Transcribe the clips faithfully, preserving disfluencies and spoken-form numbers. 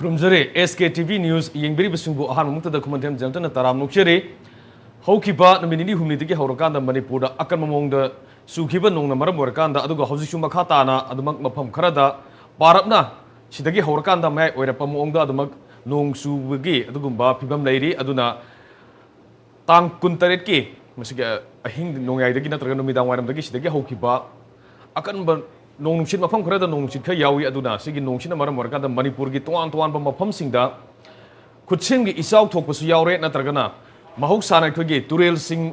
ꯈꯨꯔꯨꯝꯖꯔꯤ꯫ ꯑꯦꯁ ꯀꯦ T V news ꯌꯦꯡꯕꯤꯔꯤꯕꯁꯤꯡꯕꯨ ꯑꯍꯥꯟꯕꯃꯛꯇꯗ ꯈꯨꯃꯟꯊꯦꯝ ꯖꯦꯟꯇꯅ ꯇꯔꯥꯝ ꯅꯣꯛꯆꯔꯤ꯫ ꯍꯧꯈꯤꯕ ꯅꯨꯃꯤꯠ ꯅꯤꯅꯤ ꯍꯨꯝꯅꯤꯗꯒꯤ ꯍꯧꯔꯀꯥꯟꯗ ꯃꯅꯤꯄꯨꯔꯗ ꯑꯀꯟꯕ ꯃꯑꯣꯡꯗ ꯆꯨꯈꯤꯕ ꯅꯣꯡꯅ ꯃꯔꯝ ꯑꯣꯏꯔꯀꯥꯟꯗ, ꯑꯗꯨꯒ ꯍꯧꯖꯤꯛꯁꯨ ꯃꯈꯥ ꯇꯥꯅ ꯑꯗꯨꯃꯛ ꯃꯐꯝ ꯈꯔꯗ ꯄꯥꯔꯞꯅ ꯁꯤꯗꯒꯤ ꯍꯧꯔꯀꯥꯟꯗ ꯃꯌꯥꯏ ꯑꯣꯏꯔꯛꯄ ꯃꯑꯣꯡꯗ ꯑꯗꯨꯃꯛ ꯅꯣꯡ ꯆꯨꯕꯒꯤ ꯑꯗꯨꯒꯨꯝꯕ ꯐꯤꯕꯝ ꯂꯩꯔꯤ꯫ ꯑꯗꯨꯅ ꯇꯥꯡ ꯀꯨꯟꯇꯔꯦꯠꯀꯤ ꯃꯁꯤꯒꯤ ꯑꯍꯤꯡ ꯅꯣꯡꯌꯥꯏꯗꯒꯤ ꯅꯠꯇ꯭ꯔꯒ ꯅꯨꯃꯤꯗꯥꯡ ꯋꯥꯏꯔꯝꯗꯒꯤ ꯁꯤꯗꯒꯤ ꯍꯧꯈꯤꯕ ꯑꯀꯟꯕ ꯅꯣꯡ ꯅꯨꯡꯁꯤꯠ, ꯃꯐꯝ ꯈꯔꯗ ꯅꯣꯡ ꯅꯨꯡꯁꯤꯠ ꯈꯔ ꯌꯥꯎꯏ꯫ ꯑꯗꯨꯅ ꯁꯤꯒꯤ ꯅꯣꯡꯁꯤꯅ ꯃꯔꯝ ꯑꯣꯏꯔꯀꯥꯟꯗ ꯃꯅꯤꯄꯨꯔꯒꯤ ꯇꯣꯉꯥꯟ ꯇꯣꯉꯥꯟꯕ ꯃꯐꯝꯁꯤꯡꯗ ꯈꯨꯠꯁꯦꯝꯒꯤ ꯏꯆꯥꯎ ꯊꯣꯛꯄꯁꯨ ꯌꯥꯎꯔꯦ, ꯅꯠꯇ꯭ꯔꯒꯅ ꯃꯍꯧꯁꯥꯅ ꯑꯩꯈꯣꯏꯒꯤ ꯇꯨꯔꯦꯜꯁꯤꯡ,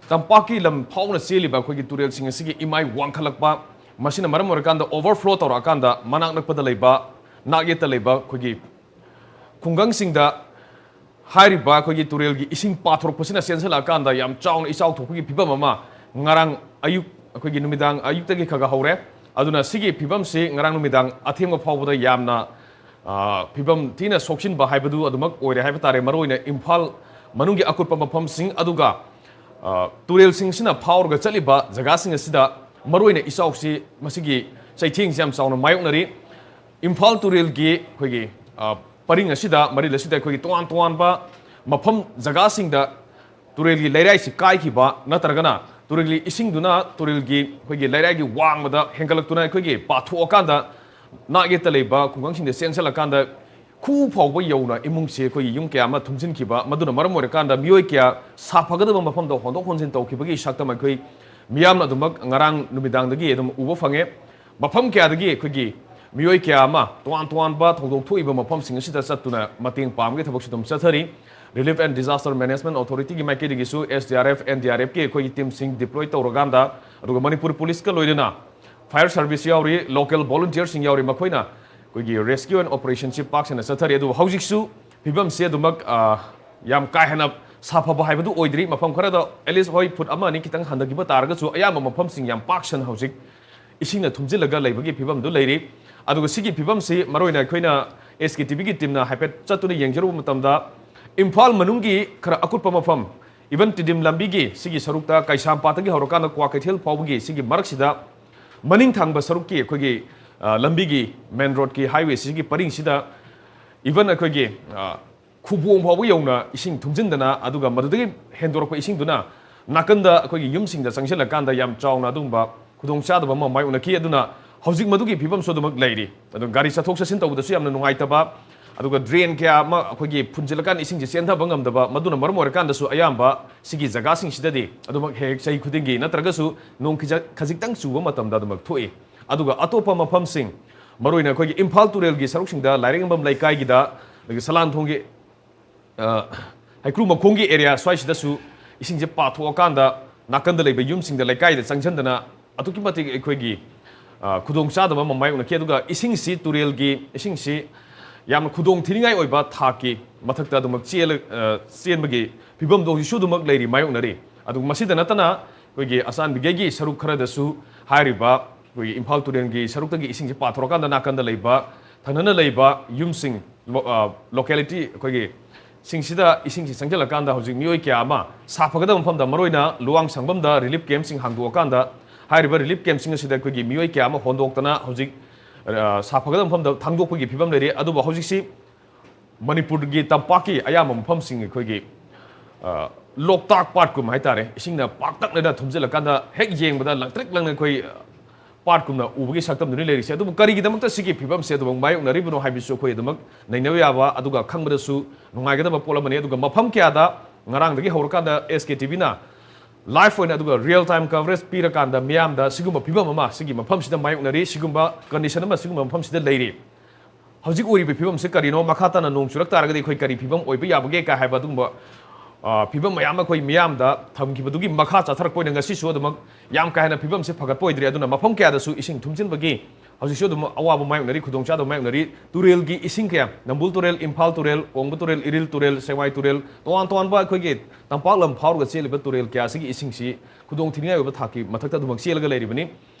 ꯇꯝꯄꯥꯛꯀꯤ ꯂꯝ ꯐꯥꯎꯅ ꯆꯦꯜꯂꯤꯕ ꯑꯩꯈꯣꯏꯒꯤ ꯇꯨꯔꯦꯜꯁꯤꯡ ꯑꯁꯤꯒꯤ ꯏꯃꯥꯏ ꯋꯥꯡꯈꯠꯂꯛꯄ, ꯃꯁꯤꯅ ꯃꯔꯝ ꯑꯣꯏꯔꯀꯥꯟꯗ overflow ꯇꯧꯔꯛꯑꯀꯥꯟꯗ ꯃꯅꯥꯛ ꯅꯛꯄꯗ ꯂꯩꯕ, ꯅꯥꯛ ꯌꯦꯠꯇ ꯂꯩꯕ ꯑꯩꯈꯣꯏꯒꯤ ꯈꯨꯡꯒꯪꯁꯤꯡꯗ ꯍꯥꯏꯔꯤꯕ ꯑꯩꯈꯣꯏꯒꯤ ꯇꯨꯔꯦꯜꯒꯤ ꯏꯁꯤꯡ ꯄꯥꯊꯣꯔꯛꯄꯁꯤꯅ ꯆꯦꯟꯁꯤꯜꯂꯛꯑꯀꯥꯟꯗ ꯌꯥꯝ ꯆꯥꯎꯅ ꯏꯆꯥꯎ ꯊꯣꯛꯄꯒꯤ ꯐꯤꯕꯝ ꯑꯃ ꯉꯔꯥꯡ ꯑꯌꯨꯛ, ꯑꯩꯈꯣꯏꯒꯤ ꯅꯨꯃꯤꯗꯥꯡ ꯑꯌꯨꯛꯇꯒꯤ ꯈꯔ ꯈꯔ ꯍꯧꯔꯦ꯫ ꯑꯗꯨꯅ ꯁꯤꯒꯤ ꯐꯤꯕꯝꯁꯤ ꯉꯔꯥꯡ ꯅꯨꯃꯤꯗꯥꯡ ꯑꯊꯦꯡꯕ ꯐꯥꯎꯕꯗ ꯌꯥꯝꯅ, ꯑ, ꯐꯤꯕꯝ ꯊꯤꯅ ꯁꯣꯛꯆꯤꯟꯕ ꯍꯥꯏꯕꯗꯨ ꯑꯗꯨꯃꯛ ꯑꯣꯏꯔꯦ ꯍꯥꯏꯕ ꯇꯥꯔꯦ꯫ ꯃꯔꯨꯑꯣꯏꯅ ꯏꯝꯐꯥꯜ ꯃꯅꯨꯡꯒꯤ ꯑꯀꯨꯠꯄ ꯃꯐꯝꯁꯤꯡ, ꯑꯗꯨꯒ, ꯑ, ꯇꯨꯔꯦꯜꯁꯤꯡꯁꯤꯅ ꯐꯥꯎꯔꯒ ꯆꯠꯂꯤꯕ ꯖꯒꯥꯁꯤꯡ ꯑꯁꯤꯗ ꯃꯔꯨꯑꯣꯏꯅ ꯏꯆꯥꯎꯁꯤ, ꯃꯁꯤꯒꯤ ꯆꯩꯊꯦꯡꯁꯤ ꯌꯥꯝ ꯆꯥꯎꯅ ꯃꯥꯌꯣꯛꯅꯔꯤ꯫ ꯏꯝꯐꯥꯜ ꯇꯨꯔꯦꯜꯒꯤ ꯑꯩꯈꯣꯏꯒꯤ, ꯑ, ꯄꯔꯤꯡ ꯑꯁꯤꯗ, ꯃꯔꯤꯜ ꯑꯁꯤꯗ ꯑꯩꯈꯣꯏꯒꯤ ꯇꯣꯉꯥꯟ ꯇꯣꯉꯥꯟꯕ ꯃꯐꯝ ꯖꯒꯥꯁꯤꯡꯗ ꯇꯨꯔꯦꯜꯒꯤ ꯂꯩꯔꯥꯏꯁꯤ ꯀꯥꯏꯈꯤꯕ ꯅꯠꯇ꯭ꯔꯒꯅ ꯇꯨꯔꯦꯜꯒꯤ ꯏꯁꯤꯡꯗꯨꯅ ꯇꯨꯔꯦꯜꯒꯤ ꯑꯩꯈꯣꯏꯒꯤ ꯂꯩꯔꯥꯏꯒꯤ ꯋꯥꯡꯃꯗ ꯍꯦꯟꯒꯠꯂꯛꯇꯨꯅ ꯑꯩꯈꯣꯏꯒꯤ ꯄꯥꯊꯣꯛꯑꯀꯥꯟꯗ ꯅꯥꯛ ꯌꯦꯠꯇ ꯂꯩꯕ ꯈꯨꯡꯒꯪꯁꯤꯡꯗ ꯆꯦꯟꯁꯤꯜꯂꯀꯥꯟꯗ ꯈꯨ ꯐꯥꯎꯕ ꯌꯧꯅ ꯏꯃꯨꯡꯁꯤ ꯑꯩꯈꯣꯏꯒꯤ ꯌꯨꯝ ꯀꯌꯥ ꯑꯃ ꯊꯨꯝꯖꯤꯟꯈꯤꯕ, ꯃꯗꯨꯅ ꯃꯔꯝ ꯑꯣꯏꯔꯀꯥꯟꯗ ꯃꯤꯑꯣꯏ ꯀꯌꯥ ꯁꯥꯐꯒꯗꯕ ꯃꯐꯝꯗ ꯍꯣꯟꯗꯣꯛ ꯍꯣꯟꯖꯤꯟ ꯇꯧꯈꯤꯕꯒꯤ ꯁꯛꯇꯝ ꯑꯩꯈꯣꯏ ꯃꯤꯌꯥꯝꯅ ꯑꯗꯨꯃꯛ ꯉꯔꯥꯡ ꯅꯨꯃꯤꯗꯥꯡꯗꯒꯤ ꯑꯗꯨꯝ ꯎꯕ ꯐꯪꯉꯦ꯫ ꯃꯐꯝ ꯀꯌꯥꯗꯒꯤ ꯑꯩꯈꯣꯏꯒꯤ ꯃꯤꯑꯣꯏ ꯀꯌꯥ ꯑꯃ ꯇꯣꯉꯥꯟ ꯇꯣꯉꯥꯟꯕ ꯊꯧꯗꯣꯛ ꯊꯣꯛꯏꯕ ꯃꯐꯝꯁꯤꯡ ꯑꯁꯤꯗ ꯆꯠꯇꯨꯅ ꯃꯇꯦꯡ ꯄꯥꯡꯕꯒꯤ ꯊꯕꯛꯁꯨ ꯑꯗꯨꯝ ꯆꯠꯊꯔꯤ꯫ Relief and Disaster Management Authorityꯒꯤ ꯃꯥꯏꯀꯩꯗꯒꯤꯁꯨ S D R F, N D R Fꯀꯤ ꯑꯩꯈꯣꯏꯒꯤ teamꯁꯤꯡ deploy ꯇꯧꯔꯀꯥꯟꯗ, ꯑꯗꯨꯒ ꯃꯅꯤꯄꯨꯔ ꯄꯨꯂꯤꯁꯀ ꯂꯣꯏꯅꯅ fire service ꯌꯥꯎꯔꯤ, local volunteerꯁꯤꯡ ꯌꯥꯎꯔꯤ, ꯃꯈꯣꯏꯅ ꯑꯩꯈꯣꯏꯒꯤ rescue and operationꯁꯤ ꯄꯥꯛ ꯁꯟꯅ ꯆꯠꯊꯔꯤ꯫ ꯑꯗꯨꯕꯨ ꯍꯧꯖꯤꯛꯁꯨ ꯐꯤꯕꯝꯁꯤ ꯑꯗꯨꯃꯛ, ꯑ, ꯌꯥꯝ ꯀꯥ ꯍꯦꯟꯅ ꯁꯥꯐꯕ ꯍꯥꯏꯕꯗꯨ ꯑꯣꯏꯗ꯭ꯔꯤ꯫ ꯃꯐꯝ ꯈꯔꯗ at least ꯍꯣꯏ ꯐꯨꯠ ꯑꯃ ꯑꯅꯤ ꯈꯤꯇꯪ ꯍꯟꯊꯈꯤꯕ ꯇꯥꯔꯒꯁꯨ ꯑꯌꯥꯝꯕ ꯃꯐꯝꯁꯤꯡ ꯌꯥꯝ ꯄꯥꯛ ꯁꯟꯅ ꯍꯧꯖꯤꯛ ꯏꯁꯤꯡꯅ ꯊꯨꯝꯖꯤꯜꯂꯒ ꯂꯩꯕꯒꯤ ꯐꯤꯕꯝꯗꯨ ꯂꯩꯔꯤ꯫ ꯑꯗꯨꯒ ꯁꯤꯒꯤ ꯐꯤꯕꯝꯁꯤ ꯃꯔꯨꯑꯣꯏꯅ ꯑꯩꯈꯣꯏꯅ S K T Vꯒꯤ teamꯅ ꯍꯥꯏꯐꯦꯠ ꯆꯠꯇꯨꯅ ꯌꯦꯡꯖꯔꯨꯕ ꯃꯇꯝꯗ ꯏꯝꯐꯥꯜ ꯃꯅꯨꯡꯒꯤ ꯈꯔ ꯑꯀꯨꯠꯄ ꯃꯐꯝ, even ꯇꯤꯗꯤꯝ ꯂꯝꯕꯤꯒꯤ ꯁꯤꯒꯤ ꯁꯔꯨꯛꯇ ꯀꯩꯁꯥꯝꯄꯥꯠꯇꯒꯤ ꯍꯧꯔꯀꯥꯟꯗ ꯀ꯭ꯋꯥꯀꯩꯊꯦꯜ ꯐꯥꯎꯕꯒꯤ ꯁꯤꯒꯤ ꯃꯔꯛꯁꯤꯗ ꯃꯅꯤꯡ ꯊꯪꯕ ꯁꯔꯨꯛꯀꯤ ꯑꯩꯈꯣꯏꯒꯤ, ꯑ, ꯂꯝꯕꯤꯒꯤ main roadꯀꯤ highway ꯁꯤꯒꯤ ꯄꯔꯤꯡꯁꯤꯗ Even ꯑꯩꯈꯣꯏꯒꯤ ꯈꯨꯕꯣꯡ ꯐꯥꯎꯕ ꯌꯧꯅ ꯏꯁꯤꯡ ꯊꯨꯝꯖꯤꯟꯗꯅ, ꯑꯗꯨꯒ ꯃꯗꯨꯗꯒꯤ ꯍꯦꯟꯗꯣꯔꯛꯄ ꯏꯁꯤꯡꯗꯨꯅ ꯅꯥꯀꯟꯗ ꯑꯩꯈꯣꯏꯒꯤ ꯌꯨꯝꯁꯤꯡꯗ ꯆꯪꯁꯤꯜꯂꯀꯥꯟꯗ ꯌꯥꯝ ꯆꯥꯎꯅ ꯑꯗꯨꯒꯨꯝꯕ ꯈꯨꯗꯣꯡꯆꯥꯗꯕ ꯑꯃ ꯃꯥꯌꯣꯛꯅꯈꯤ꯫ ꯑꯗꯨꯅ ꯍꯧꯖꯤꯛ ꯃꯗꯨꯒꯤ ꯐꯤꯕꯝꯁꯨ ꯑꯗꯨꯃꯛ ꯂꯩꯔꯤ꯫ ꯑꯗꯨ ꯒꯥꯔꯤ ꯆꯠꯊꯣꯛ ꯆꯠꯁꯤꯟ ꯇꯧꯕꯗꯁꯨ ꯌꯥꯝꯅ ꯅꯨꯡꯉꯥꯏꯇꯕ, ꯑꯗꯨꯒ drain ꯀꯌꯥ ꯑꯃ ꯑꯩꯈꯣꯏꯒꯤ ꯐꯨꯟꯖꯤꯜꯂꯀꯥꯟꯗ ꯏꯁꯤꯡꯁꯦ ꯆꯦꯟꯊꯕ ꯉꯝꯗꯕ, ꯃꯗꯨꯅ ꯃꯔꯝ ꯑꯣꯏꯔꯀꯥꯟꯗꯁꯨ ꯑꯌꯥꯝꯕ ꯁꯤꯒꯤ ꯖꯒꯥꯁꯤꯡꯁꯤꯗꯗꯤ ꯑꯗꯨꯃꯛ ꯍꯦꯛ ꯍꯦꯛ ꯆꯍꯤ ꯈꯨꯗꯤꯡꯒꯤ ꯅꯠꯇ꯭ꯔꯒꯁꯨ ꯅꯣꯡ ꯈꯤꯖ-, ꯈꯖꯤꯛꯇꯪ ꯆꯨꯕ ꯃꯇꯝꯗ ꯑꯗꯨꯃꯛ ꯊꯣꯛꯏ꯫ ꯑꯗꯨꯒ ꯑꯇꯣꯞꯄ ꯃꯐꯝꯁꯤꯡ, ꯃꯔꯨꯑꯣꯏꯅ ꯑꯩꯈꯣꯏꯒꯤ ꯏꯝꯐꯥꯜ ꯇꯨꯔꯦꯜꯒꯤ ꯁꯔꯨꯛꯁꯤꯡꯗ, ꯂꯥꯏꯔꯦꯝꯕꯝ ꯂꯩꯀꯥꯏꯒꯤꯗ, ꯑꯗꯒꯤ ꯁꯂꯥꯟꯊꯣꯡꯒꯤ, ꯑ, ꯍꯩꯀ꯭ꯔꯨ ꯃꯈꯣꯡꯒꯤ area ꯁ꯭ꯋꯥꯏꯁꯤꯗꯁꯨ ꯏꯁꯤꯡꯁꯦ ꯄꯥꯊꯣꯛꯑꯀꯥꯟꯗ ꯅꯥꯀꯟꯗ ꯂꯩꯕ ꯌꯨꯝꯁꯤꯡꯗ, ꯂꯩꯀꯥꯏꯗ ꯆꯪꯁꯤꯟꯗꯅ ꯑꯗꯨꯛꯀꯤ ꯃꯇꯤꯛ ꯑꯩꯈꯣꯏꯒꯤ, ꯑ, ꯈꯨꯗꯣꯡꯆꯥꯗꯕ ꯑꯃ ꯃꯥꯌꯣꯛꯅꯈꯤ꯫ ꯑꯗꯨꯒ ꯏꯁꯤꯡꯁꯤ, ꯇꯨꯔꯦꯜꯒꯤ ꯏꯁꯤꯡꯁꯤ ꯌꯥꯝꯅ ꯈꯨꯗꯣꯡ ꯊꯤꯅꯤꯡꯉꯥꯏ ꯑꯣꯏꯕ ꯊꯥꯛꯀꯤ ꯃꯊꯛꯇ ꯑꯗꯨꯃꯛ ꯆꯦꯜꯂ-, ꯑ, ꯆꯦꯟꯕꯒꯤ ꯐꯤꯕꯝꯗꯣ ꯍꯧꯖꯤꯛꯁꯨ ꯑꯗꯨꯃꯛ ꯂꯩꯔꯤ, ꯃꯥꯌꯣꯛꯅꯔꯤ꯫ ꯑꯗꯨꯒ ꯃꯁꯤꯗ ꯅꯠꯇꯅ ꯑꯩꯈꯣꯏꯒꯤ ꯑꯆꯥꯟꯕꯤꯒꯩꯒꯤ ꯁꯔꯨꯛ ꯈꯔꯗꯁꯨ ꯍꯥꯏꯔꯤꯕ ꯑꯩꯈꯣꯏꯒꯤ ꯏꯝꯐꯥꯜ ꯇꯨꯔꯦꯜꯒꯤ ꯁꯔꯨꯛꯇꯒꯤ ꯏꯁꯤꯡꯁꯦ ꯄꯥꯊꯣꯔꯛꯀꯥꯟꯗ ꯅꯥꯀꯟꯗ ꯂꯩꯕ, ꯊꯪꯅꯅ ꯂꯩꯕ ꯌꯨꯝꯁꯤꯡ, ꯂꯣ-, ꯑ, locality ꯑꯩꯈꯣꯏꯒꯤ ꯁꯤꯡꯁꯤꯗ ꯏꯁꯤꯡꯁꯤ ꯆꯪꯁꯤꯜꯂꯀꯥꯟꯗ ꯍꯧꯖꯤꯛ ꯃꯤꯑꯣꯏ ꯀꯌꯥ ꯑꯃ ꯁꯥ ꯐꯒꯗꯕ ꯃꯐꯝꯗ, ꯃꯔꯨꯑꯣꯏꯅ ꯂꯨꯋꯥꯡꯁꯪꯕꯝꯗ relief camp ꯁꯤꯡ ꯍꯥꯡꯗꯣꯛꯑꯀꯥꯟꯗ, ꯍꯥꯏꯔꯤꯕ relief camp ꯁꯤꯡ ꯑꯁꯤꯗ ꯑꯩꯈꯣꯏꯒꯤ ꯃꯤꯑꯣꯏ ꯀꯌꯥ ꯑꯃ ꯍꯣꯟꯗꯣꯛꯇꯅ ꯍꯧꯖꯤꯛ, ꯑ, ꯁꯥ ꯐꯒꯗꯕ ꯃꯐꯝꯗ ꯊꯥꯡꯗꯣꯛꯄꯒꯤ ꯐꯤꯕꯝ ꯂꯩꯔꯤ꯫ ꯑꯗꯨꯕꯨ ꯍꯧꯖꯤꯛꯁꯤ ꯃꯅꯤꯄꯨꯔꯒꯤ ꯇꯝꯄꯥꯛꯀꯤ ꯑꯌꯥꯝꯕ ꯃꯐꯝꯁꯤꯡ ꯑꯩꯈꯣꯏꯒꯤ, ꯑ, ꯂꯣꯛꯇꯥꯛ ꯄꯥꯠꯀꯨꯝꯕ ꯍꯥꯏꯇꯥꯔꯦ, ꯏꯁꯤꯡꯅ ꯄꯥꯛꯇꯛꯅꯅ ꯊꯨꯝꯖꯤꯜꯂꯀꯥꯟꯗ ꯍꯦꯛ ꯌꯦꯡꯕꯗ ꯂꯪꯇ꯭ꯔꯤꯛ ꯂꯪꯅ ꯑꯩꯈꯣꯏ, ꯑ, ꯄꯥꯠꯀꯨꯝꯅ ꯎꯕꯒꯤ ꯁꯛꯇꯝꯗꯨꯅꯤ ꯂꯩꯔꯤꯁꯦ꯫ ꯑꯗꯨꯕꯨ ꯀꯔꯤꯒꯤꯗꯃꯛꯇ ꯁꯤꯒꯤ ꯐꯤꯕꯝꯁꯦ ꯑꯗꯨꯃꯛ ꯃꯥꯌꯣꯛꯅꯔꯤꯕꯅꯣ ꯍꯥꯏꯕꯁꯨ ꯑꯩꯈꯣꯏ ꯑꯗꯨꯃꯛ ꯅꯩꯅꯕ ꯌꯥꯕ, ꯑꯗꯨꯒ ꯈꯪꯕꯗꯁꯨ ꯅꯨꯡꯉꯥꯏꯒꯗꯕ ꯄꯣꯠ ꯑꯃꯅꯤ꯫ ꯑꯗꯨꯒ ꯃꯐꯝ ꯀꯌꯥꯗ ꯉꯔꯥꯡꯗꯒꯤ ꯍꯧꯔꯀꯥꯟꯗ ꯑꯦꯁ ꯀꯦ ꯇꯤ ꯚꯤꯅ live ꯑꯣꯏꯅ ꯑꯗꯨꯒ real time coverage ꯄꯤꯔꯀꯥꯟꯗ ꯃꯤꯌꯥꯝꯗ ꯁꯤꯒꯨꯝꯕ ꯐꯤꯕꯝ ꯑꯃ ꯁꯤꯒꯤ ꯃꯐꯝꯁꯤꯗ ꯃꯥꯌꯣꯛꯅꯔꯤ, ꯁꯤꯒꯨꯝꯕ condition ꯑꯃ ꯁꯤꯒꯨꯝꯕ ꯃꯐꯝꯁꯤꯗ ꯂꯩꯔꯤ꯫ ꯍꯧꯖꯤꯛ ꯑꯣꯏꯔꯤꯕ ꯐꯤꯕꯝꯁꯤ ꯀꯔꯤꯅꯣ? ꯃꯈꯥ ꯇꯥꯅ ꯅꯣꯡ ꯆꯨꯔꯛ ꯇꯥꯔꯒꯗꯤ ꯑꯩꯈꯣꯏ ꯀꯔꯤ ꯐꯤꯕꯝ ꯑꯣꯏꯕ ꯌꯥꯕꯒꯦ ꯀꯥꯏ ꯍꯥꯏꯕ ꯑꯗꯨꯒꯨꯝꯕ, ꯑ, ꯐꯤꯕꯝ ꯃꯌꯥꯝ ꯑꯃ ꯑꯩꯈꯣꯏ ꯃꯤꯌꯥꯝꯗ ꯊꯝꯈꯤꯕꯗꯨꯒꯤ ꯃꯈꯥ ꯆꯠꯊꯔꯛꯄ ꯑꯣꯏꯅ ꯉꯁꯤꯁꯨ ꯑꯗꯨꯃꯛ ꯌꯥꯝ ꯀꯥ ꯍꯦꯟꯅ ꯐꯤꯕꯝꯁꯤ ꯐꯒꯠꯄ ꯑꯣꯏꯗ꯭ꯔꯤ꯫ ꯑꯗꯨꯅ ꯃꯐꯝ ꯀꯌꯥꯗꯁꯨ ꯏꯁꯤꯡ ꯊꯨꯝꯖꯤꯟꯕꯒꯤ ꯍꯧꯖꯤꯛꯁꯨ ꯑꯗꯨꯝ ꯑꯋꯥꯕ ꯃꯥꯌꯣꯛꯅꯔꯤ, ꯈꯨꯗꯣꯡꯆꯥꯗꯕ ꯃꯥꯌꯣꯛꯅꯔꯤ꯫ ꯇꯨꯔꯦꯜꯒꯤ ꯏꯁꯤꯡ ꯀꯌꯥ, ꯅꯝꯕꯨꯜ ꯇꯨꯔꯦꯜ, ꯏꯝꯐꯥꯜ ꯇꯨꯔꯦꯜ, ꯀꯣꯡꯕ ꯇꯨꯔꯦꯜ, ꯏꯔꯤꯜ ꯇꯨꯔꯦꯜ, ꯁꯦꯛꯃꯥꯏ ꯇꯨꯔꯦꯜ, ꯇꯣꯉꯥꯟ ꯇꯣꯉꯥꯟꯕ ꯑꯩꯈꯣꯏꯒꯤ ꯇꯝꯄꯥꯛ ꯂꯝ ꯐꯥꯎꯔꯒ ꯆꯦꯜꯂꯤꯕ ꯇꯨꯔꯦꯜ ꯀꯌꯥꯁꯤꯒꯤ ꯏꯁꯤꯡꯁꯤ ꯈꯨꯗꯣꯡ ꯊꯤꯅꯤꯡꯉꯥꯏ ꯑꯣꯏꯕ ꯊꯥꯛꯀꯤ ꯃꯊꯛꯇ ꯑꯗꯨꯃꯛ ꯆꯦꯜꯂꯒ ꯂꯩꯔꯤꯕꯅꯤ꯫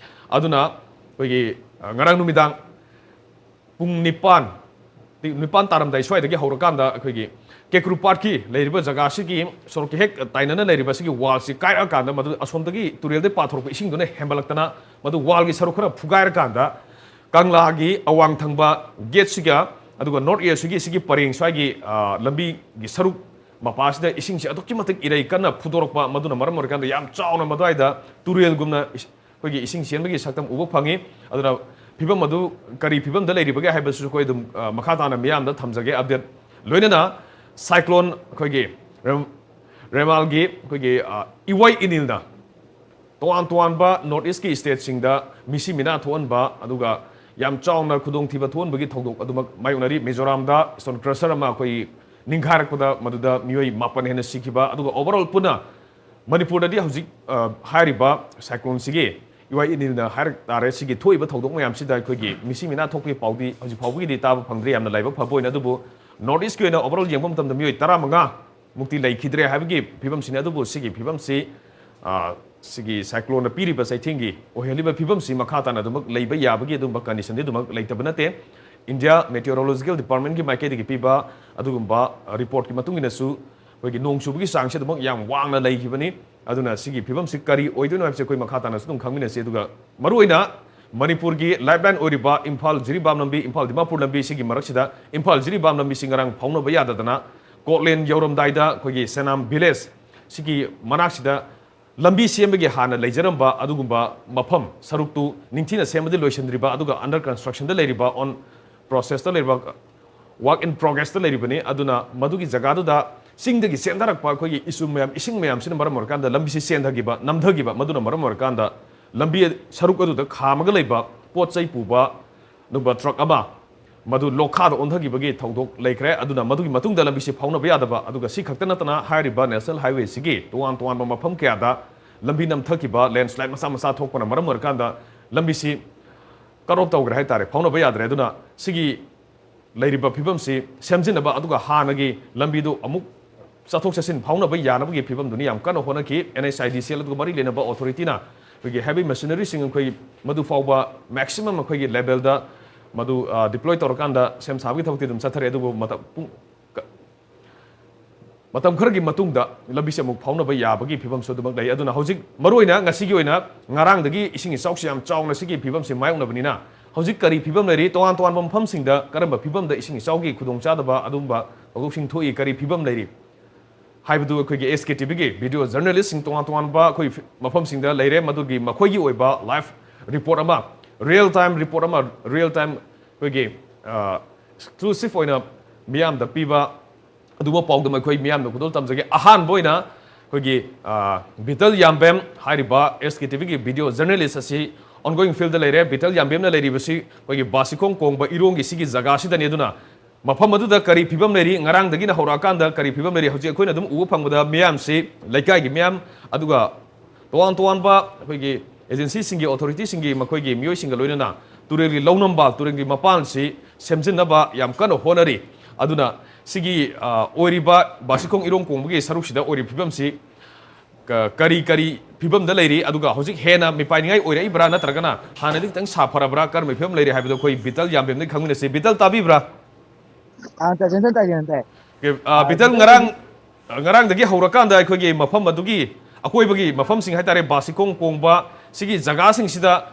ꯑꯗꯨꯅ ꯑꯩꯈꯣꯏꯒꯤ, ꯑ, ꯉꯔꯥꯡ ꯅꯨꯃꯤꯗꯥꯡ ꯄꯨꯡ ꯅꯤꯄꯥꯟ, ꯅꯤꯄꯥꯟ ꯇꯥꯔꯝꯗꯥꯏ ꯁ꯭ꯋꯥꯏꯗꯒꯤ ꯍꯧꯔꯀꯥꯟꯗ ꯑꯩꯈꯣꯏꯒꯤ ꯀꯦꯀ꯭ꯔꯨ ꯄꯥꯠꯀꯤ ꯂꯩꯔꯤꯕ ꯖꯒꯥꯁꯤꯒꯤ ꯁꯣꯔꯣꯛꯀꯤ ꯍꯦꯛ ꯇꯥꯏꯅꯅ ꯂꯩꯔꯤꯕ ꯁꯤꯒꯤ wall ꯁꯤ ꯀꯥꯏꯔꯛꯑꯀꯥꯟꯗ ꯃꯗꯨ ꯑꯁꯣꯝꯗꯒꯤ ꯇꯨꯔꯦꯜꯗꯒꯤ ꯄꯥꯊꯣꯔꯛꯄ ꯏꯁꯤꯡꯗꯨꯅ ꯍꯦꯟꯕꯂꯛꯇꯅ ꯃꯗꯨ wall ꯒꯤ ꯁꯔꯨꯛ ꯈꯔ ꯐꯨꯒꯥꯏꯔꯀꯥꯟꯗ ꯀꯪꯂꯥꯒꯤ ꯑꯋꯥꯡ ꯊꯪꯕ gate ꯁꯤꯒ ꯑꯗꯨꯒ ꯅꯣꯔꯠ ꯏꯁ꯭ꯠꯁꯤꯒꯤ ꯁꯤꯒꯤ ꯄꯔꯦꯡ ꯁ꯭ꯋꯥꯏꯒꯤ, ꯑ, ꯂꯝꯕꯤꯒꯤ ꯁꯔꯨꯛ ꯃꯄꯥꯁꯤꯗ ꯏꯁꯤꯡꯁꯤ ꯑꯗꯨꯛꯀꯤ ꯃꯇꯤꯛ ꯏꯔꯩ ꯀꯟꯅ ꯐꯨꯗꯣꯔꯛꯄ, ꯃꯗꯨꯅ ꯃꯔꯝ ꯑꯣꯏꯔꯀꯥꯟꯗ ꯌꯥꯝ ꯆꯥꯎꯅ ꯃꯗꯨꯋꯥꯏꯗ ꯇꯨꯔꯦꯜꯒꯨꯝꯅ ꯏꯁ-, ꯑꯩꯈꯣꯏꯒꯤ ꯏꯁꯤꯡ ꯆꯦꯟꯕꯒꯤ ꯁꯛꯇꯝ ꯎꯕ ꯐꯪꯉꯤ꯫ ꯑꯗꯨꯅ ꯐꯤꯕꯝ ꯑꯗꯨ ꯀꯔꯤ ꯐꯤꯕꯝꯗ ꯂꯩꯔꯤꯕꯒꯦ ꯍꯥꯏꯕꯁꯤꯁꯨ ꯑꯩꯈꯣꯏ ꯑꯗꯨꯝ, ꯑ, ꯃꯈꯥ ꯇꯥꯅ ꯃꯤꯌꯥꯝꯗ ꯊꯝꯖꯒꯦ ꯑꯞꯗꯦꯠ꯫ ꯂꯣꯏꯅꯅ ꯁꯥꯏꯀ꯭ꯂꯣꯟ ꯑꯩꯈꯣꯏꯒꯤ ꯔꯦꯝ-, ꯔꯦꯃꯥꯜꯒꯤ ꯑꯩꯈꯣꯏꯒꯤ, ꯑ, ꯏꯋꯥꯏ ꯏꯅꯤꯜꯅ ꯇꯣꯉꯥꯟ ꯇꯣꯉꯥꯟꯕ ꯅꯣꯔꯠ ꯏꯁ꯭ꯠꯀꯤ ꯁ꯭ꯇꯦꯠꯁꯤꯡꯗ ꯃꯤꯁꯤ ꯃꯤꯅꯥ ꯊꯣꯛꯍꯟꯕ, ꯑꯗꯨꯒ ꯌꯥꯝ ꯆꯥꯎꯅ ꯈꯨꯗꯣꯡꯊꯤꯕ ꯊꯣꯛꯍꯟꯕꯒꯤ ꯊꯧꯗꯣꯛ ꯑꯗꯨꯃꯛ ꯃꯥꯌꯣꯛꯅꯔꯤ꯫ ꯃꯤꯖꯣꯔꯥꯝꯗ ꯁ꯭ꯇꯣꯟ ꯀ꯭ꯔꯁꯔ ꯑꯃ ꯑꯩꯈꯣꯏ ꯅꯤꯡꯈꯥꯏꯔꯛꯄꯗ ꯃꯗꯨꯗ ꯃꯤꯑꯣꯏ ꯃꯥꯄꯟ ꯍꯦꯟꯅ ꯁꯤꯈꯤꯕ, ꯑꯗꯨꯒ ꯑꯣꯚꯔꯑꯣꯜ ꯄꯨꯟꯅ ꯃꯅꯤꯄꯨꯔꯗꯗꯤ ꯍꯧꯖꯤꯛ, ꯑ, ꯍꯥꯏꯔꯤꯕ ꯁꯥꯏꯀ꯭ꯂꯣꯟꯁꯤꯒꯤ ꯏꯋꯥꯏ ꯏꯅꯤꯜꯅ ꯍꯥꯏꯔꯛ ꯇꯥꯔꯦ, ꯁꯤꯒꯤ ꯊꯣꯛꯏꯕ ꯊꯧꯗꯣꯛ ꯃꯌꯥꯝꯁꯤꯗ ꯑꯩꯈꯣꯏꯒꯤ ꯃꯤꯁꯤ ꯃꯤꯅꯥ ꯊꯣꯛꯄꯒꯤ ꯄꯥꯎꯗꯤ ꯍꯧꯖꯤꯛ ꯐꯥꯎꯕꯒꯤꯗꯤ ꯇꯥꯕ ꯐꯪꯗ꯭ꯔꯤ꯫ ꯌꯥꯝꯅ ꯂꯥꯏꯕꯛ ꯐꯕ ꯑꯣꯏꯅ, ꯑꯗꯨꯕꯨ ꯅꯣꯔꯠ ꯏꯁ꯭ꯠꯀꯤ ꯑꯣꯏꯅ ꯑꯣꯚꯔꯑꯣꯜ ꯌꯦꯡꯕ ꯃꯇꯝꯗ ꯃꯤꯑꯣꯏ ꯇꯔꯥꯃꯉꯥ ꯃꯨꯛꯇꯤ ꯂꯩꯈꯤꯗ꯭ꯔꯦ ꯍꯥꯏꯕꯒꯤ ꯐꯤꯕꯝꯁꯤꯅꯤ꯫ ꯑꯗꯨꯕꯨ ꯁꯤꯒꯤ ꯐꯤꯕꯝꯁꯤ, ꯑ, ꯁꯤꯒꯤ ꯁꯥꯏꯀ꯭ꯂꯣꯟꯅ ꯄꯤꯔꯤꯕ ꯆꯩꯊꯦꯡꯒꯤ ꯑꯣꯏꯍꯜꯂꯤꯕ ꯐꯤꯕꯝꯁꯤ ꯃꯈꯥ ꯇꯥꯅ ꯑꯗꯨꯃꯛ ꯂꯩꯕ ꯌꯥꯕꯒꯤ ꯑꯗꯨꯝꯕ ꯀꯟꯗꯤꯁꯟꯗꯤ ꯑꯗꯨꯃꯛ ꯂꯩꯇꯕ ꯅꯠꯇꯦ꯫ ꯏꯟꯗꯤꯌꯥ ꯃꯦꯇꯤꯑꯣꯔꯣꯂꯣꯖꯤꯀꯦꯜ ꯗꯤꯄꯥꯔꯠꯃꯦꯟꯒꯤ ꯃꯥꯏꯀꯩꯗꯒꯤ ꯄꯤꯕ ꯑꯗꯨꯒꯨꯝꯕ, ꯑ, ꯔꯤꯄꯣꯔꯠꯀꯤ ꯃꯇꯨꯡ ꯏꯟꯅꯁꯨ ꯑꯩꯈꯣꯏꯒꯤ ꯅꯣꯡ ꯆꯨꯕꯒꯤ ꯆꯥꯡꯁꯤ ꯑꯗꯨꯃꯛ ꯌꯥꯝ ꯋꯥꯡꯅ ꯂꯩꯈꯤꯕꯅꯤ꯫ ꯑꯗꯨꯅ ꯁꯤꯒꯤ ꯐꯤꯕꯝꯁꯤ ꯀꯔꯤ ꯑꯣꯏꯗꯣꯏꯅꯣ ꯍꯥꯏꯕꯁꯤ ꯑꯩꯈꯣꯏ ꯃꯈꯥ ꯇꯥꯅꯁꯨ ꯑꯗꯨꯝ ꯈꯪꯃꯤꯟꯅꯁꯤ꯫ ꯑꯗꯨꯒ ꯃꯔꯨꯑꯣꯏꯅ ꯃꯅꯤꯄꯨꯔꯒꯤ ꯂꯥꯏꯐꯂꯥꯏꯟ ꯑꯣꯏꯔꯤꯕ ꯏꯝꯐꯥꯜ ꯖꯤꯔꯤꯕꯥꯝ ꯂꯝꯕꯤ, ꯏꯝꯐꯥꯜ ꯗꯤꯃꯥꯄꯨꯔ ꯂꯝꯕꯤ, ꯁꯤꯒꯤ ꯃꯔꯛꯁꯤꯗ ꯏꯝꯐꯥꯜ ꯖꯤꯔꯤꯕꯥꯝ ꯂꯝꯕꯤꯁꯤ ꯉꯔꯥꯡ ꯐꯥꯎꯅꯕ ꯌꯥꯗꯗꯅ ꯀꯣꯠꯂꯦꯟ ꯌꯧꯔꯝꯗꯥꯏꯗ ꯑꯩꯈꯣꯏꯒꯤ ꯁꯦꯅꯥꯝ ꯚꯤꯂꯦꯖ ꯁꯤꯒꯤ ꯃꯅꯥꯛꯁꯤꯗ ꯂꯝꯕꯤ ꯁꯦꯝꯕꯒꯤ ꯍꯥꯟꯅ ꯂꯩꯖꯔꯝꯕ ꯑꯗꯨꯒꯨꯝꯕ ꯃꯐꯝ ꯁꯔꯨꯛꯇꯨ ꯅꯤꯡꯊꯤꯅ ꯁꯦꯝꯕꯗꯤ ꯂꯣꯏꯁꯤꯟꯗ꯭ꯔꯤꯕ, ꯑꯗꯨꯒ ꯑꯟꯗꯔ ꯀꯟꯁꯇ꯭ꯔꯛꯁꯟꯗ ꯂꯩꯔꯤꯕ, ꯑꯣꯟ ꯄ꯭ꯔꯣꯁꯦꯁꯇ ꯂꯩꯔꯤꯕ, ꯋꯥꯔꯛ ꯏꯟ ꯄ꯭ꯔꯣꯒ꯭ꯔꯦꯁꯇ ꯂꯩꯔꯤꯕꯅꯤ꯫ ꯑꯗꯨꯅ ꯃꯗꯨꯒꯤ ꯖꯒꯥꯗꯨꯗ ꯆꯤꯡꯗꯒꯤ ꯆꯦꯟꯊꯔꯛꯄ ꯑꯩꯈꯣꯏꯒꯤ ꯏꯆꯨꯝ ꯃꯌꯥꯝ, ꯏꯁꯤꯡ ꯃꯌꯥꯝꯁꯤꯅ ꯃꯔꯝ ꯑꯣꯏꯔꯀꯥꯟꯗ ꯂꯝꯕꯤꯁꯤ ꯆꯦꯟꯊꯈꯤꯕ, ꯅꯝꯊꯈꯤꯕ, ꯃꯗꯨꯅ ꯃꯔꯝ ꯑꯣꯏꯔꯀꯥꯟꯗ ꯂꯝꯕꯤ ꯁꯔꯨꯛ ꯑꯗꯨꯗ ꯈꯥꯝꯃꯒ ꯂꯩꯕ ꯄꯣꯠ ꯆꯩ ꯄꯨꯕ ꯑꯗꯨꯒꯨꯝꯕ ꯇ꯭ꯔꯛ ꯑꯃ ꯃꯗꯨ ꯂꯣꯛꯈꯥꯗ ꯑꯣꯟꯊꯈꯤꯕꯒꯤ ꯊꯧꯗꯣꯛ ꯂꯩꯈ꯭ꯔꯦ꯫ ꯑꯗꯨꯅ ꯃꯗꯨꯒꯤ ꯃꯇꯨꯡꯗ ꯂꯝꯕꯤꯁꯤ ꯐꯥꯎꯅꯕ ꯌꯥꯗꯕ, ꯑꯗꯨꯒ ꯁꯤ ꯈꯛꯇ ꯅꯠꯇꯅ ꯍꯥꯏꯔꯤꯕ ꯅꯦꯁꯅꯦꯜ ꯍꯥꯏꯋꯦꯁꯤꯒꯤ ꯇꯣꯉꯥꯟ ꯇꯣꯉꯥꯟꯕ ꯃꯐꯝ ꯀꯌꯥꯗ ꯂꯝꯕꯤ ꯅꯝꯊꯈꯤꯕ, ꯂꯦꯟꯁ꯭ꯂꯥꯏꯗ ꯃꯆꯥ ꯃꯆꯥ ꯊꯣꯛꯄꯅ ꯃꯔꯝ ꯑꯣꯏꯔꯀꯥꯟꯗ ꯂꯝꯕꯤꯁꯤ ꯀꯠ ꯑꯣꯐ ꯇꯧꯈ꯭ꯔꯦ ꯍꯥꯏꯇꯥꯔꯦ, ꯐꯥꯎꯅꯕ ꯌꯥꯗ꯭ꯔꯦ꯫ ꯑꯗꯨꯅ ꯁꯤꯒꯤ ꯂꯩꯔꯤꯕ ꯐꯤꯕꯝꯁꯤ ꯁꯦꯝꯖꯤꯟꯅꯕ, ꯑꯗꯨꯒ ꯍꯥꯟꯅꯒꯤ ꯂꯝꯕꯤꯗꯨ ꯑꯃꯨꯛ ꯆꯠꯊꯣꯛ ꯆꯠꯁꯤꯟ ꯐꯥꯎꯅꯕ ꯌꯥꯅꯕꯒꯤ ꯐꯤꯕꯝꯗꯨꯅꯤ ꯌꯥꯝ ꯀꯟꯅ ꯍꯣꯠꯅꯈꯤ꯫ And H I D C L ꯑꯗꯨꯒ ꯃꯔꯤ ꯂꯩꯅꯕ ꯑꯣꯊꯣꯔꯤꯇꯤꯅ ꯑꯩꯈꯣꯏꯒꯤ ꯍꯦꯚꯤ ꯃꯦꯁꯤꯅꯔꯤꯁꯤꯡ ꯑꯩꯈꯣꯏ ꯃꯗꯨ ꯐꯥꯎꯕ ꯃꯦꯛꯁꯤꯃꯝ ꯑꯩꯈꯣꯏꯒꯤ ꯂꯦꯚꯦꯜꯗ ꯃꯗꯨ, ꯑ, ꯗꯤꯄ꯭ꯂꯣꯏ ꯇꯧꯔꯀꯥꯟꯗ ꯁꯦꯝ ꯁꯥꯕꯒꯤ ꯊꯕꯛꯇꯤ ꯑꯗꯨꯝ ꯆꯠꯊꯔꯦ꯫ ꯑꯗꯨꯕꯨ ꯃꯇꯝ, ꯄꯨꯡ, ꯀ-, ꯃꯇꯝ ꯈꯔꯒꯤ ꯃꯇꯨꯡꯗ ꯂꯝꯕꯤꯁꯦ ꯑꯃꯨꯛ ꯐꯥꯎꯅꯕ ꯌꯥꯕꯒꯤ ꯐꯤꯕꯝꯁꯨ ꯑꯗꯨꯃꯛ ꯂꯩ꯫ ꯑꯗꯨꯅ ꯍꯧꯖꯤꯛ ꯃꯔꯨꯑꯣꯏꯅ ꯉꯁꯤꯒꯤ ꯑꯣꯏꯅ ꯉꯔꯥꯡꯗꯒꯤ ꯏꯁꯤꯡ ꯏꯆꯥꯎꯁꯤ ꯌꯥꯝ ꯆꯥꯎꯅ ꯁꯤꯒꯤ ꯐꯤꯕꯝꯁꯤ ꯃꯥꯌꯣꯛꯅꯕꯅꯤꯅ ꯍꯧꯖꯤꯛ ꯀꯔꯤ ꯐꯤꯕꯝ ꯂꯩꯔꯤ, ꯇꯣꯉꯥꯟ ꯇꯣꯉꯥꯟꯕ ꯃꯐꯝꯁꯤꯡꯗ ꯀꯔꯝꯕ ꯐꯤꯕꯝꯗ ꯏꯁꯤꯡ ꯏꯆꯥꯎꯒꯤ ꯈꯨꯗꯣꯡꯆꯥꯗꯕ ꯑꯗꯨꯒꯨꯝꯕ ꯊꯧꯗꯣꯛꯁꯤꯡ ꯊꯣꯛꯏ, ꯀꯔꯤ ꯐꯤꯕꯝ ꯂꯩꯔꯤ ꯍꯥꯏꯕꯗꯨ ꯑꯩꯈꯣꯏꯒꯤ S K T Vꯒꯤ video journalistꯁꯤꯡ, ꯇꯣꯉꯥꯟ ꯇꯣꯉꯥꯟꯕ ꯑꯩꯈꯣꯏ ꯐꯤ-, ꯃꯐꯝꯁꯤꯡꯗ ꯂꯩꯔꯦ, ꯃꯗꯨꯒꯤ ꯃꯈꯣꯏꯒꯤ ꯑꯣꯏꯕ live report ꯑꯃ, real time report ꯑꯃ, real time ꯑꯩꯈꯣꯏꯒꯤ, ꯑ, exclusive ꯑꯣꯏꯅ ꯃꯤꯌꯥꯝꯗ ꯄꯤꯕ ꯑꯗꯨꯒꯨꯝꯕ ꯄꯥꯎꯗꯝ ꯑꯩꯈꯣꯏ ꯃꯤꯌꯥꯝꯗ ꯈꯨꯗꯣꯜ ꯇꯝꯖꯒꯦ꯫ ꯑꯍꯥꯟꯕ ꯑꯣꯏꯅ ꯑꯩꯈꯣꯏꯒꯤ, ꯑ, ꯕꯤꯇꯜ ꯌꯥꯝꯕꯦꯝ ꯍꯥꯏꯔꯤꯕ S K T Vꯒꯤ video journalist ꯑꯁꯤ ongoing fieldꯇ ꯂꯩꯔꯦ꯫ ꯕꯤꯇꯜ ꯌꯥꯝꯕꯦꯝꯅ ꯂꯩꯔꯤꯕꯁꯤ ꯑꯩꯈꯣꯏꯒꯤ ꯕꯥꯁꯤꯈꯣꯡ ꯀꯣꯡꯕ ꯏꯔꯣꯡꯒꯤ ꯁꯤꯒꯤ ꯖꯒꯥꯁꯤꯗꯅꯤ꯫ ꯑꯗꯨꯅ ꯃꯐꯝ ꯑꯗꯨꯗ ꯀꯔꯤ ꯐꯤꯕꯝ ꯂꯩꯔꯤ, ꯉꯔꯥꯡꯗꯒꯤꯅ ꯍꯧꯔꯛꯑꯀꯥꯟꯗ ꯀꯔꯤ ꯐꯤꯕꯝ ꯂꯩꯔꯤ, ꯍꯧꯖꯤꯛ ꯑꯩꯈꯣꯏꯅ ꯑꯗꯨꯝ ꯎꯕ ꯐꯪꯕꯗ ꯃꯤꯌꯥꯝꯁꯤ, ꯂꯩꯀꯥꯏꯒꯤ ꯃꯤꯌꯥꯝ, ꯑꯗꯨꯒ ꯇꯣꯉꯥꯟ ꯇꯣꯉꯥꯟꯕ ꯑꯩꯈꯣꯏꯒꯤ agencyꯁꯤꯡꯒꯤ, authorityꯁꯤꯡꯒꯤ ꯃꯈꯣꯏꯒꯤ ꯃꯤꯑꯣꯏꯁꯤꯡꯒ ꯂꯣꯏꯅꯅ ꯇꯨꯔꯦꯜꯒꯤ ꯂꯧꯅꯝꯕ, ꯇꯨꯔꯦꯜꯒꯤ ꯃꯄꯥꯟꯁꯤ ꯁꯦꯝꯖꯤꯟꯅꯕ ꯌꯥꯝ ꯀꯟꯅ ꯍꯣꯠꯅꯔꯤ꯫ ꯑꯗꯨꯅ ꯁꯤꯒꯤ, ꯑ, ꯑꯣꯏꯔꯤꯕ ꯕꯥꯁꯤꯈꯣꯡ ꯏꯔꯣꯡ ꯀꯣꯡꯕꯒꯤ ꯁꯔꯨꯛꯁꯤꯗ ꯑꯣꯏꯔꯤꯕ ꯐꯤꯕꯝꯁꯤ ꯀ-, ꯀꯔꯤ ꯀꯔꯤ ꯐꯤꯕꯝꯗ ꯂꯩꯔꯤ, ꯑꯗꯨꯒ ꯍꯧꯖꯤꯛ ꯍꯦꯟꯅ ꯃꯤꯄꯥꯏꯅꯤꯡꯉꯥꯏ ꯑꯣꯏꯔꯛꯏꯕ꯭ꯔꯥ, ꯅꯠꯇ꯭ꯔꯒꯅ ꯍꯥꯟꯅꯗꯤ ꯈꯤꯇꯪ ꯁꯥꯐꯔꯕ꯭ꯔꯥ, ꯀꯔꯝꯕ ꯐꯤꯕꯝ ꯂꯩꯔꯤ ꯍꯥꯏꯕꯗꯣ ꯑꯩꯈꯣꯏ ꯕꯤꯇꯜ ꯌꯥꯝꯕꯦꯝꯗꯒꯤ ꯈꯪꯃꯤꯟꯅꯁꯤ꯫ ꯕꯤꯇꯜ, ꯇꯥꯕꯤꯕ꯭ꯔꯥ? ꯑꯥ, ꯇꯥꯖꯦꯟꯗ꯭ꯔ, ꯇꯥꯖꯦꯟꯗ꯭ꯔ, ꯇꯥꯏ꯫ ꯑꯣꯀꯦ, ꯑ, ꯑꯥ, ꯕꯤꯇꯜ, ꯕꯤꯇꯜ, ꯉꯔꯥꯡ, ꯉꯔꯥꯡꯗꯒꯤ ꯍꯧꯔꯀꯥꯟꯗ ꯑꯩꯈꯣꯏꯒꯤ ꯃꯐꯝ ꯑꯗꯨꯒꯤ ꯑꯀꯣꯏꯕꯒꯤ ꯃꯐꯝꯁꯤꯡ ꯍꯥꯏꯇꯥꯔꯦ, ꯕꯥꯁꯤꯈꯣꯡ ꯀꯣꯡꯕ ꯁꯤꯒꯤ ꯖꯒꯥꯁꯤꯡꯁꯤꯗ,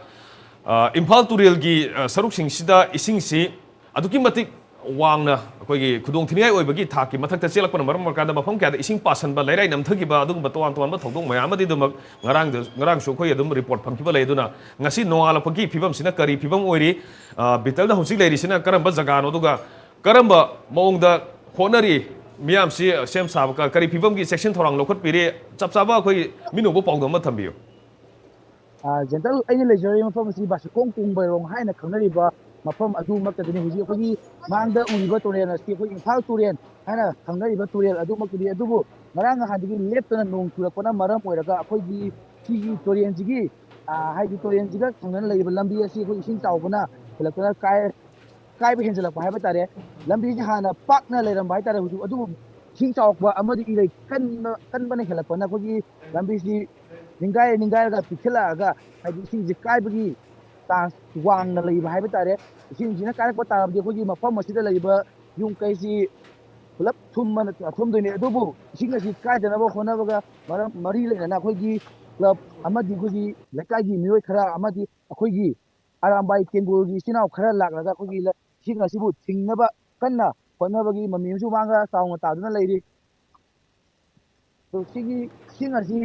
ꯑ, ꯏꯝꯐꯥꯜ ꯇꯨꯔꯦꯜꯒꯤ, ꯑ, ꯁꯔꯨꯛꯁꯤꯡꯁꯤꯗ ꯏꯁꯤꯡꯁꯤ ꯑꯗꯨꯛꯀꯤ ꯃꯇꯤꯛ ꯋꯥꯡꯅ ꯑꯩꯈꯣꯏꯒꯤ ꯈꯨꯗꯣꯡ ꯊꯤꯅꯤꯡꯉꯥꯏ ꯑꯣꯏꯕꯒꯤ ꯊꯥꯛꯀꯤ ꯃꯊꯛꯇ ꯆꯦꯜꯂꯛꯄꯅ ꯃꯔꯝ ꯑꯣꯏꯔꯀꯥꯟꯗ ꯃꯐꯝ ꯀꯌꯥꯗ ꯏꯁꯤꯡ ꯄꯥꯁꯟꯕ, ꯂꯩꯔꯥꯏ ꯅꯝꯊꯈꯤꯕ, ꯑꯗꯨꯒꯨꯝꯕ ꯇꯣꯉꯥꯟ ꯇꯣꯉꯥꯟꯕ ꯊꯧꯗꯣꯛ ꯃꯌꯥꯝ ꯑꯃꯗꯤ ꯑꯗꯨꯃꯛ ꯉꯔꯥꯡꯗ, ꯉꯔꯥꯡꯁꯨ ꯑꯩꯈꯣꯏ ꯑꯗꯨꯝ report ꯐꯪꯈꯤꯕ ꯂꯩ꯫ ꯑꯗꯨꯅ ꯉꯁꯤ ꯅꯣꯡꯉꯥꯜꯂꯛꯄꯒꯤ ꯐꯤꯕꯝꯁꯤꯅ ꯀꯔꯤ ꯐꯤꯕꯝ ꯑꯣꯏꯔꯤ, ꯑ, ꯕꯤꯇꯜꯅ ꯍꯧꯖꯤꯛ ꯂꯩꯔꯤꯁꯤꯅ ꯀꯔꯝꯕ ꯖꯒꯥꯅꯣ, ꯑꯗꯨꯒ ꯀꯔꯝꯕ ꯃꯑꯣꯡꯗ ꯍꯣꯠꯅꯔꯤ, ꯃꯤꯌꯥꯝꯁꯤ ꯁꯦꯝ ꯁꯥꯕ ꯀ-, ꯀꯔꯤ ꯐꯤꯕꯝꯒꯤ ꯆꯦꯛꯁꯤꯟ ꯊꯧꯔꯥꯡ ꯂꯧꯈꯠꯄꯤꯔꯤ, ꯆꯞ ꯆꯥꯕ ꯑꯩꯈꯣꯏ ꯃꯤꯅ ꯎꯕ ꯄꯥꯎꯗꯝ ꯑꯃ ꯊꯝꯕꯤꯌꯨ꯫ ꯑ, ꯖꯦꯟꯇꯜ, ꯑꯩꯅ ꯂꯩꯖꯔꯤꯕ ꯃꯐꯝ ꯑꯁꯤ ꯕꯥꯁꯤꯈꯣꯡ ꯀꯣꯡꯕꯩꯔꯣꯡ ꯍꯥꯏꯅ ꯈꯪꯅꯔꯤꯕ ꯃꯐꯝ ꯑꯗꯨꯃꯛꯇꯗꯅꯤ꯫ ꯍꯧꯖꯤꯛ ꯑꯩꯈꯣꯏꯒꯤ ꯃꯥꯡꯗ ꯎꯔꯤꯕ ꯇꯨꯔꯦꯜ ꯑꯁꯤ ꯑꯩꯈꯣꯏ ꯏꯝꯐꯥꯜ ꯇꯨꯔꯦꯜ ꯍꯥꯏꯅ ꯈꯪꯅꯔꯤꯕ ꯇꯨꯔꯦꯜ ꯑꯗꯨꯃꯛꯇꯅꯤ꯫ ꯑꯗꯨꯕꯨ ꯉꯔꯥꯡ ꯅꯍꯥꯟꯗꯒꯤ ꯂꯦꯞꯇꯅ ꯅꯣꯡ ꯆꯨꯔꯛꯄꯅ ꯃꯔꯝ ꯑꯣꯏꯔꯒ ꯑꯩꯈꯣꯏꯒꯤ ꯁꯤꯒꯤ ꯇꯨꯔꯦꯜꯁꯤꯒꯤ, ꯑ, ꯍꯥꯏꯗꯤ ꯇꯨꯔꯦꯜꯁꯤꯒ ꯊꯪꯅꯅ ꯂꯩꯔꯤꯕ ꯂꯝꯕꯤ ꯑꯁꯤ ꯑꯩꯈꯣꯏ ꯏꯁꯤꯡ ꯆꯥꯎꯕꯅ ꯍꯦꯜꯂꯛꯇꯅ ꯀꯥꯏ-, ꯀꯥꯏꯕ ꯍꯦꯟꯖꯜꯂꯛꯄ ꯍꯥꯏꯕ ꯇꯥꯔꯦ꯫ ꯂꯝꯕꯤꯁꯤ ꯍꯥꯟꯅ ꯄꯥꯛꯅ ꯂꯩꯔꯝꯕ ꯍꯥꯏ ꯇꯥꯔꯦ, ꯍꯧꯖꯤꯛ ꯑꯗꯨꯕꯨ ꯏꯁꯤꯡ ꯆꯥꯎꯔꯛꯄ ꯑꯃꯗꯤ ꯏꯔꯩ ꯀꯟꯕ, ꯀꯟꯕꯅ ꯍꯦꯜꯂꯛꯄꯅ ꯑꯩꯈꯣꯏꯒꯤ ꯂꯝꯕꯤꯁꯤ ꯅꯤꯡꯒꯥꯏ ꯅꯤꯡꯒꯥꯏꯔꯒ ꯄꯤꯛꯁꯤꯜꯂꯛꯑꯒ, ꯍꯥꯏꯗꯤ ꯏꯁꯤꯡꯁꯤ ꯀꯥꯏꯕꯒꯤ ꯆꯥꯟꯁ ꯋꯥꯡꯅ ꯂꯩꯕ ꯍꯥꯏꯕ ꯇꯥꯔꯦ꯫ ꯏꯁꯤꯡꯁꯤꯅ ꯀꯥꯏꯔꯛꯄ ꯇꯥꯔꯕꯗꯤ ꯑꯩꯈꯣꯏꯒꯤ ꯃꯐꯝ ꯑꯁꯤꯗ ꯂꯩꯔꯤꯕ ꯌꯨꯝ ꯀꯩꯁꯤ ꯄꯨꯂꯞ ꯊꯨꯝꯕꯅ ꯊꯨꯝꯗꯣꯏꯅꯤ꯫ ꯑꯗꯨꯕꯨ ꯏꯁꯤꯡ ꯑꯁꯤ ꯀꯥꯏꯗꯅꯕ ꯍꯣꯠꯅꯕꯒ ꯃꯔꯝ, ꯃꯔꯤ ꯂꯩꯅꯅ ꯑꯩꯈꯣꯏꯒꯤ ꯀ꯭ꯂꯕ ꯑꯃꯗꯤ ꯑꯩꯈꯣꯏꯒꯤ ꯂꯩꯀꯥꯏꯒꯤ ꯃꯤꯑꯣꯏ ꯈꯔ ꯑꯃꯗꯤ ꯑꯩꯈꯣꯏꯒꯤ ꯑꯔꯥꯝꯕꯥꯏ ꯇꯦꯡꯒꯣꯜꯒꯤ ꯏꯆꯤꯟ ꯏꯅꯥꯎ ꯈꯔ ꯂꯥꯛꯂꯒ ꯑꯩꯈꯣꯏꯒꯤ ꯂ-, ꯏꯁꯤꯡ ꯑꯁꯤꯕꯨ ꯊꯤꯡꯅꯕ ꯀꯟꯅ ꯍꯣꯠꯅꯕꯒꯤ ꯃꯃꯤ ꯑꯃꯁꯨ ꯃꯥꯡꯗ ꯆꯥꯎꯅ ꯇꯥꯗꯨꯅ ꯂꯩꯔꯤ꯫ ꯑꯗꯣ ꯁꯤꯒꯤ ꯏꯁꯤꯡ ꯑꯁꯤ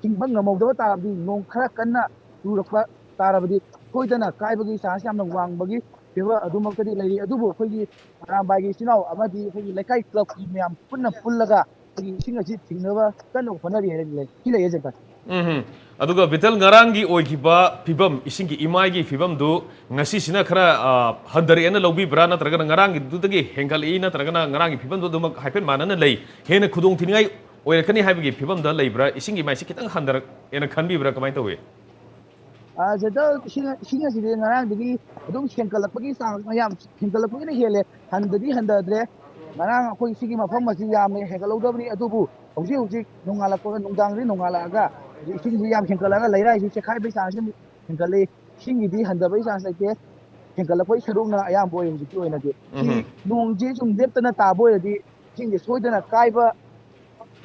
ꯊꯤꯡꯕ ꯉꯝꯍꯧꯗꯕ ꯇꯥꯔꯕꯗꯤ, ꯅꯣꯡ ꯈꯔ ꯀꯟꯅ ꯆꯨꯔꯛꯄ ꯇꯥꯔꯕꯗꯤ, ꯁꯣꯏꯗꯅ ꯀꯥꯏꯕꯒꯤ ꯆꯥꯟꯁ ꯌꯥꯝꯅ ꯋꯥꯡꯕꯒꯤ ꯐꯤꯕꯝ ꯑꯗꯨꯃꯛꯇꯗꯤ ꯂꯩꯔꯤ꯫ ꯑꯗꯨꯕꯨ ꯑꯩꯈꯣꯏꯒꯤ ꯑꯔꯥꯝꯕꯥꯏꯒꯤ ꯏꯆꯤꯟ ꯏꯅꯥꯎ ꯑꯃꯗꯤ ꯑꯩꯈꯣꯏꯒꯤ ꯂꯩꯀꯥꯏ ꯀ꯭ꯂꯕꯀꯤ ꯃꯌꯥꯝ ꯄꯨꯟꯅ ꯄꯨꯜꯂꯒ ꯑꯩꯈꯣꯏꯒꯤ ꯏꯁꯤꯡ ꯑꯁꯤ ꯊꯤꯡꯅꯕ ꯀꯟꯅ ꯍꯣꯠꯅꯔꯤ ꯍꯥꯏꯅ ꯂꯩ꯫ ꯁꯤ ꯂꯩꯌꯦ, ꯖꯦꯟꯇꯔ꯫ ꯎꯝ꯫ ꯑꯗꯨꯒ ꯕꯤꯇꯜ, ꯉꯔꯥꯡꯒꯤ ꯑꯣꯏꯈꯤꯕ ꯐꯤꯕꯝ, ꯏꯁꯤꯡꯒꯤ ꯏꯃꯥꯏꯒꯤ ꯐꯤꯕꯝꯗꯨ ꯉꯁꯤꯁꯤꯅ ꯈꯔ, ꯑ, ꯍꯟꯊꯔꯛꯑꯦꯅ ꯂꯧꯕꯤꯕ꯭ꯔꯥ, ꯅꯠꯇ꯭ꯔꯒꯅ ꯉꯔꯥꯡꯒꯤꯗꯨꯗꯒꯤ ꯍꯦꯟꯒꯠꯂꯛꯏ, ꯅꯠꯇ꯭ꯔꯒꯅ ꯉꯔꯥꯡꯒꯤ ꯐꯤꯕꯝꯗꯨ ꯑꯗꯨꯃꯛ ꯍꯥꯏꯐꯦꯠ ꯃꯥꯟꯅꯅ ꯂꯩ, ꯍꯦꯟꯅ ꯈꯨꯗꯣꯡ ꯊꯤꯅꯤꯡꯉꯥꯏ ꯑꯣꯏꯔꯛꯀꯅꯤ ꯍꯥꯏꯕꯒꯤ ꯐꯤꯕꯝꯗ ꯂꯩꯕ꯭ꯔꯥ? ꯏꯁꯤꯡꯒꯤ ꯏꯃꯥꯏꯁꯤ ꯈꯤꯇꯪ ꯍꯟꯊꯔꯛꯑꯦꯅ ꯈꯟꯕꯤꯕ꯭ꯔꯥ? ꯀꯃꯥꯏꯅ ꯇꯧꯏ? ꯑ, ꯖꯦꯟꯇꯔ, ꯏꯁꯤꯡ, ꯏꯁꯤꯡ ꯑꯁꯤꯗꯤ ꯉꯔꯥꯡꯗꯒꯤ ꯑꯗꯨꯝ ꯍꯦꯟꯒꯠꯂꯛꯄꯒꯤ ꯆꯥꯡ ꯌꯥꯝ ꯍꯦꯟꯒꯠꯂꯛꯄꯒꯤꯅ ꯍꯦꯜꯂꯦ, ꯍꯟꯊꯗꯤ ꯍꯟꯊꯗ꯭ꯔꯦ꯫ ꯉꯔꯥꯡ ꯑꯩꯈꯣꯏ ꯁꯤꯒꯤ ꯃꯐꯝ ꯑꯁꯤ ꯌꯥꯝꯅ ꯍꯦꯟꯒꯠꯍꯧꯗꯕꯅꯤ, ꯑꯗꯨꯕꯨ ꯍꯧꯖꯤꯛ ꯍꯧꯖꯤꯛ ꯅꯣꯡꯉꯥꯜꯂꯛꯄꯒ, ꯅꯨꯡꯗꯥꯡꯗꯤ ꯅꯣꯡꯉꯥꯜꯂꯛꯑꯒ ꯍꯧꯖꯤꯛ ꯏꯁꯤꯡꯁꯤ ꯌꯥꯝ ꯍꯦꯟꯒꯠꯂꯒ ꯂꯩꯔꯥꯏꯁꯤ ꯆꯦꯈꯥꯏꯕꯒꯤ ꯆꯥꯡꯁꯤ ꯑꯃꯨꯛ ꯍꯦꯟꯒꯠꯂꯛꯏ꯫ ꯏꯁꯤꯡꯒꯤꯗꯤ ꯍꯟꯊꯕꯒꯤ ꯆꯥꯡꯁ ꯂꯩꯇꯦ, ꯍꯦꯟꯒꯠꯂꯛꯄꯒꯤ ꯁꯔꯨꯛꯅ ꯑꯌꯥꯝꯕ ꯑꯣꯏ ꯍꯧꯖꯤꯛꯀꯤ ꯑꯣꯏꯅꯗꯤ꯫ ꯁꯤ ꯎꯝꯍꯨꯝ꯫ ꯅꯣꯡꯁꯤ ꯁꯨꯝ ꯂꯦꯞꯇꯅ ꯇꯥꯕ ꯑꯣꯏꯔꯗꯤ ꯏꯁꯤꯡꯁꯦ ꯁꯣꯏꯗꯅ ꯀꯥꯏꯕ,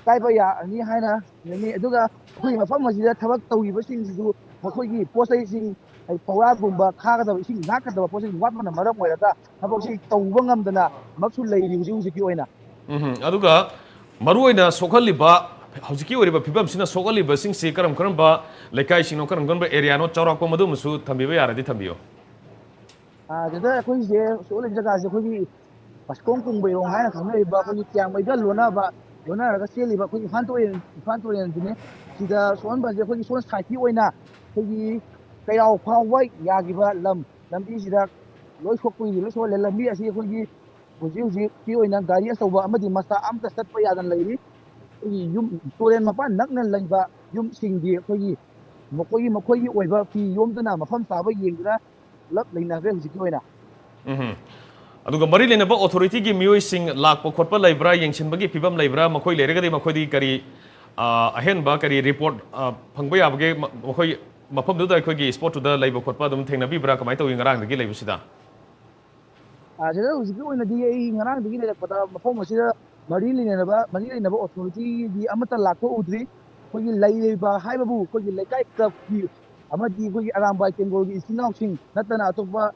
ꯀꯥꯏꯕ ꯌꯥꯔꯅꯤ ꯍꯥꯏꯅ ꯂꯩꯅꯩ꯫ ꯑꯗꯨꯒ ꯑꯩꯈꯣꯏ ꯃꯐꯝ ꯑꯁꯤꯗ ꯊꯕꯛ ꯇꯧꯔꯤꯕꯁꯤꯡꯁꯤꯁꯨ ꯃꯈꯣꯏꯒꯤ ꯄꯣꯠ ꯆꯩꯁꯤꯡ, ꯍꯥꯏꯗꯤ ꯐꯧꯔꯥꯒꯨꯝꯕ ꯈꯥꯒꯗꯕ, ꯏꯁꯤꯡ ꯉꯥꯛꯀꯗꯕ ꯄꯣꯠ ꯆꯩ ꯋꯥꯠꯄꯅ ꯃꯔꯝ ꯑꯣꯏꯔꯒ ꯊꯕꯛꯁꯤ ꯇꯧꯕ ꯉꯝꯗꯅ ꯃꯛꯁꯨ ꯂꯩꯔꯤ ꯍꯧꯖꯤꯛ ꯍꯧꯖꯤꯛꯀꯤ ꯑꯣꯏꯅ꯫ ꯎꯝꯍꯨꯝ꯫ ꯑꯗꯨꯒ ꯃꯔꯨꯑꯣꯏꯅ ꯁꯣꯛꯍꯜꯂꯤꯕ, ꯍꯧꯖꯤꯛꯀꯤ ꯑꯣꯏꯔꯤꯕ ꯐꯤꯕꯝꯁꯤꯅ ꯁꯣꯛꯍꯜꯂꯤꯕꯁꯤꯡꯁꯤ ꯀꯔꯝ ꯀꯔꯝꯕ ꯂꯩꯀꯥꯏꯁꯤꯡꯅꯣ, ꯀꯔꯝ ꯀꯔꯝꯕ ꯑꯦꯔꯤꯌꯥꯅꯣ, ꯆꯥꯎꯔꯥꯛꯄ ꯃꯗꯨꯃꯁꯨ ꯊꯝꯕꯤꯕ ꯌꯥꯔꯗꯤ ꯊꯝꯕꯤꯌꯨ꯫ ꯑꯥ, ꯗꯥꯗꯥ, ꯑꯩꯈꯣꯏꯁꯦ ꯍꯧꯖꯤꯛ ꯂꯩꯔꯤꯕ ꯖꯒꯥꯁꯦ ꯑꯩꯈꯣꯏꯒꯤ ꯃꯁꯀꯣꯡ ꯀꯣꯡꯕꯩꯔꯣꯡ ꯍꯥꯏꯅ ꯈꯪꯅꯔꯤꯕ ꯑꯩꯈꯣꯏꯒꯤ ꯇꯤꯌꯥꯡꯃꯩꯒ ꯂꯣꯟꯅꯕ, ꯂꯣꯟꯅꯔꯒ ꯆꯦꯜꯂꯤꯕ ꯑꯩꯈꯣꯏꯒꯤ ꯏꯝꯐꯥꯜ ꯇꯨꯔꯦꯜ, ꯏꯝꯐꯥꯜ ꯇꯨꯔꯦꯜꯁꯤꯅꯦ꯫ ꯁꯤꯗ ꯁꯣꯛꯍꯟꯕꯁꯦ ꯑꯩꯈꯣꯏꯒꯤ ꯁꯣꯝ ꯁꯥꯏꯠꯀꯤ ꯑꯣꯏꯅ ꯑꯩꯈꯣꯏꯒꯤ ꯀꯩꯔꯥꯎ ꯐꯥꯎꯕ ꯌꯥꯈꯤꯕ ꯂꯝ, ꯂꯝꯕꯤꯁꯤꯗ ꯂꯣꯏ ꯁꯣꯛꯄꯒꯤꯗꯤ ꯂꯣꯏ ꯁꯣꯛꯍꯜꯂꯦ꯫ ꯂꯝꯕꯤ ꯑꯁꯤ ꯑꯩꯈꯣꯏꯒꯤ ꯍꯧꯖꯤꯛ ꯍꯧꯖꯤꯛꯀꯤ ꯑꯣꯏꯅ ꯒꯥꯔꯤ ꯑꯆꯧꯕ ꯑꯃꯗꯤ ꯃꯆꯥ ꯑꯝꯇ ꯆꯠꯄ ꯌꯥꯗꯅ ꯂꯩꯔꯤ꯫ ꯑꯩꯈꯣꯏꯒꯤ ꯌꯨꯝ, ꯇꯨꯔꯦꯜ ꯃꯄꯥꯟ ꯅꯛꯅ ꯂꯩꯕ ꯌꯨꯝꯁꯤꯡꯗꯤ ꯑꯩꯈꯣꯏꯒꯤ ꯃꯈꯣꯏꯒꯤ, ꯃꯈꯣꯏꯒꯤ ꯑꯣꯏꯕ ꯐꯤ ꯌꯣꯝꯗꯨꯅ ꯃꯐꯝ ꯆꯥꯕ ꯌꯦꯡꯗꯨꯅ ꯄꯨꯂꯞ ꯂꯩꯅꯈ꯭ꯔꯦ ꯍꯧꯖꯤꯛꯀꯤ ꯑꯣꯏꯅ꯫ ꯎꯝꯍꯨꯝ꯫ ꯑꯗꯨꯒ ꯃꯔꯤ ꯂꯩꯅꯕ ꯑꯣꯊꯣꯔꯤꯇꯤꯒꯤ ꯃꯤꯑꯣꯏꯁꯤꯡ ꯂꯥꯛꯄ ꯈꯣꯠꯄ ꯂꯩꯕ꯭ꯔꯥ, ꯌꯦꯡꯁꯤꯟꯕꯒꯤ ꯐꯤꯕꯝ ꯂꯩꯕ꯭ꯔꯥ? ꯃꯈꯣꯏ ꯂꯩꯔꯒꯗꯤ ꯃꯈꯣꯏꯗꯤ ꯀꯔꯤ, ꯑ, ꯑꯍꯦꯟꯕ ꯀꯔꯤ ꯔꯤꯄꯣꯔꯠ, ꯑ, ꯐꯪꯕ ꯌꯥꯕꯒꯦ? ꯃ-, ꯃꯈꯣꯏ ꯃꯐꯝꯗꯨꯗ, ꯑꯩꯈꯣꯏꯒꯤ ꯁ꯭ꯄꯣꯠꯇꯨꯗ ꯂꯩꯕ ꯈꯣꯠꯄ ꯑꯗꯨꯝ ꯊꯦꯡꯅꯕꯤꯕ꯭ꯔꯥ? ꯀꯃꯥꯏꯅ ꯇꯧꯏ ꯉꯔꯥꯡꯗꯒꯤ ꯂꯩꯕꯁꯤꯗ? ꯑ, ꯁꯤꯗ ꯍꯧꯖꯤꯛꯀꯤ ꯑꯣꯏꯅꯗꯤ ꯑꯩ ꯉꯔꯥꯡꯗꯒꯤ ꯂꯩꯔꯛꯄꯗ ꯃꯐꯝ ꯑꯁꯤꯗ ꯃꯔꯤ ꯂꯩꯅꯔꯕ, ꯃꯔꯤ ꯂꯩꯅꯕ ꯑꯣꯊꯣꯔꯤꯇꯤꯗꯤ ꯑꯃꯠꯇ ꯂꯥꯛꯄ ꯎꯗ꯭ꯔꯤ꯫ ꯑꯩꯈꯣꯏꯒꯤ ꯂꯩꯔꯤꯕ ꯍꯥꯏꯕꯕꯨ ꯑꯩꯈꯣꯏꯒꯤ ꯂꯩꯀꯥꯏ ꯀ꯭ꯂꯕꯀꯤ ꯑꯃꯗꯤ ꯑꯩꯈꯣꯏꯒꯤ ꯑꯔꯥꯝꯕꯥꯏ ꯇꯦꯡꯒꯣꯜꯒꯤ ꯏꯆꯤꯟ ꯏꯅꯥꯎꯁꯤꯡ ꯅꯠꯇꯅ ꯑꯇꯣꯞꯄ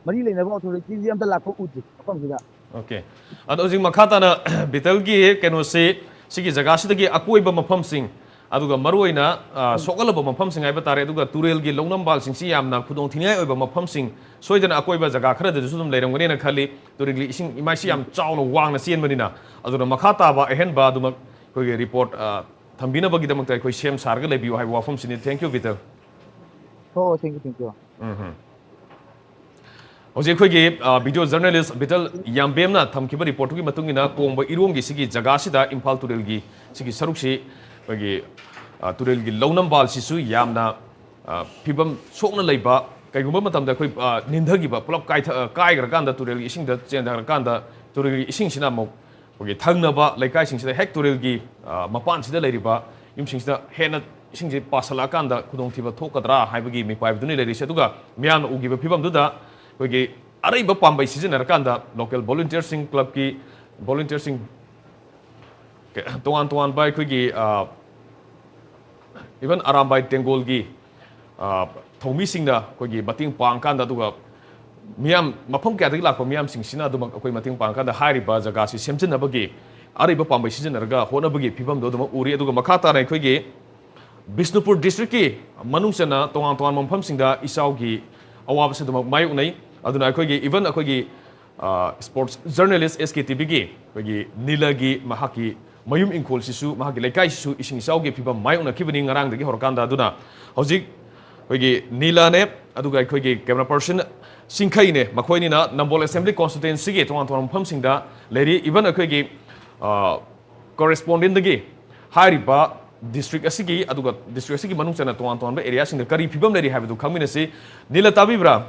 ꯃꯔꯤ ꯂꯩꯅꯕ ꯑꯣꯊꯣꯔꯤꯇꯤꯁꯤ ꯑꯝꯇ ꯂꯥꯛꯄ ꯎꯗ꯭ꯔꯤ ꯃꯐꯝꯁꯤꯗ꯫ ꯑꯣꯀꯦ꯫ ꯑꯗꯣ ꯍꯧꯖꯤꯛ ꯃꯈꯥ ꯇꯥꯅ ꯕꯤꯇꯜꯒꯤ ꯀꯩꯅꯣꯁꯤ, ꯁꯤꯒꯤ ꯖꯒꯥꯁꯤꯗꯒꯤ ꯑꯀꯣꯏꯕ ꯃꯐꯝꯁꯤꯡ, ꯑꯗꯨꯒ ꯃꯔꯨꯑꯣꯏꯅ ꯑ, ꯁꯣꯛꯍꯜꯂꯕ ꯃꯐꯝꯁꯤꯡ ꯍꯥꯏꯕ ꯇꯥꯔꯦ, ꯑꯗꯨꯒ ꯇꯨꯔꯦꯜꯒꯤ ꯂꯧꯅꯝꯕꯥꯜꯁꯤꯡꯁꯤ ꯌꯥꯝꯅ ꯈꯨꯗꯣꯡꯊꯤꯅꯤꯡꯉꯥꯏ ꯑꯣꯏꯕ ꯃꯐꯝꯁꯤꯡ, ꯁꯣꯏꯗꯅ ꯑꯀꯣꯏꯕ ꯖꯒꯥ ꯈꯔꯗꯁꯨ ꯑꯗꯨꯝ ꯂꯩꯔꯝꯒꯅꯤꯅ ꯈꯜꯂꯤ꯫ ꯇꯨꯔꯦꯜꯒꯤ ꯏꯁꯤꯡ ꯏꯃꯥꯏꯁꯤ ꯌꯥꯝ ꯆꯥꯎꯅ ꯋꯥꯡꯅ ꯆꯦꯟꯕꯅꯤꯅ꯫ ꯑꯗꯨꯅ ꯃꯈꯥ ꯇꯥꯕ ꯑꯍꯦꯟꯕ ꯑꯗꯨꯃꯛ ꯑꯩꯈꯣꯏꯒꯤ ꯔꯤꯄꯣꯔꯠ ꯑ, ꯊꯝꯕꯤꯅꯕꯒꯤꯗꯃꯛꯇ ꯑꯩꯈꯣꯏ ꯁꯦꯝ ꯁꯥꯔꯒ ꯂꯩꯕꯤꯌꯨ ꯍꯥꯏꯕ ꯋꯥꯐꯝꯁꯤꯅꯤ꯫ Thank you, ꯕꯤꯇꯜ꯫ ꯍꯣꯏ, ꯍꯣꯏ, thank you, thank you꯫ ꯎꯝ ꯍꯝ꯫ ꯍꯧꯖꯤꯛ ꯑꯩꯈꯣꯏꯒꯤ ꯚꯤꯗꯤꯑꯣ ꯖꯔꯅꯦꯂꯤꯁ ꯕꯤꯇꯜ ꯌꯥꯝꯕꯦꯝꯅ ꯊꯝꯈꯤꯕ ꯔꯤꯄꯣꯔꯠꯇꯨꯒꯤ ꯃꯇꯨꯡ ꯏꯟꯅ, ꯀꯣꯡꯕ ꯏꯔꯣꯡꯒꯤ ꯁꯤꯒꯤ ꯖꯒꯥꯁꯤꯗ ꯏꯝꯐꯥꯜ ꯇꯨꯔꯦꯜꯒꯤ ꯁꯤꯒꯤ ꯁꯔꯨꯛꯁꯤ ꯑꯩꯈꯣꯏꯒꯤ ꯑ, ꯇꯨꯔꯦꯜꯒꯤ ꯂꯧꯅꯝꯕꯥꯜꯁꯤꯁꯨ ꯌꯥꯝꯅ ꯑ, ꯐꯤꯕꯝ ꯁꯣꯛꯅ ꯂꯩꯕ, ꯀꯩꯒꯨꯝꯕ ꯃꯇꯝꯗ ꯑꯩꯈꯣꯏ ꯑ, ꯅꯤꯟꯊꯈꯤꯕ, ꯄꯨꯂꯞ ꯀꯥꯏꯊ-, ꯑ, ꯀꯥꯏꯈ꯭ꯔꯀꯥꯟꯗ, ꯇꯨꯔꯦꯜꯒꯤ ꯏꯁꯤꯡꯗ ꯆꯦꯟꯊꯈ꯭ꯔꯀꯥꯟꯗ ꯇꯨꯔꯦꯜꯒꯤ ꯏꯁꯤꯡꯁꯤꯅ ꯑꯃꯨꯛ ꯑꯩꯈꯣꯏꯒꯤ ꯊꯪꯅꯕ ꯂꯩꯀꯥꯏꯁꯤꯡꯁꯤꯗ, ꯍꯦꯛ ꯇꯨꯔꯦꯜꯒꯤ ꯑ, ꯃꯄꯥꯟꯁꯤꯗ ꯂꯩꯔꯤꯕ ꯌꯨꯝꯁꯤꯡꯁꯤꯗ ꯍꯦꯟꯅ ꯏꯁꯤꯡꯁꯤ ꯄꯥꯁꯜꯂꯛꯑꯀꯥꯟꯗ ꯈꯨꯗꯣꯡꯊꯤꯕ ꯊꯣꯛꯀꯗ꯭ꯔꯥ ꯍꯥꯏꯕꯒꯤ ꯃꯤꯄꯥꯏꯕꯗꯨꯅꯤ ꯂꯩꯔꯤꯁꯦ꯫ ꯑꯗꯨꯒ ꯃꯤꯌꯥꯝꯅ ꯎꯈꯤꯕ ꯐꯤꯕꯝꯗꯨꯗ ꯑꯩꯈꯣꯏꯒꯤ ꯑꯔꯩꯕ ꯄꯥꯝꯕꯩ ꯁꯤꯖꯤꯟꯅꯔꯀꯥꯟꯗ ꯂꯣꯀꯦꯜ ꯚꯣꯂꯨꯟꯇꯤꯌꯔꯁꯤꯡ, ꯀ꯭ꯂꯕꯀꯤ ꯚꯣꯂꯨꯟꯇꯤꯌꯔꯁꯤꯡ, ꯇꯣꯉꯥꯟ ꯇꯣꯉꯥꯟꯕ ꯑꯩꯈꯣꯏꯒꯤ, ꯑ, ꯏꯚꯟ ꯑꯔꯥꯝꯕꯥꯏ ꯇꯦꯡꯒꯣꯜꯒꯤ ꯑ, ꯊꯧꯃꯤꯁꯤꯡꯅ ꯑꯩꯈꯣꯏꯒꯤ ꯃꯇꯦꯡ ꯄꯥꯡꯀꯥꯟꯗ, ꯑꯗꯨꯒ ꯃꯤꯌꯥꯝ, ꯃꯐꯝ ꯀꯌꯥꯗꯒꯤ ꯂꯥꯛꯄ ꯃꯤꯌꯥꯝꯁꯤꯡꯁꯤꯅ ꯑꯗꯨꯃꯛ ꯑꯩꯈꯣꯏ ꯃꯇꯦꯡ ꯄꯥꯡꯀꯥꯟꯗ ꯍꯥꯏꯔꯤꯕ ꯖꯒꯥꯁꯤ ꯁꯦꯝꯖꯤꯟꯅꯕꯒꯤ ꯑꯔꯩꯕ ꯄꯥꯝꯕꯩ ꯁꯤꯖꯤꯟꯅꯔꯒ ꯍꯣꯠꯅꯕꯒꯤ ꯐꯤꯕꯝꯗꯣ ꯑꯗꯨꯃꯛ ꯎꯔꯤ꯫ ꯑꯗꯨꯒ ꯃꯈꯥ ꯇꯥꯅ ꯑꯩꯈꯣꯏꯒꯤ ꯕꯤꯁꯅꯨꯄꯨꯔ ꯗꯤꯁꯇ꯭ꯔꯤꯛꯀꯤ ꯃꯅꯨꯡ ꯆꯟꯅ ꯇꯣꯉꯥꯟ ꯇꯣꯉꯥꯟꯕ ꯃꯐꯝꯁꯤꯡꯗ ꯏꯆꯥꯎꯒꯤ ꯑꯋꯥꯕꯁꯤ ꯑꯗꯨꯃꯛ ꯃꯥꯌꯣꯛꯅꯩ꯫ ꯑꯗꯨꯅ ꯑꯩꯈꯣꯏꯒꯤ, ꯏꯚꯟ ꯑꯩꯈꯣꯏꯒꯤ ꯑ, ꯁ꯭ꯄꯣꯔꯠꯁ ꯖꯔꯅꯦꯂꯤꯁ ꯑꯦꯁ ꯀꯦ ꯇꯤ ꯚꯤꯒꯤ ꯑꯩꯈꯣꯏꯒꯤ ꯅꯤꯂꯒꯤ ꯃꯍꯥꯛꯀꯤ ꯃꯌꯨꯝ ꯏꯪꯈꯣꯜꯁꯤꯁꯨ, ꯃꯍꯥꯛꯀꯤ ꯂꯩꯀꯥꯏꯁꯤꯁꯨ ꯏꯁꯤꯡ ꯏꯆꯥꯎꯒꯤ ꯐꯤꯕꯝ ꯃꯥꯌꯣꯛꯅꯈꯤꯕꯅꯤ ꯉꯔꯥꯡꯗꯒꯤ ꯍꯧꯔꯀꯥꯟꯗ꯫ ꯑꯗꯨꯅ ꯍꯧꯖꯤꯛ ꯑꯩꯈꯣꯏꯒꯤ ꯅꯤꯂꯥꯅꯦ, ꯑꯗꯨꯒ ꯑꯩꯈꯣꯏꯒꯤ ꯀꯦꯃꯦꯔꯥ ꯄꯔꯁꯟ ꯁꯤꯡꯈꯩꯅꯦ, ꯃꯈꯣꯏꯅꯤꯅ ꯅꯝꯕꯣꯜ ꯑꯦꯁꯦꯝꯕ꯭ꯂꯤ ꯀꯣꯟꯁꯇꯤꯇ꯭ꯋꯦꯟꯁꯤꯒꯤ ꯇꯣꯉꯥꯟ ꯇꯣꯉꯥꯟꯕ ꯃꯐꯝꯁꯤꯡꯗ ꯂꯩꯔꯤ꯫ ꯏꯚꯟ ꯑꯩꯈꯣꯏꯒꯤ, ꯑ, ꯀꯣꯔꯦꯁꯄꯣꯟꯗꯦꯟꯗꯒꯤ ꯍꯥꯏꯔꯤꯕ ꯗꯤꯁꯇ꯭ꯔꯤꯛ ꯑꯁꯤꯒꯤ, ꯑꯗꯨꯒ ꯗꯤꯁꯇ꯭ꯔꯤꯛ ꯑꯁꯤꯒꯤ ꯃꯅꯨꯡ ꯆꯟꯅ ꯇꯣꯉꯥꯟ ꯇꯣꯉꯥꯟꯕ ꯑꯦꯔꯤꯌꯥꯁꯤꯡꯗ ꯀꯔꯤ ꯐꯤꯕꯝ ꯂꯩꯔꯤ ꯍꯥꯏꯕꯗꯨ ꯈꯪꯃꯤꯟꯅꯁꯤ꯫ ꯅꯤꯂ, ꯇꯥꯕꯤꯕ꯭ꯔꯥ?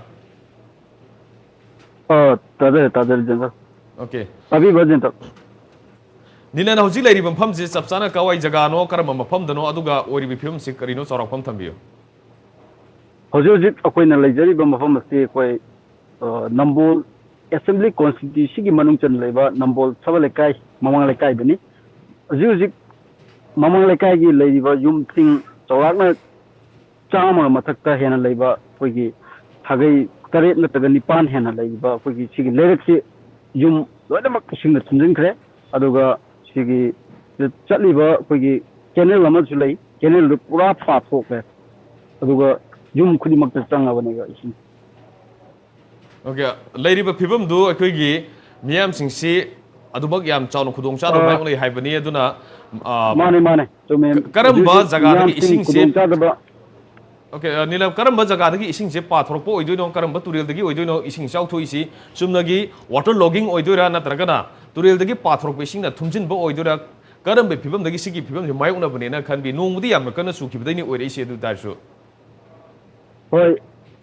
ꯑ, ꯇꯥꯖꯔꯦ, ꯇꯥꯖꯔꯦ, ꯖꯦꯟꯗꯔ꯫ ꯑꯣꯀꯦ꯫ ꯇꯥꯕꯤꯕ꯭ꯔꯥ, ꯖꯦꯟꯗꯔ? ꯅꯤꯂꯟ, ꯍꯧꯖꯤꯛ ꯂꯩꯔꯤꯕ ꯃꯐꯝꯁꯤ ꯆꯞ ꯆꯥꯅ ꯀꯋꯥꯏ ꯖꯒꯥꯅꯣ, ꯀꯔꯝꯕ ꯃꯐꯝꯗꯅꯣ, ꯑꯗꯨꯒ ꯑꯣꯏꯔꯤꯕ ꯐꯤꯕꯝꯁꯤ ꯀꯔꯤꯅꯣ, ꯆꯥꯎꯔꯥꯛꯄ ꯑꯃ ꯊꯝꯕꯤꯌꯨ꯫ ꯍꯧꯖꯤꯛ ꯍꯧꯖꯤꯛ ꯑꯩꯈꯣꯏꯅ ꯂꯩꯖꯔꯤꯕ ꯃꯐꯝ ꯑꯁꯤ ꯑꯩꯈꯣꯏ, ꯑ, ꯅꯝꯕꯣꯜ ꯑꯦꯁꯦꯝꯕ꯭ꯂꯤ ꯀꯣꯟꯁꯇꯤꯇ꯭ꯋꯦꯟꯁꯤꯒꯤ ꯃꯅꯨꯡ ꯆꯟꯅ ꯂꯩꯕ ꯅꯝꯕꯣꯜ ꯁꯕ ꯂꯩꯀꯥꯏ, ꯃꯃꯥꯡ ꯂꯩꯀꯥꯏꯗꯅꯤ꯫ ꯍꯧꯖꯤꯛ ꯍꯧꯖꯤꯛ ꯃꯃꯥꯡ ꯂꯩꯀꯥꯏꯒꯤ ꯂꯩꯔꯤꯕ ꯌꯨꯝꯁꯤꯡ ꯆꯥꯎꯔꯥꯛꯅ ꯆꯥꯝꯃꯒ ꯃꯊꯛꯇ ꯍꯦꯟꯅ ꯂꯩꯕ ꯑꯩꯈꯣꯏꯒꯤ ꯁꯥꯒꯩ ꯇꯔꯦꯠ ꯅꯠꯇ꯭ꯔꯒ ꯅꯤꯄꯥꯟ ꯍꯦꯟꯅ ꯂꯩꯔꯤꯕ ꯑꯩꯈꯣꯏꯒꯤ ꯁꯤꯒꯤ ꯂꯩꯔꯛꯁꯤ ꯌꯨꯝ ꯂꯣꯏꯅꯃꯛ ꯏꯁꯤꯡꯅ ꯊꯨꯝꯖꯤꯟꯈ꯭ꯔꯦ꯫ ꯑꯗꯨꯒ ꯁꯤꯒꯤ ꯆꯠꯂꯤꯕ ꯑꯩꯈꯣꯏꯒꯤ ꯀꯦꯅꯦꯜ ꯑꯃꯁꯨ ꯂꯩ, ꯀꯦꯅꯦꯜꯗꯨ ꯄꯨꯔꯥ ꯄꯥꯊꯣꯛꯈ꯭ꯔꯦ꯫ ꯑꯗꯨꯒ ꯌꯨꯝ ꯈꯨꯗꯤꯡꯃꯛꯇ ꯆꯪꯉꯕꯅꯦꯕ ꯏꯁꯤꯡ꯫ ꯑꯣꯀꯦ, ꯂꯩꯔꯤꯕ ꯐꯤꯕꯝꯗꯨ ꯑꯩꯈꯣꯏꯒꯤ ꯃꯤꯌꯥꯝꯁꯤꯡꯁꯤ ꯑꯗꯨꯃꯛ ꯌꯥꯝ ꯆꯥꯎꯅ ꯈꯨꯗꯣꯡ ꯆꯥꯗꯕ ꯑꯥ꯫ ꯃꯥꯌꯣꯛꯅꯩ ꯍꯥꯏꯕꯅꯤ꯫ ꯑꯗꯨꯅ ꯑꯥ, ꯃꯥꯅꯦ, ꯃꯥꯅꯦ, ꯆꯨꯝꯃꯦ꯫ ꯀ- ꯀꯔꯝꯕ ꯍꯧꯖꯤꯛ ꯍꯧꯖꯤꯛ ꯖꯒꯥꯗꯒꯤ ꯃꯤꯌꯥꯝꯁꯤꯡ ꯏꯁꯤꯡꯁꯦ ꯈꯨꯗꯣꯡꯆꯥꯗꯕ ꯑꯣꯀꯦ, ꯑ, ꯅꯤꯂꯝ, ꯀꯔꯝꯕ ꯖꯒꯥꯗꯒꯤ ꯏꯁꯤꯡꯁꯦ ꯄꯥꯊꯣꯔꯛꯄ ꯑꯣꯏꯗꯣꯏꯅꯣ? ꯀꯔꯝꯕ ꯇꯨꯔꯦꯜꯗꯒꯤ ꯑꯣꯏꯗꯣꯏꯅꯣ ꯏꯁꯤꯡ ꯏꯆꯥꯎ ꯊꯣꯛꯏꯁꯤ? ꯆꯨꯝꯅꯒꯤ ꯋꯥꯇꯔ ꯂꯣꯒꯤꯡ ꯑꯣꯏꯗꯣꯏꯔꯥ, ꯅꯠꯇ꯭ꯔꯒꯅ ꯇꯨꯔꯦꯜꯗꯒꯤ ꯄꯥꯊꯣꯔꯛꯄ ꯏꯁꯤꯡꯅ ꯊꯨꯝꯖꯤꯟꯕ ꯑꯣꯏꯗꯣꯏꯔꯥ? ꯀꯔꯝꯕ ꯐꯤꯕꯝꯗꯒꯤ ꯁꯤꯒꯤ ꯐꯤꯕꯝꯁꯤ ꯃꯥꯌꯣꯛꯅꯕꯅꯦꯅ ꯈꯟꯕꯤ? ꯅꯣꯡꯕꯨꯗꯤ ꯌꯥꯝꯅ ꯀꯟꯅ ꯆꯨꯈꯤꯕꯗꯩꯅꯤ ꯑꯣꯏꯔꯛꯏꯁꯦ꯫ ꯑꯗꯨ ꯇꯥꯔꯁꯨ ꯍꯣꯏ,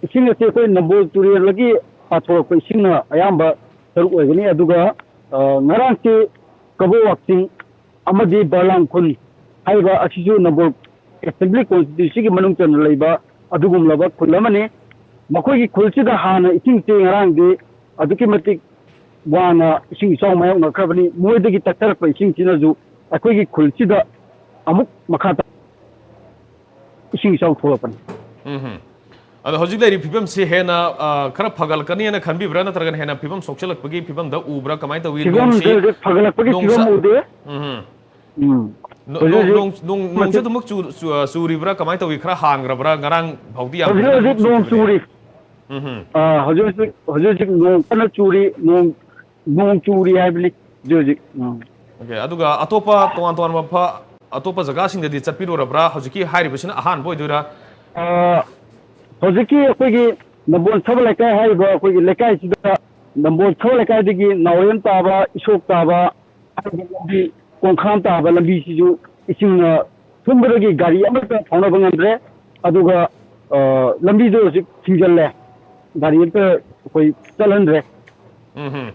ꯏꯁꯤꯡ ꯑꯁꯤ ꯑꯩꯈꯣꯏ ꯅꯝꯕꯣꯜ ꯇꯨꯔꯦꯜꯗꯒꯤ ꯄꯥꯊꯣꯔꯛꯄ ꯏꯁꯤꯡꯅ ꯑꯌꯥꯝꯕ ꯁꯔꯨꯛ ꯑꯣꯏꯒꯅꯤ꯫ ꯑꯗꯨꯒ, ꯑ, ꯉꯔꯥꯡꯁꯤ ꯀꯕꯣ ꯋꯥꯛꯆꯤꯡ ꯑꯃꯗꯤ ꯕꯔꯂꯥꯡ ꯈꯨꯟ ꯍꯥꯏꯔꯤꯕ ꯑꯁꯤꯁꯨ ꯅꯝꯕꯣꯜ ꯑꯦꯁꯦꯝꯕ꯭ꯂꯤ ꯀꯣꯟꯁꯇꯤꯇ꯭ꯋꯦꯟꯁꯤꯒꯤ ꯃꯅꯨꯡ ꯆꯟꯅ ꯂꯩꯕ ꯑꯗꯨꯒꯨꯝꯂꯕ ꯈꯨꯜ ꯑꯃꯅꯤ꯫ ꯃꯈꯣꯏꯒꯤ ꯈꯨꯜꯁꯤꯗ ꯍꯥꯟꯅ ꯏꯁꯤꯡꯁꯤ ꯉꯔꯥꯡꯗꯤ ꯑꯗꯨꯛꯀꯤ ꯃꯇꯤꯛ ꯋꯥꯅ ꯏꯁꯤꯡ ꯏꯆꯥꯎ ꯃꯥꯌꯣꯛꯅꯈ꯭ꯔꯕꯅꯤ꯫ ꯃꯣꯏꯗꯒꯤ ꯇꯛꯊꯔꯛꯄ ꯏꯁꯤꯡꯁꯤꯅꯁꯨ ꯑꯩꯈꯣꯏꯒꯤ ꯈꯨꯜꯁꯤꯗ ꯑꯃꯨꯛ ꯃꯈꯥ ꯇꯥ ꯏꯁꯤꯡ ꯏꯆꯥꯎ ꯊꯣꯛꯂꯛꯄꯅꯤ꯫ ꯎꯝ꯫ ꯑꯗꯣ ꯍꯧꯖꯤꯛ ꯂꯩꯔꯤꯕ ꯐꯤꯕꯝꯁꯤ ꯍꯦꯟꯅ, ꯑ, ꯈꯔ ꯐꯒꯠꯂꯛꯀꯅꯤꯅ ꯈꯟꯕꯤꯕ꯭ꯔꯥ, ꯅꯠꯇ꯭ꯔꯒꯅ ꯍꯦꯟꯅ ꯐꯤꯕꯝ ꯁꯣꯛꯆꯜꯂꯛꯄꯒꯤ ꯐꯤꯕꯝꯗ ꯎꯕ꯭ꯔꯥ, ꯀꯃꯥꯏꯅ ꯇꯧꯏ? ꯅꯣꯡꯁꯤ, ꯐꯤꯕꯝꯁꯦ ꯍꯧꯖꯤꯛ ꯐꯒꯠꯂꯛꯄꯒꯤ ꯅꯣꯡꯁꯥ-, ꯐꯤꯕꯝ ꯎꯗꯦ꯫ ꯎꯝ꯫ ꯎꯝ꯫ ꯅꯣ-, ꯍꯧꯖꯤꯛ ꯅꯣꯡ-, ꯍꯧꯖꯤꯛ ꯅꯣꯡ-, ꯅꯣꯡ-, ꯅꯣꯡꯁꯦ ꯃꯇꯤꯛ ꯑꯗꯨꯃꯛ ꯆꯨ-, ꯆꯨ-, ꯑ, ꯆꯨꯔꯤꯕ꯭ꯔꯥ, ꯀꯃꯥꯏꯅ ꯇꯧꯏ? ꯈꯔ ꯍꯥꯡꯈ꯭ꯔꯕ꯭ꯔꯥ? ꯉꯔꯥꯡ ꯐꯥꯎꯗꯤ ꯌꯥꯝ ꯍꯧꯖꯤꯛ ꯀꯟꯅ ꯍꯧꯖꯤꯛ ꯑꯗꯨꯃꯛ ꯅꯣꯡ ꯆꯨꯈꯤꯕꯅꯦ꯫ ꯆꯨꯔꯤ꯫ ꯎꯝ꯫ ꯑ, ꯍꯧꯖꯤꯛ ꯍꯧꯖꯤꯛ, ꯍꯧꯖꯤꯛ ꯍꯧꯖꯤꯛ ꯅꯣꯡ ꯀꯟꯅ ꯆꯨꯔꯤ, ꯅꯣꯡ, ꯅꯣꯡ ꯆꯨꯔꯤ ꯍꯥꯏꯕꯅꯤ ꯍꯧꯖꯤꯛ ꯍꯧꯖꯤꯛ꯫ ꯎꯝ꯫ ꯑꯣꯀꯦ, ꯑꯗꯨꯒ ꯑꯇꯣꯞꯄ ꯇꯣꯉꯥꯟ ꯇꯣꯉꯥꯟꯕ ꯃꯐ-, ꯑꯇꯣꯞꯄ ꯖꯒꯥꯁꯤꯡꯗꯗꯤ ꯆꯠꯄꯤꯔꯨꯔꯕ꯭ꯔꯥ? ꯍꯧꯖꯤꯛꯀꯤ ꯍꯥꯏꯔꯤꯕꯁꯤꯅ ꯑꯍꯥꯟꯕ ꯑꯣꯏꯗꯣꯏꯔꯥ? ꯑ, ꯍꯧꯖꯤꯛꯀꯤ ꯑꯩꯈꯣꯏꯒꯤ ꯅꯝꯕꯣꯜ ꯁꯕ ꯂꯩꯀꯥꯏ ꯍꯥꯏꯔꯤꯕ ꯑꯩꯈꯣꯏꯒꯤ ꯂꯩꯀꯥꯏꯁꯤꯗ, ꯅꯝꯕꯣꯜ ꯁꯕ ꯂꯩꯀꯥꯏꯗꯒꯤ ꯅꯥꯎꯔꯦꯝ ꯇꯥꯕ, ꯏꯁꯣꯛ ꯇꯥꯕ ꯍꯥꯏꯔꯤꯕ ꯂꯝꯕꯤ, ꯀꯣꯡꯈꯥꯝ ꯇꯥꯕ ꯂꯝꯕꯤꯁꯤꯁꯨ ꯏꯁꯤꯡꯅ ꯊꯨꯝꯕꯗꯒꯤ ꯒꯥꯔꯤ ꯑꯃꯠꯇ ꯐꯥꯎꯅꯕ ꯉꯝꯗ꯭ꯔꯦ꯫ ꯑꯗꯨꯒ, ꯑ, ꯂꯝꯕꯤꯗꯣ ꯍꯧꯖꯤꯛ ꯊꯤꯡꯖꯤꯜꯂꯦ, ꯒꯥꯔꯤ ꯑꯝꯇ ꯑꯩꯈꯣꯏ ꯆꯠꯍꯟꯗ꯭ꯔꯦ꯫ ꯎꯝ꯫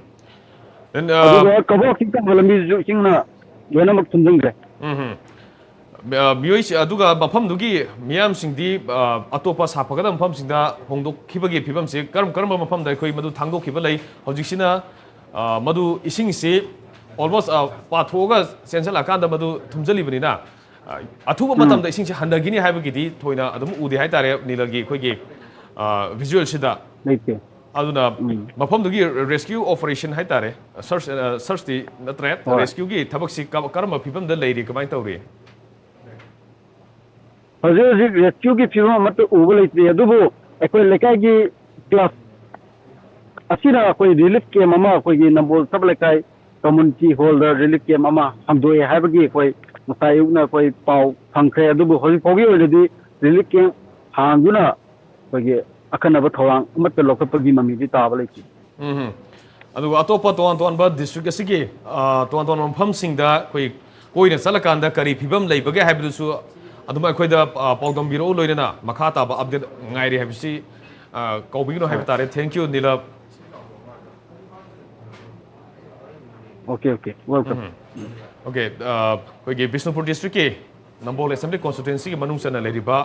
ꯑ, ꯑꯗꯨꯒ ꯀꯕꯣꯛ ꯆꯤꯡ ꯇꯝꯕ ꯂꯝꯕꯤꯗꯨꯁꯨ ꯏꯁꯤꯡꯅ ꯂꯣꯏꯅꯃꯛ ꯊꯨꯝꯖꯤꯟꯈ꯭ꯔꯦ꯫ ꯎꯝ꯫ ꯑ, ꯃꯤꯑꯣꯏꯁꯤ-, ꯑꯗꯨꯒ ꯃꯐꯝꯗꯨꯒꯤ ꯃꯤꯌꯥꯝꯁꯤꯡꯗꯤ, ꯑ, ꯑꯇꯣꯞꯄ ꯁꯥꯐꯒꯗꯕ ꯃꯐꯝꯁꯤꯡꯗ ꯍꯣꯡꯗꯣꯛꯈꯤꯕꯒꯤ ꯐꯤꯕꯝꯁꯤ ꯀꯔꯝ ꯀꯔꯝꯕ ꯃꯐꯝꯗ ꯑꯩꯈꯣꯏ ꯃꯗꯨ ꯊꯥꯡꯗꯣꯛꯈꯤꯕ ꯂꯩ? ꯍꯧꯖꯤꯛꯁꯤꯅ, ꯑ, ꯃꯗꯨ ꯏꯁꯤꯡꯁꯤ almost, ꯑ, ꯄꯥꯊꯣꯛꯑꯒ ꯆꯦꯟꯁꯤꯜꯂꯛꯑꯀꯥꯟꯗ ꯃꯗꯨ ꯊꯨꯝꯖꯤꯜꯂꯤꯕꯅꯤꯅ, ꯑ, ꯑꯊꯨꯕ ꯎꯝ꯫ ꯃꯇꯝꯗ ꯏꯁꯤꯡꯁꯦ ꯍꯟꯊꯈꯤꯅꯤ ꯍꯥꯏꯕꯒꯤꯗꯤ ꯊꯣꯏꯅ ꯑꯗꯨꯝ ꯎꯗꯦ ꯍꯥꯏꯇꯥꯔꯦ, ꯅꯤꯂꯒꯤ ꯑꯩꯈꯣꯏꯒꯤ, ꯑ, visualꯁꯤꯗ꯫ ꯂꯩꯇꯦ꯫ ꯑꯗꯨꯅ ꯎꯝ꯫ ꯃꯐꯝꯗꯨꯒꯤ rescue operation ꯍꯥꯏꯇꯥꯔꯦ, search, ꯑ, searchꯇꯤ ꯅꯠꯇ꯭ꯔꯦ, ꯍꯣꯏ꯫ Rescueꯒꯤ ꯊꯕꯛꯁꯤ ꯀ-, ꯀꯔꯝꯕ ꯐꯤꯕꯝꯗ ꯂꯩꯔꯤ, ꯀꯃꯥꯏꯅ ꯇꯧꯔꯤ? ꯍꯧꯖꯤꯛ ꯍꯧꯖꯤꯛ rescueꯒꯤ ꯐꯤꯕꯝ ꯑꯃꯠꯇ ꯎꯕ ꯂꯩꯇ꯭ꯔꯤ, ꯑꯗꯨꯕꯨ ꯑꯩꯈꯣꯏ ꯂꯩꯀꯥꯏꯒꯤ club ꯑꯁꯤꯅ ꯑꯩꯈꯣꯏ relief camp ꯑꯃ ꯑꯩꯈꯣꯏꯒꯤ ꯅꯝꯕꯣꯜ sub ꯂꯩꯀꯥꯏ community hallꯗ relief camp ꯑꯃ ꯍꯥꯡꯗꯣꯛꯑꯦ ꯍꯥꯏꯕꯒꯤ ꯑꯩꯈꯣꯏ ꯉꯁꯥꯏ ꯑꯌꯨꯛꯅ ꯑꯩꯈꯣꯏ ꯄꯥꯎ ꯐꯪꯈ꯭ꯔꯦ꯫ ꯑꯗꯨꯕꯨ ꯍꯧꯖꯤꯛ ꯐꯥꯎꯒꯤ ꯑꯣꯏꯅꯗꯤ relief camp ꯍꯥꯡꯗꯨꯅ ꯑꯩꯈꯣꯏꯒꯤ ꯑꯈꯟꯅꯕ ꯊꯧꯔꯥꯡ ꯑꯃꯠꯇ ꯂꯧꯈꯠꯄꯒꯤ ꯃꯃꯤꯗꯤ ꯇꯥꯕ ꯂꯩꯇ꯭ꯔꯤ꯫ ꯎꯝ꯫ ꯑꯗꯨꯒ ꯑꯇꯣꯞꯄ ꯇꯣꯉꯥꯟ ꯇꯣꯉꯥꯟꯕ district ꯑꯁꯤꯒꯤ, ꯑ, ꯇꯣꯉꯥꯟ ꯇꯣꯉꯥꯟꯕ ꯃꯐꯝꯁꯤꯡꯗ ꯑꯩꯈꯣꯏ ꯀꯣꯏꯅ ꯆꯠꯂꯀꯥꯟꯗ ꯀꯔꯤ ꯐꯤꯕꯝ ꯂꯩꯕꯒꯦ ꯍꯥꯏꯕꯗꯨꯁꯨ ꯑꯗꯨꯝ ꯑꯩꯈꯣꯏꯗ, ꯑ, ꯄꯥꯎꯗꯝꯕꯤꯔꯛꯎ, ꯂꯣꯏꯅꯅ ꯃꯈꯥ ꯇꯥꯕ update ꯉꯥꯏꯔꯤ ꯍꯥꯏꯕꯁꯤ, ꯑ, ꯀꯥꯎꯕꯤꯒꯅꯨ ꯍꯥꯏꯕ ꯍꯣꯏ꯫ ꯇꯥꯔꯦ꯫ Thank you, ꯅꯤꯂ꯫ Okay, okay. Welcome. Um. Okay, ꯑ, ꯑꯩꯈꯣꯏꯒꯤ ꯕꯤꯁꯅꯨꯄꯨꯔ districtꯀꯤ ꯅꯝꯕꯣꯜ Assembly Constituencyꯒꯤ ꯃꯅꯨꯡ ꯆꯟꯅ ꯂꯩꯔꯤꯕ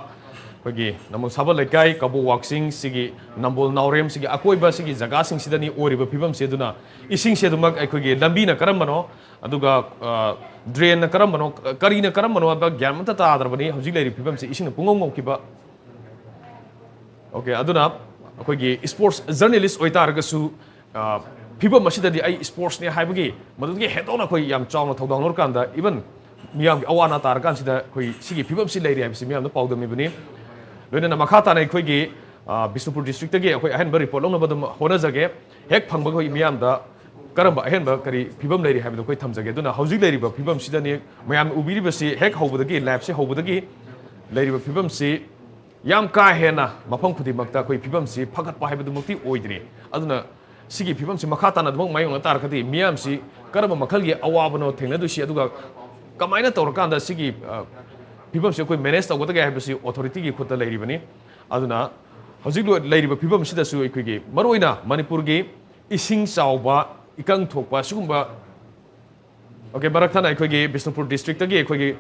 ꯑꯩꯈꯣꯏꯒꯤ ꯅꯝꯕꯣꯜ ꯁꯥꯕꯜ ꯂꯩꯀꯥꯏ, ꯀꯕꯣꯛ ꯋꯥꯛꯆꯤꯡ, ꯁꯤꯒꯤ ꯅꯝꯕꯣꯜ ꯅꯥꯎꯔꯦꯝ, ꯁꯤꯒꯤ ꯑꯀꯣꯏꯕ ꯁꯤꯒꯤ ꯖꯒꯥꯁꯤꯡꯁꯤꯗꯅꯤ ꯑꯣꯏꯔꯤꯕ ꯐꯤꯕꯝꯁꯦ꯫ ꯑꯗꯨꯅ ꯏꯁꯤꯡꯁꯦ ꯑꯗꯨꯃꯛ ꯑꯩꯈꯣꯏꯒꯤ ꯂꯝꯕꯤꯅ ꯀꯔꯝꯕꯅꯣ, ꯑꯗꯨꯒ, ꯑ, drainꯅ ꯀꯔꯝꯕꯅꯣ, ꯀꯔꯤꯅ ꯀꯔꯝꯕꯅꯣ ꯍꯥꯏꯕ ꯒ꯭ꯌꯥꯟ ꯑꯃꯠꯇ ꯇꯥꯗ꯭ꯔꯕꯅꯤ ꯍꯧꯖꯤꯛ ꯂꯩꯔꯤꯕ ꯐꯤꯕꯝꯁꯦ, ꯏꯁꯤꯡꯅ ꯄꯨꯡꯉꯧ ꯉꯧꯈꯤꯕ꯫ Okay, ꯑꯗꯨꯅ ꯑꯩꯈꯣꯏꯒꯤ sports journalist ꯑꯣꯏꯇꯥꯔꯒꯁꯨ, ꯑ, ꯐꯤꯕꯝ ꯑꯁꯤꯗꯗꯤ ꯑꯩ sportsꯅꯦ ꯍꯥꯏꯕꯒꯤ ꯃꯗꯨꯗꯒꯤ ꯍꯦꯟꯗꯣꯛꯅ ꯑꯩꯈꯣꯏ ꯌꯥꯝ ꯆꯥꯎꯅ ꯊꯧꯗꯥꯡ ꯂꯧꯔꯀꯥꯟꯗ, even ꯃꯤꯌꯥꯝꯒꯤ ꯑꯋꯥ ꯑꯅꯥ ꯇꯥꯔꯀꯥꯟꯁꯤꯗ ꯑꯩꯈꯣꯏ ꯁꯤꯒꯤ ꯐꯤꯕꯝꯁꯤ ꯂꯩꯔꯤ ꯍꯥꯏꯕꯁꯤ ꯃꯤꯌꯥꯝꯗ ꯄꯥꯎꯗꯝꯃꯤꯕꯅꯤ꯫ ꯂꯣꯏꯅꯅ ꯃꯈꯥ ꯇꯥꯅ ꯑꯩꯈꯣꯏꯒꯤ, ꯑ, ꯕꯤꯁꯅꯨꯄꯨꯔ districtꯒꯤ ꯑꯩꯈꯣꯏ ꯑꯍꯦꯟꯕ report ꯂꯧꯅꯕ ꯑꯗꯨꯝ ꯍꯣꯠꯅꯖꯒꯦ꯫ ꯍꯦꯛ ꯐꯪꯕꯒ ꯑꯩꯈꯣꯏ ꯃꯤꯌꯥꯝꯗ ꯀꯔꯝꯕ ꯑꯍꯦꯟꯕ ꯀꯔꯤ ꯐꯤꯕꯝ ꯂꯩꯔꯤ ꯍꯥꯏꯕꯗꯣ ꯑꯩꯈꯣꯏ ꯊꯝꯖꯒꯦ꯫ ꯑꯗꯨꯅ ꯍꯧꯖꯤꯛ ꯂꯩꯔꯤꯕ ꯐꯤꯕꯝꯁꯤꯗꯅꯤ ꯃꯌꯥꯝꯅ ꯎꯕꯤꯔꯤꯕꯁꯤ, ꯍꯦꯛ ꯍꯧꯕꯗꯒꯤ, liveꯁꯤ ꯍꯧꯕꯗꯒꯤ ꯂꯩꯔꯤꯕ ꯐꯤꯕꯝꯁꯤ ꯌꯥꯝ ꯀꯥ ꯍꯦꯟꯅ ꯃꯐꯝ ꯈꯨꯗꯤꯡꯃꯛꯇ ꯑꯩꯈꯣꯏ ꯐꯤꯕꯝꯁꯤ ꯐꯒꯠꯄ ꯍꯥꯏꯕꯗꯨꯃꯛꯇꯤ ꯑꯣꯏꯗ꯭ꯔꯤ꯫ ꯑꯗꯨꯅ ꯁꯤꯒꯤ ꯐꯤꯕꯝꯁꯤ ꯃꯈꯥ ꯇꯥꯅ ꯑꯗꯨꯃꯛ ꯃꯥꯌꯣꯛꯅ ꯇꯥꯔꯒꯗꯤ ꯃꯤꯌꯥꯝꯁꯤ ꯀꯔꯝꯕ ꯃꯈꯜꯒꯤ ꯑꯋꯥꯕꯅꯣ ꯊꯦꯡꯅꯗꯣꯏꯁꯤ, ꯑꯗꯨꯒ ꯀꯃꯥꯏꯅ ꯇꯧꯔꯀꯥꯟꯗ ꯁꯤꯒꯤ, ꯑ, ꯐꯤꯕꯝꯁꯤ ꯑꯩꯈꯣꯏ manage ꯇꯧꯒꯗꯒꯦ ꯍꯥꯏꯕꯁꯤ authorityꯒꯤ ꯈꯨꯠꯇ ꯂꯩꯔꯤꯕꯅꯤ꯫ ꯑꯗꯨꯅ ꯍꯧꯖꯤꯛ ꯂꯣ-, ꯂꯩꯔꯤꯕ ꯐꯤꯕꯝꯁꯤꯗꯁꯨ ꯑꯩꯈꯣꯏꯒꯤ ꯃꯔꯨꯑꯣꯏꯅ ꯃꯅꯤꯄꯨꯔꯒꯤ ꯏꯁꯤꯡ ꯆꯥꯎꯕ, ꯏꯀꯪ ꯊꯣꯛꯄ, ꯁꯤꯒꯨꯝꯕ Okay, ꯃꯔꯛ ꯊꯠꯅ ꯑꯩꯈꯣꯏꯒꯤ ꯕꯤꯁꯅꯨꯄꯨꯔ districtꯇꯒꯤ ꯑꯩꯈꯣꯏꯒꯤ,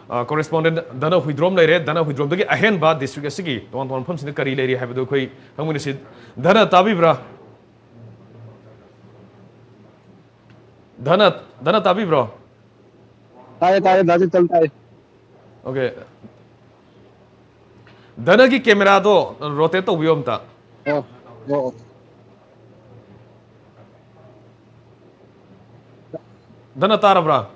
ꯑ, correspondent ꯙꯅ ꯍꯨꯏꯗ꯭ꯔꯣꯝ ꯂꯩꯔꯦ꯫ ꯙꯅ ꯍꯨꯏꯗ꯭ꯔꯣꯝꯗꯒꯤ ꯑꯍꯦꯟꯕ district ꯑꯁꯤꯒꯤ ꯇꯣꯉꯥꯟ ꯇꯣꯉꯥꯟꯕ ꯃꯐꯝꯁꯤꯡꯗ ꯀꯔꯤ ꯂꯩꯔꯤ ꯍꯥꯏꯕꯗꯨ ꯑꯩꯈꯣꯏ ꯈꯪꯃꯤꯟꯅꯁꯤ꯫ ꯙꯅ, ꯇꯥꯕꯤꯕ꯭ꯔꯥ? ꯙꯅ, ꯙꯅ, ꯇꯥꯕꯤꯕ꯭ꯔꯣ? ꯇꯥꯏꯌꯦ, ꯇꯥꯏꯌꯦ, ꯗꯥ ꯆꯦꯇꯟ, ꯇꯥꯏꯌꯦ꯫ Okay. ꯙꯅꯒꯤ camera ꯗꯣ rotate ꯇꯧꯕꯤꯌꯣ ꯑꯝꯇ꯫ ꯑꯣ ꯑꯣ ꯑꯣ꯫ ꯙꯅ, ꯇꯥꯔꯕ꯭ꯔꯥ?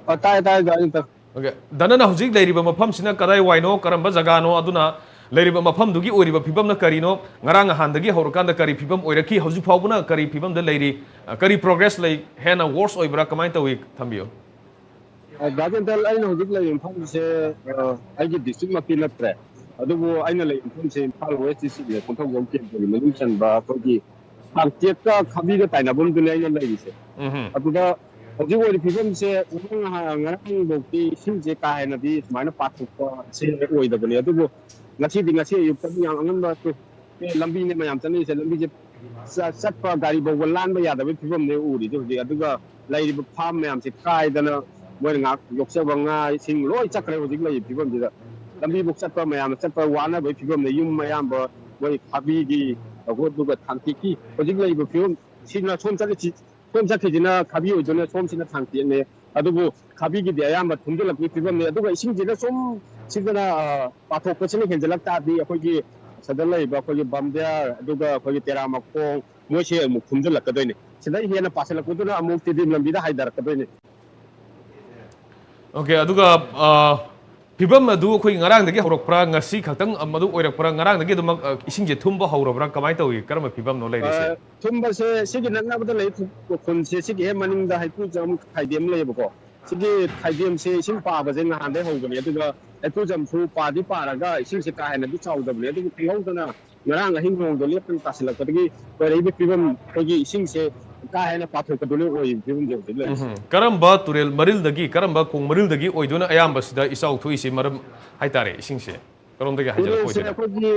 ꯑ, ꯇꯥꯏ ꯇꯥꯏ ꯇꯥꯏ ꯇꯥꯏ꯫ Okay. ꯙꯅꯅ ꯍꯧꯖꯤꯛ ꯂꯩꯔꯤꯕ ꯃꯐꯝꯁꯤꯅ ꯀꯗꯥꯏ ꯋꯥꯏꯅꯣ, ꯀꯔꯝꯕ ꯖꯒꯥꯅꯣ, ꯑꯗꯨꯅ ꯂꯩꯔꯤꯕ ꯃꯐꯝꯗꯨꯒꯤ ꯑꯣꯏꯔꯤꯕ ꯐꯤꯕꯝꯅ ꯀꯔꯤꯅꯣ, ꯉꯔꯥꯡ ꯅꯍꯥꯟꯗꯒꯤ ꯍꯧꯔꯀꯥꯟꯗ ꯀꯔꯤ ꯐꯤꯕꯝ ꯑꯣꯏꯔꯛꯈꯤ, ꯍꯧꯖꯤꯛ ꯐꯥꯎꯕꯅ ꯀꯔꯤ ꯐꯤꯕꯝꯗ ꯂꯩꯔꯤ, ꯑ, ꯀꯔꯤ progress ꯂꯩ, ꯍꯦꯟꯅ worse ꯑꯣꯏꯕ꯭ꯔꯥ, ꯀꯃꯥꯏꯅ ꯇꯧꯏ, ꯊꯝꯕꯤꯌꯨ꯫ ꯑ, ꯗꯥ ꯀꯦꯟꯇꯜ, ꯑꯩꯅ ꯍꯧꯖꯤꯛ ꯂꯩꯔꯤꯕ ꯃꯐꯝꯁꯦ, ꯑ, ꯑꯩꯒꯤ district ꯃꯛꯇꯤ ꯅꯠꯇ꯭ꯔꯦ, ꯑꯗꯨꯕꯨ ꯑꯩꯅ ꯂꯩꯔꯤꯕ ꯃꯐꯝꯁꯦ ꯏꯝꯐꯥꯜ West District ꯀꯣꯟꯊꯧꯖꯝ ꯀꯦꯟꯗ꯭ꯔꯒꯤ ꯃꯅꯨꯡ ꯆꯟꯕ ꯑꯩꯈꯣꯏꯒꯤ ꯊꯥꯡꯆꯦꯠꯀ ꯈꯥꯕꯤꯒ ꯇꯥꯏꯅꯐꯝꯗꯨꯅꯦ ꯑꯩꯅ ꯂꯩꯔꯤꯁꯦ꯫ ꯎꯝꯍꯨꯝ꯫ ꯑꯗꯨꯗ ꯍꯧꯖꯤꯛ ꯑꯣꯏꯔꯤꯕ ꯐꯤꯕꯝꯁꯦ ꯉꯔꯥꯡ ꯅꯍꯥꯟ, ꯉꯔꯥꯡꯐꯧꯗꯤ ꯏꯁꯤꯡꯁꯦ ꯀꯥ ꯍꯦꯟꯅꯗꯤ ꯁꯨꯃꯥꯏꯅ ꯄꯥꯊꯣꯛꯄꯁꯦ ꯑꯣꯏꯗꯕꯅꯦ, ꯑꯗꯨꯕꯨ ꯉꯁꯤꯗꯤ, ꯉꯁꯤ ꯑꯌꯨꯛꯇꯗꯤ ꯌꯥꯝ ꯑꯉꯟꯕ ꯂꯝꯕꯤꯅꯦ ꯃꯌꯥꯝ ꯆꯠꯅꯔꯤꯁꯦ, ꯂꯝꯕꯤꯁꯦ ꯆ-, ꯆꯠꯄ ꯒꯥꯔꯤ ꯐꯥꯎꯕ ꯂꯥꯟꯕ ꯌꯥꯗꯕꯒꯤ ꯐꯤꯕꯝꯅꯦ ꯎꯔꯤꯁꯦ ꯍꯧꯖꯤꯛ꯫ ꯑꯗꯨꯒ ꯂꯩꯔꯤꯕ farm ꯃꯌꯥꯝꯁꯦ ꯀꯥꯏꯗꯅ ꯃꯣꯏꯅ ꯉꯥꯏꯍꯥꯛ ꯌꯣꯛꯆꯕ ꯉꯥ ꯏꯁꯤꯡ ꯂꯣꯏ ꯆꯠꯈ꯭ꯔꯦ ꯍꯧꯖꯤꯛ ꯂꯩꯔꯤꯕ ꯐꯤꯕꯝꯁꯤꯗ꯫ ꯂꯝꯕꯤꯐꯧ ꯆꯠꯄ ꯃꯌꯥꯝꯅ ꯆꯠꯄ ꯋꯥꯅꯕꯒꯤ ꯐꯤꯕꯝꯅꯦ꯫ ꯌꯨꯝ ꯑꯌꯥꯝꯕ ꯃꯣꯏ ꯈꯥꯕꯤꯒꯤ, ꯑꯗꯨꯒ ꯊꯥꯡꯆꯦꯠꯀꯤ ꯍꯧꯖꯤꯛ ꯂꯩꯔꯤꯕ ꯐꯤꯕꯝ ꯁꯤꯅ ꯁꯣꯝ ꯆꯠꯂꯤꯁꯤ, ꯁꯣꯝ ꯆꯠꯈꯤꯁꯤꯅ ꯈꯥꯕꯤ ꯑꯣꯏꯗꯣꯏꯅꯦ, ꯁꯣꯝꯁꯤꯅ ꯊꯥꯡꯆꯦꯠꯅꯦ꯫ ꯑꯗꯨꯕꯨ ꯈꯥꯕꯤꯒꯤꯗꯤ ꯑꯌꯥꯝꯕ ꯊꯨꯝꯖꯤꯜꯂꯛꯄꯒꯤ ꯐꯤꯕꯝꯅꯦ꯫ ꯑꯗꯨꯒ ꯏꯁꯤꯡꯁꯤꯅ ꯁꯨꯝ ꯁꯤꯗꯅ, ꯑ, ꯄꯥꯊꯣꯛꯄꯁꯤꯅ ꯍꯦꯟꯖꯜꯂꯛ ꯇꯥꯔꯗꯤ ꯑꯩꯈꯣꯏꯒꯤ ꯁꯤꯗ ꯂꯩꯔꯤꯕ ꯑꯩꯈꯣꯏꯒꯤ ꯕꯝꯗꯤꯌꯥꯔ, ꯑꯗꯨꯒ ꯑꯩꯈꯣꯏꯒꯤ ꯇꯦꯔꯥ ꯃꯈꯣꯡ, ꯃꯣꯏꯁꯦ ꯑꯃꯨꯛ ꯊꯨꯝꯖꯤꯜꯂꯛꯀꯗꯣꯏꯅꯦ꯫ ꯁꯤꯗꯩ ꯍꯦꯟꯅ ꯄꯥꯁꯤꯜꯂꯛꯄꯗꯨꯅ ꯑꯃꯨꯛ ꯇꯤꯗꯤꯝ ꯂꯝꯕꯤꯗ ꯍꯥꯏꯊꯔꯛꯀꯗꯣꯏꯅꯦ꯫ Okay, ꯑꯗꯨꯒ, ꯑ, ꯐꯤꯕꯝ ꯑꯗꯨ ꯑꯩꯈꯣꯏ ꯉꯔꯥꯡꯗꯒꯤ ꯍꯧꯔꯛꯄ꯭ꯔꯥ, ꯉꯁꯤ ꯈꯛꯇꯪ, ꯑ, ꯃꯗꯨ ꯑꯣꯏꯔꯛꯄ꯭ꯔꯥ, ꯉꯔꯥꯡꯗꯒꯤ ꯑꯗꯨꯃꯛ, ꯑ, ꯏꯁꯤꯡꯁꯦ ꯊꯨꯝꯕ ꯍꯧꯔꯕ꯭ꯔꯥ, ꯀꯃꯥꯏꯅ ꯇꯧꯏ, ꯀꯔꯝꯕ ꯐꯤꯕꯝꯅꯣ ꯂꯩꯔꯤꯁꯦ? ꯑ, ꯊꯨꯝꯕꯁꯦ ꯁꯤꯒꯤ ꯅꯛꯅꯕꯗ ꯂꯩ ꯈꯨꯟꯁꯦ, ꯁꯤꯒꯤ ꯍꯦꯛ ꯃꯅꯤꯡꯗ ꯍꯩꯀ꯭ꯔꯨꯖꯝ ꯈꯥꯏꯗꯦꯝ ꯂꯩꯌꯦꯕꯀꯣ꯫ ꯁꯤꯒꯤ ꯈꯥꯏꯗꯦꯝꯁꯦ ꯏꯁꯤꯡ ꯄꯥꯕꯁꯦ ꯅꯍꯥꯟꯗꯩ ꯍꯧꯕꯅꯦ, ꯑꯗꯨꯒ ꯍꯩꯀ꯭ꯔꯨꯖꯝꯁꯨ ꯄꯥꯗꯤ ꯄꯥꯔꯒ ꯏꯁꯤꯡꯁꯦ ꯀꯥ ꯍꯦꯟꯅꯗꯤ ꯆꯥꯎꯗꯕꯅꯦ, ꯑꯗꯨꯕꯨ ꯈꯪꯍꯧꯗꯅ ꯉꯔꯥꯡ ꯑꯍꯤꯡ ꯅꯣꯡꯗꯣ ꯂꯦꯞꯇꯅ ꯇꯥꯁꯤꯜꯂꯛꯄꯗꯒꯤ ꯑꯣꯏꯔꯛꯏꯕ ꯐꯤꯕꯝ, ꯑꯩꯈꯣꯏꯒꯤ ꯏꯁꯤꯡꯁꯦ ꯀꯥ ꯍꯦꯟꯅ ꯄꯥꯊꯣꯛꯄꯗꯨꯅ ꯑꯣꯏꯔꯤꯕ ꯐꯤꯕꯝꯁꯦ ꯍꯧꯖꯤꯛ ꯂꯩꯔꯤꯁꯦ꯫ ꯎꯝꯍꯨꯝ꯫ ꯀꯔꯝꯕ ꯇꯨꯔꯦꯜ ꯃꯔꯤꯜꯗꯒꯤ, ꯀꯔꯝꯕ ꯈꯣꯡ ꯃꯔꯤꯜꯗꯒꯤ ꯑꯣꯏꯗꯣꯏꯅꯣ ꯑꯌꯥꯝꯕꯁꯤꯗ ꯏꯆꯥꯎ ꯊꯣꯛꯏꯁꯦ, ꯃꯔꯝ ꯍꯥꯏꯇꯥꯔꯦ, ꯏꯁꯤꯡꯁꯦ ꯀꯔꯣꯝꯗꯒꯤ ꯍꯥꯏꯖꯤꯜꯂꯛꯄ ꯇꯨꯔꯦꯜꯁꯦ ꯑꯣꯏꯗꯣꯏꯅꯣ? ꯑꯩꯈꯣꯏꯒꯤ,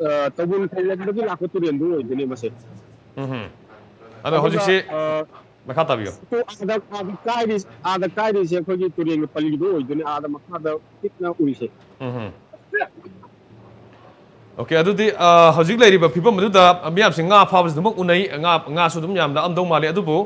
ꯑ, ꯇꯧꯕꯨꯜ ꯈꯣꯡꯂꯣꯝꯗꯒꯤ ꯂꯥꯛꯄ ꯇꯨꯔꯦꯜꯗꯨ ꯑꯣꯏꯗꯣꯏꯅꯦ ꯃꯁꯦ꯫ ꯎꯝꯍꯨꯝ꯫ ꯑꯗꯣ ꯑꯗꯨꯒ, ꯍꯧꯖꯤꯛꯁꯦ, ꯑ, ꯃꯈꯥ ꯇꯥꯕꯤꯌꯨ꯫ ꯑꯗꯣ ꯑꯥꯗ, ꯑꯥꯗ ꯀꯥꯏꯔꯤ-, ꯑꯥꯗ ꯀꯥꯏꯔꯤꯁꯦ ꯑꯩꯈꯣꯏꯒꯤ ꯇꯨꯔꯦꯜꯒꯤ ꯄꯜꯂꯤꯗꯣ ꯑꯣꯏꯗꯣꯏꯅꯦ, ꯑꯥꯗ ꯃꯈꯥꯗ ꯄꯤꯛꯅ ꯎꯔꯤꯁꯦ꯫ ꯎꯝꯍꯨꯝ꯫ Okay, ꯑꯗꯨꯗꯤ, ꯑ, ꯍꯧꯖꯤꯛ ꯂꯩꯔꯤꯕ ꯐꯤꯕꯝ ꯑꯗꯨꯗ ꯃꯤꯌꯥꯝꯁꯦ ꯉꯥ ꯐꯥꯕꯁꯤ ꯑꯗꯨꯃꯛ ꯎꯅꯩ, ꯉꯥ, ꯉꯥꯁꯨ ꯑꯗꯨꯝ ꯌꯥꯝ ꯂꯥꯛꯑꯝꯗꯧ ꯃꯥꯜꯂꯤ, ꯑꯗꯨꯕꯨ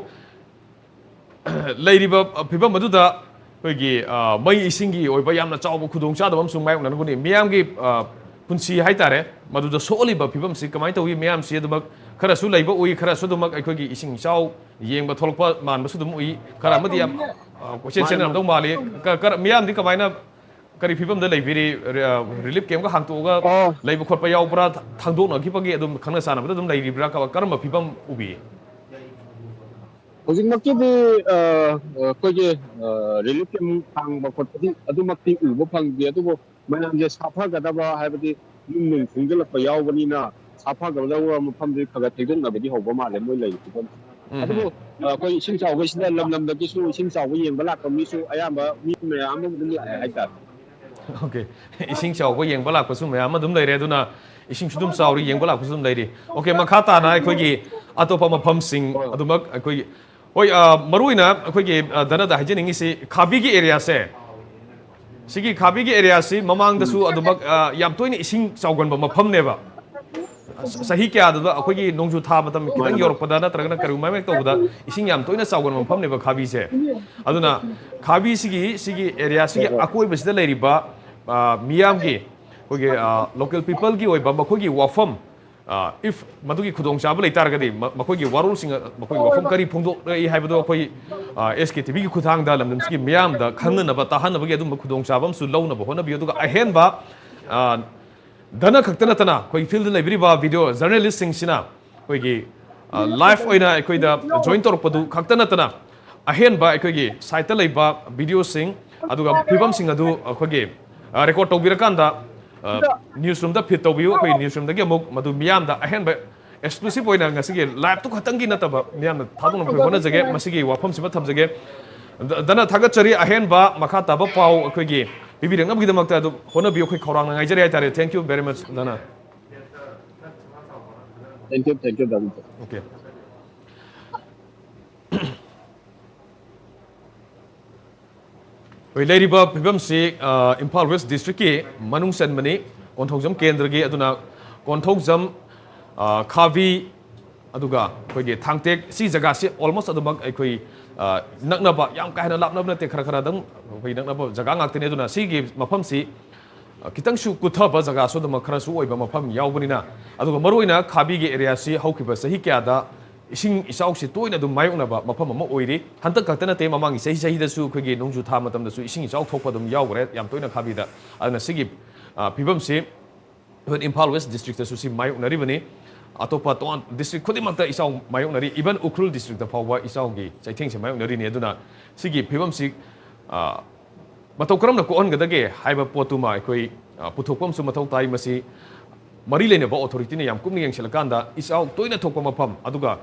ꯂꯩꯔꯤꯕ ꯐꯤꯕꯝ ꯑꯗꯨꯗ ꯑꯩꯈꯣꯏꯒꯤ, ꯑ, ꯃꯩ ꯏꯁꯤꯡꯒꯤ ꯑꯣꯏꯕ ꯌꯥꯝꯅ ꯆꯥꯎꯕ ꯈꯨꯗꯣꯡꯆꯥꯗꯕ ꯑꯃꯁꯨ ꯃꯥꯌꯣꯛꯅꯔꯝꯒꯅꯤ꯫ ꯃꯤꯌꯥꯝꯒꯤ, ꯑ, ꯄꯨꯟꯁꯤ ꯍꯥꯏꯇꯥꯔꯦ, ꯃꯗꯨꯗ ꯁꯣꯛꯍꯜꯂꯤꯕ ꯐꯤꯕꯝꯁꯤ ꯀꯃꯥꯏꯅ ꯇꯧꯏ? ꯃꯤꯌꯥꯝꯁꯤ ꯑꯗꯨꯃꯛ ꯈꯔꯁꯨ ꯂꯩꯕ ꯎꯏ, ꯈꯔꯁꯨ ꯑꯗꯨꯃꯛ ꯑꯩꯈꯣꯏꯒꯤ ꯏꯁꯤꯡ ꯏꯆꯥꯎ ꯌꯦꯡꯕ ꯊꯣꯛꯂꯛꯄ ꯃꯥꯟꯕꯁꯨ ꯑꯗꯨꯝ ꯎꯏ, ꯈꯔ ꯑꯃꯗꯤ ꯌꯥꯝ, ꯑ, ꯀꯣꯏꯆꯦꯟ ꯆꯦꯟꯅꯔꯝꯗꯧ ꯃꯥꯜꯂꯤ꯫ ꯀ-, ꯀ-, ꯃꯤꯌꯥꯝꯗꯤ ꯀꯃꯥꯏꯅ, ꯀꯔꯤ ꯐꯤꯕꯝꯗ ꯂꯩꯕꯤꯔꯤ? ꯔꯤ-, ꯑ, ꯔꯤꯂꯤꯐ ꯀꯦꯝꯞꯀ ꯍꯥꯡꯇꯣꯛꯑꯒ ꯑꯣ꯫ ꯂꯩꯕ ꯈꯣꯠꯄ ꯌꯥꯎꯕ꯭ꯔꯥ? ꯊ-, ꯊꯥꯡꯗꯣꯛꯅꯈꯤꯕꯒꯤ ꯑꯗꯨꯝ ꯈꯪꯅ ꯆꯥꯟꯅꯕꯗ ꯑꯗꯨꯝ ꯂꯩꯔꯤꯕ꯭ꯔꯥ? ꯀ-, ꯀꯔꯝꯕ ꯐꯤꯕꯝ ꯎꯕꯤ? ꯍꯧꯖꯤꯛꯃꯛꯀꯤꯗꯤ, ꯑ, ꯑꯩꯈꯣꯏꯒꯤ, ꯑ, ꯔꯤꯂꯤꯐ ꯀꯦꯝꯞ ꯍꯥꯡꯕ ꯈꯣꯠꯄꯗꯤ ꯑꯗꯨꯃꯛꯇꯤ ꯎꯕ ꯐꯪꯗꯦ, ꯑꯗꯨꯕꯨ ꯃꯌꯥꯝꯁꯦ ꯁꯥꯐꯒꯗꯕ, ꯍꯥꯏꯕꯗꯤ ꯌꯨꯝ ꯅꯨꯡ ꯊꯨꯝꯖꯤꯜꯂꯛꯄ ꯌꯥꯎꯕꯅꯤꯅ ꯁꯥꯐꯒꯗꯕ ꯃꯐꯝꯗꯤ ꯈꯔ ꯈꯔ ꯊꯩꯗꯣꯛꯅꯕꯗꯤ ꯍꯧꯕ ꯃꯥꯜꯂꯦ ꯃꯣꯏ ꯂꯩꯔꯤꯕ ꯐꯤꯕꯝꯁꯦ꯫ ꯎꯝ, ꯑꯗꯨꯕꯨ, ꯎꯝ꯫ ꯑ, ꯑꯩꯈꯣꯏ ꯏꯁꯤꯡ ꯆꯥꯎꯕꯁꯤꯗ ꯂꯝ ꯂꯝꯗꯒꯤꯁꯨ ꯏꯁꯤꯡ ꯆꯥꯎꯕ ꯌꯦꯡꯕ ꯂꯥꯛꯄ ꯃꯤꯁꯨ ꯑꯌꯥꯝꯕ ꯃꯤ ꯃꯌꯥꯝ ꯑꯃ ꯑꯗꯨꯝ ꯂꯥꯛꯑꯦ ꯍꯥꯏꯇꯥꯔꯦ꯫ ꯑꯣꯀꯦ꯫ ꯏꯁꯤꯡ ꯆꯥꯎꯕ ꯌꯦꯡꯕ ꯂꯥꯛꯄꯁꯨ ꯃꯌꯥꯝ ꯑꯗꯨꯝ ꯂꯩꯔꯦ, ꯑꯗꯨꯅ ꯏꯁꯤꯡꯁꯨ ꯑꯗꯨꯝ ꯆꯥꯎꯔꯤ, ꯌꯦꯡꯕ ꯂꯥꯛꯄꯁꯨ ꯑꯗꯨꯝ ꯂꯩꯔꯤ꯫ ꯑꯣꯀꯦ, ꯃꯈꯥ ꯇꯥꯅ ꯑꯩꯈꯣꯏꯒꯤ ꯑꯇꯣꯞꯄ ꯃꯐꯝꯁꯤꯡ ꯍꯣꯏ꯫ ꯑꯗꯨꯃꯛ ꯑꯩꯈꯣꯏꯒꯤ, ꯍꯣꯏ, ꯑ, ꯃꯔꯨꯑꯣꯏꯅ ꯑꯩꯈꯣꯏꯒꯤ, ꯑ, ꯗꯅꯗ ꯍꯥꯏꯖꯅꯤꯡꯉꯤꯁꯤ ꯈꯥꯕꯤꯒꯤ ꯑꯦꯔꯤꯌꯥꯁꯦ, ꯁꯤꯒꯤ ꯈꯥꯕꯤꯒꯤ ꯑꯦꯔꯤꯌꯥꯁꯤ ꯃꯃꯥꯡꯗꯁꯨ ꯑꯗꯨꯃꯛ, ꯑ, ꯌꯥꯝ ꯇꯣꯏꯅ ꯏꯁꯤꯡ ꯆꯥꯎꯒꯟꯕ ꯃꯐꯝꯅꯦꯕ꯫ ꯆꯍꯤ ꯀꯌꯥꯗꯨꯗ ꯑꯩꯈꯣꯏꯒꯤ ꯅꯣꯡꯖꯨ ꯊꯥ ꯃꯇꯝ ꯈꯤꯇꯪ ꯃꯥꯅꯤ, ꯃꯥꯅꯤ꯫ ꯌꯧꯔꯛꯄꯗ ꯅꯠꯇ꯭ꯔꯒꯅ ꯀꯔꯤꯒꯨꯝꯕ ꯑꯃ ꯍꯦꯛ ꯇꯧꯕꯗ ꯏꯁꯤꯡ ꯌꯥꯝ ꯇꯣꯏꯅ ꯆꯥꯎꯒꯟꯕ ꯃꯐꯝꯅꯦꯕ ꯈꯥꯕꯤꯁꯦ꯫ ꯑꯗꯨꯅ ꯈꯥꯕꯤꯁꯤꯒꯤ, ꯁꯤꯒꯤ ꯑꯦꯔꯤꯌꯥꯁꯤꯒꯤ ꯍꯣꯏ, ꯍꯣꯏ꯫ ꯑꯀꯣꯏꯕꯁꯤꯗ ꯂꯩꯔꯤꯕ, ꯑ, ꯃꯤꯌꯥꯝꯒꯤ, ꯑꯩꯈꯣꯏꯒꯤ, ꯑ, ꯂꯣꯀꯦꯜ ꯄꯤꯄꯜꯒꯤ ꯑꯣꯏꯕ ꯃꯈꯣꯏꯒꯤ ꯋꯥꯐꯝ, ꯑ, if ꯃꯗꯨꯒꯤ ꯈꯨꯗꯣꯡꯆꯥꯕ ꯂꯩ ꯇꯥꯔꯒꯗꯤ ꯃ-, ꯃꯈꯣꯏꯒꯤ ꯋꯥꯔꯣꯜꯁꯤꯡ, ꯑ, ꯃꯈꯣꯏꯒꯤ ꯋꯥꯐꯝ ꯀꯔꯤ ꯐꯣꯡꯗꯣꯛꯂꯛꯏ ꯍꯥꯏꯕꯗꯣ ꯑꯩꯈꯣꯏ, ꯑ, ꯑꯦꯁ ꯀꯦ ꯇꯤ ꯚꯤꯒꯤ ꯈꯨꯠꯊꯥꯡꯗ ꯂꯝꯗꯝꯁꯤꯒꯤ ꯃꯤꯌꯥꯝꯗ ꯈꯪꯅꯅꯕ, ꯇꯥꯍꯟꯅꯕꯒꯤ ꯑꯗꯨꯝꯕ ꯈꯨꯗꯣꯡꯆꯥꯕ ꯑꯃꯁꯨ ꯂꯧꯅꯕ ꯍꯣꯠꯅꯕꯤꯌꯨ꯫ ꯑꯗꯨꯒ ꯑꯍꯦꯟꯕ, ꯑ, ꯗꯅ ꯈꯛꯇ ꯅꯠꯇꯅ ꯑꯩꯈꯣꯏ ꯐꯤꯜꯗ ꯂꯩꯕꯤꯔꯤꯕ ꯚꯤꯗꯤꯑꯣ ꯖꯔꯅꯦꯂꯤꯁꯁꯤꯡꯁꯤꯅ ꯑꯩꯈꯣꯏꯒꯤ, ꯑ, ꯂꯥꯏꯚ ꯑꯣꯏꯅ ꯑꯩꯈꯣꯏꯗ ꯖꯣꯏꯟ ꯇꯧꯔꯛꯄꯗꯨ ꯈꯛꯇ ꯅꯠꯇꯅ ꯑꯍꯦꯟꯕ ꯑꯩꯈꯣꯏꯒꯤ ꯁꯥꯏꯠꯇ ꯂꯩꯕ ꯚꯤꯗꯤꯑꯣꯁꯤꯡ ꯑꯗꯨꯒ ꯐꯤꯕꯝꯁꯤꯡ ꯑꯗꯨ ꯑꯩꯈꯣꯏꯒꯤ, ꯑ, ꯔꯦꯀꯣꯔꯗ ꯇꯧꯕꯤꯔꯀꯥꯟꯗ, ꯑ, ꯅ꯭ꯌꯨꯁ ꯔꯨꯝꯗ ꯐꯤꯠ ꯇꯧꯕꯤꯌꯨ꯫ ꯑꯩꯈꯣꯏ ꯅ꯭ꯌꯨꯁ ꯔꯨꯝꯗꯒꯤ ꯑꯃꯨꯛ ꯃꯗꯨ ꯃꯤꯌꯥꯝꯗ ꯑꯍꯦꯟꯕ ꯑꯦꯛꯁꯀ꯭ꯂꯨꯁꯤꯚ ꯑꯣꯏꯅ ꯉꯁꯤꯒꯤ ꯂꯥꯏꯚꯇꯨ ꯈꯛꯇꯪꯒꯤ ꯅꯠꯇꯕ ꯃꯤꯌꯥꯝꯅ ꯊꯥꯗꯣꯛꯅꯕ ꯑꯩꯈꯣꯏ ꯍꯣꯠꯅꯖꯒꯦ꯫ ꯃꯁꯤꯒꯤ ꯋꯥꯐꯝꯁꯤꯃ ꯊꯝꯖꯒꯦ꯫ ꯗ-, ꯗꯅ ꯊꯥꯒꯠꯆꯔꯤ꯫ ꯑꯍꯦꯟꯕ ꯃꯈꯥ ꯇꯥꯕ ꯄꯥꯎ ꯑꯩꯈꯣꯏꯒꯤ ꯄꯤꯕꯤꯔꯛꯅꯕꯒꯤꯗꯃꯛꯇ ꯑꯗꯨꯝ ꯍꯣꯠꯅꯕꯤꯌꯨ꯫ ꯑꯩꯈꯣꯏ ꯈꯧꯔꯥꯡꯅ ꯉꯥꯏꯖꯔꯤ ꯍꯥꯏꯇꯥꯔꯦ꯫ Thank you very much, ꯗꯅ꯫ Thank you, thank you, ꯗꯥ ꯕꯤꯖꯣꯏ꯫ ꯑꯣꯀꯦ꯫ ꯍꯣꯏ, ꯂꯩꯔꯤꯕ ꯐꯤꯕꯝꯁꯤ, ꯑ, ꯏꯝꯐꯥꯜ ꯋꯦꯁ ꯗꯤꯁꯇ꯭ꯔꯤꯛꯀꯤ ꯃꯅꯨꯡ ꯆꯟꯕꯅꯤ꯫ ꯀꯣꯟꯊꯧꯖꯝ ꯀꯦꯟꯗ꯭ꯔꯒꯤ, ꯑꯗꯨꯅ ꯀꯣꯟꯊꯧꯖꯝ, ꯑ, ꯈꯥꯕꯤ, ꯑꯗꯨꯒ ꯑꯩꯈꯣꯏꯒꯤ ꯊꯥꯡꯇꯦꯛ, ꯁꯤ ꯖꯒꯥꯁꯤ almost ꯑꯗꯨꯃꯛ ꯑꯩꯈꯣꯏ ꯑ, ꯅꯛꯅꯕ, ꯌꯥꯝ ꯀꯥ ꯍꯦꯟꯅ ꯂꯥꯞꯅꯕ ꯅꯠꯇꯦ, ꯈꯔ ꯈꯔ ꯑꯗꯨꯝ ꯑꯩꯈꯣꯏ ꯅꯛꯅꯕ ꯖꯒꯥ ꯉꯥꯛꯇꯅꯤ꯫ ꯑꯗꯨꯅ ꯁꯤꯒꯤ ꯃꯐꯝꯁꯤ, ꯑ, ꯈꯤꯇꯪꯁꯨ ꯀꯨꯊꯕ ꯖꯒꯥꯁꯨ ꯑꯗꯨꯃꯛ ꯈꯔꯁꯨ ꯑꯣꯏꯕ ꯃꯐꯝ ꯌꯥꯎꯕꯅꯤꯅ, ꯑꯗꯨꯒ ꯃꯔꯨꯑꯣꯏꯅ ꯈꯥꯕꯤꯒꯤ ꯑꯦꯔꯤꯌꯥꯁꯤ ꯍꯧꯈꯤꯕ ꯆꯍꯤ ꯀꯌꯥꯗ ꯏꯁꯤꯡ ꯏꯆꯥꯎꯁꯤ ꯇꯣꯏꯅ ꯑꯗꯨꯝ ꯃꯥꯌꯣꯛꯅꯕ ꯃꯐꯝ ꯑꯃ ꯑꯣꯏꯔꯤ꯫ ꯍꯟꯗꯛ ꯈꯛꯇ ꯅꯠꯇꯦ, ꯃꯃꯥꯡꯒꯤ ꯆꯍꯤ ꯆꯍꯤꯗꯁꯨ ꯑꯩꯈꯣꯏꯒꯤ ꯅꯣꯡꯖꯨ ꯊꯥ ꯃꯇꯝꯗꯁꯨ ꯏꯁꯤꯡ ꯏꯆꯥꯎ ꯊꯣꯛꯄ ꯑꯗꯨꯝ ꯌꯥꯎꯈ꯭ꯔꯦ ꯌꯥꯝ ꯇꯣꯏꯅ ꯈꯥꯕꯤꯗ꯫ ꯑꯗꯨꯅ ꯁꯤꯒꯤ, ꯑ, ꯐꯤꯕꯝꯁꯤ even ꯏꯝꯐꯥꯜ ꯋꯦꯁ ꯗꯤꯁꯇ꯭ꯔꯤꯛꯇꯁꯨ ꯁꯤ ꯃꯥꯌꯣꯛꯅꯔꯤꯕꯅꯤ꯫ ꯑꯇꯣꯞꯄ ꯇꯣꯉꯥꯟ ꯗꯤꯁꯇ꯭ꯔꯤꯛ ꯈꯨꯗꯤꯡꯃꯛꯇ ꯏꯆꯥꯎ ꯃꯥꯌꯣꯛꯅꯔꯤ, even ꯎꯈ꯭ꯔꯨꯜ ꯗꯤꯁꯇ꯭ꯔꯤꯛꯇ ꯐꯥꯎꯕ ꯏꯆꯥꯎꯒꯤ ꯆꯩꯊꯦꯡꯁꯦ ꯃꯥꯌꯣꯛꯅꯔꯤꯅꯤ꯫ ꯑꯗꯨꯅ ꯁꯤꯒꯤ ꯐꯤꯕꯝꯁꯤ, ꯑ, ꯃꯇꯧ ꯀꯔꯝꯅ ꯀꯣꯛꯍꯟꯒꯗꯒꯦ ꯍꯥꯏꯕ ꯄꯣꯠꯇꯨꯃ ꯑꯩꯈꯣꯏ, ꯑ, ꯄꯨꯊꯣꯛꯄ ꯑꯃꯁꯨ ꯃꯊꯧ ꯇꯥꯏ꯫ ꯃꯁꯤ ꯃꯔꯤ ꯂꯩꯅꯕ ꯑꯣꯊꯣꯔꯤꯇꯤꯅ ꯌꯥꯝ ꯀꯨꯞꯅ ꯌꯦꯡꯁꯤꯜꯂꯀꯥꯟꯗ ꯏꯆꯥꯎ ꯇꯣꯏꯅ ꯊꯣꯛꯄ ꯃꯐꯝ, ꯑꯗꯨꯒ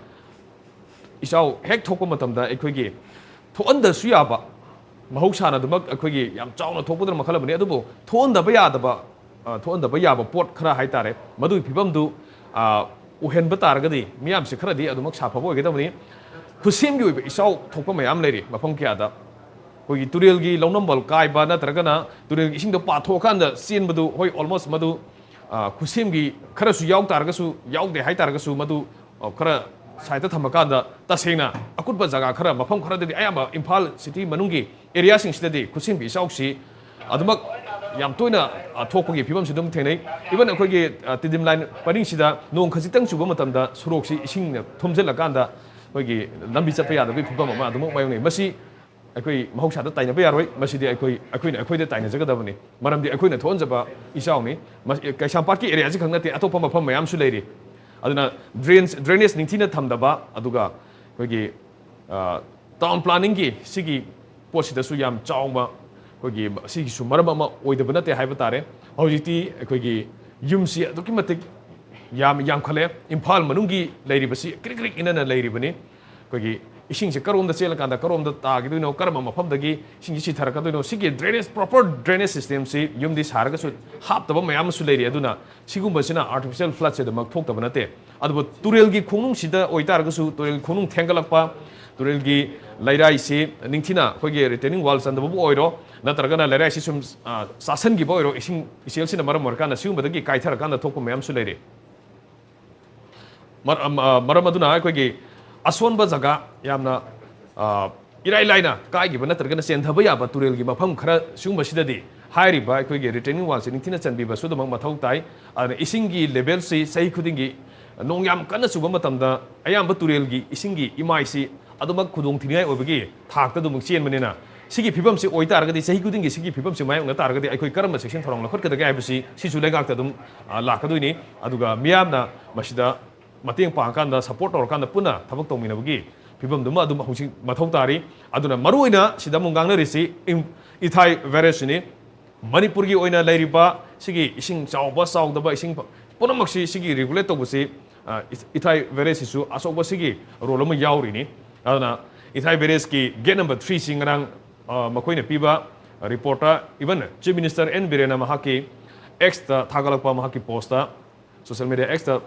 ꯏꯆꯥꯎ ꯍꯦꯛ ꯊꯣꯛꯄ ꯃꯇꯝꯗ ꯑꯩꯈꯣꯏꯒꯤ ꯊꯣꯛꯍꯟꯗꯁꯨ ꯌꯥꯕ, ꯃꯍꯧꯁꯥꯅ ꯑꯗꯨꯃꯛ ꯑꯩꯈꯣꯏꯒꯤ ꯌꯥꯝ ꯆꯥꯎꯅ ꯊꯣꯛꯄꯗꯨꯅ ꯃꯈꯜ ꯑꯃꯅꯤ, ꯑꯗꯨꯕꯨ ꯊꯣꯛꯍꯟꯗꯕ ꯌꯥꯗꯕ, ꯑ, ꯊꯣꯛꯍꯟꯗꯕ ꯌꯥꯕ ꯄꯣꯠ ꯈꯔ ꯍꯥꯏꯇꯥꯔꯦ, ꯃꯗꯨꯒꯤ ꯐꯤꯕꯝꯗꯨ, ꯑ, ꯑꯣꯏꯍꯟꯕ ꯇꯥꯔꯒꯗꯤ ꯃꯤꯌꯥꯝꯁꯦ ꯈꯔꯗꯤ ꯑꯗꯨꯃꯛ ꯁꯥꯐꯕ ꯑꯣꯏꯒꯗꯕꯅꯤ꯫ ꯈꯨꯠꯁꯦꯝꯒꯤ ꯑꯣꯏꯕ ꯏꯆꯥꯎ ꯊꯣꯛꯄ ꯃꯌꯥꯝ ꯂꯩꯔꯤ ꯃꯐꯝ ꯀꯌꯥꯗ꯫ ꯑꯩꯈꯣꯏꯒꯤ ꯇꯨꯔꯦꯜꯒꯤ ꯂꯧꯅꯝꯕꯜ ꯀꯥꯏꯕ ꯅꯠꯇ꯭ꯔꯒꯅ ꯇꯨꯔꯦꯜꯒꯤ ꯏꯁꯤꯡꯗꯣ ꯄꯥꯊꯣꯛꯑꯀꯥꯟꯗ ꯆꯦꯟꯕꯗꯨ, ꯍꯣꯏ, almost ꯃꯗꯨ, ꯑ, ꯈꯨꯠꯁꯦꯝꯒꯤ ꯈꯔꯁꯨ ꯌꯥꯎ ꯇꯥꯔꯒꯁꯨ, ꯌꯥꯎꯗꯦ ꯍꯥꯏ ꯇꯥꯔꯒꯁꯨ, ꯃꯗꯨ, ꯑ, ꯈꯔ ꯁꯥꯏꯠꯇ ꯊꯝꯃꯀꯥꯟꯗ ꯇꯁꯦꯡꯅ ꯑꯀꯨꯠꯄ ꯖꯒꯥ ꯈꯔ, ꯃꯐꯝ ꯈꯔꯗꯗꯤ, ꯑꯌꯥꯝꯕ ꯏꯝꯐꯥꯜ ꯁꯤꯇꯤ ꯃꯅꯨꯡꯒꯤ ꯑꯦꯔꯤꯌꯥꯁꯤꯡꯁꯤꯗꯗꯤ ꯈꯨꯠꯁꯦꯝꯒꯤ ꯏꯆꯥꯎꯁꯤ ꯑꯗꯨꯃꯛ ꯌꯥꯝ ꯇꯣꯏꯅ, ꯑ, ꯊꯣꯛꯄꯒꯤ ꯐꯤꯕꯝꯁꯤ ꯑꯗꯨꯝ ꯊꯦꯡꯅꯩ꯫ Even ꯑꯩꯈꯣꯏꯒꯤ, ꯑ, ꯇꯤꯗꯤꯝ ꯂꯥꯏꯟ ꯄꯔꯤꯡꯁꯤꯗ ꯅꯣꯡ ꯈꯖꯤꯛꯇꯪ ꯆꯨꯕ ꯃꯇꯝꯗ ꯁꯣꯔꯣꯛꯁꯤ ꯏꯁꯤꯡꯅ ꯊꯨꯝꯖꯤꯜꯂꯀꯥꯟꯗ ꯑꯩꯈꯣꯏꯒꯤ ꯂꯝꯕꯤ ꯆꯠꯄ ꯌꯥꯗꯕꯒꯤ ꯐꯤꯕꯝ ꯑꯃ ꯑꯗꯨꯃꯛ ꯃꯥꯌꯣꯛꯅꯩ꯫ ꯃꯁꯤ ꯑꯩꯈꯣꯏ ꯃꯍꯧꯁꯥꯗ ꯇꯥꯏꯅꯕ ꯌꯥꯔꯣꯏ, ꯃꯁꯤꯗꯤ ꯑꯩꯈꯣꯏ, ꯑꯩꯈꯣꯏꯅ ꯑꯩꯈꯣꯏꯗ ꯇꯥꯏꯅꯖꯒꯗꯕꯅꯤ꯫ ꯃꯔꯝꯗꯤ ꯑꯩꯈꯣꯏꯅ ꯊꯣꯛꯍꯟꯖꯕ ꯏꯆꯥꯎꯅꯤ꯫ ꯃꯁꯤ ꯀꯩꯁꯥꯝꯄꯥꯠꯀꯤ ꯑꯦꯔꯤꯌꯥꯁꯤ ꯈꯛ ꯅꯠꯇꯦ, ꯑꯇꯣꯞꯄ ꯃꯐꯝ ꯃꯌꯥꯝꯁꯨ ꯂꯩꯔꯤ꯫ ꯑꯗꯨꯅ ꯗ꯭ꯔꯦꯟꯁ, ꯗ꯭ꯔꯦꯅꯦꯖ ꯅꯤꯡꯊꯤꯅ ꯊꯝꯗꯕ, ꯑꯗꯨꯒ ꯑꯩꯈꯣꯏꯒꯤ, ꯑ, ꯇꯥꯎꯟ ꯄ꯭ꯂꯥꯅꯤꯡꯒꯤ ꯁꯤꯒꯤ ꯄꯣꯠꯁꯤꯗꯁꯨ ꯌꯥꯝ ꯆꯥꯎꯕ ꯑꯩꯈꯣꯏꯒꯤ ꯁꯤꯒꯤꯁꯨ ꯃꯔꯝ ꯑꯃ ꯑꯣꯏꯗꯕ ꯅꯠꯇꯦ ꯍꯥꯏꯕ ꯇꯥꯔꯦ꯫ ꯍꯧꯖꯤꯛꯇꯤ ꯑꯩꯈꯣꯏꯒꯤ ꯌꯨꯝꯁꯤ ꯑꯗꯨꯛꯀꯤ ꯃꯇꯤꯛ ꯌꯥꯝ ꯌꯥꯝꯈꯠꯂꯦ꯫ ꯏꯝꯐꯥꯜ ꯃꯅꯨꯡꯒꯤ ꯂꯩꯔꯤꯕꯁꯤ ꯀ꯭ꯔꯤꯛ ꯀ꯭ꯔꯤꯛ ꯏꯅꯅ ꯂꯩꯔꯤꯕꯅꯤ꯫ ꯑꯩꯈꯣꯏꯒꯤ ꯏꯁꯤꯡꯁꯦ ꯀꯔꯣꯝꯗ ꯆꯦꯜꯂꯀꯥꯟꯗ ꯀꯔꯣꯝꯗ ꯇꯥꯈꯤꯗꯣꯏꯅꯣ, ꯀꯔꯝꯕ ꯃꯐꯝꯗꯒꯤ ꯏꯁꯤꯡꯁꯤ ꯁꯤꯊꯔꯛꯀꯗꯣꯏꯅꯣ, ꯁꯤꯒꯤ ꯗ꯭ꯔꯦꯅꯦꯖ, ꯄ꯭ꯔꯣꯄꯔ ꯗ꯭ꯔꯦꯅꯦꯖ ꯁꯤꯁꯇꯦꯝꯁꯤ ꯌꯨꯝꯗꯤ ꯁꯥꯔꯒꯁꯨ ꯍꯥꯞꯇꯕ ꯃꯌꯥꯝ ꯑꯃꯁꯨ ꯂꯩꯔꯤ꯫ ꯑꯗꯨꯅ ꯁꯤꯒꯨꯝꯕꯁꯤꯅ ꯑꯥꯔꯇꯤꯐꯤꯁꯤꯌꯦꯜ ꯐ꯭ꯂꯠꯁꯦ ꯑꯗꯨꯃꯛ ꯊꯣꯛꯇꯕ ꯅꯠꯇꯦ꯫ ꯑꯗꯨꯕꯨ ꯇꯨꯔꯦꯜꯒꯤ ꯈꯣꯡꯅꯨꯡꯁꯤꯗ ꯑꯣꯏꯇꯥꯔꯒꯁꯨ, ꯇꯨꯔꯦꯜ ꯈꯣꯡꯅꯨꯡ ꯊꯦꯡꯒꯠꯂꯛꯄ, ꯇꯨꯔꯦꯜꯒꯤ ꯂꯩꯔꯥꯏꯁꯤ ꯅꯤꯡꯊꯤꯅ ꯑꯩꯈꯣꯏꯒꯤ ꯔꯤꯇꯦꯅꯤꯡ ꯋꯥꯜ ꯆꯟꯗꯕꯕꯨ ꯑꯣꯏꯔꯣ, ꯅꯠꯇ꯭ꯔꯒꯅ ꯂꯩꯔꯥꯏꯁꯤ ꯁꯨꯝ, ꯑ, ꯆꯥꯁꯟꯈꯤꯕ ꯑꯣꯏꯔꯣ, ꯏꯁꯤꯡ ꯏꯆꯦꯜꯁꯤꯅ ꯃꯔꯝ ꯑꯣꯏꯔꯀꯥꯟꯗ ꯁꯤꯒꯨꯝꯕꯗꯒꯤ ꯀꯥꯏꯊꯔꯀꯥꯟꯗ ꯊꯣꯛꯄ ꯃꯌꯥꯝꯁꯨ ꯂꯩꯔꯤ꯫ ꯃꯔ-, ꯑ, ꯃꯔꯝ ꯑꯗꯨꯅ ꯑꯩꯈꯣꯏꯒꯤ ꯑꯁꯣꯟꯕ ꯖꯒꯥ, ꯌꯥꯝꯅ ꯑ, ꯏꯔꯥꯏ ꯂꯥꯏꯅ ꯀꯥꯏꯈꯤꯕ ꯅꯠꯇ꯭ꯔꯒꯅ ꯆꯦꯟꯊꯕ ꯌꯥꯕ ꯇꯨꯔꯦꯜꯒꯤ ꯃꯐꯝ ꯈꯔ ꯁꯤꯒꯨꯝꯕꯁꯤꯗꯗꯤ ꯍꯥꯏꯔꯤꯕ ꯑꯩꯈꯣꯏꯒꯤ retaining wallꯁꯦ ꯅꯤꯡꯊꯤꯅ ꯆꯟꯕꯤꯕꯁꯨ ꯑꯗꯨꯃꯛ ꯃꯊꯧ ꯇꯥꯏ꯫ ꯑꯗꯨꯅ ꯏꯁꯤꯡꯒꯤ levelꯁꯤ ꯆꯍꯤ ꯈꯨꯗꯤꯡꯒꯤ ꯅꯣꯡ ꯌꯥꯝ ꯀꯟꯅ ꯆꯨꯕ ꯃꯇꯝꯗ ꯑꯌꯥꯝꯕ ꯇꯨꯔꯦꯜꯒꯤ ꯏꯁꯤꯡꯒꯤ ꯏꯃꯥꯏꯁꯤ ꯑꯗꯨꯃꯛ ꯈꯨꯗꯣꯡ ꯊꯤꯅꯤꯡꯉꯥꯏ ꯑꯣꯏꯕꯒꯤ ꯊꯥꯛꯇ ꯑꯗꯨꯃꯛ ꯆꯦꯟꯕꯅꯤꯅ, ꯁꯤꯒꯤ ꯐꯤꯕꯝꯁꯤ ꯑꯣꯏꯇꯥꯔꯒꯗꯤ, ꯆꯍꯤ ꯈꯨꯗꯤꯡꯒꯤ ꯁꯤꯒꯤ ꯐꯤꯕꯝꯁꯤ ꯃꯥꯌꯣꯛꯅ ꯇꯥꯔꯒꯗꯤ ꯑꯩꯈꯣꯏ ꯀꯔꯝꯕ ꯆꯦꯛꯁꯤꯟ ꯊꯧꯔꯥꯡ ꯂꯧꯈꯠꯀꯗꯒꯦ ꯍꯥꯏꯕꯁꯤ ꯁꯤꯁꯨ ꯂꯩꯉꯥꯛꯇ ꯑꯗꯨꯝ, ꯑ, ꯂꯥꯛꯀꯗꯣꯏꯅꯤ꯫ ꯑꯗꯨꯒ ꯃꯤꯌꯥꯝꯅ ꯃꯁꯤꯗ ꯃꯇꯦꯡ ꯄꯥꯡꯉꯀꯥꯟꯗ, support ꯇꯧꯔꯀꯥꯟꯗ ꯄꯨꯟꯅ ꯊꯕꯛ ꯇꯧꯃꯤꯟꯅꯕꯒꯤ ꯐꯤꯕꯝꯗꯨꯃ ꯑꯗꯨꯝ ꯍꯧꯖꯤꯛ ꯃꯊꯧ ꯇꯥꯔꯤ꯫ ꯑꯗꯨꯅ ꯃꯔꯨꯑꯣꯏꯅ ꯁꯤꯗ ꯑꯃꯨꯛ ꯉꯥꯡꯅꯔꯤꯁꯤ ꯏꯝ-, ꯏꯊꯥꯏ barrageꯁꯤꯅꯤ꯫ ꯃꯅꯤꯄꯨꯔꯒꯤ ꯑꯣꯏꯅ ꯂꯩꯔꯤꯕ ꯁꯤꯒꯤ ꯏꯁꯤꯡ ꯆꯥꯎꯕ ꯆꯥꯎꯗꯕ, ꯏꯁꯤꯡ ꯄ-, ꯄꯨꯝꯅꯃꯛꯁꯤ ꯁꯤꯒꯤ regulate ꯇꯧꯕꯁꯤ, ꯑ, ꯏ-, ꯏꯊꯥꯏ barrageꯁꯤꯁꯨ ꯑꯆꯧꯕ ꯁꯤꯒꯤ role ꯑꯃ ꯌꯥꯎꯔꯤꯅꯤ꯫ ꯑꯗꯨꯅ ꯏꯊꯥꯏ barrageꯀꯤ gate number threeꯁꯤ ꯉꯔꯥꯡ, ꯑ, ꯃꯈꯣꯏꯅ ꯄꯤꯕ reportꯇ even Chief Minister N ꯕꯤꯔꯦꯟꯅ ꯃꯍꯥꯛꯀꯤ Xꯇ ꯊꯥꯒꯠꯂꯛꯄ, ꯃꯍꯥꯛꯀꯤ postꯇ, social media Xꯇ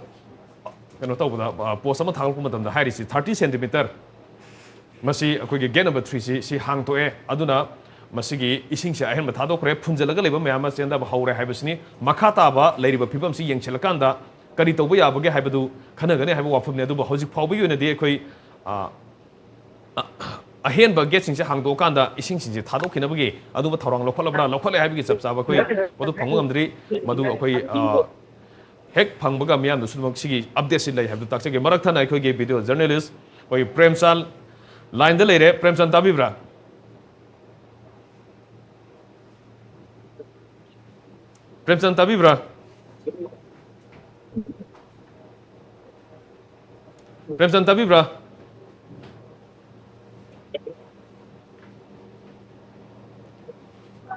ꯀꯩꯅꯣ ꯇꯧꯕꯗ, ꯑ, post ꯑꯃ ꯊꯥꯒꯠꯂꯛꯄ ꯃꯇꯝꯗ ꯍꯥꯏꯔꯤꯁꯤ thirty centimeter, ꯃꯁꯤ ꯑꯩꯈꯣꯏꯒꯤ gate number threeꯁꯤ ꯁꯤ ꯍꯥꯡꯇꯣꯛꯑꯦ꯫ ꯑꯗꯨꯅ ꯃꯁꯤꯒꯤ ꯏꯁꯤꯡꯁꯦ ꯑꯍꯦꯟꯕ ꯊꯥꯗꯣꯛꯈ꯭ꯔꯦ, ꯐꯨꯟꯖꯜꯂꯒ ꯂꯩꯕ ꯃꯌꯥꯝ ꯑꯃ ꯆꯦꯟꯊꯕ ꯍꯧꯔꯦ ꯍꯥꯏꯕꯁꯤꯅꯤ꯫ ꯃꯈꯥ ꯇꯥꯕ ꯂꯩꯔꯤꯕ ꯐꯤꯕꯝꯁꯤ ꯌꯦꯡꯁꯤꯜꯂꯀꯥꯟꯗ ꯀꯔꯤ ꯇꯧꯕ ꯌꯥꯕꯒꯦ ꯍꯥꯏꯕꯗꯨ ꯈꯟꯅꯒꯅꯤ ꯍꯥꯏꯕ ꯋꯥꯐꯝꯅꯤ꯫ ꯑꯗꯨꯕꯨ ꯍꯧꯖꯤꯛ ꯐꯥꯎꯕꯒꯤ ꯑꯣꯏꯅꯗꯤ ꯑꯩꯈꯣꯏ, ꯑ, ꯑ-, ꯑꯍꯦꯟꯕ gateꯁꯤꯡꯁꯦ ꯍꯥꯡꯗꯣꯛꯑꯀꯥꯟꯗ ꯏꯁꯤꯡꯁꯤꯡꯁꯦ ꯊꯥꯗꯣꯛꯈꯤꯅꯕꯒꯤ ꯑꯗꯨꯝꯕ ꯊꯧꯔꯥꯡ ꯂꯧꯈꯠꯂꯕ꯭ꯔꯥ, ꯂꯧꯈꯠꯂꯦ ꯍꯥꯏꯕꯒꯤ ꯆꯞ ꯆꯥꯕ ꯑꯩꯈꯣꯏ ꯃꯗꯨ ꯐꯪꯕ ꯉꯝꯗ꯭ꯔꯤ꯫ ꯃꯗꯨ ꯑꯩꯈꯣꯏ, ꯑ, ꯍꯦꯛ ꯐꯪꯕꯒ ꯃꯤꯌꯥꯝꯗꯁꯨ ꯑꯗꯨꯃꯛ ꯁꯤꯒꯤ updateꯁꯤ ꯂꯩ ꯍꯥꯏꯕꯗꯨ ꯇꯥꯛꯆꯒꯦ꯫ ꯃꯔꯛ ꯊꯠꯅ ꯑꯩꯈꯣꯏꯒꯤ video journalist ꯑꯩꯈꯣꯏ ꯄ꯭ꯔꯦꯝꯆꯥꯟ lineꯗ ꯂꯩꯔꯦ꯫ ꯄ꯭ꯔꯦꯝꯆꯥꯟ, ꯇꯥꯕꯤꯕ꯭ꯔꯥ? ꯄ꯭ꯔꯦꯝꯆꯥꯟ, ꯇꯥꯕꯤꯕ꯭ꯔꯥ? ꯄ꯭ꯔꯦꯝꯆꯥꯟ, ꯇꯥꯕꯤꯕ꯭ꯔꯥ?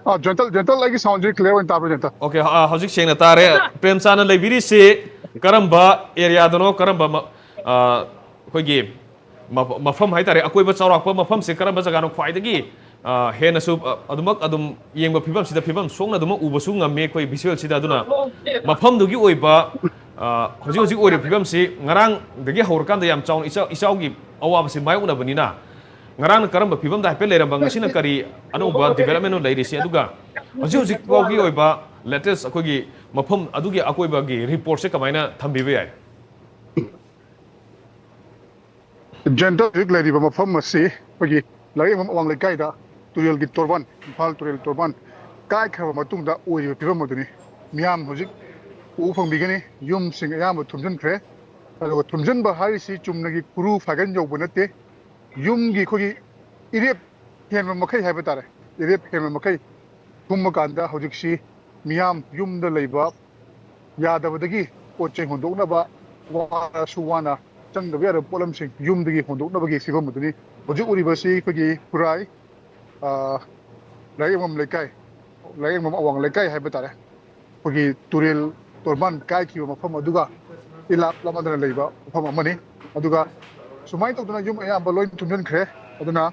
ꯑ, ꯖꯣꯟꯇꯜ, ꯖꯣꯟꯇꯜ, ꯑꯩꯒꯤ soundꯁꯤ clear ꯑꯣꯏꯅ ꯇꯥꯕ꯭ꯔꯥ, ꯖꯣꯟꯇꯜ? Okay, ꯑ, ꯍꯧꯖꯤꯛ ꯁꯦꯡꯅ ꯇꯥꯔꯦ꯫ ꯄ꯭ꯔꯦꯝꯆꯥꯟꯅ ꯂꯩꯕꯤꯔꯤꯁꯤ ꯀꯔꯝꯕ areaꯗꯅꯣ, ꯀꯔꯝꯕ ꯃ-, ꯑ, ꯑꯩꯈꯣꯏꯒꯤ ꯃꯐ-, ꯃꯐꯝ ꯍꯥꯏꯇꯥꯔꯦ, ꯑꯀꯣꯏꯕ ꯆꯥꯎꯔꯥꯛꯄ ꯃꯐꯝꯁꯦ ꯀꯔꯝꯕ ꯖꯒꯥꯅꯣ ꯈ꯭ꯋꯥꯏꯗꯒꯤ, ꯑ, ꯍꯦꯟꯅꯁꯨ, ꯑ, ꯑꯗꯨꯃꯛ ꯑꯗꯨꯝ ꯌꯦꯡꯕ ꯐꯤꯕꯝꯁꯤꯗ ꯐꯤꯕꯝ ꯁꯣꯛꯅ ꯑꯗꯨꯃꯛ ꯎꯕꯁꯨ ꯉꯝꯃꯤ ꯑꯩꯈꯣꯏ visualꯁꯤꯗ꯫ ꯑꯗꯨꯅ ꯃꯐꯝꯗꯨꯒꯤ ꯑꯣꯏꯕ, ꯑ, ꯍꯧꯖꯤꯛ ꯍꯧꯖꯤꯛ ꯑꯣꯏꯔꯤꯕ ꯐꯤꯕꯝꯁꯤ ꯉꯔꯥꯡꯗꯒꯤ ꯍꯧꯔꯀꯥꯟꯗ ꯌꯥꯝ ꯆꯥꯎꯅ ꯏꯆꯥꯎ-, ꯏꯆꯥꯎꯒꯤ ꯑꯋꯥꯕꯁꯤ ꯃꯥꯌꯣꯛꯅꯕꯅꯤꯅ, ꯉꯔꯥꯡꯅ ꯀꯔꯝꯕ ꯐꯤꯕꯝꯗ ꯍꯥꯏꯐꯦꯠ ꯂꯩꯔꯝꯕ, ꯉꯁꯤꯅ ꯀꯔꯤ ꯑꯅꯧꯕ developmentꯅꯣ ꯂꯩꯔꯤꯁꯤ, ꯑꯗꯨꯒ ꯍꯧꯖꯤꯛ ꯍꯧꯖꯤꯛ ꯐꯥꯎꯒꯤ ꯑꯣꯏꯕ latest ꯑꯩꯈꯣꯏꯒꯤ ꯃꯐꯝ ꯑꯗꯨꯒꯤ ꯑꯀꯣꯏꯕꯒꯤ reportꯁꯦ ꯀꯃꯥꯏꯅ ꯊꯝꯕꯤꯕ ꯌꯥꯏ? ꯖꯦꯟꯇꯜ ꯍꯧꯖꯤꯛ ꯂꯩꯔꯤꯕ ꯃꯐꯝ ꯑꯁꯤ ꯑꯩꯈꯣꯏꯒꯤ ꯂꯥꯏꯔꯦꯝꯕꯝ ꯑꯋꯥꯡ ꯂꯩꯀꯥꯏꯗ ꯇꯨꯔꯦꯜꯒꯤ ꯇꯣꯔꯕꯥꯟ, ꯏꯝꯐꯥꯜ ꯇꯨꯔꯦꯜ ꯇꯣꯔꯕꯥꯟ ꯀꯥꯏꯈ꯭ꯔꯕ ꯃꯇꯨꯡꯗ ꯑꯣꯏꯔꯤꯕ ꯐꯤꯕꯝ ꯑꯗꯨꯅꯤ꯫ ꯃꯤꯌꯥꯝ ꯍꯧꯖꯤꯛ ꯎꯕ ꯐꯪꯕꯤꯒꯅꯤ, ꯌꯨꯝꯁꯤꯡ ꯑꯌꯥꯝꯕ ꯊꯨꯝꯖꯤꯟꯈ꯭ꯔꯦ꯫ ꯑꯗꯨꯒ ꯊꯨꯝꯖꯤꯟꯕ ꯍꯥꯏꯔꯤꯁꯤ ꯆꯨꯝꯅꯒꯤ ꯈꯨꯔꯨ ꯐꯥꯏꯒꯟ ꯌꯧꯕ ꯅꯠꯇꯦ, ꯌꯨꯝꯒꯤ ꯑꯩꯈꯣꯏꯒꯤ ꯏꯔꯦꯞ ꯍꯦꯟꯕ ꯃꯈꯩ ꯍꯥꯏꯕ ꯇꯥꯔꯦ, ꯏꯔꯦꯞ ꯍꯦꯟꯕ ꯃꯈꯩ ꯊꯨꯝꯃꯀꯥꯟꯗ ꯍꯧꯖꯤꯛꯁꯤ ꯃꯤꯌꯥꯝ ꯌꯨꯝꯗ ꯂꯩꯕ ꯌꯥꯗꯕꯗꯒꯤ ꯄꯣꯠ ꯆꯩ ꯍꯣꯟꯗꯣꯛꯅꯕ ꯋꯥꯔꯁꯨ ꯋꯥꯅ ꯆꯪꯗꯕ ꯌꯥꯗꯕ ꯄꯣꯠꯂꯝꯁꯤꯡ ꯌꯨꯝꯗꯒꯤ ꯍꯣꯟꯗꯣꯛꯅꯕꯒꯤ ꯐꯤꯕꯝ ꯑꯗꯨꯅꯤ꯫ ꯍꯧꯖꯤꯛ ꯎꯔꯤꯕꯁꯤ ꯑꯩꯈꯣꯏꯒꯤ ꯈꯨꯔꯥꯏ, ꯑ, ꯂꯥꯏꯔꯦꯝꯕꯝ ꯂꯩꯀꯥꯏ, ꯂꯥꯏꯔꯦꯝꯕꯝ ꯑꯋꯥꯡ ꯂꯩꯀꯥꯏ ꯍꯥꯏꯕ ꯇꯥꯔꯦ꯫ ꯑꯩꯈꯣꯏꯒꯤ ꯇꯨꯔꯦꯜ ꯇꯣꯔꯕꯥꯟ ꯀꯥꯏꯈꯤꯕ ꯃꯐꯝ ꯑꯗꯨꯒ ꯏꯂꯥꯞ ꯂꯥꯞꯅꯗꯅ ꯂꯩꯕ ꯃꯐꯝ ꯑꯃꯅꯤ꯫ ꯑꯗꯨꯒ ꯁꯨꯃꯥꯏꯅ ꯇꯧꯗꯅ ꯌꯨꯝ ꯑꯌꯥꯝꯕ ꯂꯣꯏ ꯊꯨꯝꯖꯤꯟꯈ꯭ꯔꯦ꯫ ꯑꯗꯨꯅ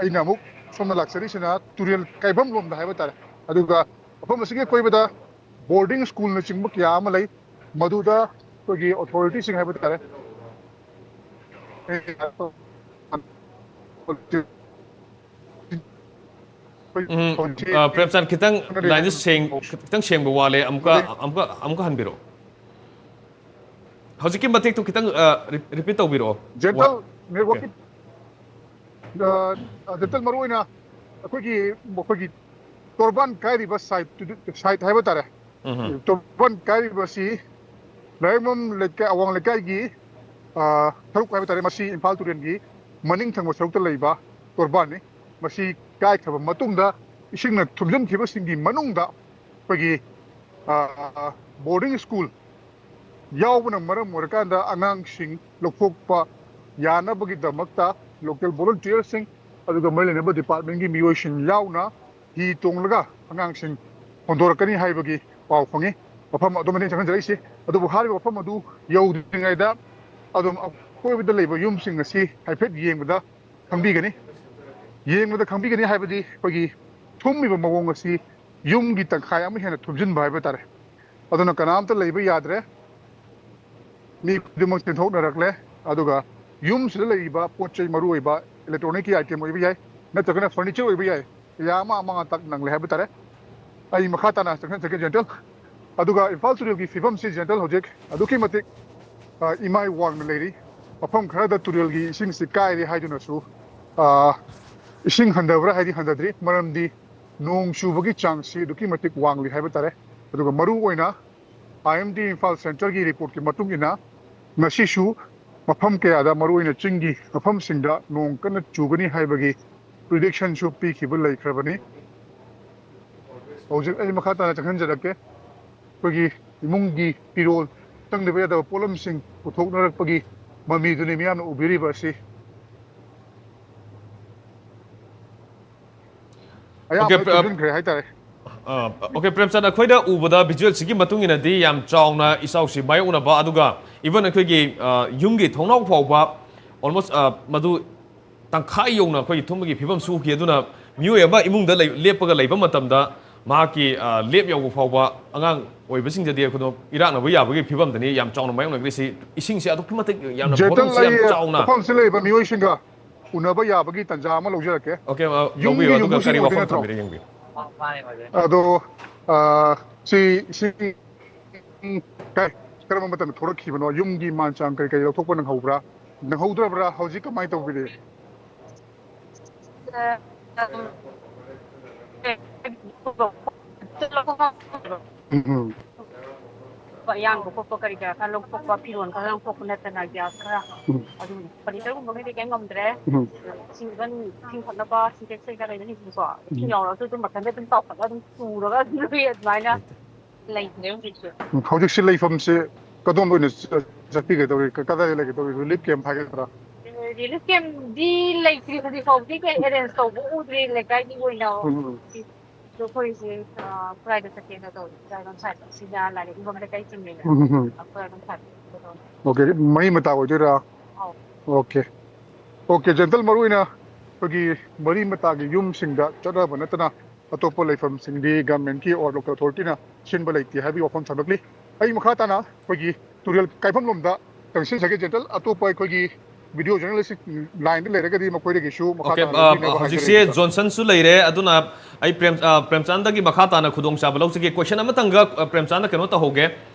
ꯑꯩꯅ ꯑꯃꯨꯛ ꯁꯣꯝꯗ ꯂꯥꯛꯆꯔꯤꯁꯤꯅ ꯇꯨꯔꯦꯜ ꯀꯥꯏꯐꯝ ꯂꯣꯝꯗ ꯍꯥꯏꯕ ꯇꯥꯔꯦ꯫ ꯑꯗꯨꯒ ꯃꯐꯝ ꯑꯁꯤꯒꯤ ꯑꯀꯣꯏꯕꯗ ꯕꯣꯔꯗꯤꯡ ꯁ꯭ꯀꯨꯜꯅꯆꯤꯡꯕ ꯀꯌꯥ ꯑꯃ ꯂꯩ, ꯃꯗꯨꯗ ꯑꯩꯈꯣꯏꯒꯤ ꯑꯣꯊꯣꯔꯤꯇꯤꯁꯤꯡ ꯍꯥꯏꯕ ꯇꯥꯔꯦ, ꯎꯝ, ꯑ, ꯄ꯭ꯔꯦꯝꯆꯥꯟ, ꯈꯤꯇꯪ ꯂꯥꯏꯟꯗꯨ ꯁꯦꯡ-, ꯈꯤꯇꯪ ꯁꯦꯡꯕ ꯋꯥꯠꯂꯦ, ꯑꯃꯨꯛꯀ, ꯑꯃꯨꯛꯀ, ꯑꯃꯨꯛꯀ ꯍꯟꯕꯤꯔꯛꯑꯣ꯫ ꯍꯧꯖꯤꯛꯀꯤ ꯃꯇꯦꯛꯇꯨ ꯈꯤꯇꯪ, ꯑ, ꯔꯤ-, ꯔꯤꯄꯤꯠ ꯇꯧꯕꯤꯔꯛꯑꯣ꯫ ꯖꯦꯟꯇꯜ ꯋꯥ-, ꯅꯦꯠꯋꯥꯛꯀꯤ, ꯑ, ꯖꯦꯟꯇꯜ, ꯃꯔꯨ ꯑꯣꯏꯅ ꯑꯩꯈꯣꯏꯒꯤ, ꯑꯩꯈꯣꯏꯒꯤ ꯇꯣꯔꯕꯥꯟ ꯀꯥꯏꯔꯤꯕ ꯁꯥꯏꯠꯇꯨꯗꯤ, ꯁꯥꯏꯠ ꯍꯥꯏꯕ ꯇꯥꯔꯦ꯫ ꯎꯝ꯫ ꯇꯣꯔꯕꯥꯟ ꯀꯥꯏꯔꯤꯕꯁꯤ ꯂꯥꯏꯔꯦꯝꯕꯝ ꯂꯩꯀꯥꯏ, ꯑꯋꯥꯡ ꯂꯩꯀꯥꯏꯒꯤ, ꯑ, ꯁꯔꯨꯛ ꯍꯥꯏꯕ ꯇꯥꯔꯦ꯫ ꯃꯁꯤ ꯏꯝꯐꯥꯜ ꯇꯨꯔꯦꯜꯒꯤ ꯃꯅꯤꯡ ꯊꯪꯕ ꯁꯔꯨꯛꯇ ꯂꯩꯕ ꯇꯣꯔꯕꯥꯟꯅꯤ꯫ ꯃꯁꯤ ꯀꯥꯏꯈ꯭ꯔꯕ ꯃꯇꯨꯡꯗ ꯏꯁꯤꯡꯅ ꯊꯨꯝꯖꯤꯟꯈꯤꯕꯁꯤꯡꯒꯤ ꯃꯅꯨꯡꯗ ꯑꯩꯈꯣꯏꯒꯤ, ꯑ, ꯕꯣꯔꯗꯤꯡ ꯁ꯭ꯀꯨꯜ ꯌꯥꯎꯕꯅ ꯃꯔꯝ ꯑꯣꯏꯔꯀꯥꯟꯗ ꯑꯉꯥꯡꯁꯤꯡ ꯂꯧꯊꯣꯛꯄ ꯌꯥꯅꯕꯒꯤꯗꯃꯛꯇ ꯂꯣꯀꯦꯜ ꯚꯣꯂꯨꯟꯇꯤꯌꯔꯁꯤꯡ ꯑꯗꯨꯒ ꯃꯔꯤ ꯂꯩꯅꯕ ꯗꯤꯄꯥꯔꯠꯃꯦꯟꯒꯤ ꯃꯤꯑꯣꯏꯁꯤꯡ ꯌꯥꯎꯅ ꯍꯤ ꯇꯣꯡꯂꯒ ꯑꯉꯥꯡꯁꯤꯡ ꯍꯣꯟꯗꯣꯔꯛꯀꯅꯤ ꯍꯥꯏꯕꯒꯤ ꯄꯥꯎ ꯐꯪꯉꯤ꯫ ꯃꯐꯝ ꯑꯗꯨꯃꯅꯤ ꯆꯪꯍꯟꯖꯔꯛꯏꯁꯤ꯫ ꯑꯗꯨꯕꯨ ꯍꯥꯏꯔꯤꯕ ꯃꯐꯝ ꯑꯗꯨ ꯌꯧꯗ꯭ꯔꯤꯉꯩꯗ ꯑꯗꯨꯝ ꯑꯀꯣꯏꯕꯗ ꯂꯩꯕ ꯌꯨꯝꯁꯤꯡ ꯑꯁꯤ ꯍꯥꯏꯐꯦꯠ ꯌꯦꯡꯕꯗ ꯈꯪꯕꯤꯒꯅꯤ꯫ ꯌꯦꯡꯕꯗ ꯈꯪꯕꯤꯒꯅꯤ ꯍꯥꯏꯕꯗꯤ ꯑꯩꯈꯣꯏꯒꯤ ꯊꯨꯝꯃꯤꯕ ꯃꯑꯣꯡ ꯑꯁꯤ ꯌꯨꯝꯒꯤ ꯇꯪꯈꯥꯏ ꯑꯃ ꯍꯦꯟꯅ ꯊꯨꯝꯖꯤꯟꯕ ꯍꯥꯏꯕ ꯇꯥꯔꯦ꯫ ꯑꯗꯨꯅ ꯀꯅꯥꯝꯇ ꯂꯩꯕ ꯌꯥꯗ꯭ꯔꯦ꯫ ꯃꯤ ꯈꯨꯗꯤꯡꯃꯛ ꯆꯦꯟꯊꯣꯛꯅꯔꯛꯂꯦ꯫ ꯑꯗꯨꯒ ꯌꯨꯝꯁꯤꯗ ꯂꯩꯔꯤꯕ ꯄꯣꯠ ꯆꯩ ꯃꯔꯨ ꯑꯣꯏꯕ electronic ꯀꯤ item ꯑꯣꯏꯕ ꯌꯥꯏ, ꯅꯠꯇ꯭ꯔꯒꯅ furniture ꯑꯣꯏꯕ ꯌꯥꯏ, ꯀꯌꯥ ꯑꯃ ꯑꯃꯥꯡ ꯑꯇꯥ ꯅꯪꯂꯦ ꯍꯥꯏꯕ ꯇꯥꯔꯦ꯫ ꯑꯩ ꯃꯈꯥ ꯇꯥꯅ ꯆꯪꯁꯤꯟꯖꯒꯦ, ꯖꯦꯟꯇꯜ꯫ ꯑꯗꯨꯒ ꯏꯝꯐꯥꯜ ꯇꯨꯔꯦꯜꯒꯤ ꯐꯤꯕꯝꯁꯤ, ꯖꯦꯟꯇꯜ, ꯍꯧꯖꯤꯛ ꯑꯗꯨꯛꯀꯤ ꯃꯇꯤꯛ, ꯑ, ꯏꯃꯥꯏ ꯋꯥꯡꯅ ꯂꯩꯔꯤ꯫ ꯃꯐꯝ ꯈꯔꯗ ꯇꯨꯔꯦꯜꯒꯤ ꯏꯁꯤꯡꯁꯤ ꯀꯥꯏꯔꯦ ꯍꯥꯏꯗꯨꯅꯁꯨ, ꯑ, ꯏꯁꯤꯡ ꯍꯟꯊꯕ꯭ꯔꯥ ꯍꯥꯏꯗꯤ ꯍꯟꯊꯗ꯭ꯔꯤ, ꯃꯔꯝꯗꯤ ꯅꯣꯡ ꯆꯨꯕꯒꯤ ꯆꯥꯡꯁꯤ ꯑꯗꯨꯛꯀꯤ ꯃꯇꯤꯛ ꯋꯥꯡꯂꯤ ꯍꯥꯏꯕ ꯇꯥꯔꯦ꯫ ꯑꯗꯨꯒ ꯃꯔꯨ ꯑꯣꯏꯅ ꯑꯥꯏ ꯑꯦꯝ ꯗꯤ ꯏꯝꯐꯥꯜ ꯁꯦꯟꯇꯔꯒꯤ ꯔꯤꯄꯣꯔꯠꯀꯤ ꯃꯇꯨꯡ ꯏꯟꯅ, ꯉꯁꯤꯁꯨ ꯃꯐꯝ ꯀꯌꯥꯗ, ꯃꯔꯨꯑꯣꯏꯅ ꯆꯤꯡꯒꯤ ꯃꯐꯝꯁꯤꯡꯗ ꯅꯣꯡ ꯀꯟꯅ ꯆꯨꯒꯅꯤ ꯍꯥꯏꯕꯒꯤ ꯄ꯭ꯔꯤꯗꯤꯛꯁꯟꯁꯨ ꯄꯤꯈꯤꯕ ꯂꯩꯈ꯭ꯔꯕꯅꯤ꯫ ꯍꯧꯖꯤꯛ ꯑꯩ ꯃꯈꯥ ꯇꯥꯅ ꯆꯪꯍꯟꯖꯔꯛꯀꯦ꯫ ꯑꯩꯈꯣꯏꯒꯤ ꯏꯃꯨꯡꯒꯤ ꯐꯤꯔꯣꯜ, ꯆꯪꯗꯕ ꯌꯥꯗꯕ ꯄꯣꯠꯂꯝꯁꯤꯡ ꯄꯨꯊꯣꯛꯅꯔꯛꯄꯒꯤ ꯃꯃꯤꯗꯨꯅꯤ ꯃꯤꯌꯥꯝꯅ ꯎꯕꯤꯔꯤꯕ ꯑꯁꯤ꯫ ꯑꯌꯥꯝꯕ ꯑꯣꯀꯦ, ꯄ-, ꯊꯨꯝꯖꯤꯟꯈ꯭ꯔꯦ ꯍꯥꯏꯇꯥꯔꯦ꯫ ꯑ, ꯑꯣꯀꯦ, ꯄ꯭ꯔꯦꯝꯆꯟꯗ, ꯑꯩꯈꯣꯏꯅ ꯎꯕꯗ ꯚꯤꯖꯨꯑꯦꯜꯁꯤꯒꯤ ꯃꯇꯨꯡ ꯏꯟꯅꯗꯤ ꯌꯥꯝ ꯆꯥꯎꯅ ꯏꯆꯥꯎꯁꯤ ꯃꯥꯌꯣꯛꯅꯕ, ꯑꯗꯨꯒ even ꯑꯩꯈꯣꯏꯒꯤ, ꯑ, ꯌꯨꯝꯒꯤ ꯊꯣꯡꯅꯥꯎ ꯐꯥꯎꯕ almost, ꯑ, ꯃꯗꯨ ꯇꯪꯈꯥꯏ ꯌꯧꯅ ꯑꯩꯈꯣꯏꯒꯤ ꯊꯨꯝꯕꯒꯤ ꯐꯤꯕꯝꯁꯨ ꯎꯈꯤ꯫ ꯑꯗꯨꯅ ꯃꯤꯑꯣꯏ ꯑꯃ ꯏꯃꯨꯡꯗ ꯂꯩ-, ꯂꯦꯞꯄꯒ ꯂꯩꯕ ꯃꯇꯝꯗ ꯃꯍꯥꯛꯀꯤ, ꯑ, ꯂꯦꯞ ꯌꯧꯕ ꯐꯥꯎꯕ ꯑꯉꯥꯡ ꯑꯣꯏꯕꯁꯤꯡꯗꯗꯤ ꯑꯩꯈꯣꯏꯗꯣ ꯏꯔꯥꯛꯅꯕ ꯌꯥꯕꯒꯤ ꯐꯤꯕꯝꯗꯅꯤ ꯌꯥꯝ ꯆꯥꯎꯅ ꯃꯥꯌꯣꯛꯅꯒ꯭ꯔꯤꯁꯤ꯫ ꯏꯁꯤꯡꯁꯦ ꯑꯗꯨꯛꯀꯤ ꯃꯇꯤꯛ ꯌꯥꯝꯅ ꯖꯦꯇꯟ, ꯕꯣꯔꯤꯡꯁꯤ ꯌꯥꯝ ꯑꯩ ꯆꯥꯎꯅ ꯃꯐꯝꯁꯤꯗ ꯂꯩꯔꯤꯕ ꯃꯤꯑꯣꯏꯁꯤꯡꯒ ꯎꯅꯕ ꯌꯥꯕꯒꯤ ꯇꯥꯟꯖꯥ ꯑꯃ ꯂꯧꯖꯔꯛꯀꯦ꯫ ꯑꯣꯀꯦ, ꯑ, ꯌꯨꯝꯒꯤ ꯂꯧꯕꯤꯌꯨ, ꯑꯗꯨꯒ ꯌꯨꯝꯕꯨꯁꯤꯡ ꯀꯔꯤ ꯑꯣꯏꯗꯣꯏ ꯋꯥꯐꯝ ꯅꯠꯇ꯭ꯔꯣ? ꯊꯝꯕꯤꯔꯦ ꯌꯦꯡꯕꯤꯌꯨ꯫ ꯑꯗꯣ, ꯑ, ꯁꯤ, ꯁꯤ, ꯎꯝ, ꯀꯥꯏ, ꯀꯔꯝꯕ ꯃꯇꯝꯗ ꯊꯣꯛꯂꯛꯈꯤꯕꯅꯣ? ꯌꯨꯝꯒꯤ ꯃꯥꯟ ꯆꯥꯡ ꯀꯔꯤ ꯀꯔꯤ ꯂꯧꯊꯣꯛꯄ ꯅꯪꯍꯧꯕ꯭ꯔꯥ? ꯅꯪꯍꯧꯗ꯭ꯔꯕ꯭ꯔꯥ? ꯍꯧꯖꯤꯛ ꯀꯃꯥꯏꯅ ꯇꯧꯕꯤꯔꯤ? ꯎꯝ, ꯎꯝ꯫ ꯑꯌꯥꯡꯕ ꯈꯣꯠꯄ ꯀꯔꯤ ꯀꯔꯥ ꯈꯔ ꯂꯧꯊꯣꯛꯄ, ꯐꯤꯔꯣꯜ ꯈꯔ ꯂꯧꯊꯣꯛꯄ ꯅꯠꯇꯅ ꯒ꯭ꯌꯥꯁ ꯈꯔ ꯎꯝ꯫ ꯑꯗꯨꯝ ꯐꯔꯅꯤꯆꯔꯒꯨꯝꯕꯒꯤꯗꯤ ꯀꯩꯝ ꯉꯝꯗ꯭ꯔꯦ꯫ ꯎꯝ꯫ ꯏꯁꯤꯡ, ꯏꯁꯤꯡ ꯊꯛꯅꯕ ꯁꯤꯟꯇꯦꯛꯁ ꯀꯩꯀꯥ ꯂꯩꯕꯁꯤꯡꯁꯤꯁꯨꯀꯣ, ꯏꯁꯤꯡ ꯎꯝ꯫ ꯌꯥꯎꯔꯁꯨ ꯑꯗꯨꯝ ꯃꯊꯟꯇ ꯑꯗꯨꯝ ꯆꯥꯎꯈꯠꯂꯒ ꯑꯗꯨꯝ ꯆꯨꯔꯒ ꯑꯗꯨꯝ ꯂꯩ ꯑꯗꯨꯃꯥꯏꯅ꯫ ꯎꯝ꯫ ꯂꯩꯇ꯭ꯔꯦ ꯍꯧꯖꯤꯛꯁꯦ꯫ ꯎꯝ, ꯍꯧꯖꯤꯛꯁꯤ ꯂꯩꯐꯝꯁꯦ ꯀꯗꯣꯝꯗ ꯑꯣꯏꯅ ꯆ-, ꯆꯠꯄꯤꯒꯗꯧꯔꯤ? ꯀ-, ꯀꯗꯥꯏꯗ ꯂꯩꯒꯗꯧꯔꯤ? ꯔꯤꯂꯤꯐ ꯀꯦꯝꯞ ꯍꯥꯏꯒꯗ꯭ꯔꯥ? ꯔꯤꯂꯤꯐ ꯀꯦꯝꯞꯗꯤ ꯂꯩꯇ꯭ꯔꯤ, ꯍꯧꯖꯤꯛ ꯐꯥꯎꯕꯗꯤ ꯑꯩꯈꯣꯏ ꯑꯦꯔꯦꯟꯖ ꯇꯧꯕ ꯎꯗ꯭ꯔꯤ ꯂꯩꯀꯥꯏꯒꯤ ꯑꯣꯏꯅ꯫ ꯎꯝ, ꯎꯝ꯫ ꯑꯗꯣ ꯑꯩꯈꯣꯏꯁꯦ, ꯑ, ꯈꯨꯔꯥꯏꯗ ꯆꯠꯀꯦꯅ ꯇꯧꯔꯤ, ꯈꯨꯔꯥꯏꯔꯣꯝ ꯁꯥꯏꯠꯇ, ꯁꯤꯗ ꯂꯥꯏꯔꯤꯛ ꯌꯨꯝꯐꯝ ꯂꯩꯀꯥꯏ ꯆꯤꯡꯉꯦꯅ꯫ ꯎꯝ, ꯎꯝ, ꯎꯝ꯫ ꯈꯨꯔꯥꯏꯔꯣꯝ ꯁꯥꯏꯠꯇ ꯆꯠꯀꯦ ꯇꯧꯔꯤ꯫ ꯑꯣꯀꯦ, ꯃꯔꯤ ꯃꯇꯥ ꯑꯣꯏꯗꯣꯏꯔꯥ? ꯑꯧ꯫ ꯑꯣꯀꯦ꯫ ꯑꯣꯀꯦ, ꯖꯦꯟꯇꯜ, ꯃꯔꯨꯑꯣꯏꯅ ꯑꯩꯈꯣꯏꯒꯤ ꯃꯔꯤ ꯃꯇꯥꯒꯤ ꯌꯨꯝꯁꯤꯡꯗ ꯆꯠꯅꯕ ꯅꯠꯇꯅ ꯑꯇꯣꯞꯄ ꯂꯩꯐꯝꯁꯤꯡꯗꯤ ꯒꯚꯔꯟꯃꯦꯟꯠꯀꯤ or local ꯑꯣꯊꯣꯔꯤꯇꯤꯅ ꯁꯤꯟꯕ ꯂꯩꯇꯦ ꯍꯥꯏꯕꯒꯤ ꯋꯥꯐꯝ ꯊꯝꯂꯛꯂꯤ꯫ ꯑꯩ ꯃꯈꯥ ꯇꯥꯅ ꯑꯩꯈꯣꯏꯒꯤ ꯇꯨꯔꯦꯜ ꯀꯥꯏꯐꯝ ꯂꯣꯝꯗ ꯆꯪꯁꯤꯟꯖꯒꯦ꯫ ꯖꯦꯟꯇꯜ, ꯑꯇꯣꯞꯄ ꯑꯩꯈꯣꯏꯒꯤ ꯚꯤꯗꯤꯑꯣ ꯖꯔꯅꯦꯂꯤꯁ ꯂꯥꯏꯟꯗ ꯂꯩꯔꯒꯗꯤ ꯃꯈꯣꯏꯗꯒꯤꯁꯨ ꯃꯈꯥ ꯑꯣꯀꯦ, ꯇꯥꯅ ꯑ, ꯂꯧꯕꯤꯅꯕ ꯍꯧꯖꯤꯛꯁꯦ ꯍꯥꯏꯖꯔꯤ꯫ ꯖꯣꯟꯁꯟꯁꯨ ꯂꯩꯔꯦ, ꯑꯗꯨꯅ ꯑꯩ ꯄ꯭ꯔꯦꯝ-, ꯑ, ꯄ꯭ꯔꯦꯝꯆꯥꯟꯗꯒꯤ ꯃꯈꯥ ꯇꯥꯅ ꯈꯨꯗꯣꯡꯆꯥꯕ ꯂꯧꯖꯒꯦ꯫ ꯀꯣꯏꯁꯟ ꯑꯃꯇꯪꯒ, ꯑ, ꯄ꯭ꯔꯦꯝꯆꯥꯟꯗ ꯀꯩꯅꯣ ꯇꯧꯍꯧꯒꯦ꯫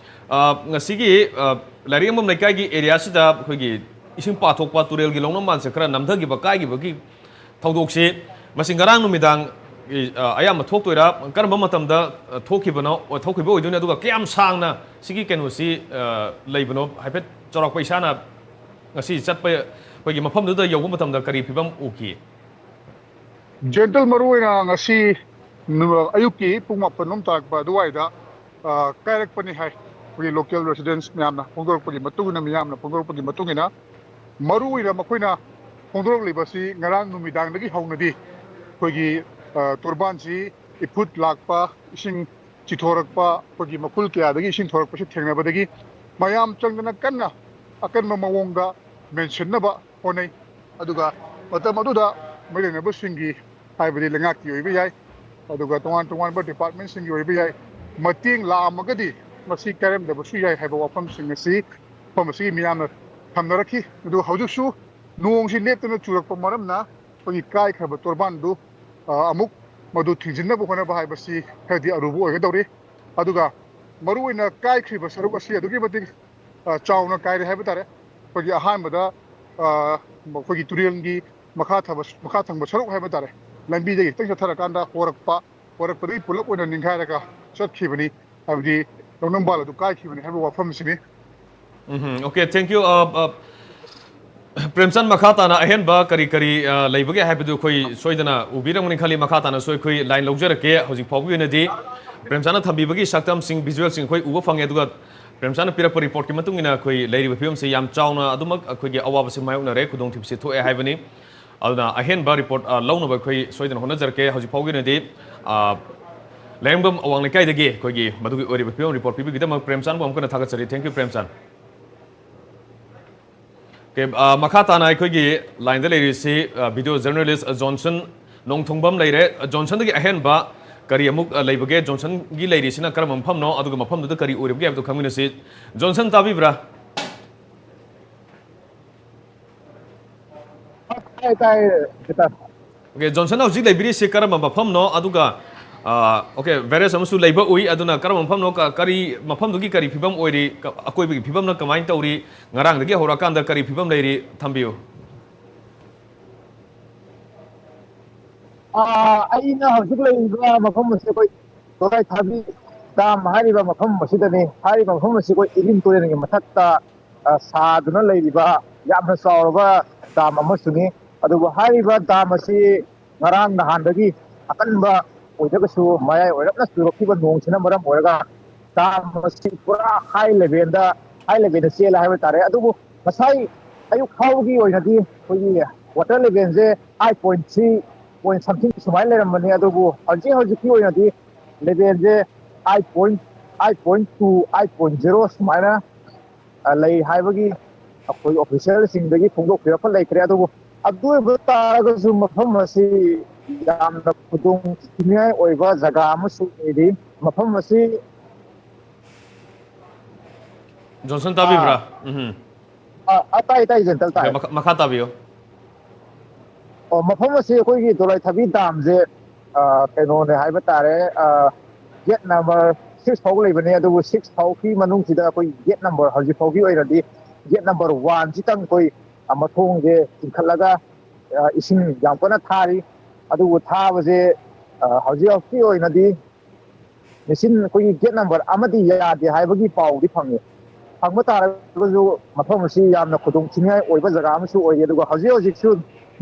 ꯑ, ꯉꯁꯤꯒꯤ, ꯑ, ꯂꯥꯏꯔꯤꯛ ꯌꯦꯡꯐꯝ ꯂꯩꯀꯥꯏꯒꯤ ꯑꯦꯔꯤꯌꯥꯁꯤꯗ ꯑꯩꯈꯣꯏꯒꯤ ꯏꯁꯤꯡ ꯄꯥꯊꯣꯛꯄ, ꯇꯨꯔꯦꯜꯒꯤ ꯂꯧꯅꯝꯕꯥꯟꯁꯦ ꯈꯔ ꯅꯝꯊꯈꯤꯕ, ꯀꯥꯏꯈꯤꯕꯒꯤ ꯊꯧꯗꯣꯛꯁꯤ ꯃꯁꯤ ꯉꯔꯥꯡ ꯅꯨꯃꯤꯗꯥꯡ, ꯑ, ꯑꯌꯥꯝꯕ ꯊꯣꯛꯇꯣꯏꯔꯥ, ꯀꯔꯝꯕ ꯃꯇꯝꯗ, ꯑ, ꯊꯣꯛꯈꯤꯕꯅꯣ, ꯑ, ꯊꯣꯛꯈꯤꯕ ꯑꯣꯏꯗꯣꯏꯅꯣ, ꯑꯗꯨꯒ ꯀꯌꯥꯝ ꯁꯥꯡꯅ ꯁꯤꯒꯤ ꯀꯩꯅꯣꯁꯤ, ꯑ, ꯂꯩꯕꯅꯣ? ꯍꯥꯏꯐꯦꯠ ꯆꯥꯎꯔꯥꯛꯄ ꯏꯁꯥꯅ ꯉꯁꯤ ꯆꯠꯄ, ꯑꯩꯈꯣꯏꯒꯤ ꯃꯐꯝꯗꯨꯗ ꯌꯧꯕ ꯃꯇꯝꯗ ꯀꯔꯤ ꯐꯤꯕꯝ ꯎꯈꯤ? ꯖꯦꯟꯇꯜ, ꯃꯔꯨꯑꯣꯏꯅ ꯉꯁꯤ ꯅꯨ-, ꯑꯌꯨꯛꯀꯤ ꯄꯨꯡ ꯃꯥꯄꯟ ꯔꯣꯝ ꯇꯥꯔꯛꯄ ꯑꯗꯨꯋꯥꯏꯗ, ꯑ, ꯀꯥꯏꯔꯛꯄꯅꯤ ꯍꯥꯏ꯫ ꯑꯩꯈꯣꯏꯒꯤ ꯂꯣꯀꯦꯜ ꯔꯦꯁꯤꯗꯦꯟꯁ ꯃꯌꯥꯝꯅ ꯐꯣꯡꯗꯣꯔꯛꯄꯒꯤ ꯃꯇꯨꯡ ꯏꯟꯅ, ꯃꯤꯌꯥꯝꯅ ꯐꯣꯡꯗꯣꯔꯛꯄꯒꯤ ꯃꯇꯨꯡ ꯏꯟꯅ, ꯃꯔꯨꯑꯣꯏꯅ ꯃꯈꯣꯏꯅ ꯐꯣꯡꯗꯣꯔꯛꯂꯤꯕꯁꯤ ꯉꯔꯥꯡ ꯅꯨꯃꯤꯗꯥꯡꯗꯒꯤ ꯍꯧꯅꯗꯤ ꯑꯩꯈꯣꯏꯒꯤ, ꯑ, ꯇꯣꯔꯕꯥꯟꯁꯤ ꯏꯐꯨꯠ ꯂꯥꯛꯄ, ꯏꯁꯤꯡ ꯆꯤꯊꯣꯔꯛꯄ, ꯑꯩꯈꯣꯏꯒꯤ ꯃꯈꯨꯜ ꯀꯌꯥꯗꯒꯤ ꯏꯁꯤꯡ ꯊꯣꯔꯛꯄꯁꯤ ꯊꯦꯡꯅꯕꯗꯒꯤ ꯃꯌꯥꯝ ꯆꯪꯗꯅ ꯀꯟꯅ ꯑꯀꯟꯕ ꯃꯑꯣꯡꯗ ꯃꯦꯟꯁꯤꯟꯅꯕ ꯍꯣꯠꯅꯩ꯫ ꯑꯗꯨꯒ ꯃꯇꯝ ꯑꯗꯨꯗ ꯃꯔꯤ ꯂꯩꯅꯕꯁꯤꯡꯒꯤ, ꯍꯥꯏꯕꯗꯤ ꯂꯩꯉꯥꯛꯀꯤ ꯑꯣꯏꯕ ꯌꯥꯏ, ꯑꯗꯨꯒ ꯇꯣꯉꯥꯟ ꯇꯣꯉꯥꯟꯕ ꯗꯤꯄꯥꯔꯠꯃꯦꯟꯁꯤꯡꯒꯤ ꯑꯣꯏꯕ ꯌꯥꯏ, ꯃꯇꯦꯡ ꯂꯥꯛꯑꯝꯃꯒꯗꯤ ꯃꯁꯤ ꯀꯥꯏꯔꯝꯗꯕꯁꯨ ꯌꯥꯏ ꯍꯥꯏꯕ ꯋꯥꯐꯝꯁꯤꯡ ꯑꯁꯤ ꯃꯐꯝ ꯑꯁꯤꯒꯤ ꯃꯤꯌꯥꯝꯅ ꯊꯝꯅꯔꯛꯈꯤ꯫ ꯑꯗꯨ ꯍꯧꯖꯤꯛꯁꯨ ꯅꯣꯡꯁꯤ ꯂꯦꯞꯇꯅ ꯆꯨꯔꯛꯄ ꯃꯔꯝꯅ ꯑꯩꯈꯣꯏꯒꯤ ꯀꯥꯏꯈ꯭ꯔꯕ ꯇꯣꯔꯕꯥꯟꯗꯨ, ꯑ, ꯑꯃꯨꯛ ꯃꯗꯨ ꯊꯤꯡꯖꯤꯟꯅꯕ ꯍꯣꯠꯅꯕ ꯍꯥꯏꯕꯁꯤ ꯈꯔꯗꯤ ꯑꯔꯨꯕ ꯑꯣꯏꯒꯗꯧꯔꯤ꯫ ꯑꯗꯨꯒ ꯃꯔꯨꯑꯣꯏꯅ ꯀꯥꯏꯈ꯭ꯔꯤꯕ ꯁꯔꯨꯛ ꯑꯁꯤ ꯑꯗꯨꯛꯀꯤ ꯃꯇꯤꯛ, ꯑ, ꯆꯥꯎꯅ ꯀꯥꯏꯔꯦ ꯍꯥꯏꯕ ꯇꯥꯔꯦ꯫ ꯑꯩꯈꯣꯏꯒꯤ ꯑꯍꯥꯟꯕꯗ, ꯑ, ꯑꯩꯈꯣꯏꯒꯤ ꯇꯨꯔꯦꯜꯒꯤ ꯃꯈꯥ ꯊꯪꯕ, ꯃꯈꯥ ꯊꯪꯕ ꯁꯔꯨꯛ ꯍꯥꯏꯕ ꯇꯥꯔꯦ, ꯂꯝꯕꯤꯗꯒꯤ ꯈꯤꯇꯪ ꯆꯠꯊꯔꯀꯥꯟꯗ ꯍꯣꯔꯛꯄ, ꯍꯣꯔꯛꯄꯗꯒꯤ ꯄꯨꯂꯞ ꯑꯣꯏꯅ ꯅꯤꯡꯈꯥꯏꯔꯒ ꯆꯠꯈꯤꯕꯅꯤ, ꯍꯥꯏꯕꯗꯤ ꯂꯧꯅꯝꯕꯥꯜ ꯑꯗꯨ ꯀꯥꯏꯈꯤꯕꯅꯤ ꯍꯥꯏꯕ ꯋꯥꯐꯝꯁꯤꯅꯤ꯫ ꯎꯝ, okay, thank you꯫ ꯑ, ꯑ, ꯄ꯭ꯔꯦꯝꯆꯟ, ꯃꯈꯥ ꯇꯥꯅ ꯑꯍꯦꯟꯕ ꯀꯔꯤ ꯀꯔꯤ, ꯑ, ꯂꯩꯕꯒꯦ ꯍꯥꯏꯕꯗꯨ ꯑꯩꯈꯣꯏ ꯁꯣꯏꯗꯅ ꯎꯕꯤꯔꯝꯒꯅꯤ ꯈꯜꯂꯤ꯫ ꯃꯈꯥ ꯇꯥꯅꯁꯨ ꯑꯩꯈꯣꯏ ꯂꯥꯏꯟ ꯂꯧꯖꯔꯛꯀꯦ꯫ ꯍꯧꯖꯤꯛ ꯐꯥꯎꯕꯒꯤ ꯑꯣꯏꯅꯗꯤ ꯄ꯭ꯔꯦꯝꯆꯟꯅ ꯊꯝꯕꯤꯕꯒꯤ ꯁꯛꯇꯝꯁꯤꯡ, ꯚꯤꯖꯨꯋꯦꯜꯁꯤꯡ ꯑꯩꯈꯣꯏ ꯎꯕ ꯐꯪꯉꯦ꯫ ꯑꯗꯨꯒ ꯄ꯭ꯔꯦꯝꯆꯟꯅ ꯄꯤꯔꯛꯄ ꯔꯤꯄꯣꯔꯠꯀꯤ ꯃꯇꯨꯡ ꯏꯟꯅ ꯑꯩꯈꯣꯏ ꯂꯩꯔꯤꯕ ꯐꯤꯕꯝꯁꯤ ꯌꯥꯝ ꯆꯥꯎꯅ ꯑꯗꯨꯃꯛ ꯑꯩꯈꯣꯏꯒꯤ ꯑꯋꯥꯕꯁꯤ ꯃꯥꯌꯣꯛꯅꯔꯦ, ꯈꯨꯗꯣꯡꯊꯤꯕꯁꯤ ꯊꯣꯛꯑꯦ ꯍꯥꯏꯕꯅꯤ꯫ ꯑꯗꯨꯅ ꯑꯍꯦꯟꯕ ꯔꯤꯄꯣꯔꯠ, ꯑ, ꯂꯧꯅꯕ ꯑꯩꯈꯣꯏ ꯁꯣꯏꯗꯅ ꯍꯣꯠꯅꯖꯔꯛꯀꯦ꯫ ꯍꯧꯖꯤꯛ ꯐꯥꯎꯒꯤ ꯑꯣꯏꯅꯗꯤ, ꯑ, ꯂꯥꯏꯔꯦꯝꯕꯝ ꯑꯋꯥꯡ ꯂꯩꯀꯥꯏꯗꯒꯤ ꯑꯩꯈꯣꯏꯒꯤ ꯃꯗꯨꯒꯤ ꯑꯣꯏꯔꯤꯕ ꯐꯤꯕꯝ ꯔꯤꯄꯣꯔꯠ ꯄꯤꯕꯤꯒꯤꯗꯃꯛ ꯄ꯭ꯔꯦꯝꯆꯥꯟꯕꯨ ꯑꯃꯨꯛ ꯍꯟꯅ ꯊꯥꯒꯠꯆꯔꯤ꯫ Thank you, ꯄ꯭ꯔꯦꯝꯆꯥꯟ꯫ Okay, ꯑ, ꯃꯈꯥ ꯇꯥꯅ ꯑꯩꯈꯣꯏꯒꯤ ꯂꯥꯏꯟꯗ ꯂꯩꯔꯤꯁꯤ, ꯑ, ꯚꯤꯗꯤꯑꯣ ꯖꯔꯅꯦꯂꯤꯁ ꯖꯣꯟꯁꯟ ꯅꯣꯡꯊꯣꯡꯕꯝ ꯂꯩꯔꯦ꯫ ꯖꯣꯟꯁꯟꯗꯒꯤ ꯑꯍꯦꯟꯕ ꯀꯔꯤ ꯑꯃꯨꯛ, ꯑ, ꯂꯩꯕꯒꯦ? ꯖꯣꯟꯁꯟꯒꯤ ꯂꯩꯔꯤꯁꯤꯅ ꯀꯔꯝꯕ ꯃꯐꯝꯅꯣ? ꯑꯗꯨꯒ ꯃꯐꯝꯗꯨꯗ ꯀꯔꯤ ꯑꯣꯏꯔꯤꯕꯒꯦ ꯍꯥꯏꯕꯗꯨ ꯈꯪꯃꯤꯟꯅꯁꯤ꯫ ꯖꯣꯟꯁꯟ, ꯇꯥꯕꯤꯕ꯭ꯔꯥ? ꯇꯥꯏ, ꯇꯥꯏ, ꯇꯥꯏ꯫ Okay, ꯖꯣꯟꯁꯟ ꯍꯧꯖꯤꯛ ꯂꯩꯕꯤꯔꯤꯁꯤ ꯀꯔꯝꯕ ꯃꯐꯝꯅꯣ? ꯑꯗꯨꯒ ꯑꯣꯀꯦ, ꯕꯦꯔꯦꯖ ꯑꯃꯁꯨ ꯂꯩꯕ ꯎꯏ꯫ ꯑꯗꯨꯅ ꯀꯔꯝꯕ ꯃꯐꯝꯅꯣ? ꯀꯔꯤ ꯃꯐꯝꯗꯨꯒꯤ ꯀꯔꯤ ꯐꯤꯕꯝ ꯑꯣꯏꯔꯤ? ꯑꯀꯣꯏꯕꯒꯤ ꯐꯤꯕꯝꯅ ꯀꯃꯥꯏꯅ ꯇꯧꯔꯤ? ꯉꯔꯥꯡꯗꯒꯤ ꯍꯧꯔꯛꯀꯥꯟꯗ ꯀꯔꯤ ꯐꯤꯕꯝ ꯂꯩꯔꯤ? ꯊꯝꯕꯤꯌꯨ꯫ ꯑꯩꯅ ꯍꯧꯖꯤꯛ ꯂꯩꯔꯤꯕ ꯃꯐꯝ ꯑꯁꯤ ꯑꯩꯈꯣꯏ ꯗꯣꯂꯥꯏ ꯊꯥꯕꯤ ꯗꯥꯝ ꯍꯥꯏꯔꯤꯕ ꯃꯐꯝ ꯑꯁꯤꯗꯅꯤ꯫ ꯍꯥꯏꯔꯤꯕ ꯃꯐꯝ ꯑꯁꯤ ꯑꯩꯈꯣꯏ ꯏꯔꯤꯜ ꯇꯨꯔꯦꯜꯒꯤ ꯃꯊꯛꯇ ꯁꯥꯗꯨꯅ ꯂꯩꯔꯤꯕ ꯌꯥꯝꯅ ꯆꯥꯎꯔꯕ ꯗꯥꯝ ꯑꯃꯁꯨꯅꯤ꯫ ꯑꯗꯨꯕꯨ ꯍꯥꯏꯔꯤꯕ ꯗꯥꯝ ꯑꯁꯤ ꯉꯔꯥꯡ ꯅꯍꯥꯟꯗꯒꯤ ꯑꯀꯟꯕ ꯑꯣꯏꯗ꯭ꯔꯒꯁꯨ ꯃꯌꯥꯏ ꯑꯣꯏꯔꯞꯅ ꯆꯨꯔꯛꯈꯤꯕ ꯅꯣꯡꯁꯤꯅ ꯃꯔꯝ ꯑꯣꯏꯔꯒ ꯗꯥꯝ ꯑꯁꯤ ꯄꯨꯔꯥ ꯍꯥꯏ ꯂꯦꯚꯦꯜꯗ, ꯍꯥꯏ ꯂꯦꯚꯦꯜꯗ ꯆꯦꯜꯂꯦ ꯍꯥꯏꯕ ꯇꯥꯔꯦ꯫ ꯑꯗꯨꯕꯨ ꯉꯁꯥꯏ ꯑꯌꯨꯛ ꯐꯥꯎꯕꯒꯤ ꯑꯣꯏꯅꯗꯤ ꯑꯩꯈꯣꯏꯒꯤ ꯋꯥꯇꯔ ꯂꯦꯚꯦꯜꯁꯦ eight point three point something ꯁꯨꯃꯥꯏꯅ ꯂꯩꯔꯝꯕꯅꯤ꯫ ꯑꯗꯨꯕꯨ ꯍꯧꯖꯤꯛ ꯍꯧꯖꯤꯛꯀꯤ ꯑꯣꯏꯅꯗꯤ ꯂꯦꯚꯦꯜꯁꯦ eight point eight point two, eight point zero ꯁꯨꯃꯥꯏꯅ ꯂꯩ ꯍꯥꯏꯕꯒꯤ ꯑꯩꯈꯣꯏ ꯑꯣꯐꯤꯁꯤꯌꯦꯜꯁꯤꯡꯗꯒꯤ ꯐꯣꯡꯗꯣꯛꯄꯤꯔꯛꯄ ꯂꯩꯈ꯭ꯔꯦ꯫ ꯑꯗꯨꯕꯨ ꯑꯗꯨ ꯑꯣꯏꯕ ꯇꯥꯔꯒꯁꯨ ꯃꯐꯝ ꯑꯁꯤ ꯌꯥꯝꯅ ꯈꯨꯗꯣꯡ ꯊꯤꯅꯤꯡꯉꯥꯏ ꯑꯣꯏꯕ ꯖꯒꯥ ꯑꯃꯁꯨ ꯑꯣꯏꯔꯤ꯫ ꯃꯐꯝ ꯑꯁꯤ ꯖꯣꯟꯁꯟ ꯇꯥꯕꯤꯕ꯭ꯔꯥ? ꯎꯝ꯫ ꯑ, ꯑ, ꯇꯥꯏ, ꯇꯥꯏ, ꯖꯦꯟꯇꯜ, ꯇꯥꯏ꯫ ꯃꯈꯥ ꯇꯥꯕꯤꯌꯨ꯫ ꯑꯣ, ꯃꯐꯝ ꯑꯁꯤ ꯑꯩꯈꯣꯏꯒꯤ ꯗꯣꯂꯥꯏ ꯊꯥꯕꯤ ꯗꯥꯝꯁꯦ, ꯑ, ꯀꯩꯅꯣꯅꯦ ꯍꯥꯏꯕ ꯇꯥꯔꯦ꯫ ꯑ, ꯒꯦꯠ ꯅꯝꯕꯔ ꯁꯤꯛꯁ ꯐꯥꯎ ꯂꯩꯕꯅꯦ, ꯑꯗꯨꯕꯨ ꯁꯤꯛꯁ ꯐꯥꯎꯒꯤ ꯃꯅꯨꯡꯁꯤꯗ ꯑꯩꯈꯣꯏ ꯒꯦꯠ ꯅꯝꯕꯔ, ꯍꯧꯖꯤꯛ ꯐꯥꯎꯒꯤ ꯑꯣꯏꯅꯗꯤ ꯒꯦꯠ ꯅꯝꯕꯔ ꯋꯥꯟꯁꯤꯇꯪ ꯑꯩꯈꯣꯏ, ꯑ, ꯃꯊꯣꯡꯁꯦ ꯆꯤꯡꯈꯠꯂꯒ, ꯑ, ꯏꯁꯤꯡ ꯌꯥꯝ ꯀꯟꯅ ꯊꯥꯔꯤ꯫ ꯑꯗꯨꯕꯨ ꯊꯥꯕꯁꯦ, ꯑ, ꯍꯧꯖꯤꯛ ꯍꯧꯖꯤꯛꯀꯤ ꯑꯣꯏꯅꯗꯤ ꯃꯦꯆꯤꯟ ꯑꯩꯈꯣꯏꯒꯤ ꯒꯦꯠ ꯅꯝꯕꯔ ꯑꯃꯗꯤ ꯌꯥꯗꯦ ꯍꯥꯏꯕꯒꯤ ꯄꯥꯎꯗꯤ ꯐꯪꯉꯤ꯫ ꯐꯪꯕ ꯇꯥꯔꯒꯁꯨ ꯃꯐꯝ ꯑꯁꯤ ꯌꯥꯝꯅ ꯈꯨꯗꯣꯡ ꯊꯤꯅꯤꯡꯉꯥꯏ ꯑꯣꯏꯕ ꯖꯒꯥ ꯑꯃꯁꯨ ꯑꯣꯏꯔꯤ꯫ ꯑꯗꯨꯒ ꯍꯧꯖꯤꯛ ꯍꯧꯖꯤꯛꯁꯨ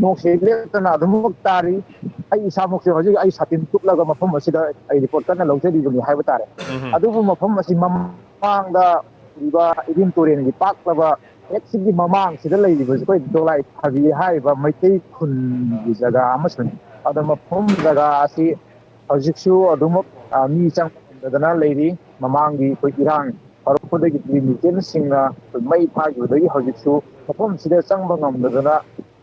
ꯅꯣꯡꯁꯦ ꯂꯦꯞꯇꯅ ꯑꯗꯨꯃꯛ ꯇꯥꯔꯤ꯫ ꯑꯩ ꯏꯁꯥꯃꯛꯁꯨ ꯍꯧꯖꯤꯛ ꯑꯩ ꯁꯥꯇꯤꯟ ꯇꯨꯞꯂꯒ ꯃꯐꯝ ꯑꯁꯤꯗ ꯑꯩ ꯔꯤꯄꯣꯔꯠ ꯀꯟꯅ ꯂꯧꯖꯔꯤꯕꯅꯤ ꯍꯥꯏꯕ ꯇꯥꯔꯦ꯫ ꯑꯗꯨꯕꯨ ꯃꯐꯝ ꯑꯁꯤ ꯃꯃꯥꯡꯗ ꯂꯩꯔꯤꯕ ꯏꯔꯤꯜ ꯇꯨꯔꯦꯜꯒꯤ ꯄꯥꯛꯂꯕ ꯍꯦꯛ ꯁꯤꯒꯤ ꯃꯃꯥꯡꯁꯤꯗ ꯂꯩꯔꯤꯕꯁꯤ ꯑꯩꯈꯣꯏ ꯗꯣꯂꯥꯏ ꯊꯥꯕꯤ ꯍꯥꯏꯔꯤꯕ ꯃꯩꯇꯩ ꯈꯨꯟꯒꯤ ꯖꯒꯥ ꯑꯃꯁꯨꯅꯤ꯫ ꯑꯗꯣ ꯃꯐꯝ ꯖꯒꯥ ꯑꯁꯤ ꯍꯧꯖꯤꯛꯁꯨ ꯑꯗꯨꯃꯛ, ꯑ, ꯃꯤ ꯆꯪꯕ ꯉꯝꯗꯗꯅ ꯂꯩꯔꯤ꯫ ꯃꯃꯥꯡꯒꯤ ꯑꯩꯈꯣꯏ ꯏꯔꯥꯡ ꯍꯧꯔꯛꯄꯗꯒꯤ ꯗꯤꯂꯤꯃꯤꯇꯦꯟꯁꯤꯡꯅ ꯑꯩꯈꯣꯏ ꯃꯩ ꯊꯥꯈꯤꯕꯗꯒꯤ ꯍꯧꯖꯤꯛꯁꯨ ꯃꯐꯝꯁꯤꯗ ꯆꯪꯕ ꯉꯝꯗꯗꯅ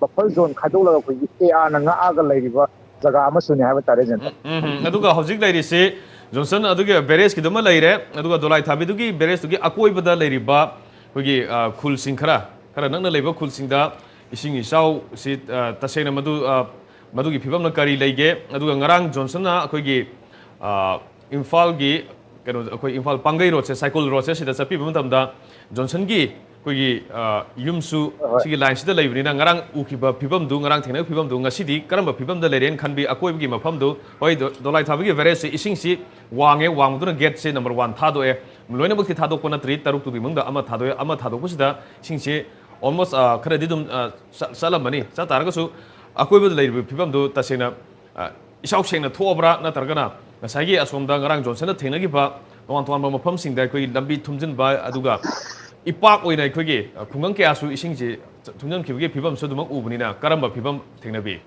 ꯕꯐꯔ ꯖꯣꯟ ꯈꯥꯏꯗꯣꯛꯂꯒ ꯑꯩꯈꯣꯏꯒꯤ ꯑꯦ ꯑꯥꯔꯅ ꯉꯥꯛꯑꯒ ꯂꯩꯔꯤꯕ ꯖꯒꯥ ꯑꯃꯁꯨꯅꯤ ꯍꯥꯏꯕ ꯇꯥꯔꯦ, ꯖꯦꯟꯇꯜ꯫ ꯎꯝ, ꯎꯝ, ꯎꯝ꯫ ꯑꯗꯨꯒ ꯍꯧꯖꯤꯛ ꯂꯩꯔꯤꯁꯤ, ꯖꯣꯟꯁꯟ, ꯑꯗꯨꯒꯤ ꯕꯦꯔꯦꯖꯀꯤꯗꯨꯃ ꯂꯩꯔꯦ, ꯑꯗꯨꯒ ꯗꯣꯂꯥꯏ ꯊꯥꯕꯤꯗꯨꯒꯤ ꯕꯦꯔꯦꯖꯇꯨꯒꯤ ꯑꯀꯣꯏꯕꯗ ꯂꯩꯔꯤꯕ ꯑꯩꯈꯣꯏꯒꯤ, ꯑ, ꯈꯨꯜꯁꯤꯡ ꯈꯔ, ꯈꯔ ꯅꯛꯅ ꯂꯩꯕ ꯈꯨꯜꯁꯤꯡꯗ ꯏꯁꯤꯡ ꯏꯆꯥꯎꯁꯤ, ꯑ, ꯇꯁꯦꯡꯅ ꯃꯗꯨ, ꯑ, ꯃꯗꯨꯒꯤ ꯐꯤꯕꯝꯅ ꯀꯔꯤ ꯂꯩꯒꯦ? ꯑꯗꯨꯒ ꯉꯔꯥꯡ ꯖꯣꯟꯁꯟꯅ ꯑꯩꯈꯣꯏꯒꯤ ꯑ, ꯏꯝꯐꯥꯜꯒꯤ ꯀꯩꯅꯣ, ꯑꯩꯈꯣꯏ ꯏꯝꯐꯥꯜ ꯄꯥꯡꯒꯩ ꯔꯣꯗꯁꯦ, ꯁꯥꯏꯀꯨꯜ ꯔꯣꯗꯁꯦ, ꯁꯤꯗ ꯆꯠꯄꯤꯕ ꯃꯇꯝꯗ ꯖꯣꯟꯁꯟꯒꯤ ꯑꯩꯈꯣꯏꯒꯤ, ꯑ, ꯌꯨꯝꯁꯨ ꯍꯣꯏ, ꯍꯣꯏ꯫ ꯁꯤꯒꯤ ꯂꯥꯏꯟꯁꯤꯗ ꯂꯩꯕꯅꯤꯅ, ꯉꯔꯥꯡ ꯎꯈꯤꯕ ꯐꯤꯕꯝꯗꯨ, ꯉꯔꯥꯡ ꯊꯦꯡꯅꯈꯤꯕ ꯐꯤꯕꯝꯗꯨ ꯉꯁꯤꯗꯤ ꯀꯔꯝꯕ ꯐꯤꯕꯝꯗ ꯂꯩꯔꯦꯅ ꯈꯟꯕꯤ? ꯑꯀꯣꯏꯕꯒꯤ ꯃꯐꯝꯗꯨ, ꯍꯣꯏ, ꯗꯣ-, ꯗꯣꯂꯥꯏ ꯊꯥꯕꯒꯤ ꯕꯦꯔꯦꯖꯁꯦ ꯏꯁꯤꯡꯁꯤ ꯋꯥꯡꯉꯦ, ꯋꯥꯡꯕꯗꯨꯅ ꯒꯦꯠꯁꯦ ꯅꯝꯕꯔ ꯋꯥꯟ ꯊꯥꯗꯣꯛꯑꯦ, ꯂꯣꯏꯅꯃꯛꯇꯤ ꯊꯥꯗꯣꯛꯄ ꯅꯠꯇ꯭ꯔꯤ, ꯇꯔꯨꯛꯇꯨꯒꯤ ꯃꯅꯨꯡꯗ ꯑꯃ ꯊꯥꯗꯣꯛꯑꯦ꯫ ꯑꯃ ꯊꯥꯗꯣꯛꯄꯁꯤꯗ ꯏꯁꯤꯡꯁꯤ almost, ꯑ, ꯈꯔꯗꯤ ꯑꯗꯨꯝ, ꯑ, ꯆ-, ꯆꯠꯂꯝꯃꯅꯤ꯫ ꯆꯠ ꯇꯥꯔꯒꯁꯨ ꯑꯀꯣꯏꯕꯗ ꯂꯩꯔꯤꯕ ꯐꯤꯕꯝꯗꯨ ꯇꯁꯦꯡꯅ, ꯑ, ꯏꯆꯥꯎ ꯁꯦꯡꯅ ꯊꯣꯛꯑꯕ꯭ꯔꯥ, ꯅꯠꯇ꯭ꯔꯒꯅ ꯉꯁꯥꯏꯒꯤ ꯑꯁꯣꯝꯗ ꯉꯔꯥꯡ ꯖꯣꯟꯁꯟꯅ ꯊꯦꯡꯅꯈꯤꯕ ꯇꯣꯉꯥꯟ ꯇꯣꯉꯥꯟꯕ ꯃꯐꯝꯁꯤꯡꯗ ꯑꯩꯈꯣꯏꯒꯤ ꯂꯝꯕꯤ ꯊꯨꯝꯖꯤꯟꯕ, ꯑꯗꯨꯒ ꯏꯄꯥꯛ ꯑꯣꯏꯅ ꯑꯩꯈꯣꯏꯒꯤ, ꯑ, ꯈꯨꯡꯒꯪ ꯀꯌꯥꯁꯨ ꯏꯁꯤꯡꯁꯤ ꯊꯨꯝꯖꯤꯟꯈꯤꯕꯒꯤ ꯐꯤꯕꯝꯁꯨ ꯑꯗꯨꯃꯛ ꯎꯕꯅꯤꯅ, ꯀꯔꯝꯕ ꯐꯤꯕꯝ ꯊꯦꯡꯅꯕꯤ?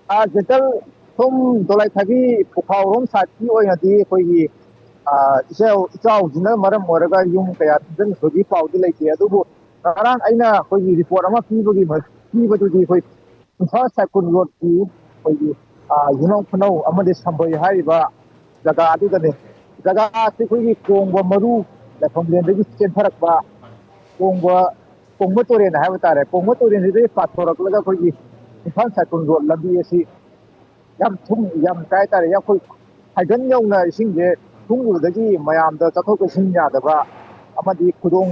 ꯑꯥ, ꯖꯦꯟꯇꯜ, ꯁꯣꯝ ꯗꯣꯂꯥꯏꯊꯥꯕꯤ ꯄꯨꯈꯥꯎꯔꯣꯝ ꯁꯥꯏꯠꯀꯤ ꯑꯣꯏꯅꯗꯤ ꯑꯩꯈꯣꯏꯒꯤ, ꯑꯥ, ꯏꯆꯥꯎ, ꯏꯆꯥꯎꯁꯤꯅ ꯃꯔꯝ ꯑꯣꯏꯔꯒ ꯌꯨꯝ ꯀꯌꯥ ꯊꯨꯝꯖꯤꯟꯕꯒꯤ ꯄꯥꯎꯗꯤ ꯂꯩꯇꯦ꯫ ꯑꯗꯨꯕꯨ ꯉꯔꯥꯡ ꯑꯩꯅ ꯑꯩꯈꯣꯏꯒꯤ ꯔꯤꯄꯣꯔꯠ ꯑꯃ ꯄꯤꯕꯒꯤ ꯃ-, ꯄꯤꯕꯗꯨꯗꯤ ꯑꯩꯈꯣꯏ ꯏꯝꯐꯥꯜ ꯁꯥꯏꯀꯨꯟ ꯔꯣꯗꯀꯤ ꯑꯩꯈꯣꯏꯒꯤ, ꯑꯥ, ꯌꯨꯝꯅꯥꯝ ꯈꯨꯅꯧ ꯑꯃꯗꯤ ꯁꯝꯕꯣꯏ ꯍꯥꯏꯔꯤꯕ ꯖꯒꯥ ꯑꯗꯨꯗꯅꯤ꯫ ꯖꯒꯥ ꯑꯁꯤ ꯑꯩꯈꯣꯏꯒꯤ ꯀꯣꯡꯕ ꯃꯔꯨ ꯂꯥꯏꯐꯝꯂꯦꯟꯗꯒꯤ ꯆꯦꯟꯊꯔꯛꯄ ꯀꯣꯡꯕ, ꯀꯣꯡꯕ ꯇꯨꯔꯦꯜ ꯍꯥꯏꯕ ꯇꯥꯔꯦ꯫ ꯀꯣꯡꯕ ꯇꯨꯔꯦꯜꯁꯤꯗꯒꯤ ꯄꯥꯊꯣꯔꯛꯂꯒ ꯑꯩꯈꯣꯏꯒꯤ ꯏꯝꯐꯥꯜ ꯁꯥꯏꯀꯨꯟ ꯔꯣꯗ ꯂꯝꯕꯤ ꯑꯁꯤ ꯌꯥꯝ ꯊꯨꯝ, ꯌꯥꯝ ꯀꯩ ꯍꯥꯏꯇꯥꯔꯦ, ꯌꯥꯝ ꯑꯩꯈꯣꯏ ꯐꯥꯏꯒꯟ ꯌꯧꯅ ꯏꯁꯤꯡꯁꯦ ꯊꯨꯝꯈꯤꯕꯗꯒꯤ ꯃꯌꯥꯝꯗ ꯆꯠꯊꯣꯛ ꯆꯠꯁꯤꯟ ꯌꯥꯗꯕ ꯑꯃꯗꯤ ꯈꯨꯗꯣꯡ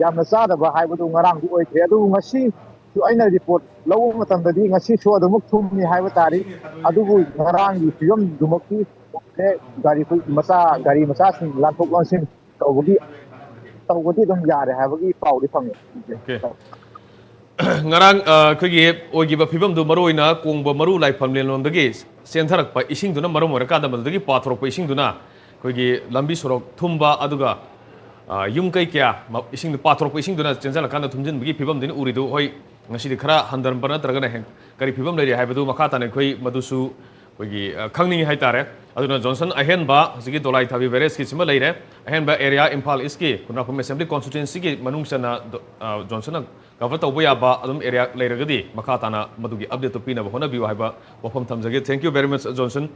ꯌꯥꯝꯅ ꯆꯥꯗꯕ ꯍꯥꯏꯕꯗꯨ ꯉꯔꯥꯡꯗꯤ ꯑꯣꯏꯈ꯭ꯔꯦ꯫ ꯑꯗꯨꯕꯨ ꯉꯁꯤꯁꯨ ꯑꯩꯅ ꯔꯤꯄꯣꯔꯠ ꯂꯧꯕ ꯃꯇꯝꯗꯗꯤ ꯉꯁꯤꯁꯨ ꯑꯗꯨꯃꯛ ꯊꯨꯝꯃꯤ ꯍꯥꯏꯕ ꯇꯥꯔꯤ꯫ ꯑꯗꯨꯕꯨ ꯉꯔꯥꯡꯒꯤ ꯐꯤꯕꯝꯗꯨꯃꯛꯇꯤ ꯒꯥꯔꯤ, ꯑꯩꯈꯣꯏ ꯃꯆꯥ, ꯒꯥꯔꯤ ꯃꯆꯥꯁꯤꯡ ꯂꯥꯟꯊꯣꯛ ꯂꯥꯟꯁꯤꯟ ꯇꯧꯕꯒꯤ, ꯇꯧꯕꯗꯤ ꯑꯗꯨꯝ ꯌꯥꯔꯦ ꯍꯥꯏꯕꯒꯤ ꯄꯥꯎꯗꯤ ꯐꯪꯉꯦ꯫ ꯑꯣꯀꯦ꯫ ꯉꯔꯥꯡ, ꯑ, ꯑꯩꯈꯣꯏꯒꯤ ꯑꯣꯏꯈꯤꯕ ꯐꯤꯕꯝꯗꯨ, ꯃꯔꯨꯑꯣꯏꯅ ꯀꯣꯡꯕ ꯃꯔꯨ ꯂꯥꯏꯐꯝꯂꯦꯟꯂꯣꯝꯗꯒꯤ ꯆꯦꯟꯊꯔꯛꯄ ꯏꯁꯤꯡꯗꯨꯅ ꯃꯔꯝ ꯑꯣꯏꯔꯀꯥꯟꯗ, ꯃꯗꯨꯗꯒꯤ ꯄꯥꯊꯣꯔꯛꯄ ꯏꯁꯤꯡꯗꯨꯅ ꯑꯩꯈꯣꯏꯒꯤ ꯂꯝꯕꯤ ꯁꯣꯔꯣꯛ ꯊꯨꯝꯕ, ꯑꯗꯨꯒ, ꯑ, ꯌꯨꯝ ꯀꯩ ꯀꯌꯥ ꯃ-, ꯏꯁꯤꯡ, ꯄꯥꯊꯣꯔꯛꯄ ꯏꯁꯤꯡꯗꯨꯅ ꯆꯦꯟꯁꯤꯜꯂꯀꯥꯟꯗ ꯊꯨꯝꯖꯤꯟꯕꯒꯤ ꯐꯤꯕꯝꯗꯨꯅꯤ ꯎꯔꯤꯗꯨ꯫ ꯍꯣꯏ, ꯉꯁꯤꯗꯤ ꯈꯔ ꯍꯟꯊꯔꯝꯕ ꯅꯠꯇ꯭ꯔꯒꯅ ꯍꯦꯟ-, ꯀꯔꯤ ꯐꯤꯕꯝ ꯂꯩꯔꯤ ꯍꯥꯏꯕꯗꯨ ꯃꯈꯥ ꯇꯥꯅ ꯑꯩꯈꯣꯏ ꯃꯗꯨꯁꯨ ꯑꯩꯈꯣꯏꯒꯤ, ꯑ, ꯈꯪꯅꯤꯡꯉꯤ ꯍꯥꯏꯇꯥꯔꯦ꯫ ꯑꯗꯨꯅ ꯖꯣꯟꯁꯟ ꯑꯍꯦꯟꯕ ꯍꯧꯖꯤꯛꯀꯤ ꯗꯣꯂꯥꯏ ꯊꯥꯕꯤ ꯕꯦꯔꯦꯖꯀꯤꯁꯤꯃ ꯂꯩꯔꯦ꯫ ꯑꯍꯦꯟꯕ ꯑꯦꯔꯤꯌꯥ ꯏꯝꯐꯥꯜ ꯏꯁꯀꯤ ꯈꯨꯟꯗ꯭ꯔꯥꯛꯄꯝ ꯑꯦꯁꯦꯝꯕ꯭ꯂꯤ ꯀꯣꯟꯁꯇꯤꯇ꯭ꯋꯦꯟꯁꯤꯒꯤ ꯃꯅꯨꯡ ꯆꯟꯅ ꯗꯣ-, ꯑ, ꯖꯣꯟꯁꯟꯅ ꯀꯚꯔ ꯇꯧꯕ ꯌꯥꯕ ꯑꯗꯨꯝ ꯑꯦꯔꯤꯌꯥ ꯂꯩꯔꯒꯗꯤ ꯃꯈꯥ ꯇꯥꯅ ꯃꯗꯨꯒꯤ ꯑꯞꯗꯦꯠꯇꯨ ꯄꯤꯅꯕ ꯍꯣꯠꯅꯕꯤꯌꯨ ꯍꯥꯏꯕ ꯋꯥꯐꯝ ꯊꯝꯖꯒꯦ꯫ Thank you very much, Johnson.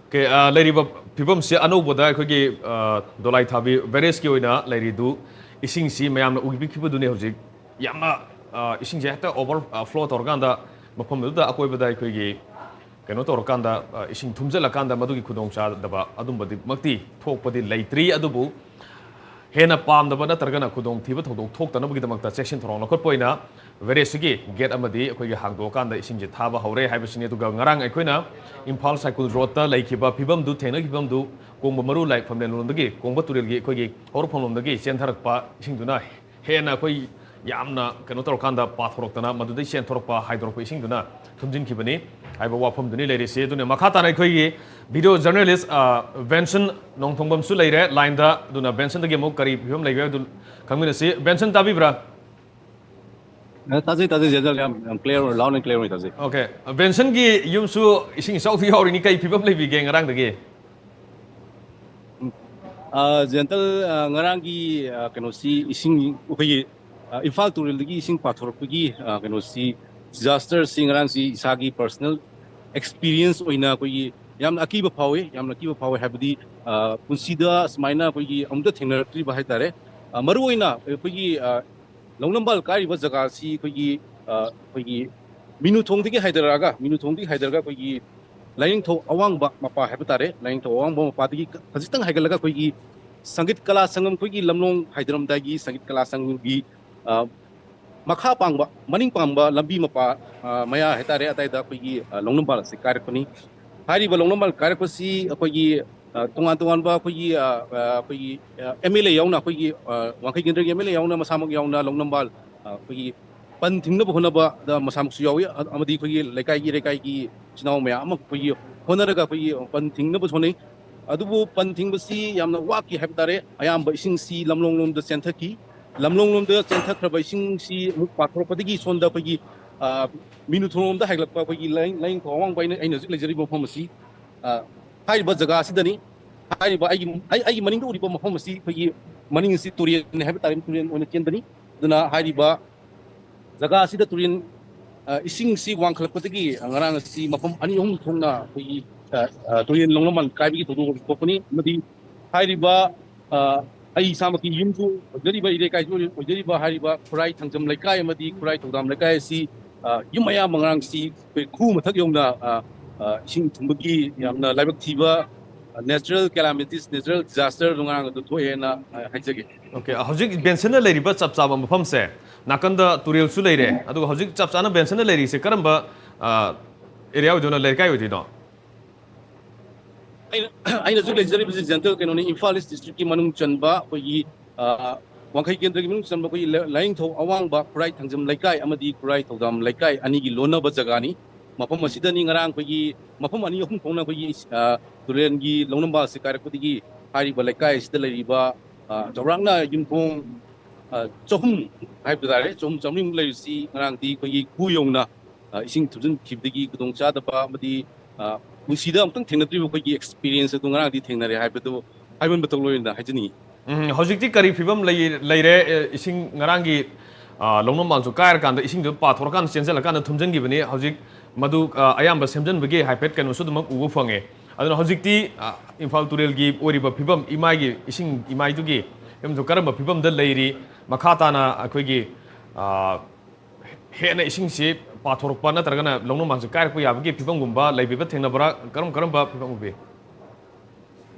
Okay, ꯑ, ꯂꯩꯔꯤꯕ ꯐꯤꯕꯝꯁꯤ ꯑꯅꯧꯕꯗ ꯑꯩꯈꯣꯏꯒꯤ, ꯑ, ꯗꯣꯂꯥꯏ ꯊꯥꯕꯤ ꯕꯦꯔꯦꯖꯀꯤ ꯑꯣꯏꯅ ꯂꯩꯔꯤꯗꯨ ꯏꯁꯤꯡꯁꯤ ꯃꯌꯥꯝꯅ ꯎꯕꯤꯈꯤꯕꯗꯨꯅꯤ ꯍꯧꯖꯤꯛ ꯌꯥꯝꯅ, ꯑ, ꯏꯁꯤꯡꯁꯦ ꯍꯦꯛꯇ ꯑꯣꯚꯔ ꯐ꯭ꯂꯣ ꯇꯧꯔꯀꯥꯟꯗ ꯃꯐꯝꯗꯨꯗ ꯑꯀꯣꯏꯕꯗ ꯑꯩꯈꯣꯏꯒꯤ ꯀꯩꯅꯣ ꯇꯧꯔꯀꯥꯟꯗ, ꯑ, ꯏꯁꯤꯡ ꯊꯨꯝꯖꯤꯜꯂꯀꯥꯟꯗ ꯃꯗꯨꯒꯤ ꯈꯨꯗꯣꯡꯆꯥꯗꯕ ꯑꯗꯨꯝꯕꯗꯤꯃꯛꯇꯤ ꯊꯣꯛꯄꯗꯤ ꯂꯩꯇ꯭ꯔꯤ꯫ ꯑꯗꯨꯕꯨ ꯍꯦꯟꯅ ꯄꯥꯝꯗꯕ ꯅꯠꯇ꯭ꯔꯒꯅ ꯈꯨꯗꯣꯡꯊꯤꯕ ꯊꯧꯗꯣꯛ ꯊꯣꯛꯇꯅꯕꯒꯤꯗꯃꯛꯇ ꯆꯦꯛꯁꯤꯟ ꯊꯧꯔꯥꯡ ꯂꯧꯈꯠꯄ ꯑꯣꯏꯅ ꯕꯦꯔꯦꯖꯁꯤꯒꯤ ꯒꯦꯠ ꯑꯃꯗꯤ ꯑꯩꯈꯣꯏꯒꯤ ꯍꯥꯡꯗꯣꯛꯑꯀꯥꯟꯗ ꯏꯁꯤꯡꯁꯦ ꯊꯥꯕ ꯍꯧꯔꯦ ꯍꯥꯏꯕꯁꯤꯅꯤ꯫ ꯑꯗꯨꯒ ꯉꯔꯥꯡ ꯑꯩꯈꯣꯏꯅ ꯏꯝꯐꯥꯜ ꯁꯥꯏꯀꯨꯜ ꯔꯣꯗꯇ ꯂꯩꯈꯤꯕ ꯐꯤꯕꯝꯗꯨ, ꯊꯦꯡꯅꯈꯤꯕ ꯐꯤꯕꯝꯗꯨ, ꯀꯣꯡꯕ ꯃꯔꯨ ꯂꯥꯏꯐꯝꯂꯦꯟ ꯂꯣꯝꯗꯒꯤ, ꯀꯣꯡꯕ ꯇꯨꯔꯦꯜꯒꯤ ꯑꯩꯈꯣꯏꯒꯤ ꯍꯧꯔꯛꯐꯝ ꯂꯣꯝꯗꯒꯤ ꯆꯦꯟꯊꯔꯛꯄ ꯏꯁꯤꯡꯗꯨꯅ ꯍꯦꯟꯅ ꯑꯩꯈꯣꯏ ꯌꯥꯝꯅ ꯀꯩꯅꯣ ꯇꯧꯔꯀꯥꯟꯗ ꯄꯥꯊꯣꯔꯛꯇꯅ ꯃꯗꯨꯗꯩ ꯆꯦꯟꯊꯣꯔꯛꯄ, ꯍꯥꯏꯗꯣꯔꯛꯄ ꯏꯁꯤꯡꯗꯨꯅ ꯊꯨꯝꯖꯤꯟꯈꯤꯕꯅꯤ ꯍꯥꯏꯕ ꯋꯥꯐꯝꯗꯨꯅꯤ ꯂꯩꯔꯤꯁꯤ꯫ ꯑꯗꯨꯅ ꯃꯈꯥ ꯇꯥꯅ ꯑꯩꯈꯣꯏꯒꯤ ꯚꯤꯗꯤꯑꯣ ꯖꯔꯅꯦꯂꯤꯁ, ꯑ, ꯕꯦꯟꯁꯟ ꯅꯣꯡꯊꯣꯡꯕꯝꯁꯨ ꯂꯩꯔꯦ ꯂꯥꯏꯟꯗ꯫ ꯑꯗꯨꯅ ꯕꯦꯟꯁꯟꯗꯒꯤ ꯑꯃꯨꯛ ꯀꯔꯤ ꯐꯤꯕꯝ ꯂꯩꯒꯦ ꯍꯥꯏꯕꯗꯨ ꯈꯪꯃꯤꯟꯅꯁꯤ꯫ ꯕꯦꯟꯁꯟ, ꯇꯥꯕꯤꯕ꯭ꯔꯥ? ꯑ, ꯇꯥꯖꯩ, ꯇꯥꯖꯩ, ꯖꯦꯅꯔꯦꯜ, ꯌꯥꯝ, ꯌꯥꯝ ꯀ꯭ꯂꯤꯌꯥꯔ ꯑꯣꯏ, ꯂꯥꯎꯗ ꯑꯦꯟ ꯀ꯭ꯂꯤꯌꯥꯔ ꯑꯣꯏ ꯇꯥꯖꯩ꯫ ꯑꯣꯀꯦ꯫ ꯕꯦꯟꯁꯟꯒꯤ ꯌꯨꯝꯁꯨ ꯏꯁꯤꯡ ꯏꯆꯥꯎꯗ ꯌꯥꯎꯔꯤꯅꯤ, ꯀꯩ ꯐꯤꯕꯝ ꯂꯩꯕꯤꯒꯦ ꯉꯔꯥꯡꯗꯒꯤ? ꯎꯝ꯫ ꯑ, ꯖꯦꯟꯇꯜ, ꯑ, ꯉꯔꯥꯡꯒꯤ, ꯑ, ꯀꯩꯅꯣꯁꯤ ꯏꯁꯤꯡ ꯑꯩꯈꯣꯏꯒꯤ, ꯑ, ꯏꯝꯐꯥꯜ ꯇꯨꯔꯦꯜꯗꯒꯤ ꯏꯁꯤꯡ ꯄꯥꯊꯣꯔꯛꯄꯒꯤ, ꯑ, ꯀꯩꯅꯣꯁꯤ, ꯗꯤꯖꯥꯁꯇꯔꯁꯤ ꯉꯔꯥꯡꯁꯤ ꯏꯁꯥꯒꯤ ꯄꯔꯁꯅꯦꯜ ꯑꯦꯛꯁꯄꯤꯔꯤꯌꯦꯟꯁ ꯑꯣꯏꯅ ꯑꯩꯈꯣꯏꯒꯤ ꯌꯥꯝꯅ ꯑꯀꯤꯕ ꯐꯥꯎꯏ, ꯌꯥꯝꯅ ꯑꯀꯤꯕ ꯐꯥꯎꯏ ꯍꯥꯏꯕꯗꯤ, ꯑ, ꯄꯨꯟꯁꯤꯗ ꯁꯨꯃꯥꯏꯅ ꯑꯩꯈꯣꯏꯒꯤ ꯑꯃꯨꯛꯇ ꯊꯦꯡꯅꯔꯛꯇ꯭ꯔꯤꯕ ꯍꯥꯏꯇꯥꯔꯦ꯫ ꯑ, ꯃꯔꯨꯑꯣꯏꯅ ꯑꯩꯈꯣꯏꯒꯤ, ꯑ, ꯂꯧꯅꯝꯕꯥꯜ ꯀꯥꯏꯔꯤꯕ ꯖꯒꯥꯁꯤ ꯑꯩꯈꯣꯏꯒꯤ, ꯑ, ꯑꯩꯈꯣꯏꯒꯤ ꯃꯤꯅꯨꯊꯣꯡꯗꯒꯤ ꯍꯥꯏꯊꯔꯛꯑꯒ, ꯃꯤꯅꯨꯊꯣꯡꯗꯒꯤ ꯍꯥꯏꯊꯔꯒ ꯑꯩꯈꯣꯏꯒꯤ ꯂꯥꯏꯅꯤꯡꯊꯧ ꯑꯋꯥꯡꯕ ꯃꯄꯥ ꯍꯥꯏꯕ ꯇꯥꯔꯦ, ꯂꯥꯏꯅꯤꯡꯊꯧ ꯑꯋꯥꯡꯕ ꯃꯄꯥꯗꯒꯤ ꯈ-, ꯈꯖꯤꯛꯇꯪ ꯍꯥꯏꯒꯠꯂꯒ ꯑꯩꯈꯣꯏꯒꯤ ꯁꯪꯒꯤꯠ ꯀꯂꯥ ꯁꯪꯒꯝ, ꯑꯩꯈꯣꯏꯒꯤ ꯂꯝꯂꯣꯡ ꯍꯥꯏꯊꯔꯝꯗꯥꯏꯒꯤ ꯁꯪꯒꯤꯠ ꯀꯂꯥ ꯁꯪꯒꯝꯒꯤ, ꯑ, ꯃꯈꯥ ꯄꯥꯡꯕ, ꯃꯅꯤꯡ ꯄꯥꯡꯕ ꯂꯝꯕꯤ ꯃꯄꯥ, ꯑ, ꯃꯌꯥ ꯍꯥꯏꯇꯥꯔꯦ, ꯑꯗꯥꯏꯗ ꯑꯩꯈꯣꯏꯒꯤ, ꯑ, ꯂꯧꯅꯝꯕꯥꯜ ꯑꯁꯤ ꯀꯥꯏꯔꯛꯄꯅꯤ꯫ ꯍꯥꯏꯔꯤꯕ ꯂꯧꯅꯝꯕꯥꯜ ꯀꯥꯏꯔꯛꯄꯁꯤ ꯑꯩꯈꯣꯏꯒꯤ, ꯑ, ꯇꯣꯉꯥꯟ ꯇꯣꯉꯥꯟꯕ ꯑꯩꯈꯣꯏꯒꯤ, ꯑ, ꯑ, ꯑꯩꯈꯣꯏꯒꯤ, ꯑ, ꯑꯦꯝ ꯑꯦꯜ ꯑꯦ ꯌꯥꯎꯅ, ꯑꯩꯈꯣꯏꯒꯤ, ꯑ, ꯋꯥꯡꯈꯩ ꯀꯦꯟꯗ꯭ꯔꯒꯤ ꯑꯦꯝ ꯑꯦꯜ ꯑꯦ ꯌꯥꯎꯅ, ꯃꯁꯥꯃꯛ ꯌꯥꯎꯅ ꯂꯧꯅꯝꯕꯥꯜ, ꯑ, ꯑꯩꯈꯣꯏꯒꯤ ꯄꯟ ꯊꯤꯡꯅꯕ ꯍꯣꯠꯅꯕꯗ ꯃꯁꯥꯃꯛꯁꯨ ꯌꯥꯎꯏ꯫ ꯑ-, ꯑꯃꯗꯤ ꯑꯩꯈꯣꯏꯒꯤ ꯂꯩꯀꯥꯏꯒꯤ, ꯂꯩꯀꯥꯏꯒꯤ ꯏꯆꯤꯟ ꯏꯅꯥꯎ ꯃꯌꯥꯝ ꯑꯃ ꯑꯩꯈꯣꯏꯒꯤ ꯍꯣꯠꯅꯔꯒ ꯑꯩꯈꯣꯏꯒꯤ ꯄꯟ ꯊꯤꯡꯅꯕ ꯍꯣꯠꯅꯩ꯫ ꯑꯗꯨꯕꯨ ꯄꯟ ꯊꯤꯡꯕꯁꯤ ꯌꯥꯝꯅ ꯋꯥꯈꯤ ꯍꯥꯏꯕ ꯇꯥꯔꯦ꯫ ꯑꯌꯥꯝꯕ ꯏꯁꯤꯡꯁꯤ ꯂꯝꯂꯣꯡ ꯂꯣꯝꯗ ꯆꯦꯟꯊꯈꯤ꯫ ꯂꯝꯂꯣꯡ ꯂꯣꯝꯗ ꯆꯦꯟꯊꯈ꯭ꯔꯕ ꯏꯁꯤꯡꯁꯤ ꯑꯃꯨꯛ ꯄꯥꯊꯣꯔꯛꯄꯗꯒꯤ ꯁꯣꯝꯗ ꯑꯩꯈꯣꯏꯒꯤ, ꯑ, ꯃꯤꯅꯨꯊꯣꯡ ꯂꯣꯝꯗ ꯍꯥꯏꯒꯠꯂꯛꯄ ꯑꯩꯈꯣꯏꯒꯤ ꯂꯥꯏ-, ꯂꯥꯏꯅꯤꯡꯊꯧ ꯑꯋꯥꯡꯕ ꯑꯩꯅ, ꯑꯩꯅ ꯍꯧꯖꯤꯛ ꯂꯩꯖꯔꯤꯕ ꯃꯐꯝ ꯑꯁꯤ, ꯑ, ꯍꯥꯏꯔꯤꯕ ꯖꯒꯥ ꯑꯁꯤꯗꯅꯤ꯫ ꯍꯥꯏꯔꯤꯕ ꯑꯩꯒꯤ, ꯑꯩ, ꯑꯩꯒꯤ ꯃꯅꯤꯡꯗ ꯎꯔꯤꯕ ꯃꯐꯝ ꯑꯁꯤ ꯑꯩꯈꯣꯏꯒꯤ ꯃꯅꯤꯡ ꯑꯁꯤ ꯇꯨꯔꯦꯜꯅꯤ ꯍꯥꯏꯕ ꯇꯥꯔꯦ, ꯇꯨꯔꯦꯜ ꯑꯣꯏꯅ ꯆꯦꯟꯕꯅꯤ꯫ ꯑꯗꯨꯅ ꯍꯥꯏꯔꯤꯕ ꯖꯒꯥ ꯑꯁꯤꯗ ꯇꯨꯔꯦꯜ, ꯑ, ꯏꯁꯤꯡꯁꯤ ꯋꯥꯡꯈꯠꯂꯛꯄꯗꯒꯤ ꯉꯔꯥꯡ ꯑꯁꯤ ꯃꯐꯝ ꯑꯅꯤ ꯑꯍꯨꯝ ꯊꯣꯛꯅ ꯑꯩꯈꯣꯏꯒꯤ, ꯑ, ꯑ, ꯇꯨꯔꯦꯜ ꯂꯧꯅꯃꯜ ꯀꯥꯏꯕꯒꯤ ꯊꯧꯗꯣꯛ ꯑꯃ ꯊꯣꯛꯄꯅꯤ꯫ ꯑꯃꯗꯤ ꯍꯥꯏꯔꯤꯕ, ꯑ, ꯑꯩ ꯏꯁꯥꯃꯛꯀꯤ ꯌꯨꯝꯁꯨ ꯑꯣꯏꯖꯔꯤꯕ, ꯏꯔꯩꯀꯥꯏꯁꯨ ꯑꯣꯏꯖꯔꯤꯕ ꯍꯥꯏꯔꯤꯕ ꯈꯨꯔꯥꯏ ꯊꯥꯡꯖꯝ ꯂꯩꯀꯥꯏ ꯑꯃꯗꯤ ꯈꯨꯔꯥꯏ ꯊꯧꯗꯥꯝ ꯂꯩꯀꯥꯏ ꯑꯁꯤ, ꯑ, ꯌꯨꯝ ꯑꯌꯥꯝꯕ ꯉꯔꯥꯡꯁꯤ ꯑꯩꯈꯣꯏ ꯈꯨ ꯃꯊꯛ ꯌꯧꯅ, ꯑ, ꯑ, ꯏꯁꯤꯡ ꯊꯨꯝꯕꯒꯤ ꯌꯥꯝꯅ ꯂꯥꯏꯕꯛ ꯊꯤꯕ, ꯑ, natural calamities, natural disaster ꯗꯣ ꯉꯔꯥꯡ ꯑꯗꯨ ꯊꯣꯛꯑꯦꯅ, ꯑ, ꯍꯥꯏꯖꯒꯦ꯫ Okay, ꯍꯧꯖꯤꯛ ꯕꯦꯟꯁꯟꯅ ꯂꯩꯔꯤꯕ ꯆꯞ ꯆꯥꯕ ꯃꯐꯝꯁꯦ, ꯅꯥꯀꯟꯗ ꯇꯨꯔꯦꯜꯁꯨ ꯂꯩꯔꯦ, ꯑꯗꯨꯒ ꯍꯧꯖꯤꯛ ꯆꯞ ꯆꯥꯅ ꯕꯦꯟꯁꯟꯅ ꯂꯩꯔꯤꯁꯦ ꯀꯔꯝꯕ, ꯑ, area ꯑꯣꯏꯗꯣꯏꯅꯣ, ꯂꯩꯀꯥꯏ ꯑꯣꯏꯗꯣꯏꯅꯣ? ꯑꯩꯅ, ꯑꯩꯅ ꯍꯧꯖꯤꯛ ꯂꯩꯖꯔꯤꯕꯁꯤ ꯖꯦꯟꯇꯦꯜ ꯀꯩꯅꯣꯅꯤ, ꯏꯝꯐꯥꯜ ꯏꯁ ꯗꯤꯁꯇ꯭ꯔꯤꯛꯀꯤ ꯃꯅꯨꯡ ꯆꯟꯕ ꯑꯩꯈꯣꯏꯒꯤ, ꯑ, ꯋꯥꯡꯈꯩ ꯀꯦꯟꯗ꯭ꯔꯒꯤ ꯃꯅꯨꯡ ꯆꯟꯕ ꯑꯩꯈꯣꯏꯒꯤ ꯂ-, ꯂꯥꯏꯅꯤꯡꯊꯧ ꯑꯋꯥꯡꯕ ꯈꯨꯔꯥꯏ ꯊꯥꯡꯖꯝ ꯂꯩꯀꯥꯏ ꯑꯃꯗꯤ ꯈꯨꯔꯥꯏ ꯊꯧꯗꯥꯝ ꯂꯩꯀꯥꯏ ꯑꯅꯤꯒꯤ ꯂꯣꯟꯅꯕ ꯖꯒꯥꯅꯤ꯫ ꯃꯐꯝ ꯑꯁꯤꯗꯅꯤ ꯉꯔꯥꯡ ꯑꯩꯈꯣꯏꯒꯤ ꯃꯐꯝ ꯑꯅꯤ ꯑꯍꯨꯝ ꯊꯣꯛꯅ ꯑꯩꯈꯣꯏꯒꯤ, ꯑ, ꯇꯨꯔꯦꯜꯒꯤ ꯂꯧꯅꯝꯕ ꯑꯁꯤ ꯀꯥꯏꯔꯛꯄꯗꯒꯤ ꯍꯥꯏꯔꯤꯕ ꯂꯩꯀꯥꯏ ꯑꯁꯤꯗ ꯂꯩꯔꯤꯕ, ꯑ, ꯆꯥꯎꯔꯥꯛꯅ ꯌꯨꯝꯊꯣꯡ, ꯑ, ꯆꯍꯨꯝ ꯍꯥꯏꯕ ꯇꯥꯔꯦ, ꯆꯍꯨꯝ ꯆꯥꯃꯔꯤꯃꯨꯛ ꯂꯩꯔꯤꯁꯤ ꯉꯔꯥꯡꯗꯤ ꯑꯩꯈꯣꯏꯒꯤ ꯈꯨ ꯌꯧꯅ, ꯑ, ꯏꯁꯤꯡ ꯊꯨꯝꯖꯤꯟꯈꯤꯕꯗꯒꯤ ꯈꯨꯗꯣꯡꯆꯥꯗꯕ ꯑꯃꯗꯤ, ꯑ, ꯄꯨꯟꯁꯤꯗ ꯑꯃꯨꯛꯇꯪ ꯊꯦꯡꯅꯗ꯭ꯔꯤꯕ ꯑꯩꯈꯣꯏꯒꯤ experience ꯑꯗꯨ ꯉꯔꯥꯡꯗꯤ ꯊꯦꯡꯅꯔꯦ ꯍꯥꯏꯕꯗꯨ ꯍꯥꯏꯃꯟꯕ ꯊꯣꯛꯂꯣꯏꯅ ꯍꯥꯏꯖꯅꯤꯡꯏ꯫ ꯎꯝ, ꯍꯧꯖꯤꯛꯇꯤ ꯀꯔꯤ ꯐꯤꯕꯝ ꯂꯩ-, ꯂꯩꯔꯦ? ꯑꯦ, ꯏꯁꯤꯡ ꯉꯔꯥꯡꯒꯤ, ꯑ, ꯂꯧꯅꯝꯕꯥꯟꯁꯨ ꯀꯥꯏꯔꯀꯥꯟꯗ ꯏꯁꯤꯡꯗꯨ ꯄꯥꯊꯣꯔꯛꯀꯥꯟꯗ ꯆꯦꯟꯁꯤꯜꯂꯀꯥꯟꯗ ꯊꯨꯝꯖꯤꯟꯈꯤꯕꯅꯤ꯫ ꯍꯧꯖꯤꯛ ꯃꯗꯨ, ꯑ, ꯑꯌꯥꯝꯕ ꯁꯦꯝꯖꯤꯟꯕꯒꯤ ꯍꯥꯏꯐꯦꯠ ꯀꯩꯅꯣꯁꯨ ꯑꯗꯨꯃꯛ ꯎꯕ ꯐꯪꯉꯦ꯫ ꯑꯗꯨꯅ ꯍꯧꯖꯤꯛꯇꯤ, ꯑ, ꯏꯝꯐꯥꯜ ꯇꯨꯔꯦꯜꯒꯤ ꯑꯣꯏꯔꯤꯕ ꯐꯤꯕꯝ, ꯏꯃꯥꯏꯒꯤ ꯏꯁꯤꯡ ꯏꯃꯥꯏꯗꯨꯒꯤ ꯐꯤꯕꯝꯗꯨ ꯀꯔꯝꯕ ꯐꯤꯕꯝꯗ ꯂꯩꯔꯤ? ꯃꯈꯥ ꯇꯥꯅ ꯑꯩꯈꯣꯏꯒꯤ, ꯑ, ꯍꯦꯟꯅ ꯏꯁꯤꯡꯁꯤ ꯄꯥꯊꯣꯔꯛꯄ ꯅꯠꯇ꯭ꯔꯒꯅ ꯂꯧꯅꯝꯕꯥꯟꯁꯤ ꯀꯥꯏꯔꯛꯄ ꯌꯥꯕꯒꯤ ꯐꯤꯕꯝꯒꯨꯝꯕ ꯂꯩꯕꯤꯕ ꯊꯦꯡꯅꯕ꯭ꯔꯥ? ꯀꯔꯝ ꯀꯔꯝꯕ ꯐꯤꯕꯝ ꯎꯕꯤ?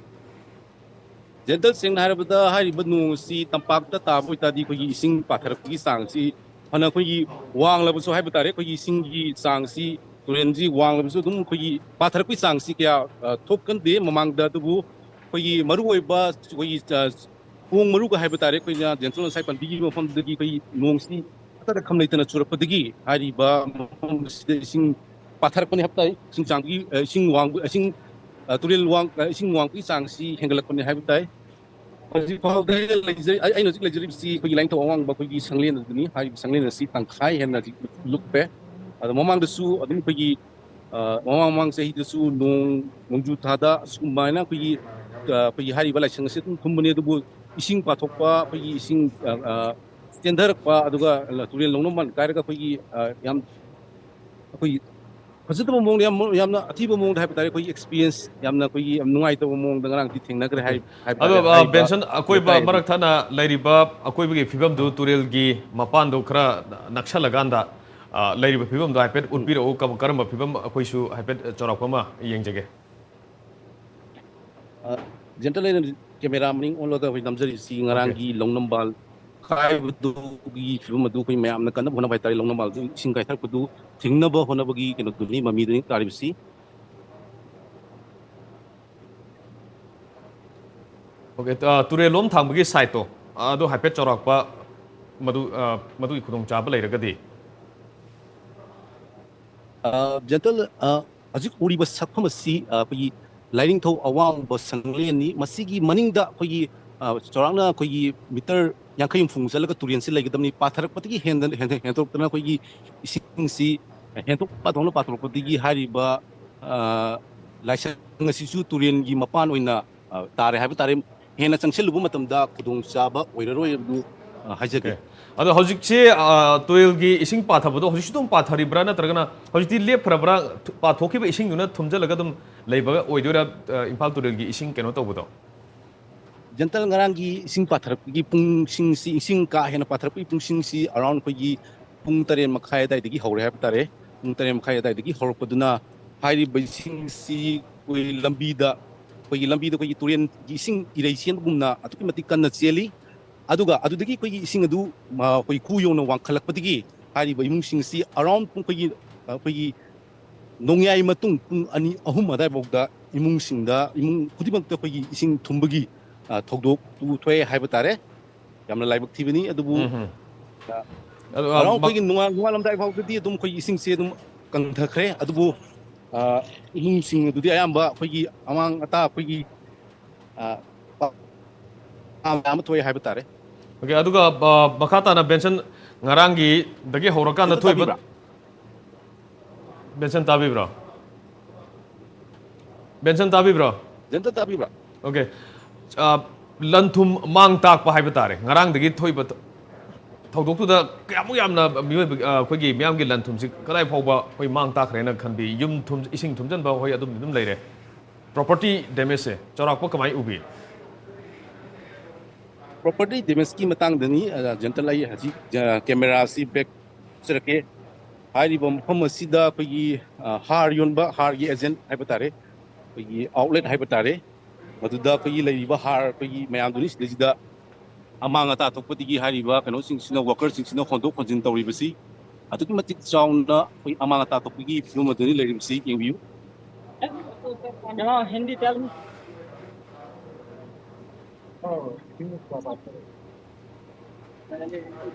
ꯖꯦꯟꯇꯦꯜ, ꯁꯦꯡꯅ ꯍꯥꯏꯔꯕꯗ ꯍꯥꯏꯔꯤꯕ ꯅꯣꯡ ꯑꯁꯤ ꯇꯝꯄꯥꯛꯇ ꯇꯥꯕ ꯑꯣꯏꯇꯥꯔꯗꯤ ꯑꯩꯈꯣꯏꯒꯤ ꯏꯁꯤꯡ ꯄꯥꯊꯔꯛꯄꯒꯤ ꯆꯥꯡꯁꯤ ꯐꯅ ꯑꯩꯈꯣꯏꯒꯤ ꯋꯥꯡꯂꯕꯁꯨ ꯍꯥꯏꯕ ꯇꯥꯔꯦ, ꯑꯩꯈꯣꯏꯒꯤ ꯏꯁꯤꯡꯒꯤ ꯆꯥꯡꯁꯤ, ꯇꯨꯔꯦꯜꯁꯤ ꯋꯥꯡꯂꯕꯁꯨ ꯑꯗꯨꯝ ꯑꯩꯈꯣꯏꯒꯤ ꯄꯥꯊꯔꯛꯄꯒꯤ ꯆꯥꯡꯁꯤ ꯀꯌꯥ, ꯑ, ꯊꯣꯛꯀꯟꯗꯦ ꯃꯃꯥꯡꯗ꯫ ꯑꯗꯨꯕꯨ ꯑꯩꯈꯣꯏꯒꯤ ꯃꯔꯨꯑꯣꯏꯕ ꯑꯩꯈꯣꯏꯒꯤ, ꯑ, ꯄꯣꯡ ꯃꯔꯨꯒ ꯍꯥꯏꯕ ꯇꯥꯔꯦ, ꯑꯩꯈꯣꯏꯅ ꯖꯦꯟꯇꯦꯜ ꯉꯁꯥꯏ ꯄꯟꯕꯤꯈꯤꯕ ꯃꯐꯝꯗꯨꯗꯒꯤ ꯑꯩꯈꯣꯏꯒꯤ ꯅꯣꯡꯁꯤ ꯄꯠꯇꯗ ꯈꯝ ꯂꯩꯇꯅ ꯆꯨꯔꯛꯄꯗꯒꯤ ꯍꯥꯏꯔꯤꯕ ꯃꯐꯝ ꯑꯁꯤꯗ ꯏꯁꯤꯡ ꯄꯥꯊꯔꯛꯄꯅꯤ ꯍꯥꯏꯕ ꯇꯥꯏ꯫ ꯏꯁꯤꯡ ꯆꯥꯡꯒꯤ, ꯑ, ꯏꯁꯤꯡ ꯋꯥꯡꯕ, ꯏꯁꯤꯡ, ꯑ, ꯇꯨꯔꯦꯜ ꯋꯥꯡ-, ꯑ, ꯏꯁꯤꯡ ꯋꯥꯡꯕꯒꯤ ꯆꯥꯡꯁꯤ ꯍꯦꯟꯒꯠꯂꯛꯄꯅꯤ ꯍꯥꯏꯕ ꯇꯥꯏ꯫ ꯍꯧꯖꯤꯛ ꯐꯥꯎꯗ ꯑꯩꯅ ꯂꯩꯖ-, ꯑꯩ-, ꯑꯩꯅ ꯍꯧꯖꯤꯛ ꯂꯩꯖꯔꯤꯕꯁꯤ ꯑꯩꯈꯣꯏꯒꯤ ꯂꯥꯏꯅꯤꯡꯊꯧ ꯑꯋꯥꯡꯕ ꯑꯩꯈꯣꯏꯒꯤ ꯁꯪꯂꯦꯟ ꯑꯗꯨꯅꯤ꯫ ꯍꯥꯏꯔꯤꯕ ꯁꯪꯂꯦꯟ ꯑꯁꯤ ꯇꯪꯈꯥꯏ ꯍꯦꯟꯅ ꯍꯧꯖꯤꯛ ꯂꯨꯞꯄꯦ꯫ ꯑꯗꯣ ꯃꯃꯥꯡꯗꯁꯨ ꯑꯗꯨꯝ ꯑꯩꯈꯣꯏꯒꯤ, ꯑ, ꯃꯃꯥꯡ ꯃꯃꯥꯡ ꯆꯍꯤꯗꯁꯨ ꯅꯣꯡ, ꯅꯣꯡꯖꯨ ꯊꯥꯗ ꯑꯁꯨꯃꯥꯏꯅ ꯑꯩꯈꯣꯏꯒꯤ, ꯑ, ꯑꯩꯈꯣꯏꯒꯤ ꯍꯥꯏꯔꯤꯕ ꯂꯥꯏꯁꯪ ꯑꯁꯤ ꯑꯗꯨꯝ ꯊꯨꯝꯕꯅꯤ, ꯑꯗꯨꯕꯨ ꯏꯁꯤꯡ ꯄꯥꯊꯣꯛꯄ, ꯑꯩꯈꯣꯏꯒꯤ ꯏꯁꯤꯡ, ꯑ, ꯑ, ꯆꯦꯟꯊꯔꯛꯄ, ꯑꯗꯨꯒ ꯇꯨꯔꯦꯜ ꯂꯧꯅꯝꯕꯥꯟ ꯀꯥꯏꯔꯒ ꯑꯩꯈꯣꯏꯒꯤ, ꯑ, ꯌꯥꯝ ꯑꯩꯈꯣꯏꯒꯤ ꯐꯖꯗꯕ ꯃꯑꯣꯡꯗ, ꯌꯥꯝ, ꯌꯥꯝꯅ ꯑꯊꯤꯕ ꯃꯑꯣꯡꯗ ꯍꯥꯏꯕ ꯇꯥꯔꯦ, ꯑꯩꯈꯣꯏꯒꯤ ꯑꯦꯛꯁꯄꯤꯔꯤꯌꯦꯟꯁ ꯌꯥꯝꯅ, ꯑꯩꯈꯣꯏꯒꯤ ꯌꯥꯝ ꯅꯨꯡꯉꯥꯏꯇꯕ ꯃꯑꯣꯡꯗ ꯉꯔꯥꯡꯗꯤ ꯊꯦꯡꯅꯈ꯭ꯔꯦ ꯍꯥꯏ꯫ ꯍꯥꯏꯕ ꯑꯗꯣ, ꯇꯥꯔꯦ, ꯑ, ꯍꯥꯏꯔꯤꯕ ꯕꯦꯟꯁꯟ, ꯑꯀꯣꯏꯕ ꯂꯩꯀꯥꯏ ꯑꯗꯨ꯫ ꯃꯔꯛ ꯊꯠꯅ ꯂꯩꯔꯤꯕ ꯑꯀꯣꯏꯕꯒꯤ ꯐꯤꯕꯝꯗꯨ, ꯇꯨꯔꯦꯜꯒꯤ ꯃꯄꯥꯟꯗꯨ ꯈꯔ ꯅꯛꯁꯜꯂꯀꯥꯟꯗ, ꯑ, ꯂꯩꯔꯤꯕ ꯐꯤꯕꯝꯗꯣ ꯍꯥꯏꯐꯦꯠ ꯎꯝ꯫ ꯎꯠꯄꯤꯔꯛꯎ꯫ ꯀꯝ-, ꯀꯔꯝꯕ ꯐꯤꯕꯝ, ꯑꯩꯈꯣꯏꯁꯨ ꯍꯥꯏꯐꯦꯠ ꯆꯥꯎꯔꯥꯛꯄ ꯑꯃ ꯌꯦꯡꯖꯒꯦ꯫ ꯑ, ꯖꯦꯟꯇꯜ, ꯑꯩꯅ ꯀꯦꯃꯦꯔꯥ ꯃꯅꯤꯡ ꯑꯣꯜꯂꯒ ꯑꯩꯈꯣꯏ ꯅꯝꯖꯔꯤꯁꯤ ꯑꯣꯀꯦ꯫ ꯉꯔꯥꯡꯒꯤ ꯂꯧꯅꯝꯕꯥꯜ ꯀꯥꯏꯕꯗꯨꯒꯤ ꯐꯤꯕꯝ ꯑꯗꯨ ꯑꯩꯈꯣꯏ ꯃꯌꯥꯝꯅ ꯀꯟꯅ ꯍꯣꯠꯅꯕ ꯍꯥꯏꯇꯥꯔꯦ꯫ ꯂꯧꯅꯝꯕꯥꯜꯗꯨ ꯏꯁꯤꯡ ꯀꯥꯏꯊꯔꯛꯄꯗꯨ ꯊꯤꯡꯅꯕ ꯍꯣꯠꯅꯕꯒꯤ ꯀꯩꯅꯣꯗꯨꯅꯤ, ꯃꯃꯤꯗꯨꯅꯤ ꯇꯥꯔꯤꯕꯁꯤ꯫ ꯑꯣꯀꯦ, ꯑ, ꯇꯨꯔꯦꯜ ꯂꯣꯝ ꯊꯥꯡꯕꯒꯤ ꯁꯥꯏꯠꯇꯣ, ꯑꯗꯨ ꯍꯥꯏꯐꯦꯠ ꯆꯥꯎꯔꯥꯛꯄ ꯃꯗꯨ, ꯑ, ꯃꯗꯨꯒꯤ ꯈꯨꯗꯣꯡꯆꯥꯕ ꯂꯩꯔꯒꯗꯤ? ꯑ, ꯖꯦꯟꯇꯜ, ꯑ, ꯍꯧꯖꯤꯛ ꯎꯔꯤꯕ ꯁꯛꯐꯝ ꯑꯁꯤ, ꯑ, ꯑꯩꯈꯣꯏꯒꯤ ꯂꯥꯏꯅꯤꯡꯊꯧ ꯑꯋꯥꯡꯕ ꯁꯪꯂꯦꯟꯅꯤ꯫ ꯃꯁꯤꯒꯤ ꯃꯅꯤꯡꯗ ꯑꯩꯈꯣꯏꯒꯤ, ꯑ, ꯆꯥꯎꯔꯥꯛꯅ ꯑꯩꯈꯣꯏꯒꯤ ꯃꯤꯇꯔ ꯌꯥꯡꯈꯩ ꯍꯨꯝꯐꯨ ꯆꯠꯂꯒ ꯇꯨꯔꯦꯜꯁꯤ ꯂꯩꯒꯗꯕꯅꯤ꯫ ꯄꯥꯊꯔꯛꯄꯗꯒꯤ ꯍꯦꯟꯗ-, ꯍꯦꯟꯗ-, ꯍꯦꯟꯗꯣꯛꯇꯅ ꯑꯩꯈꯣꯏꯒꯤ ꯏꯁꯤꯡꯁꯤ ꯍꯦꯟꯗꯣꯛ ꯄꯥꯊꯣꯛꯅ ꯄꯥꯊꯣꯔꯛꯄꯗꯒꯤ ꯍꯥꯏꯔꯤꯕ, ꯑ, ꯂꯥꯏꯁꯪ ꯑꯁꯤꯁꯨ ꯇꯨꯔꯦꯜꯒꯤ ꯃꯄꯥꯟ ꯑꯣꯏꯅ, ꯑ, ꯇꯥꯔꯦ ꯍꯥꯏꯕ ꯇꯥꯔꯦ꯫ ꯍꯦꯟꯅ ꯆꯪꯁꯤꯜꯂꯨꯕ ꯃꯇꯝꯗ ꯈꯨꯗꯣꯡꯆꯥꯕ ꯑꯣꯏꯔꯔꯣꯏ ꯍꯥꯏꯕꯗꯨ, ꯑ, ꯍꯥꯏꯖꯒꯦ꯫ ꯑꯣꯀꯦ꯫ ꯑꯗꯣ ꯍꯧꯖꯤꯛꯁꯦ, ꯑ, ꯇꯨꯔꯦꯜꯒꯤ ꯏꯁꯤꯡ ꯄꯥꯊꯕꯗꯣ ꯍꯧꯖꯤꯛꯁꯨ ꯑꯗꯨꯝ ꯄꯥꯊꯔꯤꯕ꯭ꯔꯥ, ꯅꯠꯇ꯭ꯔꯒꯅ ꯍꯧꯖꯤꯛꯇꯤ ꯂꯦꯞꯈ꯭ꯔꯕ꯭ꯔꯥ? ꯊꯨ-, ꯄꯥꯊꯣꯛꯈꯤꯕ ꯏꯁꯤꯡꯗꯨꯅ ꯊꯨꯝꯖꯤꯜꯂꯒ ꯑꯗꯨꯝ ꯂꯩꯕ ꯑꯣꯏꯗꯣꯏꯔꯥ, ꯑ, ꯏꯝꯐꯥꯜ ꯇꯨꯔꯦꯜꯒꯤ ꯏꯁꯤꯡ ꯀꯩꯅꯣ ꯇꯧꯕꯗꯣ? ꯖꯦꯟꯇꯜ, ꯉꯔꯥꯡꯒꯤ ꯏꯁꯤꯡ ꯄꯥꯊꯔꯛꯄꯒꯤ ꯄꯨꯡꯁꯤꯡꯁꯤ, ꯏꯁꯤꯡ ꯀꯥ ꯍꯦꯟꯅ ꯄꯥꯊꯔꯛꯄꯒꯤ ꯄꯨꯡꯁꯤꯡꯁꯤ around ꯑꯩꯈꯣꯏꯒꯤ ꯄꯨꯡ ꯇꯔꯦꯠ ꯃꯈꯥꯏ ꯑꯗꯨꯋꯥꯏꯗꯒꯤ ꯍꯧꯔꯦ ꯍꯥꯏꯕ ꯇꯥꯔꯦ꯫ ꯄꯨꯡ ꯇꯔꯦꯠ ꯃꯈꯥꯏ ꯑꯗꯨꯋꯥꯏꯗꯒꯤ ꯍꯧꯔꯛꯄꯗꯨꯅ ꯍꯥꯏꯔꯤꯕ ꯏꯁꯤꯡꯁꯤ ꯑꯩꯈꯣꯏ ꯂꯝꯕꯤꯗ, ꯑꯩꯈꯣꯏꯒꯤ ꯂꯝꯕꯤꯗ ꯑꯩꯈꯣꯏꯒꯤ ꯇꯨꯔꯦꯟꯒꯤ ꯏꯁꯤꯡ ꯏꯔꯩ ꯆꯦꯟꯕꯒꯨꯝꯅ ꯑꯗꯨꯛꯀꯤ ꯃꯇꯤꯛ ꯀꯟꯅ ꯆꯦꯜꯂꯤ꯫ ꯑꯗꯨꯒ ꯑꯗꯨꯗꯒꯤ ꯑꯩꯈꯣꯏꯒꯤ ꯏꯁꯤꯡ ꯑꯗꯨ, ꯃ-, ꯑꯩꯈꯣꯏ ꯈꯨ ꯌꯧꯅ ꯋꯥꯡꯈꯠꯂꯛꯄꯗꯒꯤ ꯍꯥꯏꯔꯤꯕ ꯏꯃꯨꯡꯁꯤꯡ ꯑꯁꯤ around ꯄꯨꯡ ꯑꯩꯈꯣꯏꯒꯤ, ꯑꯩꯈꯣꯏꯒꯤ ꯅꯣꯡꯌꯥꯏ ꯃꯇꯨꯡ ꯄꯨꯡ ꯑꯅꯤ, ꯑꯍꯨꯝ ꯑꯗꯨꯋꯥꯏꯐꯥꯎꯗ ꯏꯃꯨꯡꯁꯤꯡꯗ, ꯏꯃꯨꯡ ꯈꯨꯗꯤꯡꯃꯛꯇ ꯑꯩꯈꯣꯏꯒꯤ ꯏꯁꯤꯡ ꯊꯨꯝꯕꯒꯤ, ꯑ, ꯊꯧꯗꯣꯛꯇꯨ ꯊꯣꯛꯑꯦ ꯍꯥꯏꯕ ꯇꯥꯔꯦ꯫ ꯌꯥꯝꯅ ꯂꯥꯏꯕꯛ ꯊꯤꯕꯅꯤ꯫ ꯑꯗꯨꯕꯨ, ꯎꯝ ꯍꯝ꯫ ꯑ, ꯑꯗꯨ, ꯑ, around ꯃꯛ- ꯑꯩꯈꯣꯏꯒꯤ ꯅꯣꯡꯉꯥꯜ-, ꯅꯣꯡꯉꯥꯜꯂꯝꯗꯥꯏ ꯐꯥꯎꯗꯗꯤ ꯑꯗꯨꯝ ꯑꯩꯈꯣꯏꯒꯤ ꯏꯁꯤꯡꯁꯦ ꯑꯗꯨꯝ ꯀꯪꯊꯈ꯭ꯔꯦ꯫ ꯑꯗꯨꯕꯨ, ꯑ, ꯏꯃꯨꯡꯁꯤꯡ ꯑꯗꯨꯗꯤ ꯑꯌꯥꯝꯕ ꯑꯩꯈꯣꯏꯒꯤ ꯑꯃꯥꯡ ꯑꯇꯥ ꯑꯩꯈꯣꯏꯒꯤ, ꯑ, ꯄ-, ꯃꯌꯥꯝ ꯑꯃ ꯊꯣꯛꯑꯦ ꯍꯥꯏꯕ ꯇꯥꯔꯦ꯫ ꯑꯣꯀꯦ, ꯑꯗꯨꯒ, ꯑ, ꯃꯈꯥ ꯇꯥꯅ ꯕꯦꯟꯁꯟ, ꯉꯔꯥꯡꯒꯤꯗꯒꯤ ꯍꯧꯔꯀꯥꯟꯗ ꯖꯦꯟꯇꯜ ꯊꯣꯛꯏꯕ ꯇꯥꯕꯤꯕ꯭ꯔꯥ? ꯕꯦꯟꯁꯟ ꯇꯥꯕꯤꯕ꯭ꯔꯣ? ꯕꯦꯟꯁꯟ ꯇꯥꯕꯤꯕ꯭ꯔꯣ? ꯖꯦꯟꯇꯜ ꯇꯥꯕꯤꯕ꯭ꯔꯥ? ꯑꯣꯀꯦ꯫ ꯑ, ꯂꯟ ꯊꯨꯝ ꯃꯥꯡ ꯇꯥꯛꯄ ꯍꯥꯏꯕ ꯇꯥꯔꯦ꯫ ꯉꯔꯥꯡꯗꯒꯤ ꯊꯣꯛꯏꯕ ꯊ-, ꯊꯧꯗꯣꯛꯇꯨꯗ ꯀꯌꯥꯃꯨꯛ ꯌꯥꯝꯅ ꯃꯤꯑꯣꯏꯕ, ꯑ, ꯑꯩꯈꯣꯏꯒꯤ ꯃꯤꯌꯥꯝꯒꯤ ꯂꯟ ꯊꯨꯝꯁꯤ ꯀꯗꯥꯏ ꯐꯥꯎꯕ ꯑꯩꯈꯣꯏ ꯃꯥꯡ ꯇꯥꯛꯈ꯭ꯔꯦꯅ ꯈꯟꯕꯤ? ꯌꯨꯝ ꯊꯨꯝ, ꯏꯁꯤꯡ ꯊꯨꯝꯖꯤꯟꯕ ꯍꯣꯏ ꯑꯗꯨꯝꯗꯤ ꯑꯗꯨꯝ ꯂꯩꯔꯦ꯫ Property damageꯁꯦ ꯆꯥꯎꯔꯥꯛꯄ ꯀꯃꯥꯏꯅ ꯎꯕꯤ? Property damageꯀꯤ ꯃꯇꯥꯡꯗꯅꯤ, ꯑ, ꯖꯦꯟꯇꯜ, ꯑꯩ ꯍꯧꯖꯤꯛ, ꯑ, cameraꯁꯤ back ꯆꯠꯆꯔꯛꯀꯦ꯫ ꯍꯥꯏꯔꯤꯕ ꯃꯐꯝ ꯑꯁꯤꯗ ꯑꯩꯈꯣꯏꯒꯤ, ꯑ, ꯍꯥꯔ ꯌꯣꯟꯕ, ꯍꯥꯔꯒꯤ agent ꯍꯥꯏꯕ ꯇꯥꯔꯦ, ꯑꯩꯈꯣꯏꯒꯤ outlet ꯍꯥꯏꯕ ꯇꯥꯔꯦ, ꯃꯗꯨꯗ ꯑꯩꯈꯣꯏꯒꯤ ꯂꯩꯔꯤꯕ ꯍꯥꯔ ꯑꯩꯈꯣꯏꯒꯤ ꯃꯌꯥꯝꯗꯨꯅꯤ꯫ ꯁꯤꯗꯩꯁꯤꯗ ꯑꯃꯥꯡ ꯑꯇꯥ ꯊꯣꯛꯄꯗꯒꯤ ꯍꯥꯏꯔꯤꯕ ꯀꯩꯅꯣꯁꯤꯡꯁꯤꯅ, workerꯁꯤꯡꯁꯤꯅ ꯍꯣꯟꯗꯣꯛ ꯍꯣꯟꯖꯤꯟ ꯇꯧꯔꯤꯕꯁꯤ ꯑꯗꯨꯛꯀꯤ ꯃꯇꯤꯛ ꯆꯥꯎꯅ ꯑꯩꯈꯣꯏ ꯑꯃꯥꯡ ꯑꯇꯥ ꯊꯣꯛꯄꯒꯤ ꯐꯤꯕꯝ ꯑꯗꯨꯅꯤ ꯂꯩꯔꯤꯕꯁꯤ꯫ ꯌꯦꯡꯕꯤꯌꯨ꯫ Can you Hindi tell me?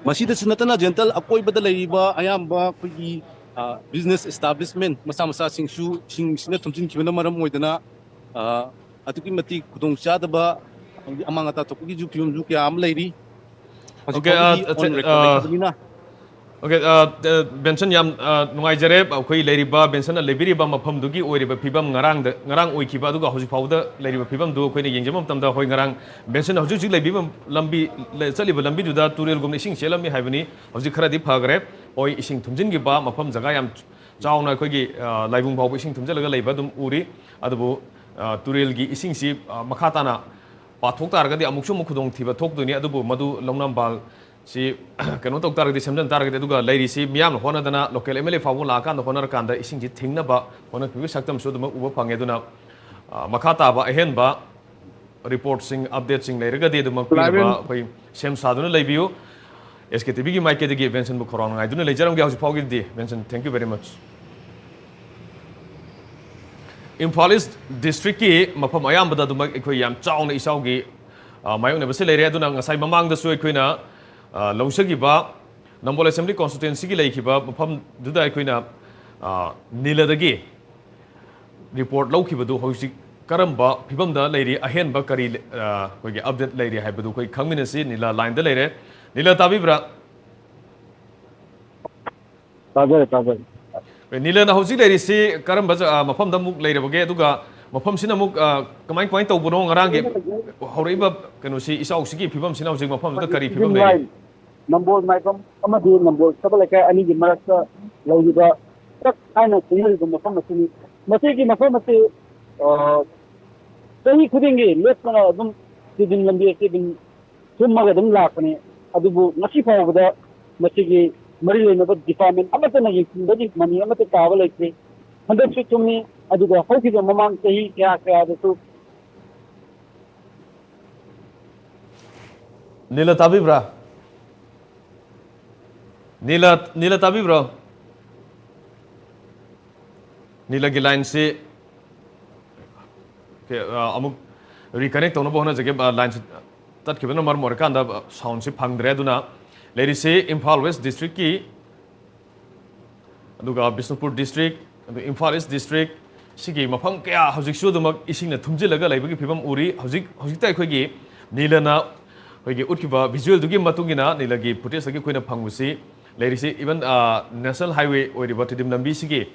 ꯃꯁꯤꯗꯁꯨ ꯅꯠꯇꯅ, ꯖꯦꯟꯇꯜ, ꯑꯀꯣꯏꯕꯗ ꯂꯩꯔꯤꯕ ꯑꯌꯥꯝꯕ ꯑꯩꯈꯣꯏꯒꯤ, ꯑ, business establishment ꯃꯆꯥ ꯃꯆꯥꯁꯤꯡꯁꯨ ꯏꯁꯤꯡꯁꯤꯅ ꯊꯨꯝꯖꯤꯟꯈꯤꯕꯅ ꯃꯔꯝ ꯑꯣꯏꯗꯅ, ꯑ, ꯑꯗꯨꯛꯀꯤ ꯃꯇꯤꯛ ꯈꯨꯗꯣꯡꯆꯥꯗꯕ, ꯑꯃꯥꯡ ꯑꯇꯥ ꯊꯣꯛꯄꯒꯤꯁꯨ ꯐꯤꯕꯝꯁꯨ ꯀꯌꯥ ꯑꯃ ꯂꯩꯔꯤ꯫ ꯍꯧꯖꯤꯛ Okay, ꯐꯥꯎꯕꯗꯤ uh, on record ꯂꯩꯇꯕꯅꯤꯅ꯫ Okay, uh, uh, ꯕꯦꯟꯁꯟ, ꯌꯥꯝ, uh, ꯅꯨꯡꯉꯥꯏꯖꯔꯦ꯫ ꯑꯩꯈꯣꯏ ꯂꯩꯔꯤꯕ, ꯕꯦꯟꯁꯟꯅ ꯂꯩꯕꯤꯔꯤꯕ ꯃꯐꯝꯗꯨꯒꯤ ꯑꯣꯏꯔꯤꯕ ꯐꯤꯕꯝ, ꯉꯔꯥꯡꯗ, ꯉꯔꯥꯡ ꯑꯣꯏꯈꯤꯕ, ꯑꯗꯨꯒ ꯍꯧꯖꯤꯛ ꯐꯥꯎꯕꯗ ꯂꯩꯔꯤꯕ ꯐꯤꯕꯝꯗꯨ ꯑꯩꯈꯣꯏꯅ ꯌꯦꯡꯖꯕ ꯃꯇꯝꯗ, ꯍꯣꯏ, ꯉꯔꯥꯡ ꯕꯦꯟꯁꯟ ꯍꯧꯖꯤꯛ ꯍꯧꯖꯤꯛ ꯂꯩꯕꯤꯕ ꯂꯝꯕꯤ, ꯂꯩ-, ꯆꯠꯂꯤꯕ ꯂꯝꯕꯤꯗꯨꯗ ꯇꯨꯔꯦꯜꯒꯨꯝꯅ ꯏꯁꯤꯡ ꯆꯦꯜꯂꯝꯃꯤ ꯍꯥꯏꯕꯅꯤ꯫ ꯍꯧꯖꯤꯛ ꯈꯔꯗꯤ ꯐꯈ꯭ꯔꯦ꯫ ꯍꯣꯏ, ꯏꯁꯤꯡ ꯊꯨꯝꯖꯤꯟꯈꯤꯕ ꯃꯐꯝ, ꯖꯒꯥ ꯌꯥꯝ ꯆꯥꯎꯅ ꯑꯩꯈꯣꯏꯒꯤ, ꯑ, ꯂꯥꯏꯕꯨꯡ ꯐꯥꯎꯕ ꯏꯁꯤꯡ ꯊꯨꯝꯖꯤꯜꯂꯒ ꯂꯩꯕ ꯑꯗꯨꯝ ꯎꯔꯤ꯫ ꯑꯗꯨꯕꯨ, ꯑ, ꯇꯨꯔꯦꯜꯒꯤ ꯏꯁꯤꯡꯁꯤ, ꯑ, ꯃꯈꯥ ꯇꯥꯅ ꯄꯥꯊꯣꯛ ꯇꯥꯔꯒꯗꯤ ꯑꯃꯨꯛꯁꯨ ꯑꯃꯨꯛ ꯈꯨꯗꯣꯡꯊꯤꯕ ꯊꯣꯛꯇꯣꯏꯅꯤ꯫ ꯑꯗꯨꯕꯨ ꯃꯗꯨ ꯂꯧꯅꯝꯕꯥꯜ ꯁꯤ ꯀꯩꯅꯣ ꯇꯧ ꯇꯥꯔꯒꯗꯤ, ꯁꯦꯝꯖꯤꯟ ꯇꯥꯔꯒꯗꯤ, ꯑꯗꯨꯒ ꯂꯩꯔꯤꯁꯤ ꯃꯤꯌꯥꯝꯅ ꯍꯣꯠꯅꯗꯅ, local M L A ꯐꯥꯎꯕ ꯂꯥꯛꯑꯀꯥꯟꯗ ꯍꯣꯠꯅꯔꯀꯥꯟꯗ ꯏꯁꯤꯡꯁꯤ ꯊꯤꯡꯅꯕ ꯍꯣꯠꯅꯈꯤꯕꯒꯤ ꯁꯛꯇꯝꯁꯨ ꯑꯗꯨꯃꯛ ꯎꯕ ꯐꯪꯉꯦ꯫ ꯑꯗꯨꯅ, ꯑ, ꯃꯈꯥ ꯇꯥꯕ ꯑꯍꯦꯟꯕ reportꯁꯤꯡ, updateꯁꯤꯡ ꯂꯩꯔꯒꯗꯤ ꯑꯗꯨꯃꯛ ꯄꯤꯅꯕ ꯂꯥꯏꯕꯦꯟ꯫ ꯑꯩꯈꯣꯏ ꯁꯦꯝ ꯁꯥꯗꯨꯅ ꯂꯩꯕꯤꯌꯨ꯫ S K T Vꯒꯤ ꯃꯥꯏꯀꯩꯗꯒꯤ ꯕꯦꯟꯁꯟꯕꯨ ꯈꯧꯔꯥꯡꯅ ꯉꯥꯏꯗꯨꯅ ꯂꯩꯖꯔꯝꯒꯦ꯫ ꯍꯧꯖꯤꯛ ꯐꯥꯎꯒꯤꯗꯤ ꯕꯦꯟꯁꯟ, thank you very much꯫ Imphal ꯏꯁ ꯗꯤꯁꯇ꯭ꯔꯤꯛꯀꯤ ꯃꯐꯝ ꯑꯌꯥꯝꯕꯗ ꯑꯗꯨꯃꯛ ꯑꯩꯈꯣꯏ ꯌꯥꯝ ꯆꯥꯎꯅ ꯏꯆꯥꯎꯒꯤ, ꯑ, ꯃꯥꯌꯣꯛꯅꯕꯁꯤ ꯂꯩꯔꯦ꯫ ꯑꯗꯨꯅ ꯉꯁꯥꯏ ꯃꯃꯥꯡꯗꯁꯨ ꯑꯩꯈꯣꯏꯅ, ꯑ, ꯂꯧꯖꯈꯤꯕ ꯅꯝꯕꯣꯜ ꯑꯦꯁꯦꯝꯕ꯭ꯂꯤ ꯀꯣꯟꯁꯇꯤꯇ꯭ꯋꯦꯟꯁꯤꯒꯤ ꯂꯩꯈꯤꯕ ꯃꯐꯝꯗꯨꯗ ꯑꯩꯈꯣꯏꯅ, ꯑ, ꯅꯤꯂꯗꯒꯤ ꯔꯤꯄꯣꯔꯠ ꯂꯧꯈꯤꯕꯗꯨ ꯍꯧꯖꯤꯛ ꯀꯔꯝꯕ ꯐꯤꯕꯝꯗ ꯂꯩꯔꯤ, ꯑꯍꯦꯟꯕ ꯀꯔꯤ, ꯑ, ꯑꯩꯈꯣꯏꯒꯤ update ꯂꯩꯔꯤ ꯍꯥꯏꯕꯗꯨ ꯑꯩꯈꯣꯏ ꯈꯪꯃꯤꯟꯅꯁꯤ꯫ ꯅꯤꯂ ꯂꯥꯏꯟꯗ ꯂꯩꯔꯦ꯫ ꯅꯤꯂ, ꯇꯥꯕꯤꯕ꯭ꯔꯥ? ꯇꯥꯖꯔꯦ, ꯇꯥꯖꯔꯦ꯫ ꯅꯤꯂꯟ, ꯍꯧꯖꯤꯛ ꯂꯩꯔꯤꯁꯤ ꯀꯔꯝꯕ ꯖ-, ꯑ, ꯃꯐꯝꯗ ꯑꯃꯨꯛ ꯂꯩꯔꯕꯒꯦ? ꯑꯗꯨꯒ ꯃꯐꯝꯁꯤꯅ ꯑꯃꯨꯛ, ꯑ, ꯀꯃꯥꯏ, ꯀꯃꯥꯏ ꯇꯧꯕꯅꯣ? ꯉꯔꯥꯡꯒꯤ ꯍꯧꯔꯛꯏꯕ ꯀꯩꯅꯣꯁꯤ, ꯏꯆꯥꯎꯁꯤꯒꯤ ꯐꯤꯕꯝꯁꯤꯅ ꯍꯧꯖꯤꯛ ꯃꯐꯝꯗꯨꯗ ꯀꯔꯤ ꯐꯤꯕꯝ ꯂꯩꯔꯤ? ꯅꯝꯕꯣꯜ ꯃꯥꯏꯕꯝ ꯑꯃꯗꯤ ꯅꯝꯕꯣꯜ ꯁꯕꯜ ꯂꯩꯀꯥꯏ ꯑꯅꯤꯒꯤ ꯃꯔꯛꯇ ꯂꯩꯔꯤꯕ ꯆꯞ ꯍꯥꯏꯅ ꯁꯤꯖꯤꯟꯅꯔꯤꯕ ꯃꯐꯝ ꯑꯁꯤꯅꯤ꯫ ꯃꯁꯤꯒꯤ ꯃꯐꯝ ꯑꯁꯤ, ꯑ, ꯆꯍꯤ ꯈꯨꯗꯤꯡꯒꯤ ꯂꯦꯞꯇꯅ ꯑꯗꯨꯝ ꯇꯤꯗꯤꯝ ꯂꯝꯕꯤ ꯑꯁꯤ ꯑꯗꯨꯝ ꯊꯨꯝꯃꯒ ꯑꯗꯨꯝ ꯂꯥꯛꯄꯅꯤ꯫ ꯑꯗꯨꯕꯨ ꯉꯁꯤ ꯐꯥꯎꯕꯗ ꯃꯁꯤꯒꯤ ꯃꯔꯤ ꯂꯩꯅꯕ department ꯑꯃꯠꯇꯅ ꯌꯦꯡꯁꯤꯟꯕꯒꯤ ꯃꯃꯤ ꯑꯃꯠꯇ ꯇꯥꯕ ꯂꯩꯇ꯭ꯔꯤ꯫ ꯍꯟꯗꯛꯁꯨ ꯊꯨꯝꯃꯤ, ꯑꯗꯨꯒ ꯍꯧꯈꯤꯕ ꯃꯃꯥꯡ ꯆꯍꯤ ꯀꯌꯥ ꯀꯌꯥꯗꯁꯨ꯫ ꯅꯤꯂ ꯇꯥꯕꯤꯕ꯭ꯔꯥ? ꯅꯤꯂ, ꯅꯤꯂ ꯇꯥꯕꯤꯕ꯭ꯔꯣ? ꯅꯤꯂꯒꯤ ꯂꯥꯏꯟꯁꯤ, ꯑ, ꯑꯃꯨꯛ reconnect ꯇꯧꯅꯕ ꯍꯣꯠꯅꯖꯒꯦ꯫ ꯑ, ꯂꯥꯏꯟꯁꯤ ꯇꯠꯈꯤꯕꯅ ꯃꯔꯝ ꯑꯣꯏꯔꯀꯥꯟꯗ, ꯑ, ꯁꯥꯎꯟꯁꯤ ꯐꯪꯗ꯭ꯔꯦ꯫ ꯑꯗꯨꯅ ꯂꯩꯔꯤꯁꯤ ꯏꯝꯐꯥꯜ ꯋꯦꯁ ꯗꯤꯁꯇ꯭ꯔꯤꯛꯀꯤ, ꯑꯗꯨꯒ ꯕꯤꯁꯅꯨꯄꯨꯔ ꯗꯤꯁꯇ꯭ꯔꯤꯛ, ꯑꯗꯨ ꯏꯝꯐꯥꯜ ꯏꯁ ꯗꯤꯁꯇ꯭ꯔꯤꯛ, ꯁꯤꯒꯤ ꯃꯐꯝ ꯀꯌꯥ ꯍꯧꯖꯤꯛꯁꯨ ꯑꯗꯨꯃꯛ ꯏꯁꯤꯡꯅ ꯊꯨꯝꯖꯤꯜꯂꯒ ꯂꯩꯕꯒꯤ ꯐꯤꯕꯝ ꯎꯔꯤ꯫ ꯍꯧꯖꯤꯛ, ꯍꯧꯖꯤꯛꯇ ꯑꯩꯈꯣꯏꯒꯤ ꯅꯤꯂꯅ ꯑꯩꯈꯣꯏꯒꯤ ꯎꯠꯈꯤꯕ ꯚꯤꯖꯨꯑꯦꯜꯗꯨꯒꯤ ꯃꯇꯨꯡ ꯏꯟꯅ, ꯅꯤꯂꯒꯤ ꯐꯨꯇꯦꯖꯇꯒꯤ ꯑꯩꯈꯣꯏꯅ ꯐꯪꯕꯁꯤ, ꯂꯩꯔꯤꯁꯤ ꯏꯚꯟ, ꯑ, ꯅꯦꯁꯅꯦꯜ ꯍꯥꯏꯋꯦ ꯑꯣꯏꯔꯤꯕ ꯇꯤꯗꯤꯝ ꯂꯝꯕꯤꯁꯤꯒꯤ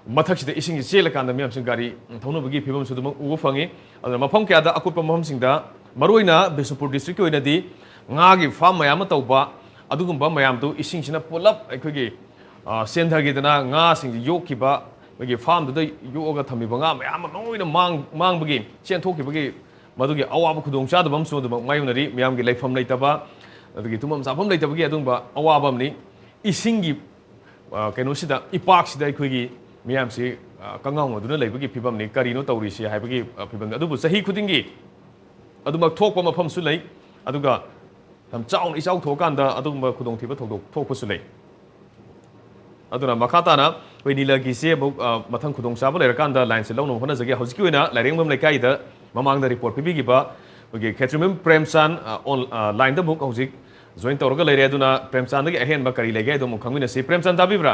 ꯃꯊꯛꯁꯤꯗ ꯏꯁꯤꯡꯁꯤ ꯆꯦꯜꯂꯀꯥꯟꯗ ꯃꯌꯥꯝꯁꯤ ꯒꯥꯔꯤ ꯊꯧꯅꯕꯒꯤ ꯐꯤꯕꯝꯁꯨ ꯑꯗꯨꯃꯛ ꯎꯕ ꯐꯪꯉꯤ꯫ ꯑꯗꯨꯅ ꯃꯐꯝ ꯀꯌꯥꯗ, ꯑꯀꯨꯠꯄ ꯃꯐꯝꯁꯤꯡꯗ, ꯃꯔꯨꯑꯣꯏꯅ ꯕꯤꯁꯅꯨꯄꯨꯔ ꯗꯤꯁꯇ꯭ꯔꯤꯛꯀꯤ ꯑꯣꯏꯅꯗꯤ ꯉꯥꯒꯤ ꯐꯥꯔꯝ ꯃꯌꯥꯝ ꯑꯃ ꯇꯧꯕ, ꯑꯗꯨꯒꯨꯝꯕ ꯃꯌꯥꯝꯗꯨ ꯏꯁꯤꯡꯁꯤꯅ ꯄꯨꯂꯞ ꯑꯩꯈꯣꯏꯒꯤ, ꯑ, ꯆꯦꯟꯊꯈꯤꯗꯅ ꯉꯥꯁꯤꯡꯁꯤ ꯌꯣꯛꯈꯤꯕ, ꯑꯩꯈꯣꯏꯒꯤ ꯐꯥꯔꯝꯗꯨꯗ ꯌꯣꯛꯑꯒ ꯊꯝꯃꯤꯕ ꯉꯥ ꯃꯌꯥꯝ ꯑꯃ ꯂꯣꯏꯅ ꯃꯥꯡ-, ꯃꯥꯡꯕꯒꯤ, ꯆꯦꯟꯊꯣꯛꯈꯤꯕꯒꯤ ꯃꯗꯨꯒꯤ ꯑꯋꯥꯕ ꯈꯨꯗꯣꯡꯆꯥꯗꯕ ꯑꯃꯁꯨ ꯑꯗꯨꯃꯛ ꯃꯥꯌꯣꯛꯅꯔꯤ꯫ ꯃꯤꯌꯥꯝꯒꯤ ꯂꯩꯐꯝ ꯂꯩꯇꯕ, ꯑꯗꯒꯤ ꯇꯨꯝꯐꯝ ꯆꯥꯐꯝ ꯂꯩꯇꯕꯒꯤ ꯑꯗꯨꯒꯨꯝꯕ ꯑꯋꯥꯕ ꯑꯃꯅꯤ꯫ ꯏꯁꯤꯡꯒꯤ, ꯑ, ꯀꯩꯅꯣꯁꯤꯗ, ꯏꯄꯥꯛꯁꯤꯗ ꯑꯩꯈꯣꯏꯒꯤ ꯃꯤꯌꯥꯝꯁꯤ, ꯑ, ꯀꯪꯉꯥꯎꯅꯗꯨꯅ ꯂꯩꯕꯒꯤ ꯐꯤꯕꯝꯅꯤ꯫ ꯀꯔꯤꯅꯣ ꯇꯧꯔꯤꯁꯤ ꯍꯥꯏꯕꯒꯤ, ꯑ, ꯐꯤꯕꯝꯅꯤ꯫ ꯑꯗꯨꯕꯨ ꯆꯍꯤ ꯈꯨꯗꯤꯡꯒꯤ ꯑꯗꯨꯃꯛ ꯊꯣꯛꯄ ꯃꯐꯝꯁꯨ ꯂꯩ, ꯑꯗꯨꯒ ꯌꯥꯝ ꯆꯥꯎꯅ ꯏꯆꯥꯎ ꯊꯣꯛꯑꯀꯥꯟꯗ ꯑꯗꯨꯒꯨꯝꯕ ꯈꯨꯗꯣꯡꯊꯤꯕ ꯊꯧꯗꯣꯛ ꯊꯣꯛꯄꯁꯨ ꯂꯩ꯫ ꯑꯗꯨꯅ ꯃꯈꯥ ꯇꯥꯅ ꯑꯩꯈꯣꯏ ꯅꯤꯂꯒꯤꯁꯦ ꯑꯃꯨꯛ, ꯑ, ꯃꯊꯪ ꯈꯨꯗꯣꯡꯆꯥꯕ ꯂꯩꯔꯀꯥꯟꯗ ꯂꯥꯏꯟꯁꯦ ꯂꯧꯅꯕ ꯍꯣꯠꯅꯖꯒꯦ꯫ ꯍꯧꯖꯤꯛꯀꯤ ꯑꯣꯏꯅ ꯂꯥꯏꯔꯦꯝꯕꯝ ꯂꯩꯀꯥꯏꯗ ꯃꯃꯥꯡꯗ ꯔꯤꯄꯣꯔꯠ ꯄꯤꯕꯤꯈꯤꯕ ꯑꯩꯈꯣꯏꯒꯤ ꯈꯦꯇ꯭ꯔꯤꯃꯌꯨꯝ ꯄ꯭ꯔꯦꯝꯆꯥꯟ, ꯑ, ꯑꯣꯟ-, ꯑ, ꯂꯥꯏꯟꯗ ꯑꯃꯨꯛ ꯍꯧꯖꯤꯛ ꯖꯣꯏꯟ ꯇꯧꯔꯒ ꯂꯩꯔꯦ꯫ ꯑꯗꯨꯅ ꯄ꯭ꯔꯦꯝꯆꯥꯟꯗꯒꯤ ꯑꯍꯦꯟꯕ ꯀꯔꯤ ꯂꯩꯒꯦ ꯍꯥꯏꯗꯣ ꯑꯃꯨꯛ ꯈꯪꯃꯤꯟꯅꯁꯤ꯫ ꯄ꯭ꯔꯦꯝꯆꯥꯟ ꯇꯥꯕꯤꯕ꯭ꯔꯥ?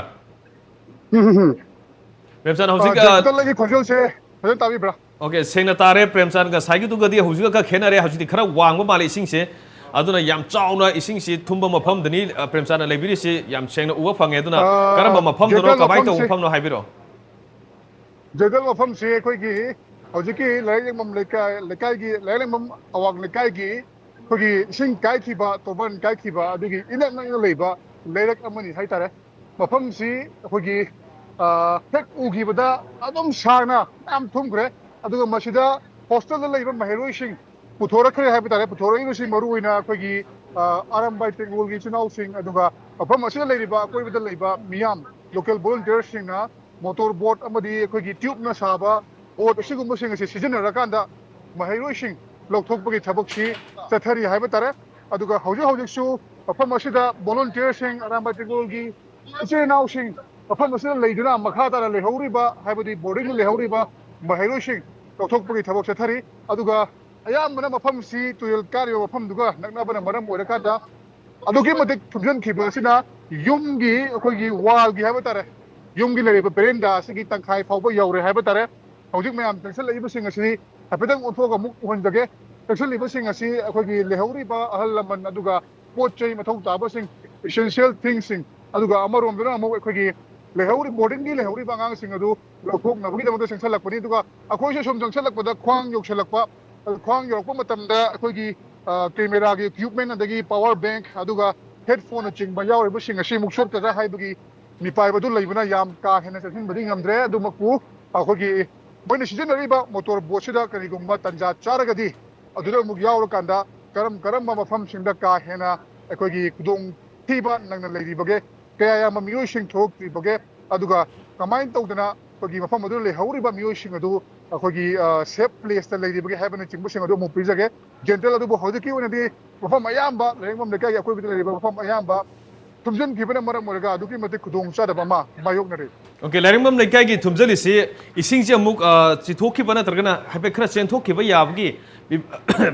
ꯄ꯭ꯔꯦꯝꯆꯥꯟ ꯍꯧꯖꯤꯛ, ꯑ, ꯖꯦꯀꯜ, ꯑꯩꯒꯤ ꯈꯣꯟꯖꯦꯜꯁꯦ ꯐꯖꯅ ꯇꯥꯕꯤꯕ꯭ꯔꯥ? ꯑꯣꯀꯦ, ꯁꯦꯡꯅ ꯇꯥꯔꯦ꯫ ꯄ꯭ꯔꯦꯝꯆꯥꯟ, ꯉꯁꯥꯏꯒꯤꯗꯨꯒꯗꯤ ꯍꯧꯖꯤꯛꯀ ꯈꯔ ꯈꯦꯠꯅꯔꯦ꯫ ꯍꯧꯖꯤꯛꯇꯤ ꯈꯔ ꯋꯥꯡꯕ ꯃꯥꯜꯂꯦ ꯏꯁꯤꯡꯁꯦ꯫ ꯑꯗꯨꯅ ꯌꯥꯝ ꯆꯥꯎꯅ ꯏꯁꯤꯡꯁꯤ ꯊꯨꯝꯕ ꯃꯐꯝꯗꯅꯤ, ꯑ, ꯄ꯭ꯔꯦꯝꯆꯥꯟꯅ ꯂꯩꯕꯤꯔꯤꯁꯤ꯫ ꯌꯥꯝ ꯁꯦꯡꯅ ꯎꯕ ꯐꯪꯉꯦ꯫ ꯑꯗꯨꯅ ꯑ, ꯀꯔꯝꯕ ꯃꯐꯝꯗꯅꯣ, ꯖꯦꯀꯜ, ꯀꯃꯥꯏꯅ ꯇꯧꯕ ꯃꯐꯝꯁꯦ, ꯃꯐꯝꯅꯣ ꯍꯥꯏꯕꯤꯔꯣ? ꯖꯦꯀꯜ, ꯃꯐꯝꯁꯤ ꯑꯩꯈꯣꯏꯒꯤ ꯍꯧꯖꯤꯛꯀꯤ ꯂꯥꯏꯔꯦꯝꯕꯝ ꯂꯩꯀꯥꯏ, ꯂꯩꯀꯥꯏꯒꯤ, ꯂꯥꯏꯔꯦꯝꯕꯝ ꯑꯋꯥꯡ ꯂꯩꯀꯥꯏꯒꯤ ꯑꯩꯈꯣꯏꯒꯤ ꯏꯁꯤꯡ ꯀꯥꯏꯈꯤꯕ, ꯇꯣꯕꯟ ꯀꯥꯏꯈꯤꯕ ꯑꯗꯨꯒꯤ ꯏꯅꯛ ꯅꯛꯅ ꯂꯩꯕ ꯂꯩꯔꯛ ꯑꯃꯅꯤ ꯍꯥꯏꯇꯥꯔꯦ꯫ ꯃꯐꯝꯁꯤ ꯑꯩꯈꯣꯏꯒꯤ, ꯑ, ꯍꯦꯛ ꯎꯈꯤꯕꯗ ꯑꯗꯨꯝ ꯁꯥꯡꯅ ꯃꯌꯥꯝ ꯊꯨꯝꯈ꯭ꯔꯦ꯫ ꯑꯗꯨꯒ ꯃꯁꯤꯗ ꯍꯣꯁꯇꯦꯜꯗ ꯂꯩꯕ ꯃꯍꯩꯔꯣꯏꯁꯤꯡ ꯄꯨꯊꯣꯔꯛꯈ꯭ꯔꯦ ꯍꯥꯏꯕ ꯇꯥꯔꯦ꯫ ꯄꯨꯊꯣꯔꯛꯏꯕꯁꯤ ꯃꯔꯨ ꯑꯣꯏꯅ ꯑꯩꯈꯣꯏꯒꯤ, ꯑ, ꯑꯔꯥꯝꯕꯥꯏ ꯇꯦꯡꯒꯣꯜꯒꯤ ꯏꯆꯤꯜ ꯏꯅꯥꯎꯁꯤꯡ, ꯑꯗꯨꯒ ꯃꯐꯝ ꯑꯁꯤꯗ ꯂꯩꯔꯤꯕ ꯑꯀꯣꯏꯕꯗ ꯂꯩꯕ ꯃꯤꯌꯥꯝ, ꯂꯣꯀꯦꯜ ꯚꯣꯂꯨꯟꯇꯤꯌꯔꯁꯤꯡꯅ ꯃꯣꯇꯣꯔ ꯕꯣꯠ ꯑꯃꯗꯤ ꯑꯩꯈꯣꯏꯒꯤ ꯇ꯭ꯌꯨꯕꯅ ꯁꯥꯕ ꯕꯣꯠ ꯑꯁꯤꯒꯨꯝꯕꯁꯤꯡ ꯑꯁꯤ ꯁꯤꯖꯤꯟꯅꯔꯀꯥꯟꯗ ꯃꯍꯩꯔꯣꯏꯁꯤꯡ ꯂꯧꯊꯣꯛꯄꯒꯤ ꯊꯕꯛꯁꯤ ꯆꯠꯊꯔꯤ ꯍꯥꯏꯕ ꯇꯥꯔꯦ꯫ ꯑꯗꯨꯒ ꯍꯧꯖꯤꯛ ꯍꯧꯖꯤꯛꯁꯨ ꯃꯐꯝ ꯑꯁꯤꯗ ꯚꯣꯂꯨꯟꯇꯤꯌꯔꯁꯤꯡ, ꯑꯔꯥꯝꯕꯥꯏ ꯇꯦꯡꯒꯣꯜꯒꯤ ꯏꯆꯤꯜ ꯏꯅꯥꯎꯁꯤꯡ ꯃꯐꯝ ꯑꯁꯤꯗ ꯂꯩꯗꯨꯅ ꯃꯈꯥ ꯇꯥꯅ ꯂꯩꯍꯧꯔꯤꯕ, ꯍꯥꯏꯕꯗꯤ ꯕꯣꯔꯗꯤꯡꯗ ꯂꯩꯍꯧꯔꯤꯕ ꯃꯍꯩꯔꯣꯏꯁꯤꯡ ꯂꯧꯊꯣꯛꯄꯒꯤ ꯊꯕꯛ ꯆꯠꯊꯔꯤ꯫ ꯑꯗꯨꯒ ꯑꯌꯥꯝꯕꯅ ꯃꯐꯝꯁꯤ ꯇꯨꯔꯦꯜ ꯀꯥꯔꯤꯕ ꯃꯐꯝꯗꯨꯒ ꯅꯛꯅꯕꯅ ꯃꯔꯝ ꯑꯣꯏꯔꯀꯥꯟꯗ ꯑꯗꯨꯛꯀꯤ ꯃꯇꯤꯛ ꯊꯨꯝꯖꯤꯟꯈꯤꯕ ꯑꯁꯤꯅ ꯌꯨꯝꯒꯤ, ꯑꯩꯈꯣꯏꯒꯤ ꯋꯥꯜꯒꯤ ꯍꯥꯏꯕ ꯇꯥꯔꯦ, ꯌꯨꯝꯒꯤ ꯂꯩꯔꯤꯕ ꯕꯦꯔꯦꯟꯗꯥ ꯑꯁꯤꯒꯤ ꯇꯪꯈꯥꯏ ꯐꯥꯎꯕ ꯌꯧꯔꯦ ꯍꯥꯏꯕ ꯇꯥꯔꯦ꯫ ꯍꯧꯖꯤꯛ ꯃꯌꯥꯝ ꯆꯪꯁꯤꯜꯂꯛꯏꯕꯁꯤꯡ ꯑꯁꯤ ꯍꯥꯏꯐꯦꯠꯇꯪ ꯑꯣꯟꯊꯣꯛꯑꯒ ꯑꯃꯨꯛ ꯎꯍꯟꯖꯒꯦ꯫ ꯆꯪꯁꯤꯜꯂꯤꯕꯁꯤꯡ ꯑꯁꯤ ꯑꯩꯈꯣꯏꯒꯤ ꯂꯩꯍꯧꯔꯤꯕ ꯑꯍꯜ ꯂꯃꯟ, ꯑꯗꯨꯒ ꯄꯣꯠ ꯆꯩ ꯃꯊꯧ ꯇꯥꯕꯁꯤꯡ, essential thingꯁꯤꯡ, ꯑꯗꯨꯒ ꯑꯃꯔꯣꯝꯗꯅ ꯑꯃꯨꯛ ꯑꯩꯈꯣꯏꯒꯤ ꯂꯩꯍꯧꯔꯤ, ꯕꯣꯔꯗꯤꯡꯒꯤ ꯂꯩꯍꯧꯔꯤꯕ ꯑꯉꯥꯡꯁꯤꯡ ꯑꯗꯨ ꯂꯧꯊꯣꯛꯅꯕꯒꯤꯗꯃꯛꯇ ꯆꯪꯁꯤꯜꯂꯛꯄꯅꯤ꯫ ꯑꯗꯨꯒ ꯑꯩꯈꯣꯏꯁꯨ ꯁꯨꯝ ꯆꯪꯁꯤꯜꯂꯛꯄꯗ ꯈ꯭ꯋꯥꯡ ꯌꯧꯁꯤꯜꯂꯛꯄ, ꯑꯗꯨ ꯈ꯭ꯋꯥꯡ ꯌꯧꯔꯛꯄ ꯃꯇꯝꯗ ꯑꯩꯈꯣꯏꯒꯤ, ꯑ, ꯀꯦꯃꯦꯔꯥꯒꯤ ꯏꯀ꯭ꯋꯤꯞꯃꯦꯟ, ꯑꯗꯒꯤ ꯄꯋꯥꯔ ꯕꯦꯡꯛ, ꯑꯗꯨꯒ ꯍꯦꯗꯐꯣꯟꯅꯆꯤꯡꯕ ꯌꯥꯎꯔꯤꯕꯁꯤꯡ ꯑꯁꯤ ꯑꯃꯨꯛ ꯁꯣꯛꯀꯗ꯭ꯔꯥ ꯍꯥꯏꯕꯒꯤ ꯃꯤꯄꯥꯏꯕꯗꯨ ꯂꯩꯕꯅ ꯌꯥꯝ ꯀꯥ ꯍꯦꯟꯅ ꯆꯪꯁꯤꯟꯕꯗꯤ ꯉꯝꯗ꯭ꯔꯦ꯫ ꯑꯗꯨꯃꯛꯄꯨ ꯑꯩꯈꯣꯏꯒꯤ ꯃꯣꯏꯅ ꯁꯤꯖꯤꯟꯅꯔꯤꯕ ꯃꯣꯇꯣꯔ ꯕꯣꯠꯁꯤꯗ ꯀꯔꯤꯒꯨꯝꯕ ꯇꯥꯟꯖꯥ ꯆꯥꯔꯒꯗꯤ ꯑꯗꯨꯗ ꯑꯃꯨꯛ ꯌꯥꯎꯔꯀꯥꯟꯗ ꯀꯔꯝ ꯀꯔꯝꯕ ꯃꯐꯝꯁꯤꯡꯗ ꯀꯥ ꯍꯦꯟꯅ ꯑꯩꯈꯣꯏꯒꯤ ꯈꯨꯗꯣꯡ ꯊꯤꯕ ꯅꯪꯅ ꯂꯩꯔꯤꯕꯒꯦ, ꯀꯌꯥ ꯌꯥꯝꯕ ꯃꯤꯑꯣꯏꯁꯤꯡ ꯊꯣꯛꯇ꯭ꯔꯤꯕꯒꯦ, ꯑꯗꯨꯒ ꯀꯃꯥꯏꯅ ꯇꯧꯗꯅ ꯑꯩꯈꯣꯏꯒꯤ ꯃꯐꯝ ꯑꯗꯨꯗ ꯂꯩꯍꯧꯔꯤꯕ ꯃꯤꯑꯣꯏꯁꯤꯡ ꯑꯗꯨ ꯑꯩꯈꯣꯏꯒꯤ, ꯑ, ꯁꯦꯐ ꯄ꯭ꯂꯦꯁꯇ ꯂꯩꯔꯤꯕꯒꯦ ꯍꯥꯏꯕꯅꯆꯤꯡꯕꯁꯤꯡ ꯑꯗꯨ ꯑꯃꯨꯛ ꯄꯤꯖꯒꯦ꯫ ꯖꯦꯟꯇ꯭ꯔꯦꯜ ꯑꯗꯨꯕꯨ ꯍꯧꯖꯤꯛꯀꯤ ꯑꯣꯏꯅꯗꯤ ꯃꯐꯝ ꯑꯌꯥꯝꯕ, ꯂꯩꯔꯦꯡꯕꯝ ꯂꯩꯀꯥꯏꯒꯤ ꯑꯀꯣꯏꯕꯗ ꯂꯩꯔꯤꯕ ꯃꯐꯝ ꯑꯌꯥꯝꯕ ꯊꯨꯝꯖꯤꯟꯈꯤꯕꯅ ꯃꯔꯝ ꯑꯣꯏꯔꯒ ꯑꯗꯨꯛꯀꯤ ꯃꯇꯤꯛ ꯈꯨꯗꯣꯡ ꯆꯥꯗꯕ ꯑꯃ ꯃꯥꯌꯣꯛꯅꯔꯤ꯫ ꯑꯣꯀꯦ, ꯂꯥꯏꯔꯦꯡꯕꯝ ꯂꯩꯀꯥꯏꯒꯤ ꯊꯨꯝꯖꯜꯂꯤꯁꯤ ꯏꯁꯤꯡꯁꯤ ꯑꯃꯨꯛ, ꯑ, ꯆꯤꯊꯣꯛꯈꯤꯕ ꯅꯠꯇ꯭ꯔꯒꯅ ꯍꯥꯏꯐꯦꯠ ꯈꯔ ꯆꯦꯟꯊꯣꯛꯈꯤꯕ ꯌꯥꯕꯒꯤ ꯐꯤ-,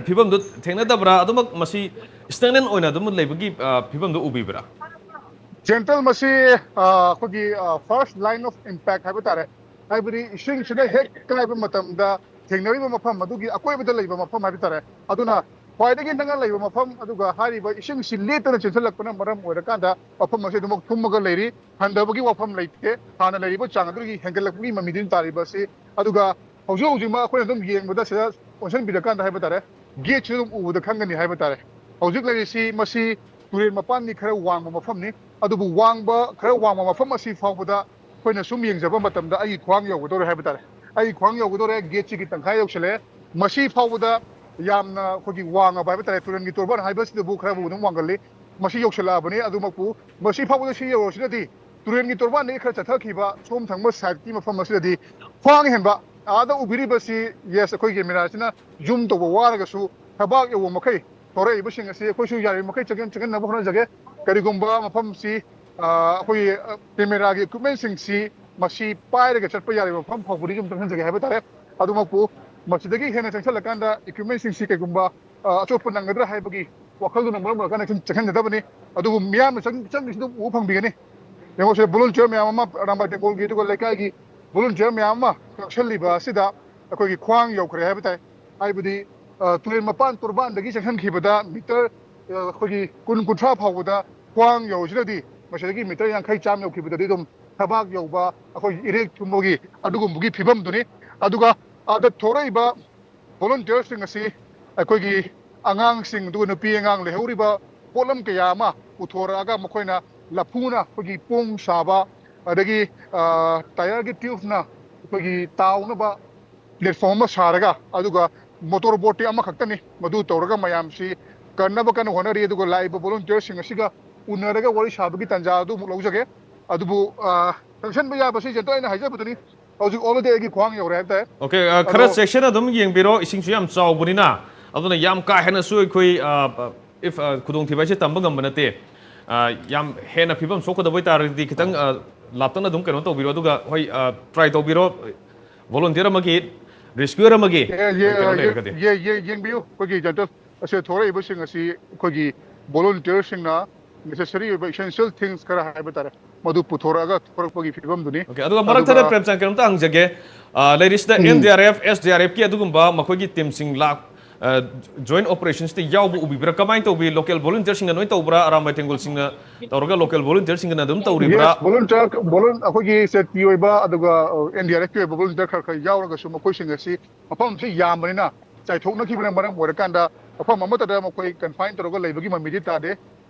ꯐꯤꯕꯝꯗꯨ ꯊꯦꯡꯅꯗꯕ꯭ꯔꯥ? ꯑꯗꯨꯃꯛ ꯃꯁꯤ ꯁ꯭ꯇꯦꯒꯅꯦꯟ ꯑꯣꯏꯅ ꯑꯗꯨꯝ ꯂꯩꯕꯒꯤ, ꯑ, ꯐꯤꯕꯝꯗꯨ ꯎꯕꯤꯕ꯭ꯔꯥ? ꯖꯦꯟꯇ꯭ꯔꯦꯜ, ꯃꯁꯤ, ꯑ, ꯑꯩꯈꯣꯏꯒꯤ, ꯑ, ꯐꯥꯔꯁ ꯂꯥꯏꯟ ꯑꯣꯐ ꯏꯝꯄꯦꯛ ꯍꯥꯏꯕ ꯇꯥꯔꯦ꯫ ꯍꯥꯏꯕꯗꯤ ꯏꯁꯤꯡꯁꯤꯅ ꯍꯦꯛ ꯀꯥꯏꯕ ꯃꯇꯝꯗ ꯊꯦꯡꯅꯔꯤꯕ ꯃꯐꯝ ꯑꯗꯨꯒꯤ ꯑꯀꯣꯏꯕꯗ ꯂꯩꯕ ꯃꯐꯝ ꯍꯥꯏꯕ ꯇꯥꯔꯦ꯫ ꯑꯗꯨꯅ ꯈ꯭ꯋꯥꯏꯗꯒꯤ ꯅꯛꯅ ꯂꯩꯕ ꯃꯐꯝ, ꯑꯗꯨꯒ ꯍꯥꯏꯔꯤꯕ ꯏꯁꯤꯡꯁꯤ ꯂꯦꯞꯇꯅ ꯆꯦꯟꯁꯤꯜꯂꯛꯄꯅ ꯃꯔꯝ ꯑꯣꯏꯔꯀꯥꯟꯗ ꯃꯐꯝ ꯑꯁꯤ ꯑꯗꯨꯃꯛ ꯊꯨꯝꯃꯒ ꯂꯩꯔꯤ꯫ ꯍꯟꯊꯕꯒꯤ ꯋꯥꯐꯝ ꯂꯩꯇꯦ꯫ ꯍꯥꯟꯅ ꯂꯩꯔꯤꯕ ꯆꯥꯡ ꯑꯗꯨꯗꯒꯤ ꯍꯦꯟꯒꯠꯂꯛꯄꯒꯤ ꯃꯃꯤꯗꯤ ꯑꯗꯨꯝ ꯇꯥꯔꯤꯕ ꯑꯁꯤ꯫ ꯑꯗꯨꯒ ꯍꯧꯖꯤꯛ ꯍꯧꯖꯤꯛꯃꯛ ꯑꯩꯈꯣꯏꯅ ꯑꯗꯨꯝ ꯌꯦꯡꯕꯗ, ꯁꯤꯗ ꯑꯣꯟꯁꯤꯟꯕꯤꯔꯀꯥꯟꯗ ꯍꯥꯏꯕ ꯇꯥꯔꯦ, ꯒꯦꯠꯁꯨ ꯑꯗꯨꯝ ꯎꯕꯗ ꯈꯪꯒꯅꯤ ꯍꯥꯏꯕ ꯇꯥꯔꯦ꯫ ꯍꯧꯖꯤꯛ ꯂꯩꯔꯤꯁꯤ ꯃꯁꯤ ꯇꯨꯔꯦꯜ ꯃꯄꯥꯟꯒꯤ ꯈꯔ ꯋꯥꯡꯕ ꯃꯐꯝꯅꯤ꯫ ꯑꯗꯨꯕꯨ ꯋꯥꯡꯕ, ꯈꯔ ꯋꯥꯡꯕ ꯃꯐꯝ ꯑꯁꯤ ꯐꯥꯎꯕꯗ ꯑꯩꯈꯣꯏꯅ ꯁꯨꯝ ꯌꯦꯡꯖꯕ ꯃꯇꯝꯗ ꯑꯩꯒꯤ ꯈ꯭ꯋꯥꯡ ꯌꯧꯒꯗꯧꯔꯦ ꯍꯥꯏꯕ ꯇꯥꯔꯦ꯫ ꯑꯩꯒꯤ ꯈ꯭ꯋꯥꯡ ꯌꯧꯒꯗꯧꯔꯦ, ꯒꯦꯠꯁꯤꯒꯤ ꯇꯪꯈꯥꯏ ꯌꯧꯁꯤꯜꯂꯛꯑꯦ꯫ ꯃꯁꯤ ꯐꯥꯎꯕꯗ ꯌꯥꯝꯅ ꯑꯩꯈꯣꯏꯒꯤ ꯋꯥꯡꯉꯕ ꯍꯥꯏꯕ ꯇꯥꯔꯦ, ꯇꯨꯔꯦꯜꯒꯤ ꯇꯣꯔꯕꯥꯟ ꯍꯥꯏꯕꯁꯤꯗꯕꯨ ꯈꯔꯕꯨ ꯑꯗꯨꯝ ꯋꯥꯡꯒꯜꯂꯤ꯫ ꯃꯁꯤ ꯌꯧꯁꯤꯜꯂꯛꯑꯕꯅꯤ꯫ ꯑꯗꯨꯃꯛꯄꯨ ꯃꯁꯤ ꯐꯥꯎꯕꯗ ꯁꯤ ꯌꯧꯔꯁꯤꯅꯗꯤ ꯇꯨꯔꯦꯜꯒꯤ ꯇꯣꯔꯕꯥꯟꯗꯒꯤ ꯈꯔ ꯆꯠꯊꯈꯤꯕ ꯁꯣꯝ ꯊꯪꯕ ꯁꯥꯏꯠꯀꯤ ꯃꯐꯝ ꯑꯁꯤꯗꯗꯤ ꯈ꯭ꯋꯥꯡ ꯍꯦꯟꯕ, ꯑꯥꯗ ꯎꯕꯤꯔꯤꯕꯁꯤ, ꯌꯦꯁ, ꯑꯩꯈꯣꯏꯒꯤ ꯀꯦꯃꯦꯔꯥꯁꯤꯅ ꯖꯨꯝ ꯇꯧꯕ ꯋꯥꯔꯒꯁꯨ ꯊꯕꯥꯛ ꯌꯧꯕ ꯃꯈꯩ ꯊꯣꯔꯛꯏꯕꯁꯤꯡ ꯑꯁꯤ ꯑꯩꯈꯣꯏꯁꯨ ꯌꯥꯔꯤꯕ ꯃꯈꯩ ꯆꯪꯍꯟ-, ꯆꯪꯍꯟꯅꯕ ꯍꯣꯠꯅꯖꯒꯦ꯫ ꯀꯔꯤꯒꯨꯝꯕ ꯃꯐꯝꯁꯤ, ꯑ, ꯑꯩꯈꯣꯏꯒꯤ, ꯑ, ꯀꯦꯃꯦꯔꯥꯒꯤ ꯏꯀ꯭ꯋꯤꯞꯃꯦꯟꯁꯤꯡꯁꯤ ꯃꯁꯤ ꯄꯥꯏꯔꯒ ꯆꯠꯄ ꯌꯥꯔꯤꯕ ꯃꯐꯝ ꯐꯥꯎꯕꯗꯤ ꯑꯗꯨꯝ ꯆꯪꯍꯟꯖꯒꯦ ꯍꯥꯏꯕ ꯇꯥꯔꯦ꯫ ꯑꯗꯨꯃꯛꯄꯨ ꯃꯁꯤꯗꯒꯤ ꯍꯦꯟꯅ ꯆꯪꯁꯤꯜꯂꯀꯥꯟꯗ ꯏꯀ꯭ꯋꯤꯞꯃꯦꯟꯁꯤꯡꯁꯤ ꯀꯩꯒꯨꯝꯕ, ꯑ, ꯑꯆꯣꯠꯄ ꯅꯪꯒꯗ꯭ꯔꯥ ꯍꯥꯏꯕꯒꯤ ꯋꯥꯈꯜꯗꯨꯅ ꯃꯔꯝ ꯑꯣꯏꯔꯀꯥꯟꯗ ꯆꯪ-, ꯆꯪꯍꯟꯒꯗꯕꯅꯤ꯫ ꯑꯗꯨꯕꯨ ꯃꯤꯌꯥꯝꯅ ꯆꯪ-, ꯆꯪꯉꯤꯁꯤ ꯑꯗꯨꯝ ꯎꯕ ꯐꯪꯕꯤꯒꯅꯤ꯫ ꯌꯦꯡꯉꯣ, ꯁꯤꯗ ꯚꯣꯂꯨꯟꯇꯤꯌꯔ ꯃꯌꯥꯝ ꯑꯃ, ꯑꯔꯥꯝꯕꯥꯏ ꯇꯦꯡꯒꯣꯜꯒꯤ ꯑꯗꯨꯒ ꯂꯩꯀꯥꯏꯒꯤ ꯚꯣꯂꯨꯟꯇꯤꯌꯔ ꯃꯌꯥꯝ ꯑꯃ ꯀꯛꯁꯜꯂꯤꯕ ꯑꯁꯤꯗ ꯑꯩꯈꯣꯏꯒꯤ ꯈ꯭ꯋꯥꯡ ꯌꯧꯈ꯭ꯔꯦ ꯍꯥꯏꯕ ꯇꯥꯏ꯫ ꯍꯥꯏꯕꯗꯤ, ꯑ, ꯇꯨꯔꯦꯜ ꯃꯄꯥꯟ ꯇꯣꯔꯕꯥꯟꯗꯒꯤ ꯆꯪꯁꯤꯟꯈꯤꯕꯗ ꯃꯤꯇꯔ, ꯑ, ꯑꯩꯈꯣꯏꯒꯤ ꯀꯨꯟ, ꯀꯨꯟꯊ꯭ꯔꯥ ꯐꯥꯎꯕꯗ ꯈ꯭ꯋꯥꯡ ꯌꯧꯁꯤꯅꯗꯤ ꯃꯁꯤꯗꯒꯤ ꯃꯤꯇꯔ ꯌꯥꯡꯈꯩ, ꯆꯥꯝꯃ ꯌꯧꯈꯤꯕꯗꯗꯤ ꯑꯗꯨꯝ ꯊꯕꯥꯛ ꯌꯧꯕ, ꯑꯩꯈꯣꯏꯒꯤ ꯏꯔꯦꯛ ꯊꯨꯝꯕꯒꯤ ꯑꯗꯨꯒꯨꯝꯕꯒꯤ ꯐꯤꯕꯝꯗꯨꯅꯤ꯫ ꯑꯗꯨꯒ ꯑꯥꯗ ꯊꯣꯔꯛꯏꯕ ꯚꯣꯂꯨꯟꯇꯤꯌꯔꯁꯤꯡ ꯑꯁꯤ ꯑꯩꯈꯣꯏꯒꯤ ꯑꯉꯥꯡꯁꯤꯡ, ꯑꯗꯨꯒ ꯅꯨꯄꯤ ꯑꯉꯥꯡ ꯂꯩꯍꯧꯔꯤꯕ ꯄꯣꯠꯂꯝ ꯀꯌꯥ ꯑꯃ ꯄꯨꯊꯣꯔꯛꯑꯒ ꯃꯈꯣꯏꯅ ꯂꯐꯨꯅ ꯑꯩꯈꯣꯏꯒꯤ ꯄꯣꯡ ꯁꯥꯕ, ꯑꯗꯒꯤ, ꯑ, ꯇꯥꯌꯔꯒꯤ ꯇ꯭ꯌꯨꯕꯅ ꯑꯩꯈꯣꯏꯒꯤ ꯇꯥꯎꯅꯕ ꯄ꯭ꯂꯦꯠꯐꯣꯝ ꯑꯃ ꯁꯥꯔꯒ, ꯑꯗꯨꯒ ꯃꯣꯇꯣꯔ ꯕꯣꯠꯇꯤ ꯑꯃꯈꯛꯇꯅꯤ꯫ ꯃꯗꯨ ꯇꯧꯔꯒ ꯃꯌꯥꯝꯁꯤ ꯀꯟꯅꯕ ꯀꯟꯅ ꯍꯣꯠꯅꯔꯤ꯫ ꯑꯗꯨꯒ ꯂꯥꯛꯏꯕ ꯚꯣꯂꯨꯟꯇꯤꯌꯔꯁꯤꯡ ꯑꯁꯤꯒ ꯎꯅꯔꯒ ꯋꯥꯔꯤ ꯁꯥꯕꯒꯤ ꯇꯥꯟꯖꯥ ꯑꯗꯨ ꯑꯃꯨꯛ ꯂꯧꯖꯒꯦ꯫ ꯑꯗꯨꯕꯨ, ꯑ, ꯆꯪꯁꯤꯟꯕ ꯌꯥꯕꯁꯤ ꯖꯦꯟꯇꯔ ꯑꯩꯅ ꯍꯥꯏꯖꯕꯗꯨꯅꯤ꯫ ꯍꯧꯖꯤꯛ already ꯑꯩꯒꯤ ꯈ꯭ꯋꯥꯡ ꯌꯧꯔꯦ ꯍꯥꯏꯕ ꯇꯥꯏ꯫ ꯑꯣꯀꯦ, ꯑ, ꯈꯔ ꯑꯗꯣ ꯆꯦꯛꯁꯤꯟꯅ ꯑꯗꯨꯝ ꯌꯦꯡꯕꯤꯔꯣ, ꯏꯁꯤꯡꯁꯨ ꯌꯥꯝ ꯆꯥꯎꯕꯅꯤꯅ꯫ ꯑꯗꯨꯅ ꯌꯥꯝ ꯀꯥ ꯍꯦꯟꯅꯁꯨ ꯑꯩꯈꯣꯏ, ꯑ, if, ꯑ, ꯈꯨꯗꯣꯡꯊꯤꯕ ꯍꯥꯏꯁꯦ ꯇꯝꯕ ꯉꯝꯕ ꯅꯠꯇꯦ꯫ ꯑ, ꯌꯥꯝ ꯍꯦꯟꯅ ꯐꯤꯕꯝ ꯁꯣꯛꯀꯗꯕ ꯑꯣꯏꯇꯥꯔꯒꯗꯤ ꯈꯤꯇꯪ, ꯑ, ꯂꯥꯞꯇꯛꯅ ꯑꯗꯨꯝ ꯀꯩꯅꯣ ꯇꯧꯕꯤꯔꯣ, ꯑꯗꯨꯒ ꯍꯣꯏ, ꯑ, try ꯇꯧꯕꯤꯔꯣ, ꯚꯣꯂꯨꯟꯇꯤꯌꯔ ꯑꯃꯒꯤ, ꯔꯦꯁꯀ꯭ꯌꯨꯌꯔ ꯑꯃꯒꯤ ꯌꯦ-, ꯌꯦ-, ꯀꯩꯅꯣ ꯂꯩꯔꯒꯗꯤ꯫ ꯌꯦ-, ꯌꯦ-, ꯌꯦꯡꯕꯤꯌꯨ, ꯑꯩꯈꯣꯏꯒꯤ ꯖꯦꯟꯇꯔ ꯑꯁꯦ ꯊꯣꯔꯛꯏꯕꯁꯤꯡ ꯑꯁꯤ ꯑꯩꯈꯣꯏꯒꯤ ꯚꯣꯂꯨꯟꯇꯤꯌꯔꯁꯤꯡꯅ ꯅꯦꯁꯦꯁꯔꯤ ꯑꯣꯏꯕ ꯏꯁꯦꯟꯁꯤꯌꯦꯜ ꯊꯤꯡꯁ ꯈꯔ ꯍꯥꯏꯕ ꯇꯥꯔꯦ, ꯃꯗꯨ ꯄꯨꯊꯣꯔꯛꯑꯒ ꯊꯣꯔꯛꯄꯒꯤ ꯐꯤꯕꯝꯗꯨꯅꯤ꯫ ꯑꯣꯀꯦ, ꯑꯗꯨꯒ ꯃꯔꯛ ꯊꯠꯅ ꯑꯗꯨꯒ ꯄ꯭ꯔꯦꯝꯆꯥꯟ ꯀꯩꯅꯣꯝꯇ ꯍꯪꯖꯒꯦ꯫ ꯑ, ꯂꯩꯔꯤꯁꯤꯗ um. N D R F, S D R ꯑꯦꯐꯀꯤ ꯑꯗꯨꯒꯨꯝꯕ ꯃꯈꯣꯏꯒꯤ ꯇꯤꯝꯁꯤꯡ ꯂꯥꯛ-, ꯑ, ꯖꯣꯏꯟ ꯑꯣꯄꯔꯦꯁꯟꯁꯤꯗ ꯌꯥꯎꯕ ꯎꯕꯤꯕ꯭ꯔꯥ? ꯀꯃꯥꯏꯅ ꯇꯧꯕꯤ? ꯂꯣꯀꯦꯜ ꯚꯣꯂꯨꯟꯇꯤꯌꯔꯁꯤꯡꯅ ꯂꯣꯏ ꯇꯧꯕ꯭ꯔꯥ? ꯑꯔꯥꯝꯕꯥꯏ ꯇꯦꯡꯒꯣꯜꯁꯤꯡꯅ ꯇꯧꯔꯒ ꯂꯣꯀꯦꯜ ꯚꯣꯂꯨꯟꯇꯤꯌꯔꯁꯤꯡꯅ ꯑꯗꯨꯝ ꯇꯧꯔꯤꯕ꯭ꯔꯥ? ꯌꯦꯁ, ꯚꯣꯂꯨꯟꯇꯤꯌꯔ, ꯚꯣꯂꯨꯟ-, ꯑꯩꯈꯣꯏꯒꯤ ꯁꯦꯠꯀꯤ ꯑꯣꯏꯕ ꯑꯗꯨꯒ, ꯑ, ꯑꯦꯟ ꯗꯤ ꯑꯥꯔ ꯑꯦꯐꯀꯤ ꯑꯣꯏꯕ ꯚꯣꯂꯨꯟꯇꯤꯌꯔ ꯈꯔ ꯈꯔ ꯌꯥꯎꯔꯒꯁꯨ ꯃꯈꯣꯏꯁꯤꯡ ꯑꯁꯤ ꯃꯐꯝꯁꯤ ꯌꯥꯝꯕꯅꯤꯅ ꯆꯥꯏꯊꯣꯛꯅꯈꯤꯕꯅ ꯃꯔꯝ ꯑꯣꯏꯔꯀꯥꯟꯗ ꯃꯐꯝ ꯑꯃꯠꯇꯗ ꯃꯈꯣꯏ ꯀꯟꯐꯥꯏꯟ ꯇꯧꯔꯒ ꯂꯩꯕꯒꯤ ꯃꯃꯤꯗꯤ ꯇꯥꯗꯦ꯫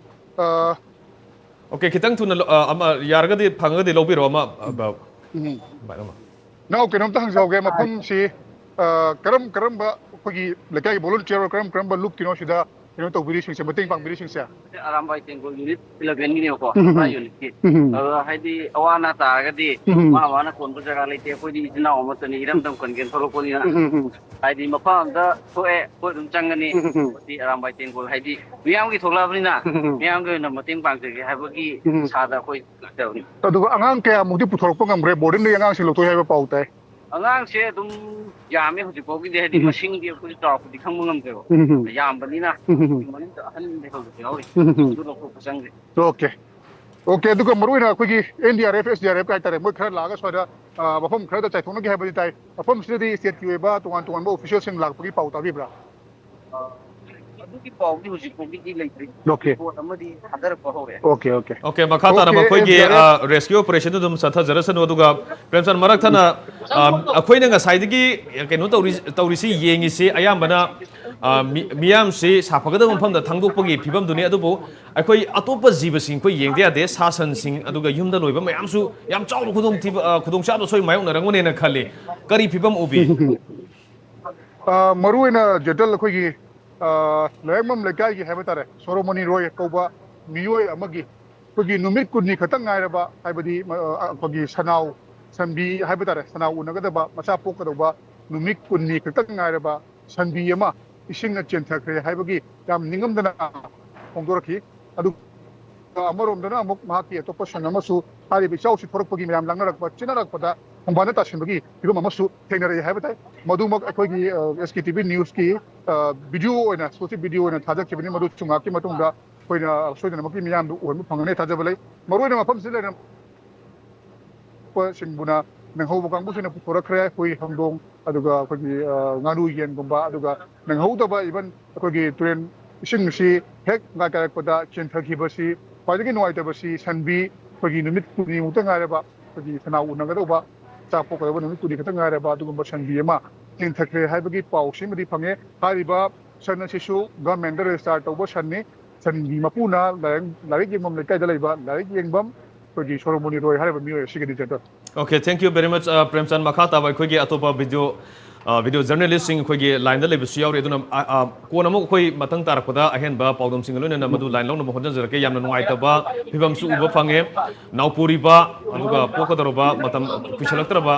ꯑ, ꯑꯣꯀꯦ, ꯈꯤꯇꯪ ꯊꯨꯅ ꯂꯧ- ꯑ, ꯑꯃ ꯌꯥꯔꯒꯗꯤ, ꯐꯪꯉꯒꯗꯤ ꯂꯧꯕꯤꯔꯣ ꯑꯃ, ꯑ, ꯕ- ꯎꯝ꯫ ꯚꯥꯏ ꯑꯃ꯫ ꯅꯅꯥꯎ, ꯀꯩꯅꯣꯝꯇ ꯍꯪꯖꯍꯧꯒꯦ, ꯃꯐꯝꯁꯤ ꯑ, ꯀꯔꯝ ꯀꯔꯝꯕ ꯑꯩꯈꯣꯏꯒꯤ ꯂꯩꯀꯥꯏꯒꯤ ꯚꯣꯂꯨꯟꯇꯤꯌꯔ ꯀꯔꯝ ꯀꯔꯝꯕ ꯂꯨꯞꯇꯤꯅꯣ ꯁꯤꯗ ꯀꯩꯅꯣ ꯇꯧꯕꯤꯔꯤꯁꯤꯡꯁꯦ, ꯃꯇꯦꯡ ꯄꯥꯡꯕꯤꯔꯤꯁꯤꯡꯁꯦ? ꯑꯔꯥꯝꯕꯥꯏ ꯇꯦꯡꯒꯣꯜ ꯌꯨꯅꯤꯠ ꯏꯂꯚꯦꯟꯒꯤꯅꯦꯕꯀꯣ, ꯎꯝ, ꯎꯝ꯫ ꯃꯥ ꯌꯨꯅꯤꯠꯀꯤ꯫ ꯎꯝ, ꯎꯝ꯫ ꯑꯗꯣ ꯍꯥꯏꯗꯤ ꯑꯋꯥ ꯑꯅꯥ ꯇꯥꯔꯒꯗꯤ ꯎꯝ, ꯎꯝ꯫ ꯃꯥ ꯃꯥꯅ ꯀꯣꯟꯕ ꯖꯒꯥ ꯂꯩꯇꯦ꯫ ꯑꯩꯈꯣꯏꯗꯤ ꯏꯆꯤꯟ ꯏꯅꯥꯎ ꯑꯃꯠꯇꯅꯤ, ꯏꯔꯝꯗꯝ ꯀꯟꯒꯦꯅ ꯊꯣꯛꯂꯛꯄꯅꯤꯅ꯫ ꯎꯝ, ꯎꯝ, ꯎꯝ꯫ ꯍꯥꯏꯗꯤ ꯃꯐꯝ ꯑꯝꯗ ꯊꯣꯛꯑꯦ, ꯑꯩꯈꯣꯏ ꯑꯗꯨꯝ ꯆꯪꯒꯅꯤ꯫ ꯎꯝ, ꯎꯝ, ꯎꯝ꯫ ꯍꯥꯏꯗꯤ ꯑꯔꯥꯝꯕꯥꯏ ꯇꯦꯡꯒꯣꯜ ꯍꯥꯏꯗꯤ ꯃꯤꯌꯥꯝꯒꯤ ꯊꯣꯛꯂꯛꯑꯕꯅꯤꯅ, ꯎꯝ, ꯎꯝ, ꯎꯝ꯫ ꯃꯤꯌꯥꯝꯒꯤ ꯑꯣꯏꯅ ꯃꯇꯦꯡ ꯄꯥꯡꯖꯒꯦ ꯍꯥꯏꯕꯒꯤ ꯎꯝ, ꯎꯝ꯫ ꯏꯁꯥꯗ ꯑꯩꯈꯣꯏ ꯂꯥꯛꯆꯕꯅꯤ꯫ ꯑꯗꯨꯒ ꯑꯉꯥꯡ ꯀꯌꯥꯃꯨꯛꯇꯤ ꯄꯨꯊꯣꯔꯛꯄ ꯉꯝꯈ꯭ꯔꯦ? ꯕꯣꯔꯗꯤꯡꯗꯒꯤ ꯑꯉꯥꯡꯁꯤꯡ ꯂꯧꯊꯣꯛꯏ ꯍꯥꯏꯕ ꯄꯥꯎ ꯇꯥꯏ꯫ ꯑꯉꯥꯡꯁꯦ ꯑꯗꯨꯝ ꯌꯥꯝꯃꯦ ꯍꯧꯖꯤꯛ ꯐꯥꯎꯒꯤꯗꯤ, ꯍꯥꯏꯗꯤ ꯎꯝ꯫ ꯃꯁꯤꯡꯗꯤ ꯑꯩꯈꯣꯏ ꯆꯥꯎꯔꯛꯄꯗꯤ ꯈꯪꯕ ꯉꯝꯗ꯭ꯔꯦꯕ꯫ ꯎꯝ, ꯎꯝ꯫ ꯌꯥꯝꯕꯅꯤꯅ ꯎꯝ, ꯎꯝ꯫ ꯃꯅꯨꯡꯗ ꯑꯍꯟ ꯂꯩꯍꯧꯕꯁꯨ ꯌꯥꯎꯔꯤ꯫ ꯎꯝ, ꯎꯝ꯫ ꯑꯗꯨ ꯂꯧꯊꯣꯛꯄ ꯆꯪꯗ꯭ꯔꯤ꯫ ꯑꯣꯀꯦ꯫ ꯑꯣꯀꯦ, ꯑꯗꯨꯒ ꯃꯔꯨ ꯑꯣꯏꯅ ꯑꯩꯈꯣꯏꯒꯤ and D R F, S D R F ꯀ ꯍꯥꯏꯇꯥꯔꯦ, ꯃꯣꯏ ꯈꯔ ꯂꯥꯛꯑꯒ ꯁ꯭ꯋꯥꯏꯗ, ꯑ, ꯃꯐꯝ ꯈꯔꯗ ꯆꯥꯏꯊꯣꯛꯅꯒꯦ ꯍꯥꯏꯕꯗꯤ ꯇꯥꯏ꯫ ꯃꯐꯝꯁꯤꯗꯗꯤ ꯁ꯭ꯇꯦꯠꯀꯤ ꯑꯣꯏꯕ ꯇꯣꯉꯥꯟ ꯇꯣꯉꯥꯟꯕ ꯑꯣꯐꯤꯁꯤꯌꯦꯜꯁꯤꯡ ꯂꯥꯛꯄꯒꯤ ꯄꯥꯎ ꯇꯥꯕꯤꯕ꯭ꯔꯥ? ꯑꯗꯨꯒꯤ ꯄꯥꯎꯗꯤ ꯍꯧꯖꯤꯛ ꯐꯥꯎꯒꯤꯗꯤ ꯂꯩꯇ꯭ꯔꯤ꯫ ꯑꯣꯀꯦ꯫ ꯔꯤꯄꯣꯔꯠ ꯑꯃꯗꯤ ꯊꯥꯗꯔꯛꯄ ꯍꯧꯔꯦ꯫ Okay, okay. ꯑꯣꯀꯦ, ꯃꯈꯥ ꯇꯥꯅ ꯑꯣꯀꯦ, ꯃꯈꯣꯏꯒꯤ N D R F. Rescue ꯑꯣꯄꯔꯦꯁꯟꯗꯨ ꯑꯗꯨꯝ ꯆꯠꯊꯖꯔꯁꯅꯨ꯫ ꯑꯗꯨꯒ ꯄ꯭ꯔꯦꯝꯆꯟ, ꯃꯔꯛ ꯊꯠꯅ, ꯑ, ꯑꯩꯈꯣꯏꯅ ꯉꯁꯥꯏꯗꯒꯤ ꯀꯩꯅꯣ ꯇꯧꯔꯤ ꯇꯧꯔꯤꯁꯤ, ꯌꯦꯡꯉꯤꯁꯤ ꯑꯌꯥꯝꯕꯅ, ꯑ, ꯃꯤ- ꯃꯤꯌꯥꯝꯁꯤ ꯁꯥꯐꯒꯗꯕ ꯃꯐꯝꯗ ꯊꯥꯡꯗꯣꯛꯄꯒꯤ ꯐꯤꯕꯝꯗꯨꯅꯤ꯫ ꯑꯗꯨꯕꯨ ꯑꯩꯈꯣꯏ ꯑꯇꯣꯞꯄ ꯖꯤꯕꯁꯤꯡ ꯑꯩꯈꯣꯏ ꯌꯦꯡꯗ ꯌꯥꯗꯦ꯫ ꯁꯥ ꯁꯟꯁꯤꯡ ꯑꯗꯨꯒ ꯌꯨꯝꯗ ꯂꯣꯏꯕ ꯃꯌꯥꯝꯁꯨ ꯌꯥꯝ ꯆꯥꯎꯅ ꯈꯨꯗꯣꯡꯊꯤꯕ, ꯑ, ꯈꯨꯗꯣꯡꯆꯥꯗꯕ ꯁꯣꯏ ꯃꯥꯌꯣꯛꯅꯔꯝꯒꯅꯦꯅ ꯈꯜꯂꯤ꯫ ꯀꯔꯤ ꯐꯤꯕꯝ ꯎꯕꯤ? ꯑ, ꯃꯔꯨ ꯑꯣꯏꯅ ꯖꯦꯇꯜ, ꯑꯩꯈꯣꯏꯒꯤ, ꯑ, ꯂꯩꯔꯛꯃꯝ ꯂꯩꯀꯥꯏꯒꯤ ꯍꯥꯏꯕ ꯇꯥꯔꯦ, ꯁꯣꯔꯣꯃꯅꯤ ꯔꯣꯏ ꯀꯧꯕ ꯃꯤꯑꯣꯏ ꯑꯃꯒꯤ ꯑꯩꯈꯣꯏꯒꯤ ꯅꯨꯃꯤꯠ ꯀꯨꯟꯅꯤ ꯈꯛꯇꯪ ꯉꯥꯏꯔꯕ, ꯍꯥꯏꯕꯗꯤ, ꯃ-, ꯑ, ꯑꯩꯈꯣꯏꯒꯤ ꯁꯅꯥꯎ ꯁꯟꯕꯤ ꯍꯥꯏꯕ ꯇꯥꯔꯦ, ꯁꯅꯥꯎ ꯎꯅꯒꯗꯕ, ꯃꯆꯥ ꯄꯣꯛꯀꯗꯧꯕ ꯅꯨꯃꯤꯠ ꯀꯨꯟꯅꯤ ꯈꯛꯇꯪ ꯉꯥꯏꯔꯕ ꯁꯟꯕꯤ ꯑꯃ ꯏꯁꯤꯡꯅ ꯆꯦꯟꯊꯈ꯭ꯔꯦ ꯍꯥꯏꯕꯒꯤ ꯌꯥꯝ ꯅꯤꯡꯉꯝꯗꯅ ꯐꯣꯡꯗꯣꯔꯛꯈꯤ꯫ ꯑꯗꯨꯒ ꯑꯃꯔꯣꯝꯗꯅ ꯑꯃꯨꯛ ꯃꯍꯥꯛꯀꯤ ꯑꯇꯣꯞꯄ ꯁꯟ ꯑꯃꯁꯨ ꯍꯥꯏꯔꯤꯕ ꯏꯆꯥꯎꯁꯤ ꯊꯣꯔꯛꯄꯒꯤ ꯃꯌꯥꯝ ꯂꯥꯡꯅꯔꯛꯄ, ꯆꯦꯟꯅꯔꯛꯄꯗ ꯈꯣꯡꯕꯥꯟꯗ ꯇꯥꯁꯤꯟꯕꯒꯤ ꯐꯤꯕꯝ ꯑꯃꯁꯨ ꯊꯦꯡꯅꯔꯛꯏ ꯍꯥꯏꯕ ꯇꯥꯏ꯫ ꯃꯗꯨꯃꯛ ꯑꯩꯈꯣꯏꯒꯤ, ꯑ, ꯑꯦꯁ ꯀꯦ ꯇꯤ ꯚꯤ ꯅ꯭ꯌꯨꯁꯀꯤ, ꯑ, ꯚꯤꯗꯤꯑꯣ ꯑꯣꯏꯅ, ꯑꯦꯛꯁꯀ꯭ꯂꯨꯁꯤꯚ ꯚꯤꯗꯤꯑꯣ ꯑꯣꯏꯅ ꯊꯥꯖꯈꯤꯕꯅꯤ꯫ ꯃꯗꯨꯁꯨ ꯉꯥꯏꯍꯥꯛꯀꯤ ꯃꯇꯨꯡꯗ ꯑꯩꯈꯣꯏꯅ ꯁꯣꯏꯗꯅꯃꯛꯀꯤ ꯃꯤꯌꯥꯝꯗꯨ ꯎꯍꯟꯕ ꯐꯪꯒꯅꯤ ꯊꯥꯖꯕ ꯂꯩ꯫ ꯃꯔꯨꯑꯣꯏꯅ ꯃꯐꯝꯁꯤꯗ ꯂꯩꯔꯝ-, ꯁꯤꯡꯕꯨꯅ ꯅꯪꯍꯧꯕ ꯀꯥꯡꯕꯨꯁꯤꯡꯅ ꯄꯨꯊꯣꯔꯛꯈ꯭ꯔꯦ꯫ ꯍꯨꯏ, ꯍꯧꯗꯣꯡ, ꯑꯗꯨꯒ ꯑꯩꯈꯣꯏꯒꯤ, ꯑ, ꯉꯥꯅꯨ, ꯌꯦꯟꯒꯨꯝꯕ, ꯑꯗꯨꯒ ꯅꯪꯍꯧꯗꯕ, ꯏꯚꯟ ꯑꯩꯈꯣꯏꯒꯤ ꯇꯨꯔꯦꯟ ꯏꯁꯤꯡꯁꯤ ꯍꯦꯛ ꯉꯥꯏ ꯀꯥꯏꯔꯛꯄꯗ ꯆꯦꯟꯊꯈꯤꯕꯁꯤ ꯈ꯭ꯋꯥꯏꯗꯒꯤ ꯅꯨꯡꯉꯥꯏꯇꯕꯁꯤ ꯁꯟꯕꯤ, ꯑꯩꯈꯣꯏꯒꯤ ꯅꯨꯃꯤꯠ ꯀꯨꯟꯅꯤꯃꯨꯛꯇ ꯉꯥꯏꯔꯕ, ꯑꯩꯈꯣꯏꯒꯤ ꯁꯅꯥ ꯎꯅꯒꯗꯧꯕ, ꯆꯥꯛ ꯄꯣꯛꯀꯗꯧꯕ ꯅꯨꯃꯤꯠ ꯀꯨꯟꯅꯤ ꯈꯛꯇ ꯉꯥꯏꯔꯕ ꯑꯗꯨꯒꯨꯝꯕ ꯁꯟꯕꯤ ꯑꯃ ꯆꯦꯟꯊꯈ꯭ꯔꯦ ꯍꯥꯏꯕꯒꯤ ꯄꯥꯎꯁꯤꯃꯗꯤ ꯐꯪꯉꯦ꯫ ꯍꯥꯏꯔꯤꯕ ꯁꯟ ꯑꯁꯤꯁꯨ ꯒꯚꯔꯟꯃꯦꯟꯗ ꯔꯦꯖꯤꯁꯇꯥꯔ ꯇꯧꯕ ꯁꯟꯅꯤ꯫ ꯁꯟꯒꯤ ꯃꯄꯨꯅ ꯂꯥꯏꯔꯤꯛ, ꯂꯥꯏꯔꯤꯛ ꯌꯦꯡꯐꯝ ꯂꯩꯀꯥꯏꯗ ꯂꯩꯕ ꯂꯥꯏꯔꯤꯛ ꯌꯦꯡꯐꯝ ꯑꯩꯈꯣꯏꯒꯤ ꯁꯣꯔꯣꯃꯣꯅꯤ ꯔꯣꯏ ꯍꯥꯏꯔꯤꯕ ꯃꯤꯑꯣꯏ ꯑꯁꯤꯒꯤꯗꯤ, ꯖꯦꯟꯇꯔ꯫ Okay, thank you very much, uh, ꯄ꯭ꯔꯦꯝꯆꯥꯟ꯫ ꯃꯈꯥ ꯇꯥꯕ ꯑꯩꯈꯣꯏꯒꯤ ꯑꯇꯣꯞꯄ ꯚꯤꯗꯤꯑꯣ ꯚꯤꯗꯤꯑꯣ ꯖꯔꯅꯦꯂꯤꯁꯁꯤꯡ ꯑꯩꯈꯣꯏꯒꯤ ꯂꯥꯏꯟꯗ ꯂꯩꯕꯁꯨ ꯌꯥꯎꯔꯤ꯫ ꯑꯗꯨꯅ ꯑ, ꯑ, ꯀꯣꯟꯅ ꯑꯃꯨꯛ ꯑꯩꯈꯣꯏ ꯃꯊꯪ ꯇꯥꯔꯛꯄꯗ ꯑꯍꯦꯟꯕ ꯄꯥꯎꯗꯝꯁꯤꯡꯒ ꯂꯣꯏꯅꯅ ꯃꯗꯨ ꯂꯥꯏꯟ ꯂꯧꯅꯕ ꯍꯣꯠꯅꯖꯔꯛꯀꯦ꯫ ꯌꯥꯝꯅ ꯅꯨꯡꯉꯥꯏꯇꯕ ꯐꯤꯕꯝꯁꯨ ꯎꯕ ꯐꯪꯉꯦ꯫ ꯅꯥꯎꯄꯨꯔꯤꯕ ꯑꯗꯨꯒ ꯄꯣꯛꯀꯗꯧꯔꯕ ꯃꯇꯝ ꯀꯨꯏꯁꯜꯂꯛꯇ꯭ꯔꯕ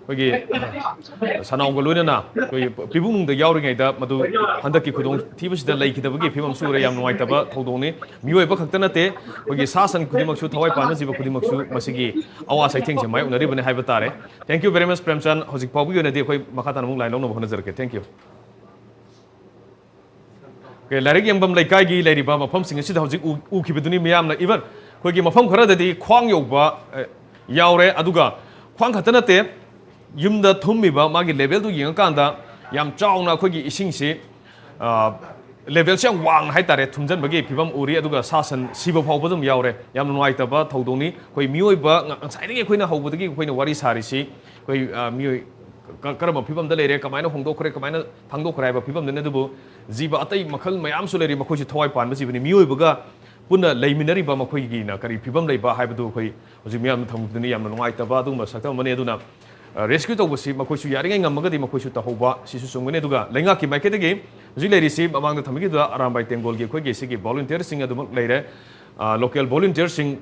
ꯑꯩꯈꯣꯏꯒꯤ ꯁꯅꯥꯎꯒ ꯂꯣꯏꯅꯅ ꯑꯩꯈꯣꯏꯒꯤ ꯄꯤꯕꯨꯡꯅꯨꯡꯗ ꯌꯥꯎꯔꯤꯉꯩꯗ ꯃꯗꯨ ꯍꯟꯗꯛꯀꯤ ꯈꯨꯗꯣꯡ ꯊꯤꯕꯁꯤꯗ ꯂꯩꯈꯤꯗꯕꯒꯤ ꯐꯤꯕꯝꯁꯨ ꯎꯔꯦ꯫ ꯌꯥꯝ ꯅꯨꯡꯉꯥꯏꯇꯕ ꯊꯧꯗꯣꯛꯅꯤ꯫ ꯃꯤꯑꯣꯏꯕ ꯈꯛꯇ ꯅꯠꯇꯦ, ꯑꯩꯈꯣꯏꯒꯤ ꯁꯥ ꯁꯟ ꯈꯨꯗꯤꯡꯃꯛꯁꯨ, ꯊꯋꯥꯏ ꯄꯥꯟꯕ ꯖꯤꯕ ꯈꯨꯗꯤꯡꯃꯛꯁꯨ ꯃꯁꯤꯒꯤ ꯑꯋꯥ ꯆꯩꯊꯦꯡꯁꯦ ꯃꯥꯌꯣꯛꯅꯔꯤꯕꯅꯤ ꯍꯥꯏꯕ ꯇꯥꯔꯦ꯫ Thank you very much, ꯄ꯭ꯔꯦꯝꯆꯥꯟ꯫ ꯍꯧꯖꯤꯛ ꯐꯥꯎꯕꯒꯤ ꯑꯣꯏꯅꯗꯤ ꯑꯩꯈꯣꯏ ꯃꯈꯥ ꯇꯥꯅ ꯑꯃꯨꯛ ꯂꯥꯏꯟ ꯂꯧꯅꯕ ꯍꯣꯠꯅꯖꯔꯛꯀꯦ꯫ Thank you꯫ Okay, ꯂꯥꯏꯔꯤꯛ ꯌꯦꯡꯐꯝ ꯂꯩꯀꯥꯏꯒꯤ ꯂꯩꯔꯤꯕ ꯃꯐꯝꯁꯤꯡ ꯑꯁꯤꯗ ꯍꯧꯖꯤꯛ ꯎ-, ꯎꯈꯤꯕꯗꯨꯅꯤ ꯃꯤꯌꯥꯝꯅ꯫ Even ꯑꯩꯈꯣꯏꯒꯤ ꯃꯐꯝ ꯈꯔꯗꯗꯤ ꯈ꯭ꯋꯥꯡ ꯌꯧꯕ, ꯑ, ꯌꯥꯎꯔꯦ꯫ ꯑꯗꯨꯒ ꯈ꯭ꯋꯥꯡ ꯈꯛꯇ ꯅꯠꯇꯦ, ꯌꯨꯝꯗ ꯊꯨꯝꯃꯤꯕ ꯃꯥꯒꯤ ꯂꯦꯚꯦꯜꯗꯨ ꯌꯦꯡꯉꯀꯥꯟꯗ ꯌꯥꯝ ꯆꯥꯎꯅ ꯑꯩꯈꯣꯏꯒꯤ ꯏꯁꯤꯡꯁꯤ, ꯑ, ꯂꯦꯚꯦꯜꯁꯤ ꯌꯥꯝ ꯋꯥꯡꯅ ꯍꯥꯏꯇꯥꯔꯦ, ꯊꯨꯝꯖꯤꯟꯕꯒꯤ ꯐꯤꯕꯝ ꯎꯔꯤ꯫ ꯑꯗꯨꯒ ꯁꯥ ꯁꯟ ꯁꯤꯕ ꯐꯥꯎꯕ ꯑꯗꯨꯝ ꯌꯥꯎꯔꯦ꯫ ꯌꯥꯝꯅ ꯅꯨꯡꯉꯥꯏꯇꯕ ꯊꯧꯗꯣꯛꯅꯤ꯫ ꯑꯩꯈꯣꯏ ꯃꯤꯑꯣꯏꯕ ꯉ-, ꯉꯁꯥꯏꯗꯒꯤ ꯑꯩꯈꯣꯏꯅ ꯍꯧꯕꯗꯒꯤ ꯑꯩꯈꯣꯏꯅ ꯋꯥꯔꯤ ꯁꯥꯔꯤꯁꯤ ꯑꯩꯈꯣꯏ, ꯑ, ꯃꯤꯑꯣꯏ ꯀ-, ꯀꯔꯝꯕ ꯐꯤꯕꯝꯗ ꯂꯩꯔꯦ, ꯀꯃꯥꯏꯅ ꯍꯣꯡꯗꯣꯛꯈ꯭ꯔꯦ, ꯀꯃꯥꯏꯅ ꯊꯥꯡꯗꯣꯛꯈ꯭ꯔꯦ ꯍꯥꯏꯕ ꯐꯤꯕꯝꯗꯅꯤ꯫ ꯑꯗꯨꯕꯨ ꯖꯤꯕ ꯑꯇꯩ ꯃꯈꯜ ꯃꯌꯥꯝꯁꯨ ꯂꯩꯔꯤ, ꯃꯈꯣꯏꯁꯨ ꯊꯋꯥꯏ ꯄꯥꯟꯕ ꯖꯤꯕꯅꯤ꯫ ꯃꯤꯑꯣꯏꯕꯒ ꯄꯨꯟꯅ ꯂꯩꯃꯤꯟꯅꯔꯤꯕ ꯃꯈꯣꯏꯒꯤꯅ ꯀꯔꯤ ꯐꯤꯕꯝ ꯂꯩꯕ ꯍꯥꯏꯕꯗꯨ ꯑꯩꯈꯣꯏ ꯍꯧꯖꯤꯛ ꯃꯤꯌꯥꯝꯅ ꯊꯝꯕꯗꯨꯅꯤ꯫ ꯌꯥꯝꯅ ꯅꯨꯡꯉꯥꯏꯇꯕ ꯑꯗꯨꯒꯨꯝꯕ ꯁꯛꯇꯝ ꯑꯃꯅꯤ꯫ ꯑꯗꯨꯅ, ꯑ, ꯔꯦꯁꯀ꯭ꯌꯨ ꯇꯧꯕꯁꯤ ꯃꯈꯣꯏꯁꯨ ꯌꯥꯔꯤꯉꯩ ꯉꯝꯃꯒꯗꯤ ꯃꯈꯣꯏꯁꯨ ꯇꯧꯍꯧꯕ ꯁꯤꯁꯨ ꯆꯨꯝꯒꯅꯤ꯫ ꯑꯗꯨꯒ ꯂꯩꯉꯥꯛꯀꯤ ꯃꯥꯏꯀꯩꯗꯒꯤ ꯍꯧꯖꯤꯛ ꯂꯩꯔꯤꯁꯤ ꯃꯃꯥꯡꯗ ꯊꯝꯕꯤꯈꯤꯕꯗ ꯑꯔꯥꯝꯕꯥꯏ ꯇꯦꯡꯒꯣꯜꯒꯤ ꯑꯩꯈꯣꯏꯒꯤ ꯁꯤꯒꯤ ꯚꯣꯂꯨꯟꯇꯤꯌꯔꯁꯤꯡ ꯑꯗꯨꯃꯛ ꯂꯩꯔꯦ꯫ ꯑ, ꯂꯣꯀꯦꯜ ꯚꯣꯂꯨꯟꯇꯤꯌꯔꯁꯤꯡ,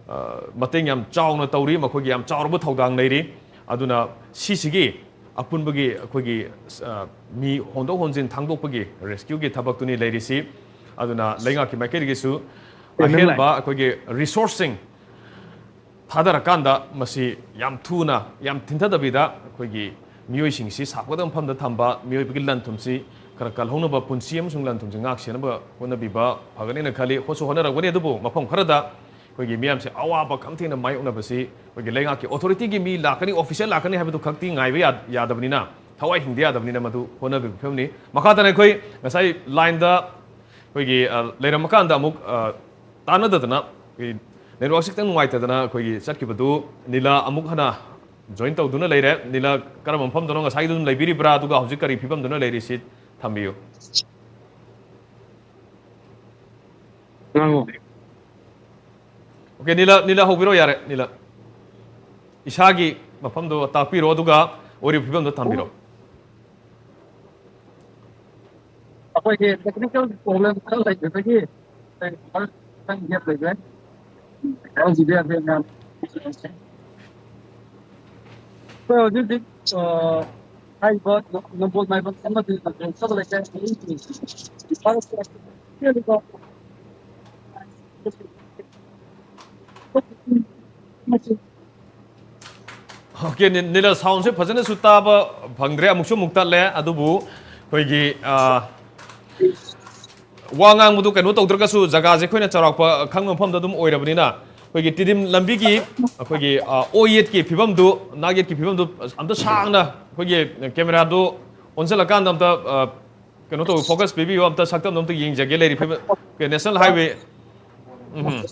ꯑ, ꯃꯇꯦꯡ ꯌꯥꯝ ꯆꯥꯎꯅ ꯇꯧꯔꯤ, ꯃꯈꯣꯏꯒꯤ ꯌꯥꯝ ꯆꯥꯎꯔꯕ ꯊꯧꯗꯥꯡ ꯂꯩꯔꯤ꯫ ꯑꯗꯨꯅ ꯁꯤꯁꯤꯒꯤ ꯑꯄꯨꯟꯕꯒꯤ ꯑꯩꯈꯣꯏꯒꯤ, ꯑ, ꯃꯤ ꯍꯣꯟꯗꯣꯛ ꯍꯣꯟꯖꯤꯟ ꯊꯥꯡꯗꯣꯛꯄꯒꯤ ꯔꯦꯁꯀ꯭ꯌꯨꯒꯤ ꯊꯕꯛꯇꯨꯅꯤ ꯂꯩꯔꯤꯁꯤ꯫ ꯑꯗꯨꯅ ꯂꯩꯉꯥꯛꯀꯤ ꯃꯥꯏꯀꯩꯗꯒꯤꯁꯨ ꯑꯍꯦꯟꯕ ꯑꯩꯈꯣꯏꯒꯤ ꯔꯤꯁꯣꯔꯁꯁꯤꯡ ꯊꯥꯗꯔꯀꯥꯟꯗ ꯃꯁꯤ ꯌꯥꯝ ꯊꯨꯅ, ꯌꯥꯝ ꯊꯤꯟꯊꯗꯕꯤꯗ ꯑꯩꯈꯣꯏꯒꯤ ꯃꯤꯑꯣꯏꯁꯤꯡꯁꯤ ꯁꯥꯐꯒꯗꯕ ꯃꯐꯝꯗ ꯊꯝꯕ, ꯃꯤꯑꯣꯏꯕꯒꯤ ꯂꯟ ꯊꯨꯝꯁꯤ ꯈꯔ ꯀꯜꯍꯧꯅꯕ, ꯄꯨꯟꯁꯤ ꯑꯃꯁꯨꯡ ꯂꯟ ꯊꯨꯝꯁꯤ ꯉꯥꯛ ꯁꯦꯟꯅꯕ ꯍꯣꯠꯅꯕꯤꯕ ꯐꯒꯅꯦꯅ ꯈꯜꯂꯤ꯫ ꯍꯣꯠꯁꯨ ꯍꯣꯠꯅꯔꯛꯄꯅꯤ, ꯑꯗꯨꯕꯨ ꯃꯐꯝ ꯈꯔꯗ ꯑꯩꯈꯣꯏꯒꯤ ꯃꯤꯌꯥꯝꯁꯦ ꯑꯋꯥꯕ ꯀꯝꯊꯦꯡꯅ ꯃꯥꯌꯣꯛꯅꯕꯁꯤ ꯑꯩꯈꯣꯏꯒꯤ ꯂꯩꯉꯥꯛꯀꯤ ꯑꯣꯊꯣꯔꯤꯇꯤꯒꯤ ꯃꯤ ꯂꯥꯛꯀꯅꯤ, ꯑꯣꯐꯤꯁꯤꯌꯦꯜ ꯂꯥꯛꯀꯅꯤ ꯍꯥꯏꯕꯗꯨ ꯈꯛꯇꯤ ꯉꯥꯏꯕ ꯌꯥ-, ꯌꯥꯗꯕꯅꯤꯅ, ꯊꯋꯥꯏ ꯍꯤꯡꯗ ꯌꯥꯗꯕꯅꯤꯅ ꯃꯗꯨ ꯍꯣꯠꯅꯕꯤꯕ ꯐꯤꯕꯝꯅꯤ꯫ ꯃꯈꯥ ꯇꯥꯅ ꯑꯩꯈꯣꯏ ꯉꯁꯥꯏ ꯂꯥꯏꯟꯗ ꯑꯩꯈꯣꯏꯒꯤ, ꯑ, ꯂꯩꯔꯝꯃꯀꯥꯟꯗ ꯑꯃꯨꯛ, ꯑ, ꯇꯥꯟꯅꯗꯗꯅ ꯑꯩꯈꯣꯏ ꯅꯦꯠꯋꯥꯛꯁꯤ ꯈꯤꯇꯪ ꯅꯨꯡꯉꯥꯏꯇꯗꯅ ꯑꯩꯈꯣꯏꯒꯤ ꯆꯠꯈꯤꯕꯗꯨ ꯅꯤꯂꯥ ꯑꯃꯨꯛ ꯍꯟꯅ ꯖꯣꯏꯟ ꯇꯧꯗꯨꯅ ꯂꯩꯔꯦ꯫ ꯅꯤꯂꯥ, ꯀꯔꯝꯕ ꯃꯐꯝꯗꯅꯣ? ꯉꯁꯥꯏꯒꯤꯗꯨ ꯑꯗꯨꯝ ꯂꯩꯕꯤꯔꯤꯕ꯭ꯔꯥ? ꯑꯗꯨꯒ ꯍꯧꯖꯤꯛ ꯀꯔꯤ ꯐꯤꯕꯝꯗꯅꯣ ꯂꯩꯔꯤꯁꯤ? ꯊꯝꯕꯤꯌꯨ꯫ ꯉꯥꯡꯉꯣ꯫ ꯑꯣꯀꯦ, ꯅꯤꯂꯥ, ꯅꯤꯂꯥ, ꯍꯧꯕꯤꯔꯣ ꯌꯥꯔꯦ꯫ ꯅꯤꯂꯥ, ꯏꯁꯥꯒꯤ ꯃꯐꯝꯗꯣ ꯇꯥꯛꯄꯤꯔꯣ, ꯑꯗꯨꯒ ꯑꯣꯏꯔꯤꯕ ꯐꯤꯕꯝꯗꯣ ꯊꯝꯕꯤꯔꯣ꯫ ꯑꯩꯈꯣꯏꯒꯤ technical problem ꯈꯔ ꯂꯩꯕꯗꯒꯤ ꯈꯤꯇꯪ gap ꯂꯩꯈ꯭ꯔꯦ꯫ ꯍꯧꯖꯤꯛꯇꯤ ꯌꯥꯝ ꯊꯦꯡꯅ ꯑꯩꯈꯣꯏ ꯍꯧꯖꯤꯛ ꯍꯧꯖꯤꯛ, ꯑ, ꯍꯥꯏꯔꯤꯕ ꯅꯝꯕꯣꯜ ꯃꯥꯏꯕꯝ ꯑꯃꯗꯤ ꯅꯝꯕꯣꯜ ꯁꯕ ꯂꯩꯀꯥꯏ ꯑꯍꯨꯝꯁꯤ ꯑꯣꯀꯦ, ꯅꯤ-, ꯅꯤꯂꯥ, ꯁꯥꯎꯟꯁꯦ ꯐꯖꯅꯁꯨ ꯇꯥꯕ ꯐꯪꯗ꯭ꯔꯦ, ꯑꯃꯨꯛꯁꯨ ꯑꯃꯨꯛ ꯇꯠꯂꯦ꯫ ꯑꯗꯨꯕꯨ ꯑꯩꯈꯣꯏꯒꯤ, ꯑ, ꯋꯥ ꯉꯥꯡꯕꯗꯨ ꯀꯩꯅꯣ ꯇꯧꯗ꯭ꯔꯒꯁꯨ, ꯖꯒꯥꯁꯦ ꯑꯩꯈꯣꯏꯅ ꯆꯥꯎꯔꯥꯛꯄ ꯈꯪꯕ ꯃꯐꯝꯗ ꯑꯗꯨꯝ ꯑꯣꯏꯔꯕꯅꯤꯅ, ꯑꯩꯈꯣꯏꯒꯤ ꯇꯤꯗꯤꯝ ꯂꯝꯕꯤꯒꯤ ꯑꯩꯈꯣꯏꯒꯤ, ꯑ, ꯑꯣ ꯌꯦꯠꯀꯤ ꯐꯤꯕꯝꯗꯨ, ꯅꯥꯛ ꯌꯦꯠꯀꯤ ꯐꯤꯕꯝꯗꯨ ꯑꯝꯇ ꯁꯥꯡꯅ ꯑꯩꯈꯣꯏꯒꯤ ꯀꯦꯃꯦꯔꯥꯗꯨ ꯑꯣꯟꯁꯤꯜꯂꯀꯥꯟꯗ ꯑꯝꯇ, ꯑ, ꯀꯩꯅꯣ ꯇꯧꯕ, ꯐꯣꯀꯁ ꯄꯤꯕꯤꯌꯨ, ꯑꯝꯇ ꯁꯛꯇꯝꯗꯣ ꯑꯝꯇ ꯌꯦꯡꯖꯒꯦ꯫ ꯂꯩꯔꯤ ꯐꯤꯕꯝ, ꯑꯣꯀꯦ, ꯅꯦꯁꯅꯦꯜ ꯍꯥꯏꯋꯦ꯫ ꯎꯝ꯫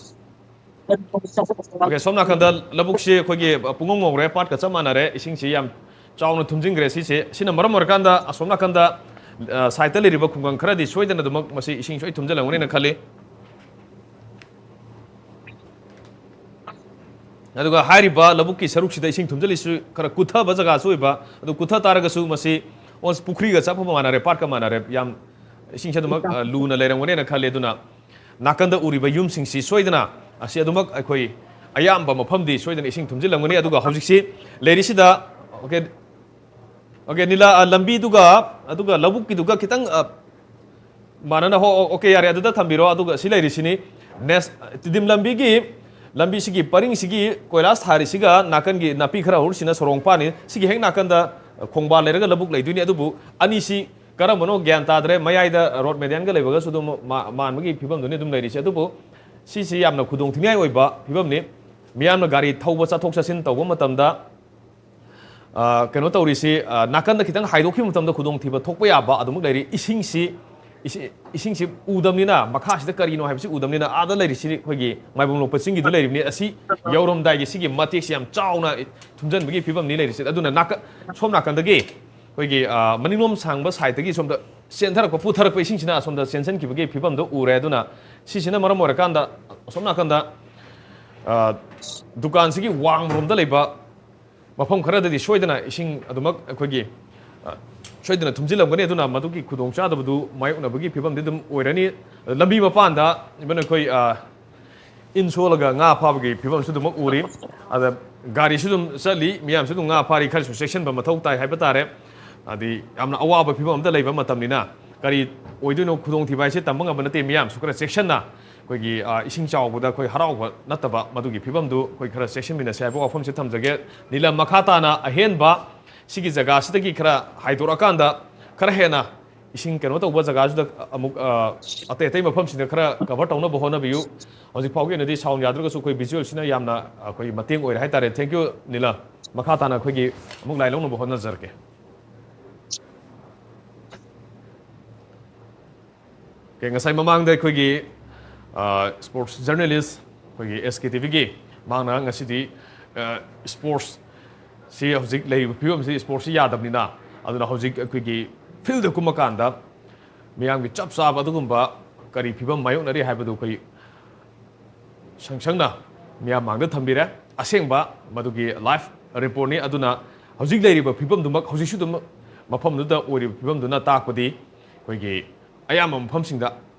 ꯑꯣꯀꯦ, ꯁꯣꯝ ꯅꯥꯀꯟꯗ ꯂꯧꯕꯨꯛꯁꯤ ꯑꯩꯈꯣꯏꯒꯤ ꯄꯨꯡꯉꯧ ꯉꯧꯔꯦ, ꯄꯥꯠꯀ ꯆꯞ ꯃꯥꯟꯅꯔꯦ, ꯏꯁꯤꯡꯁꯤ ꯌꯥꯝ ꯆꯥꯎꯅ ꯊꯨꯝꯖꯤꯟꯈ꯭ꯔꯦ꯫ ꯁꯤꯁꯦ, ꯁꯤꯅ ꯃꯔꯝ ꯑꯣꯏꯔꯀꯥꯟꯗ ꯑꯁꯣꯝ ꯅꯥꯀꯟꯗ, ꯑ, ꯁꯥꯏꯠꯇ ꯂꯩꯔꯤꯕ ꯈꯨꯡꯒꯪ ꯈꯔꯗꯤ ꯁꯣꯏꯗꯅ ꯑꯗꯨꯃꯛ ꯃꯁꯤ ꯏꯁꯤꯡ ꯁꯣꯏ ꯊꯨꯝꯖꯤꯜꯂꯝꯒꯅꯤꯅ ꯈꯜꯂꯤ꯫ ꯑꯗꯨꯒ ꯍꯥꯏꯔꯤꯕ ꯂꯧꯕꯨꯛꯀꯤ ꯁꯔꯨꯛꯁꯤꯗ ꯏꯁꯤꯡ ꯊꯨꯝꯖꯤꯜꯂꯤꯁꯨ ꯈꯔ ꯀꯨꯊꯕ ꯖꯒꯥꯁꯨ ꯑꯣꯏꯕ, ꯑꯗꯨ ꯀꯨꯊ ꯇꯥꯔꯒꯁꯨ ꯃꯁꯤ almost ꯄꯨꯈ꯭ꯔꯤꯒ ꯆꯞ ꯃꯥꯟꯅꯔꯦ, ꯄꯥꯠꯀ ꯃꯥꯟꯅꯔꯦ, ꯌꯥꯝ ꯏꯁꯤꯡꯁꯦ ꯑꯗꯨꯃꯛ, ꯑ, ꯂꯨꯅ ꯂꯩꯔꯝꯒꯅꯦꯅ ꯈꯜꯂꯤ꯫ ꯑꯗꯨꯅ ꯅꯥꯀꯟꯗ ꯎꯔꯤꯕ ꯌꯨꯝꯁꯤꯡꯁꯤ ꯁꯣꯏꯗꯅ, ꯑꯁꯤ ꯑꯗꯨꯃꯛ ꯑꯩꯈꯣꯏ ꯑꯌꯥꯝꯕ ꯃꯐꯝꯗꯤ ꯁꯣꯏꯗꯅ ꯏꯁꯤꯡ ꯊꯨꯝꯖꯤꯜꯂꯝꯒꯅꯤ꯫ ꯑꯗꯨꯒ ꯍꯧꯖꯤꯛꯁꯤ ꯂꯩꯔꯤꯁꯤꯗ, ꯑꯣꯀꯦ, ꯑꯣꯀꯦ, ꯅꯤꯂꯥ, ꯑ, ꯂꯝꯕꯤꯗꯨꯒ, ꯑꯗꯨꯒ ꯂꯧꯕꯨꯛꯀꯤꯗꯨꯒ ꯈꯤꯇꯪ, ꯑ, ꯃꯥꯟꯅꯅ, ꯍꯣ, ꯑꯣ, ꯑꯣꯀꯦ, ꯌꯥꯔꯦ, ꯑꯗꯨꯗ ꯊꯝꯕꯤꯔꯣ꯫ ꯑꯗꯨꯒ ꯁꯤ ꯂꯩꯔꯤꯁꯤꯅꯤ, ꯅꯦꯁ-, ꯇꯤꯗꯤꯝ ꯂꯝꯕꯤꯒꯤ, ꯂꯝꯕꯤꯁꯤꯒꯤ ꯄꯔꯤꯡꯁꯤꯒꯤ ꯀꯣꯏꯂꯥꯁ ꯊꯥꯔꯤꯁꯤꯒ ꯅꯥꯀꯟꯒꯤ ꯅꯥꯄꯤ ꯈꯔ ꯍꯧꯔꯤꯁꯤꯅ ꯁꯣꯔꯣꯡ ꯄꯥꯅꯤ꯫ ꯁꯤꯒꯤ ꯍꯦꯛ ꯅꯥꯀꯟꯗ ꯈꯣꯡꯕꯥꯜ ꯂꯩꯔꯒ ꯂꯧꯕꯨꯛ ꯂꯩꯗꯣꯏꯅꯤ꯫ ꯑꯗꯨꯕꯨ ꯑꯅꯤꯁꯤ ꯀꯔꯝꯕꯅꯣ ꯒ꯭ꯌꯥꯟ ꯇꯥꯗ꯭ꯔꯦ꯫ ꯃꯌꯥꯏꯗ ꯔꯣꯗ ꯃꯦꯗꯤꯌꯟꯒ ꯂꯩꯕꯒꯁꯨ ꯑꯗꯨꯝ ꯃꯥ-, ꯃꯥꯟꯕꯒꯤ ꯐꯤꯕꯝꯗꯨꯅꯤ ꯑꯗꯨꯝ ꯂꯩꯔꯤꯁꯦ꯫ ꯑꯗꯨꯕꯨ ꯁꯤꯁꯤ ꯌꯥꯝꯅ ꯈꯨꯗꯣꯡ ꯊꯤꯅꯤꯡꯉꯥꯏ ꯑꯣꯏꯕ ꯐꯤꯕꯝꯅꯤ꯫ ꯃꯤꯌꯥꯝꯅ ꯒꯥꯔꯤ ꯊꯧꯕ, ꯆꯠꯊꯣꯛ ꯆꯠꯁꯤꯟ ꯇꯧꯕ ꯃꯇꯝꯗ, ꯑ, ꯀꯩꯅꯣ ꯇꯧꯔꯤꯁꯤ, ꯑ, ꯅꯥꯀꯟꯗ ꯈꯤꯇꯪ ꯍꯥꯏꯗꯣꯛꯈꯤꯕ ꯃꯇꯝꯗ ꯈꯨꯗꯣꯡꯊꯤꯕ ꯊꯣꯛꯄ ꯌꯥꯕ ꯑꯗꯨꯃꯛ ꯂꯩꯔꯤ꯫ ꯏꯁꯤꯡꯁꯤ ꯏꯁꯤ- ꯏꯁꯤꯡꯁꯤ ꯎꯗꯕꯅꯤꯅ, ꯃꯈꯥꯁꯤꯗ ꯀꯔꯤꯅꯣ ꯍꯥꯏꯕꯁꯤ ꯎꯗꯕꯅꯤꯅ, ꯑꯥꯗ ꯂꯩꯔꯤꯁꯤ ꯑꯩꯈꯣꯏꯒꯤ ꯃꯥꯏꯕꯝ ꯂꯣꯛꯄ ꯆꯤꯡꯒꯤꯗ ꯂꯩꯔꯤꯕꯅꯤ꯫ ꯑꯁꯤ ꯌꯧꯔꯝꯗꯥꯏꯒꯤ ꯁꯤꯒꯤ ꯃꯇꯦꯛꯁꯤ ꯌꯥꯝ ꯆꯥꯎꯅ ꯊꯨꯝꯖꯤꯟꯕꯒꯤ ꯐꯤꯕꯝꯅꯤ ꯂꯩꯔꯤꯁꯦ꯫ ꯑꯗꯨꯅ ꯅꯥꯀꯟ, ꯁꯣꯝ ꯅꯥꯀꯟꯗꯒꯤ ꯑꯩꯈꯣꯏꯒꯤ, ꯑ, ꯃꯅꯤꯡꯂꯣꯝ ꯁꯥꯡꯕ ꯁꯥꯏꯠꯇꯒꯤ ꯁꯣꯝꯗ ꯆꯦꯟꯊꯔꯛꯄ, ꯄꯨꯊꯔꯛꯄ ꯏꯁꯤꯡꯁꯤꯅ ꯑꯁꯣꯝꯗ ꯆꯦꯟꯁꯤꯟꯈꯤꯕꯒꯤ ꯐꯤꯕꯝꯗꯣ ꯎꯔꯦ꯫ ꯑꯗꯨꯅ ꯁꯤꯁꯤꯅ ꯃꯔꯝ ꯑꯣꯏꯔꯀꯥꯟꯗ ꯑꯁꯣꯝ ꯅꯥꯀꯟꯗ, ꯑ, ꯗꯨꯀꯥꯟꯁꯤꯒꯤ ꯋꯥꯡꯃꯔꯣꯝꯗ ꯂꯩꯕ ꯃꯐꯝ ꯈꯔꯗꯗꯤ ꯁꯣꯏꯗꯅ ꯏꯁꯤꯡ ꯑꯗꯨꯃꯛ ꯑꯩꯈꯣꯏꯒꯤ, ꯑ, ꯁꯣꯏꯗꯅ ꯊꯨꯝꯖꯤꯜꯂꯝꯒꯅꯤ꯫ ꯑꯗꯨꯅ ꯃꯗꯨꯒꯤ ꯈꯨꯗꯣꯡꯆꯥꯗꯕꯗꯨ ꯃꯥꯌꯣꯛꯅꯕꯒꯤ ꯐꯤꯕꯝꯗꯤ ꯑꯗꯨꯝ ꯑꯣꯏꯔꯅꯤ꯫ ꯂꯝꯕꯤ ꯃꯄꯥꯟꯗ even ꯑꯩꯈꯣꯏ, ꯑ, ꯏꯟ ꯁꯣꯜꯂꯒ ꯉꯥ ꯐꯥꯕꯒꯤ ꯐꯤꯕꯝꯁꯨ ꯑꯗꯨꯃꯛ ꯎꯔꯤ꯫ ꯑꯗ ꯒꯥꯔꯤꯁꯨ ꯑꯗꯨꯝ ꯆꯠꯂꯤ, ꯃꯤꯌꯥꯝꯁꯨ ꯑꯗꯨꯝ ꯉꯥ ꯐꯥꯔꯤ꯫ ꯈꯔꯁꯨ ꯆꯦꯛꯁꯤꯟꯕ ꯃꯊꯧ ꯇꯥꯏ ꯍꯥꯏꯕ ꯇꯥꯔꯦ꯫ ꯍꯥꯏꯗꯤ ꯌꯥꯝꯅ ꯑꯋꯥꯕ ꯐꯤꯕꯝ ꯑꯃꯗ ꯂꯩꯕ ꯃꯇꯝꯅꯤꯅ ꯀꯔꯤ ꯑꯣꯏꯗꯣꯏꯅꯣ, ꯈꯨꯗꯣꯡꯊꯤꯕ ꯍꯥꯏꯁꯦ ꯇꯝꯕ ꯉꯝꯕ ꯅꯠꯇꯦ꯫ ꯃꯤꯌꯥꯝꯁꯨ ꯈꯔ ꯆꯦꯛꯁꯤꯟꯅ ꯑꯩꯈꯣꯏꯒꯤ, ꯑ, ꯏꯁꯤꯡ ꯆꯥꯎꯕꯗ ꯑꯩꯈꯣꯏ ꯍꯔꯥꯎꯕ ꯅꯠꯇꯕ, ꯃꯗꯨꯒꯤ ꯐꯤꯕꯝꯗꯨ ꯑꯩꯈꯣꯏ ꯈꯔ ꯆꯦꯛꯁꯤꯟꯃꯤꯟꯅꯁꯦ ꯍꯥꯏꯕ ꯋꯥꯐꯝꯁꯤ ꯊꯝꯖꯒꯦ꯫ ꯅꯤꯂꯝ, ꯃꯈꯥ ꯇꯥꯅ ꯑꯍꯦꯟꯕ ꯁꯤꯒꯤ ꯖꯒꯥꯁꯤꯗꯒꯤ ꯈꯔ ꯍꯥꯏꯗꯣꯔꯛꯑꯀꯥꯟꯗ ꯈꯔ ꯍꯦꯟꯅ ꯏꯁꯤꯡ ꯀꯩꯅꯣ ꯇꯧꯕ ꯖꯒꯥꯁꯤꯗ ꯑꯃꯨꯛ, ꯑ, ꯑꯇꯩ ꯑꯇꯩ ꯃꯐꯝꯁꯤꯡꯗ ꯈꯔ cover ꯇꯧꯅꯕ ꯍꯣꯠꯅꯕꯤꯌꯨ꯫ ꯍꯧꯖꯤꯛ ꯐꯥꯎꯒꯤ ꯑꯣꯏꯅꯗꯤ sound ꯌꯥꯗ꯭ꯔꯒꯁꯨ ꯑꯩꯈꯣꯏ visualꯁꯤꯅ ꯌꯥꯝꯅ ꯑꯩꯈꯣꯏꯒꯤ ꯃꯇꯦꯡ ꯑꯣꯏꯔꯦ ꯍꯥꯏꯇꯥꯔꯦ꯫ Thank you, ꯅꯤꯂꯝ꯫ ꯃꯈꯥ ꯇꯥꯅ ꯑꯩꯈꯣꯏꯒꯤ ꯑꯃꯨꯛ ꯂꯥꯏ ꯂꯧꯅꯕ ꯍꯣꯠꯅꯖꯔꯛꯀꯦ꯫ Okay, ꯉꯁꯥꯏ ꯃꯃꯥꯡꯗ ꯑꯩꯈꯣꯏꯒꯤ, ꯑ, sports journalist ꯑꯩꯈꯣꯏꯒꯤ S K T Vꯒꯤ ꯃꯍꯥꯛꯅ ꯉꯁꯤꯗꯤ, ꯑ, sportsꯁꯤ ꯍꯧꯖꯤꯛ ꯂꯩꯔꯤꯕ ꯐꯤꯕꯝꯁꯤ sportsꯁꯤ ꯌꯥꯗꯕꯅꯤꯅ, ꯑꯗꯨꯅ ꯍꯧꯖꯤꯛ ꯑꯩꯈꯣꯏꯒꯤ fieldꯗ ꯀꯨꯝꯃꯀꯥꯟꯗ ꯃꯤꯌꯥꯝꯒꯤ ꯆꯞ ꯆꯥꯕ ꯑꯗꯨꯒꯨꯝꯕ ꯀꯔꯤ ꯐꯤꯕꯝ ꯃꯥꯌꯣꯛꯅꯔꯤ ꯍꯥꯏꯕꯗꯨ ꯑꯩꯈꯣꯏ ꯁꯪ ꯁꯪꯅ ꯃꯤꯌꯥꯝ ꯃꯥꯡꯗ ꯊꯝꯕꯤꯔꯦ꯫ ꯑꯁꯦꯡꯕ ꯃꯗꯨꯒꯤ live reportꯅꯤ꯫ ꯑꯗꯨꯅ ꯍꯧꯖꯤꯛ ꯂꯩꯔꯤꯕ ꯐꯤꯕꯝꯗꯨꯃꯛ ꯍꯧꯖꯤꯛꯁꯨ ꯑꯗꯨꯝ ꯃꯐꯝꯗꯨꯗ ꯑꯣꯏꯔꯤꯕ ꯐꯤꯕꯝꯗꯨꯅ ꯇꯥꯛꯄꯗꯤ ꯑꯩꯈꯣꯏꯒꯤ ꯑꯌꯥꯝꯕ ꯃꯐꯝꯁꯤꯡꯗ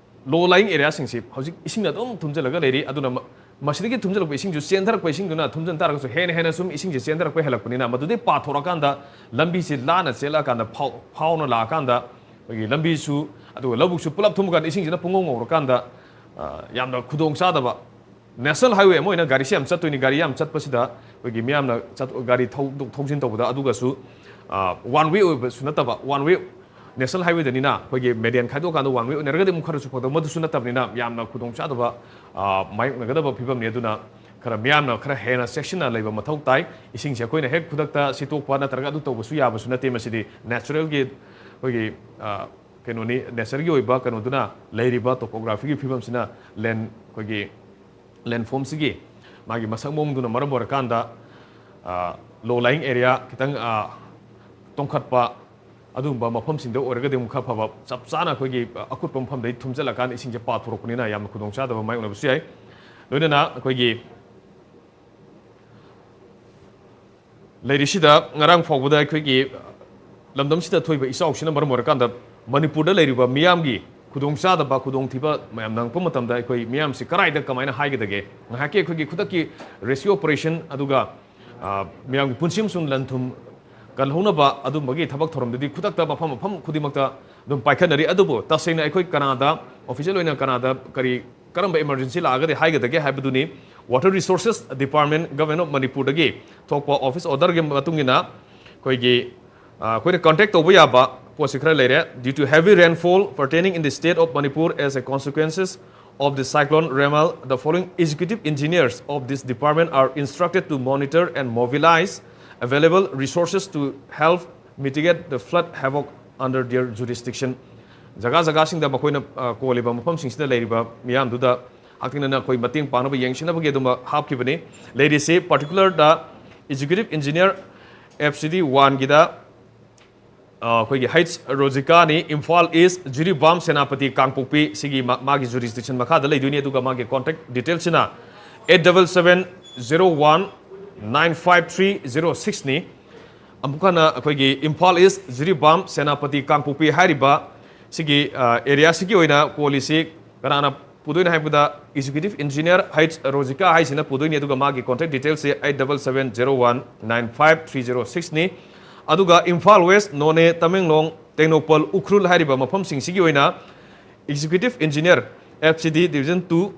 low lying areaꯁꯤꯡꯁꯤ ꯍꯧꯖꯤꯛ ꯏꯁꯤꯡꯅ ꯑꯗꯨꯝ ꯊꯨꯝꯖꯤꯜꯂꯒ ꯂꯩꯔꯤ꯫ ꯑꯗꯨꯅ ꯃ-, ꯃꯁꯤꯗꯒꯤ ꯊꯨꯝꯖꯤꯜꯂꯛꯄ ꯏꯁꯤꯡꯁꯨ ꯆꯦꯟꯊꯔꯛꯄ ꯏꯁꯤꯡꯗꯨꯅ ꯊꯨꯝꯖꯤꯟ ꯇꯥꯔꯒꯁꯨ ꯍꯦꯟꯅ ꯍꯦꯟꯅ ꯁꯨꯝ ꯏꯁꯤꯡꯁꯦ ꯆꯦꯟꯊꯔꯛꯄ ꯍꯦꯜꯂꯛꯄꯅꯤꯅ ꯃꯗꯨꯗꯩ ꯄꯥꯊꯣꯔꯛꯑꯀꯥꯟꯗ ꯂꯝꯕꯤꯁꯤ ꯂꯥꯟꯅ ꯆꯦꯜꯂꯛꯑꯀꯥꯟꯗ ꯐꯥꯎ-, ꯐꯥꯎꯅ ꯂꯥꯛꯑꯀꯥꯟꯗ ꯑꯩꯈꯣꯏꯒꯤ ꯂꯝꯕꯤꯁꯨ ꯑꯗꯨꯒ ꯂꯧꯕꯨꯛꯁꯨ ꯄꯨꯂꯞ ꯊꯨꯝꯃꯀꯥꯟꯗ ꯏꯁꯤꯡꯁꯤꯅ ꯄꯨꯡꯉꯧ ꯉꯧꯔꯀꯥꯟꯗ, ꯑ, ꯌꯥꯝꯅ ꯈꯨꯗꯣꯡ ꯆꯥꯗꯕ꯫ National highway ꯑꯃ ꯑꯣꯏꯅ ꯒꯥꯔꯤꯁꯤ ꯌꯥꯝ ꯆꯠꯇꯣꯏꯅꯤ, ꯒꯥꯔꯤ ꯌꯥꯝ ꯆꯠꯄꯁꯤꯗ ꯑꯩꯈꯣꯏꯒꯤ ꯃꯤꯌꯥꯝꯅ ꯆꯠ-, ꯒꯥꯔꯤ ꯊꯧꯗꯣꯛ ꯊꯧꯖꯤꯟ ꯇꯧꯕꯗ ꯑꯗꯨꯒꯁꯨ, ꯑ, one way ꯑꯣꯏꯕꯁꯨ ꯅꯠꯇꯕ, one way national highwayꯗꯅꯤꯅ ꯑꯩꯈꯣꯏꯒꯤ median ꯈꯥꯏꯗꯣꯛꯑꯀꯥꯟꯗ one way ꯑꯣꯏꯅꯔꯒꯗꯤ ꯑꯃꯨꯛ ꯈꯔꯁꯨ ꯐꯒꯗꯕ, ꯃꯗꯨꯁꯨ ꯅꯠꯇꯕꯅꯤꯅ ꯌꯥꯝꯅ ꯈꯨꯗꯣꯡ ꯆꯥꯗꯕ, ꯑ, ꯃꯥꯌꯣꯛꯅꯒꯗꯕ ꯐꯤꯕꯝꯅꯤ꯫ ꯑꯗꯨꯅ ꯈꯔ ꯃꯤꯌꯥꯝꯅ ꯈꯔ ꯍꯦꯟꯅ ꯆꯦꯛꯁꯤꯟꯅ ꯂꯩꯕ ꯃꯊꯧ ꯇꯥꯏ꯫ ꯏꯁꯤꯡꯁꯦ ꯑꯩꯈꯣꯏꯅ ꯍꯦꯛ ꯈꯨꯗꯛꯇ ꯁꯤꯠꯇꯣꯛꯄ ꯅꯠꯇ꯭ꯔꯒ ꯑꯗꯨ ꯇꯧꯕꯁꯨ ꯌꯥꯕꯁꯨ ꯅꯠꯇꯦ꯫ ꯃꯁꯤꯗꯤ naturalꯒꯤ ꯑꯩꯈꯣꯏꯒꯤ, ꯑ, ꯀꯩꯅꯣꯅꯤ, ꯅꯦꯆꯔꯒꯤ ꯑꯣꯏꯕ ꯀꯩꯅꯣꯗꯨꯅ ꯂꯩꯔꯤꯕ ꯇꯣꯄꯣꯒ꯭ꯔꯥꯐꯤꯒꯤ ꯐꯤꯕꯝꯁꯤꯅ ꯂꯦꯟ ꯑꯩꯈꯣꯏꯒꯤ ꯂꯦꯟꯐꯣꯝꯁꯤꯒꯤ ꯃꯥꯒꯤ ꯃꯁꯛ ꯃꯑꯣꯡꯗꯨꯅ ꯃꯔꯝ ꯑꯣꯏꯔꯀꯥꯟꯗ ꯂꯣ ꯂꯥꯏꯡ ꯑꯦꯔꯤꯌꯥ ꯈꯤꯇꯪ ꯇꯣꯡꯈꯠꯄ ꯑꯗꯨꯒꯨꯝꯕ ꯃꯐꯝꯁꯤꯡꯗ ꯑꯣꯏꯔꯒꯗꯤ ꯑꯃꯨꯛ ꯈꯔ ꯐꯕ, ꯆꯞ ꯆꯥꯅ ꯑꯩꯈꯣꯏꯒꯤ ꯑꯀꯨꯠꯄ ꯃꯐꯝꯗꯩ ꯊꯨꯝꯖꯤꯜꯂꯀꯥꯟꯗ ꯏꯁꯤꯡꯁꯦ ꯄꯥꯊꯣꯔꯛꯄꯅꯤꯅ ꯌꯥꯝꯅ ꯈꯨꯗꯣꯡꯆꯥꯗꯕ ꯃꯥꯏꯌꯣꯛꯅꯕꯁꯨ ꯌꯥꯏ꯫ ꯂꯣꯏꯅꯅ ꯑꯩꯈꯣꯏꯒꯤ ꯂꯩꯔꯤꯁꯤꯗ ꯉꯔꯥꯡ ꯐꯥꯎꯕꯗ ꯑꯩꯈꯣꯏꯒꯤ ꯂꯝꯗꯝꯁꯤꯗ ꯊꯣꯛꯏꯕ ꯏꯆꯥꯎꯁꯤꯅ ꯃꯔꯝ ꯑꯣꯏꯔꯀꯥꯟꯗ ꯃꯅꯤꯄꯨꯔꯗ ꯂꯩꯔꯤꯕ ꯃꯤꯌꯥꯝꯒꯤ ꯈꯨꯗꯣꯡꯆꯥꯗꯕ, ꯈꯨꯗꯣꯡꯊꯤꯕ ꯃꯌꯥꯝ ꯅꯪꯉꯛꯄ ꯃꯇꯝꯗ ꯑꯩꯈꯣꯏ ꯃꯤꯌꯥꯝꯁꯤ ꯀꯗꯥꯏꯗ ꯀꯃꯥꯏꯅ ꯍꯥꯏꯒꯗꯒꯦ? ꯉꯥꯏꯍꯥꯛꯀꯤ ꯑꯩꯈꯣꯏꯒꯤ ꯈꯨꯗꯛꯀꯤ ꯔꯦꯁꯀ꯭ꯌꯨ ꯑꯣꯄꯔꯦꯁꯟ ꯑꯗꯨꯒ ꯃꯤꯌꯥꯝꯒꯤ ꯄꯨꯟꯁꯤ ꯑꯃꯁꯨꯡ ꯂꯟ ꯊꯨꯝ ꯀꯜꯍꯧꯅꯕ ꯑꯗꯨꯝꯕꯒꯤ ꯊꯕꯛ ꯊꯧꯔꯝꯗꯨꯗꯤ ꯈꯨꯗꯛꯇ ꯃꯐꯝ ꯃꯐꯝ ꯈꯨꯗꯤꯡꯃꯛꯇ ꯑꯗꯨꯝ ꯄꯥꯏꯈꯠꯅꯔꯤ꯫ ꯑꯗꯨꯕꯨ ꯇꯁꯦꯡꯅ ꯑꯩꯈꯣꯏ ꯀꯅꯥꯗ, ꯑꯣꯐꯤꯁꯤꯌꯦꯜ ꯑꯣꯏꯅ ꯀꯅꯥꯗ ꯀꯔꯤ, ꯀꯔꯝꯕ ꯏꯃꯥꯔꯖꯦꯟꯁꯤ ꯂꯥꯛꯑꯒꯗꯤ ꯍꯥꯏꯒꯗꯒꯦ ꯍꯥꯏꯕꯗꯨꯅꯤ꯫ Water Resources Department, Government of ꯃꯅꯤꯄꯨꯔꯗꯒꯤ ꯊꯣꯛꯄ ꯑꯣꯐꯤꯁ ꯑꯣꯔꯗꯔꯒꯤ ꯃꯇꯨꯡ ꯏꯟꯅ ꯑꯩꯈꯣꯏꯒꯤ ꯑꯩꯈꯣꯏꯅ ꯀꯟꯇꯦꯛ ꯇꯧꯕ ꯌꯥꯕ ꯄꯣꯠꯁꯤ ꯈꯔ ꯂꯩꯔꯦ꯫ Due to heavy rainfall pertaining in the state of Manipur as a consequences of the cyclone Remal, the following executive engineers of this department are instructed to monitor and mobilize available resources to help mitigate the flood havoc under their jurisdiction. ꯖꯒꯥ ꯖꯒꯥꯁꯤꯡꯗ ꯃꯈꯣꯏꯅ ꯀꯣꯜꯂꯤꯕ ꯃꯐꯝꯁꯤꯡꯁꯤꯗ ꯂꯩꯔꯤꯕ ꯃꯤꯌꯥꯝꯗꯨꯗ ꯍꯛꯊꯦꯡꯅꯅ ꯑꯩꯈꯣꯏ ꯃꯇꯦꯡ ꯄꯥꯡꯅꯕ ꯌꯦꯡꯁꯤꯟꯅꯕꯒꯤ ꯑꯗꯨꯝꯕ ꯍꯥꯞꯈꯤꯕꯅꯤ꯫ ꯂꯩꯔꯤꯁꯤ ꯄꯥꯔꯇꯤꯀꯨꯂꯔꯗ executive engineer F C ꯗꯤ ꯋꯥꯟꯒꯤꯗ ꯑꯩꯈꯣꯏꯒꯤ ꯍꯩꯆ ꯔꯣꯖꯤꯀꯥꯅꯤ, ꯏꯝꯐꯥꯜ ꯏꯁ, ꯖꯤꯔꯤꯕꯥꯝ, ꯁꯦꯅꯥꯄꯇꯤ, ꯀꯥꯡꯄꯣꯛꯄꯤ, ꯁꯤꯒꯤ ꯃꯥꯒꯤ ꯖꯨꯔꯤꯁꯗꯤꯛꯁꯟ ꯃꯈꯥꯗ ꯂꯩꯗꯣꯏꯅꯤ꯫ ꯑꯗꯨꯒ ꯃꯥꯒꯤ contact ꯗꯤꯇꯦꯜꯁꯤꯅ eight double seven zero one nine five three zero six ꯅꯤ꯫ ꯑꯃꯨꯛ ꯍꯟꯅ ꯑꯩꯈꯣꯏꯒꯤ ꯏꯝꯐꯥꯜ ꯏꯁ, ꯖꯤꯔꯤꯕꯥꯝ, ꯁꯦꯅꯥꯄꯇꯤ, ꯀꯥꯡꯄꯣꯛꯄꯤ ꯍꯥꯏꯔꯤꯕ ꯁꯤꯒꯤ ꯑꯦꯔꯤꯌꯥꯁꯤꯒꯤ ꯑꯣꯏꯅ ꯀꯣꯜꯂꯤꯁꯤ ꯀꯅꯥꯅ ꯄꯨꯗꯣꯏꯅꯣ ꯍꯥꯏꯕꯗ, ꯑꯦꯛꯖꯤꯀ꯭ꯌꯨꯇꯤꯚ ꯏꯟꯖꯤꯅꯤꯌꯔ ꯍꯩꯆ ꯔꯣꯖꯤꯀꯥ ꯍꯥꯏꯁꯤꯅ ꯄꯨꯗꯣꯏꯅꯤ꯫ ꯑꯗꯨꯒ ꯃꯥꯒꯤ contact ꯗꯤꯇꯦꯜꯁꯁꯦ eight double seven zero one nine five three zero six ꯅꯤ꯫ ꯑꯗꯨꯒ ꯏꯝꯐꯥꯜ ꯋꯦꯁ, ꯅꯣꯅꯦ, ꯇꯃꯦꯡꯂꯣꯡ, ꯇꯦꯡꯅꯧꯄꯜ, ꯎꯈ꯭ꯔꯨꯜ ꯍꯥꯏꯔꯤꯕ ꯃꯐꯝꯁꯤꯡꯁꯤꯒꯤ ꯑꯣꯏꯅ ꯑꯦꯛꯖꯤꯀ꯭ꯌꯨꯇꯤꯚ ꯏꯟꯖꯤꯅꯤꯌꯔ ꯑꯦꯐ ꯁꯤ ꯗꯤ ꯗꯤꯕꯤꯖꯟ ꯇꯨ,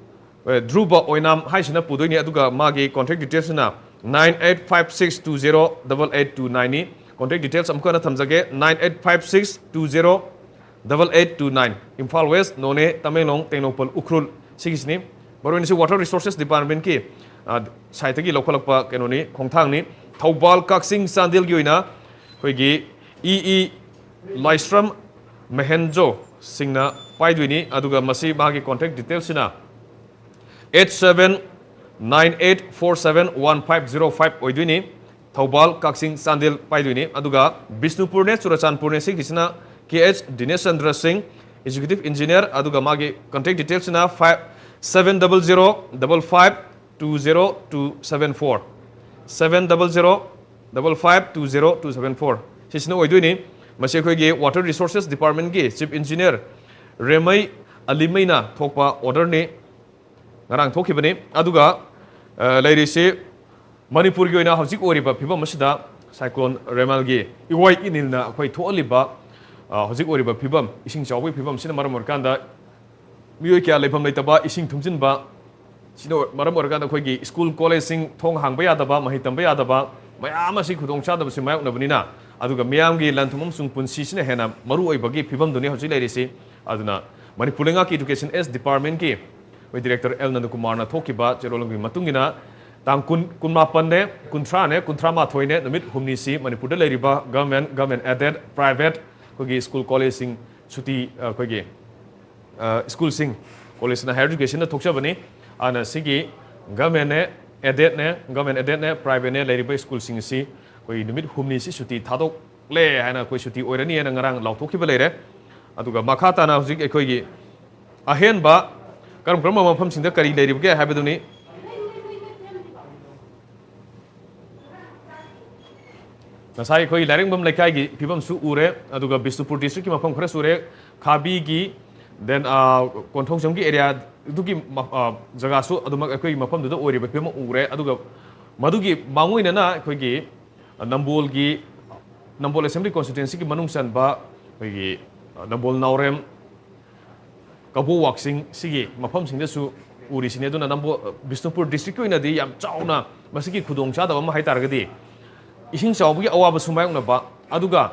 ꯙ꯭ꯔꯨꯕ ꯑꯣꯏꯅꯥꯝ ꯍꯥꯏꯁꯤꯅ ꯄꯨꯗꯣꯏꯅꯤ꯫ ꯑꯗꯨꯒ ꯃꯥꯒꯤ contact ꯗꯤꯇꯦꯜꯁꯁꯤꯅ nine eight five six two zero double eight two nine ꯅꯤ꯫ ꯀꯣꯟꯇꯦꯛ ꯗꯤꯇꯦꯜꯁ ꯑꯃꯨꯛ ꯍꯟꯅ ꯊꯝꯖꯒꯦ, nine eight five six two zero double eight two nine꯫ Imphal West, Noney, Tamenglong, Tengnoupal, Ukhrul, ꯁꯤꯒꯤꯁꯤꯅꯤ꯫ ꯃꯔꯨꯑꯣꯏꯅ ꯁꯤ ꯋꯥꯇꯔ ꯔꯤꯁꯣꯔꯁꯦꯁ ꯗꯤꯄꯥꯔꯠꯃꯦꯟꯀꯤ ꯁꯥꯏꯠꯇꯒꯤ ꯂꯧꯈꯠꯂꯛꯄ ꯀꯩꯅꯣꯅꯤ, ꯈꯣꯡꯊꯥꯡꯅꯤ꯫ ꯊꯧꯕꯥꯜ, ꯀꯛꯆꯤꯡ, ꯆꯥꯟꯗꯦꯜꯒꯤ ꯑꯣꯏꯅ ꯑꯩꯈꯣꯏꯒꯤ ꯏ ꯏ ꯂꯥꯏꯁ꯭ꯔꯝ ꯃꯍꯦꯟꯖꯣ ꯁꯤꯡꯅ ꯄꯥꯏꯗꯣꯏꯅꯤ꯫ ꯑꯗꯨꯒ ꯃꯁꯤ ꯃꯥꯒꯤ contact detailꯁꯤꯅ eight seven nine eight four seven one five zero five ꯑꯣꯏꯗꯣꯏꯅꯤ꯫ ꯊꯧꯕꯥꯜ, ꯀꯛꯆꯤꯡ, ꯆꯥꯟꯗꯦꯜ ꯄꯥꯏꯗꯣꯏꯅꯤ꯫ ꯑꯗꯨꯒ ꯕꯤꯁꯅꯨꯄꯨꯔꯅꯦ, ꯆꯨꯔꯆꯥꯟꯄꯨꯔꯅꯦ, ꯁꯤꯒꯤꯁꯤꯅ K H ꯗꯤꯅꯦꯁ ꯆꯟꯗ꯭ꯔ ꯁꯤꯡ, executive engineer, ꯑꯗꯨꯒ ꯃꯥꯒꯤ contact detailꯁꯤꯅ five seven double zero double five two zero two seven four, seven double zero double five two zero two seven four, ꯁꯤꯁꯤꯅ ꯑꯣꯏꯗꯣꯏꯅꯤ꯫ ꯃꯁꯤ ꯑꯩꯈꯣꯏꯒꯤ Water Resources Departmentꯀꯤ chief engineer ꯔꯦꯃꯩ ꯑꯂꯤꯃꯩꯅ ꯊꯣꯛꯄ orderꯅꯤ, ꯉꯔꯥꯡ ꯊꯣꯛꯈꯤꯕꯅꯤ꯫ ꯑꯗꯨꯒ ꯑ, ꯂꯩꯔꯤꯁꯤ ꯃꯅꯤꯄꯨꯔꯒꯤ ꯑꯣꯏꯅ ꯍꯧꯖꯤꯛ ꯑꯣꯏꯔꯤꯕ ꯐꯤꯕꯝ ꯑꯁꯤꯗ cyclone ꯔꯦꯃꯥꯜꯒꯤ ꯏꯋꯥꯏ ꯏꯅꯤꯜꯅ ꯑꯩꯈꯣꯏ ꯊꯣꯛꯍꯜꯂꯤꯕ, ꯑ, ꯍꯧꯖꯤꯛ ꯑꯣꯏꯔꯤꯕ ꯐꯤꯕꯝ, ꯏꯁꯤꯡ ꯆꯥꯎꯕꯒꯤ ꯐꯤꯕꯝꯁꯤꯅ ꯃꯔꯝ ꯑꯣꯏꯔꯀꯥꯟꯗ ꯃꯤꯑꯣꯏ ꯀꯌꯥ ꯂꯩꯐꯝ ꯂꯩꯇꯕ, ꯏꯁꯤꯡ ꯊꯨꯝꯖꯤꯟꯕ, ꯁꯤꯅ ꯃꯔꯝ ꯑꯣꯏꯔꯀꯥꯟꯗ ꯑꯩꯈꯣꯏꯒꯤ ꯁ꯭ꯀꯨꯜ ꯀꯣꯂꯦꯖꯁꯤꯡ ꯊꯣꯡ ꯍꯥꯡꯕ ꯌꯥꯗꯕ, ꯃꯍꯩ ꯇꯝꯕ ꯌꯥꯗꯕ, ꯃꯌꯥꯝ ꯑꯁꯤ ꯈꯨꯗꯣꯡꯆꯥꯗꯕꯁꯤ ꯃꯥꯌꯣꯛꯅꯕꯅꯤꯅ, ꯑꯗꯨꯒ ꯃꯤꯌꯥꯝꯒꯤ ꯂꯟ ꯊꯨꯝ ꯑꯃꯁꯨꯡ ꯄꯨꯟꯁꯤꯁꯤꯅ ꯍꯦꯟꯅ ꯃꯔꯨ ꯑꯣꯏꯕꯒꯤ ꯐꯤꯕꯝꯗꯨꯅꯤ ꯍꯧꯖꯤꯛ ꯂꯩꯔꯤꯁꯤ꯫ ꯑꯗꯨꯅ ꯃꯅꯤꯄꯨꯔ ꯂꯩꯉꯥꯛꯀꯤ Education S Departmentꯀꯤ ꯑꯩꯈꯣꯏ Director L ꯅꯟꯗꯀꯨꯃꯥꯔꯅ ꯊꯣꯛꯈꯤꯕ ꯆꯦꯔꯣꯜ ꯑꯃꯒꯤ ꯃꯇꯨꯡ ꯏꯟꯅ ꯇꯥꯡ ꯀꯨꯟ, ꯀꯨꯟꯃꯥꯄꯟꯅꯦ, ꯀꯨꯟꯊ꯭ꯔꯥꯅꯦ, ꯀꯨꯟꯊ꯭ꯔꯥ ꯃꯥꯊꯣꯏꯅꯦ, ꯅꯨꯃꯤꯠ ꯍꯨꯝꯅꯤꯁꯤ ꯃꯅꯤꯄꯨꯔꯗ ꯂꯩꯔꯤꯕ government, government aided, private, ꯑꯩꯈꯣꯏꯒꯤ ꯁ꯭ꯀꯨꯜ ꯀꯣꯂꯦꯖꯁꯤꯡ ꯁꯨꯇꯤ, ꯑꯩꯈꯣꯏꯒꯤ, ꯑ, ꯁ꯭ꯀꯨꯜꯁꯤꯡ, ꯀꯣꯂꯦꯖꯅ higher educationꯗ ꯊꯣꯛꯆꯕꯅꯤ꯫ ꯑꯗꯨꯅ ꯁꯤꯒꯤ governmentꯅꯦ, aidedꯅꯦ, government aidedꯅꯦ, privateꯅꯦ ꯂꯩꯔꯤꯕ ꯁ꯭ꯀꯨꯜꯁꯤꯡ ꯑꯁꯤ ꯑꯩꯈꯣꯏ ꯅꯨꯃꯤꯠ ꯍꯨꯝꯅꯤꯁꯤ ꯁꯨꯇꯤ ꯊꯥꯗꯣꯛꯂꯦ ꯍꯥꯏꯅ ꯑꯩꯈꯣꯏ ꯁꯨꯇꯤ ꯑꯣꯏꯔꯅꯤ ꯍꯥꯏꯅ ꯉꯔꯥꯡ ꯂꯥꯎꯊꯣꯛꯈꯤꯕ ꯂꯩꯔꯦ꯫ ꯑꯗꯨꯒ ꯃꯈꯥ ꯇꯥꯅ ꯍꯧꯖꯤꯛ ꯑꯩꯈꯣꯏꯒꯤ ꯑꯍꯦꯟꯕ ꯀꯔꯝ ꯀꯔꯝꯕ ꯃꯐꯝꯁꯤꯡꯗ ꯀꯔꯤ ꯂꯩꯔꯤꯕꯒꯦ ꯍꯥꯏꯕꯗꯨꯅꯤ꯫ ꯉꯁꯥꯏ ꯑꯩꯈꯣꯏ ꯂꯥꯏꯔꯦꯝꯕꯝ ꯂꯩꯀꯥꯏꯒꯤ ꯐꯤꯕꯝꯁꯨ ꯎꯔꯦ, ꯑꯗꯨꯒ ꯕꯤꯁꯅꯨꯄꯨꯔ districtꯀꯤ ꯃꯐꯝ ꯈꯔꯁꯨ ꯎꯔꯦ, ꯈꯥꯕꯤꯒꯤ, then, ꯑ, ꯀꯣꯟꯊꯧꯖꯝꯒꯤ areaꯗꯨꯒꯤ ꯃ-, ꯑ, ꯖꯒꯥꯁꯨ ꯑꯗꯨꯃꯛ ꯑꯩꯈꯣꯏꯒꯤ ꯃꯐꯝꯗꯨꯗ ꯑꯣꯏꯔꯤꯕ ꯐꯤꯕꯝ ꯎꯔꯦ꯫ ꯑꯗꯨꯒ ꯃꯗꯨꯒꯤ ꯃꯥꯡꯑꯣꯏꯅꯅ ꯑꯩꯈꯣꯏꯒꯤ, ꯑ, ꯅꯝꯕꯣꯜꯒꯤ, ꯅꯝꯕꯣꯜ Assembly Constituencyꯒꯤ ꯃꯅꯨꯡ ꯆꯟꯕ ꯑꯩꯈꯣꯏꯒꯤ, ꯑ, ꯅꯝꯕꯣꯜ ꯅꯥꯎꯔꯦꯝ, ꯀꯕꯣ ꯋꯥꯛꯆꯤꯡ ꯁꯤꯒꯤ ꯃꯐꯝꯁꯤꯡꯗꯁꯨ ꯎꯔꯤꯁꯤꯅꯤ꯫ ꯑꯗꯨꯅ ꯅꯝꯕꯣ-, ꯕꯤꯁꯅꯨꯄꯨꯔ districtꯀꯤ ꯑꯣꯏꯅꯗꯤ ꯌꯥꯝ ꯆꯥꯎꯅ ꯃꯁꯤꯒꯤ ꯈꯨꯗꯣꯡꯆꯥꯗꯕ ꯑꯃ ꯍꯥꯏ ꯇꯥꯔꯒꯗꯤ ꯏꯁꯤꯡ ꯆꯥꯎꯕꯒꯤ ꯑꯋꯥꯕꯁꯨ ꯃꯥꯌꯣꯛꯅꯕ, ꯑꯗꯨꯒ,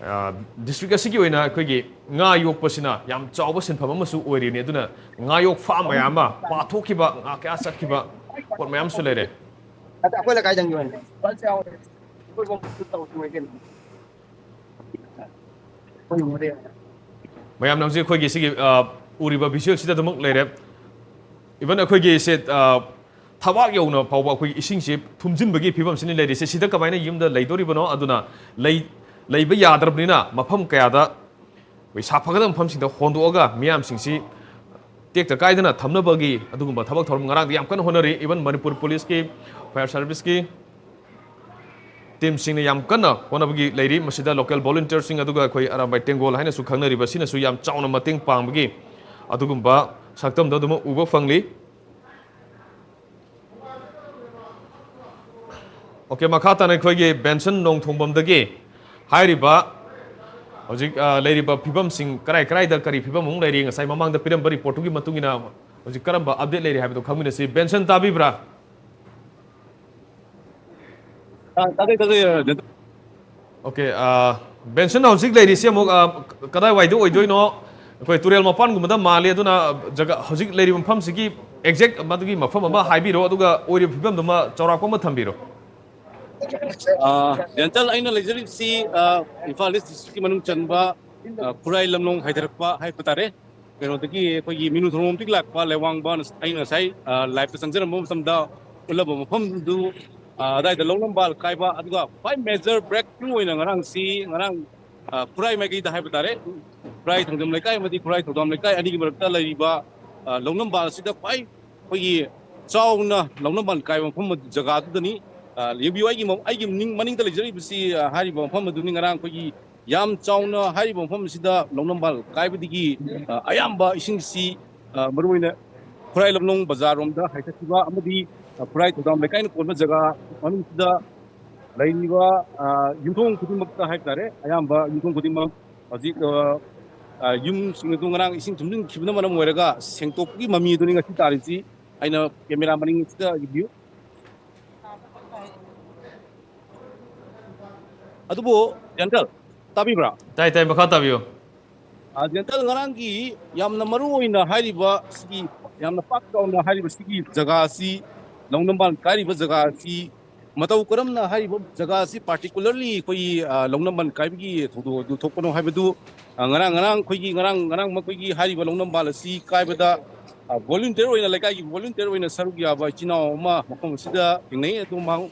ꯑ, district ꯑꯁꯤꯒꯤ ꯑꯣꯏꯅ ꯑꯩꯈꯣꯏꯒꯤ ꯉꯥ ꯌꯣꯛꯄꯁꯤꯅ ꯌꯥꯝ ꯆꯥꯎꯕ ꯁꯤꯟꯐꯝ ꯑꯃꯁꯨ ꯑꯣꯏꯔꯤꯅꯤ꯫ ꯑꯗꯨꯅ ꯉꯥ ꯌꯣꯛ farm ꯃꯌꯥꯝ ꯑꯃ ꯄꯥꯊꯣꯛꯈꯤꯕ, ꯉꯥ ꯀꯌꯥ ꯆꯠꯈꯤꯕ ꯄꯣꯠ ꯃꯌꯥꯝꯁꯨ ꯂꯩꯔꯦ꯫ ꯑꯗ ꯑꯩꯈꯣꯏ ꯂꯩꯀꯥꯏꯗꯪꯒꯤ ꯑꯣꯏꯅ ꯑꯩꯈꯣꯏ ꯇꯧꯗ꯭ꯔꯤꯉꯩ ꯀꯩꯅꯣ꯫ ꯃꯌꯥꯝꯅ ꯍꯧꯖꯤꯛ ꯑꯩꯈꯣꯏꯒꯤ ꯁꯤꯒꯤ, ꯑ, ꯎꯔꯤꯕ visual ꯁꯤꯗ ꯑꯗꯨꯃꯛ ꯂꯩꯔꯦ꯫ Even ꯑꯩꯈꯣꯏꯒꯤ ꯁꯦ, ꯑ, ꯊꯕꯥꯛ ꯌꯧꯅ ꯐꯥꯎꯕ ꯑꯩꯈꯣꯏꯒꯤ ꯏꯁꯤꯡꯁꯤ ꯊꯨꯝꯖꯤꯟꯕꯒꯤ ꯐꯤꯕꯝꯁꯤꯅ ꯂꯩꯔꯤꯁꯦ꯫ ꯁꯤꯗ ꯀꯃꯥꯏꯅ ꯌꯨꯝꯗ ꯂꯩꯗꯣꯔꯤꯕꯅꯣ? ꯑꯗꯨꯅ ꯂꯩ-, ꯂꯩꯕ ꯌꯥꯗ꯭ꯔꯕꯅꯤꯅ ꯃꯐꯝ ꯀꯌꯥꯗ ꯑꯩꯈꯣꯏ ꯁꯥ ꯐꯒꯗꯕ ꯃꯐꯝꯁꯤꯡꯗ ꯍꯣꯟꯗꯣꯛꯑꯒ ꯃꯤꯌꯥꯝꯁꯤꯡꯁꯤ ꯇꯦꯛꯇ ꯀꯥꯏꯗꯅ ꯊꯝꯅꯕꯒꯤ ꯑꯗꯨꯒꯨꯝꯕ ꯊꯕꯛ ꯊꯧꯔꯝ ꯉꯔꯥꯡꯗꯤ ꯌꯥꯝ ꯀꯟꯅ ꯍꯣꯠꯅꯔꯤ꯫ Even ꯃꯅꯤꯄꯨꯔ ꯄꯨꯂꯤꯁꯀꯤ, fire service ꯀꯤ team ꯁꯤꯡꯅ ꯌꯥꯝ ꯀꯟꯅ ꯍꯣꯠꯅꯕꯒꯤ ꯂꯩꯔꯤ꯫ ꯃꯁꯤꯗ local volunteer ꯁꯤꯡ ꯑꯗꯨꯒ ꯑꯩꯈꯣꯏ ꯑꯔꯥꯝꯕꯥꯏ ꯇꯦꯡꯒꯣꯜ ꯍꯥꯏꯅꯁꯨ ꯈꯪꯅꯔꯤꯕ ꯁꯤꯅꯁꯨ ꯌꯥꯝ ꯆꯥꯎꯅ ꯃꯇꯦꯡ ꯄꯥꯡꯕꯒꯤ ꯑꯗꯨꯒꯨꯝꯕ ꯁꯛꯇꯝꯗꯣ ꯑꯗꯨꯃꯛ ꯎꯕ ꯐꯪꯂꯤ꯫ OK, ꯃꯈꯥ ꯇꯥꯅ ꯑꯩꯈꯣꯏꯒꯤ ꯕꯦꯟꯁꯟ ꯅꯣꯡꯊꯣꯡꯕꯝꯗꯒꯤ ꯍꯥꯏꯔꯤꯕ ꯍꯧꯖꯤꯛ, ꯑ, ꯂꯩꯔꯤꯕ ꯐꯤꯕꯝꯁꯤꯡ ꯀꯔꯥꯏ ꯀꯔꯥꯏꯗ ꯀꯔꯤ ꯐꯤꯕꯝ ꯑꯃꯨꯛ ꯂꯩꯔꯤ? ꯉꯁꯥꯏ ꯃꯃꯥꯡꯗ ꯄꯤꯔꯝꯕ report ꯇꯨꯒꯤ ꯃꯇꯨꯡ ꯏꯟꯅ ꯍꯧꯖꯤꯛ ꯀꯔꯝꯕ update ꯂꯩꯔꯤ ꯍꯥꯏꯕꯗꯨ ꯈꯪꯃꯤꯟꯅꯁꯤ꯫ ꯕꯦꯟꯁꯟ, ꯇꯥꯕꯤꯕ꯭ꯔꯥ? ꯑ, ꯇꯥꯖꯩ, ꯇꯥꯖꯩ, ꯑ, ꯖꯦꯟꯇꯜ꯫ OK, ꯑ, ꯕꯦꯟꯁꯟ ꯍꯧꯖꯤꯛ ꯂꯩꯔꯤꯁꯤ ꯑꯃꯨꯛ, ꯑ, ꯀꯗꯥꯏꯋꯥꯏꯗ ꯑꯣꯏꯗꯣꯏꯅꯣ? ꯑꯩꯈꯣꯏ ꯇꯨꯔꯦꯜ ꯃꯄꯥꯟꯒꯨꯝꯕꯗ ꯃꯥꯜꯂꯤ, ꯑꯗꯨꯅ ꯖꯒꯥ, ꯍꯧꯖꯤꯛ ꯂꯩꯔꯤꯕ ꯃꯐꯝꯁꯤꯒꯤ exact ꯃꯗꯨꯒꯤ ꯃꯐꯝ ꯑꯃ ꯍꯥꯏꯕꯤꯔꯣ, ꯑꯗꯨꯒ ꯑꯣꯏꯔꯤꯕ ꯐꯤꯕꯝꯗꯨꯃ ꯆꯥꯎꯔꯥꯛꯄ ꯑꯃ ꯊꯝꯕꯤꯔꯣ꯫ ꯑ, ꯖꯦꯟꯇꯜ, ꯑꯩꯅ ꯂꯩꯖꯔꯤꯕꯁꯤ, ꯑ, ꯏꯝꯐꯥꯜ East district ꯀꯤ ꯃꯅꯨꯡ ꯆꯟꯕ, ꯑ, ꯈꯨꯔꯥꯏ ꯂꯝꯂꯣꯡ ꯍꯥꯏꯊꯔꯛꯄ ꯍꯥꯏꯕ ꯇꯥꯔꯦ꯫ ꯀꯩꯅꯣꯗꯒꯤ ꯑꯩꯈꯣꯏꯒꯤ ꯃꯤꯅꯨ ꯊꯣꯡꯂꯣꯝꯗꯒꯤ ꯂꯥꯛꯄ ꯂꯩꯋꯥꯡꯕ ꯑꯩꯅ ꯉꯁꯥꯏ, ꯑ, live ꯇ ꯆꯪꯖꯔꯝꯕ ꯃꯇꯝꯗ ꯎꯠꯂꯝꯕ ꯃꯐꯝꯗꯨ, ꯑ, ꯑꯗꯥꯏꯗ ꯂꯧꯅꯝꯕꯥꯜ ꯀꯥꯏꯕ, ꯑꯗꯨꯒ ꯈ꯭ꯋꯥꯏ major breakthrough ꯑꯣꯏꯅ ꯉꯔꯥꯡꯁꯤ, ꯉꯔꯥꯡ, ꯑ, ꯈꯨꯔꯥꯏ ꯃꯥꯏꯀꯩꯗ ꯍꯥꯏꯕ ꯇꯥꯔꯦ, ꯈꯨꯔꯥꯏ ꯊꯥꯡꯖꯝ ꯂꯩꯀꯥꯏ ꯑꯃꯗꯤ ꯈꯨꯔꯥꯏ ꯊꯧꯗꯥꯝ ꯂꯩꯀꯥꯏ ꯑꯅꯤꯒꯤ ꯃꯔꯛꯇ ꯂꯩꯔꯤꯕ, ꯑ, ꯂꯧꯅꯝꯕꯥꯜ ꯑꯁꯤꯗ ꯈ꯭ꯋꯥꯏ ꯑꯩꯈꯣꯏꯒꯤ ꯆꯥꯎꯅ ꯂꯧꯅꯝꯕꯥꯜ ꯀꯥꯏꯕ ꯃꯐꯝ ꯖꯒꯥꯗꯨꯗꯅꯤ꯫ ꯑ, ꯌꯦꯡꯕꯤꯌꯨ, ꯑꯩꯒꯤ ꯃ-, ꯑꯩꯒꯤ ꯃꯅꯤꯡ-, ꯃꯅꯤꯡꯗ ꯂꯩꯖꯔꯤꯕꯁꯤ, ꯑ, ꯍꯥꯏꯔꯤꯕ ꯃꯐꯝ ꯑꯗꯨꯅꯤ꯫ ꯉꯔꯥꯡ ꯑꯩꯈꯣꯏꯒꯤ ꯌꯥꯝ ꯆꯥꯎꯅ ꯍꯥꯏꯔꯤꯕ ꯃꯐꯝ ꯑꯁꯤꯗ ꯂꯧꯅꯝꯕꯥꯜ ꯀꯥꯏꯕꯗꯒꯤ, ꯑ, ꯑꯌꯥꯝꯕ ꯏꯁꯤꯡꯁꯤ, ꯑ, ꯃꯔꯨꯑꯣꯏꯅ ꯈꯨꯔꯥꯏ ꯂꯝꯂꯣꯡ ꯕꯖꯥꯔ ꯔꯣꯝꯗ ꯍꯥꯏꯊꯈꯤꯕ ꯑꯃꯗꯤ, ꯑ, ꯈꯨꯔꯥꯏ ꯊꯧꯗꯥꯝ ꯂꯩꯀꯥꯏꯅ ꯀꯣꯟꯕ ꯖꯒꯥ ꯃꯅꯨꯡꯁꯤꯗ ꯂꯩꯔꯤꯕ, ꯑ, ꯌꯨꯝꯊꯣꯡ ꯈꯨꯗꯤꯡꯃꯛꯇ ꯍꯥꯏꯕ ꯇꯥꯔꯦ, ꯑꯌꯥꯝꯕ ꯌꯨꯝꯊꯣꯡ ꯈꯨꯗꯤꯡꯃꯛ ꯍꯧꯖꯤꯛ, ꯑ, ꯑ, ꯌꯨꯝꯁꯤꯡ ꯑꯗꯨ ꯉꯔꯥꯡ ꯏꯁꯤꯡ ꯊꯨꯝꯖꯤꯟꯈꯤꯕꯅ ꯃꯔꯝ ꯑꯣꯏꯔꯒ ꯁꯦꯡꯇꯣꯛꯄꯒꯤ ꯃꯃꯤ ꯑꯗꯨꯅꯤ ꯉꯁꯤ ꯇꯥꯔꯤꯁꯤ꯫ ꯑꯩꯅ camera ꯃꯅꯤꯡꯁꯤꯗ ꯌꯦꯡꯕꯤꯌꯨ꯫ ꯑꯗꯨꯕꯨ, ꯖꯦꯟꯇꯜ, ꯇꯥꯕꯤꯕ꯭ꯔꯥ? ꯇꯥꯏ, ꯇꯥꯏ, ꯃꯈꯥ ꯇꯥꯕꯤꯌꯨ꯫ ꯑ, ꯖꯦꯟꯇꯜ, ꯉꯔꯥꯡꯒꯤ ꯌꯥꯝꯅ ꯃꯔꯨ ꯑꯣꯏꯅ ꯍꯥꯏꯔꯤꯕ ꯁꯤꯒꯤ, ꯌꯥꯝꯅ ꯄꯥꯛ ꯆꯥꯎꯅ ꯍꯥꯏꯔꯤꯕ ꯁꯤꯒꯤ ꯖꯒꯥ ꯑꯁꯤ, ꯂꯧꯅꯝꯕꯥꯜ ꯀꯥꯏꯔꯤꯕ ꯖꯒꯥ ꯑꯁꯤ, ꯃꯇꯧ ꯀꯔꯝꯅ ꯍꯥꯏꯔꯤꯕ ꯖꯒꯥ ꯑꯁꯤ particularly ꯑꯩꯈꯣꯏꯒꯤ, ꯑ, ꯂꯧꯅꯝꯕꯥꯜ ꯀꯥꯏꯕꯒꯤ ꯊꯧꯗꯣꯛ ꯑꯗꯨ ꯊꯣꯛꯄꯅꯣ ꯍꯥꯏꯕꯗꯨ, ꯑ, ꯉꯔꯥꯡ, ꯉꯔꯥꯡ ꯑꯩꯈꯣꯏꯒꯤ, ꯉꯔꯥꯡ, ꯉꯔꯥꯡꯃꯛ ꯑꯩꯈꯣꯏꯒꯤ ꯍꯥꯏꯔꯤꯕ ꯂꯧꯅꯝꯕꯥꯜ ꯑꯁꯤ ꯀꯥꯏꯕꯗ, ꯑ, volunteer ꯑꯣꯏꯅ, ꯂꯩꯀꯥꯏꯒꯤ volunteer ꯑꯣꯏꯅ ꯁꯔꯨꯛ ꯌꯥꯕ ꯏꯆꯤꯟ ꯏꯅꯥꯎ ꯑꯃ ꯃꯐꯝ ꯑꯁꯤꯗ ꯊꯦꯡꯅꯩ꯫ ꯑꯗꯨ ꯃꯍꯥꯛ,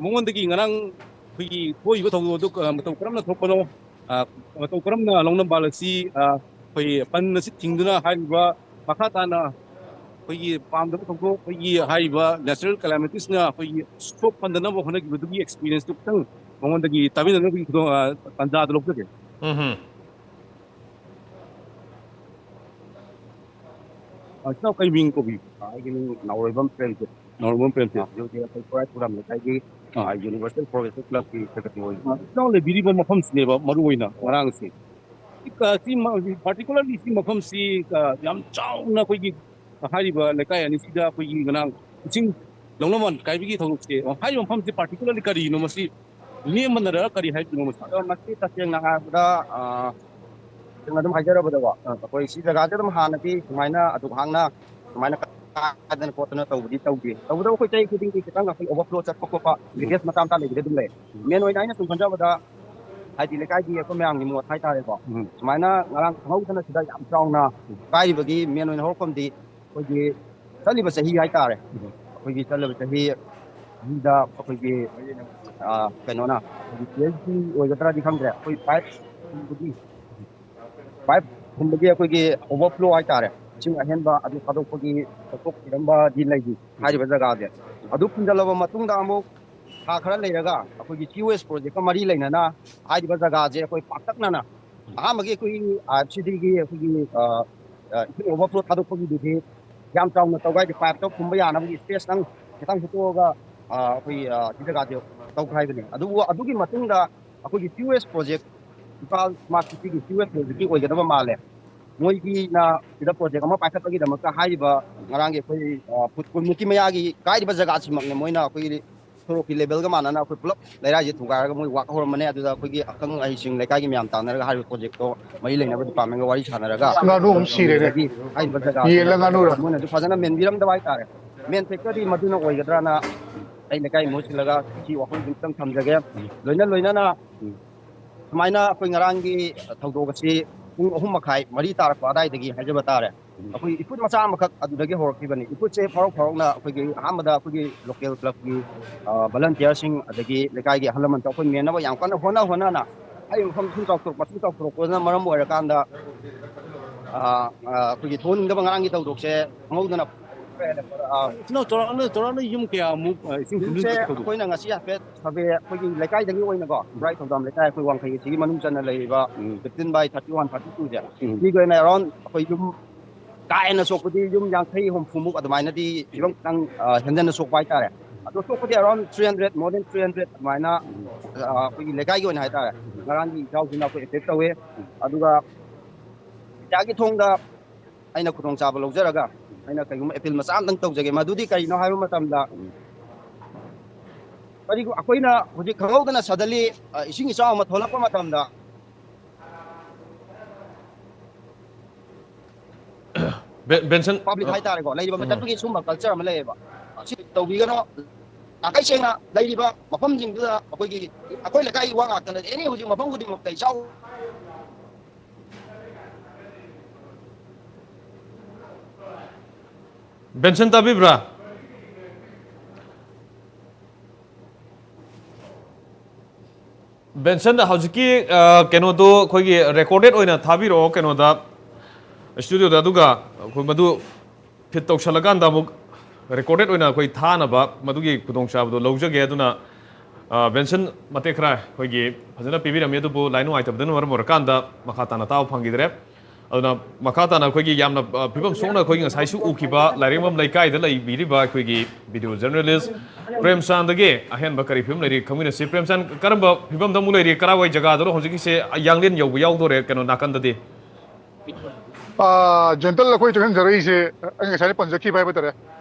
ꯃꯉꯣꯟꯗꯒꯤ ꯉꯔꯥꯡ ꯑꯩꯈꯣꯏꯒꯤ ꯊꯣꯛꯏꯕ ꯊꯧꯗꯣꯛ ꯑꯗꯨ, ꯑ, ꯃꯇꯧ ꯀꯔꯝꯅ ꯊꯣꯛꯄꯅꯣ, ꯑ, ꯃꯇꯧ ꯀꯔꯝꯅ ꯂꯧꯅꯝꯕꯥꯜ ꯑꯁꯤ, ꯑ, ꯑꯩꯈꯣꯏ ꯄꯟ ꯑꯁꯤ ꯊꯤꯡꯗꯨꯅ ꯍꯥꯏꯔꯤꯕ ꯃꯈꯥ ꯇꯥꯅ ꯑꯩꯈꯣꯏꯒꯤ ꯄꯥꯝꯗꯕ ꯊꯧꯗꯣꯛ, ꯑꯩꯈꯣꯏꯒꯤ ꯍꯥꯏꯔꯤꯕ natural calamitiesꯅ ꯑꯩꯈꯣꯏꯒꯤ ꯁꯣꯛꯍꯟꯗꯅꯕ ꯍꯣꯠꯅꯈꯤꯕꯗꯨꯒꯤ experienceꯇꯨ ꯈꯤꯇꯪ ꯃꯉꯣꯟꯗꯒꯤ ꯇꯥꯃꯤꯟꯅꯅꯕꯒꯤ ꯈꯨꯗꯣꯡ-, ꯑ, ꯇꯥꯟꯖꯥꯗꯨ ꯂꯧꯖꯒꯦ꯫ ꯎꯝ꯫ ꯑ, ꯏꯇꯥꯎ, ꯀꯩ ꯃꯤꯡ ꯀꯧꯕꯤ? ꯑ, ꯑꯩꯒꯤ ꯃꯤꯡ ꯅꯥꯎꯔꯣꯏꯕꯝ ꯄ꯭ꯔꯦꯝꯖꯤꯠ꯫ ꯅꯥꯎꯔꯣꯏꯕꯝ ꯄ꯭ꯔꯦꯝꯖꯤꯠ꯫ ꯑ, ꯍꯧꯖꯤꯛ ꯍꯧꯖꯤꯛ ꯑꯩꯈꯣꯏ ꯈꯨꯔꯥꯏ ꯈꯨꯔꯥꯝ ꯂꯩꯀꯥꯏꯒꯤ, ꯑ, ꯑ, Universal Forest Clubꯀꯤ secretary ꯑꯣꯏꯔꯤ꯫ ꯑ, ꯏꯇꯥꯎ ꯂꯩꯕꯤꯔꯤꯕ ꯃꯐꯝꯁꯤꯅꯦꯕ ꯃꯔꯨ ꯑꯣꯏꯅ ꯑꯣ꯫ ꯉꯔꯥꯡꯁꯦ꯫ ꯁꯤ ꯀ-, ꯁꯤ ꯃ-, particularly ꯁꯤ ꯃꯐꯝꯁꯤ, ꯑ, ꯌꯥꯝ ꯆꯥꯎꯅ ꯑꯩꯈꯣꯏꯒꯤ ꯍꯥꯏꯔꯤꯕ ꯂꯩꯀꯥꯏ ꯑꯅꯤꯁꯤꯗ ꯑꯩꯈꯣꯏꯒꯤ ꯉꯔꯥꯡ ꯏꯁꯤꯡ ꯂꯧꯅꯃꯟ ꯀꯥꯏꯕꯒꯤ ꯊꯧꯗꯣꯛꯁꯦ, ꯑ, ꯍꯥꯏꯔꯤꯕ ꯃꯐꯝꯁꯤ particularly ꯀꯔꯤꯅꯣ, ꯃꯁꯤ ꯂꯦꯝꯕꯅꯔ ꯀꯔꯤ ꯍꯥꯏꯕꯅꯣ ꯃꯁꯤ? ꯑꯗꯣ ꯃꯁꯤ ꯇꯁꯦꯡꯅ ꯍꯥꯏꯔꯕꯗ, ꯑ, ꯁꯦꯡꯅ ꯑꯗꯨꯝ ꯍꯥꯏꯖꯔꯕꯗꯀꯣ, ꯑ, ꯑꯩꯈꯣꯏ ꯁꯤ ꯖꯒꯥꯁꯦ ꯑꯗꯨꯝ ꯍꯥꯟꯅꯗꯤ ꯁꯨꯃꯥꯏꯅ ꯑꯗꯨꯛ ꯍꯥꯡꯅ ꯁꯨꯃꯥꯏꯅ ꯀꯥꯗꯅ ꯈꯣꯠꯇꯅ ꯇꯧꯕꯗꯤ ꯇꯧꯗꯦ꯫ ꯇꯧꯕꯇꯕꯨ ꯑꯩꯈꯣꯏ ꯆꯍꯤ ꯈꯨꯗꯤꯡꯒꯤ ꯈꯤꯇꯪ ꯑꯩꯈꯣꯏ overflow ꯆꯠꯄ ꯈꯣꯠꯄ ꯎꯝ꯫ Leakage ꯃꯆꯥ ꯃꯆꯥ ꯂꯩꯕꯗꯤ ꯑꯗꯨꯝ ꯂꯩ꯫ ꯎꯝ꯫ Main ꯑꯣꯏꯅ ꯑꯩꯅ ꯁꯨꯝ ꯈꯟꯖꯕꯗ, ꯍꯥꯏꯗꯤ ꯂꯩꯀꯥꯏꯒꯤ ꯑꯩꯈꯣꯏ ꯃꯌꯥꯝꯒꯤ ꯃꯣꯠ ꯍꯥꯏꯇꯥꯔꯦꯀꯣ, ꯎꯝ꯫ ꯁꯨꯃꯥꯏꯅ ꯉꯔꯥꯡ ꯈꯪꯍꯧꯗꯅ ꯁꯤꯗ ꯌꯥꯝ ꯆꯥꯎꯅ ꯎꯝ꯫ ꯀꯥꯏꯔꯤꯕꯒꯤ main ꯑꯣꯏꯅ ꯍꯧꯔꯛꯐꯝꯗꯤ ꯑꯩꯈꯣꯏꯒꯤ ꯆꯠꯂꯤꯕ ꯆꯍꯤ ꯍꯥꯏꯇꯥꯔꯦ, ꯎꯝ꯫ ꯑꯩꯈꯣꯏꯒꯤ ꯆꯠꯂꯤꯕ ꯆꯍꯤ ꯑꯁꯤꯗ ꯑꯩꯈꯣꯏꯒꯤ, ꯑ, ꯀꯩꯅꯣꯅ, ꯑꯩꯈꯣꯏꯒꯤ P H D ꯑꯣꯏꯒꯗ꯭ꯔꯥꯗꯤ ꯈꯪꯗ꯭ꯔꯦ, ꯑꯩꯈꯣꯏ pipe ꯐꯨꯝꯕꯒꯤ, pipe ꯐꯨꯝꯕꯒꯤ ꯑꯩꯈꯣꯏꯒꯤ overflow ꯍꯥꯏꯇꯥꯔꯦ, ꯏꯁꯤꯡ ꯑꯍꯦꯟꯕ ꯑꯗꯨ ꯊꯥꯗꯣꯛꯄꯒꯤ ꯊꯧꯗꯣꯛ ꯊꯤꯔꯝꯕꯗꯤ ꯂꯩꯔꯤ ꯍꯥꯏꯔꯤꯕ ꯖꯒꯥꯁꯦ꯫ ꯑꯗꯨ ꯐꯨꯝꯖꯤꯜꯂꯕ ꯃꯇꯨꯡꯗ ꯑꯃꯨꯛ ꯊꯥ ꯈꯔ ꯂꯩꯔꯒ ꯑꯩꯈꯣꯏꯒꯤ Q S projectꯀ ꯃꯔꯤ ꯂꯩꯅꯅ ꯍꯥꯏꯔꯤꯕ ꯖꯒꯥꯁꯦ ꯑꯩꯈꯣꯏ ꯄꯥꯛꯇꯛꯅꯅ ꯑꯍꯥꯟꯕꯒꯤ ꯑꯩꯈꯣꯏꯒꯤ IFCDꯒꯤ ꯑꯩꯈꯣꯏꯒꯤ, ꯑ, ꯑ, ꯏꯁꯤꯡ overflow ꯊꯥꯗꯣꯛꯄꯒꯤꯗꯨꯗꯤ ꯌꯥꯝ ꯆꯥꯎꯅ ꯇꯧꯕ ꯍꯥꯏꯗꯤ pipeꯇꯣ ꯐꯨꯝꯕ ꯌꯥꯅꯕꯒꯤ spaceꯇꯪ ꯈꯤꯇꯪ ꯍꯨꯠꯇꯣꯛꯑꯒ, ꯑ, ꯑꯩꯈꯣꯏ, ꯑ, ꯁꯤ ꯖꯒꯥꯁꯦ ꯇꯧꯈ꯭ꯔꯦ ꯍꯥꯏꯕꯅꯦ꯫ ꯑꯗꯨꯕꯨ ꯑꯗꯨꯒꯤ ꯃꯇꯨꯡꯗ ꯑꯩꯈꯣꯏꯒꯤ Q S project, Imphal Smart Cityꯒꯤ Q S projectꯀꯤ ꯑꯣꯏꯒꯗꯕ ꯃꯥꯜꯂꯦ꯫ ꯃꯣꯏꯒꯤꯅ ꯁꯤꯗ project ꯑꯃ ꯄꯥꯏꯈꯠꯄꯒꯤꯗꯃꯛꯇ ꯍꯥꯏꯔꯤꯕ ꯉꯔꯥꯡꯒꯤ ꯑꯩꯈꯣꯏ, ꯑ, ꯐꯨꯠ ꯀꯨꯟꯃꯨꯛꯀꯤ ꯃꯌꯥꯒꯤ ꯀꯥꯏꯔꯤꯕ ꯖꯒꯥꯁꯤꯃꯛꯅꯦ ꯃꯣꯏꯅ ꯑꯩꯈꯣꯏꯒꯤ ꯁꯣꯔꯣꯛꯀꯤ levelꯒ ꯃꯥꯟꯅꯅ ꯑꯩꯈꯣꯏ ꯄꯨꯂꯞ ꯂꯩꯔꯥꯏꯁꯦ ꯊꯨꯒꯥꯏꯔꯒ ꯃꯣꯏ work ꯍꯧꯔꯝꯕꯅꯦ꯫ ꯑꯗꯨꯗ ꯑꯩꯈꯣꯏꯒꯤ ꯑꯈꯪ ꯑꯍꯩꯁꯤꯡ ꯂꯩꯀꯥꯏꯒꯤ ꯃꯌꯥꯝ ꯇꯥꯟꯅꯔꯒ ꯍꯥꯏꯔꯤꯕ projectꯇꯣ ꯃꯔꯤ ꯂꯩꯅꯕ departmentꯒ ꯋꯥꯔꯤ ꯁꯥꯟꯅꯔꯒ ꯉꯥꯅꯨ ꯑꯃ ꯁꯤꯔꯦꯅꯦ꯫ ꯑꯗꯒꯤ ꯍꯥꯏꯔꯤꯕ ꯖꯒꯥꯗꯣ ꯌꯦꯜꯂ ꯉꯥꯅꯨꯔ? ꯃꯣꯏꯅꯁꯨ ꯐꯖꯅ ꯃꯦꯟꯕꯤꯔꯝꯗꯕ ꯍꯥꯏꯇꯥꯔꯦ꯫ Main factorꯗꯤ ꯃꯗꯨꯅ ꯑꯣꯏꯒꯗ꯭ꯔꯅ ꯑꯩ ꯂꯩꯀꯥꯏ ꯃꯍꯨꯠ ꯁꯤꯜꯂꯒ ꯁꯤ ꯋꯥꯐꯝꯁꯤ ꯑꯝꯇꯪ ꯊꯝꯖꯒꯦ꯫ ꯎꯝ꯫ ꯂꯣꯏꯅ ꯂꯣꯏꯅꯅ ꯎꯝ꯫ ꯁꯨꯃꯥꯏꯅ ꯑꯩꯈꯣꯏ ꯉꯔꯥꯡꯒꯤ ꯊꯧꯗꯣꯛ ꯑꯁꯤ ꯄꯨꯡ ꯑꯍꯨꯝ ꯃꯈꯥꯏ, ꯃꯔꯤ ꯇꯥꯔꯛꯄ ꯑꯗꯥꯏꯗꯒꯤ ꯍꯥꯏꯖꯕ ꯇꯥꯔꯦ꯫ ꯎꯝ꯫ ꯑꯩꯈꯣꯏ ꯏꯐꯨꯠ ꯃꯆꯥ ꯑꯃꯈꯛ ꯑꯗꯨꯗꯒꯤ ꯍꯧꯔꯛꯈꯤꯕꯅꯤ꯫ ꯏꯐꯨꯠꯁꯦ ꯐꯥꯎꯔꯛ ꯐꯥꯎꯔꯛꯅ ꯑꯩꯈꯣꯏꯒꯤ ꯑꯍꯥꯟꯕꯗ ꯑꯩꯈꯣꯏꯒꯤ local clubꯀꯤ, ꯑ, volunteerꯁꯤꯡ ꯑꯗꯒꯤ ꯂꯩꯀꯥꯏꯒꯤ ꯑꯍꯜ ꯂꯃꯟ ꯑꯩꯈꯣꯏ ꯃꯦꯟꯅꯕ ꯌꯥꯝ ꯀꯟꯅ ꯍꯣꯠꯅ ꯍꯣꯠꯅꯅ ꯑꯩ ꯃꯐꯝ ꯁꯨꯝ ꯆꯥꯎꯊꯣꯔꯛꯄ, ꯁꯨꯝ ꯆꯥꯎꯊꯣꯔꯛꯄꯅ ꯃꯔꯝ ꯑꯣꯏꯔꯀꯥꯟꯗ, ꯑ, ꯑ, ꯑꯩꯈꯣꯏꯒꯤ ꯊꯣꯛꯍꯟꯅꯤꯡꯗꯕ ꯉꯔꯥꯡꯒꯤ ꯊꯧꯗꯣꯛꯁꯦ ꯈꯪꯍꯧꯗꯅ, ꯑ, ꯏꯆꯤꯟ ꯏꯅꯥꯎ ꯆꯥꯎꯔꯥꯛꯅ, ꯆꯥꯎꯔꯥꯛꯅ ꯌꯨꯝ ꯀꯌꯥꯃꯨꯛ, ꯑ, ꯏꯁꯤꯡ ꯌꯨꯝꯁꯦ ꯊꯨꯝꯖꯤꯟꯕꯒꯤ ꯊꯧꯗꯣꯛ? ꯑꯩꯈꯣꯏꯅ ꯉꯁꯤ ꯍꯥꯏꯐꯦꯠ survey ꯑꯩꯈꯣꯏꯒꯤ ꯂꯩꯀꯥꯏꯗꯒꯤ ꯑꯣꯏꯅꯀꯣ, ꯎꯝ꯫ ꯈꯨꯔꯥꯏ ꯊꯧꯗꯥꯝ ꯂꯩꯀꯥꯏ ꯑꯩꯈꯣꯏ ꯋꯥꯡꯈꯩ ꯑꯁꯤꯒꯤ ꯃꯅꯨꯡ ꯆꯟꯅ ꯂꯩꯔꯤꯕ ꯎꯝ꯫ fifteen by thirty one, thirty twoꯁꯦ, ꯎꯝ꯫ ꯁꯤꯒꯤ ꯑꯣꯏꯅ around ꯑꯩꯈꯣꯏ ꯌꯨꯝ ꯀꯥ ꯍꯦꯟꯅ ꯁꯣꯛꯄꯗꯤ ꯌꯨꯝ ꯌꯥꯡꯈꯩ ꯍꯨꯝꯐꯨꯃꯨꯛ ꯑꯗꯨꯃꯥꯏꯅꯗꯤ ꯐꯤꯕꯝ ꯈꯤꯇꯪ, ꯑ, ꯍꯦꯟꯖꯟꯅ ꯁꯣꯛꯄ ꯍꯥꯏꯇꯥꯔꯦ꯫ ꯑꯗꯣ ꯁꯣꯛꯄꯗꯤ around three hundred, more than three hundred ꯑꯗꯨꯃꯥꯏꯅ, ꯑ, ꯑꯩꯈꯣꯏꯒꯤ ꯂꯩꯀꯥꯏꯒꯤ ꯑꯣꯏꯅ ꯍꯥꯏꯇꯥꯔꯦ꯫ ꯉꯔꯥꯡꯒꯤ ꯏꯆꯥꯎꯁꯤꯅ ꯑꯩꯈꯣꯏ affect ꯇꯧꯋꯦ꯫ ꯑꯗꯨꯒ ꯏꯟꯗꯤꯌꯥꯒꯤ ꯊꯣꯡꯗ ꯑꯩꯅ ꯈꯨꯗꯣꯡꯆꯥꯕ ꯂꯧꯖꯔꯒ ꯑꯩꯅ ꯀꯩꯒꯨꯝꯕ appeal ꯃꯆꯥ ꯑꯝꯇꯪ ꯇꯧꯖꯒꯦ꯫ ꯃꯗꯨꯗꯤ ꯀꯔꯤꯅꯣ ꯍꯥꯏꯕ ꯃꯇꯝꯗ, ꯀꯔꯤꯒꯨꯝ-, ꯑꯩꯈꯣꯏꯅ ꯍꯧꯖꯤꯛ ꯈꯪꯍꯧꯗꯅ suddenly, ꯑ, ꯏꯁꯤꯡ ꯏꯆꯥꯎ ꯑꯃ ꯊꯣꯛꯂꯛꯄ ꯃꯇꯝꯗ, ꯕꯦ-, ꯕꯦꯟꯁꯟ, public ꯑ, ꯍꯥꯏꯇꯥꯔꯦꯀꯣ, ꯂꯩꯔꯤꯕ ꯎꯝ꯫ ꯃꯇꯝꯗꯨꯒꯤ ꯁꯨꯝꯕ culture ꯑꯃ ꯂꯩꯌꯦꯕ꯫ ꯑꯁꯤ ꯇꯧꯕꯤꯒꯅꯣ꯫ ꯅꯥꯈꯩ ꯁꯦꯡꯅ ꯂꯩꯔꯤꯕ ꯃꯐꯝꯁꯤꯡꯗꯨꯗ ꯑꯩꯈꯣꯏꯒꯤ, ꯑꯩꯈꯣꯏ ꯂꯩꯀꯥꯏꯒꯤ ꯋꯥ ꯉꯥꯛꯇ ꯅꯠꯇꯦ, any ꯍꯧꯖꯤꯛ ꯃꯐꯝ ꯈꯨꯗꯤꯡꯃꯛꯇ ꯏꯆꯥꯎ ꯕꯦꯟꯁꯟ ꯇꯥꯕꯤꯕ꯭ꯔꯥ? ꯕꯦꯟꯁꯟ, ꯍꯧꯖꯤꯛꯀꯤ, ꯑ, ꯀꯩꯅꯣꯗꯣ ꯑꯩꯈꯣꯏꯒꯤ recorded ꯑꯣꯏꯅ ꯊꯥꯕꯤꯔꯛꯑꯣ ꯀꯩꯅꯣꯗ, studioꯗ, ꯑꯗꯨꯒ ꯑꯩꯈꯣꯏ ꯃꯗꯨ feed ꯇꯧꯁꯜꯂꯀꯥꯟꯗ ꯑꯃꯨꯛ recorded ꯑꯣꯏꯅ ꯑꯩꯈꯣꯏ ꯊꯥꯅꯕ ꯃꯗꯨꯒꯤ ꯈꯨꯗꯣꯡꯆꯥꯕꯗꯣ ꯂꯧꯖꯒꯦ꯫ ꯑꯗꯨꯅ, ꯑ, ꯕꯦꯟꯁꯟ ꯃꯇꯦꯛ ꯈꯔ ꯑꯩꯈꯣꯏꯒꯤ ꯐꯖꯅ ꯄꯤꯕꯤꯔꯝꯃꯤ, ꯑꯗꯨꯕꯨ line ꯅꯨꯡꯉꯥꯏꯇꯕꯗꯨꯅ ꯃꯔꯝ ꯑꯣꯏꯔꯀꯥꯟꯗ ꯃꯈꯥ ꯇꯥꯅ ꯇꯥꯕ ꯐꯪꯈꯤꯗ꯭ꯔꯦ꯫ ꯑꯗꯨꯅ ꯃꯈꯥ ꯇꯥꯅ ꯑꯩꯈꯣꯏꯒꯤ ꯌꯥꯝꯅ, ꯑ, ꯐꯤꯕꯝ ꯁꯣꯛꯅ ꯑꯩꯈꯣꯏꯒꯤ ꯉꯁꯥꯏꯁꯨ ꯎꯈꯤꯕ ꯂꯥꯏꯔꯦꯝꯕꯝ ꯂꯩꯀꯥꯏꯗ ꯂꯩꯕꯤꯔꯤꯕ ꯑꯩꯈꯣꯏꯒꯤ video journalist ꯄ꯭ꯔꯦꯝꯆꯥꯟꯗꯒꯤ ꯑꯍꯦꯟꯕ ꯀꯔꯤ ꯐꯤꯕꯝ ꯂꯩꯔꯤ ꯈꯪꯃꯤꯟꯅꯁꯤ꯫ ꯄ꯭ꯔꯦꯝꯆꯥꯟ, ꯀꯔꯝꯕ ꯐꯤꯕꯝꯗ ꯑꯃꯨꯛ ꯂꯩꯔꯤ? ꯀꯔꯥꯏꯋꯥꯏ ꯖꯒꯥꯗꯅꯣ ꯍꯧꯖꯤꯛꯀꯤꯁꯦ? ꯌꯥꯡꯂꯦꯟ ꯌꯧꯕ ꯌꯥꯎꯗꯣꯔꯦ ꯀꯩꯅꯣ ꯅꯥꯀꯟꯗꯗꯤ? ꯑꯥ, ꯖꯦꯟꯇꯜ, ꯑꯩꯈꯣꯏ ꯆꯪꯁꯤꯟꯖꯔꯛꯏꯁꯦ ꯑꯩ ꯉꯁꯥꯏꯅ ꯄꯟꯖꯈꯤꯕ ꯍꯥꯏꯕ ꯇꯥꯔꯦ,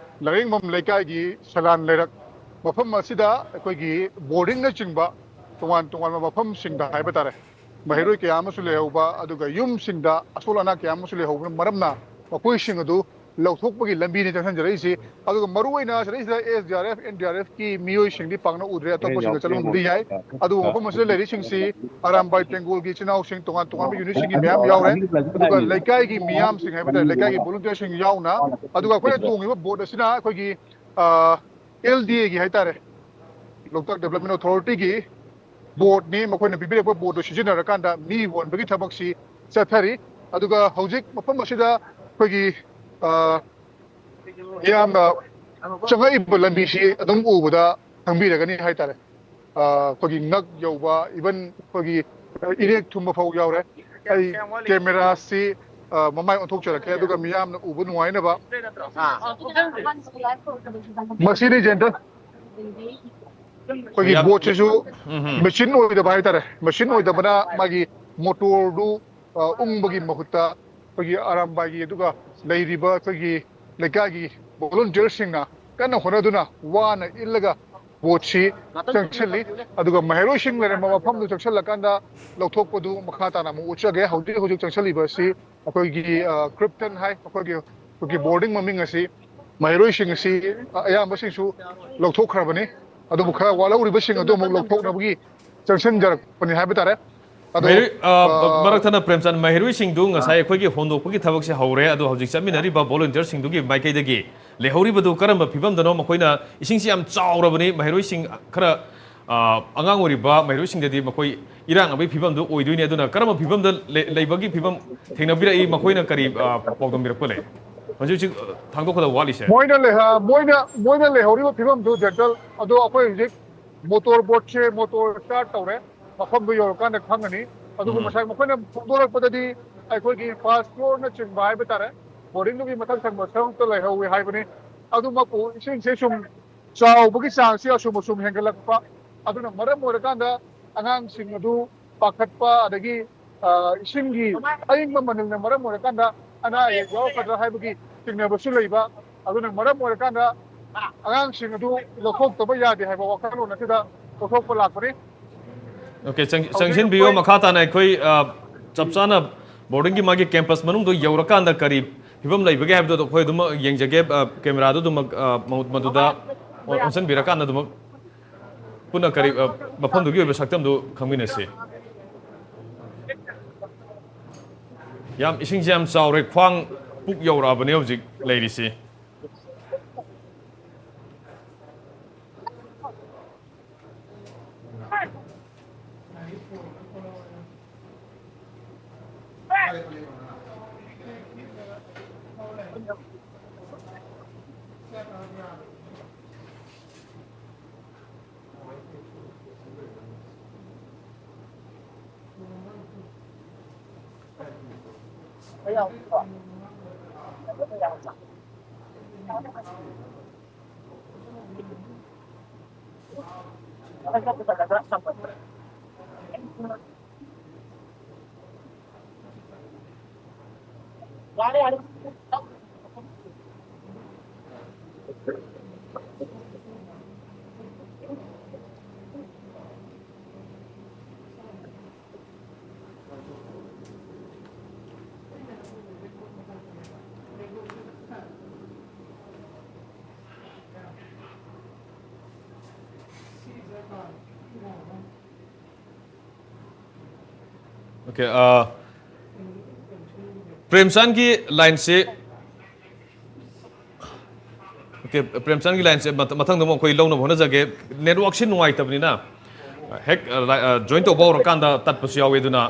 ꯂꯥꯏꯔꯦꯝꯕꯝ ꯂꯩꯀꯥꯏꯒꯤ ꯁꯂꯥꯟ ꯂꯩꯔꯛ ꯃꯐꯝ ꯑꯁꯤꯗ ꯑꯩꯈꯣꯏꯒꯤ boardingꯅꯆꯤꯡꯕ ꯇꯣꯉꯥꯟ ꯇꯣꯉꯥꯟꯕ ꯃꯐꯝꯁꯤꯡꯗ ꯍꯥꯏꯕ ꯇꯥꯔꯦ, ꯃꯍꯩꯔꯣꯏ ꯀꯌꯥ ꯑꯃꯁꯨ ꯂꯩꯍꯧꯕ, ꯑꯗꯨꯒ ꯌꯨꯝꯁꯤꯡꯗ ꯑꯁꯣꯜ ꯑꯅꯥ ꯀꯌꯥ ꯑꯃꯁꯨ ꯂꯩꯍꯧꯕꯅ ꯃꯔꯝꯅ ꯃꯈꯣꯏꯁꯤꯡ ꯑꯗꯨ ꯂꯧꯊꯣꯛꯄꯒꯤ ꯂꯝꯕꯤꯅꯤ ꯆꯪꯁꯤꯟꯖꯔꯛꯏꯁꯤ꯫ ꯑꯗꯨꯒ ꯃꯔꯨꯑꯣꯏꯅ ꯁꯤꯗꯩꯁꯤꯗ S D R F, N D R F ꯀꯤ ꯃꯤꯑꯣꯏꯁꯤꯡꯗꯤ ꯄꯥꯛꯅ ꯎꯗ꯭ꯔꯦ, ꯑꯇꯣꯞꯄꯁꯤꯡꯒ ꯆꯠꯂꯝꯕꯗꯤ ꯌꯥꯏ꯫ ꯑꯗꯨꯕꯨ ꯃꯐꯝ ꯑꯁꯤꯗ ꯂꯩꯔꯤꯁꯤꯡꯁꯤ ꯑꯔꯥꯝꯕꯥꯏ ꯇꯦꯡꯒꯣꯜꯒꯤ ꯏꯆꯤꯟ ꯏꯅꯥꯎꯁꯤꯡ, ꯇꯣꯉꯥꯟ ꯇꯣꯉꯥꯟꯕ unit ꯁꯤꯡꯒꯤ ꯃꯌꯥꯝ ꯌꯥꯎꯔꯦ꯫ ꯑꯗꯨꯒ ꯂꯩꯀꯥꯏꯒꯤ ꯃꯤꯌꯥꯝꯁꯤꯡ ꯍꯥꯏꯕ ꯇꯥꯔꯦ, ꯂꯩꯀꯥꯏꯒꯤ volunteer ꯁꯤꯡ ꯌꯥꯎꯅ, ꯑꯗꯨꯒ ꯑꯩꯈꯣꯏꯅ ꯇꯣꯡꯉꯤꯕ boat ꯑꯁꯤꯅ ꯑꯩꯈꯣꯏꯒꯤ, ꯑ, L D A ꯒꯤ ꯍꯥꯏꯇꯥꯔꯦ, Loktak Development Authority ꯒꯤ boat ꯅꯤ꯫ ꯃꯈꯣꯏꯅ ꯄꯤꯕꯤꯔꯛꯄ boat ꯇꯨ ꯁꯤꯖꯤꯟꯅꯔꯀꯥꯟꯗ ꯃꯤ ꯍꯣꯟꯕꯒꯤ ꯊꯕꯛꯁꯤ ꯆꯠꯊꯔꯤ꯫ ꯑꯗꯨꯒ ꯍꯧꯖꯤꯛ ꯃꯐꯝ ꯑꯁꯤꯗ ꯑꯩꯈꯣꯏꯒꯤ, ꯑ, ꯃꯤꯌꯥꯝꯅ ꯆꯪꯉꯛꯏꯕ ꯂꯝꯕꯤꯁꯤ ꯑꯗꯨꯝ ꯎꯕꯗ ꯈꯪꯕꯤꯔꯒꯅꯤ ꯍꯥꯏꯇꯥꯔꯦ꯫ ꯑ, ꯑꯩꯈꯣꯏꯒꯤ ꯉꯛ ꯌꯧꯕ, even ꯑꯩꯈꯣꯏꯒꯤ ꯏꯔꯦꯛ ꯊꯨꯝꯕ ꯐꯥꯎ ꯌꯥꯎꯔꯦ꯫ ꯑꯩ camera ꯁꯤ, ꯑ, ꯃꯃꯥꯏ ꯑꯣꯟꯊꯣꯛꯆꯔꯛꯀꯦ, ꯑꯗꯨꯒ ꯃꯤꯌꯥꯝꯅ ꯎꯕ ꯅꯨꯡꯉꯥꯏꯅꯕ꯫ ꯃꯁꯤꯅꯤ ꯖꯦꯟꯇꯜ, ꯑꯩꯈꯣꯏꯒꯤ ꯌꯥꯝ boat ꯁꯤꯁꯨ ꯎꯝ ꯍꯝ꯫ Machine ꯑꯣꯏꯗꯕ ꯍꯥꯏꯇꯥꯔꯦ꯫ Machine ꯑꯣꯏꯗꯕꯅ ꯃꯥꯒꯤ motor ꯗꯨ, ꯑ, ꯎꯪꯕꯒꯤ ꯃꯍꯨꯠꯇ ꯑꯩꯈꯣꯏꯒꯤ ꯑꯔꯥꯝꯕꯥꯏꯒꯤ, ꯑꯗꯨꯒ ꯂꯩꯔꯤꯕ ꯑꯩꯈꯣꯏꯒꯤ ꯂꯩꯀꯥꯏꯒꯤ volunteer ꯁꯤꯡꯅ ꯀꯟꯅ ꯍꯣꯠꯅꯗꯨꯅ ꯋꯥꯅ ꯏꯜꯂꯒ boat ꯁꯤ ꯆꯪꯁꯤꯜꯂꯤ꯫ ꯑꯗꯨꯒ ꯃꯍꯩꯔꯣꯏꯁꯤꯡ ꯂꯩꯔꯝꯕ ꯃꯐꯝꯗꯨ ꯆꯪꯁꯤꯜꯂꯀꯥꯟꯗ ꯂꯧꯊꯣꯛꯄꯗꯨ ꯃꯈꯥ ꯇꯥꯅ ꯑꯃꯨꯛ ꯎꯠꯆꯒꯦ꯫ ꯍꯧꯖꯤꯛ ꯍꯧꯖꯤꯛ ꯆꯪꯁꯤꯜꯂꯤꯕ ꯑꯁꯤ ꯑꯩꯈꯣꯏꯒꯤ, ꯑ, Crypton ꯍꯥꯏ, ꯑꯩꯈꯣꯏꯒꯤ, ꯑꯩꯈꯣꯏꯒꯤ boarding ꯃꯃꯤꯡ ꯑꯁꯤ ꯃꯍꯩꯔꯣꯏꯁꯤꯡ ꯑꯁꯤ, ꯑ, ꯑꯌꯥꯝꯕꯁꯤꯡꯁꯨ ꯂꯧꯊꯣꯛꯈ꯭ꯔꯕꯅꯤ꯫ ꯑꯗꯨꯕꯨ ꯈꯔ ꯋꯥꯠꯍꯧꯔꯤꯕꯁꯤꯡ ꯑꯗꯨ ꯑꯃꯨꯛ ꯂꯧꯊꯣꯛꯅꯕꯒꯤ ꯆꯪꯁꯤꯟꯖꯔꯛꯄꯅꯤ ꯍꯥꯏꯕ ꯇꯥꯔꯦ꯫ ꯑꯗꯣ, ꯃꯍꯩꯔꯣꯏ, ꯑ, ꯑ, ꯃꯔꯛ ꯊꯠꯅ ꯄ꯭ꯔꯦꯝꯆꯟ, ꯃꯍꯩꯔꯣꯏꯁꯤꯡꯗꯨ ꯑ꯫ ꯉꯁꯥꯏ ꯑꯩꯈꯣꯏꯒꯤ ꯍꯣꯟꯗꯣꯛꯄꯒꯤ ꯊꯕꯛꯁꯦ ꯍꯧꯔꯦ, ꯑꯗꯣ ꯍꯧꯖꯤꯛ ꯆꯠꯃꯤꯟꯅꯔꯤꯕ volunteer ꯁꯤꯡꯗꯨꯒꯤ ꯃꯥꯏꯀꯩꯗꯒꯤ ꯂꯩꯍꯧꯔꯤꯕꯗꯨ ꯀꯔꯝꯕ ꯐꯤꯕꯝꯗꯅꯣ? ꯃꯈꯣꯏꯅ, ꯏꯁꯤꯡꯁꯤ ꯌꯥꯝ ꯆꯥꯎꯔꯕꯅꯤ, ꯃꯍꯩꯔꯣꯏꯁꯤꯡ ꯈꯔ, ꯑ, ꯑꯉꯥꯡ ꯑꯣꯏꯔꯤꯕ ꯃꯍꯩꯔꯣꯏꯁꯤꯡꯗꯗꯤ ꯃꯈꯣꯏ ꯏꯔꯥꯛꯅꯕꯒꯤ ꯐꯤꯕꯝꯗꯨ ꯑꯣꯏꯗꯣꯏꯅꯤ꯫ ꯑꯗꯨꯅ ꯀꯔꯝꯕ ꯐꯤꯕꯝꯗ ꯂꯩ-, ꯂꯩꯕꯒꯤ ꯐꯤꯕꯝ ꯊꯦꯡꯅꯕꯤꯔꯛꯏ? ꯃꯈꯣꯏꯅ ꯀꯔꯤ, ꯑ, ꯄꯥꯎꯗꯝꯕꯤꯔꯛꯄ ꯂꯩ? ꯍꯧꯖꯤꯛ ꯍꯧꯖꯤꯛ, ꯑ, ꯊꯥꯡꯗꯣꯛꯀꯗꯕ ꯋꯥꯠꯂꯤꯁꯦ? ꯃꯣꯏꯅ ꯂꯩꯍ-, ꯃꯣꯏꯅ, ꯃꯣꯏꯅ ꯂꯩꯍꯧꯔꯤꯕ ꯐꯤꯕꯝꯗꯨ, ꯖꯦꯟꯇꯜ, ꯑꯗꯣ ꯑꯩꯈꯣꯏ ꯍꯧꯖꯤꯛ motor boat ꯁꯦ motor start ꯇꯧꯔꯦ, ꯃꯐꯝꯗꯨ ꯌꯧꯔꯀꯥꯟꯗ ꯈꯪꯉꯅꯤ꯫ ꯑꯗꯨꯕꯨ ꯎꯝ꯫ ꯉꯁꯥꯏ ꯃꯈꯣꯏꯅ ꯐꯣꯡꯗꯣꯔꯛꯄꯗꯗꯤ ꯑꯩꯈꯣꯏꯒꯤ first floor ꯅꯆꯤꯡꯕ ꯍꯥꯏꯕ ꯇꯥꯔꯦ, boarding ꯗꯨꯒꯤ ꯃꯊꯪ ꯊꯪꯕ ꯁꯔꯨꯛꯇ ꯂꯩꯍꯧꯋꯤ ꯍꯥꯏꯕꯅꯤ꯫ ꯑꯗꯨꯃꯛꯄꯨ ꯏꯁꯤꯡꯁꯦ ꯁꯨꯝ ꯆꯥꯎꯕꯒꯤ ꯆꯥꯡꯁꯤ ꯑꯁꯨꯝ ꯑꯁꯨꯝ ꯍꯦꯟꯒꯠꯂꯛꯄ, ꯑꯗꯨꯅ ꯃꯔꯝ ꯑꯣꯏꯔꯀꯥꯟꯗ ꯑꯉꯥꯡꯁꯤꯡ ꯑꯗꯨ ꯄꯥꯈꯠꯄ, ꯑꯗꯒꯤ, ꯑ, ꯏꯁꯤꯡꯒꯤ ꯑꯏꯪꯕ ꯃꯅꯤꯜꯅ ꯃꯔꯝ ꯑꯣꯏꯔꯀꯥꯟꯗ ꯑꯅꯥ ꯑꯌꯦꯛ ꯌꯥꯎꯔꯛꯀꯗ꯭ꯔꯥ ꯍꯥꯏꯕꯒꯤ ꯆꯤꯡꯅꯕꯁꯨ ꯂꯩꯕ, ꯑꯗꯨꯅ ꯃꯔꯝ ꯑꯣꯏꯔꯀꯥꯟꯗ ꯑꯉꯥꯡꯁꯤꯡ ꯑꯗꯨ ꯂꯧꯊꯣꯛꯇꯕ ꯌꯥꯗꯦ ꯍꯥꯏꯕ ꯋꯥꯈꯜꯂꯣꯟ ꯑꯁꯤꯗ ꯂꯧꯊꯣꯛꯄ ꯂꯥꯛꯄꯅꯤ꯫ OK, ꯆꯪ-, ꯍꯧꯖꯤꯛ ꯆꯪꯁꯤꯟꯕꯤꯌꯨ꯫ ꯑꯩꯈꯣꯏ ꯃꯈꯥ ꯇꯥꯅ ꯑꯩꯈꯣꯏ, ꯑ, ꯆꯞ ꯆꯥꯅ boarding ꯒꯤ ꯃꯥꯒꯤ campus ꯃꯅꯨꯡꯗ ꯌꯧꯔꯀꯥꯟꯗ ꯀꯔꯤ ꯐꯤꯕꯝ ꯂꯩꯕꯒꯦ ꯍꯥꯏꯕꯗꯣ ꯑꯩꯈꯣꯏ ꯑꯗꯨꯃꯛ ꯌꯦꯡꯖꯒꯦ꯫ ꯑ, cameraꯗꯨ ꯑꯗꯨꯃꯛ, ꯑ, ꯃ-, ꯃꯗꯨꯗ ꯑꯣꯟꯁꯤꯟꯕꯤꯔꯀꯥꯟꯗ ꯑꯗꯨꯃꯛ ꯄꯨꯟꯅ ꯀꯔꯤ, ꯑ, ꯃꯐꯝꯗꯨꯒꯤ ꯑꯣꯏꯕ ꯁꯛꯇꯝꯗꯨ ꯈꯪꯃꯤꯟꯅꯁꯤ꯫ ꯌꯥꯝ, ꯏꯁꯤꯡꯁꯦ ꯌꯥꯝ ꯆꯥꯎꯔꯦ, ꯈ꯭ꯋꯥꯡ ꯄꯨꯛ ꯌꯧꯔꯛꯑꯕꯅꯦ ꯍꯧꯖꯤꯛ ꯂꯩꯔꯤꯁꯤ꯫ Okay, uh, ꯄ꯭ꯔꯦꯝꯆꯥꯟꯒꯤ ꯂꯥꯏꯟꯁꯦ, okay, ꯄ꯭ꯔꯦꯝꯆꯥꯟꯒꯤ ꯂꯥꯏꯟꯁꯦ ꯃꯊꯪꯗ ꯑꯃꯨꯛ ꯑꯩꯈꯣꯏ ꯂꯧꯅꯕ ꯍꯣꯠꯅꯖꯒꯦ꯫ ꯅꯦꯠꯋꯥꯛꯁꯤ ꯅꯨꯡꯉꯥꯏꯇꯕꯅꯤꯅ ꯍꯦꯛ, ꯑ, ꯂꯥꯏ-, ꯑ, ꯖꯣꯏꯟ ꯇꯧꯕ ꯍꯧꯔꯀꯥꯟꯗ ꯇꯠꯄꯁꯨ ꯌꯥꯎꯋꯤ꯫ ꯑꯗꯨꯅ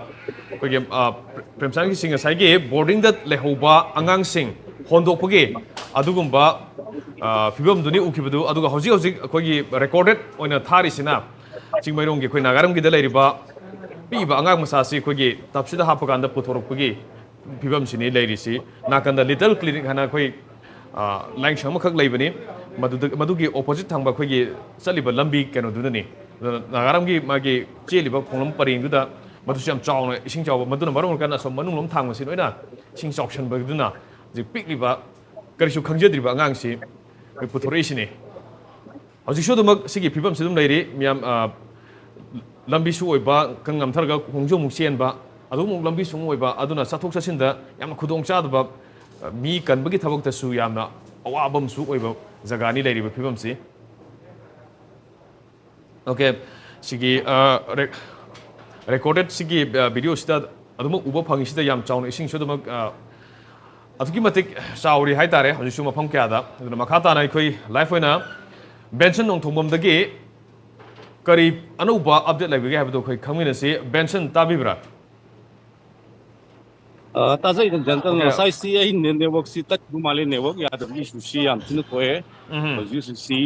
ꯑꯩꯈꯣꯏꯒꯤ, ꯑ, ꯄ꯭ꯔꯦꯝꯆꯥꯟꯒꯤꯁꯤ ꯉꯁꯥꯏꯒꯤ ꯕꯣꯔꯗꯤꯡꯗ ꯂꯩꯍꯧꯕ ꯑꯉꯥꯡꯁꯤꯡ ꯍꯣꯟꯗꯣꯛꯄꯒꯤ ꯑꯗꯨꯒꯨꯝꯕ, ꯑ, ꯐꯤꯕꯝꯗꯨꯅꯤ ꯎꯈꯤꯕꯗꯨ꯫ ꯑꯗꯨꯒ ꯍꯧꯖꯤꯛ ꯍꯧꯖꯤꯛ ꯑꯩꯈꯣꯏꯒꯤ ꯔꯦꯀꯣꯔꯗꯦꯠ ꯑꯣꯏꯅ ꯊꯥꯔꯤꯁꯤꯅ ꯆꯤꯡꯃꯩꯔꯣꯡꯒꯤ ꯑꯩꯈꯣꯏ ꯅꯥꯒꯥꯔꯝꯒꯤꯗ ꯂꯩꯔꯤꯕ ꯄꯤꯛꯏꯕ ꯑꯉꯥꯡ ꯃꯆꯥꯁꯤ ꯑꯩꯈꯣꯏꯒꯤ ꯇꯞꯁꯤꯗ ꯍꯥꯞꯄ ꯀꯥꯟꯗ ꯄꯨꯊꯣꯔꯛꯄꯒꯤ ꯐꯤꯕꯝꯁꯤꯅꯤ ꯂꯩꯔꯤꯁꯤ꯫ ꯅꯥꯀꯟꯗ ꯂꯤꯇꯜ ꯀ꯭ꯂꯤꯅꯤꯛ ꯍꯥꯏꯅ ꯑꯩꯈꯣꯏ, ꯑ, ꯂꯥꯏꯌꯦꯡꯁꯪ ꯑꯃꯈꯛ ꯂꯩꯕꯅꯤ꯫ ꯃꯗꯨꯗ, ꯃꯗꯨꯒꯤ ꯑꯣꯄꯣꯖꯤꯠ ꯊꯪꯕ ꯑꯩꯈꯣꯏꯒꯤ ꯆꯠꯂꯤꯕ ꯂꯝꯕꯤ ꯀꯩꯅꯣꯗꯨꯗꯅꯤ꯫ ꯑꯗꯨꯅ ꯅꯥꯒꯥꯔꯝꯒꯤ ꯃꯥꯒꯤ ꯆꯦꯜꯂꯤꯕ ꯈꯣꯡꯂꯝ ꯄꯔꯦꯡꯗꯨꯗ ꯃꯗꯨꯁꯨ ꯌꯥꯝ ꯆꯥꯎꯅ ꯏꯁꯤꯡ ꯆꯥꯎꯕ, ꯃꯗꯨꯅ ꯃꯔꯝ ꯑꯣꯏꯔꯀꯥꯟꯗ ꯑꯁꯣꯝ ꯃꯅꯨꯡꯂꯣꯝ ꯊꯥꯡꯕꯁꯤ ꯂꯣꯏꯅ ꯏꯁꯤꯡ ꯆꯥꯎꯁꯟꯕꯗꯨꯅ ꯍꯧꯖꯤꯛ ꯄꯤꯛꯂꯤꯕ ꯀꯔꯤꯁꯨ ꯈꯪꯖꯗ꯭ꯔꯤꯕ ꯑꯉꯥꯡꯁꯤ ꯑꯩꯈꯣꯏ ꯄꯨꯊꯣꯔꯛꯏꯁꯤꯅꯤ꯫ ꯍꯧꯖꯤꯛꯁꯨ ꯑꯗꯨꯃꯛ ꯁꯤꯒꯤ ꯐꯤꯕꯝꯁꯤ ꯑꯗꯨꯝ ꯂꯩꯔꯤ꯫ ꯃꯤꯌꯥꯝ, ꯑ, ꯂꯝꯕꯤꯁꯨ ꯑꯣꯏꯕ, ꯀꯪ ꯉꯝꯊꯔꯒ ꯈꯣꯡꯁꯨ ꯑꯃꯨꯛ ꯆꯦꯟꯕ, ꯑꯗꯨꯒꯨꯝ ꯂꯝꯕꯤ ꯁꯨꯝ ꯑꯣꯏꯕ, ꯑꯗꯨꯅ ꯆꯠꯊꯣꯛ ꯆꯠꯁꯤꯟꯗ ꯌꯥꯝꯅ ꯈꯨꯗꯣꯡ ꯆꯥꯗꯕ ꯃꯤ ꯀꯟꯕꯒꯤ ꯊꯕꯛꯇꯁꯨ ꯌꯥꯝꯅ ꯑꯋꯥꯕ ꯑꯃꯁꯨ ꯑꯣꯏꯕ ꯖꯒꯥꯅꯤ ꯂꯩꯔꯤꯕ ꯐꯤꯕꯝꯁꯤ꯫ ꯑꯣꯀꯦ, ꯁꯤꯒꯤ ꯔꯦꯀꯣꯔꯗꯦꯠ ꯁꯤꯒꯤ ꯚꯤꯗꯤꯑꯣꯁꯤꯗ ꯑꯗꯨꯃꯛ ꯎꯕ ꯐꯪꯉꯤꯁꯤꯗ ꯌꯥꯝ ꯆꯥꯎꯅ ꯏꯁꯤꯡꯁꯨ ꯑꯗꯨꯃꯛ ꯑ, ꯑꯗꯨꯛꯀꯤ ꯃꯇꯤꯛ ꯆꯥꯎꯔꯤ ꯍꯥꯏꯇꯥꯔꯦ ꯍꯧꯖꯤꯛꯁꯨ ꯃꯐꯝ ꯀꯌꯥꯗ꯫ ꯑꯗꯨꯅ ꯃꯈꯥ ꯇꯥꯅ ꯑꯩꯈꯣꯏ ꯂꯥꯏꯐ ꯑꯣꯏꯅ ꯕꯦꯟꯁꯟ ꯅꯣꯡꯊꯣꯡꯕꯝꯗꯒꯤ ꯀꯔꯤ ꯑꯅꯧꯕ ꯑꯞꯗꯦꯠ ꯂꯩꯕꯒꯦ ꯍꯥꯏꯕꯗꯨ ꯑꯩꯈꯣꯏ ꯈꯪꯃꯤꯟꯅꯁꯤ꯫ ꯕꯦꯟꯁꯟ, ꯇꯥꯕꯤꯕ꯭ꯔꯥ? ꯑ, ꯇꯥꯖꯩꯗ ꯖꯦꯟꯇꯜ꯫ ꯑꯣꯀꯦ꯫ ꯉꯁꯥꯏꯁꯤ ꯑꯩ ꯅꯦꯠꯋꯥꯛꯁꯤ ꯇꯠꯈꯤꯕ ꯃꯥꯜꯂꯦ꯫ ꯅꯦꯠꯋꯥꯛ ꯌꯥꯗꯕꯒꯤ ꯏꯁꯨꯁꯤ ꯌꯥꯝ ꯊꯤꯅ ꯊꯣꯛꯑꯦ ꯎꯝ꯫ ꯍꯧꯖꯤꯛ ꯍꯧꯖꯤꯛꯁꯤ꯫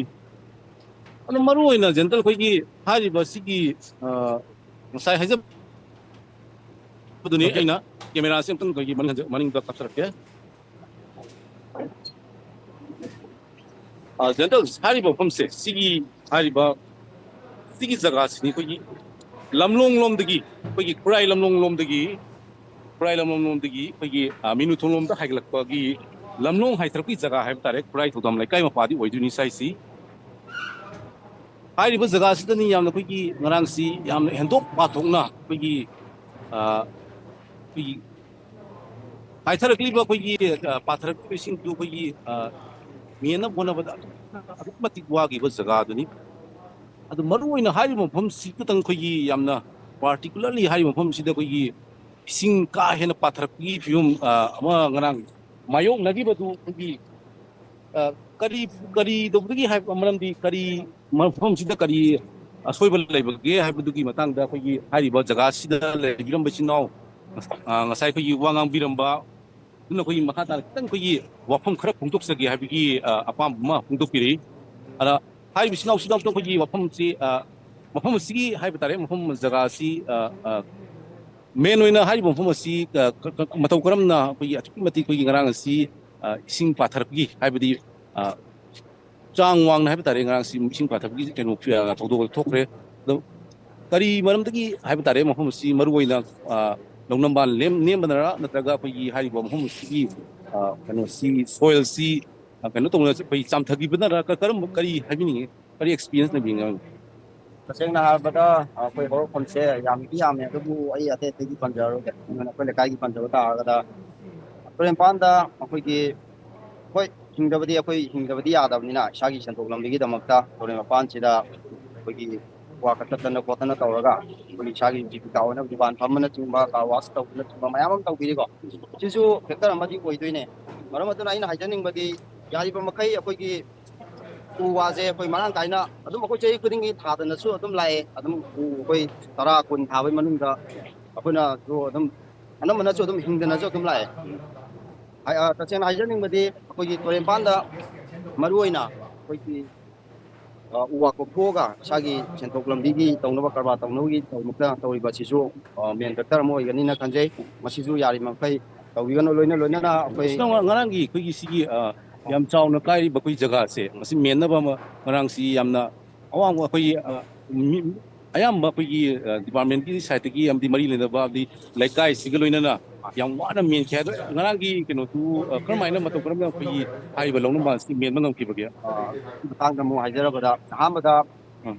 ꯑꯗꯣ ꯃꯔꯨ ꯑꯣꯏꯅ ꯖꯦꯟꯇꯜ ꯑꯩꯈꯣꯏꯒꯤ ꯍꯥꯏꯔꯤꯕ ꯁꯤꯒꯤ, ꯑ, ꯉꯁꯥꯏ ꯍꯥꯏꯖꯕꯗꯨꯅꯤ꯫ ꯑꯣꯀꯦ꯫ ꯑꯩꯅ ꯀꯦꯃꯦꯔꯥꯁꯤ ꯑꯝꯇꯪ ꯑꯩꯈꯣꯏꯒꯤ ꯃꯅꯤꯡ ꯍꯟꯖ-, ꯃꯅꯤꯡꯗ ꯀꯥꯞꯆꯔꯛꯀꯦ꯫ ꯑ, ꯖꯦꯟꯇꯜ, ꯍꯥꯏꯔꯤꯕ ꯃꯐꯝꯁꯦ, ꯁꯤꯒꯤ ꯍꯥꯏꯔꯤꯕ ꯁꯤꯒꯤ ꯖꯒꯥꯁꯤꯅꯤ ꯑꯩꯈꯣꯏꯒꯤ ꯂꯝꯂꯣꯡ ꯂꯣꯝꯗꯒꯤ, ꯑꯩꯈꯣꯏꯒꯤ ꯈꯨꯔꯥꯏ ꯂꯝꯂꯣꯡ ꯂꯣꯝꯗꯒꯤ, ꯈꯨꯔꯥꯏ ꯂꯝꯂꯣꯡ ꯂꯣꯝꯗꯒꯤ ꯑꯩꯈꯣꯏꯒꯤ, ꯑ, ꯃꯤꯅꯨꯊꯣꯡ ꯂꯣꯝꯗ ꯍꯥꯏꯒꯠꯂꯛꯄꯒꯤ ꯂꯝꯂꯣꯡ ꯍꯥꯏꯊꯔꯛꯄꯒꯤ ꯖꯒꯥ ꯍꯥꯏꯕ ꯇꯥꯔꯦ꯫ ꯈꯨꯔꯥꯏ ꯊꯧꯗꯥꯝ ꯂꯩꯀꯥꯏ ꯃꯄꯥꯗꯤ ꯑꯣꯏꯗꯣꯏꯅꯤ ꯁꯥꯏꯁꯤ꯫ ꯍꯥꯏꯔꯤꯕ ꯖꯒꯥꯁꯤꯗꯅꯤ ꯌꯥꯝꯅ ꯑꯩꯈꯣꯏꯒꯤ ꯉꯔꯥꯡꯁꯤ ꯌꯥꯝꯅ ꯍꯦꯟꯗꯣꯛ ꯄꯥꯊꯣꯛꯅ ꯑꯩꯈꯣꯏꯒꯤ, ꯑ, ꯑꯩꯈꯣꯏꯒꯤ ꯍꯥꯏꯊꯔꯛꯂꯤꯕ ꯑꯩꯈꯣꯏꯒꯤ, ꯑ, ꯄꯥꯊꯔꯛꯂꯤꯕ ꯏꯁꯤꯡꯗꯨ ꯑꯩꯈꯣꯏꯒꯤ, ꯑ, ꯃꯦꯟꯅꯕ ꯍꯣꯠꯅꯕꯗ ꯑꯗꯨꯛꯀꯤ ꯃꯇꯤꯛ ꯋꯥꯈꯤꯕ ꯖꯒꯥꯗꯨꯅꯤ꯫ ꯑꯗꯨ ꯃꯔꯨ ꯑꯣꯏꯅ ꯍꯥꯏꯔꯤꯕ ꯃꯐꯝꯁꯤ ꯈꯛꯇꯪ ꯑꯩꯈꯣꯏꯒꯤ ꯌꯥꯝꯅ particularly ꯍꯥꯏꯔꯤꯕ ꯃꯐꯝꯁꯤꯗ ꯑꯩꯈꯣꯏꯒꯤ ꯏꯁꯤꯡ ꯀꯥ ꯍꯦꯟꯅ ꯄꯥꯊꯔꯛꯄꯒꯤ ꯐꯤꯕꯝ, ꯑ, ꯑꯃ ꯉꯔꯥꯡ ꯃꯥꯌꯣꯛꯅꯈꯤꯕꯗꯨ ꯑꯩꯈꯣꯏꯒꯤ, ꯑ, ꯀꯔꯤ, ꯀꯔꯤ ꯇꯧꯕꯗꯒꯤ ꯍꯥꯏꯕ ꯃꯔꯝꯗꯤ ꯀꯔꯤ ꯃꯐꯝꯁꯤꯗ ꯀꯔꯤ ꯑꯁꯣꯏꯕ ꯂꯩꯕꯒꯦ ꯍꯥꯏꯕꯗꯨꯒꯤ ꯃꯇꯥꯡꯗ ꯑꯩꯈꯣꯏꯒꯤ ꯍꯥꯏꯔꯤꯕ ꯖꯒꯥꯁꯤꯗ ꯂꯩꯕꯤꯔꯝꯕ ꯏꯆꯤꯟ ꯏꯅꯥꯎ, ꯑ, ꯉꯁꯥꯏ ꯑꯩꯈꯣꯏꯒꯤ ꯋꯥ ꯉꯥꯡꯕꯤꯔꯝꯕ ꯑꯗꯨꯅ ꯑꯩꯈꯣꯏꯒꯤ ꯃꯈꯥ ꯇꯥꯅ ꯈꯤꯇꯪ ꯑꯩꯈꯣꯏꯒꯤ ꯋꯥꯐꯝ ꯈꯔ ꯐꯣꯡꯗꯣꯛꯆꯒꯦ ꯍꯥꯏꯕꯒꯤ, ꯑ, ꯑꯄꯥꯝꯕ ꯑꯃ ꯐꯣꯡꯗꯣꯛꯄꯤꯔꯛꯏ꯫ ꯑꯗ ꯍꯥꯏꯔꯤꯕ ꯏꯆꯤꯟ ꯏꯅꯥꯎꯁꯤꯗ ꯑꯃꯨꯛꯇꯪ ꯑꯩꯈꯣꯏꯒꯤ ꯋꯥꯐꯝꯁꯤ, ꯑ, ꯃꯐꯝ ꯑꯁꯤꯒꯤ ꯍꯥꯏꯕ ꯇꯥꯔꯦ, ꯃꯐꯝ ꯖꯒꯥ ꯑꯁꯤ, ꯑ, ꯑ, ꯃꯦꯟ ꯑꯣꯏꯅ ꯍꯥꯏꯔꯤꯕ ꯃꯐꯝ ꯑꯁꯤ, ꯑ, ꯀ-, ꯀ-, ꯃꯇꯧ ꯀꯔꯝꯅ ꯑꯩꯈꯣꯏꯒꯤ ꯑꯁꯨꯛꯀꯤ ꯃꯇꯤꯛ ꯑꯩꯈꯣꯏꯒꯤ ꯉꯔꯥꯡ ꯑꯁꯤ, ꯑ, ꯏꯁꯤꯡ ꯄꯥꯊꯔꯛꯄꯒꯤ ꯍꯥꯏꯕꯗꯤ, ꯑ, ꯆꯥꯡ ꯋꯥꯡꯅ ꯍꯥꯏꯕ ꯇꯥꯔꯦ, ꯉꯔꯥꯡꯁꯤ ꯏꯁꯤꯡ ꯄꯥꯊꯕꯒꯤ ꯀꯩꯅꯣ, ꯑ, ꯊꯧꯗꯣꯛ ꯊꯣꯛꯈ꯭ꯔꯦ꯫ ꯑꯗꯣ ꯀꯔꯤ ꯃꯔꯝꯗꯒꯤ ꯍꯥꯏꯕ ꯇꯥꯔꯦ ꯃꯐꯝ ꯑꯁꯤ ꯃꯔꯨ ꯑꯣꯏꯅ, ꯑ, ꯂꯧꯅꯝꯕꯥꯟ ꯂꯦꯝ-, ꯅꯦꯝꯕꯅꯔꯥ ꯅꯠꯇ꯭ꯔꯒ ꯑꯩꯈꯣꯏꯒꯤ ꯍꯥꯏꯔꯤꯕ ꯃꯐꯝ ꯑꯁꯤꯒꯤ, ꯑ, ꯀꯩꯅꯣꯁꯤ, ꯁꯣꯏꯜꯁꯤ, ꯑ, ꯀꯩꯅꯣ ꯇꯧꯅ ꯑꯩꯈꯣꯏ ꯆꯥꯝꯊꯈꯤꯕꯅꯔꯥ ꯀ-, ꯀꯔꯝꯕ ꯀꯔꯤ ꯍꯥꯏꯕꯤꯅꯤꯡꯉꯤ? ꯀꯔꯤ ꯑꯦꯛꯁꯄꯤꯔꯤꯌꯦꯟꯁ ꯂꯩꯕꯤꯅꯤꯡꯉꯤ? ꯇꯁꯦꯡꯅ ꯍꯥꯏꯔꯕꯗ ꯑꯩꯈꯣꯏ ꯍꯧꯔꯛꯐꯝꯁꯦ ꯌꯥꯝꯗꯤ ꯌꯥꯝꯃꯦ, ꯑꯗꯨꯕꯨ ꯑꯩ ꯑꯇꯩ ꯑꯇꯩꯗꯤ ꯄꯟꯖꯔꯔꯣꯏꯒꯦ꯫ ꯑꯗꯨꯅ ꯑꯩꯈꯣꯏ ꯂꯩꯀꯥꯏꯒꯤ ꯄꯟꯖꯕ ꯇꯥꯔꯒꯗ ꯇꯨꯔꯦꯟ ꯃꯄꯥꯟꯗ ꯑꯩꯈꯣꯏꯒꯤ, ꯍꯣꯏ, ꯍꯤꯡꯗꯕꯗꯤ, ꯑꯩꯈꯣꯏ ꯍꯤꯡꯗꯕꯗꯤ ꯌꯥꯗꯕꯅꯤꯅ, ꯏꯁꯥꯒꯤ ꯁꯦꯟꯊꯣꯛ ꯂꯝꯕꯤꯒꯤꯗꯃꯛꯇ ꯇꯨꯔꯦꯟ ꯃꯄꯥꯟꯁꯤꯗ ꯑꯩꯈꯣꯏꯒꯤ ꯋꯥ ꯀꯛꯊꯠꯇꯅ ꯈꯣꯠꯇꯅ ꯇꯧꯔꯒ, ꯑꯩꯈꯣꯏꯒꯤ ꯏꯁꯥꯒꯤ ꯖꯤꯕꯤꯀꯥ ꯑꯣꯏꯅꯕ ꯗꯨꯀꯥꯟ ꯐꯝꯕꯅꯆꯤꯡꯕ, ꯀꯥꯔ ꯋꯥꯁ ꯇꯧꯕꯅꯆꯤꯡꯕ ꯃꯌꯥꯝ ꯑꯃ ꯇꯧꯕꯤꯔꯤꯀꯣ꯫ ꯁꯤꯁꯨ ꯐꯦꯛꯇꯔ ꯑꯃꯗꯤ ꯑꯣꯏꯗꯣꯏꯅꯦ꯫ ꯃꯔꯝ ꯑꯗꯨꯅ ꯑꯩꯅ ꯍꯥꯏꯖꯅꯤꯡꯕꯗꯤ, ꯌꯥꯔꯤꯕ ꯃꯈꯩ ꯑꯩꯈꯣꯏꯒꯤ ꯎ ꯋꯥꯁꯦ ꯑꯩꯈꯣꯏ ꯃꯔꯥꯡ ꯀꯥꯏꯅ ꯑꯗꯨꯝ, ꯑꯩꯈꯣꯏ ꯆꯍꯤ ꯈꯨꯗꯤꯡꯒꯤ ꯊꯥꯗꯅꯁꯨ ꯑꯗꯨꯝ ꯂꯥꯛꯑꯦ꯫ ꯑꯗꯨꯝ ꯎ ꯑꯩꯈꯣꯏ ꯇꯔꯥ, ꯀꯨꯟ ꯊꯥꯕꯒꯤ ꯃꯅꯨꯡꯗ ꯑꯩꯈꯣꯏꯅꯁꯨ ꯑꯗꯨꯝ, ꯑꯅꯝꯕꯅꯁꯨ ꯑꯗꯨꯝ ꯍꯤꯡꯗꯅꯁꯨ ꯑꯗꯨꯝ ꯂꯥꯛꯑꯦ꯫ ꯍꯥꯏ-, ꯑ, ꯇꯁꯦꯡꯅ ꯍꯥꯏꯖꯅꯤꯡꯕꯗꯤ, ꯑꯩꯈꯣꯏꯒꯤ ꯇꯨꯔꯦꯟ ꯃꯄꯥꯟꯗ ꯃꯔꯨꯑꯣꯏꯅ ꯑꯩꯈꯣꯏꯒꯤ, ꯑ, ꯎ ꯋꯥ ꯀꯣꯛꯊꯣꯛꯑꯒ ꯏꯁꯥꯒꯤ ꯁꯦꯟꯊꯣꯛ ꯂꯝꯕꯤꯒꯤ ꯇꯧꯅꯕ, ꯀꯔꯕꯥꯔ ꯇꯧꯅꯕꯒꯤ ꯇꯧꯔꯤꯕ ꯑꯁꯤꯁꯨ, ꯑ, ꯃꯦꯟ ꯐꯦꯛꯇꯔ ꯑꯃ ꯑꯣꯏꯒꯅꯤꯅ ꯈꯟꯖꯩ꯫ ꯃꯁꯤꯁꯨ ꯌꯥꯔꯤꯕ ꯃꯈꯩ ꯇꯧꯕꯤꯒꯅꯨ꯫ ꯂꯣꯏꯅ ꯂꯣꯏꯅꯅ ꯑꯩꯈꯣꯏ ꯉꯔꯥꯡꯒꯤ ꯑꯩꯈꯣꯏꯒꯤ ꯁꯤꯒꯤ, ꯑ, ꯌꯥꯝ ꯆꯥꯎꯅ ꯀꯥꯏꯔꯤꯕ ꯑꯩꯈꯣꯏ ꯖꯒꯥꯁꯦ, ꯃꯁꯤ ꯃꯦꯟꯅꯕ ꯑꯃ ꯉꯔꯥꯡꯁꯤ ꯌꯥꯝꯅ ꯑꯋꯥꯡꯕ ꯑꯩꯈꯣꯏꯒꯤ, ꯑ, ꯃꯤ-, ꯑꯌꯥꯝꯕ ꯑꯩꯈꯣꯏꯒꯤ, ꯑ, ꯗꯤꯄꯥꯔꯠꯃꯦꯟꯒꯤ ꯁꯥꯏꯠꯇꯒꯤ ꯑꯃꯗꯤ ꯃꯔꯤ ꯂꯩꯅꯕ, ꯑꯃꯗꯤ ꯂꯩꯀꯥꯏꯁꯤꯒ ꯂꯣꯏꯅꯅ ꯌꯥꯝ ꯋꯥꯅ ꯃꯦꯟꯈꯤ꯫ ꯑꯗꯣ ꯉꯔꯥꯡꯒꯤ ꯀꯩꯅꯣꯗꯨ, ꯑ, ꯀꯔꯝꯍꯥꯏꯅ, ꯃꯇꯧ ꯀꯔꯝꯅ ꯑꯩꯈꯣꯏꯒꯤ ꯍꯥꯏꯔꯤꯕ ꯂꯧꯅꯕ ꯑꯁꯤ ꯃꯦꯟꯕ ꯉꯝꯈꯤꯕꯒꯦ? ꯑ, ꯃꯇꯥꯡꯗ ꯑꯃꯨꯛ ꯍꯥꯏꯖꯔꯕꯗ, ꯑꯍꯥꯟꯕꯗ ꯎꯝ꯫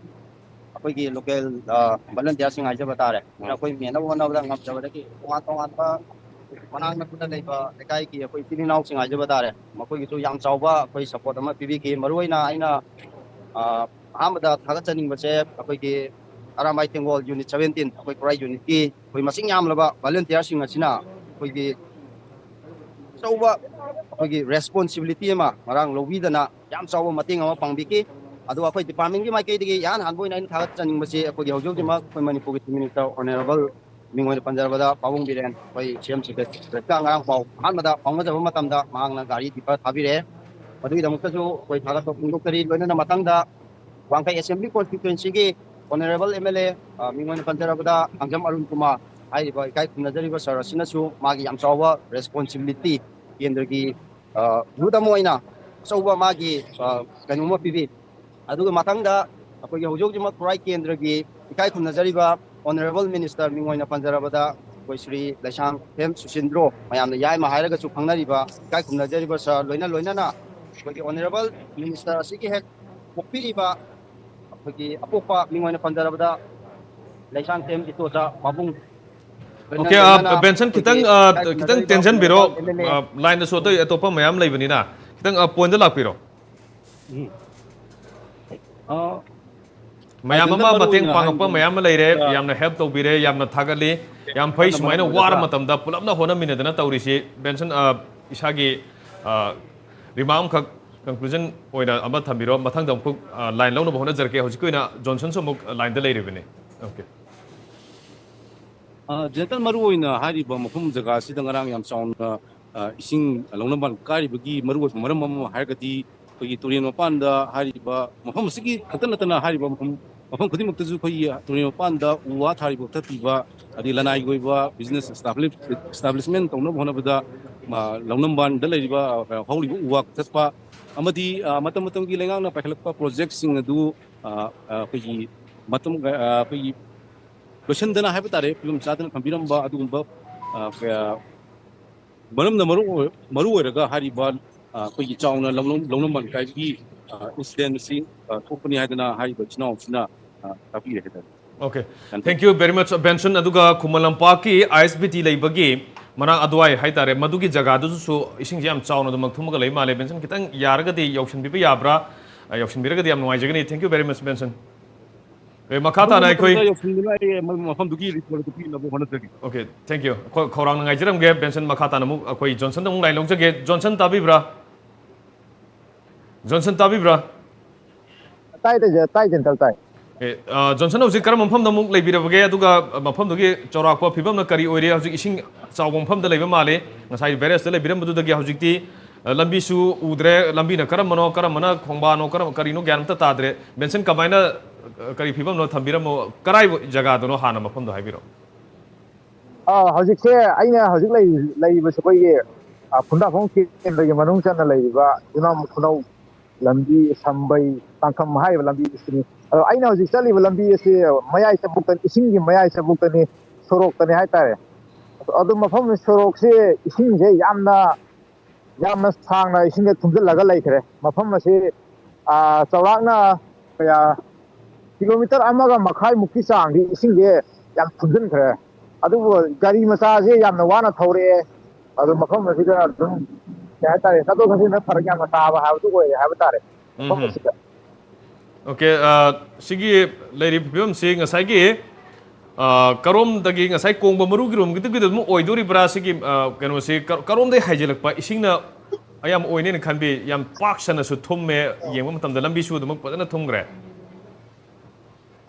ꯑꯩꯈꯣꯏꯒꯤ ꯂꯣꯀꯦꯜ, ꯑ, ꯚꯣꯂꯨꯟꯇꯤꯌꯥꯔꯁꯤꯡ ꯍꯥꯏꯖꯕ ꯇꯥꯔꯦ꯫ ꯎꯝ꯫ ꯑꯩꯈꯣꯏ ꯃꯦꯟꯅꯕ ꯍꯣꯠꯅꯕꯗ ꯉꯝꯖꯕꯗꯒꯤ ꯇꯣꯉꯥꯟ ꯇꯣꯉꯥꯟꯕ ꯃꯅꯥꯛ ꯅꯛꯄꯗ ꯂꯩꯕ ꯂꯩꯀꯥꯏꯒꯤ ꯑꯩꯈꯣꯏ ꯏꯆꯤꯜ ꯏꯅꯥꯎꯁꯤꯡ ꯍꯥꯏꯖꯕ ꯇꯥꯔꯦ, ꯃꯈꯣꯏꯒꯤꯁꯨ ꯌꯥꯝ ꯆꯥꯎꯕ ꯑꯩꯈꯣꯏ ꯁꯄꯣꯔꯠ ꯑꯃ ꯄꯤꯕꯤꯈꯤ꯫ ꯃꯔꯨꯑꯣꯏꯅ ꯑꯩꯅ, ꯑ, ꯑꯍꯥꯟꯕꯗ ꯊꯥꯒꯠꯆꯅꯤꯡꯕꯁꯦ, ꯑꯩꯈꯣꯏꯒꯤ ꯑꯔꯥꯝꯕꯥꯏ ꯇꯦꯡꯒꯣꯜ ꯌꯨꯅꯤꯠ ꯁꯚꯦꯟꯇꯤꯟ, ꯑꯩꯈꯣꯏ ꯈꯨꯔꯥꯏ ꯌꯨꯅꯤꯠꯀꯤ ꯑꯩꯈꯣꯏ ꯃꯁꯤꯡ ꯌꯥꯝꯂꯕ ꯚꯣꯂꯨꯟꯇꯤꯌꯥꯔꯁꯤꯡ ꯑꯁꯤꯅ ꯑꯩꯈꯣꯏꯒꯤ ꯑꯆꯧꯕ ꯑꯩꯈꯣꯏꯒꯤ ꯔꯦꯁꯄꯣꯟꯁꯤꯕꯤꯂꯤꯇꯤ ꯑꯃ ꯉꯔꯥꯡ ꯂꯧꯕꯤꯗꯅ ꯌꯥꯝ ꯆꯥꯎꯕ ꯃꯇꯦꯡ ꯑꯃ ꯄꯥꯡꯕꯤꯈꯤ꯫ ꯑꯗꯨꯒ ꯑꯩꯈꯣꯏ ꯗꯤꯄꯥꯔꯠꯃꯦꯟꯒꯤ ꯃꯥꯏꯀꯩꯗꯒꯤ ꯏꯍꯥꯟ ꯍꯥꯟꯕ ꯑꯣꯏꯅ ꯑꯩꯅ ꯊꯥꯒꯠꯆꯅꯤꯡꯕꯁꯤ, ꯑꯩꯈꯣꯏꯒꯤ ꯍꯧꯖꯤꯛ ꯍꯧꯖꯤꯛꯃꯛ ꯑꯩꯈꯣꯏ ꯃꯅꯤꯄꯨꯔꯒꯤ ꯆꯤꯐ ꯃꯤꯅꯤꯁꯇꯔ ꯑꯣꯅꯔꯦꯕꯜ ꯃꯤꯡ ꯑꯣꯏꯅ ꯄꯟꯖꯔꯕꯗ ꯄꯥꯕꯨꯡ ꯕꯤꯔꯦꯟ, ꯑꯩꯈꯣꯏ ꯁꯤ ꯑꯦꯝ ꯁꯦꯀ꯭ꯔꯦꯇꯔꯤꯒ ꯉꯔꯥꯡ ꯄꯥꯎ ꯑꯍꯥꯟꯕꯗ ꯐꯥꯎꯅꯖꯕ ꯃꯇꯝꯗ ꯃꯍꯥꯛꯅ ꯒꯥꯔꯤ ꯗꯤꯄꯔ ꯊꯥꯕꯤꯔꯛꯑꯦ꯫ ꯃꯗꯨꯒꯤꯗꯃꯛꯇꯁꯨ ꯑꯩꯈꯣꯏ ꯊꯥꯒꯠꯄ ꯐꯣꯡꯗꯣꯛꯆꯔꯤ꯫ ꯂꯣꯏꯅꯅ ꯃꯊꯪꯗ ꯋꯥꯡꯈꯩ ꯑꯦꯁꯦꯝꯕ꯭ꯂꯤ ꯀꯣꯟꯁꯇꯤꯇ꯭ꯋꯦꯟꯁꯤꯒꯤ ꯑꯣꯅꯔꯦꯕꯜ ꯑꯦꯝ ꯑꯦꯜ ꯑꯦ, ꯑ, ꯃꯤꯡ ꯑꯣꯏꯅ ꯄꯟꯖꯔꯕꯗ ꯈꯥꯡꯖꯝ ꯑꯔꯨꯟ ꯀꯨꯃꯥꯔ ꯍꯥꯏꯔꯤꯕ ꯏꯀꯥꯏ ꯈꯨꯝꯅꯖꯔꯤꯕ ꯁꯥꯔ ꯑꯁꯤꯅꯁꯨ ꯃꯥꯒꯤ ꯌꯥꯝ ꯆꯥꯎꯕ ꯔꯦꯁꯄꯣꯟꯁꯤꯕꯤꯂꯤꯇꯤ ꯀꯦꯟꯗ꯭ꯔꯒꯤ, ꯑ, ꯌꯨꯠ ꯑꯃ ꯑꯣꯏꯅ ꯑꯆꯧꯕ ꯃꯥꯒꯤ, ꯑ, ꯀꯩꯅꯣꯝꯃ ꯄꯤꯕꯤ꯫ ꯑꯗꯨꯒ ꯃꯊꯪꯗ ꯑꯩꯈꯣꯏꯒꯤ ꯍꯧꯖꯤꯛ ꯍꯧꯖꯤꯛꯃꯛ ꯈꯨꯔꯥꯏ ꯀꯦꯟꯗ꯭ꯔꯒꯤ ꯏꯀꯥꯏ ꯈꯨꯝꯅꯖꯔꯤꯕ ꯑꯣꯅꯔꯦꯕꯜ ꯃꯤꯅꯤꯁꯇꯔ, ꯃꯤꯡ ꯑꯣꯏꯅ ꯄꯟꯖꯔꯕꯗ ꯑꯩꯈꯣꯏ ꯁ꯭ꯔꯤ ꯂꯩꯁꯥꯡꯊꯦꯝ ꯁꯨꯁꯤꯟꯗ꯭ꯔꯣ, ꯃꯌꯥꯝꯅ ꯌꯥꯏꯃ ꯍꯥꯏꯔꯒꯁꯨ ꯈꯪꯅꯔꯤꯕ, ꯏꯀꯥꯏ ꯈꯨꯝꯅꯖꯔꯤꯕ ꯁꯥꯔ, ꯂꯣꯏꯅ ꯂꯣꯏꯅꯅ ꯑꯩꯈꯣꯏꯒꯤ ꯑꯣꯅꯔꯦꯕꯜ ꯃꯤꯅꯤꯁꯇꯔ ꯑꯁꯤꯒꯤ ꯍꯦꯛ ꯄꯣꯛꯄꯤꯔꯤꯕ ꯑꯩꯈꯣꯏꯒꯤ ꯑꯄꯣꯛꯄ ꯃꯤꯡ ꯑꯣꯏꯅ ꯄꯟꯖꯔꯕꯗ ꯂꯩꯁꯥꯡꯊꯦꯝ ꯏꯇꯣꯆꯥ ꯃꯕꯨꯡ Okay, ꯑ, ꯕꯦꯟꯁꯟ, ꯈꯤꯇꯪ, ꯑ, ꯈꯤꯇꯪ ꯇꯦꯟꯁꯤꯟꯕꯤꯔꯣ꯫ ꯑ, ꯂꯥꯏꯟꯗꯁꯨ ꯑꯇꯩ ꯑꯇꯣꯞꯄ ꯃꯌꯥꯝ ꯂꯩꯕꯅꯤꯅ, ꯈꯤꯇꯪ, ꯑ, ꯄꯣꯏꯟꯗ ꯂꯥꯛꯄꯤꯔꯣ꯫ ꯎꯝ꯫ ꯑ, ꯃꯌꯥꯝ ꯑꯃ ꯃꯇꯦꯡ ꯄꯥꯡꯉꯛꯄ ꯃꯌꯥꯝ ꯑꯃ ꯂꯩꯔꯦ꯫ ꯌꯥꯝꯅ ꯍꯦꯜꯞ ꯇꯧꯕꯤꯔꯦ, ꯌꯥꯝꯅ ꯊꯥꯒꯠꯂꯤ꯫ ꯌꯥꯝ ꯐꯩ ꯁꯨꯃꯥꯏꯅ ꯋꯥꯔ ꯃꯇꯝꯗ ꯄꯨꯂꯞꯅ ꯍꯣꯠꯅꯃꯤꯟꯅꯗꯅ ꯇꯧꯔꯤꯁꯤ꯫ ꯕꯦꯟꯁꯟ, ꯑ, ꯏꯁꯥꯒꯤ, ꯑ, ꯔꯤꯃꯥꯔꯛ ꯑꯃꯈꯛ ꯀꯟꯀ꯭ꯂꯨꯖꯟ ꯑꯣꯏꯅ ꯑꯃ ꯊꯝꯕꯤꯔꯣ꯫ ꯃꯊꯪꯗ ꯑꯃꯨꯛ, ꯑ, ꯂꯥꯏꯟ ꯂꯧꯅꯕ ꯍꯣꯠꯅꯖꯔꯛꯀꯦ꯫ ꯍꯧꯖꯤꯛꯀꯤ ꯑꯣꯏꯅ ꯖꯣꯟꯁꯟꯁꯨ ꯑꯃꯨꯛ ꯂꯥꯏꯟꯗ ꯂꯩꯔꯤꯕꯅꯤ꯫ Okay꯫ ꯑ, ꯖꯦꯟꯇꯟ, ꯃꯔꯨꯑꯣꯏꯅ ꯍꯥꯏꯔꯤꯕ ꯃꯐꯝ ꯖꯒꯥ ꯑꯁꯤꯗ ꯉꯔꯥꯡ ꯌꯥꯝ ꯆꯥꯎꯅ, ꯑ, ꯏꯁꯤꯡ ꯂꯧꯅꯕ ꯀꯥꯏꯔꯤꯕꯒꯤ ꯃꯔꯨꯑꯣꯏꯕ ꯃꯔꯝ ꯑꯃ ꯍꯥꯏꯔꯒꯗꯤ, ꯑꯩꯈꯣꯏꯒꯤ ꯇꯨꯔꯦꯜ ꯃꯄꯥꯟꯗ ꯍꯥꯏꯔꯤꯕ ꯃꯐꯝ ꯑꯁꯤꯒꯤ ꯈꯛꯇ ꯅꯠꯇꯅ ꯍꯥꯏꯔꯤꯕ ꯃꯐꯝ, ꯃꯐꯝ ꯈꯨꯗꯤꯡꯃꯛꯇꯁꯨ ꯑꯩꯈꯣꯏꯒꯤ ꯇꯨꯔꯦꯜ ꯃꯄꯥꯟꯗ ꯎ ꯋꯥ ꯊꯥꯔꯤꯕ ꯀꯛꯊꯠꯄꯤꯕ, ꯑꯗꯩ ꯂꯅꯥꯏꯒꯤ ꯑꯣꯏꯕ ꯕꯤꯖꯤꯅꯦꯁ establish-, establishment ꯇꯧꯅꯕ ꯍꯣꯠꯅꯕꯗ, ꯑ, ꯂꯧꯅꯝꯕꯥꯟꯗ ꯂꯩꯔꯤꯕ, ꯑ, ꯍꯧꯔꯤꯕ ꯎ ꯋꯥ ꯀꯛꯊꯠꯄ ꯑꯃꯗꯤ, ꯑ, ꯃꯇꯝ ꯃꯇꯝꯒꯤ ꯂꯩꯉꯥꯛꯅ ꯄꯥꯏꯈꯠꯂꯛꯄ ꯄ꯭ꯔꯣꯖꯦꯛꯁꯤꯡ ꯑꯗꯨ, ꯑ, ꯑ, ꯑꯩꯈꯣꯏꯒꯤ ꯃꯇꯝ, ꯑ, ꯑꯩꯈꯣꯏꯒꯤ ꯂꯣꯏꯁꯤꯟꯗꯅ ꯍꯥꯏꯕ ꯇꯥꯔꯦ, ꯐꯤꯕꯝ ꯆꯥꯗꯅ ꯊꯝꯕꯤꯔꯝꯕ ꯑꯗꯨꯒꯨꯝꯕ, ꯑ, ꯀꯌꯥ, ꯃꯔꯝꯅ ꯃꯔꯨ ꯑꯣꯏ-, ꯃꯔꯨ ꯑꯣꯏꯔꯒ ꯍꯥꯏꯔꯤꯕ, ꯑ, ꯑꯩꯈꯣꯏꯒꯤ ꯆꯥꯎꯅ ꯂꯧꯅꯝ-, ꯂꯧꯅꯝꯕꯥꯟ ꯀꯥꯏꯕꯒꯤ, ꯑ, incident ꯑꯁꯤ, ꯑ, ꯊꯣꯛꯄꯅꯤ ꯍꯥꯏꯗꯅ ꯍꯥꯏꯔꯤꯕ ꯏꯆꯤꯟ ꯏꯅꯥꯎꯁꯤꯅ, ꯑ, ꯇꯥꯛꯄꯤꯔꯦ ꯍꯥꯏꯇꯥꯔꯦ꯫ Okay, ꯌꯥꯝ ꯊꯦꯡ- thank you very much, ꯕꯦꯟꯁꯟ꯫ ꯑꯗꯨꯒ ꯈꯨꯃꯟ ꯂꯝꯄꯥꯛꯀꯤ I S B T ꯂꯩꯕꯒꯤ ꯃꯅꯥꯛ ꯑꯗꯨꯋꯥꯏ ꯍꯥꯏꯇꯥꯔꯦ, ꯃꯗꯨꯒꯤ ꯖꯒꯥꯗꯨꯁꯨ ꯏꯁꯤꯡꯁꯦ ꯌꯥꯝ ꯆꯥꯎꯅ ꯑꯗꯨꯃꯛ ꯊꯨꯝꯃꯒ ꯂꯩ ꯃꯥꯜꯂꯦ꯫ ꯕꯦꯟꯁꯟ, ꯈꯤꯇꯪ ꯌꯥꯔꯒꯗꯤ ꯌꯧꯁꯤꯟꯕꯤꯕ ꯌꯥꯕ꯭ꯔꯥ? ꯑ, ꯌꯧꯁꯤꯟꯕꯤꯔꯒꯗꯤ ꯌꯥꯝ ꯅꯨꯡꯉꯥꯏꯖꯒꯅꯤ꯫ Thank you very much, ꯕꯦꯟꯁꯟ꯫ ꯑꯦ, ꯃꯈꯥ ꯇꯥꯅ ꯑꯩꯈꯣꯏ ꯌꯧꯁꯤꯟꯗꯨꯅ ꯑꯩ ꯃꯐꯝꯗꯨꯒꯤ ꯔꯤꯄꯣꯔꯠ ꯑꯗꯨ ꯄꯤꯅꯕ ꯍꯣꯠꯅꯖꯒꯦ꯫ Okay, thank you꯫ ꯈꯣ-, ꯈꯧꯔꯥꯡꯅ ꯉꯥꯏꯖꯔꯝꯒꯦ꯫ ꯕꯦꯟꯁꯟ, ꯃꯈꯥ ꯇꯥꯅ ꯑꯃꯨꯛ ꯑꯩꯈꯣꯏ ꯖꯣꯟꯁꯟꯗ ꯑꯃꯨꯛ ꯂꯥꯏꯟ ꯂꯧꯖꯒꯦ꯫ ꯖꯣꯟꯁꯟ, ꯇꯥꯕꯤꯕ꯭ꯔꯥ? ꯖꯣꯟꯁꯟ, ꯇꯥꯕꯤꯕ꯭ꯔꯥ? ꯇꯥꯏ, ꯇꯥꯏ, ꯇꯥꯏ, ꯖꯦꯟꯇꯜ, ꯇꯥꯏ꯫ ꯑꯦ, ꯑ, ꯖꯣꯟꯁꯟ, ꯍꯧꯖꯤꯛ ꯀꯔꯝꯕ ꯃꯐꯝꯗ ꯑꯃꯨꯛ ꯂꯩꯕꯤꯔꯕꯒꯦ? ꯑꯗꯨꯒ ꯃꯐꯝꯗꯨꯒꯤ ꯆꯥꯎꯔꯥꯛꯄ ꯐꯤꯕꯝꯅ ꯀꯔꯤ ꯑꯣꯏꯔꯤ? ꯍꯧꯖꯤꯛ ꯏꯁꯤꯡ ꯆꯥꯎꯕ ꯃꯐꯝꯗ ꯂꯩꯕ ꯃꯥꯜꯂꯤ꯫ ꯉꯁꯥꯏ ꯕꯦꯔꯦꯖꯇ ꯂꯩꯕꯤꯔꯝꯕꯗꯨꯗꯒꯤ ꯍꯧꯖꯤꯛꯇꯤ, ꯑ, ꯂꯝꯕꯤꯁꯨ ꯎꯗ꯭ꯔꯦ꯫ ꯂꯝꯕꯤꯅ ꯀꯔꯝꯕꯅꯣ, ꯀꯔꯝꯕꯅ ꯈꯣꯡꯕꯥꯟꯅꯣ, ꯀꯔꯝ-, ꯀꯔꯤꯅꯣ ꯒ꯭ꯌꯥꯟ ꯑꯝꯇ ꯇꯥꯗ꯭ꯔꯦ꯫ ꯕꯦꯟꯁꯟ, ꯀꯃꯥꯏꯅ, ꯑ, ꯀꯔꯤ ꯐꯤꯕꯝꯅꯣ? ꯊꯝꯕꯤꯔꯝꯃꯣ꯫ ꯀꯔꯥꯏ ꯖꯒꯥꯗꯅꯣ ꯍꯥꯟꯅ ꯃꯐꯝꯗꯣ ꯍꯥꯏꯕꯤꯔꯛꯑꯣ꯫ ꯑ, ꯍꯧꯖꯤꯛꯁꯦ ꯑꯩꯅ ꯍꯧꯖꯤꯛ ꯂꯩ-, ꯂꯩꯔꯤꯕꯁꯦ ꯑꯩꯈꯣꯏꯒꯤ, ꯑ, ꯈꯨꯟꯗ꯭ꯔꯥꯛꯐꯝ ꯀꯦꯟꯗ꯭ꯔꯒꯤ ꯃꯅꯨꯡ ꯆꯟꯅ ꯂꯩꯔꯤꯕ ꯌꯨꯅꯥꯝ ꯈꯨꯅꯧ ꯂꯝꯕꯤ, ꯁꯝꯕꯩ, ꯇꯥꯡꯈꯝ ꯍꯥꯏꯔꯤꯕ ꯂꯝꯕꯤꯁꯤꯅꯤ꯫ ꯑꯗꯣ ꯑꯩꯅ ꯍꯧꯖꯤꯛ ꯆꯠꯂꯤꯕ ꯂꯝꯕꯤ ꯑꯁꯤ ꯃꯌꯥꯏ ꯆꯕꯨꯛꯇꯅꯤ, ꯏꯁꯤꯡꯒꯤ ꯃꯌꯥꯏ ꯆꯕꯨꯛꯇꯅꯤ, ꯁꯣꯔꯣꯛꯇꯅꯤ ꯍꯥꯏꯇꯥꯔꯦ꯫ ꯑꯗꯣ ꯃꯐꯝ ꯁꯣꯔꯣꯛꯁꯤ ꯏꯁꯤꯡꯁꯦ ꯌꯥꯝꯅ, ꯌꯥꯝꯅ ꯁꯥꯡꯅ ꯏꯁꯤꯡꯁꯦ ꯊꯨꯝꯖꯤꯜꯂꯒ ꯂꯩꯈ꯭ꯔꯦ꯫ ꯃꯐꯝ ꯑꯁꯤ, ꯑ, ꯆꯥꯎꯔꯥꯛꯅ ꯀꯌꯥ, ꯀꯤꯂꯣꯃꯤꯇꯔ ꯑꯃꯒ ꯃꯈꯥꯏꯃꯨꯛꯀꯤ ꯆꯥꯡꯗꯤ ꯏꯁꯤꯡꯁꯦ ꯌꯥꯝ ꯊꯨꯝꯖꯤꯟꯈ꯭ꯔꯦ꯫ ꯑꯗꯨꯕꯨ ꯒꯥꯔꯤ ꯃꯆꯥꯁꯦ ꯌꯥꯝꯅ ꯋꯥꯅ ꯊꯧꯔꯛꯑꯦ꯫ ꯑꯗꯨ ꯃꯐꯝ ꯑꯁꯤꯗ ꯑꯗꯨꯝ, ꯀꯩ ꯍꯥꯏꯇꯥꯔꯦ, ꯆꯠꯊꯣꯛ ꯆꯠꯁꯤꯟꯗ ꯐꯔꯛ ꯌꯥꯝꯅ ꯇꯥꯕ ꯍꯥꯏꯕꯗꯨ ꯑꯣꯏꯔꯦ ꯍꯥꯏꯕ ꯇꯥꯔꯦ, ꯃꯐꯝ ꯎꯝ꯫ ꯑꯁꯤꯗ꯫ ꯑꯣꯀꯦ, ꯑ, ꯁꯤꯒꯤ ꯂꯩꯔꯤꯕ ꯐꯤꯕꯝꯁꯤ ꯉꯁꯥꯏꯒꯤ, ꯑ, ꯀꯔꯣꯝꯗꯒꯤ, ꯉꯁꯥꯏ ꯀꯣꯡꯕ ꯃꯔꯨꯒꯤ ꯔꯣꯝꯒꯤꯗꯨꯒꯤꯗ ꯑꯗꯨꯝ ꯑꯣꯏꯗꯣꯔꯤꯕ꯭ꯔꯥ? ꯁꯤꯒꯤ, ꯑ, ꯀꯩꯅꯣꯁꯤ ꯀ-, ꯀꯔꯣꯝꯗꯒꯤ ꯍꯥꯏꯖꯤꯜꯂꯛꯄ ꯏꯁꯤꯡꯅ ꯑꯌꯥꯝꯕ ꯑꯣꯏꯅꯦꯅ ꯈꯟꯕꯤ? ꯌꯥꯝ ꯄꯥꯛ ꯁꯟꯅꯁꯨ ꯊꯨꯝꯃꯦ, ꯌꯦꯡꯕ ꯃꯇꯝꯗ ꯂꯝꯕꯤꯁꯨ ꯑꯗꯨꯃꯛ ꯐꯖꯅ ꯊꯨꯝꯈ꯭ꯔꯦ꯫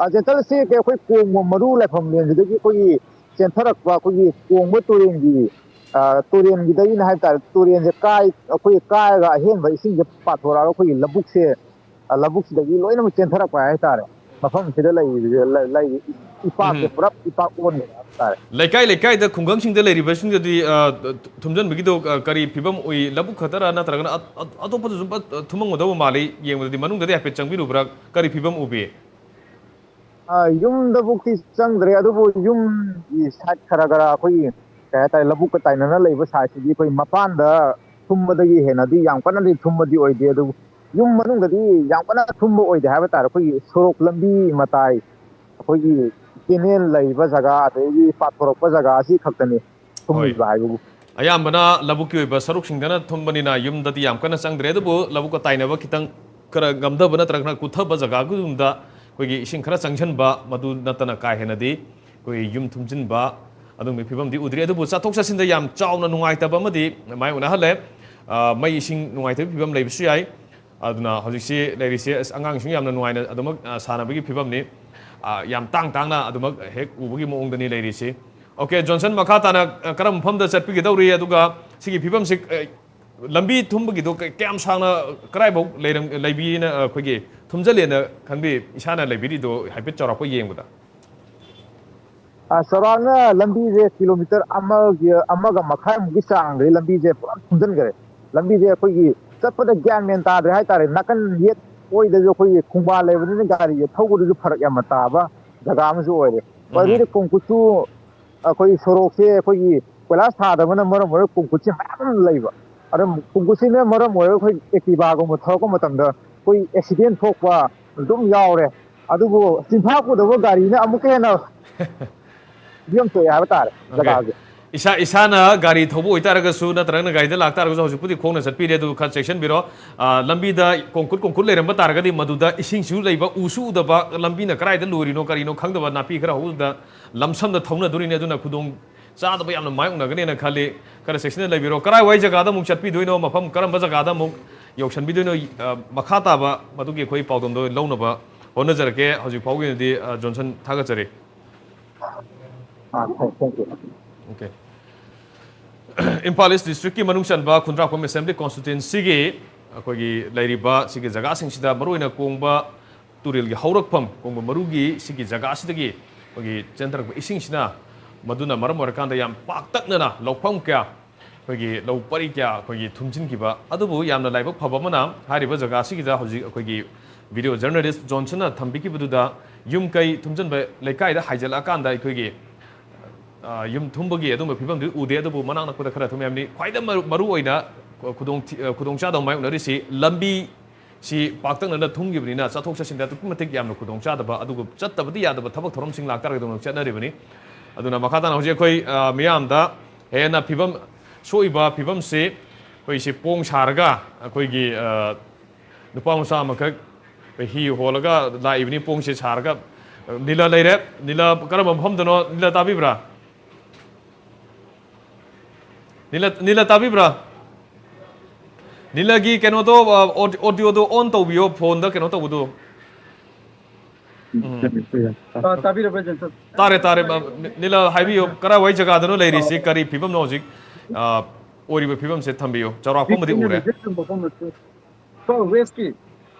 ꯑ, ꯆꯦꯟꯊꯔꯁꯤ ꯑꯩꯈꯣꯏ ꯀꯣꯡꯕ ꯃꯔꯨ ꯂꯩꯐꯝ ꯂꯦꯟꯁꯤꯗꯒꯤ ꯑꯩꯈꯣꯏꯒꯤ ꯆꯦꯟꯊꯔꯛꯄ ꯑꯩꯈꯣꯏꯒꯤ ꯀꯣꯡꯕ ꯇꯨꯔꯦꯜꯒꯤ, ꯑ, ꯇꯨꯔꯦꯜꯒꯤꯗꯒꯤꯅ ꯍꯥꯏꯕ ꯇꯥꯔꯦ, ꯇꯨꯔꯦꯜꯁꯦ ꯀꯥꯏ-, ꯑꯩꯈꯣꯏꯒꯤ ꯀꯥꯏꯔꯒ ꯑꯍꯦꯟꯕ ꯏꯁꯤꯡꯁꯦ ꯄꯥꯊꯣꯔꯛꯑꯒ ꯑꯩꯈꯣꯏꯒꯤ ꯂꯧꯕꯨꯛꯁꯦ, ꯑ, ꯂꯧꯕꯨꯛꯁꯤꯗꯒꯤ ꯂꯣꯏꯅꯃꯛ ꯆꯦꯟꯊꯔꯛꯄ ꯍꯥꯏꯇꯥꯔꯦ꯫ ꯃꯐꯝꯁꯤꯗ ꯂꯩꯔꯤꯕ, ꯂꯩ-, ꯂꯩꯔꯤ ꯏꯄꯥꯛꯁꯦ ꯎꯝ꯫ ꯄꯨꯔꯥ ꯏꯄꯥꯛ ꯑꯣꯟꯕ ꯍꯥꯏꯇꯥꯔꯦ꯫ ꯂꯩꯀꯥꯏ ꯂꯩꯀꯥꯏꯗ, ꯈꯨꯡꯒꯪꯁꯤꯡꯗ ꯂꯩꯔꯤꯕꯁꯤꯡꯗꯗꯤ, ꯑ, ꯊꯨꯝꯖꯤꯟꯕꯒꯤꯗꯣ, ꯑ, ꯀꯔꯤ ꯐꯤꯕꯝ ꯎꯏ? ꯂꯧꯕꯨꯛ ꯈꯛꯇꯔ, ꯅꯠꯇ꯭ꯔꯒꯅ ꯑ-, ꯑ-, ꯑꯇꯣꯞꯄꯗꯁꯨ ꯐ-, ꯊꯨꯝꯃꯝꯒꯗꯧꯕ ꯃꯥꯜꯂꯤ꯫ ꯌꯦꯡꯕꯗꯗꯤ ꯃꯅꯨꯡꯗꯗꯤ ꯍꯥꯏꯐꯦꯠ ꯆꯪꯕꯤꯔꯨꯕ꯭ꯔꯥ? ꯀꯔꯤ ꯐꯤꯕꯝ ꯎꯕꯤ? ꯑ, ꯌꯨꯝꯗꯕꯨꯛꯇꯤ ꯆꯪꯗ꯭ꯔꯦ, ꯑꯗꯨꯕꯨ ꯌꯨꯝꯒꯤ side ꯈꯔ ꯈꯔ ꯑꯩꯈꯣꯏꯒꯤ, ꯀꯩ ꯍꯥꯏꯇꯥꯔꯦ, ꯂꯧꯕꯨꯛꯀ ꯇꯥꯏꯅꯅ ꯂꯩꯕ sideꯁꯤꯗꯤ ꯑꯩꯈꯣꯏ ꯃꯄꯥꯟꯗ ꯊꯨꯝꯕꯗꯒꯤ ꯍꯦꯟꯅꯗꯤ ꯌꯥꯝ ꯀꯟꯅꯗꯤ ꯊꯨꯝꯕꯗꯤ ꯑꯣꯏꯗꯦ꯫ ꯑꯗꯨꯕꯨ ꯌꯨꯝ ꯃꯅꯨꯡꯗꯗꯤ ꯌꯥꯝ ꯀꯟꯅ ꯊꯨꯝꯕ ꯑꯣꯏꯗꯦ ꯍꯥꯏꯕ ꯇꯥꯔꯦ꯫ ꯑꯩꯈꯣꯏꯒꯤ ꯁꯣꯔꯣꯛ ꯂꯝꯕꯤ ꯃꯇꯥꯏ, ꯑꯩꯈꯣꯏꯒꯤ canal ꯂꯩꯕ ꯖꯒꯥ, ꯑꯗꯒꯤ ꯄꯥꯊꯣꯔꯛꯄ ꯖꯒꯥ, ꯑꯁꯤ ꯈꯛꯇꯅꯤ ꯍꯣꯏ꯫ ꯊꯨꯝꯃꯤꯕ ꯍꯥꯏꯕꯕꯨ꯫ ꯑꯌꯥꯝꯕꯅ ꯂꯧꯕꯨꯛꯀꯤ ꯑꯣꯏꯕ ꯁꯔꯨꯛꯁꯤꯡꯗꯅ ꯊꯨꯝꯕꯅꯤꯅ ꯌꯨꯝꯗꯗꯤ ꯌꯥꯝ ꯀꯟꯅ ꯆꯪꯗ꯭ꯔꯦ꯫ ꯑꯗꯨꯕꯨ ꯂꯧꯕꯨꯛꯀ ꯇꯥꯏꯅꯕ ꯈꯤꯇꯪ ꯈꯔ ꯉꯝꯗꯕ ꯅꯠꯇ꯭ꯔꯒꯅ ꯀꯨꯊꯕ ꯖꯒꯥꯒꯨꯝꯕꯗ ꯑꯩꯈꯣꯏꯒꯤ ꯏꯁꯤꯡ ꯈꯔ ꯆꯪꯁꯤꯟꯕ, ꯃꯗꯨ ꯅꯠꯇꯅ ꯀꯥ ꯍꯦꯟꯅꯗꯤ ꯑꯩꯈꯣꯏ ꯌꯨꯝ ꯊꯨꯝꯖꯤꯟꯕ ꯑꯗꯨꯒꯨꯝꯕꯒꯤ ꯐꯤꯕꯝꯗꯤ ꯎꯗ꯭ꯔꯤ꯫ ꯑꯗꯨꯕꯨ ꯆꯠꯊꯣꯛ ꯆꯠꯁꯤꯟꯗ ꯌꯥꯝ ꯆꯥꯎꯅ ꯅꯨꯡꯉꯥꯏꯇꯕ ꯑꯃꯗꯤ ꯃꯥꯌꯣꯛꯅꯍꯜꯂꯦ꯫ ꯑ, ꯃꯩ ꯏꯁꯤꯡ ꯅꯨꯡꯉꯥꯏꯇꯕꯒꯤ ꯐꯤꯕꯝ ꯂꯩꯕꯁꯨ ꯌꯥꯏ꯫ ꯑꯗꯨꯅ ꯍꯧꯖꯤꯛꯁꯤ ꯂꯩꯔꯤꯁꯦ, ꯑꯁ, ꯑꯉꯥꯡꯁꯤꯡ ꯌꯥꯝꯅ ꯅꯨꯡꯉꯥꯏꯅ ꯑꯗꯨꯃꯛ, ꯑ, ꯁꯥꯟꯅꯕꯒꯤ ꯐꯤꯕꯝꯅꯤ꯫ ꯑ, ꯌꯥꯝ ꯇꯥꯡ ꯇꯥꯡꯅ ꯑꯗꯨꯃꯛ ꯍꯦꯛ ꯎꯕꯒꯤ ꯃꯑꯣꯡꯗꯅꯤ ꯂꯩꯔꯤꯁꯤ꯫ ꯑꯣꯀꯦ, ꯖꯣꯟꯁꯟ, ꯃꯈꯥ ꯇꯥꯅ, ꯑ, ꯀꯔꯝꯕ ꯃꯐꯝꯗ ꯆꯠꯄꯤꯒꯗꯧꯔꯤ? ꯑꯗꯨꯒ ꯁꯤꯒꯤ ꯐꯤꯕꯝꯁꯤ, ꯑ, ꯂꯝꯕꯤ ꯊꯨꯝꯕꯒꯤꯗꯣ ꯀ-, ꯀꯌꯥꯝ ꯁꯥꯡꯅ, ꯀꯗꯥꯏꯐꯥꯎ ꯂꯩꯔꯝ-, ꯂꯩꯕꯤꯅ, ꯑ, ꯑꯩꯈꯣꯏꯒꯤ ꯊꯨꯝꯖꯜꯂꯦꯅ ꯈꯟꯕꯤ, ꯏꯁꯥꯅ ꯂꯩꯕꯤꯔꯤꯗꯣ ꯍꯥꯏꯐꯦꯠ ꯆꯥꯎꯔꯥꯛꯄ ꯌꯦꯡꯕꯗ? ꯑ, ꯆꯥꯎꯔꯥꯛꯅ ꯂꯝꯕꯤꯁꯦ ꯀꯤꯂꯣꯃꯤꯇꯔ ꯑꯃꯒꯤ, ꯑꯃꯒ ꯃꯈꯥꯏꯃꯨꯛꯀꯤ ꯆꯥꯡꯗꯤ ꯂꯝꯕꯤꯁꯦ ꯄꯨꯔꯥ ꯊꯨꯝꯖꯤꯟꯈꯔꯦ꯫ ꯂꯝꯕꯤꯁꯦ ꯑꯩꯈꯣꯏꯒꯤ ꯆꯠꯄꯗ ꯒ꯭ꯌꯥꯟ ꯃꯦꯟ ꯇꯥꯗ꯭ꯔꯦ ꯍꯥꯏꯇꯥꯔꯦ꯫ ꯅꯥꯀꯟ ꯌꯦꯠ ꯑꯣꯏꯗꯁꯨ ꯑꯩꯈꯣꯏꯒꯤ ꯈꯣꯡꯕꯥꯜ ꯂꯩꯕꯅꯤꯅ ꯒꯥꯔꯤꯁꯦ ꯊꯧꯕꯗꯁꯨ ꯐꯔꯛ ꯌꯥꯝꯅ ꯇꯥꯕ ꯖꯒꯥ ꯑꯃꯁꯨ ꯑꯣꯏꯔꯦ꯫ ꯎꯝ꯫ ꯑꯗꯨꯗꯒꯤ ꯀꯣꯡꯀꯨꯠꯁꯨ ꯑꯩꯈꯣꯏ ꯁꯣꯔꯣꯛꯁꯦ ꯑꯩꯈꯣꯏꯒꯤ ꯀꯣꯏꯂꯥꯁ ꯊꯥꯗꯕꯅ ꯃꯔꯝ ꯑꯣꯏꯔꯒ ꯀꯣꯡꯀꯨꯠꯁꯦ ꯃꯌꯥꯝ ꯑꯃ ꯂꯩꯕ꯫ ꯑꯗꯣ ꯀꯣꯡꯀꯨꯠꯁꯤꯅ ꯃꯔꯝ ꯑꯣꯏꯔꯒ ꯑꯩꯈꯣꯏ Activaꯒꯨꯝꯕ ꯊꯧꯔꯛꯄ ꯃꯇꯝꯗ ꯑꯩꯈꯣꯏ accident ꯊꯣꯛꯄ ꯑꯗꯨꯝ ꯌꯥꯎꯔꯦ꯫ ꯑꯗꯨꯕꯨ ꯆꯤꯟꯐꯥ ꯄꯨꯗꯕ ꯒꯥꯔꯤꯅ ꯑꯃꯨꯛꯀ ꯍꯦꯟꯅ ꯐꯤꯕꯝ ꯊꯣꯛꯑꯦ ꯍꯥꯏꯕ ꯇꯥꯔꯦ꯫ Okay. ꯏꯁꯥ ꯏꯁꯥꯅ ꯒꯥꯔꯤ ꯊꯧꯕ ꯑꯣꯏꯇꯥꯔꯒꯁꯨ ꯅꯠꯇ꯭ꯔꯒꯅ ꯒꯥꯔꯤꯗ ꯂꯥꯛꯇꯥꯔꯒꯁꯨ ꯍꯧꯖꯤꯛꯄꯨꯗꯤ ꯈꯣꯡꯅ ꯆꯠꯄꯤꯔꯦ, ꯑꯗꯨ ꯈꯔ ꯆꯦꯛꯁꯤꯟꯕꯤꯔꯣ꯫ ꯑ, ꯂꯝꯕꯤꯗ ꯀꯣꯡꯀꯨꯠ ꯀꯣꯡꯀꯨꯠ ꯂꯩꯔꯝꯕ ꯇꯥꯔꯒꯗꯤ ꯃꯗꯨꯗ ꯏꯁꯤꯡꯁꯨ ꯂꯩꯕ, ꯎꯁꯨ ꯎꯗꯕ, ꯂꯝꯕꯤꯅ ꯀꯗꯥꯏꯗ ꯂꯣꯏꯔꯤꯅꯣ ꯀꯔꯤꯅꯣ ꯈꯪꯗꯕ, ꯅꯥꯄꯤ ꯈꯔ ꯍꯧꯕꯗ ꯂꯝꯁꯝꯗ ꯊꯧꯅꯗꯣꯔꯤꯅꯤ꯫ ꯑꯗꯨꯅ ꯈꯨꯗꯣꯡ ꯆꯥꯗꯕ ꯌꯥꯝꯅ ꯃꯥꯌꯣꯛꯅꯒꯅꯦꯅ ꯈꯜꯂꯤ꯫ ꯈꯔ ꯆꯦꯛꯁꯤꯟꯅ ꯂꯩꯕꯤꯔꯣ꯫ ꯀꯔꯥꯏꯋꯥꯏ ꯖꯒꯥꯗ ꯑꯃꯨꯛ ꯆꯠꯄꯤꯗꯣꯏꯅꯣ, ꯃꯐꯝ ꯀꯔꯝꯕ ꯖꯒꯥꯗ ꯑꯃꯨꯛ ꯌꯧꯁꯟꯕꯤꯗꯣꯏꯅꯣ, ꯑ, ꯃꯈꯥ ꯇꯥꯕ ꯃꯗꯨꯒꯤ ꯑꯩꯈꯣꯏ ꯄꯥꯎꯗꯝꯗꯣ ꯂꯧꯅꯕ ꯍꯣꯠꯅꯖꯔꯛꯀꯦ꯫ ꯍꯧꯖꯤꯛ ꯐꯥꯎꯒꯤ ꯑꯣꯏꯅꯗꯤ, ꯑ, ꯖꯣꯟꯁꯟ ꯊꯥꯒꯠꯆꯔꯤ꯫ ꯑꯥ, thank you꯫ Okay. ꯏꯝꯐꯥꯜ ꯏꯁ ꯗꯤꯁꯇ꯭ꯔꯤꯛꯀꯤ ꯃꯅꯨꯡ ꯆꯟꯕ ꯈꯨꯟꯗ꯭ꯔꯥꯛꯄꯝ ꯑꯦꯁꯦꯝꯕ꯭ꯂꯤ ꯀꯣꯟꯁꯇꯤꯇ꯭ꯋꯦꯟꯁꯤꯒꯤ ꯑꯩꯈꯣꯏꯒꯤ ꯂꯩꯔꯤꯕ ꯁꯤꯒꯤ ꯖꯒꯥꯁꯤꯡꯁꯤꯗ ꯃꯔꯨꯑꯣꯏꯅ ꯀꯣꯡꯕ ꯇꯨꯔꯦꯜꯒꯤ ꯍꯧꯔꯛꯐꯝ, ꯀꯣꯡꯕ ꯃꯔꯨꯒꯤ ꯁꯤꯒꯤ ꯖꯒꯥꯁꯤꯗꯒꯤ ꯑꯩꯈꯣꯏꯒꯤ ꯆꯦꯟꯊꯔꯛꯄ ꯏꯁꯤꯡꯁꯤꯅ, ꯃꯗꯨꯅ ꯃꯔꯝ ꯑꯣꯏꯔꯀꯥꯟꯗ ꯌꯥꯝ ꯄꯥꯛꯇꯛꯅꯅ ꯂꯧꯐꯝ ꯀꯌꯥ, ꯑꯩꯈꯣꯏꯒꯤ ꯂꯧ ꯄꯔꯤ ꯀꯌꯥ ꯑꯩꯈꯣꯏꯒꯤ ꯊꯨꯝꯖꯤꯟꯈꯤꯕ꯫ ꯑꯗꯨꯕꯨ ꯌꯥꯝꯅ ꯂꯥꯏꯕꯛ ꯐꯕ ꯑꯃꯅ ꯍꯥꯏꯔꯤꯕ ꯖꯒꯥꯁꯤꯒꯤꯗ ꯍꯧꯖꯤꯛ ꯑꯩꯈꯣꯏꯒꯤ video journalist ꯖꯣꯟꯁꯟꯅ ꯊꯝꯕꯤꯈꯤꯕꯗꯨꯗ ꯌꯨꯝ ꯀꯩ ꯊꯨꯝꯖꯤꯟꯕ ꯂꯩꯀꯥꯏꯗ ꯍꯥꯏꯖꯤꯜꯂꯛꯑꯀꯥꯟꯗ ꯑꯩꯈꯣꯏꯒꯤ, ꯑ, ꯌꯨꯝ ꯊꯨꯝꯕꯒꯤ ꯑꯗꯨꯝꯕ ꯐꯤꯕꯝꯗꯨ ꯎꯗꯦ, ꯑꯗꯨꯕꯨ ꯃꯅꯥꯛ ꯅꯛꯄꯗ ꯈꯔ ꯊꯨꯝꯃꯤ ꯍꯥꯏꯕꯅꯤ꯫ ꯈ꯭ꯋꯥꯏꯗꯩ ꯃꯔꯨ, ꯃꯔꯨ ꯑꯣꯏꯅ ꯈꯨꯗꯣꯡ ꯊꯤ-, ꯑ, ꯈꯨꯗꯣꯡ ꯆꯥꯗꯕ ꯃꯥꯌꯣꯛꯅꯔꯤꯁꯤ ꯂꯝꯕꯤ ꯁꯤ ꯄꯥꯛꯇꯛꯅꯅ ꯊꯨꯝꯈꯤꯕꯅꯤꯅ ꯆꯠꯊꯣꯛ ꯆꯠꯁꯤꯟꯗ ꯑꯗꯨꯛꯀꯤ ꯃꯇꯤꯛ ꯌꯥꯝꯅ ꯈꯨꯗꯣꯡ ꯆꯥꯗꯕ, ꯑꯗꯨꯒ ꯆꯠꯇꯕꯗꯤ ꯌꯥꯗꯕ ꯊꯕꯛ ꯊꯧꯔꯝꯁꯤꯡ ꯂꯥꯛꯇꯥꯔꯒꯗꯤ ꯑꯃꯨꯛ ꯆꯠꯅꯔꯤꯕꯅꯤ꯫ ꯑꯗꯨꯅ ꯃꯈꯥ ꯇꯥꯅ ꯍꯧꯖꯤꯛ ꯑꯩꯈꯣꯏ, ꯑ, ꯃꯤꯌꯥꯝꯗ ꯍꯦꯟꯅ ꯐꯤꯕꯝ ꯁꯣꯛꯏꯕ ꯐꯤꯕꯝꯁꯤ ꯑꯩꯈꯣꯏ ꯁꯤ ꯄꯣꯡ ꯁꯥꯔꯒ ꯑꯩꯈꯣꯏꯒꯤ, ꯑ, ꯅꯨꯄꯥ ꯃꯆꯥ ꯑꯃꯈꯛ ꯍꯤ ꯍꯣꯜꯂꯒ ꯂꯥꯛꯏꯕꯅꯤ, ꯄꯣꯡꯁꯦ ꯁꯥꯔꯒ꯫ ꯅꯤꯂꯥ ꯂꯩꯔꯦ꯫ ꯅꯤꯂꯥ ꯀꯔꯝꯕ ꯃꯐꯝꯗꯅꯣ? ꯅꯤꯂꯥ ꯇꯥꯕꯤꯕ꯭ꯔꯥ? ꯅꯤꯂꯥ, ꯅꯤꯂꯥ ꯇꯥꯕꯤꯕ꯭ꯔꯥ? ꯅꯤꯂꯥꯒꯤ ꯀꯩꯅꯣꯗꯣ, ꯑ, ꯑꯣꯗꯤ-, ꯑꯣꯗꯤꯑꯣꯗꯣ ꯑꯣꯟ ꯇꯧꯕꯤꯌꯣ, ꯐꯣꯟꯗ ꯀꯩꯅꯣ ꯇꯧꯕꯗꯣ꯫ ꯑ, ꯇꯥꯕꯤꯔꯕ꯭ꯔꯥ, ꯖꯦꯟꯁꯟ? ꯇꯥꯔꯦ, ꯇꯥꯔꯦ꯫ ꯑ, ꯅꯤ-, ꯅꯤꯂꯥ ꯍꯥꯏꯕꯤꯌꯨ, ꯀꯔꯥꯏꯋꯥꯏ ꯖꯒꯥꯗꯅꯣ ꯂꯩꯔꯤꯁꯤ? ꯀꯔꯤ ꯐꯤꯕꯝꯅꯣ ꯍꯧꯖꯤꯛ, ꯑ, ꯑꯣꯏꯔꯤꯕ ꯐꯤꯕꯝꯁꯦ ꯊꯝꯕꯤꯌꯨ꯫ ꯆꯥꯎꯔꯥꯛꯄ ꯑꯃꯗꯤ ꯎꯔꯦ꯫ ꯏꯝꯐꯥꯜ ꯋꯦꯁꯀꯤ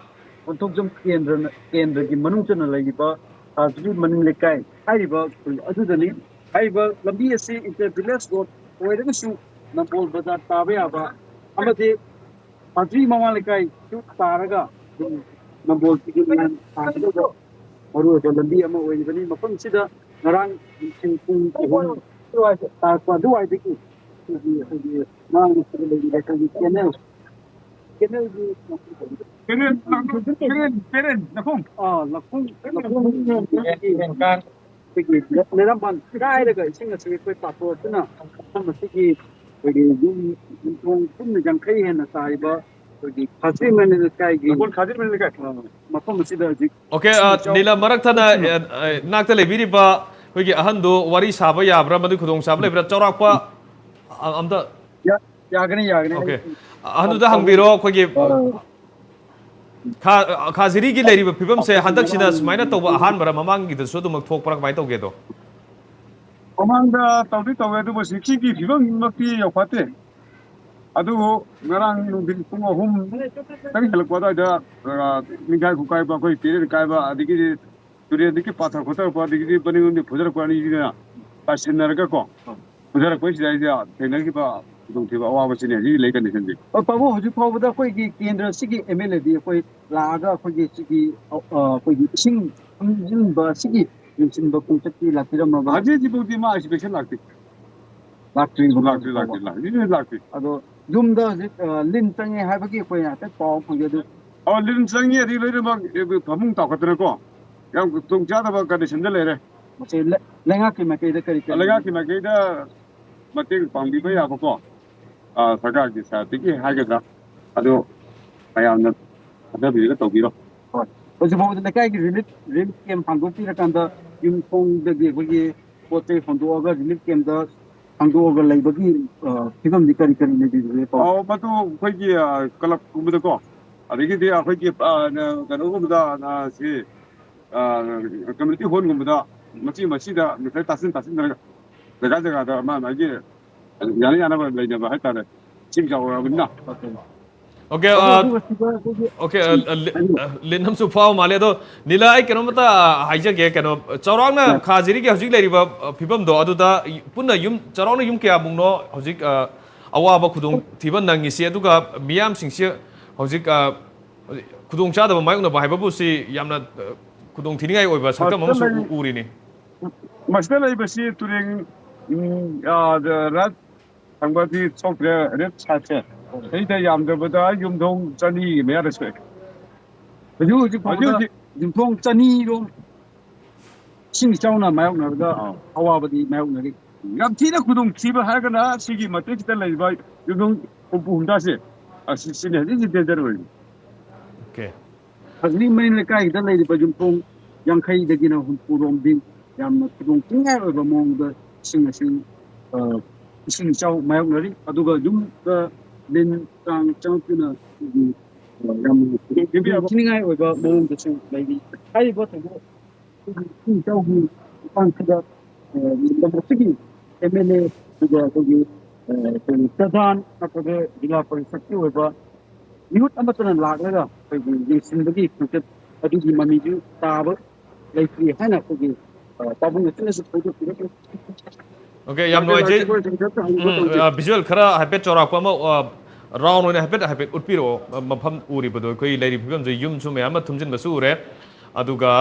ꯀꯣꯟꯊꯣꯛꯖꯝ ꯀꯦꯟꯗ꯭ꯔꯅ, ꯀꯦꯟꯗ꯭ꯔꯒꯤ ꯃꯅꯨꯡ ꯆꯟꯅ ꯂꯩꯔꯤꯕ ꯁꯥꯗ꯭ꯔꯤ ꯃꯅꯤꯡ ꯂꯩꯀꯥꯏ ꯍꯥꯏꯔꯤꯕ ꯈꯨꯜ ꯑꯗꯨꯗꯅꯤ꯫ ꯍꯥꯏꯔꯤꯕ ꯂꯝꯕꯤ ꯑꯁꯤ inter village road ꯑꯣꯏꯔꯒꯁꯨ ꯅꯝꯕꯣꯜ ꯕꯖꯥꯔ ꯇꯥꯕ ꯌꯥꯕ ꯑꯃꯗꯤ ꯁꯥꯗ꯭ꯔꯤ ꯃꯃꯥ ꯂꯩꯀꯥꯏꯁꯨ ꯇꯥꯔꯒ ꯑꯗꯨꯝ ꯅꯝꯕꯣꯜꯁꯤꯒꯤ ꯃꯌꯥꯝ ꯇꯥꯒꯗꯧꯕ ꯃꯔꯨꯑꯣꯏꯕ ꯂꯝꯕꯤ ꯑꯃ ꯑꯣꯏꯔꯤꯕꯅꯤ꯫ ꯃꯐꯝꯁꯤꯗ ꯉꯔꯥꯡ ꯅꯨꯡꯊꯤꯜ ꯄꯨꯡ ꯑꯍꯨꯝ ꯇꯥꯔꯛꯄ ꯑꯗꯨꯋꯥꯏꯗꯒꯤ ꯑꯩꯈꯣꯏꯒꯤ, ꯑꯩꯈꯣꯏꯒꯤ ꯃꯥꯡ ꯂꯩꯔꯤꯕ ꯑꯩꯈꯣꯏꯒꯤ canal, canalꯒꯤ ꯄꯦꯔꯦꯟ, ꯄꯦꯔꯦꯟ, ꯄꯦꯔꯦꯟ, ꯂꯈꯣꯡ꯫ ꯑꯥ, ꯂꯈꯣꯡ, ꯂꯈꯣꯡ ꯑꯩꯈꯣꯏꯒꯤ ꯂꯩꯔꯝꯕꯥꯟ ꯀꯥꯏꯔꯒ ꯏꯁꯤꯡ ꯑꯁꯤ ꯑꯩꯈꯣꯏ ꯄꯥꯊꯣꯛꯇꯨꯅ ꯃꯐꯝ ꯑꯁꯤꯒꯤ ꯑꯩꯈꯣꯏꯒꯤ ꯌꯨꯝ ꯌꯨꯝꯊꯣꯡ ꯄꯨꯟꯅ ꯌꯥꯡꯈꯩ ꯍꯦꯟꯅ ꯇꯥꯔꯤꯕ ꯑꯩꯈꯣꯏꯒꯤ ꯈꯥꯖꯤꯃꯅꯤ ꯂꯩꯀꯥꯏꯒꯤ ꯅꯀꯣꯟ ꯈꯥꯖꯤꯃꯅꯤ ꯂꯩꯀꯥꯏ꯫ ꯑ, ꯃꯐꯝ ꯑꯁꯤꯗ ꯍꯧꯖꯤꯛ ꯑꯣꯀꯦ, ꯏꯁꯤꯡ ꯑ, ꯏꯆꯥꯎ ꯅꯤꯂꯝ, ꯃꯔꯛ ꯊꯠꯅ, ꯄꯨꯟꯅ ꯑ, ꯑ, ꯏꯅꯥꯛꯇ ꯂꯩꯕꯤꯔꯤꯕ ꯑꯩꯈꯣꯏꯒꯤ ꯑꯍꯟꯗꯨ ꯋꯥꯔꯤ ꯁꯥꯕ ꯌꯥꯕ꯭ꯔꯥ? ꯃꯗꯨꯒꯤ ꯈꯨꯗꯣꯡꯆꯥꯕ ꯂꯩꯕ꯭ꯔꯥ? ꯆꯥꯎꯔꯥꯛꯄ, ꯑ, ꯑꯝꯇ ꯌꯥ-, ꯌꯥꯒꯅꯤ, ꯌꯥꯒꯅꯤ꯫ ꯑꯣꯀꯦ꯫ ꯑꯩ ꯑꯍꯟꯗꯨꯗ ꯍꯪꯕꯤꯔꯣ, ꯑꯩꯈꯣꯏꯒꯤ, ꯑ, ꯈꯥ-, ꯈꯥꯖꯤꯔꯤꯒꯤ ꯂꯩꯔꯤꯕ ꯐꯤꯕꯝꯁꯦ ꯍꯟꯗꯛꯁꯤꯅ ꯁꯨꯃꯥꯏꯅ ꯇꯧꯕ ꯑꯍꯥꯟꯕꯔ, ꯃꯃꯥꯡꯒꯤꯗꯁꯨ ꯑꯗꯨꯃꯛ ꯊꯣꯛꯄ꯭ꯔꯥ, ꯀꯃꯥꯏꯅ ꯇꯧꯒꯦ ꯑꯗꯣ? ꯃꯃꯥꯡꯗ ꯇꯧꯗꯤ ꯇꯧꯋꯦ, ꯑꯗꯨꯕꯨ ꯁꯤꯀꯤꯒꯤ ꯐꯤꯕꯝꯃꯛꯇꯤ ꯌꯧꯐꯠꯇꯦ꯫ ꯑꯗꯨꯕꯨ ꯉꯔꯥꯡ ꯅꯨꯡꯊꯤꯜ ꯄꯨꯡ ꯑꯍꯨꯝ ꯈꯤꯇꯪ ꯍꯦꯜꯂꯛꯄ ꯑꯗꯨꯋꯥꯏꯗ, ꯑ, ꯅꯤꯡꯈꯥꯏ ꯈꯣꯠꯀꯥꯏꯕ, ꯑꯩꯈꯣꯏ ꯄꯦꯔꯦꯟ ꯀꯥꯏꯕ, ꯑꯗꯒꯤꯗꯤ ꯇꯨꯔꯦꯟꯗꯒꯤ ꯄꯥꯊꯔꯛ ꯈꯣꯊꯔꯛꯄ, ꯑꯗꯒꯤꯗꯤ ꯃꯅꯤꯡꯂꯣꯝꯗ ꯐꯨꯊꯔꯛꯄ ꯑꯅꯤꯁꯤꯅ ꯇꯥꯁꯤꯟꯅꯔꯒ ꯀꯣ, ꯐꯨꯊꯔꯛꯄꯁꯤꯗꯩꯗ ꯊꯦꯡꯅꯈꯤꯕ ꯈꯨꯗꯣꯡꯊꯤꯕ ꯑꯋꯥꯕꯁꯤꯅꯦ ꯍꯧꯖꯤꯛ ꯂꯩ ꯀꯟꯗꯤꯁꯟꯁꯦ꯫ ꯑ, ꯄꯥꯕꯨꯡ, ꯍꯧꯖꯤꯛ ꯐꯥꯎꯕꯗ ꯑꯩꯈꯣꯏꯒꯤ ꯀꯦꯟꯗ꯭ꯔꯁꯤꯒꯤ ꯑꯦꯝ ꯑꯦꯜ ꯑꯦꯗꯤ ꯑꯩꯈꯣꯏ ꯂꯥꯛꯑꯒ ꯑꯩꯈꯣꯏꯒꯤ ꯁꯤꯒꯤ, ꯑ, ꯑ, ꯑꯩꯈꯣꯏꯒꯤ ꯏꯁꯤꯡ ꯊꯨꯝꯖꯤꯟꯕ ꯑꯁꯤꯒꯤ ꯌꯦꯡꯁꯤꯟꯕ ꯈꯣꯡꯆꯠꯇꯤ ꯂꯥꯛꯄꯤꯔꯝꯃꯕ꯭ꯔꯥ? ꯍꯧꯖꯤꯛ ꯍꯧꯖꯤꯛꯐꯥꯎꯗꯤ ꯃꯥ ꯏꯟꯁꯄꯦꯛꯁꯟ ꯂꯥꯛꯇꯦ꯫ ꯂꯥꯛꯇ꯭ꯔꯤꯕ ꯂꯥꯛꯇ꯭ꯔꯤ, ꯂꯥꯛꯇ꯭ꯔꯤ, ꯂꯥꯛꯇ꯭ꯔꯤ, ꯍꯧꯖꯤꯛ ꯍꯧꯖꯤꯛ ꯂꯥꯛꯇ꯭ꯔꯤ꯫ ꯑꯗꯣ ꯌꯨꯝꯗ ꯍꯧꯖꯤꯛ, ꯑ, ꯂꯤꯟ ꯆꯪꯉꯦ ꯍꯥꯏꯕꯒꯤ ꯑꯩꯈꯣꯏ ꯍꯥꯏꯐꯦꯠ ꯄꯥꯎ ꯐꯪꯖꯩ꯫ ꯑꯗꯨ ꯑꯣ, ꯂꯤꯟ ꯆꯪꯉꯤ, ꯑꯗꯒꯤ ꯂꯣꯏꯅꯃꯛ, ꯑꯦ, ꯐꯃꯨꯡ ꯇꯥꯎꯈꯠꯇꯅꯀꯣ, ꯌꯥꯝ ꯈꯨꯗꯣꯡ ꯆꯥꯗꯕ ꯀꯟꯗꯤꯁꯟꯗ ꯂꯩꯔꯦ꯫ ꯃꯁꯤ ꯂꯩ-, ꯂꯩꯉꯥꯛꯀꯤ ꯃꯥꯏꯀꯩꯗ ꯀꯔꯤ ꯀꯔꯤ ꯂꯩꯉꯥꯛꯀꯤ ꯃꯥꯏꯀꯩꯗ ꯃꯇꯦꯡ ꯄꯥꯡꯕꯤꯕ ꯌꯥꯕꯀꯣ, ꯑ, ꯁꯔꯀꯥꯔꯒꯤ ꯁꯥꯏꯠꯇꯒꯤ ꯍꯥꯏꯒꯗ꯭ꯔꯥ, ꯑꯗꯨ ꯃꯌꯥꯝꯅ ꯊꯥꯗꯕꯤꯔꯒ ꯇꯧꯕꯤꯔꯣ꯫ ꯍꯣꯏ꯫ ꯍꯧꯖꯤꯛ ꯐꯥꯎꯕꯗ ꯂꯩꯀꯥꯏꯒꯤ ꯔꯤꯂꯤꯐ, ꯔꯤꯂꯤꯐ ꯀꯦꯝꯞ ꯍꯥꯡꯗꯣꯛꯄꯤꯔꯀꯥꯟꯗ ꯌꯨꯝꯊꯣꯡꯗꯒꯤ ꯑꯩꯈꯣꯏꯒꯤ ꯄꯣꯠ ꯆꯩ ꯍꯣꯟꯗꯣꯛꯑꯒ ꯔꯤꯂꯤꯐ ꯀꯦꯝꯞꯇ ꯍꯥꯡꯗꯣꯛꯑꯒ ꯂꯩꯕꯒꯤ, ꯑ, ꯐꯤꯕꯝꯗꯤ ꯀꯔꯤ ꯀꯔꯤ ꯂꯩꯕꯤꯕꯒꯦ, ꯄꯥꯎ? ꯑꯧ, ꯃꯗꯨ ꯑꯩꯈꯣꯏꯒꯤ, ꯑ, ꯀ꯭ꯂꯕꯀꯨꯝꯕꯗꯀꯣ, ꯑꯗꯒꯤꯗꯤ ꯑꯩꯈꯣꯏꯒꯤ, ꯑ, ꯀꯩꯅꯣꯒꯨꯝꯕꯗ, ꯑ, ꯁꯤ, ꯑ, ꯀꯝꯃ꯭ꯌꯨꯅꯤꯇꯤ ꯍꯣꯜꯒꯨꯝꯕꯗ ꯃꯆꯤ ꯃꯆꯤꯗ ꯃꯤꯇꯔ ꯇꯥꯁꯤꯟ ꯇꯥꯁꯤꯟꯗꯅ ꯖꯒꯥ ꯖꯒꯥꯗ ꯃꯥ ꯃꯥꯒꯤ ꯌꯥꯅ ꯌꯥꯅꯕ ꯂꯩꯅꯕ ꯍꯥꯏꯇꯥꯔꯦ꯫ ꯏꯁꯤꯡ ꯆꯥꯎꯔꯛꯑꯕꯅꯤꯅ꯫ ꯑꯣꯀꯦ, ꯑꯗꯨ, ꯑ, ꯑꯗꯨꯒ ꯁꯤꯗ ꯑꯩꯈꯣꯏꯒꯤ ꯑꯣꯀꯦ, ꯑ, ꯑ, ꯂꯤ-, ꯍꯥꯏꯕꯤꯌꯨ꯫ ꯑ, ꯂꯤꯟ ꯑꯃꯁꯨ ꯐꯥꯎ ꯃꯥꯜꯂꯦ꯫ ꯑꯗꯣ ꯅꯤꯂꯥ, ꯑꯩ ꯀꯩꯅꯣꯝꯇ ꯍꯥꯏꯖꯒꯦ꯫ ꯀꯩꯅꯣ, ꯆꯥꯎꯔꯥꯛꯅ ꯍꯣꯏ꯫ ꯈꯥꯖꯤꯔꯤꯒꯤ ꯍꯧꯖꯤꯛ ꯂꯩꯔꯤꯕ, ꯑ, ꯐꯤꯕꯝꯗꯣ, ꯑꯗꯨꯗ ꯄꯨꯟꯅ ꯌꯨꯝ, ꯆꯥꯎꯔꯥꯛꯅ ꯌꯨꯝ ꯀꯌꯥꯃꯨꯛꯅꯣ ꯍꯧꯖꯤꯛ, ꯑ, ꯑꯋꯥꯕ ꯈꯨꯗꯣꯡꯊꯤꯕ ꯅꯪꯉꯤꯁꯤ? ꯑꯗꯨꯒ ꯃꯤꯌꯥꯝꯁꯤꯡꯁꯤ ꯍꯧꯖꯤꯛ, ꯑ, ꯈꯨꯗꯣꯡꯆꯥꯗꯕ ꯃꯥꯌꯣꯛꯅꯕ ꯍꯥꯏꯕꯕꯨ ꯁꯤ ꯌꯥꯝꯅ, ꯑ, ꯈꯨꯗꯣꯡꯊꯤꯅꯤꯡꯉꯥꯏ ꯑꯣꯏꯕ ꯁꯛꯇꯝ ꯃꯁꯤꯗ ꯑꯃꯁꯨ ꯂꯩ-, ꯎ-, ꯎꯔꯤꯅꯤ꯫ ꯃꯁꯤꯗ ꯂꯩꯕꯁꯤ ꯇꯨꯔꯦꯟ, ꯎꯝ, ꯑ, ꯔꯥꯏꯠ ꯊꯪꯕꯗꯤ ꯁꯣꯛꯇ꯭ꯔꯦ, ꯔꯦꯠ ꯁꯥꯏꯠꯁꯦ꯫ ꯁꯤꯗ ꯌꯥꯝꯗ꯭ꯔꯕꯗ ꯌꯨꯝꯊꯣꯡ ꯆꯅꯤꯒꯤ ꯃꯌꯥꯗ ꯁꯣꯛꯑꯦ꯫ ꯍꯧꯖꯤꯛ ꯍꯧꯖꯤꯛ ꯐꯥꯎꯕꯗ ꯍꯧꯖꯤꯛ ꯍꯧꯖꯤꯛ ꯌꯨꯝꯊꯣꯡ ꯆꯅꯤꯔꯣꯝ ꯏꯁꯤꯡ ꯏꯆꯥꯎꯅ ꯃꯥꯌꯣꯛꯅꯔꯒ ꯑꯋꯥꯕꯗꯤ ꯃꯥꯌꯣꯛꯅꯔꯤ꯫ ꯌꯥꯝ ꯊꯤꯅ ꯈꯨꯗꯣꯡꯊꯤꯕ ꯍꯥꯏꯔꯒꯅ ꯁꯤꯒꯤ ꯃꯇꯦꯛꯁꯤꯗ ꯂꯩꯔꯤꯕ ꯌꯨꯝꯊꯣꯡ ꯍꯨꯝꯐꯨ ꯍꯨꯝꯗ꯭ꯔꯥꯁꯦ, ꯑꯁꯤ, ꯁꯤꯅ ꯍꯧꯖꯤꯛ ꯍꯧꯖꯤꯛ danger ꯑꯣꯏꯔꯤ꯫ Okay. ꯍꯧꯖꯤꯛ ꯃꯌꯨꯝ ꯂꯩꯀꯥꯏꯗ ꯂꯩꯔꯤꯕ ꯌꯨꯝꯊꯣꯡ ꯌꯥꯡꯈꯩꯗꯒꯤꯅ ꯍꯨꯝꯐꯨ ꯔꯣꯝꯗꯤ ꯌꯥꯝꯅ ꯈꯨꯗꯣꯡ ꯊꯤꯅꯤꯡꯉꯥꯏ ꯑꯣꯏꯕ ꯃꯑꯣꯡꯗ ꯏꯁꯤꯡ ꯑꯁꯤ, ꯑ, ꯏꯁꯤꯡ ꯏꯆꯥꯎ ꯃꯥꯌꯣꯛꯅꯔꯤ꯫ ꯑꯗꯨꯒ ꯌꯨꯝꯗ ꯂꯤꯟ ꯀꯥꯡ ꯆꯪꯉꯛꯇꯨꯅ ꯑꯩꯈꯣꯏꯒꯤ, ꯑ, ꯌꯥꯝꯅ ꯈꯨꯗꯣꯡ ꯊꯤꯅꯤꯡꯉꯥꯏ ꯑꯣꯏꯕ ꯃꯑꯣꯡꯗꯁꯨ ꯂꯩꯔꯤ꯫ ꯍꯥꯏꯔꯤꯕ ꯊꯧꯗꯣꯛ ꯑꯩꯈꯣꯏꯒꯤ ꯏꯁꯤꯡ ꯏꯆꯥꯎꯒꯤ ꯃꯇꯥꯡꯁꯤꯗ, ꯑ, ꯂꯝꯗꯝ ꯑꯁꯤꯒꯤ MLA, ꯑꯗꯨꯒ ꯑꯩꯈꯣꯏꯒꯤ, ꯑ, ꯑꯩꯈꯣꯏꯒꯤ ꯄ꯭ꯔꯙꯥꯟ ꯅꯠꯇ꯭ꯔꯒ ꯖꯤꯂꯥ ꯄꯔꯤꯁꯠꯀꯤ ꯑꯣꯏꯕ ꯃꯤꯍꯨꯠ ꯑꯃꯠꯇꯅ ꯂꯥꯛꯂꯒ ꯑꯩꯈꯣꯏꯒꯤ ꯌꯦꯡꯁꯤꯟꯕꯒꯤ ꯈꯣꯡꯆꯠ ꯑꯗꯨꯒꯤ ꯃꯃꯤꯁꯨ ꯇꯥꯕ ꯂꯩꯇ꯭ꯔꯤ ꯍꯥꯏꯅ ꯑꯩꯈꯣꯏꯒꯤ, ꯑ, ꯄꯥꯕꯨꯡ ꯑꯁꯤꯅꯁꯨ ꯐꯣꯡꯗꯣꯛꯄꯤꯔꯛꯂꯤ꯫ Okay, ꯌꯥꯝ ꯅꯨꯡꯉꯥꯏꯖꯩ꯫ ꯎꯝ, ꯑ, visual ꯈꯔ ꯍꯥꯏꯐꯦꯠ ꯆꯥꯎꯔꯥꯛꯄ ꯑꯃ, ꯑ, round ꯑꯣꯏꯅ ꯍꯥꯏꯐꯦꯠ, ꯍꯥꯏꯐꯦꯠ ꯎꯠꯄꯤꯔꯛꯑꯣ꯫ ꯑ, ꯃꯐꯝ ꯎꯔꯤꯕꯗꯣ ꯑꯩꯈꯣꯏ ꯂꯩꯔꯤꯕ ꯐꯤꯕꯝꯁꯦ ꯌꯨꯝꯁꯨ ꯃꯌꯥꯝ ꯑꯃ ꯊꯨꯝꯖꯤꯟꯕꯁꯨ ꯎꯔꯦ꯫ ꯑꯗꯨꯒ,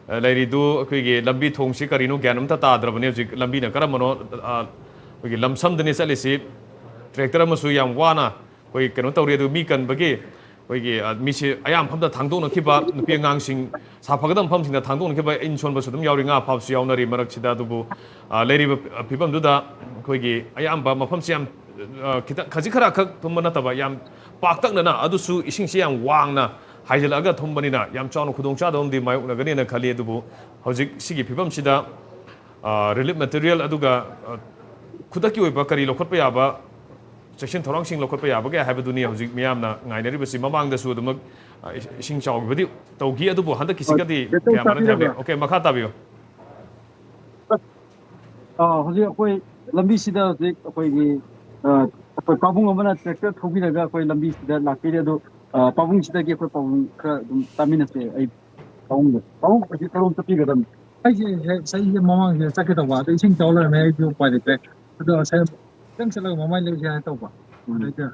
ꯑ, ꯂꯩꯔꯤꯗꯨ ꯑꯩꯈꯣꯏꯒꯤ ꯂꯝꯕꯤ ꯊꯣꯡꯁꯤ ꯀꯔꯤꯅꯣ ꯒ꯭ꯌꯥꯟ ꯑꯝꯇ ꯇꯥꯗ꯭ꯔꯕꯅꯤ ꯍꯧꯖꯤꯛ꯫ ꯂꯝꯕꯤꯅ ꯀꯔꯝꯕꯅꯣ, ꯑ, ꯑꯩꯈꯣꯏꯒꯤ ꯂꯝꯁꯝꯗꯅꯤ ꯆꯠꯂꯤꯁꯤ꯫ Tractor ꯑꯃꯁꯨ ꯌꯥꯝ ꯋꯥꯅ ꯑꯩꯈꯣꯏ ꯀꯩꯅꯣ ꯇꯧꯔꯤ꯫ ꯑꯗꯨ ꯃꯤ ꯀꯟꯕꯒꯤ ꯑꯩꯈꯣꯏꯒꯤ, ꯑ, ꯃꯤꯁꯦ ꯑꯌꯥꯝꯕ ꯃꯐꯝꯗ ꯊꯥꯡꯗꯣꯛꯅꯈꯤꯕ, ꯅꯨꯄꯤ ꯑꯉꯥꯡꯁꯤꯡ ꯁꯥꯐꯒꯗꯕ ꯃꯐꯝꯁꯤꯡꯗ ꯊꯥꯡꯗꯣꯛꯅꯈꯤꯕ, ꯏꯟ ꯁꯣꯟꯕꯁꯨ ꯑꯗꯨꯝ ꯌꯥꯎꯔꯤ, ꯉꯥ ꯐꯥꯕꯁꯨ ꯌꯥꯎꯅꯔꯤ ꯃꯔꯛꯁꯤꯗ꯫ ꯑꯗꯨꯕꯨ, ꯑ, ꯂꯩꯔꯤꯕ ꯐꯤꯕꯝꯗꯨꯗ ꯑꯩꯈꯣꯏꯒꯤ ꯑꯌꯥꯝꯕ ꯃꯐꯝꯁꯤ ꯌꯥꯝ, ꯑ, ꯈꯤꯇꯪ ꯈꯖꯤꯛ ꯈꯔ ꯈꯛ ꯊꯨꯝꯕ ꯅꯠꯇꯕ ꯌꯥꯝ ꯄꯥꯛꯇꯛꯅꯅ, ꯑꯗꯨꯁꯨ ꯏꯁꯤꯡꯁꯤ ꯌꯥꯝ ꯋꯥꯡꯅ ꯍꯥꯏꯖꯤꯜꯂꯛꯑꯒ ꯊꯨꯝꯕꯅꯤꯅ ꯌꯥꯝ ꯆꯥꯎꯅ ꯈꯨꯗꯣꯡꯆꯥꯗꯕ ꯑꯃꯗꯤ ꯃꯥꯌꯣꯛꯅꯒꯅꯤꯅ ꯈꯜꯂꯤ꯫ ꯑꯗꯨꯕꯨ ꯍꯧꯖꯤꯛ ꯁꯤꯒꯤ ꯐꯤꯕꯝꯁꯤꯗ, ꯑ, relief material ꯑꯗꯨꯒ, ꯑ, ꯈꯨꯗꯛꯀꯤ ꯑꯣꯏꯕ ꯀꯔꯤ ꯂꯧꯈꯠꯄ ꯌꯥꯕ, ꯆꯦꯛꯁꯤꯟ ꯊꯧꯔꯥꯡꯁꯤꯡ ꯂꯧꯈꯠꯄ ꯌꯥꯕꯒꯦ ꯍꯥꯏꯕꯗꯨꯅꯤ ꯍꯧꯖꯤꯛ ꯃꯤꯌꯥꯝꯅ ꯉꯥꯏꯅꯔꯤꯕꯁꯤ꯫ ꯃꯃꯥꯡꯗꯁꯨ ꯑꯗꯨꯃꯛ, ꯑ, ꯏꯁꯤꯡ ꯆꯥꯎꯈꯤꯕꯗꯤ ꯇꯧꯈꯤ, ꯑꯗꯨꯕꯨ ꯍꯟꯗꯛꯀꯤꯁꯤꯒꯗꯤ ꯀꯌꯥ ꯃꯥꯟꯅꯗꯦ ꯍꯥꯏꯕ꯫ Okay, ꯃꯈꯥ ꯇꯥꯕꯤꯌꯨ꯫ ꯑ, ꯍꯧꯖꯤꯛ ꯑꯩꯈꯣꯏ ꯂꯝꯕꯤꯁꯤꯗ ꯍꯧꯖꯤꯛ ꯑꯩꯈꯣꯏꯒꯤ, ꯑ, ꯑꯩꯈꯣꯏ ꯄꯥꯕꯨꯡ ꯑꯃꯅ tractor ꯊꯧꯕꯤꯔꯒ ꯑꯩꯈꯣꯏ ꯂꯝꯕꯤꯁꯤꯗ ꯂꯥꯛꯄꯤꯔꯦ꯫ ꯑꯗꯣ, ꯑ, ꯄꯥꯕꯨꯡꯁꯤꯗꯒꯤ ꯑꯩꯈꯣꯏ ꯄꯥꯕꯨꯡ ꯈꯔ ꯑꯗꯨꯝ ꯇꯥꯃꯤꯟꯅꯁꯦ꯫ ꯑꯩ ꯄꯥꯕꯨꯡꯗꯣ, ꯄꯥꯕꯨꯡ ꯍꯧꯖꯤꯛ ꯀꯔꯣꯝ ꯆꯠꯄꯤꯒꯗꯕꯅꯤ? ꯑꯩꯁꯦ ꯍꯦꯛ ꯆꯍꯤꯁꯦ ꯃꯃꯥꯡꯁꯤꯗ ꯆꯠꯀꯦ ꯇꯧꯕ, ꯑꯗꯣ ꯏꯁꯤꯡ ꯆꯥꯎ ꯂꯩꯔꯝꯃꯦ, ꯑꯩꯁꯨ ꯎꯄꯥꯏ ꯂꯩꯇ꯭ꯔꯦ꯫ ꯑꯗꯣ ꯉꯁꯥꯏ ꯈꯤꯇꯪ ꯆꯠꯂꯒ ꯃꯃꯥꯏ ꯂꯩꯁꯦ ꯍꯥꯏꯅ ꯇꯧꯕ꯫ ꯎꯝ꯫ ꯑꯗꯩꯗ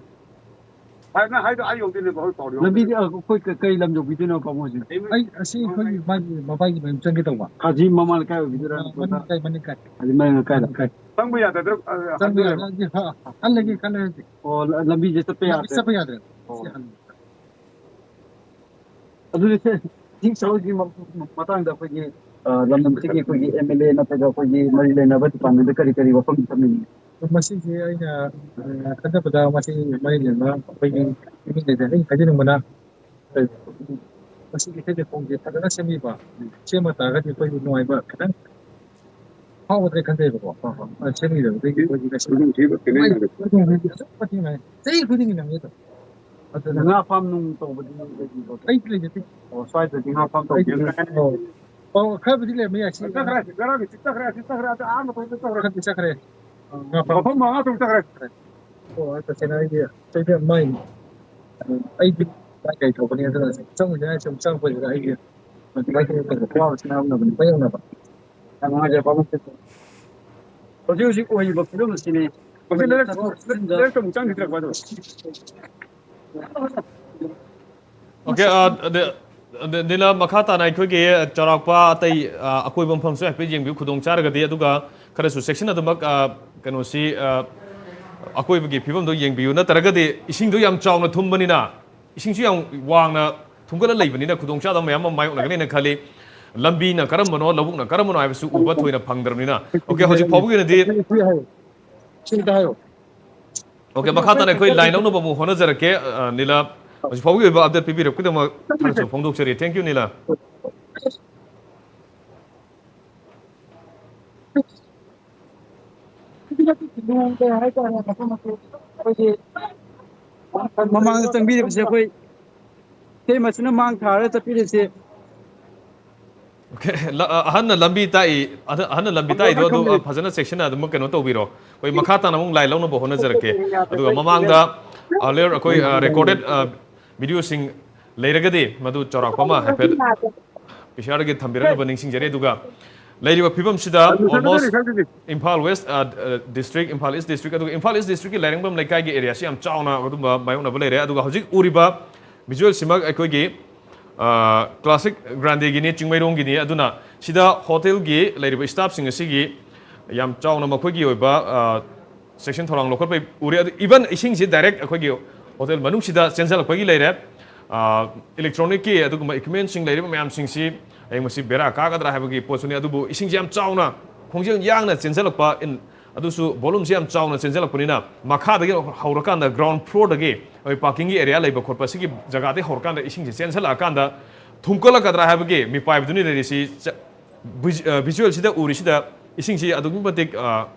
ꯍꯥꯏ, ꯅꯪ ꯍꯥꯏꯗꯣ ꯑꯥ ꯌꯧꯗꯣꯏꯅꯦꯕ, ꯍꯣꯏ, ꯄꯥꯎꯗꯤ ꯌꯧꯗꯣꯏꯅꯦ꯫ ꯂꯝꯕꯤꯗꯤ, ꯑ, ꯑꯩꯈꯣꯏ ꯀ-, ꯀꯔꯤ ꯂꯝ ꯌꯧꯕꯤꯗꯣꯏꯅꯣ, ꯄꯥꯕꯨꯡ ꯍꯧꯖꯤꯛ? ꯑꯩ ꯑꯁꯤ ꯑꯩꯈꯣꯏꯒꯤ ꯃꯥꯒꯤ ꯃꯕꯥꯏꯒꯤ ꯃꯌꯨꯝ ꯆꯪꯒꯦ ꯇꯧꯕ꯫ ꯍꯧꯖꯤꯛ ꯃꯃꯥ ꯂꯩꯀꯥꯏ ꯑꯣꯏꯕꯤꯗꯣꯏꯔꯥ, ꯑ, ꯅꯠꯇ꯭ꯔꯒ ꯃꯅꯤꯡ ꯂꯩꯀꯥꯏ, ꯃꯅꯤꯡ ꯂꯩꯀꯥꯏ꯫ ꯍꯧꯖꯤꯛ ꯃꯅꯤꯡ ꯂꯩꯀꯥꯏꯗ? ꯃꯅꯤꯡ ꯂꯩꯀꯥꯏ꯫ ꯆꯪꯕ ꯌꯥꯗꯗ꯭ꯔꯥ? ꯑ, ꯆꯪꯕ ꯍꯟꯗꯛ ꯌꯥꯗ꯭ꯔꯥ? ꯑꯁꯤ ꯍ-, ꯍꯜꯂꯒꯦ ꯈꯜꯂꯦ ꯍꯧꯖꯤꯛ꯫ ꯑꯣ, ꯂ-, ꯂꯝꯕꯤꯁꯦ ꯆꯠꯄ ꯂꯝꯕꯤ ꯌꯥꯗ꯭ꯔꯦ? ꯆꯠꯄ ꯌꯥꯗ꯭ꯔꯦ꯫ ꯑꯣ꯫ ꯁꯤ ꯍꯜꯂꯦ꯫ ꯑꯗꯨꯗꯤ ꯁꯦ, ꯏꯁꯤꯡ ꯆꯥꯎꯕꯒꯤ ꯃ-, ꯃ-, ꯃꯇꯥꯡꯗ ꯑꯩꯈꯣꯏꯒꯤ, ꯑ, ꯂꯝꯗꯝꯁꯤꯒꯤ ꯑꯩꯈꯣꯏꯒꯤ M L A ꯅꯠꯇ꯭ꯔꯒ ꯑꯩꯈꯣꯏꯒꯤ ꯃꯔꯤ ꯂꯩꯅꯕ department ꯀꯔꯤ ꯀꯔꯤ ꯋꯥꯐꯝ ꯊꯝꯅꯤꯡꯉꯤ? ꯃꯁꯤꯁꯦ ꯑꯩꯅ, ꯑ, ꯈꯟꯖꯕꯗ ꯃꯁꯤ ꯃꯔꯤ ꯂꯩꯅꯕ ꯑꯩꯈꯣꯏꯒꯤ ꯃꯤꯑꯣꯏꯁꯤꯡꯁꯦ ꯑꯩ ꯍꯥꯏꯖꯅꯤꯡꯕꯅ, ꯑ, ꯃꯁꯤꯒꯤ ꯏꯁꯩ ꯂꯩꯈꯣꯡꯁꯦ ꯐꯖꯅ ꯁꯦꯝꯕꯤꯕ, ꯁꯦꯝꯕ ꯇꯥꯔꯒꯗꯤ ꯑꯩꯈꯣꯏꯒꯤ ꯅꯨꯡꯉꯥꯏꯕ ꯈꯤꯇꯪ ꯐꯥꯎꯒꯗ꯭ꯔꯥ ꯈꯟꯖꯩꯕꯀꯣ꯫ ꯑ, ꯑ, ꯁꯦꯝꯕꯤꯗꯕꯗꯒꯤ ꯑꯩꯈꯣꯏꯒꯤ ꯉꯁꯤ ꯅꯨꯡꯊꯤꯜ ꯀꯩꯅꯣ ꯅꯨꯡꯉꯥꯏ-, ꯑꯗꯨꯛꯀꯤ ꯃꯇꯤꯛ ꯅꯨꯡꯉꯥꯏ꯫ ꯆꯍꯤ ꯈꯨꯗꯤꯡꯒꯤ ꯅꯪꯉꯦ ꯑꯗꯣ꯫ ꯑꯗꯨꯅ ꯉꯥ farm ꯅꯨꯡ ꯇꯧꯕꯗꯤ ꯂꯩꯕꯤꯕ꯭ꯔꯣ? ꯑꯩꯗꯤ ꯂꯩꯖꯗꯦ꯫ ꯑꯣ, ꯁ꯭ꯋꯥꯏꯗꯗꯤ ꯉꯥ farm ꯑꯩꯗꯤ ꯇꯧꯕꯤꯔꯣꯏ꯫ ꯂꯩꯖꯗꯦ꯫ ꯑꯣ꯫ ꯑꯣ, ꯈꯔꯕꯨꯗꯤ ꯂꯩꯔꯝꯕ ꯌꯥꯏ, ꯁꯤ ꯆꯠꯈ꯭ꯔꯦ, ꯉꯔꯥꯡꯒꯤ ꯆꯠꯈ꯭ꯔꯦ, ꯆꯠꯈ꯭ꯔꯦ, ꯑꯗ ꯑꯥ ꯃꯇꯣꯟꯗ ꯆꯠꯈ꯭ꯔꯦ꯫ ꯈꯔꯗꯤ ꯆꯠꯈ꯭ꯔꯦ꯫ ꯑ, ꯉꯥ farm꯫ ꯃꯐꯝ ꯃꯉꯥ ꯇꯔꯨꯛ ꯆꯠꯈ꯭ꯔꯦ꯫ ꯑꯣ, ꯑꯩ ꯇꯁꯦꯡꯅ ꯑꯩꯗꯤ ꯆꯠꯈ꯭ꯔꯦ, ꯃꯥꯏ, ꯑꯩꯗꯤ ꯃꯥꯏ ꯀꯩ ꯇꯧꯕꯅꯤ, ꯑꯗꯨꯅ ꯆꯪꯉꯨꯁꯦ ꯍꯥꯏꯔ ꯁꯨꯝ ꯆꯪꯉꯛꯄꯁꯤꯗ ꯑꯩꯒꯤ ꯃꯥꯏ ꯀꯩ ꯇꯧꯕ ꯈꯣꯡꯒ꯭ꯔꯥꯎ ꯑꯁꯤ ꯉꯥꯡꯅꯕꯅꯤ, ꯃꯥꯏ ꯌꯧꯅꯕ꯫ ꯌꯥꯝ ꯅꯨꯡꯉꯥꯏꯖꯔꯦ, ꯄꯥꯕꯨꯡ꯫ ꯍꯧꯖꯤꯛ ꯍꯧꯖꯤꯛ ꯑꯣꯏꯔꯤꯕ ꯐꯤꯕꯝ ꯑꯁꯤꯅꯤ꯫ ꯃꯁꯤ ꯂꯩꯔꯛ-, ꯂꯩꯔꯛꯇ ꯑꯃꯨꯛ ꯆꯪꯈꯤꯗ꯭ꯔꯦꯀꯣ ꯑꯗꯣ꯫ ꯑꯣꯀꯦ, ꯑ, ꯑꯗ-, ꯑꯗ-, ꯅꯤꯂ, ꯃꯈꯥ ꯇꯥꯅ ꯑꯩꯈꯣꯏꯒꯤ ꯆꯥꯎꯔꯥꯛꯄ ꯑꯇꯩ, ꯑ, ꯑꯀꯣꯏꯕ ꯃꯐꯝꯁꯨ ꯍꯥꯏꯐꯦꯠ ꯌꯦꯡꯕꯤꯌꯨ, ꯈꯨꯗꯣꯡ ꯆꯥꯔꯒꯗꯤ, ꯑꯗꯨꯒ ꯈꯔꯁꯨ ꯆꯦꯛꯁꯤꯟꯅꯗꯨꯃꯛ, ꯑ, ꯀꯩꯅꯣꯁꯤ, ꯑ, ꯑꯀꯣꯏꯕꯒꯤ ꯐꯤꯕꯝꯗꯣ ꯌꯦꯡꯕꯤꯌꯨ, ꯅꯠꯇ꯭ꯔꯒꯗꯤ ꯏꯁꯤꯡꯗꯣ ꯌꯥꯝ ꯆꯥꯎꯅ ꯊꯨꯝꯕꯅꯤꯅ, ꯏꯁꯤꯡꯁꯨ ꯌꯥꯝ ꯋꯥꯡꯅ ꯊꯨꯝꯒꯠꯂ ꯂꯩꯕꯅꯤꯅ ꯈꯨꯗꯣꯡꯆꯥꯗꯕ ꯃꯌꯥꯝ ꯑꯃ ꯃꯥꯌꯣꯛꯅꯒꯅꯤꯅ ꯈꯜꯂꯤ꯫ ꯂꯝꯕꯤꯅ ꯀꯔꯝꯕꯅꯣ, ꯂꯧꯕꯨꯛꯅ ꯀꯔꯝꯕꯅꯣ ꯍꯥꯏꯕꯁꯨ ꯎꯕ ꯊꯣꯏꯅ ꯐꯪꯗ꯭ꯔꯕꯅꯤꯅ꯫ ꯑꯣꯀꯦ, ꯍꯧꯖꯤꯛ ꯐꯥꯎꯕꯒꯤ ꯑꯣꯏꯅꯗꯤ ꯁꯤ ꯍꯥꯏꯌꯣ꯫ ꯁꯤ ꯑꯝꯇ ꯍꯥꯏꯌꯣ꯫ ꯑꯣꯀꯦ, ꯃꯈꯥ ꯇꯥꯅ ꯑꯩꯈꯣꯏ ꯂꯥꯏꯟ ꯂꯧꯅꯕ ꯑꯃꯨꯛ ꯍꯣꯠꯅꯖꯔꯛꯀꯦ꯫ ꯑ, ꯅꯤꯂꯥ, ꯍꯧꯖꯤꯛ ꯐꯥꯎꯕꯒꯤ ꯑꯣꯏꯕ ꯑꯞꯗꯦꯠ ꯄꯤꯕꯤꯔꯛꯄꯒꯤꯗꯃꯛ ꯊꯥꯒꯠꯆꯕ ꯐꯣꯡꯗꯣꯛꯆꯔꯤ꯫ Thank you, ꯅꯤꯂꯥ꯫ ꯂꯨꯍꯣꯡꯕ ꯍꯥꯏꯇꯥꯔꯦ, ꯃꯐꯝ ꯑꯁꯤ ꯑꯩꯈꯣꯏꯒꯤ ꯃꯃꯥꯡꯗ ꯆꯪꯕꯤꯔꯤꯕꯁꯦ ꯑꯩꯈꯣꯏ ꯏꯇꯩꯃꯁꯤꯅ ꯃꯥꯡ ꯊꯥꯔꯒ ꯆꯠꯄꯤꯔꯤꯁꯦ꯫ ꯑꯣꯀꯦ, ꯂ-, ꯑ, ꯑꯍꯟꯅ ꯂꯝꯕꯤ ꯇꯥꯛꯏ, ꯑꯍꯟ-, ꯑꯍꯟꯅ ꯂꯝꯕꯤ ꯇꯥꯛꯏꯗꯣ ꯑꯗꯨ, ꯑ, ꯐꯖꯅ ꯆꯦꯛꯁꯤꯟꯅ ꯑꯗꯨꯃꯛ ꯀꯩꯅꯣ ꯇꯧꯕꯤꯔꯣ꯫ ꯑꯩꯈꯣꯏ ꯃꯈꯥ ꯇꯥꯅ ꯑꯃꯨꯛ ꯂꯥꯏꯟ ꯂꯧꯅꯕ ꯍꯣꯠꯅꯖꯔꯛꯀꯦ꯫ ꯑꯗꯨꯒ ꯃꯃꯥꯡꯗ earlier ꯑꯩꯈꯣꯏ, ꯑ, recorded, ꯑ, video ꯁꯤꯡ ꯂꯩꯔꯒꯗꯤ ꯃꯗꯨ ꯆꯥꯎꯔꯥꯛꯄ ꯑꯃ ꯍꯥꯏꯐꯦꯠ P C R ꯗꯒꯤ ꯊꯝꯕꯤꯔꯛꯅꯕ ꯅꯤꯡꯁꯤꯡꯖꯔꯤ꯫ ꯑꯗꯨꯒ ꯂꯩꯔꯤꯕ ꯐꯤꯕꯝꯁꯤꯗ almost ꯏꯝꯐꯥꯜ ꯋꯦꯁ, ꯑ, ꯑ, ꯗꯤꯁꯇ꯭ꯔꯤꯛ, ꯏꯝꯐꯥꯜ ꯏꯁ ꯗꯤꯁꯇ꯭ꯔꯤꯛ, ꯑꯗꯨꯒ ꯏꯝꯐꯥꯜ ꯏꯁ ꯗꯤꯁꯇ꯭ꯔꯤꯛꯀꯤ ꯂꯥꯏꯔꯦꯝꯕꯝ ꯂꯩꯀꯥꯏꯒꯤ ꯑꯦꯔꯤꯌꯥꯁꯤ ꯌꯥꯝ ꯆꯥꯎꯅ ꯑꯗꯨꯝꯕ ꯃꯥꯌꯣꯛꯅꯕ ꯂꯩꯔꯦ꯫ ꯑꯗꯨꯒ ꯍꯧꯖꯤꯛ ꯎꯔꯤꯕ ꯚꯤꯖꯨꯋꯦꯜꯁꯤꯃꯛ ꯑꯩꯈꯣꯏꯒꯤ, ꯑ, ꯀ꯭ꯂꯥꯁꯤꯛ ꯒ꯭ꯔꯥꯟꯗꯦꯒꯤꯅꯤ, ꯆꯤꯡꯃꯩꯔꯣꯡꯒꯤꯅꯤ꯫ ꯑꯗꯨꯅ ꯁꯤꯗ ꯍꯣꯇꯦꯜꯒꯤ ꯂꯩꯔꯤꯕ ꯁ꯭ꯇꯥꯐꯁꯤꯡ ꯑꯁꯤꯒꯤ ꯌꯥꯝ ꯆꯥꯎꯅ ꯃꯈꯣꯏꯒꯤ ꯑꯣꯏꯕ, ꯑ, ꯆꯦꯛꯁꯤꯟ ꯊꯧꯔꯥꯡ ꯂꯧꯈꯠꯄ ꯎꯔꯦ꯫ ꯑꯗꯨ even ꯏꯁꯤꯡꯁꯤ direct ꯑꯩꯈꯣꯏꯒꯤ ꯍꯣꯇꯦꯜ ꯃꯅꯨꯡꯁꯤꯗ ꯆꯦꯟꯁꯤꯜꯂꯛꯄꯒꯤ ꯂꯩꯔꯦ꯫ ꯑ, electronic ꯀꯤ ꯑꯗꯨꯒꯨꯝꯕ equipment ꯁꯤꯡ ꯂꯩꯔꯤꯕ ꯃꯌꯥꯝꯁꯤꯡꯁꯤ ꯍꯌꯦꯡ ꯃꯁꯤ ꯕꯦꯔꯥ ꯀꯥꯒꯗ꯭ꯔꯥ ꯍꯥꯏꯕꯒꯤ ꯄꯣꯠꯁꯨꯅꯤ꯫ ꯑꯗꯨꯕꯨ ꯏꯁꯤꯡꯁꯤ ꯌꯥꯝ ꯆꯥꯎꯅ ꯈꯣꯡꯖꯦꯜ ꯌꯥꯡꯅ ꯆꯦꯟꯁꯤꯜꯂꯛꯄ, ꯑꯗꯨꯁꯨ volumeꯁꯤ ꯌꯥꯝ ꯆꯥꯎꯅ ꯆꯦꯟꯁꯤꯜꯂꯛꯄꯅꯤꯅ, ꯃꯈꯥꯗꯒꯤ ꯍꯧꯔꯀꯥꯟꯗ ground floorꯗꯒꯤ ꯑꯩꯈꯣꯏ parkingꯒꯤ area ꯂꯩꯕ ꯈꯣꯠꯄ, ꯁꯤꯒꯤ ꯖꯒꯥꯗꯒꯤ ꯍꯧꯔꯀꯥꯟꯗ ꯏꯁꯤꯡꯁꯤ ꯆꯦꯟꯁꯤꯜꯂꯛꯑꯀꯥꯟꯗ ꯊꯨꯝꯀꯠꯂꯛꯀꯗ꯭ꯔꯥ ꯍꯥꯏꯕꯒꯤ ꯃꯤꯄꯥꯏꯕꯗꯨꯅꯤ ꯂꯩꯔꯤꯁꯤ꯫ ꯆ-, vis-, ꯑ, visualꯁꯤꯗ ꯎꯔꯤꯁꯤꯗ ꯏꯁꯤꯡꯁꯤ ꯑꯗꯨꯛꯀꯤ ꯃꯇꯤꯛ, ꯑ,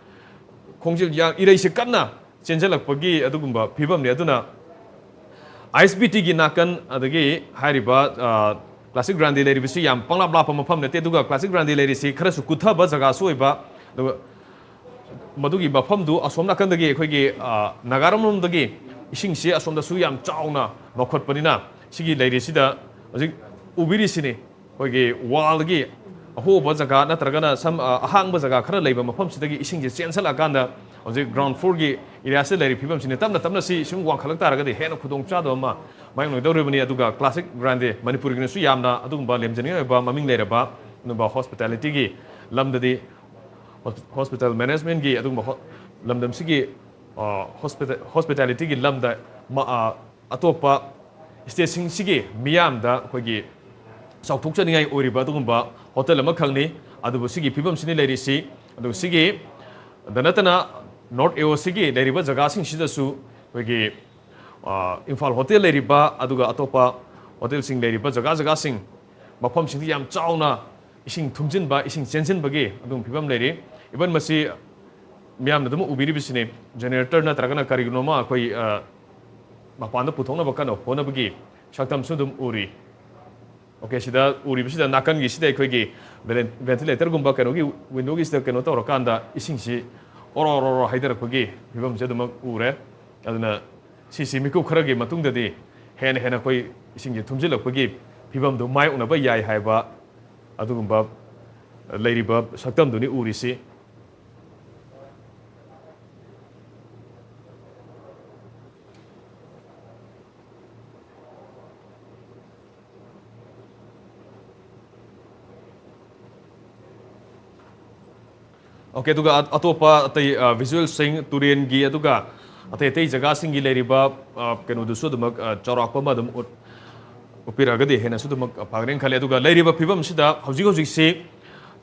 ꯈꯣꯡꯖꯦꯜ ꯌꯥꯡ-, ꯏꯔꯩꯁꯤ ꯀꯟꯅ ꯆꯦꯟꯁꯤꯜꯂꯛꯄꯒꯤ ꯑꯗꯨꯒꯨꯝꯕ ꯐꯤꯕꯝꯅꯤ꯫ ꯑꯗꯨꯅ ISBTꯒꯤ ꯅꯥꯀꯟ, ꯑꯗꯒꯤ ꯍꯥꯏꯔꯤꯕ, ꯑ, Classic Grande ꯂꯩꯔꯤꯕꯁꯤ ꯌꯥꯝ ꯄꯪꯂꯥꯞ ꯂꯥꯞꯄ ꯃꯐꯝ ꯅꯠꯇꯦ꯫ ꯑꯗꯨꯒ Classic Grande ꯂꯩꯔꯤꯁꯤ ꯈꯔꯁꯨ ꯀꯨꯊꯕ ꯖꯒꯥꯁꯨ ꯑꯣꯏꯕ, ꯑꯗꯨꯒ ꯃꯗꯨꯒꯤ ꯃꯐꯝꯗꯨ ꯑꯁꯣꯝ ꯅꯥꯀꯟꯗꯒꯤ ꯑꯩꯈꯣꯏꯒꯤ, ꯑ, ꯅꯥꯒꯥꯔꯣꯝꯂꯣꯝꯗꯒꯤ ꯏꯁꯤꯡꯁꯤ ꯑꯁꯣꯝꯗꯁꯨ ꯌꯥꯝ ꯆꯥꯎꯅ ꯂꯧꯈꯠꯄꯅꯤꯅ, ꯁꯤꯒꯤ ꯂꯩꯔꯤꯁꯤꯗ ꯍꯧꯖꯤꯛ ꯎꯕꯤꯔꯤꯁꯤꯅꯤ꯫ ꯑꯩꯈꯣꯏꯒꯤ wallꯒꯤ ꯑꯍꯣꯕ ꯖꯒꯥ ꯅꯠꯇ꯭ꯔꯒꯅ ꯁꯝ-, ꯑ, ꯑꯍꯥꯡꯕ ꯖꯒꯥ ꯈꯔ ꯂꯩꯕ ꯃꯐꯝꯁꯤꯗꯒꯤ ꯏꯁꯤꯡꯁꯦ ꯆꯦꯟꯁꯤꯜꯂꯛꯑꯀꯥꯟꯗ ꯍꯧꯖꯤꯛ ground floorꯒꯤ areaꯁꯤꯗ ꯂꯩꯔꯤꯕ ꯐꯤꯕꯝꯁꯤꯅꯤ꯫ ꯇꯞꯅ ꯇꯞꯅ ꯁꯤ ꯁꯨꯝ ꯋꯥꯡꯈꯠꯂꯛ ꯇꯥꯔꯒꯗꯤ ꯍꯦꯟꯅ ꯈꯨꯗꯣꯡꯆꯥꯗꯕ ꯑꯃ ꯃꯥꯌꯣꯛꯅꯒꯗꯧꯔꯤꯕꯅꯤ꯫ ꯑꯗꯨꯒ Classic Grande ꯃꯅꯤꯄꯨꯔꯒꯤꯅꯁꯨ ꯌꯥꯝꯅ ꯑꯗꯨꯒꯨꯝꯕ ꯂꯦꯝꯖꯅꯤꯡꯉꯥꯏ ꯑꯣꯏꯕ ꯃꯃꯤꯡ ꯂꯩꯔꯕ ꯑꯗꯨꯒꯨꯝꯕ hospitalityꯒꯤ ꯂꯝꯗꯗꯤ, hos-, hospital managementꯒꯤ ꯑꯗꯨꯒꯨꯝꯕ ꯍꯣ-, ꯂꯝꯗꯝꯁꯤꯒꯤ, ꯑ, hospital-, hospitalityꯒꯤ ꯂꯝꯗ ꯃ-, ꯑ, ꯑꯇꯣꯞꯄ stateꯁꯤꯡꯁꯤꯒꯤ ꯃꯤꯌꯥꯝꯗ ꯑꯩꯈꯣꯏꯒꯤ ꯆꯥꯎꯊꯣꯛꯆꯅꯤꯡꯉꯥꯏ ꯑꯣꯏꯔꯤꯕ ꯑꯗꯨꯒꯨꯝꯕ hotel ꯑꯃꯈꯛꯅꯤ꯫ ꯑꯗꯨꯕꯨ ꯁꯤꯒꯤ ꯐꯤꯕꯝꯁꯤꯅꯤ ꯂꯩꯔꯤꯁꯤ꯫ ꯑꯗꯨꯒ ꯁꯤꯒꯤ ꯗ ꯅꯠꯇꯅ North AOCꯒꯤ ꯂꯩꯔꯤꯕ ꯖꯒꯥꯁꯤꯡꯁꯤꯗꯁꯨ ꯑꯩꯈꯣꯏꯒꯤ, ꯑ, ꯏꯝꯐꯥꯜ hotel ꯂꯩꯔꯤꯕ, ꯑꯗꯨꯒ ꯑꯇꯣꯞꯄ hotelꯁꯤꯡ ꯂꯩꯔꯤꯕ ꯖꯒꯥ ꯖꯒꯥꯁꯤꯡ, ꯃꯐꯝꯁꯤꯡꯗ ꯌꯥꯝ ꯆꯥꯎꯅ ꯏꯁꯤꯡ ꯊꯨꯝꯖꯤꯟꯕ, ꯏꯁꯤꯡ ꯆꯦꯟꯁꯤꯟꯕꯒꯤ ꯑꯗꯨꯒꯨꯝꯕ ꯐꯤꯕꯝ ꯂꯩꯔꯤ꯫ Even ꯃꯁꯤ ꯃꯤꯌꯥꯝꯅ ꯑꯗꯨꯝ ꯎꯕꯤꯔꯤꯕꯁꯤꯅꯤ, generator ꯅꯠꯇ꯭ꯔꯒꯅ ꯀꯔꯤꯒꯨꯝꯕ ꯑꯃ ꯑꯩꯈꯣꯏ, ꯑ, ꯃꯄꯥꯟꯗ ꯄꯨꯊꯣꯛꯅꯕ ꯀꯟꯅ ꯍꯣꯠꯅꯕꯒꯤ ꯁꯛꯇꯝꯁꯨ ꯑꯗꯨꯝ ꯎꯔꯤ꯫ Okay, ꯁꯤꯗ ꯎꯔꯤꯕꯁꯤꯗ ꯅꯥꯀꯟꯒꯤꯁꯤꯗ ꯑꯩꯈꯣꯏꯒꯤ velen-, ventilatorꯒꯨꯝꯕ ꯀꯩꯅꯣꯒꯤ windowꯒꯤꯁꯤꯗ ꯀꯩꯅꯣ ꯇꯧꯔꯀꯥꯟꯗ ꯏꯁꯤꯡꯁꯤ ꯑꯣꯔꯣ ꯑꯣꯔꯣ ꯑꯣꯔꯣ ꯍꯩꯊꯔꯛꯄꯒꯤ ꯐꯤꯕꯝꯁꯦ ꯑꯗꯨꯃꯛ ꯎꯔꯦ꯫ ꯑꯗꯨꯅ ꯁꯤꯁꯤ ꯃꯤꯀꯨꯞ ꯈꯔꯒꯤ ꯃꯇꯨꯡꯗꯗꯤ ꯍꯦꯟꯅ ꯍꯦꯟꯅ ꯑꯩꯈꯣꯏ ꯏꯁꯤꯡꯁꯤ ꯊꯨꯝꯖꯤꯜꯂꯛꯄꯒꯤ ꯐꯤꯕꯝꯗꯨ ꯃꯥꯌꯣꯛꯅꯕ ꯌꯥꯏ ꯍꯥꯏꯕ ꯑꯗꯨꯒꯨꯝꯕ ꯂꯩꯔꯤꯕ ꯁꯛꯇꯝꯗꯨꯅꯤ ꯎꯔꯤꯁꯤ꯫ Okay, ꯑꯗꯨꯒ ꯑ-, ꯑꯇꯣꯞꯄ ꯑꯇꯩ, ꯑ, visualꯁꯤꯡ, ꯇꯨꯔꯦꯟꯒꯤ, ꯑꯗꯨꯒ ꯑꯇꯩ ꯑꯇꯩ ꯖꯒꯥꯁꯤꯡꯒꯤ ꯂꯩꯔꯤꯕ, ꯑ, ꯀꯩꯅꯣꯗꯨꯁꯨ ꯑꯗꯨꯃꯛ, ꯑ, ꯆꯥꯎꯔꯥꯛꯄ ꯑꯃ ꯑꯗꯨꯝ ꯎꯠ-, ꯄꯤꯔꯛꯑꯒꯗꯤ ꯍꯦꯟꯅꯁꯨ ꯑꯗꯨꯃꯛ ꯐꯒꯅꯦꯅ ꯈꯜꯂꯤ꯫ ꯑꯗꯨꯒ ꯂꯩꯔꯤꯕ ꯐꯤꯕꯝꯁꯤꯗ ꯍꯧꯖꯤꯛ ꯍꯧꯖꯤꯛꯁꯤ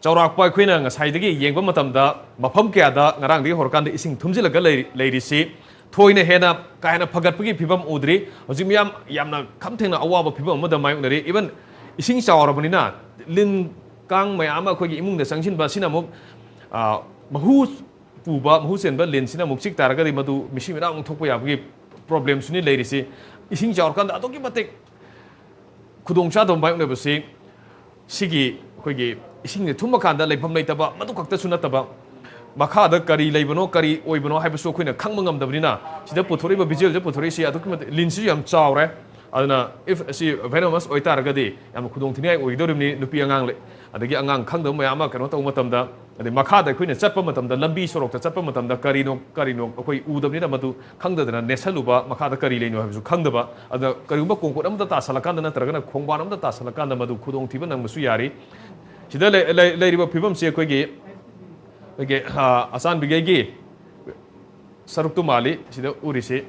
ꯆꯥꯎꯔꯥꯛꯄ ꯑꯩꯈꯣꯏꯅ ꯉꯁꯥꯏꯗꯒꯤ ꯌꯦꯡꯕ ꯃꯇꯝꯗ ꯃꯐꯝ ꯀꯌꯥꯗ ꯉꯔꯥꯡꯗꯒꯤ ꯍꯧꯔꯀꯥꯟꯗ ꯏꯁꯤꯡ ꯊꯨꯝꯖꯤꯜꯂꯒ ꯂꯩ-, ꯂꯩꯔꯤꯁꯤ ꯊꯣꯏꯅ ꯍꯦꯟꯅ ꯀꯥ ꯍꯦꯟꯅ ꯐꯒꯠꯄꯒꯤ ꯐꯤꯕꯝ ꯎꯗ꯭ꯔꯤ꯫ ꯍꯧꯖꯤꯛ ꯃꯤꯌꯥꯝ ꯌꯥꯝꯅ ꯈꯝ ꯊꯦꯡꯅ ꯑꯋꯥꯕ ꯐꯤꯕꯝ ꯑꯃꯗ ꯃꯥꯌꯣꯛꯅꯔꯤ꯫ Even ꯏꯁꯤꯡ ꯆꯥꯎꯔꯕꯅꯤꯅ ꯂꯤꯟ ꯀꯥꯡ ꯃꯌꯥꯝ ꯑꯃ ꯑꯩꯈꯣꯏꯒꯤ ꯏꯃꯨꯡꯗ ꯆꯪꯁꯤꯟꯕ ꯑꯁꯤꯅ ꯑꯃꯨꯛ, ꯑ, ꯃꯍꯨ ꯄꯨꯕ, ꯃꯍꯨ ꯆꯦꯟꯕ ꯂꯤꯟꯁꯤꯅ ꯑꯃꯨꯛ ꯆꯤꯛ ꯇꯥꯔꯒꯗꯤ ꯃꯗꯨ ꯃꯤꯁꯤ ꯃꯤꯅꯥ ꯑꯃꯨꯛ ꯊꯣꯛꯄ ꯌꯥꯕꯒꯤ problemꯁꯨꯅꯤ ꯂꯩꯔꯤꯁꯤ꯫ ꯏꯁꯤꯡ ꯆꯥꯎꯔꯀꯥꯟꯗ ꯑꯗꯨꯛꯀꯤ ꯃꯇꯤꯛ ꯈꯨꯗꯣꯡ ꯆꯥꯗꯕ ꯃꯥꯌꯣꯛꯅꯕꯁꯤ ꯁꯤꯒꯤ ꯑꯩꯈꯣꯏꯒꯤ ꯏꯁꯤꯡꯁꯦ ꯊꯨꯝꯃꯀꯥꯟꯗ ꯂꯩꯐꯝ ꯂꯩꯇꯕ, ꯃꯗꯨ ꯈꯛꯇꯁꯨ ꯅꯠꯇꯕ, ꯃꯈꯥꯗ ꯀꯔꯤ ꯂꯩꯕꯅꯣ, ꯀꯔꯤ ꯑꯣꯏꯕꯅꯣ ꯍꯥꯏꯕꯁꯨ ꯑꯩꯈꯣꯏꯅ ꯈꯪꯕ ꯉꯝꯗꯕꯅꯤꯅ, ꯁꯤꯗ ꯄꯨꯊꯣꯔꯛꯏꯕ visualꯁꯦ ꯄꯨꯊꯣꯔꯛꯏꯁꯤ ꯑꯗꯨꯛꯀꯤ ꯃꯇꯤꯛ ꯂꯤꯟꯁꯤꯁꯨ ꯌꯥꯝ ꯆꯥꯎꯔꯦ꯫ ꯑꯗꯨꯅ if ꯑꯁꯤ venomous ꯑꯣꯏꯇꯥꯔꯒꯗꯤ ꯌꯥꯝꯅ ꯈꯨꯗꯣꯡꯊꯤꯅꯤꯡꯉꯥꯏ ꯑꯣꯏꯒꯗꯧꯔꯤꯕꯅꯤ꯫ ꯅꯨꯄꯤ ꯑꯉꯥꯡ ꯂꯩ, ꯑꯗꯒꯤ ꯑꯉꯥꯡ ꯈꯪꯗꯕ ꯃꯌꯥꯝ ꯑꯃ ꯀꯩꯅꯣ ꯇꯧꯕ ꯃꯇꯝꯗ, ꯑꯗꯩ ꯃꯈꯥꯗ ꯑꯩꯈꯣꯏꯅ ꯆꯠꯄ ꯃꯇꯝꯗ, ꯂꯝꯕꯤ ꯁꯣꯔꯣꯛꯇ ꯆꯠꯄ ꯃꯇꯝꯗ ꯀꯔꯤꯅꯣ, ꯀꯔꯤꯅꯣ ꯑꯩꯈꯣꯏ ꯎꯗꯕꯅꯤꯅ ꯃꯗꯨ ꯈꯪꯗꯗꯅ ꯅꯦꯠꯁꯜꯂꯨꯕ, ꯃꯈꯥꯗ ꯀꯔꯤ ꯂꯩꯅꯣ ꯍꯥꯏꯕꯁꯨ ꯈꯪꯗꯕ꯫ ꯑꯗꯨꯅ ꯀꯔꯤꯒꯨꯝꯕ ꯀꯣꯡꯀꯣꯠ ꯑꯃꯗ ꯇꯥꯁꯜꯂꯀꯥꯟꯗ ꯅꯠꯇ꯭ꯔꯒꯅ ꯈꯣꯡꯕꯥꯟ ꯑꯃꯗ ꯇꯥꯁꯜꯂꯀꯥꯟꯗ ꯃꯗꯨ ꯈꯨꯗꯣꯡꯊꯤꯕ ꯅꯪꯕꯁꯨ ꯌꯥꯔꯤ꯫ ꯁꯤꯗ ꯂꯩ-, ꯂꯩ-, ꯂꯩꯔꯤꯕ ꯐꯤꯕꯝꯁꯤ ꯑꯩꯈꯣꯏꯒꯤ, ꯑꯩꯈꯣꯏꯒꯤ, ꯑ, ꯑꯆꯥꯟꯕꯤꯒꯩꯒꯤ ꯁꯔꯨꯛꯇꯨ ꯃꯥꯜꯂꯤ ꯁꯤꯗ ꯎꯔꯤꯁꯤ꯫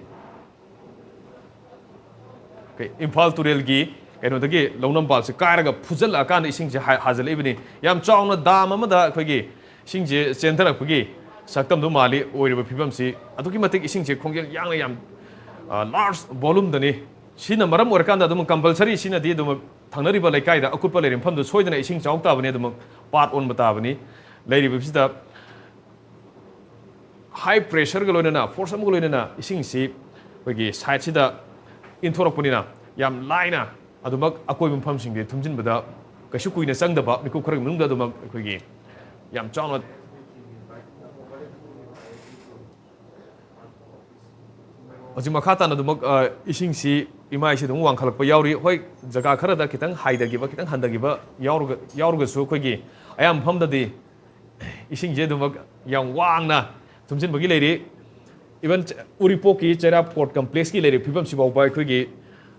ꯑꯩꯈꯣꯏ ꯏꯝꯐꯥꯜ ꯇꯨꯔꯦꯜꯒꯤ ꯀꯩꯅꯣꯗꯒꯤ ꯂꯧꯅꯝꯄꯥꯜꯁꯦ ꯀꯥꯏꯔꯒ ꯐꯨꯖꯜꯂꯛꯑꯀꯥꯟꯗ ꯏꯁꯤꯡꯁꯦ ꯍꯥ-, ꯍꯥꯖꯤꯜꯂꯛꯏꯕꯅꯤ꯫ ꯌꯥꯝ ꯆꯥꯎꯅ dam ꯑꯃꯗ ꯑꯩꯈꯣꯏꯒꯤ ꯏꯁꯤꯡꯁꯦ ꯆꯦꯟꯊꯔꯛꯄꯒꯤ ꯁꯛꯇꯝꯗꯨ ꯃꯥꯜꯂꯤ꯫ ꯑꯣꯏꯔꯤꯕ ꯐꯤꯕꯝꯁꯤ ꯑꯗꯨꯛꯀꯤ ꯃꯇꯤꯛ ꯏꯁꯤꯡꯁꯦ ꯈꯣꯡꯖꯦꯜ ꯌꯥꯡꯅ ꯌꯥꯝ, ꯑ, large volumeꯗꯅꯤ꯫ ꯁꯤꯅ ꯃꯔꯝ ꯑꯣꯏꯔꯀꯥꯟꯗ ꯑꯗꯨꯝ compulsory ꯁꯤꯅꯗꯤ ꯑꯗꯨꯝ ꯊꯪꯅꯔꯤꯕ ꯂꯩꯀꯥꯏꯗ ꯑꯀꯨꯠꯄ ꯂꯩꯔꯤꯕ ꯃꯐꯝꯗꯨ ꯁꯣꯏꯗꯅ ꯏꯁꯤꯡ ꯆꯥꯎ ꯇꯥꯕꯅꯤ, ꯑꯗꯨꯃꯛ ꯄꯥꯠ ꯑꯣꯟꯕ ꯇꯥꯕꯅꯤ꯫ ꯂꯩꯔꯤꯕꯁꯤꯗ high pressureꯒ ꯂꯣꯏꯅꯅ, force ꯑꯃꯒ ꯂꯣꯏꯅꯅ ꯏꯁꯤꯡꯁꯤ ꯑꯩꯈꯣꯏꯒꯤ sideꯁꯤꯗ ꯏꯟꯊꯣꯔꯛꯄꯅꯤꯅ ꯌꯥꯝ ꯂꯥꯏꯅ ꯑꯗꯨꯃꯛ ꯑꯀꯣꯏꯕ ꯃꯐꯝꯁꯤꯡꯗꯤ ꯊꯨꯝꯖꯤꯟꯕꯗ ꯀꯩꯁꯨ ꯀꯨꯏꯅ ꯆꯪꯗꯕ, ꯃꯤꯀꯨꯞ ꯈꯔꯒꯤ ꯃꯅꯨꯡꯗ ꯑꯗꯨꯃꯛ ꯑꯩꯈꯣꯏꯒꯤ ꯌꯥꯝ ꯆꯥꯎꯅ ꯍꯧꯖꯤꯛ ꯃꯈꯥ ꯇꯥꯅ ꯑꯗꯨꯃꯛ, ꯑ, ꯏꯁꯤꯡꯁꯤ ꯏꯃꯥꯏꯁꯤ ꯑꯗꯨꯝ ꯋꯥꯡꯈꯠꯂꯛꯄ ꯌꯥꯎꯔꯤ꯫ ꯍꯣꯏ, ꯖꯒꯥ ꯈꯔꯗ ꯈꯤꯇꯪ ꯍꯥꯏꯊꯈꯤꯕ, ꯈꯤꯇꯪ ꯍꯟꯊꯈꯤꯕ ꯌꯥꯎꯔꯒ-, ꯌꯥꯎꯔꯒꯁꯨ ꯑꯩꯈꯣꯏꯒꯤ ꯑꯌꯥꯝꯕ ꯃꯐꯝꯗꯗꯤ ꯏꯁꯤꯡꯁꯦ ꯑꯗꯨꯃꯛ ꯌꯥꯝ ꯋꯥꯡꯅ ꯊꯨꯝꯖꯤꯟꯕꯒꯤ ꯂꯩꯔꯤ꯫ Even ꯎꯔꯤꯄꯣꯛꯀꯤ ꯆꯩꯔꯥ port complexꯀꯤ ꯂꯩꯔꯤꯕ ꯐꯤꯕꯝꯁꯤ ꯐꯥꯎꯕ ꯑꯩꯈꯣꯏꯒꯤ,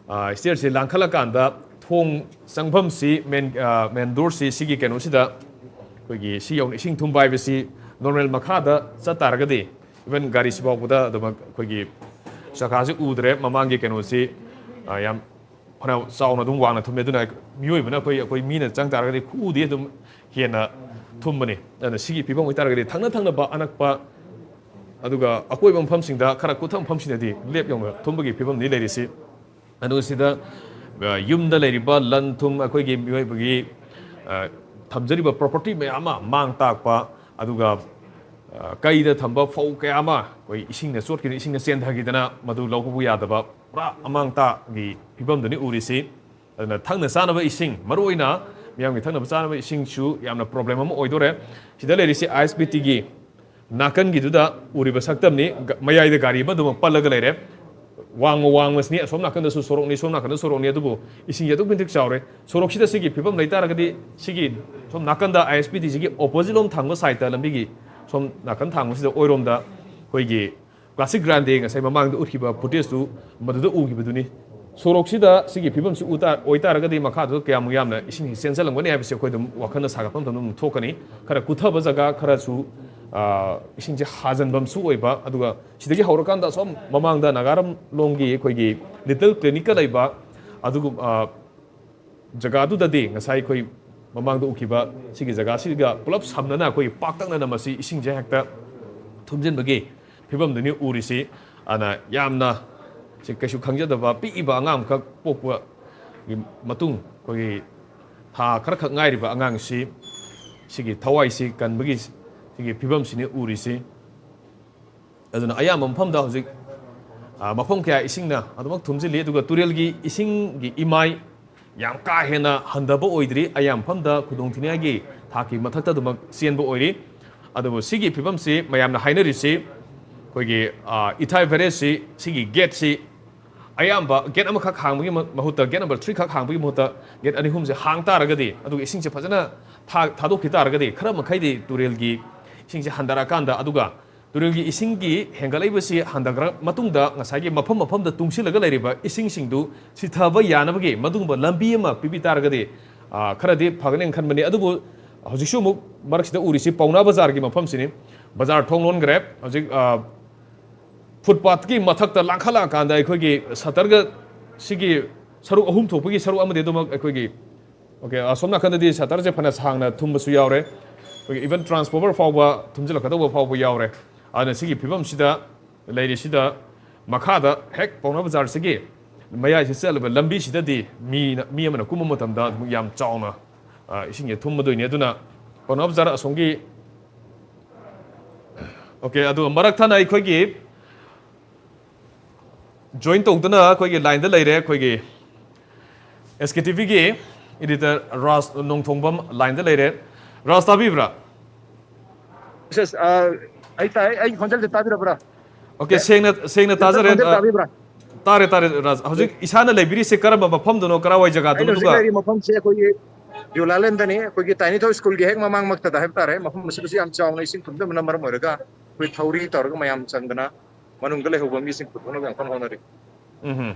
ꯑ, stairꯁꯦ ꯂꯥꯟꯈꯠꯂꯀꯥꯟꯗ ꯊꯣꯡ ꯆꯪꯐꯝꯁꯤ main, ꯑ, main doorꯁꯤ ꯁꯤꯒꯤ ꯀꯩꯅꯣꯁꯤꯗ ꯑꯩꯈꯣꯏꯒꯤ ꯁꯤ ꯌꯧꯅ ꯏꯁꯤꯡ ꯊꯨꯝꯕ ꯍꯥꯏꯕꯁꯤ normal ꯃꯈꯥꯗ ꯆꯠ ꯇꯥꯔꯒꯗꯤ even ꯒꯥꯔꯤꯁꯤ ꯐꯥꯎꯕꯗ ꯑꯗꯨꯃꯛ ꯑꯩꯈꯣꯏꯒꯤ ꯆꯀꯥꯁꯤ ꯎꯗ꯭ꯔꯦ꯫ ꯃꯃꯥꯡꯒꯤ ꯀꯩꯅꯣꯁꯤ, ꯑ, ꯌꯥꯝ ꯐꯅ ꯆꯥꯎꯅ ꯑꯗꯨꯝ ꯋꯥꯡꯅ ꯊꯨꯝꯃꯦ꯫ ꯑꯗꯨꯅ ꯃꯤꯑꯣꯏꯕꯅ ꯑꯩꯈꯣꯏ, ꯑꯩꯈꯣꯏ ꯃꯤꯅ ꯆꯪ ꯇꯥꯔꯒꯗꯤ ꯈꯨꯎꯗꯤ ꯑꯗꯨꯝ ꯍꯦꯟꯅ ꯊꯨꯝꯕꯅꯤ꯫ ꯑꯗꯨꯅ ꯁꯤꯒꯤ ꯐꯤꯕꯝ ꯑꯣꯏꯇꯥꯔꯒꯗꯤ ꯊꯪꯅ ꯊꯪꯅꯕ ꯑꯅꯛꯄ ꯑꯗꯨꯒ ꯑꯀꯣꯏꯕ ꯃꯐꯝꯁꯤꯡꯗ ꯈꯔ ꯀꯨꯠꯊꯕ ꯃꯐꯝꯁꯤꯡꯗꯗꯤ ꯂꯦꯞ ꯌꯧꯅ ꯊꯨꯝꯕꯒꯤ ꯐꯤꯕꯝꯅꯤ ꯂꯩꯔꯤꯁꯤ꯫ ꯑꯗꯨꯒ ꯁꯤꯗ, ꯑ, ꯌꯨꯝꯗ ꯂꯩꯔꯤꯕ ꯂꯟ ꯊꯨꯝ, ꯑꯩꯈꯣꯏꯒꯤ ꯃꯤꯑꯣꯏꯕꯒꯤ, ꯑ, ꯊꯝꯖꯔꯤꯕ property ꯃꯌꯥꯝ ꯑꯃ ꯃꯥꯡ ꯇꯥꯛꯄ, ꯑꯗꯨꯒ, ꯑ, ꯀꯩꯗ ꯊꯝꯕ ꯐꯧ ꯀꯌꯥ ꯑꯃ ꯑꯩꯈꯣꯏ ꯏꯁꯤꯡꯅ ꯆꯣꯠꯈꯤꯗꯅ, ꯏꯁꯤꯡꯅ ꯆꯦꯟꯊꯈꯤꯗꯅ ꯃꯗꯨ ꯂꯧꯕ ꯌꯥꯗꯕ ꯄꯨꯔꯥ ꯑꯃꯥꯡ ꯇꯥꯒꯤ ꯐꯤꯕꯝꯗꯨꯅꯤ ꯎꯔꯤꯁꯤ꯫ ꯑꯗꯨꯅ ꯊꯛꯅ ꯆꯥꯅꯕ ꯏꯁꯤꯡ, ꯃꯔꯨꯑꯣꯏꯅ ꯃꯤꯌꯥꯝꯒꯤ ꯊꯛꯅꯕ ꯆꯥꯅꯕ ꯏꯁꯤꯡꯁꯨ ꯌꯥꯝꯅ problem ꯑꯃ ꯑꯣꯏꯗꯣꯔꯦ꯫ ꯁꯤꯗ ꯂꯩꯔꯤꯁꯤ ISBTꯒꯤ ꯅꯥꯀꯟꯒꯤꯗꯨꯗ ꯎꯔꯤꯕ ꯁꯛꯇꯝꯅꯤ꯫ ꯒ-, ꯃꯌꯥꯏꯗ ꯒꯥꯔꯤ ꯑꯃ ꯑꯗꯨꯃꯛ ꯄꯜꯂꯒ ꯂꯩꯔꯦ꯫ ꯋꯥꯡꯃ ꯋꯥꯡꯃꯁꯤꯅꯤ, ꯑꯁꯣꯝ ꯅꯥꯀꯟꯗꯁꯨ ꯁꯣꯔꯣꯛꯅꯤ, ꯁꯣꯝ ꯅꯥꯀꯟꯗ ꯁꯣꯔꯣꯛꯅꯤ, ꯑꯗꯨꯕꯨ ꯏꯁꯤꯡꯁꯦ ꯑꯗꯨꯛꯀꯤ ꯃꯇꯤꯛ ꯆꯥꯎꯔꯦ꯫ ꯁꯣꯔꯣꯛꯁꯤꯗ ꯁꯤꯒꯤ ꯐꯤꯕꯝ ꯂꯩꯇꯥꯔꯒꯗꯤ, ꯁꯤꯒꯤ ꯁꯣꯝ ꯅꯥꯀꯟꯗ ISBTꯁꯤꯒꯤ opposite ꯂꯣꯝ ꯊꯪꯕ sideꯇ, ꯂꯝꯕꯤꯒꯤ ꯁꯣꯝ ꯅꯥꯀꯟ ꯊꯪꯕꯁꯤꯗ ꯑꯣꯏꯔꯣꯝꯗ ꯑꯩꯈꯣꯏꯒꯤ Classic Grande ꯉꯁꯥꯏ ꯃꯃꯥꯡꯗ ꯎꯠꯈꯤꯕ footageꯇꯨ ꯃꯗꯨꯗ ꯎꯈꯤꯕꯗꯨꯅꯤ꯫ ꯁꯣꯔꯣꯛꯁꯤꯗ ꯁꯤꯒꯤ ꯐꯤꯕꯝꯁꯤ ꯎ ꯇꯥ-, ꯑꯣꯏꯇꯥꯔꯒꯗꯤ ꯃꯈꯥꯗ ꯀꯌꯥꯝ ꯌꯥꯝꯅ ꯏꯁꯤꯡꯁꯤ ꯆꯦꯟꯁꯤꯜꯂꯝꯒꯅꯤ ꯍꯥꯏꯕꯁꯤ ꯑꯩꯈꯣꯏ ꯑꯗꯨꯝ ꯋꯥꯈꯜꯅ ꯁꯥꯒꯠꯄ ꯃꯇꯝꯗ ꯑꯗꯨꯝ ꯊꯣꯛꯀꯅꯤ꯫ ꯈꯔ ꯀꯨꯠꯊꯕ ꯖꯒꯥ ꯈꯔꯁꯨ, ꯑ, ꯏꯁꯤꯡꯁꯦ ꯍꯥꯖꯤꯟꯐꯝꯁꯨ ꯑꯣꯏꯕ, ꯑꯗꯨꯒ ꯁꯤꯗꯒꯤ ꯍꯧꯔꯀꯥꯟꯗ ꯑꯁꯣꯝ ꯃꯃꯥꯡꯗ ꯅꯥꯒꯥꯔꯝ ꯂꯣꯝꯒꯤ ꯑꯩꯈꯣꯏꯒꯤ Little Clinicꯀ ꯂꯩꯕ ꯑꯗꯨꯒꯨꯝ-, ꯑ, ꯖꯒꯥꯗꯨꯗꯗꯤ ꯉꯁꯥꯏ ꯑꯩꯈꯣꯏ ꯃꯃꯥꯡꯗ ꯎꯈꯤꯕ ꯁꯤꯒꯤ ꯖꯒꯥꯁꯤꯒ ꯄꯨꯂꯞ ꯁꯝꯅꯅ ꯑꯩꯈꯣꯏ ꯄꯥꯛꯇꯛꯅꯅ ꯃꯁꯤ ꯏꯁꯤꯡꯁꯦ ꯍꯦꯛꯇ ꯊꯨꯝꯖꯤꯟꯕꯒꯤ ꯐꯤꯕꯝꯗꯨꯅꯤ ꯎꯔꯤꯁꯤ꯫ ꯑꯗꯨꯅ ꯌꯥꯝꯅ ꯁꯤ ꯀꯩꯁꯨ ꯈꯪꯖꯗꯕ ꯄꯤꯛꯏꯕ ꯑꯉꯥꯡ ꯑꯃꯈꯛ ꯄꯣꯛꯄꯒꯤ ꯃꯇꯨꯡ ꯑꯩꯈꯣꯏꯒꯤ ꯊꯥ ꯈꯔꯈꯛ ꯉꯥꯏꯔꯤꯕ ꯑꯉꯥꯡꯁꯤ ꯁꯤꯒꯤ ꯊꯋꯥꯏꯁꯤ ꯀꯟꯕꯒꯤ ꯁꯤꯒꯤ ꯐꯤꯕꯝꯁꯤꯅꯤ ꯎꯔꯤꯁꯤ꯫ ꯑꯗꯨꯅ ꯑꯌꯥꯝꯕ ꯃꯐꯝꯗ ꯍꯧꯖꯤꯛ, ꯑ, ꯃꯐꯝ ꯀꯌꯥ ꯏꯁꯤꯡꯅ ꯑꯗꯨꯃꯛ ꯊꯨꯝꯖꯤꯜꯂꯤ, ꯑꯗꯨꯒ ꯇꯨꯔꯦꯜꯒꯤ ꯏꯁꯤꯡꯒꯤ ꯏꯃꯥꯏ ꯌꯥꯝ ꯀꯥ ꯍꯦꯟꯅ ꯍꯟꯊꯕ ꯑꯣꯏꯗ꯭ꯔꯤ꯫ ꯑꯌꯥꯝꯕ ꯃꯐꯝꯗ ꯈꯨꯗꯣꯡꯊꯤꯅꯤꯡꯉꯥꯏꯒꯤ ꯊꯥꯛꯀꯤ ꯃꯊꯛꯇ ꯑꯗꯨꯃꯛ ꯆꯦꯟꯕ ꯑꯣꯏꯔꯤ꯫ ꯑꯗꯨꯕꯨ ꯁꯤꯒꯤ ꯐꯤꯕꯝꯁꯤ ꯃꯌꯥꯝꯅ ꯍꯥꯏꯅꯔꯤꯁꯤ ꯑꯩꯈꯣꯏꯒꯤ, ꯑ, ꯏꯊꯥꯏ barrageꯁꯤ, ꯁꯤꯒꯤ gateꯁꯤ ꯑꯌꯥꯝꯕ gate ꯑꯃꯈꯛ ꯍꯥꯡꯕꯒꯤ ꯃ-, ꯃꯍꯨꯠꯇ, gate number three ꯈꯛ ꯍꯥꯡꯕꯒꯤ ꯃꯍꯨꯠꯇ gate ꯑꯅꯤ ꯑꯍꯨꯝꯁꯦ ꯍꯥꯡ ꯇꯥꯔꯒꯗꯤ, ꯑꯗꯨꯒ ꯏꯁꯤꯡꯁꯦ ꯐꯖꯅ ꯊꯥ-, ꯊꯥꯗꯣꯛꯈꯤ ꯇꯥꯔꯒꯗꯤ ꯈꯔ ꯃꯈꯩꯗꯤ ꯇꯨꯔꯦꯜꯒꯤ ꯏꯁꯤꯡꯁꯦ ꯍꯟꯊꯔꯛꯑꯀꯥꯟꯗ, ꯑꯗꯨꯒ ꯇꯨꯔꯦꯜꯒꯤ ꯏꯁꯤꯡꯒꯤ ꯍꯦꯟꯒꯠꯂꯛꯏꯕꯁꯤ ꯍꯟꯊꯈ꯭ꯔ ꯃꯇꯨꯡꯗ ꯉꯁꯥꯏꯒꯤ ꯃꯐꯝ ꯃꯐꯝꯗ ꯇꯨꯡꯁꯤꯜꯂꯒ ꯂꯩꯔꯤꯕ ꯏꯁꯤꯡꯁꯤꯡꯗꯨ ꯁꯤꯊꯕ ꯌꯥꯅꯕꯒꯤ ꯃꯗꯨꯒꯨꯝꯕ ꯂꯝꯕꯤ ꯑꯃ ꯄꯤꯕꯤ ꯇꯥꯔꯒꯗꯤ, ꯑ, ꯈꯔꯗꯤ ꯐꯒꯅꯦꯅ ꯈꯟꯕꯅꯤ꯫ ꯑꯗꯨꯕꯨ ꯍꯧꯖꯤꯛꯁꯨ ꯑꯃꯨꯛ ꯃꯔꯛꯁꯤꯗ ꯎꯔꯤꯁꯤ ꯄꯥꯎꯅꯥ ꯕꯖꯥꯔꯒꯤ ꯃꯐꯝꯁꯤꯅꯤ꯫ ꯕꯖꯥꯔ ꯊꯣꯡ ꯂꯣꯟꯈ꯭ꯔꯦ꯫ ꯍꯧꯖꯤꯛ, ꯑ, footpathꯀꯤ ꯃꯊꯛꯇ ꯂꯥꯡꯈꯠꯂꯛꯑꯀꯥꯟꯗ ꯑꯩꯈꯣꯏꯒꯤ shutterꯒ ꯁꯤꯒꯤ ꯁꯔꯨꯛ ꯑꯍꯨꯝ ꯊꯣꯛꯄꯒꯤ ꯁꯔꯨꯛ ꯑꯃꯗꯤ ꯑꯗꯨꯃꯛ ꯑꯩꯈꯣꯏꯒꯤ, okay, ꯑꯁꯣꯝ ꯅꯥꯀꯟꯗꯗꯤ ꯁꯇꯔꯁꯦ ꯐꯅ ꯁꯥꯡꯅ ꯊꯨꯝꯕꯁꯨ ꯌꯥꯎꯔꯦ, ꯑꯩꯈꯣꯏꯒꯤ even transformer ꯐꯥꯎꯕ ꯊꯨꯝꯖꯤꯜꯂꯛꯀꯗꯧꯕ ꯐꯥꯎꯕ ꯌꯥꯎꯔꯦ꯫ ꯑꯗꯨꯅ ꯁꯤꯒꯤ ꯐꯤꯕꯝꯁꯤꯗ ꯂꯩꯔꯤꯁꯤꯗ ꯃꯈꯥꯗ ꯍꯦꯛ ꯄꯥꯎꯅꯥ ꯕꯖꯥꯔꯁꯤꯒꯤ ꯃꯌꯥꯏꯁꯤ ꯆꯠꯂꯤꯕ ꯂꯝꯕꯤꯁꯤꯗꯗꯤ ꯃꯤꯅ, ꯃꯤ ꯑꯃꯅ ꯀꯨꯝꯕ ꯃꯇꯝꯗ ꯑꯗꯨꯝ ꯌꯥꯝ ꯆꯥꯎꯅ, ꯑ, ꯏꯁꯤꯡꯁꯦ ꯊꯨꯝꯃꯗꯣꯏꯅꯤ꯫ ꯑꯗꯨꯅ ꯄꯥꯎꯅꯥ ꯕꯖꯥꯔ ꯑꯁꯣꯝꯒꯤ, okay, ꯑꯗꯨꯒ ꯃꯔꯛ ꯊꯠꯅ ꯑꯩꯈꯣꯏꯒꯤ join ꯇꯧꯗꯨꯅ ꯑꯩꯈꯣꯏꯒꯤ line ꯗ ꯂꯩꯔꯦ, ꯑꯩꯈꯣꯏꯒꯤ S K T V ꯒꯤ editor ꯔꯥꯖ ꯅꯣꯡꯊꯣꯡꯕꯝ line ꯗ ꯂꯩꯔꯦ꯫ ꯔꯥꯖ, ꯇꯥꯕꯤꯕ꯭ꯔꯥ? ꯁꯦꯁ, ꯑ, ꯑꯩ ꯇꯥꯏ꯫ ꯑꯩ ꯈꯣꯟꯖꯦꯜꯁꯦ ꯇꯥꯕꯤꯔꯕ꯭ꯔꯥ? Okay, ꯁꯦꯡꯅ, ꯁꯦꯡꯅ ꯇꯥꯖꯔꯦ꯫ ꯈꯣꯟꯖꯦꯜ ꯑ, ꯇꯥꯕꯤꯕ꯭ꯔꯥ? ꯇꯥꯔꯦ, ꯇꯥꯔꯦ, ꯔꯥꯖ꯫ ꯍꯧꯖꯤꯛ ꯏꯁꯥꯅ ꯂꯩꯕꯤꯔꯤꯁꯦ ꯀꯔꯝꯕ ꯃꯐꯝꯗꯅꯣ, ꯀꯔꯥꯏꯋꯥꯏ ꯖꯒꯥꯗꯅꯣ? ꯑꯩꯅ ꯍꯧꯖꯤꯛ ꯑꯗꯨꯒ ꯂꯩꯔꯤ ꯃꯐꯝꯁꯦ ꯑꯩꯈꯣꯏꯒꯤ ꯗꯤꯎꯂꯥꯂꯦꯟꯗꯅꯤ, ꯑꯩꯈꯣꯏꯒꯤ ꯇꯥꯏꯅꯤꯊꯧ ꯁ꯭ꯀꯨꯜꯒꯤ ꯍꯦꯛ ꯃꯃꯥꯡꯃꯛꯇꯗ ꯍꯥꯏꯕ ꯇꯥꯔꯦ꯫ ꯃꯐꯝ ꯑꯁꯤꯗꯁꯨ ꯌꯥꯝ ꯆꯥꯎꯅ ꯏꯁꯤꯡ ꯊꯨꯝꯖꯤꯟꯕꯅ ꯃꯔꯝ ꯑꯣꯏꯔꯒ ꯑꯩꯈꯣꯏ ꯊꯧꯔꯤ ꯇꯧꯔꯒ ꯃꯌꯥꯝ ꯆꯪꯗꯅ ꯃꯅꯨꯡꯗ ꯂꯩꯍꯧꯕ ꯃꯤꯁꯤꯡ ꯄꯨꯊꯣꯛꯅꯕ ꯌꯥꯝ ꯀꯟꯅ ꯍꯣꯠꯅꯔꯤ꯫ ꯎꯝ꯫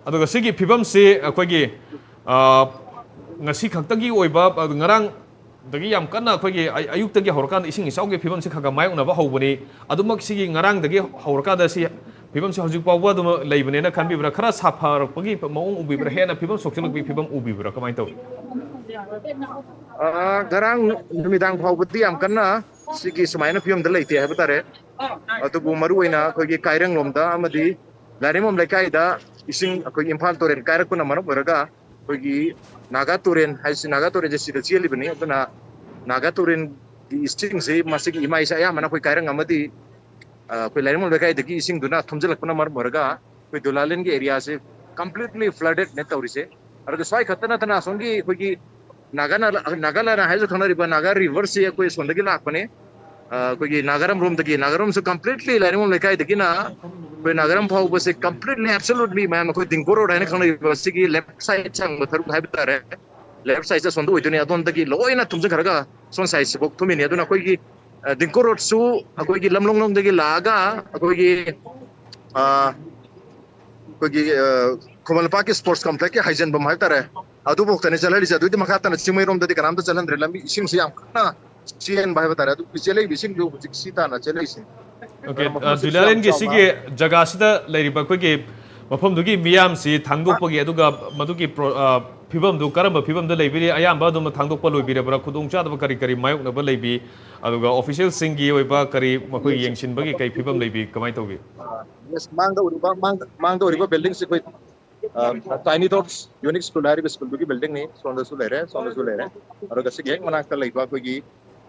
ꯑꯗꯨꯒ ꯁꯤꯒꯤ ꯐꯤꯕꯝꯁꯤ ꯑꯩꯈꯣꯏꯒꯤ, ꯑ, ꯉꯁꯤ ꯈꯛꯇꯒꯤ ꯑꯣꯏꯕ, ꯑ, ꯉꯔꯥꯡꯗꯒꯤ ꯌꯥꯝ ꯀꯟꯅ ꯑꯩꯈꯣꯏꯒꯤ ꯑꯌ-, ꯑꯌꯨꯛꯇꯒꯤ ꯍꯧꯔꯀꯥꯟꯗ ꯏꯁꯤꯡ ꯏꯆꯥꯎꯒꯤ ꯐꯤꯕꯝꯁꯤ ꯈꯔ ꯈꯔ ꯃꯥꯌꯣꯛꯅꯕ ꯍꯧꯕꯅꯤ꯫ ꯑꯗꯨꯃꯛ ꯁꯤꯒꯤ ꯉꯔꯥꯡꯗꯒꯤ ꯍꯧꯔꯀꯥꯟꯗ ꯁꯤ ꯐꯤꯕꯝꯁꯤ ꯍꯧꯖꯤꯛ ꯐꯥꯎꯕ ꯑꯗꯨꯝ ꯂꯩꯕꯅꯦꯅ ꯈꯟꯕꯤꯕ꯭ꯔꯥ? ꯈꯔ ꯁꯥꯐꯔꯛꯄꯒꯤ ꯃꯑꯣꯡ ꯎꯕꯤꯕ꯭ꯔꯥ? ꯍꯦꯟꯅ ꯐꯤꯕꯝ ꯁꯣꯛꯆꯤꯜꯂꯛꯄꯒꯤ ꯐꯤꯕꯝ ꯎꯕꯤꯕ꯭ꯔꯥ? ꯀꯃꯥꯏꯅ ꯇꯧꯏ? ꯑ, ꯉꯔꯥꯡ ꯅꯨꯃꯤꯗꯥꯡ ꯐꯥꯎꯕꯗꯤ ꯌꯥꯝ ꯀꯟꯅ ꯁꯤꯒꯤ ꯁꯨꯃꯥꯏꯅ ꯐꯤꯕꯝꯗ ꯂꯩꯇꯦ ꯍꯥꯏꯕ ꯇꯥꯔꯦ꯫ ꯑꯗꯨꯕꯨ ꯃꯔꯨꯑꯣꯏꯅ ꯑꯩꯈꯣꯏꯒꯤ ꯀꯥꯏꯔꯦꯡꯂꯣꯝꯗ ꯑꯃꯗꯤ ꯂꯥꯏꯔꯦꯝꯕꯝ ꯂꯩꯀꯥꯏꯗ ꯏꯁꯤꯡ, ꯑꯩꯈꯣꯏꯒꯤ ꯏꯝꯐꯥꯜ ꯇꯨꯔꯦꯜ ꯀꯥꯏꯔꯛꯄꯅ ꯃꯔꯝ ꯑꯣꯏꯔꯒ ꯑꯩꯈꯣꯏꯒꯤ ꯅꯥꯒꯥ ꯇꯨꯔꯦꯜ ꯍꯥꯏꯁꯤ, ꯅꯥꯒꯥ ꯇꯨꯔꯦꯜꯁꯦ ꯁꯤꯗ ꯆꯦꯜꯂꯤꯕꯅꯤ꯫ ꯑꯗꯨꯅ ꯅꯥꯒꯥ ꯇꯨꯔꯦꯜꯒꯤ ꯏꯁꯤꯡꯁꯤ ꯃꯁꯤꯒꯤ ꯏꯃꯥꯏꯁꯦ ꯑꯌꯥꯝꯕꯅ ꯑꯩꯈꯣꯏ ꯀꯥꯏꯔꯦꯡ ꯑꯃꯗꯤ, ꯑ, ꯑꯩꯈꯣꯏ ꯂꯥꯏꯔꯦꯝꯕꯝ ꯂꯩꯀꯥꯏꯗꯒꯤ ꯏꯁꯤꯡꯗꯨꯅ ꯊꯨꯝꯖꯤꯜꯂꯛꯄꯅ ꯃꯔꯝ ꯑꯣꯏꯔꯒ ꯑꯩꯈꯣꯏ ꯗꯨꯂꯥꯂꯦꯟꯒꯤ area ꯁꯦ completely flooded ꯅꯦ ꯇꯧꯔꯤꯁꯦ꯫ ꯑꯗꯨꯒ ꯁ꯭ꯋꯥꯏ ꯈꯛꯇ ꯅꯠꯇꯅ ꯑꯁꯣꯝꯒꯤ ꯑꯩꯈꯣꯏꯒꯤ ꯅꯥꯒꯥ ꯅꯥꯂꯥ, ꯅꯥꯒꯥ ꯅꯥꯂꯥ ꯍꯥꯏꯔꯁꯨ ꯈꯪꯅꯔꯤꯕ ꯅꯥꯒꯥ river ꯁꯤ ꯑꯩꯈꯣꯏ ꯑꯁꯣꯝꯗꯒꯤ ꯂꯥꯛꯄꯅꯦ꯫ ꯑ, ꯑꯩꯈꯣꯏꯒꯤ ꯅꯥꯒꯥꯔꯝ ꯔꯣꯝꯗꯒꯤ, ꯅꯥꯒꯥꯔꯝꯁꯨ completely ꯂꯥꯏꯔꯦꯝꯕꯝ ꯂꯩꯀꯥꯏꯗꯒꯤꯅ ꯑꯩꯈꯣꯏ ꯅꯥꯒꯥꯔꯝ ꯐꯥꯎꯕꯁꯦ completely, absolutely ꯃꯌꯥꯝ ꯑꯩꯈꯣꯏ ꯗꯤꯡꯀꯣ road ꯍꯥꯏꯅ ꯈꯪꯅꯔꯤꯕ ꯁꯤꯒꯤ left side ꯁꯪꯕ ꯁꯔꯨꯛ ꯍꯥꯏꯕ ꯇꯥꯔꯦ, left side ꯁꯦ ꯑꯁꯣꯝꯗ ꯑꯣꯏꯗꯣꯏꯅꯦ꯫ ꯑꯗꯣꯝꯗꯒꯤ ꯂꯣꯏꯅ ꯊꯨꯝꯖꯤꯟꯈ꯭ꯔꯒ ꯁꯣꯝ side ꯁꯤꯐꯥꯎ ꯊꯨꯝꯃꯤꯅꯤ꯫ ꯑꯗꯨꯅ ꯑꯩꯈꯣꯏꯒꯤ, ꯑ, ꯗꯤꯡꯀꯣ road ꯁꯨ ꯑꯩꯈꯣꯏꯒꯤ ꯂꯝꯂꯣꯡꯂꯣꯝꯗꯒꯤ ꯂꯥꯛꯑꯒ ꯑꯩꯈꯣꯏꯒꯤ, ꯑ, ꯑꯩꯈꯣꯏꯒꯤ, ꯑ, ꯈꯨꯃꯟ ꯂꯝꯄꯥꯛꯀꯤ sports complex ꯀꯤ ꯍꯥꯏꯖꯟꯐꯝ ꯍꯥꯏꯕ ꯇꯥꯔꯦ, ꯑꯗꯨꯐꯥꯎꯇꯅꯤ ꯆꯠꯍꯜꯂꯤꯁꯦ꯫ ꯑꯗꯨꯏꯗꯤ ꯃꯈꯥ ꯇꯥꯅ ꯆꯤꯡꯃꯩꯔꯣꯝꯗꯗꯤ ꯀꯅꯥꯝꯇ ꯆꯠꯍꯟꯗ꯭ꯔꯦ꯫ ꯂꯝꯕꯤ ꯏꯁꯤꯡꯁꯤ ꯌꯥꯝ ꯀꯟꯅ ꯆꯦꯟꯕ ꯍꯥꯏꯕ ꯇꯥꯔꯦ꯫ ꯑꯗꯨ ꯆꯦꯜꯂꯛꯏꯕ ꯏꯁꯤꯡꯗꯨ ꯍꯧꯖꯤꯛ ꯁꯤ ꯇꯥꯅ ꯆꯦꯜꯂꯛꯏꯁꯤꯅꯤ꯫ Okay, ꯑꯗꯨꯅ ꯃꯐꯝ ꯑ, ꯑꯁꯤꯁꯨ ꯌꯥꯝ ꯗꯨꯂꯥꯂꯦꯟꯒꯤ ꯆꯥꯎꯅ ꯁꯤꯒꯤ ꯖꯒꯥꯁꯤꯗ ꯂꯩꯔꯤꯕ ꯑꯩꯈꯣꯏꯒꯤ ꯃꯐꯝꯗꯨꯒꯤ ꯃꯤꯌꯥꯝꯁꯤ ꯊꯥꯡꯗꯣꯛꯄꯒꯤ, ꯑꯗꯨꯒ ꯃꯗꯨꯒꯤ ꯄ꯭ꯔꯣ-, ꯑ, ꯐꯤꯕꯝꯗꯨ ꯀꯔꯝꯕ ꯐꯤꯕꯝꯗ ꯂꯩꯕꯤꯔꯤ? ꯑꯌꯥꯝꯕ ꯑꯗꯨꯝ ꯊꯥꯡꯗꯣꯛꯄ ꯂꯣꯏꯕꯤꯔꯕ꯭ꯔꯥ? ꯈꯨꯗꯣꯡꯆꯥꯗꯕ ꯀꯔꯤ ꯀꯔꯤ ꯃꯥꯌꯣꯛꯅꯕ ꯂꯩꯕꯤ? ꯑꯗꯨꯒ officialꯁꯤꯡꯒꯤ ꯑꯣꯏꯕ ꯀꯔꯤ ꯃꯈꯣꯏ ꯌꯦꯡꯁꯤꯟꯕꯒꯤ ꯀꯔꯤ ꯐꯤꯕꯝ ꯂꯩꯕꯤ? ꯀꯃꯥꯏꯅ ꯇꯧꯕꯤ? Yes, ꯃꯥꯡꯗ ꯎꯔꯤꯕ, ꯃꯥꯡꯗ, ꯃꯥꯡꯗ ꯎꯔꯤꯕ buildingꯁꯦ ꯑꯩꯈꯣꯏ, ꯑ, Tiny Tots Unique School ꯍꯥꯏꯔꯤꯕ schoolꯗꯨꯒꯤ buildingꯅꯤ꯫ ꯁꯣꯝꯗꯁꯨ ꯂꯩꯔꯦ, ꯁꯣꯝꯗꯁꯨ ꯂꯩꯔꯦ꯫ ꯑꯗꯨꯒ ꯁꯤꯒꯤ ꯍꯦꯛ ꯃꯅꯥꯛꯇ ꯂꯩꯕ ꯑꯩꯈꯣꯏꯒꯤ,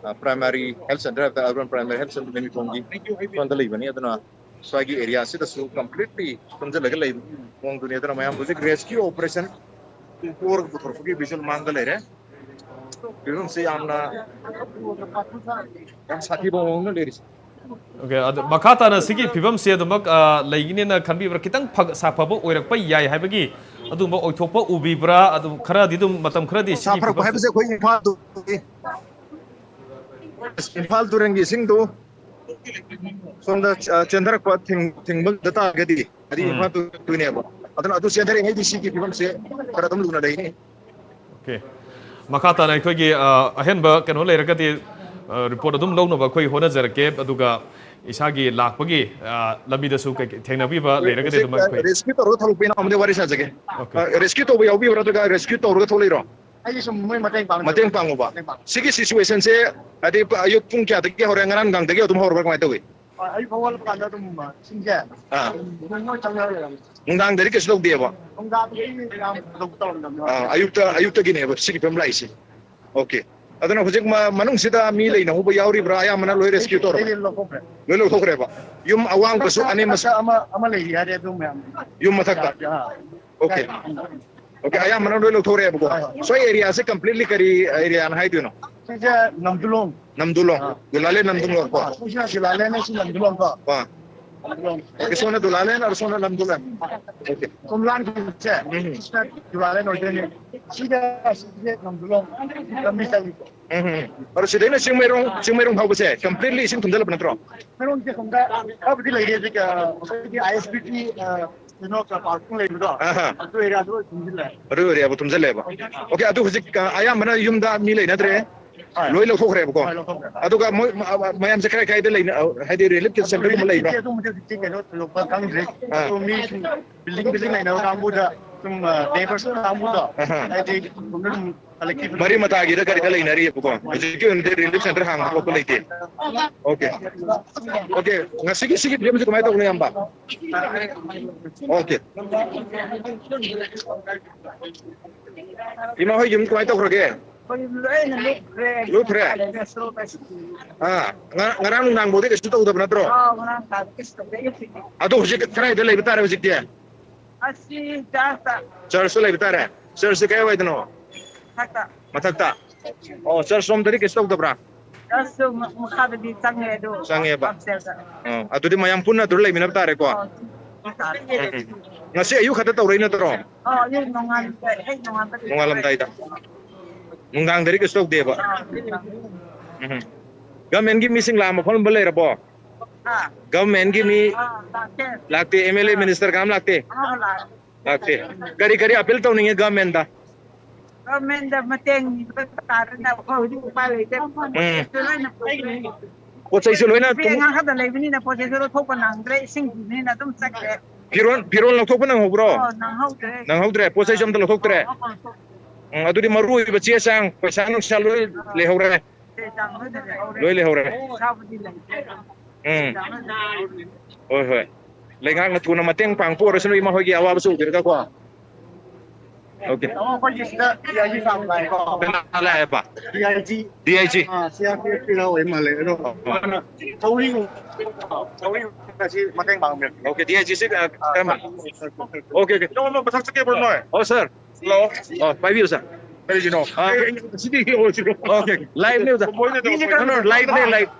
ꯑ, primary health center ꯍꯥꯏꯕ urban primary health center ꯅꯤꯃꯤꯈꯣꯡꯒꯤ ꯁꯣꯝꯗ ꯂꯩꯕꯅꯤ꯫ ꯑꯗꯨꯅ ꯁ꯭ꯋꯥꯏꯒꯤ areaꯁꯤꯗꯁꯨ completely ꯊꯨꯝꯖꯤꯜꯂꯒ ꯂꯩꯕ ꯃꯑꯣꯡꯗꯨꯅꯤ꯫ ꯑꯗꯨꯅ ꯃꯌꯥꯝ ꯍꯧꯖꯤꯛ rescue operation ꯄꯣꯔꯒ ꯄꯨꯊꯣꯔꯛꯄꯒꯤ visual ꯃꯥꯡꯗ ꯂꯩꯔꯦ꯫ ꯐꯤꯕꯝꯁꯤ ꯌꯥꯝꯅ, ꯌꯥꯝ ꯁꯥꯊꯤꯕ ꯃꯑꯣꯡꯗ ꯂꯩꯔꯤꯁꯦ꯫ Okay, ꯑꯗꯨ ꯃꯈꯥ ꯇꯥꯅ ꯁꯤꯒꯤ ꯐꯤꯕꯝꯁꯦ ꯑꯗꯨꯃꯛ, ꯑ, ꯂꯩꯒꯅꯤꯅ ꯈꯟꯕꯤꯕ꯭ꯔꯥ? ꯈꯤꯇꯪ ꯐ-, ꯁꯥꯐꯕ ꯑꯣꯏꯔꯛꯄ ꯌꯥꯏ ꯍꯥꯏꯕꯒꯤ ꯑꯗꯨꯒꯨꯝꯕ ꯑꯣꯏꯊꯣꯛꯄ ꯎꯕꯤꯕ꯭ꯔꯥ? ꯑꯗꯨꯝ ꯈꯔꯗꯤ ꯑꯗꯨꯝ ꯃꯇꯝ ꯈꯔꯗꯤ ꯁꯤꯒꯤ ꯁꯥꯐꯔꯛꯄ ꯐꯤꯕꯝꯁꯦ ꯍꯥꯏꯕꯁꯦ ꯑꯩꯈꯣꯏ ꯏꯝꯐꯥꯜ ꯏꯝꯐꯥꯜ ꯇꯨꯔꯦꯜꯒꯤ ꯏꯁꯤꯡꯗꯣ ꯁꯣꯝꯗ, ꯑ, ꯆꯦꯟꯊꯔꯛꯄ ꯊꯤꯡ-, ꯊꯤꯡꯕ ꯉꯝꯗ ꯇꯥꯔꯒꯗꯤ, ꯍꯥꯏꯗꯤ, ꯎꯝ꯫ ꯏꯝꯐꯥꯜ ꯇꯨꯔꯦꯜꯅꯦꯕ꯫ ꯑꯗꯨꯅ ꯑꯗꯨ ꯆꯦꯟꯊꯔꯤꯉꯩꯗꯤ ꯁꯤꯒꯤ ꯐꯤꯕꯝꯁꯦ ꯈꯔ ꯑꯗꯨꯝ ꯂꯨꯅ ꯂꯩꯅꯤ꯫ Okay, ꯃꯈꯥ ꯇꯥꯅ ꯑꯩꯈꯣꯏꯒꯤ, ꯑ, ꯑꯍꯦꯟꯕ ꯀꯩꯅꯣ ꯂꯩꯔꯒꯗꯤ, ꯑ, report ꯑꯗꯨꯝ ꯂꯧꯅꯕ ꯑꯩꯈꯣꯏ ꯍꯣꯠꯅꯖꯔꯛꯀꯦ꯫ ꯑꯗꯨꯒ ꯏꯁꯥꯒꯤ ꯂꯥꯛꯄꯒꯤ, ꯑ, ꯂꯝꯕꯤꯗꯁꯨ ꯀꯩ-, ꯊꯦꯡꯅꯕꯤꯕ ꯂꯩꯔꯒꯗꯤ ꯍꯧꯖꯤꯛ, ꯑꯗꯨꯝ ꯑꯩꯈꯣꯏ rescue ꯇꯧꯔꯒ ꯊꯣꯛꯂꯛꯄꯅ ꯑꯃꯗꯤ ꯋꯥꯔꯤ ꯁꯥꯖꯒꯦ꯫ Okay. ꯑ, rescue ꯇꯧꯕ ꯌꯥꯎꯕꯤꯕ꯭ꯔꯥ, ꯅꯠꯇ꯭ꯔꯒ rescue ꯇꯧꯔꯒ ꯊꯣꯛꯂꯛꯏꯔꯣ? ꯑꯩꯒꯤ ꯁꯨꯝ ꯃꯣꯏ ꯃꯇꯦꯡ ꯄꯥꯡ ꯃꯇꯦꯡ ꯄꯥꯡꯉꯨꯕ꯫ ꯃꯇꯦꯡ ꯄꯥꯡ ꯁꯤꯒꯤ situationꯁꯦ, ꯍꯥꯏꯗꯤ, ꯑꯌꯨꯛ ꯄꯨꯡ ꯀꯌꯥꯗꯒꯤ ꯍꯧꯔꯦ? ꯉꯔꯥꯡ ꯅꯨꯡꯗꯥꯡꯗꯒꯤ ꯑꯗꯨꯝ ꯍꯧꯔꯕ꯭ꯔꯥ, ꯀꯃꯥꯏꯅ ꯇꯧꯏ? ꯑꯌꯨꯛ ꯍꯧꯒꯠꯂꯛꯄ ꯀꯥꯟꯗ ꯑꯗꯨꯝ ꯏꯁꯤꯡꯁꯦ ꯑꯥ꯫ ꯑꯗꯨꯝ ꯂꯣꯏ ꯆꯪꯅ ꯂꯩꯔꯝꯃꯦ꯫ ꯅꯨꯡꯗꯥꯡꯗꯗꯤ ꯀꯩꯁꯨ ꯇꯧꯗꯦꯕ? ꯅꯨꯡꯗꯥꯡꯗꯤ ꯑꯩ ꯌꯥꯝ ꯀꯩꯅꯣ ꯇꯧꯔꯝꯗꯕꯅꯦ꯫ ꯑꯥ, ꯑꯌꯨꯛꯇ, ꯑꯌꯨꯛꯇꯒꯤꯅꯦꯕ ꯁꯤꯒꯤ ꯐꯤꯕꯝ ꯂꯥꯛꯏꯁꯦ꯫ Okay. ꯑꯗꯨꯅ ꯍꯧꯖꯤꯛ ꯃ-, ꯃꯅꯨꯡꯁꯤꯗ ꯃꯤ ꯂꯩꯅꯍꯧꯕ ꯌꯥꯎꯔꯤꯕ꯭ꯔꯥ? ꯑꯌꯥꯝꯕꯅ ꯂꯣꯏ rescue ꯇꯧꯔꯕ? ꯑꯩ ꯂꯧꯊꯣꯛꯈ꯭ꯔꯦ꯫ ꯂꯣꯏ ꯂꯧꯊꯣꯛꯈ꯭ꯔꯦꯕ? ꯌꯨꯝ ꯑꯋꯥꯡꯕꯁꯨ ꯑꯅꯦꯝꯕꯁꯨ? ꯃꯊꯛꯇ ꯑꯃ, ꯑꯃ ꯂꯩꯔꯤ ꯍꯥꯏꯔꯦ ꯑꯗꯨ ꯃꯌꯥꯝ꯫ ꯌꯨꯝ ꯃꯊꯛꯇ? ꯑꯥ꯫ Okay. Okay, ꯑꯌꯥꯝꯕꯅ ꯂꯣꯏ ꯂꯧꯊꯣꯛꯈ꯭ꯔꯦꯕꯀꯣ? ꯁ꯭ꯋꯥꯏ areaꯁꯦ completely ꯀꯔꯤ areaꯅ ꯍꯥꯏꯗꯣꯏꯅꯣ? ꯁꯤꯁꯦ ꯅꯝꯗꯨꯂꯣꯡ꯫ ꯅꯝꯗꯨꯂꯣꯡ꯫ ꯗꯨꯂꯥꯂꯦꯟ ꯅꯝꯗꯨꯂꯣꯡ ꯀꯣ? ꯑꯥ, ꯁꯤꯁꯦ ꯗꯨꯂꯥꯂꯦꯟꯅꯦ, ꯁꯤ ꯅꯝꯗꯨꯂꯣꯡ ꯀꯣ꯫ ꯑꯥ꯫ ꯅꯝꯗꯨꯂꯣꯡ꯫ Okay, ꯁꯣꯝꯅ ꯗꯨꯂꯥꯂꯦꯟ, ꯑꯗ ꯁꯣꯝꯅ ꯅꯝꯗꯨꯂꯣꯡ꯫ Okay. ꯀꯣꯝꯂꯥꯟꯁꯦ, ꯎꯝ꯫ ꯁꯤꯅ ꯗꯨꯂꯥꯂꯦꯟ ꯑꯣꯏꯗꯣꯏꯅꯦ꯫ ꯁꯤꯗ, ꯁꯤꯁꯦ ꯅꯝꯗꯨꯂꯣꯡ꯫ ꯂꯝꯕꯤ ꯆꯠꯂꯤꯀꯣ꯫ ꯎꯝ, ꯎꯝ꯫ ꯑꯗꯣ ꯁꯤꯗꯩꯅ ꯆꯤꯡꯃꯩꯔꯣꯡ, ꯆꯤꯡꯃꯩꯔꯣꯡ ꯐꯥꯎꯕꯁꯦ completely ꯏꯁꯤꯡ ꯊꯨꯝꯖꯤꯜꯂꯕ ꯅꯠꯇ꯭ꯔꯣ? ꯃꯔꯣꯡꯁꯦ ꯁꯣꯝꯗ ꯈꯔꯕꯨꯗꯤ ꯂꯩꯔꯤ, ꯍꯧꯖꯤꯛ, ꯑ, ꯑꯩꯈꯣꯏꯒꯤ I S B T, ꯑ, ꯀꯩꯅꯣ, parking ꯂꯩꯕꯗꯣ, ꯑꯍꯥ꯫ ꯑꯗꯨ areaꯗꯨ ꯂꯣꯏ ꯊꯨꯝꯖꯤꯜꯂꯦ꯫ ꯑꯗꯨ areaꯕꯨ ꯊꯨꯝꯖꯤꯜꯂꯦꯕ? Okay, ꯑꯗꯨ ꯍꯧꯖꯤꯛ, ꯑ, ꯑꯌꯥꯝꯕꯅ ꯌꯨꯝꯗ ꯃꯤ ꯂꯩꯅꯗ꯭ꯔꯦ? ꯍꯣꯏ꯫ ꯂꯣꯏ ꯂꯧꯊꯣꯛꯈ꯭ꯔꯦꯕꯀꯣ? ꯍꯣꯏ, ꯂꯧꯊꯣꯛꯈ꯭ꯔꯦ꯫ ꯑꯗꯨꯒ ꯃꯣꯏ ꯃ-, ꯃ-, ꯃꯌꯥꯝꯁꯦ ꯀꯔꯥꯏ ꯀꯔꯥꯏꯗ ꯂꯩꯅ-, ꯍꯥꯏꯗꯤ relief centre ꯒꯨꯝꯕ ꯂꯩꯕ꯭ꯔꯥ? ꯑꯗꯨꯒꯨꯝꯕꯗꯤ ꯍꯧꯖꯤꯛꯇꯤ ꯀꯩꯅꯣ ꯊꯣꯏꯗꯣꯛꯄ ꯈꯪꯗ꯭ꯔꯤ꯫ ꯑꯥ꯫ ꯑꯗꯣ ꯃꯤ ꯁꯨꯝ building building ꯂꯩꯅꯕ ꯀꯥꯡꯕꯨꯗ ꯁꯨꯝ, ꯑ, neighbours ꯀꯥꯡꯕꯨꯗꯣ, ꯑꯍꯥ꯫ ꯍꯥꯏꯗꯤ ꯑꯗꯨꯝ collective ꯃꯔꯤ ꯃꯇꯥꯒꯤꯗ ꯀꯔꯤꯗ ꯂꯩꯅꯔꯤꯕꯀꯣ? ꯍꯧꯖꯤꯛꯀꯤ ꯑꯣꯏꯅꯗꯤ relief centre ꯍꯥꯡꯕ ꯈꯣꯠꯄ ꯂꯩꯇꯦ꯫ Okay꯫ Okay꯫ ꯉꯁꯤꯒꯤ ꯁꯤꯒꯤ ꯐꯤꯕꯝꯁꯤ ꯀꯃꯥꯏꯅ ꯇꯧꯕꯅꯣ, ꯏꯌꯥꯝꯕ? Okay꯫ ꯏꯃꯥ ꯍꯣꯏ ꯌꯨꯝ ꯀꯃꯥꯏꯅ ꯇꯧꯈ꯭ꯔꯒꯦ? ꯑꯩꯈꯣꯏ ꯂꯣꯏꯅ ꯂꯨꯞꯈ꯭ꯔꯦ꯫ ꯂꯨꯞꯈ꯭ꯔꯦ? ꯑꯥ, ꯉ-, ꯉꯔꯥꯡ ꯅꯨꯡꯗꯥꯡꯐꯥꯎꯗꯤ ꯀꯩꯁꯨ ꯇꯧꯗꯕ ꯅꯠꯇ꯭ꯔꯣ? ꯑꯥꯎ, ꯉꯔꯥꯡ ꯇꯥꯕ ꯀꯩꯁꯨ ꯇꯧꯗꯦ, ꯑꯌꯨꯛꯇꯒꯤ꯫ ꯑꯗꯣ ꯍꯧꯖꯤꯛ ꯀꯗꯥꯏꯗ ꯂꯩꯕ ꯇꯥꯔꯦ ꯍꯧꯖꯤꯛꯇꯤ? ꯑꯁꯤ ꯆꯔꯆꯇ꯫ ꯆꯔꯆꯇ ꯂꯩꯕ ꯇꯥꯔꯦ? ꯆꯔꯆꯁꯦ ꯀꯥꯏ ꯋꯥꯏꯗꯅꯣ? ꯃꯊꯛꯇ꯫ ꯃꯊꯛꯇ? ꯑꯣ, ꯆꯔꯆ ꯔꯣꯝꯗꯗꯤ ꯀꯩꯁꯨ ꯇꯧꯗꯕ꯭ꯔꯥ? ꯆꯔꯆꯁꯨ ꯃ-, ꯃꯈꯥꯗꯗꯤ ꯆꯪꯉꯦ ꯑꯗꯣ꯫ ꯆꯪꯉꯦꯕ? Upstairs ꯇ꯫ ꯑꯣ, ꯑꯗꯨꯗꯤ ꯃꯌꯥꯝ ꯄꯨꯟꯅ ꯑꯗꯨꯗ ꯂꯩꯃꯤꯟꯅꯕ ꯇꯥꯔꯦꯀꯣ? ꯑꯣ, ꯎꯝ, ꯎꯝ꯫ ꯉꯁꯤ ꯑꯌꯨꯛ ꯈꯛꯇ ꯇꯧꯔꯛꯏ ꯅꯠꯇ꯭ꯔꯣ? ꯑꯣ, ꯑꯌꯨꯛ ꯅꯣꯡꯉꯥꯟꯕ-, ꯍꯦꯛ ꯅꯣꯡꯉꯥꯟꯕꯗꯒꯤ ꯅꯣꯡꯉꯥꯜꯂꯝꯗꯥꯏꯗ꯫ ꯅꯨꯡꯗꯥꯡꯗꯗꯤ ꯀꯩꯁꯨ ꯇꯧꯗꯦꯕ? ꯑꯥ, ꯎꯝ꯫ Government ꯀꯤ ꯃꯤꯁꯤꯡ ꯂꯥꯛꯑꯝꯕ ꯈꯣꯠꯂꯝꯕ ꯂꯩꯔꯕꯣ? ꯍꯥ? Government ꯀꯤ ꯃꯤ ꯑꯥ, ꯂꯥꯛꯇꯦ꯫ ꯂꯥꯛꯇꯦ, M L A, minister ꯀꯅꯥꯝ ꯂꯥꯛꯇꯦ? ꯑꯥ, ꯂꯥꯛ-, ꯂꯥꯛꯇꯦ꯫ ꯀꯔꯤ ꯀꯔꯤ appeal ꯇꯧꯅꯤꯡꯉꯤ government ꯇ? Government ꯇ ꯃꯇꯦꯡ ꯅꯤꯕ ꯇꯥꯔꯦꯅꯦ, ꯑꯩꯈꯣꯏ ꯍꯧꯖꯤꯛ ꯎꯄꯥꯏ ꯂꯩꯇꯦ꯫ ꯎꯝ꯫ ꯂꯣꯏꯅ ꯄꯣꯠ ꯆꯩꯁꯨ ꯂꯣꯏꯅ ꯅꯨꯄꯤ ꯇꯨꯝ- ꯑꯉꯥꯡ ꯈꯛꯇ ꯂꯩꯕꯅꯤꯅ ꯄꯣꯠ ꯆꯩꯁꯨ ꯂꯧꯊꯣꯛꯄ ꯅꯪꯗ꯭ꯔꯦ, ꯏꯁꯤꯡ ꯄꯤꯕꯅꯤꯅ ꯑꯗꯨꯝ ꯆꯠꯈ꯭ꯔꯦ꯫ ꯐꯤꯔꯣꯟ, ꯐꯤꯔꯣꯟ ꯂꯧꯊꯣꯛꯄ ꯅꯪꯍꯧꯕ꯭ꯔꯣ? ꯑꯣ, ꯅꯪꯍꯧꯗ꯭ꯔꯦ꯫ ꯅꯪꯍꯧꯗ꯭ꯔꯦ? ꯄꯣꯠ ꯆꯩꯁꯨ ꯑꯝꯇ ꯂꯧꯊꯣꯛꯇ꯭ꯔꯦ? ꯑꯣ, ꯑꯣ, ꯂꯧꯊꯣꯛ- ꯎꯝ, ꯑꯗꯨꯗꯤ ꯃꯔꯨ ꯑꯣꯏꯕ ꯆꯦ ꯆꯥꯡ, ꯄꯩꯁꯥ ꯅꯨꯡꯁꯥ ꯂꯣꯏ ꯂꯩꯍꯧꯔꯦ? ꯆꯦ ꯆꯥꯡ ꯂꯣꯏꯅ ꯂꯩꯍꯧꯔꯦ꯫ ꯂꯣꯏ ꯂꯩꯍꯧꯔꯦ? ꯄꯩꯁꯥꯕꯨꯗꯤ ꯂꯩꯇꯦ꯫ ꯎꯝ꯫ ꯆꯦ ꯆꯥꯡ ꯂꯣꯏꯅ ꯂꯩꯍꯧꯔꯦ꯫ ꯍꯣꯏ, ꯍꯣꯏ꯫ ꯂꯩꯉꯥꯛꯅ ꯊꯨꯅ ꯃꯇꯦꯡ ꯄꯥꯡꯕ ꯑꯣꯏꯔꯁꯅꯨ, ꯏꯃꯥ ꯍꯣꯏꯒꯤ ꯑꯋꯥꯕꯁꯨ ꯎꯕꯤꯔꯒꯀꯣ꯫ Okay꯫ ꯇꯥꯃꯣ, ꯑꯩꯈꯣꯏꯒꯤ ꯁꯤꯗ D I G ꯁꯥꯡ ꯂꯥꯛꯑꯦꯀꯣ꯫ ꯀꯅꯥ ꯂꯥꯛꯑꯦꯕ? D I G꯫ D I G꯫ Ah, C R P F ꯀꯤ ꯂꯧꯔꯦ ꯃꯥꯜꯂꯦ꯫ ꯑꯗꯣ ꯑꯣ꯫ ꯃꯥꯅ ꯊꯧꯔꯤ, ꯊꯧꯔꯤ ꯑꯁꯤ ꯃꯇꯦꯡ ꯄꯥꯡꯕꯤꯔꯛꯀꯦ꯫ Okay, D I G ꯁꯤ, ꯑ, ꯀꯔꯝꯕ? Okay, okay꯫ ꯏꯅꯥꯎ, ꯃꯊꯛ ꯆꯠꯀꯦ ꯕ꯭ꯔꯣ, ꯅꯣꯏ? ꯑꯣ, sir꯫ ꯍꯜꯂꯣ꯫ ꯑꯣ, ꯄꯥꯏꯕꯤꯌꯨ, sir꯫ ꯀꯔꯤꯒꯤꯅꯣ? ꯑꯥ꯫ ꯑꯩ ꯁꯤꯗꯤ ꯌꯧꯔꯁꯤꯔꯣ? Okay, live ꯅꯦ, ꯑꯣꯖꯥ꯫ ꯃꯣꯏꯅ ꯇꯧꯔꯛꯄ ꯅꯠꯇ꯭ꯔꯣ? Live ꯅꯦ, live꯫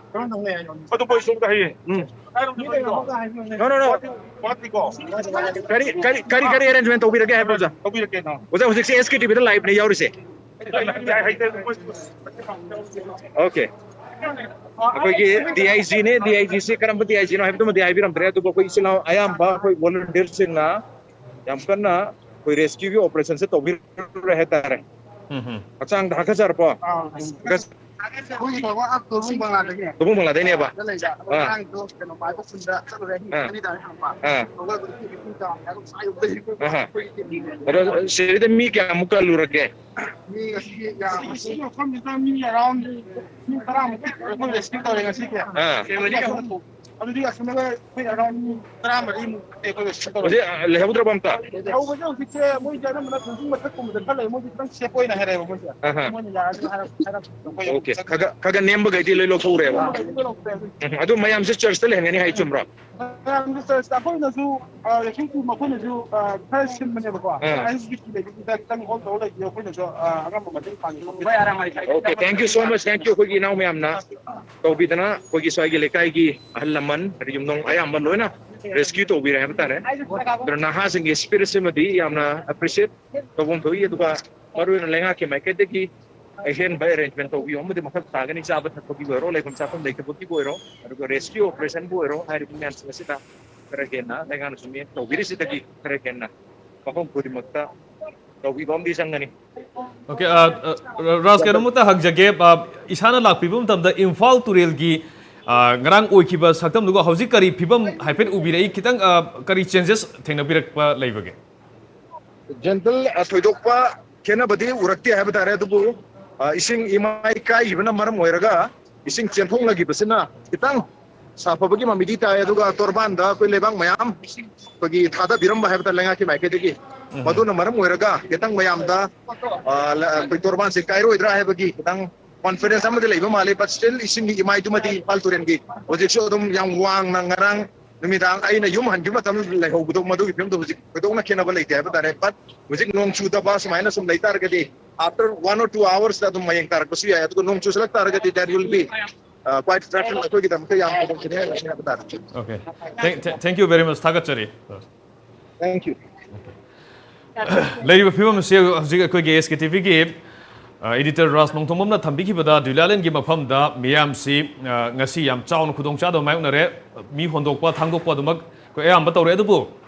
ꯑꯗꯨ ꯃꯣꯏ ꯁꯣꯝꯗ ꯍꯌꯦꯡ꯫ ꯎꯝ꯫ No, no, no꯫ ꯋꯥꯠꯂꯤꯀꯣ? ꯀꯔꯤ, ꯀꯔꯤ, ꯀꯔꯤ, ꯀꯔꯤ arrangement ꯇꯧꯕꯤꯔꯒꯦ ꯍꯥꯏꯕ, ꯑꯣꯖꯥ? ꯇꯧꯕꯤꯔꯛꯀꯦ, ꯇꯧꯕꯤꯔꯛꯀꯦ꯫ ꯑꯣꯖꯥ, ꯍꯧꯖꯤꯛꯁꯦ S K T V ꯗ live ꯅꯦ ꯌꯥꯎꯔꯤꯁꯦ꯫ ꯌꯥꯏ, ꯍꯩꯇꯦ, ꯃꯣꯏ꯫ Okay꯫ ꯑꯩꯈꯣꯏꯒꯤ D I G ꯅꯦ, D I G ꯁꯤ ꯀꯔꯝꯕ D I G ꯅꯣ ꯍꯥꯏꯕꯗꯨꯃꯗꯤ ꯍꯥꯏꯕꯤꯔꯝꯗ꯭ꯔꯦ, ꯑꯗꯨꯕꯨ ꯑꯩꯈꯣꯏ ꯏꯆꯤꯜ ꯏꯅꯥꯎ ꯑꯌꯥꯝꯕ ꯑꯩꯈꯣꯏ volunteer ꯁꯤꯡꯅ ꯌꯥꯝ ꯀꯟꯅ ꯑꯩꯈꯣꯏ rescue ꯒꯤ operation ꯁꯦ ꯇꯧꯕꯤꯔꯨꯔꯦ ꯍꯥꯏꯇꯥꯔꯦ꯫ ꯎꯝ ꯎꯝ꯫ ꯍꯛꯆꯥꯡꯗ ꯍꯥꯀꯠꯆꯔꯛꯄ? ꯑꯥ꯫ ꯍꯥꯀꯠ- ꯑꯩꯈꯣꯏꯒꯤ ꯊꯕꯛ ꯑꯥ ꯇꯣꯔꯕꯨꯡ ꯕꯪꯒ꯭ꯂꯥꯗꯒꯤ ꯇꯣꯔꯕꯨꯡ ꯕꯪꯒ꯭ꯂꯥꯗꯩꯅꯦꯕ? ꯂꯩꯕ꯫ ꯑꯥ꯫ ꯉꯔꯥꯡꯗꯣ ꯀꯩꯅꯣ ꯃꯥꯏꯕ ꯈꯨꯟꯗ ꯆꯠꯂꯨꯔꯦ꯫ ꯑꯥ꯫ ꯑꯅꯤꯗꯥ ꯍꯪꯕ꯫ ꯑꯥ꯫ ꯍꯧꯒꯠꯄꯗ ꯄꯨꯡ ꯇꯔꯥꯃꯉꯥ ꯑꯗꯨꯝ ꯁ꯭ꯋꯥꯏ ꯌꯧꯗꯣꯏꯅꯤ꯫ ꯑꯍꯥ꯫ ꯑꯗꯣ ꯁꯤꯗꯩꯗ ꯃꯤ ꯀꯌꯥꯃꯨꯛ ꯀꯜꯂꯨꯔꯒꯦ? ꯃꯤ ꯉꯁꯤ ꯌꯥꯝ-, ꯉꯁꯤ ꯃꯐꯝꯁꯤꯗ ꯃꯤ around ꯃꯤ ꯇꯔꯥꯃꯨꯛ ꯑꯩꯈꯣꯏ rescue ꯇꯧꯔꯦ ꯉꯁꯤꯗꯤ꯫ ꯑꯥ꯫ ꯑꯗꯨꯗꯤ ꯑꯁꯣꯝꯗ ꯑꯩꯈꯣꯏ around ꯃꯤ ꯇꯔꯥꯃꯔꯤꯃꯨꯛ ꯑꯩꯈꯣꯏ rescue ꯇꯧꯔꯦ꯫ ꯍꯧꯖꯤꯛ, ꯑ, ꯂꯩꯍꯧꯗ꯭ꯔꯕ ꯑꯝꯇ? ꯂꯩꯍꯧꯕꯁꯦ ꯍꯧꯖꯤꯛꯁꯦ ꯃꯣꯏꯁꯦ ꯑꯅꯝꯕꯅ ꯈꯣꯡꯖꯤꯟ ꯃꯊꯛꯀꯨꯝꯕꯗ ꯈꯔ ꯂꯩ, ꯃꯣꯏꯗꯤ ꯈꯤꯇꯪ safe ꯑꯣꯏꯅ ꯍꯥꯏꯔꯛꯑꯦꯕ ꯃꯣꯏꯁꯦ꯫ ꯑꯍꯥ꯫ ꯃꯣꯏꯅ ꯌꯥꯔꯗꯤ ꯍꯥꯏꯔꯛ-, ꯍꯥꯏꯔꯛ-, ꯑꯩꯈꯣꯏ Okay. ꯈꯒ, ꯈꯒ ꯅꯦꯝꯕꯈꯩꯗꯤ ꯂꯣꯏ ꯂꯧꯊꯣꯛꯎꯔꯦꯕ? ꯎꯝ, ꯑꯗꯨ ꯃꯌꯥꯝꯁꯦ churchꯇ ꯂꯩꯍꯟꯒꯅꯤ ꯍꯥꯏ ꯆꯨꯝꯕ꯭ꯔꯣ? ꯃꯌꯥꯝꯁꯦ churchꯇ ꯑꯩꯈꯣꯏꯅꯁꯨ, ꯑ, rescue team ꯑꯩꯈꯣꯏꯅꯁꯨ, ꯑ, ꯈꯔ ꯁꯤꯟꯕꯅꯦꯕꯀꯣ꯫ ꯑꯥ꯫ ISBT ꯂꯩꯕꯗꯨꯗ ꯈꯤꯇꯪ hold ꯇꯧꯔ ꯂꯩꯕꯗꯨꯗ ꯑꯩꯈꯣꯏꯅꯁꯨ, ꯑ, ꯑꯉꯝꯕ ꯃꯇꯦꯡ ꯄꯥꯡꯉꯤ꯫ Okay, thank you so much. Thank you. ꯑꯩꯈꯣꯏꯒꯤ ꯏꯅꯥꯎ ꯃꯌꯥꯝꯅ ꯇꯧꯕꯤꯗꯅ ꯑꯩꯈꯣꯏꯒꯤ ꯁ꯭ꯋꯥꯏꯒꯤ ꯂꯩꯀꯥꯏꯒꯤ ꯑꯍꯜ ꯂꯃꯟ, ꯑꯗꯩ ꯌꯨꯝꯊꯣꯡ ꯑꯌꯥꯝꯕ ꯂꯣꯏꯅ rescue ꯇꯧꯕꯤꯔꯦ ꯍꯥꯏꯕ ꯇꯥꯔꯦ꯫ ꯑꯗꯨꯅ ꯅꯍꯥꯁꯤꯡꯒꯤ spiritꯁꯤꯃꯗꯤ ꯌꯥꯝꯅ appreciate ꯇꯧꯐꯝ ꯊꯣꯛꯏ꯫ ꯑꯗꯨꯒ ꯃꯔꯨꯑꯣꯏꯅ ꯂꯩꯉꯥꯛꯀꯤ ꯃꯥꯏꯀꯩꯗꯒꯤ ꯑꯍꯦꯟꯕ arrangement ꯇꯧꯕꯤꯌꯨ ꯑꯃꯗꯤ ꯃꯊꯧ ꯇꯥꯒꯅꯤ꯫ ꯆꯥꯕ ꯊꯛꯄꯒꯤꯕꯨ ꯑꯣꯏꯔꯣ, ꯂꯩꯐꯝ ꯆꯥꯐꯝ ꯂꯩꯇꯕꯒꯤꯕꯨ ꯑꯣꯏꯔꯣ, ꯑꯗꯨꯒ rescue operationꯕꯨ ꯑꯣꯏꯔꯣ, ꯍꯥꯏꯔꯤꯕ ꯃꯌꯥꯝꯁꯤꯡ ꯑꯁꯤꯗ ꯈꯔ ꯍꯦꯟꯅ ꯂꯩꯉꯥꯛꯅꯁꯨ ꯃꯤꯠꯌꯦꯡ ꯇꯧꯕꯤꯔꯤꯁꯤꯗꯒꯤ ꯈꯔ ꯍꯦꯟꯅ ꯃꯐꯝ ꯈꯨꯗꯤꯡꯃꯛꯇ ꯇꯧꯕꯤꯕ ꯑꯃꯗꯤ ꯆꯪꯒꯅꯤ꯫ Okay, ꯑ, ꯑ, ꯔꯥꯖ, ꯀꯩꯅꯣꯝꯇ ꯍꯪꯖꯒꯦ꯫ ꯑ, ꯏꯁꯥꯅ ꯂꯥꯛꯄꯤꯕ ꯃꯇꯝꯗ ꯏꯝꯐꯥꯜ ꯇꯨꯔꯦꯜꯒꯤ, ꯑ, ꯉꯔꯥꯡ ꯑꯣꯏꯈꯤꯕ ꯁꯛꯇꯝꯗꯨꯒ ꯍꯧꯖꯤꯛ ꯀꯔꯤ ꯐꯤꯕꯝ ꯍꯥꯏꯐꯦꯠ ꯎꯕꯤꯔꯛꯏ? ꯈꯤꯇꯪ, ꯑ, ꯀꯔꯤ changes ꯊꯦꯡꯅꯕꯤꯔꯛꯄ ꯂꯩꯕꯒꯦ? General, ꯑ, ꯊꯣꯏꯗꯣꯛꯄ ꯈꯦꯠꯅꯕꯗꯤ ꯎꯔꯛꯇꯦ ꯍꯥꯏꯕ ꯇꯥꯔꯦ, ꯑꯗꯨꯕꯨ, ꯑ, ꯏꯁꯤꯡ ꯏꯃꯥꯏ ꯀꯥꯏꯈꯤꯕꯅ ꯃꯔꯝ ꯑꯣꯏꯔꯒ ꯏꯁꯤꯡ ꯆꯦꯟꯊꯣꯛꯅꯈꯤꯕꯁꯤꯅ ꯈꯤꯇꯪ ꯁꯥꯐꯕꯒꯤ ꯃꯃꯤꯗꯤ ꯇꯥꯏ꯫ ꯑꯗꯨꯒ ꯇꯣꯔꯕꯥꯟꯗ ꯑꯩꯈꯣꯏ ꯂꯩꯕꯥꯛ ꯃꯌꯥꯝ ꯑꯩꯈꯣꯏꯒꯤ ꯊꯥꯗꯕꯤꯔꯝꯕ ꯍꯥꯏꯕ ꯇꯥꯔꯦ ꯂꯩꯉꯥꯛꯀꯤ ꯃꯥꯏꯀꯩꯗꯒꯤ, ꯃꯗꯨꯅ ꯃꯔꯝ ꯑꯣꯏꯔꯒ ꯈꯤꯇꯪ ꯃꯌꯥꯝꯗ, ꯑ, ꯂ-, ꯑꯩꯈꯣꯏ ꯇꯣꯔꯕꯥꯟꯁꯦ ꯀꯥꯏꯔꯣꯏꯗ꯭ꯔꯥ ꯍꯥꯏꯕꯒꯤ ꯈꯤꯇꯪ confidence ꯑꯃꯗꯤ ꯂꯩꯕ ꯃꯥꯜꯂꯤ꯫ But still ꯏꯁꯤꯡꯒꯤ ꯏꯃꯥꯏꯗꯨꯃꯗꯤ ꯏꯝꯐꯥꯜ ꯇꯨꯔꯦꯜꯒꯤ ꯍꯧꯖꯤꯛꯁꯨ ꯑꯗꯨꯝ ꯌꯥꯝ ꯋꯥꯡꯅ ꯉꯔꯥꯡ ꯅꯨꯃꯤꯗꯥꯡ ꯑꯩꯅ ꯌꯨꯝ ꯍꯟꯈꯤꯕ ꯃꯇꯝꯗ ꯂꯩꯍꯧꯕꯗꯣ, ꯃꯗꯨꯒꯤ ꯐꯤꯕꯝꯗꯣ ꯍꯧꯖꯤꯛ ꯊꯣꯏꯗꯣꯛꯅ ꯈꯦꯠꯅꯕ ꯂꯩꯇꯦ ꯍꯥꯏꯕ ꯇꯥꯔꯦ꯫ But ꯍꯧꯖꯤꯛ ꯅꯣꯡ ꯆꯨꯗꯕ ꯁꯨꯃꯥꯏꯅ ꯁꯨꯝ ꯂꯩ ꯇꯥꯔꯒꯗꯤ, after one or two hours ꯑꯗꯨꯝ ꯃꯌꯦꯡ ꯇꯥꯔꯛꯄꯁꯨ ꯌꯥꯏ꯫ ꯑꯗꯨꯒ ꯅꯣꯡ ꯆꯨꯁꯤꯜꯂꯛ ꯇꯥꯔꯒꯗꯤ, that will be, uh, quite frightful, ꯑꯩꯈꯣꯏꯒꯤꯗꯃꯛꯇ ꯌꯥꯝ ꯈꯨꯗꯣꯡꯊꯤꯅꯤꯡꯉꯥꯏ ꯑꯣꯏꯒꯅꯤ ꯍꯥꯏꯕ ꯇꯥꯔꯦ꯫ Okay. Thank, thank, thank you very much. ꯊꯥꯒꯠꯆꯔꯤ꯫ Thank you. ꯂꯩꯔꯤꯕ ꯐꯤꯕꯝ ꯑꯁꯤ ꯍꯧꯖꯤꯛ ꯑꯩꯈꯣꯏꯒꯤ SKTVꯒꯤ, ꯑ, editor ꯔꯥꯖ ꯅꯣꯡꯊꯣꯡꯕꯝꯅ ꯊꯝꯕꯤꯈꯤꯕꯗ ꯗꯨꯏꯂꯥꯂꯦꯟꯒꯤ ꯃꯐꯝꯗ ꯃꯤꯌꯥꯝꯁꯤ, ꯑ, ꯉꯁꯤ ꯌꯥꯝ ꯆꯥꯎꯅ ꯈꯨꯗꯣꯡꯆꯥꯗꯕ ꯃꯥꯌꯣꯛꯅꯔꯦ꯫ ꯃꯤ ꯍꯣꯟꯗꯣꯛꯄ ꯊꯥꯡꯗꯣꯛꯄ ꯑꯗꯨꯃꯛ ꯑꯩꯈꯣꯏ ꯑꯌꯥꯝꯕ ꯇꯧꯔꯦ꯫ ꯑꯗꯨꯕꯨ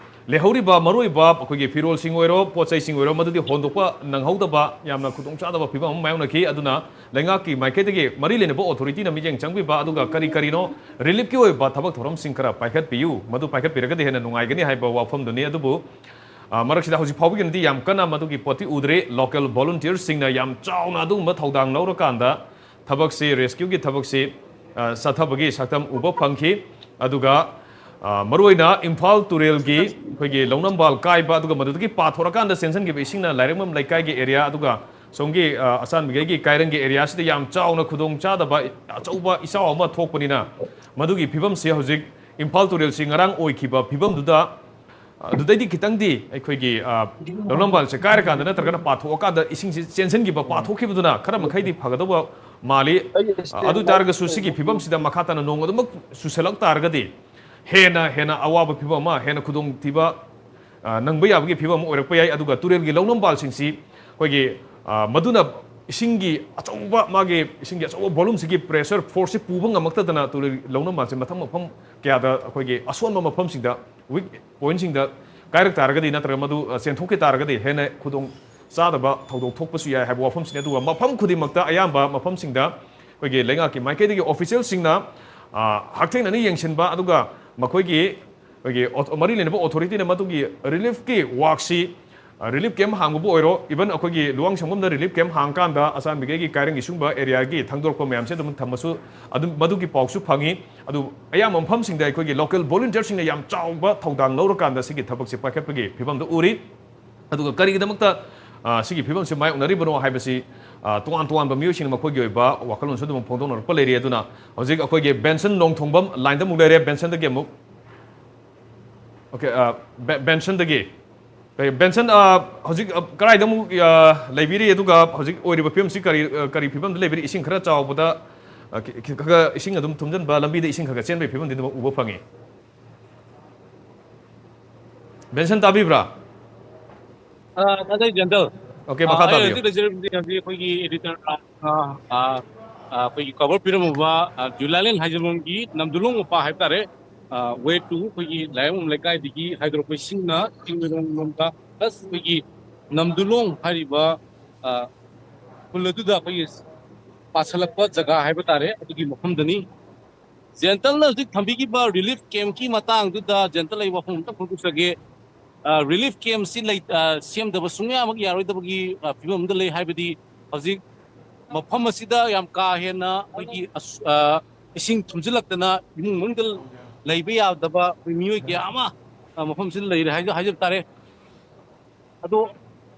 ꯂꯩꯍꯧꯔꯤꯕ ꯃꯔꯨꯑꯣꯏꯕ ꯑꯩꯈꯣꯏꯒꯤ ꯐꯤꯔꯣꯜꯁꯤꯡ ꯑꯣꯏꯔꯣ, ꯄꯣꯠ ꯆꯩꯁꯤꯡ ꯑꯣꯏꯔꯣ, ꯃꯗꯨꯗꯤ ꯍꯣꯟꯗꯣꯛꯄ ꯅꯪꯍꯧꯗꯕ ꯌꯥꯝꯅ ꯈꯨꯗꯣꯡꯆꯥꯗꯕ ꯐꯤꯕꯝ ꯑꯃ ꯃꯥꯌꯣꯛꯅꯈꯤ꯫ ꯑꯗꯨꯅ ꯂꯩꯉꯥꯛꯀꯤ ꯃꯥꯏꯀꯩꯗꯒꯤ ꯃꯔꯤ ꯂꯩꯅꯕ ꯑꯣꯊꯣꯔꯤꯇꯤꯅ ꯃꯤꯠꯌꯦꯡ ꯆꯪꯕꯤꯕ, ꯑꯗꯨꯒ ꯀꯔꯤ ꯀꯔꯤꯅꯣ ꯔꯤꯂꯤꯐꯀꯤ ꯑꯣꯏꯕ ꯊꯕꯛ ꯊꯧꯔꯝꯁꯤꯡ ꯈꯔ ꯄꯥꯏꯈꯠꯄꯤꯌꯨ, ꯃꯗꯨ ꯄꯥꯏꯈꯠꯄꯤꯔꯒꯗꯤ ꯍꯦꯟꯅ ꯅꯨꯡꯉꯥꯏꯒꯅꯤ ꯍꯥꯏꯕ ꯋꯥꯐꯝꯗꯨꯅꯤ꯫ ꯑꯗꯨꯕꯨ, ꯑ, ꯃꯔꯛꯁꯤꯗ ꯍꯧꯖꯤꯛ ꯐꯥꯎꯕꯒꯤ ꯑꯣꯏꯅꯗꯤ ꯌꯥꯝ ꯀꯟꯅ ꯃꯗꯨꯒꯤ ꯄꯣꯠꯇꯤ ꯎꯗ꯭ꯔꯤ꯫ ꯂꯣꯀꯦꯜ ꯚꯣꯂꯨꯟꯇꯤꯌꯔꯁꯤꯡꯅ ꯌꯥꯝ ꯆꯥꯎꯅ ꯑꯗꯨꯒꯨꯝꯕ ꯊꯧꯗꯥꯡ ꯂꯧꯔꯀꯥꯟꯗ ꯊꯕꯛꯁꯤ, ꯔꯦꯁꯀ꯭ꯌꯨꯒꯤ ꯊꯕꯛꯁꯤ, ꯑ, ꯆꯠꯊꯕꯒꯤ ꯁꯛꯇꯝ ꯎꯕ ꯐꯪꯈꯤ꯫ ꯑꯗꯨꯒ, ꯑ, ꯃꯔꯨꯑꯣꯏꯅ ꯏꯝꯐꯥꯜ ꯇꯨꯔꯦꯜꯒꯤ ꯑꯩꯈꯣꯏꯒꯤ ꯂꯧꯅꯝꯕꯥꯜ ꯀꯥꯏꯕ, ꯑꯗꯨꯒ ꯃꯗꯨꯗꯒꯤ ꯄꯥꯊꯣꯔꯛꯀꯥꯟꯗ ꯆꯦꯟꯁꯤꯟꯈꯤꯕ ꯏꯁꯤꯡꯅ ꯂꯥꯏꯔꯦꯝꯕꯝ ꯂꯩꯀꯥꯏꯒꯤ ꯑꯦꯔꯤꯌꯥ, ꯑꯗꯨꯒ ꯁꯣꯝꯒꯤ, ꯑ, ꯑꯆꯥꯟꯕꯤꯒꯩꯒꯤ ꯀꯥꯏꯔꯪꯒꯤ ꯑꯦꯔꯤꯌꯥꯁꯤꯗ ꯌꯥꯝ ꯆꯥꯎꯅ ꯈꯨꯗꯣꯡ ꯆꯥꯗꯕ ꯑꯆꯧꯕ ꯏꯆꯥꯎ ꯑꯃ ꯊꯣꯛꯄꯅꯤꯅ, ꯃꯗꯨꯒꯤ ꯐꯤꯕꯝꯁꯤ ꯍꯧꯖꯤꯛ ꯏꯝꯐꯥꯜ ꯇꯨꯔꯦꯜꯁꯤ ꯉꯔꯥꯡ ꯑꯣꯏꯈꯤꯕ ꯐꯤꯕꯝꯗꯨꯗ, ꯑꯗꯨꯗꯩꯗꯤ ꯈꯤꯇꯪꯗꯤ ꯑꯩꯈꯣꯏꯒꯤ, ꯑ, ꯂꯧꯅꯝꯕꯥꯜꯁꯦ ꯀꯥꯏꯔꯀꯥꯟꯗ ꯅꯠꯇ꯭ꯔꯒꯅ ꯄꯥꯊꯣꯛꯑꯀꯥꯟꯗ ꯏꯁꯤꯡꯁꯤ ꯆꯦꯟꯁꯤꯟꯈꯤꯕ, ꯄꯥꯊꯣꯛꯈꯤꯕꯗꯨꯅ ꯈꯔ ꯃꯈꯩꯗꯤ ꯐꯒꯗꯧꯕ ꯃꯥꯜꯂꯤ꯫ ꯑ, ꯑꯗꯨ ꯑꯣꯏ ꯇꯥꯔꯒꯁꯨ ꯁꯤꯒꯤ ꯐꯤꯕꯝꯁꯤꯗ ꯃꯈꯥ ꯇꯥꯅ ꯅꯣꯡ ꯑꯗꯨꯃꯛ ꯆꯨꯁꯜꯂꯛ ꯇꯥꯔꯒꯗꯤ ꯍꯦꯟꯅ ꯍꯦꯟꯅ ꯑꯋꯥꯕ ꯐꯤꯕꯝ ꯑꯃ, ꯍꯦꯟꯅ ꯈꯨꯗꯣꯡꯊꯤꯕ, ꯑ, ꯅꯪꯕ ꯌꯥꯕꯒꯤ ꯐꯤꯕꯝ ꯑꯃ ꯑꯣꯏꯔꯛꯄ ꯌꯥꯏ꯫ ꯑꯗꯨꯒ ꯇꯨꯔꯦꯜꯒꯤ ꯂꯧꯅꯝꯕꯥꯜꯁꯤꯡꯁꯤ ꯑꯩꯈꯣꯏꯒꯤ, ꯑ, ꯃꯗꯨꯅ ꯏꯁꯤꯡꯒꯤ ꯑꯆꯧꯕ, ꯃꯥꯒꯤ ꯏꯁꯤꯡꯒꯤ ꯑꯆꯧꯕ ꯚꯣꯂꯨꯝꯁꯤꯒꯤ ꯄ꯭ꯔꯦꯁꯔ ꯐꯣꯔꯁꯁꯤ ꯄꯨꯕ ꯉꯝꯃꯛꯇꯗꯅ ꯇꯨꯔꯦꯜ ꯂꯧꯅꯝꯕꯥꯜꯁꯤ ꯃꯊꯪ ꯃꯐꯝ ꯀꯌꯥꯗ ꯑꯩꯈꯣꯏꯒꯤ ꯑꯁꯣꯟꯕ ꯃꯐꯝꯁꯤꯡꯗ, ꯋꯤꯛ ꯄꯣꯏꯟꯠꯁꯤꯡꯗ ꯀꯥꯏꯔꯛ ꯇꯥꯔꯒꯗꯤ ꯅꯠꯇ꯭ꯔꯒ ꯃꯗꯨ, ꯑ, ꯆꯦꯟꯊꯣꯛꯈꯤ ꯇꯥꯔꯒꯗꯤ ꯍꯦꯟꯅ ꯈꯨꯗꯣꯡ ꯆꯥꯗꯕ ꯊꯧꯗꯣꯛ ꯊꯣꯛꯄꯁꯨ ꯌꯥꯏ ꯍꯥꯏꯕ ꯋꯥꯐꯝꯁꯤꯅꯤ꯫ ꯑꯗꯨꯒ ꯃꯐꯝ ꯈꯨꯗꯤꯡꯃꯛꯇ, ꯑꯌꯥꯝꯕ ꯃꯐꯝꯁꯤꯡꯗ ꯑꯩꯈꯣꯏꯒꯤ ꯂꯩꯉꯥꯛꯀꯤ ꯃꯥꯏꯀꯩꯗꯒꯤ ꯑꯣꯐꯤꯁꯤꯌꯦꯜꯁꯤꯡꯅ, ꯑ, ꯍꯛꯊꯦꯡꯅꯅ ꯌꯦꯡꯁꯤꯟꯕ, ꯑꯗꯨꯒ ꯃꯈꯣꯏꯒꯤ, ꯑꯩꯈꯣꯏꯒꯤ ꯑꯣ-, ꯃꯔꯤ ꯂꯩꯅꯕ ꯑꯣꯊꯣꯔꯤꯇꯤꯅ ꯃꯗꯨꯒꯤ ꯔꯤꯂꯤꯐꯀꯤ ꯋꯥꯛꯁꯤ, ꯑ, ꯔꯤꯂꯤꯐ ꯀꯦꯝꯞ ꯍꯥꯡꯕꯕꯨ ꯑꯣꯏꯔꯣ, ꯏꯚꯟ ꯑꯩꯈꯣꯏꯒꯤ ꯂꯨꯋꯥꯡꯁꯪꯕꯝꯗ ꯔꯤꯂꯤꯐ ꯀꯦꯝꯞ ꯍꯥꯡꯀꯥꯟꯗ ꯑꯆꯥꯟꯕꯤꯒꯩꯒꯤ ꯀꯥꯏꯔꯪꯒꯤ ꯁꯤꯒꯨꯝꯕ ꯑꯦꯔꯤꯌꯥꯒꯤ ꯊꯥꯡꯗꯣꯔꯛꯄ ꯃꯌꯥꯝꯁꯦ ꯑꯗꯨꯝ ꯊꯝꯃꯁꯨ, ꯑꯗꯨꯝ ꯃꯗꯨꯒꯤ ꯄꯥꯎꯁꯨ ꯐꯪꯉꯤ꯫ ꯑꯗꯨ ꯑꯌꯥꯝꯕ ꯃꯐꯝꯁꯤꯡꯗ ꯑꯩꯈꯣꯏꯒꯤ ꯂꯣꯀꯦꯜ ꯚꯣꯂꯨꯟꯇꯤꯌꯔꯁꯤꯡꯅ ꯌꯥꯝ ꯆꯥꯎꯕ ꯊꯧꯗꯥꯡ ꯂꯧꯔꯀꯥꯟꯗ ꯁꯤꯒꯤ ꯊꯕꯛꯁꯦ ꯄꯥꯏꯈꯠꯄꯒꯤ ꯐꯤꯕꯝꯗ ꯎꯔꯤ꯫ ꯑꯗꯨꯒ ꯀꯔꯤꯒꯤꯗꯃꯛꯇ, ꯑ, ꯁꯤꯒꯤ ꯐꯤꯕꯝꯁꯤ ꯃꯥꯌꯣꯛꯅꯔꯤꯕꯅꯣ ꯍꯥꯏꯕꯁꯤ, ꯑ, ꯇꯣꯉꯥꯟ ꯇꯣꯉꯥꯟꯕ ꯃꯤꯑꯣꯏꯁꯤꯡꯅ ꯃꯈꯣꯏꯒꯤ ꯑꯣꯏꯕ ꯋꯥꯈꯜꯂꯣꯟꯁꯨ ꯑꯗꯨꯝ ꯐꯣꯡꯗꯣꯛꯅꯔꯛꯄ ꯂꯩꯔꯤ꯫ ꯑꯗꯨꯅ ꯍꯧꯖꯤꯛ ꯑꯩꯈꯣꯏꯒꯤ ꯕꯦꯟꯁꯟ ꯅꯣꯡꯊꯣꯡꯕꯝ ꯂꯥꯏꯟꯗ ꯑꯃꯨꯛ ꯂꯩꯔꯦ꯫ ꯕꯦꯟꯁꯟꯗꯒꯤ ꯑꯃꯨꯛ, ꯑꯣꯀꯦ, ꯑ, ꯕꯦ-, ꯕꯦꯟꯁꯟꯗꯒꯤ꯫ ꯑꯦ, ꯕꯦꯟꯁꯟ, ꯑ, ꯍꯧꯖꯤꯛ, ꯑ, ꯀꯗꯥꯏꯗ ꯑꯃꯨꯛ, ꯑ, ꯂꯩꯕꯤꯔꯤ? ꯑꯗꯨꯒ ꯍꯧꯖꯤꯛ ꯑꯣꯏꯔꯤꯕ ꯐꯤꯕꯝꯁꯤ ꯀꯔꯤ, ꯑ, ꯀꯔꯤ ꯐꯤꯕꯝꯗ ꯂꯩꯕꯤꯔꯤ? ꯏꯁꯤꯡ ꯈꯔ ꯆꯥꯎꯕꯗ, ꯑ, ꯈꯤ-, ꯈꯤ-, ꯈꯔ ꯏꯁꯤꯡ ꯑꯗꯨꯝ ꯊꯨꯝꯖꯤꯟꯕ, ꯂꯝꯕꯤꯗ ꯏꯁꯤꯡ ꯈꯔ ꯈꯔ ꯆꯦꯟꯕꯒꯤ ꯐꯤꯕꯝꯗꯤ ꯑꯗꯨꯝ ꯎꯕ ꯐꯪꯉꯤ꯫ ꯕꯦꯟꯁꯟ, ꯇꯥꯕꯤꯕ꯭ꯔꯥ? ꯑ, ꯇꯥꯖꯩ, ꯖꯦꯟꯇꯜ꯫ ꯑꯣꯀꯦ, ꯑ, ꯃꯈꯥ ꯑꯩ ꯇꯥꯕꯤꯌꯨ꯫ ꯍꯧꯖꯤꯛ ꯂꯩꯖꯔꯤꯕꯗꯤ ꯍꯧꯖꯤꯛ ꯑꯩꯈꯣꯏꯒꯤ ꯏꯗꯤꯇꯔ, ꯑ, ꯑ, ꯑ, ꯑꯩꯈꯣꯏꯒꯤ ꯀꯣꯚꯔ ꯄꯤꯔꯝꯃꯕ, ꯑ, ꯖꯨꯂꯥꯂꯦꯟ ꯍꯥꯏꯖꯕꯝꯒꯤ ꯅꯝꯗꯨꯂꯣꯡ ꯃꯄꯥ ꯍꯥꯏꯕ ꯇꯥꯔꯦ꯫ ꯋꯦ ꯇꯨ ꯑꯩꯈꯣꯏꯒꯤ ꯂꯥꯏꯌꯣꯡꯕꯝ ꯂꯩꯀꯥꯏꯗꯒꯤ ꯍꯥꯏꯗꯣꯔꯛꯄ ꯏꯁꯤꯡꯅ ꯆꯤꯡꯃꯩꯔꯣꯡ ꯂꯣꯝꯗ, ꯄ꯭ꯂꯁ ꯑꯩꯈꯣꯏꯒꯤ ꯅꯝꯗꯨꯂꯣꯡ ꯍꯥꯏꯔꯤꯕ ꯑ, ꯈꯨꯜ ꯑꯗꯨꯗ ꯑꯩꯈꯣꯏꯒꯤ ꯄꯥꯁꯜꯂꯛꯄ ꯖꯒꯥ ꯍꯥꯏꯕ ꯇꯥꯔꯦ, ꯑꯗꯨꯒꯤ ꯃꯐꯝꯗꯅꯤ꯫ ꯖꯦꯟꯇꯜꯅ ꯍꯧꯖꯤꯛ ꯊꯝꯕꯤꯈꯤꯕ ꯔꯤꯂꯤꯐ ꯀꯦꯝꯞꯀꯤ ꯃꯇꯥꯡꯗꯨꯗ ꯖꯦꯟꯇꯜ ꯑꯩ ꯋꯥꯐꯝ ꯑꯝꯇ ꯐꯣꯡꯗꯣꯛꯆꯒꯦ꯫ ꯔꯤꯂꯤꯐ ꯀꯦꯝꯞꯁꯤ ꯂꯩ, ꯑ, ꯁꯦꯝꯗꯕ ꯁꯨꯡꯌꯥꯃꯛ ꯌꯥꯔꯣꯏꯗꯕꯒꯤ, ꯑ, ꯐꯤꯕꯝ ꯑꯃꯗ ꯂꯩ꯫ ꯍꯥꯏꯕꯗꯤ ꯍꯧꯖꯤꯛ ꯃꯐꯝ ꯑꯁꯤꯗ ꯌꯥꯝ ꯀꯥ ꯍꯦꯟꯅ ꯑꯩꯈꯣꯏꯒꯤ ꯑꯁ-, ꯑ, ꯏꯁꯤꯡ ꯊꯨꯝꯖꯤꯜꯂꯛꯇꯅ ꯏꯃꯨꯡ ꯃꯅꯨꯡꯗ ꯂꯩꯕ ꯌꯥꯗꯕ ꯑꯩꯈꯣꯏ ꯃꯤꯑꯣꯏ ꯀꯌꯥ ꯑꯃ, ꯑ, ꯃꯐꯝꯁꯤꯗ ꯂꯩꯔꯦ ꯍꯥꯏꯖ-, ꯍꯥꯏꯖꯕ ꯇꯥꯔꯦ꯫ ꯑꯗꯣ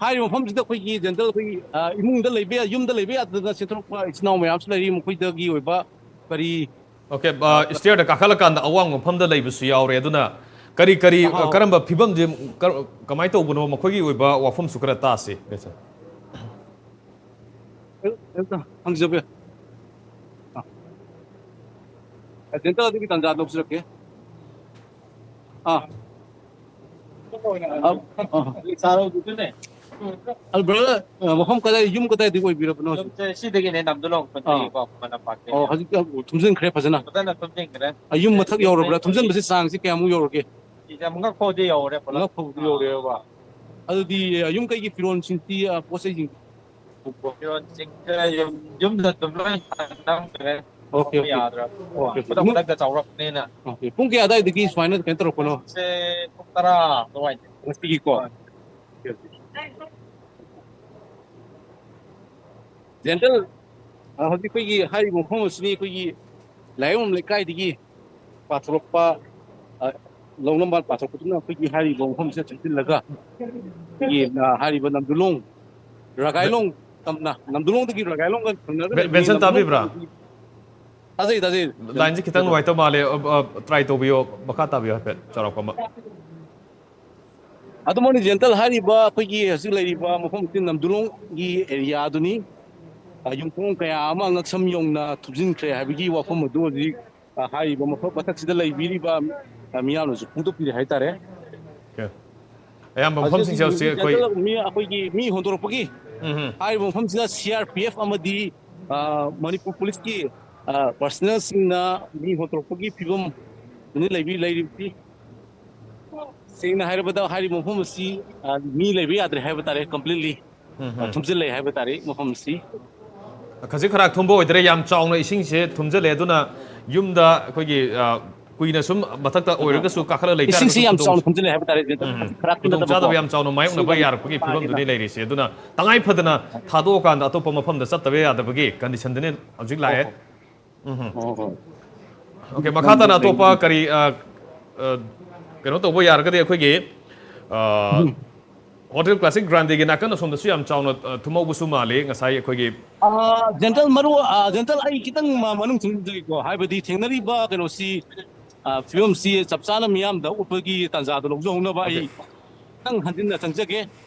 ꯍꯥꯏꯔꯤꯕ ꯃꯐꯝꯁꯤꯗ ꯑꯩꯈꯣꯏꯒꯤ ꯖꯦꯟꯇꯜ ꯑꯩꯈꯣꯏꯒꯤ, ꯑ, ꯏꯃꯨꯡꯗ ꯂꯩꯕ ꯌꯥ-, ꯌꯨꯝꯗ ꯂꯩꯕ ꯌꯥꯗꯗꯅ ꯆꯦꯟꯊꯣꯔꯛꯄ ꯏꯆꯤꯟ ꯏꯅꯥꯎ ꯃꯌꯥꯝꯁꯨ ꯂꯩꯔꯤ꯫ ꯃꯈꯣꯏꯗꯒꯤ ꯑꯣꯏꯕ ꯀꯔꯤ ꯑ, ꯏꯁꯇꯤꯌꯔꯗ ꯀꯥꯈꯠꯂꯀꯥꯟꯗ ꯑꯋꯥꯡꯕ ꯃꯐꯝꯗ ꯂꯩꯕꯁꯨ ꯌꯥꯎꯔꯦ꯫ ꯑꯗꯨꯅ ꯀꯔꯤ ꯀꯔꯤ, ꯑ, ꯑꯍꯥꯎ꯫ ꯀꯔꯝꯕ ꯐꯤꯕꯝꯁꯦ ꯀꯔ-, ꯀꯃꯥꯏꯅ ꯇꯧꯕꯅꯣ, ꯃꯈꯣꯏꯒꯤ ꯑꯣꯏꯕ ꯋꯥꯐꯝꯁꯨ ꯈꯔ ꯇꯥꯁꯤ꯫ ꯀꯩꯅꯣ, ꯀꯩꯅꯣ ꯍꯪꯖꯕ ꯌꯥ-, ꯑ꯫ ꯖꯦꯟꯇꯜ ꯑꯗꯨꯒꯤ ꯇꯥꯟꯖꯥ ꯂꯧꯖꯔꯛꯀꯦ꯫ ꯑꯥ꯫ ꯑ, ꯑ꯫ ꯑꯗꯨ brother, ꯑ, ꯃꯐꯝ ꯀꯗꯥꯏ, ꯌꯨꯝ ꯀꯗꯥꯏꯗꯒꯤ ꯑꯣꯏꯕꯤꯔꯕꯅꯣ? ꯌꯨꯝꯁꯦ ꯁꯤꯗꯒꯤꯅꯦ, ꯅꯝꯗꯨꯂꯣꯡ ꯈꯨꯟꯗꯒꯤꯀꯣ, ꯑꯥ꯫ ꯈꯨꯃꯟ ꯂꯝꯄꯥꯛꯇꯒꯤ꯫ ꯑꯣ, ꯍꯧꯖꯤꯛꯇꯤ ꯊꯨꯝꯖꯤꯟꯈ꯭ꯔꯦ ꯐꯖꯅ? ꯐꯖꯅ ꯊꯨꯝꯖꯤꯟꯈ꯭ꯔꯦ꯫ ꯑ, ꯌꯨꯝ ꯃꯊꯛ ꯌꯧꯔꯕ꯭ꯔꯥ? ꯊꯨꯝꯖꯤꯟꯕꯁꯤ ꯆꯥꯡꯁꯤ ꯀꯌꯥꯃꯨꯛ ꯌꯧꯔꯒꯦ? ꯁꯤꯁꯦ ꯉꯛ ꯐꯥꯎꯗꯤ ꯌꯧꯔꯦ ꯄꯨꯂꯞ꯫ ꯉꯛ ꯐꯥꯎꯗꯤ ꯌꯧꯔꯦꯕ꯫ ꯑꯗꯨꯗꯤ, ꯑ, ꯌꯨꯝ ꯀꯩꯒꯤ ꯐꯤꯔꯣꯜꯁꯤꯡꯗꯤ, ꯑ, ꯄꯣꯠ ꯆꯩꯁꯤꯡ? ꯐꯤꯔꯣꯜꯁꯤꯡꯁꯦ ꯌꯨꯝ, ꯌꯨꯝꯗ ꯑꯗꯨꯝ ꯂꯣꯏ ꯊꯝꯈ꯭ꯔꯦ꯫ Okay, okay. ꯌꯥꯗ꯭ꯔꯕ꯫ Okay, okay. ꯈꯨꯗꯛ ꯈꯨꯗꯛꯇ ꯆꯥꯎꯔꯛꯄꯅꯤꯅ꯫ ꯑꯣꯀꯦ꯫ ꯄꯨꯡ ꯀꯌꯥ ꯑꯗꯥꯏꯗꯒꯤ ꯁꯨꯃꯥꯏꯅ ꯀꯩꯅꯣ ꯇꯧꯔꯛꯄꯅꯣ? ꯁꯦ ꯄꯨꯡ ꯇꯔꯥ ꯑꯗꯨꯋꯥꯏꯗ꯫ ꯉꯁꯤꯒꯤꯀꯣ? ꯍꯣꯏ꯫ Okay, okay. ꯖꯦꯟꯇꯜ, ꯑ, ꯍꯧꯖꯤꯛ ꯑꯩꯈꯣꯏꯒꯤ ꯍꯥꯏꯔꯤꯕ ꯃꯐꯝ ꯑꯁꯤꯅꯤ, ꯑꯩꯈꯣꯏꯒꯤ ꯂꯥꯏꯌꯣꯡꯕꯝ ꯂꯩꯀꯥꯏꯗꯒꯤ ꯄꯥꯊꯣꯔꯛꯄ, ꯑ, ꯂꯧꯅꯝꯕꯥꯟ ꯄꯥꯊꯣꯔꯛꯄꯗꯨꯅ ꯑꯩꯈꯣꯏꯒꯤ ꯍꯥꯏꯔꯤꯕ ꯃꯐꯝꯁꯤꯗ ꯆꯪꯁꯤꯜꯂꯒ ꯑꯩꯈꯣꯏꯒꯤ, ꯑ, ꯍꯥꯏꯔꯤꯕ ꯅꯝꯗꯨꯂꯣꯡ, ꯔꯒꯥꯏꯂꯣꯡ ꯇꯝꯅ, ꯅꯝꯗꯨꯂꯣꯡꯗꯒꯤ ꯔꯒꯥꯏꯂꯣꯡꯒ ꯊꯪꯅꯔꯒ ꯕꯦ-, ꯂꯩꯕ ꯕꯦꯟꯁꯟ ꯅꯝꯗꯨꯂꯣꯡ ꯇꯥꯕꯤꯕ꯭ꯔꯥ? ꯇꯝꯅ ꯂꯥꯏꯟꯁꯦ ꯈꯤꯇꯪ ꯅꯨꯡꯉꯥꯏꯇꯕ ꯃꯥꯜꯂꯦ꯫ ꯑ, ꯑ, try ꯇꯧꯕꯤꯌꯣ, ꯃꯈꯥ ꯇꯥꯕꯤꯌꯣ ꯍꯥꯏꯐꯦꯠ ꯆꯥꯎꯔꯥꯛꯄ ꯑꯃ꯫ ꯑꯗꯨꯃꯛꯅꯤ ꯖꯦꯟꯇꯜ, ꯍꯥꯏꯔꯤꯕ ꯑꯩꯈꯣꯏꯒꯤ ꯍꯧꯖꯤꯛ ꯂꯩꯔꯤꯕ ꯃꯐꯝ ꯑꯁꯤ ꯅꯝꯗꯨꯂꯣꯡꯒꯤ area ꯗꯨꯅꯤ꯫ ꯑ, ꯌꯨꯝꯊꯣꯡ ꯀꯌꯥ ꯑꯃ ꯉꯛꯁꯝ ꯌꯧꯅ ꯊꯨꯝꯖꯤꯟꯈ꯭ꯔꯦ ꯍꯥꯏꯕꯒꯤ ꯋꯥꯐꯝ ꯑꯗꯨ ꯍꯧꯖꯤꯛ, ꯑ, ꯍꯥꯏꯔꯤꯕ ꯃꯐꯝ ꯃꯊꯛꯁꯤꯗ ꯂꯩꯕꯤꯔꯤꯕ, ꯑ, ꯃꯤꯌꯥꯝꯅꯁꯨ ꯐꯣꯡꯗꯣꯛꯄꯤꯔꯦ ꯍꯥꯏꯇꯥꯔꯦ꯫ ꯑꯣꯀꯦ꯫ ꯑꯌꯥꯝꯕ ꯍꯧꯖꯤꯛ ꯃꯐꯝꯁꯤꯡꯁꯦ ꯍꯧꯖꯤꯛ ꯍꯧꯖꯤꯛ ꯑꯩꯈꯣꯏ ꯖꯦꯟꯇꯜ ꯃꯤ, ꯑꯩꯈꯣꯏꯒꯤ ꯃꯤ ꯍꯣꯟꯗꯣꯔꯛꯄꯒꯤ ꯎꯝ ꯍꯝ꯫ ꯍꯥꯏꯔꯤꯕ ꯃꯐꯝꯁꯤꯗ C R P F ꯑꯃꯗꯤ, ꯑ, ꯃꯅꯤꯄꯨꯔ ꯄꯨꯂꯤꯁꯀꯤ, ꯑ, personnel ꯁꯤꯡꯅ ꯃꯤ ꯍꯣꯟꯗꯣꯔꯛꯄꯒꯤ ꯐꯤꯕꯝ ꯅꯨꯃꯤꯠ ꯂꯩꯕꯤ ꯂꯩꯔꯤꯕꯗꯤ ꯁꯦꯡꯅ ꯍꯥꯏꯔꯕꯗ ꯍꯥꯏꯔꯤꯕ ꯃꯐꯝ ꯑꯁꯤ, ꯑ, ꯃꯤ ꯂꯩꯕ ꯌꯥꯗ꯭ꯔꯦ ꯍꯥꯏꯕ ꯇꯥꯔꯦ, ꯀꯝꯄ꯭ꯂꯤꯠꯂꯤ꯫ ꯎꯝ, ꯎꯝ꯫ ꯊꯨꯝꯖꯤꯜꯂꯦ ꯍꯥꯏꯕ ꯇꯥꯔꯦ ꯃꯐꯝ ꯑꯁꯤ꯫ ꯈꯖꯤꯛ ꯈꯔꯥꯛ ꯊꯨꯝꯕ ꯑꯣꯏꯗ꯭ꯔꯦ, ꯌꯥꯝ ꯆꯥꯎꯅ ꯏꯁꯤꯡꯁꯦ ꯊꯨꯝꯖꯤꯜꯂꯦ꯫ ꯑꯗꯨꯅ ꯌꯨꯝꯗ ꯑꯩꯈꯣꯏꯒꯤ, ꯑ, ꯀꯨꯏꯅ ꯁꯨꯝ ꯃꯊꯛꯇ ꯑꯣꯏꯔꯒꯁꯨ ꯀꯥꯈꯠꯂ ꯂꯩꯇꯥꯔꯒꯁꯨ ꯏꯁꯤꯡꯁꯤ ꯌꯥꯝ ꯈꯨꯗꯣꯡ-, ꯆꯥꯎꯅ ꯊꯨꯝꯖꯤꯜꯂꯦ ꯍꯥꯏꯕ ꯇꯥꯔꯦ꯫ ꯎꯝ, ꯈꯔꯥꯛꯇꯤ ꯈꯨꯗꯣꯡꯆꯥꯗꯕ ꯅꯠꯇꯕꯀꯣ꯫ ꯌꯥꯝ ꯆꯥꯎꯅ ꯃꯥꯌꯣꯛꯅꯕ ꯌꯥꯔꯛꯄꯒꯤ ꯐꯤꯕꯝꯗꯨꯅꯤ ꯂꯩꯔꯤꯁꯦ꯫ ꯑꯗꯨꯅ ꯇꯉꯥꯏ ꯐꯗꯅ ꯊꯥꯗꯣꯛꯑꯀꯥꯟꯗ ꯑꯇꯣꯞꯄ ꯃꯐꯝꯗ ꯆꯠꯇꯕ ꯌꯥꯗꯕꯒꯤ ꯀꯟꯗꯤꯁꯟꯗꯨꯅꯤ ꯍꯧꯖꯤꯛ ꯂꯥꯛꯑꯦ꯫ ꯎꯝ꯫ ꯑꯣ, ꯍꯣꯏ꯫ ꯑꯣꯀꯦ, ꯃꯈꯥ ꯇꯥꯅ ꯑꯇꯣꯞꯄ ꯀꯔꯤ, ꯑ, ꯑ, ꯀꯩꯅꯣ ꯇꯧꯕ ꯌꯥꯔꯒꯗꯤ ꯑꯩꯈꯣꯏꯒꯤ, ꯑ, ꯎꯝ꯫ ꯍꯣꯇꯦꯜ ꯀ꯭ꯂꯥꯁꯤꯛ ꯒ꯭ꯔꯥꯟꯗꯦꯒꯤ ꯅꯥꯀꯟ ꯑꯁꯣꯝꯗꯁꯨ ꯌꯥꯝ ꯆꯥꯎꯅ, ꯑ, ꯊꯨꯝꯍꯧꯕꯁꯨ ꯃꯥꯜꯂꯤ ꯉꯁꯥꯏ ꯑꯩꯈꯣꯏꯒꯤ꯫ ꯑ, ꯖꯦꯟꯇꯜ ꯃꯔꯨ, ꯑ, ꯖꯦꯟꯇꯜ ꯑꯩ ꯈꯤꯇꯪ ꯃ-, ꯃꯅꯨꯡ ꯆꯪꯖꯒꯦꯀꯣ, ꯍꯥꯏꯕꯗꯤ ꯊꯦꯡꯅꯔꯤꯕ ꯀꯩꯅꯣꯁꯤ, ꯑ, ꯐꯤꯕꯝꯁꯤ ꯆꯞ ꯆꯥꯅ ꯃꯤꯌꯥꯝꯗ ꯎꯠꯄꯒꯤ ꯇꯥꯟꯖꯥꯗꯣ ꯂꯧꯖꯍꯧꯅꯕ ꯑꯩ ꯑꯣꯀꯦ꯫ ꯈꯤꯇꯪ ꯍꯟꯖꯤꯟꯅ ꯆꯪꯖꯒꯦ꯫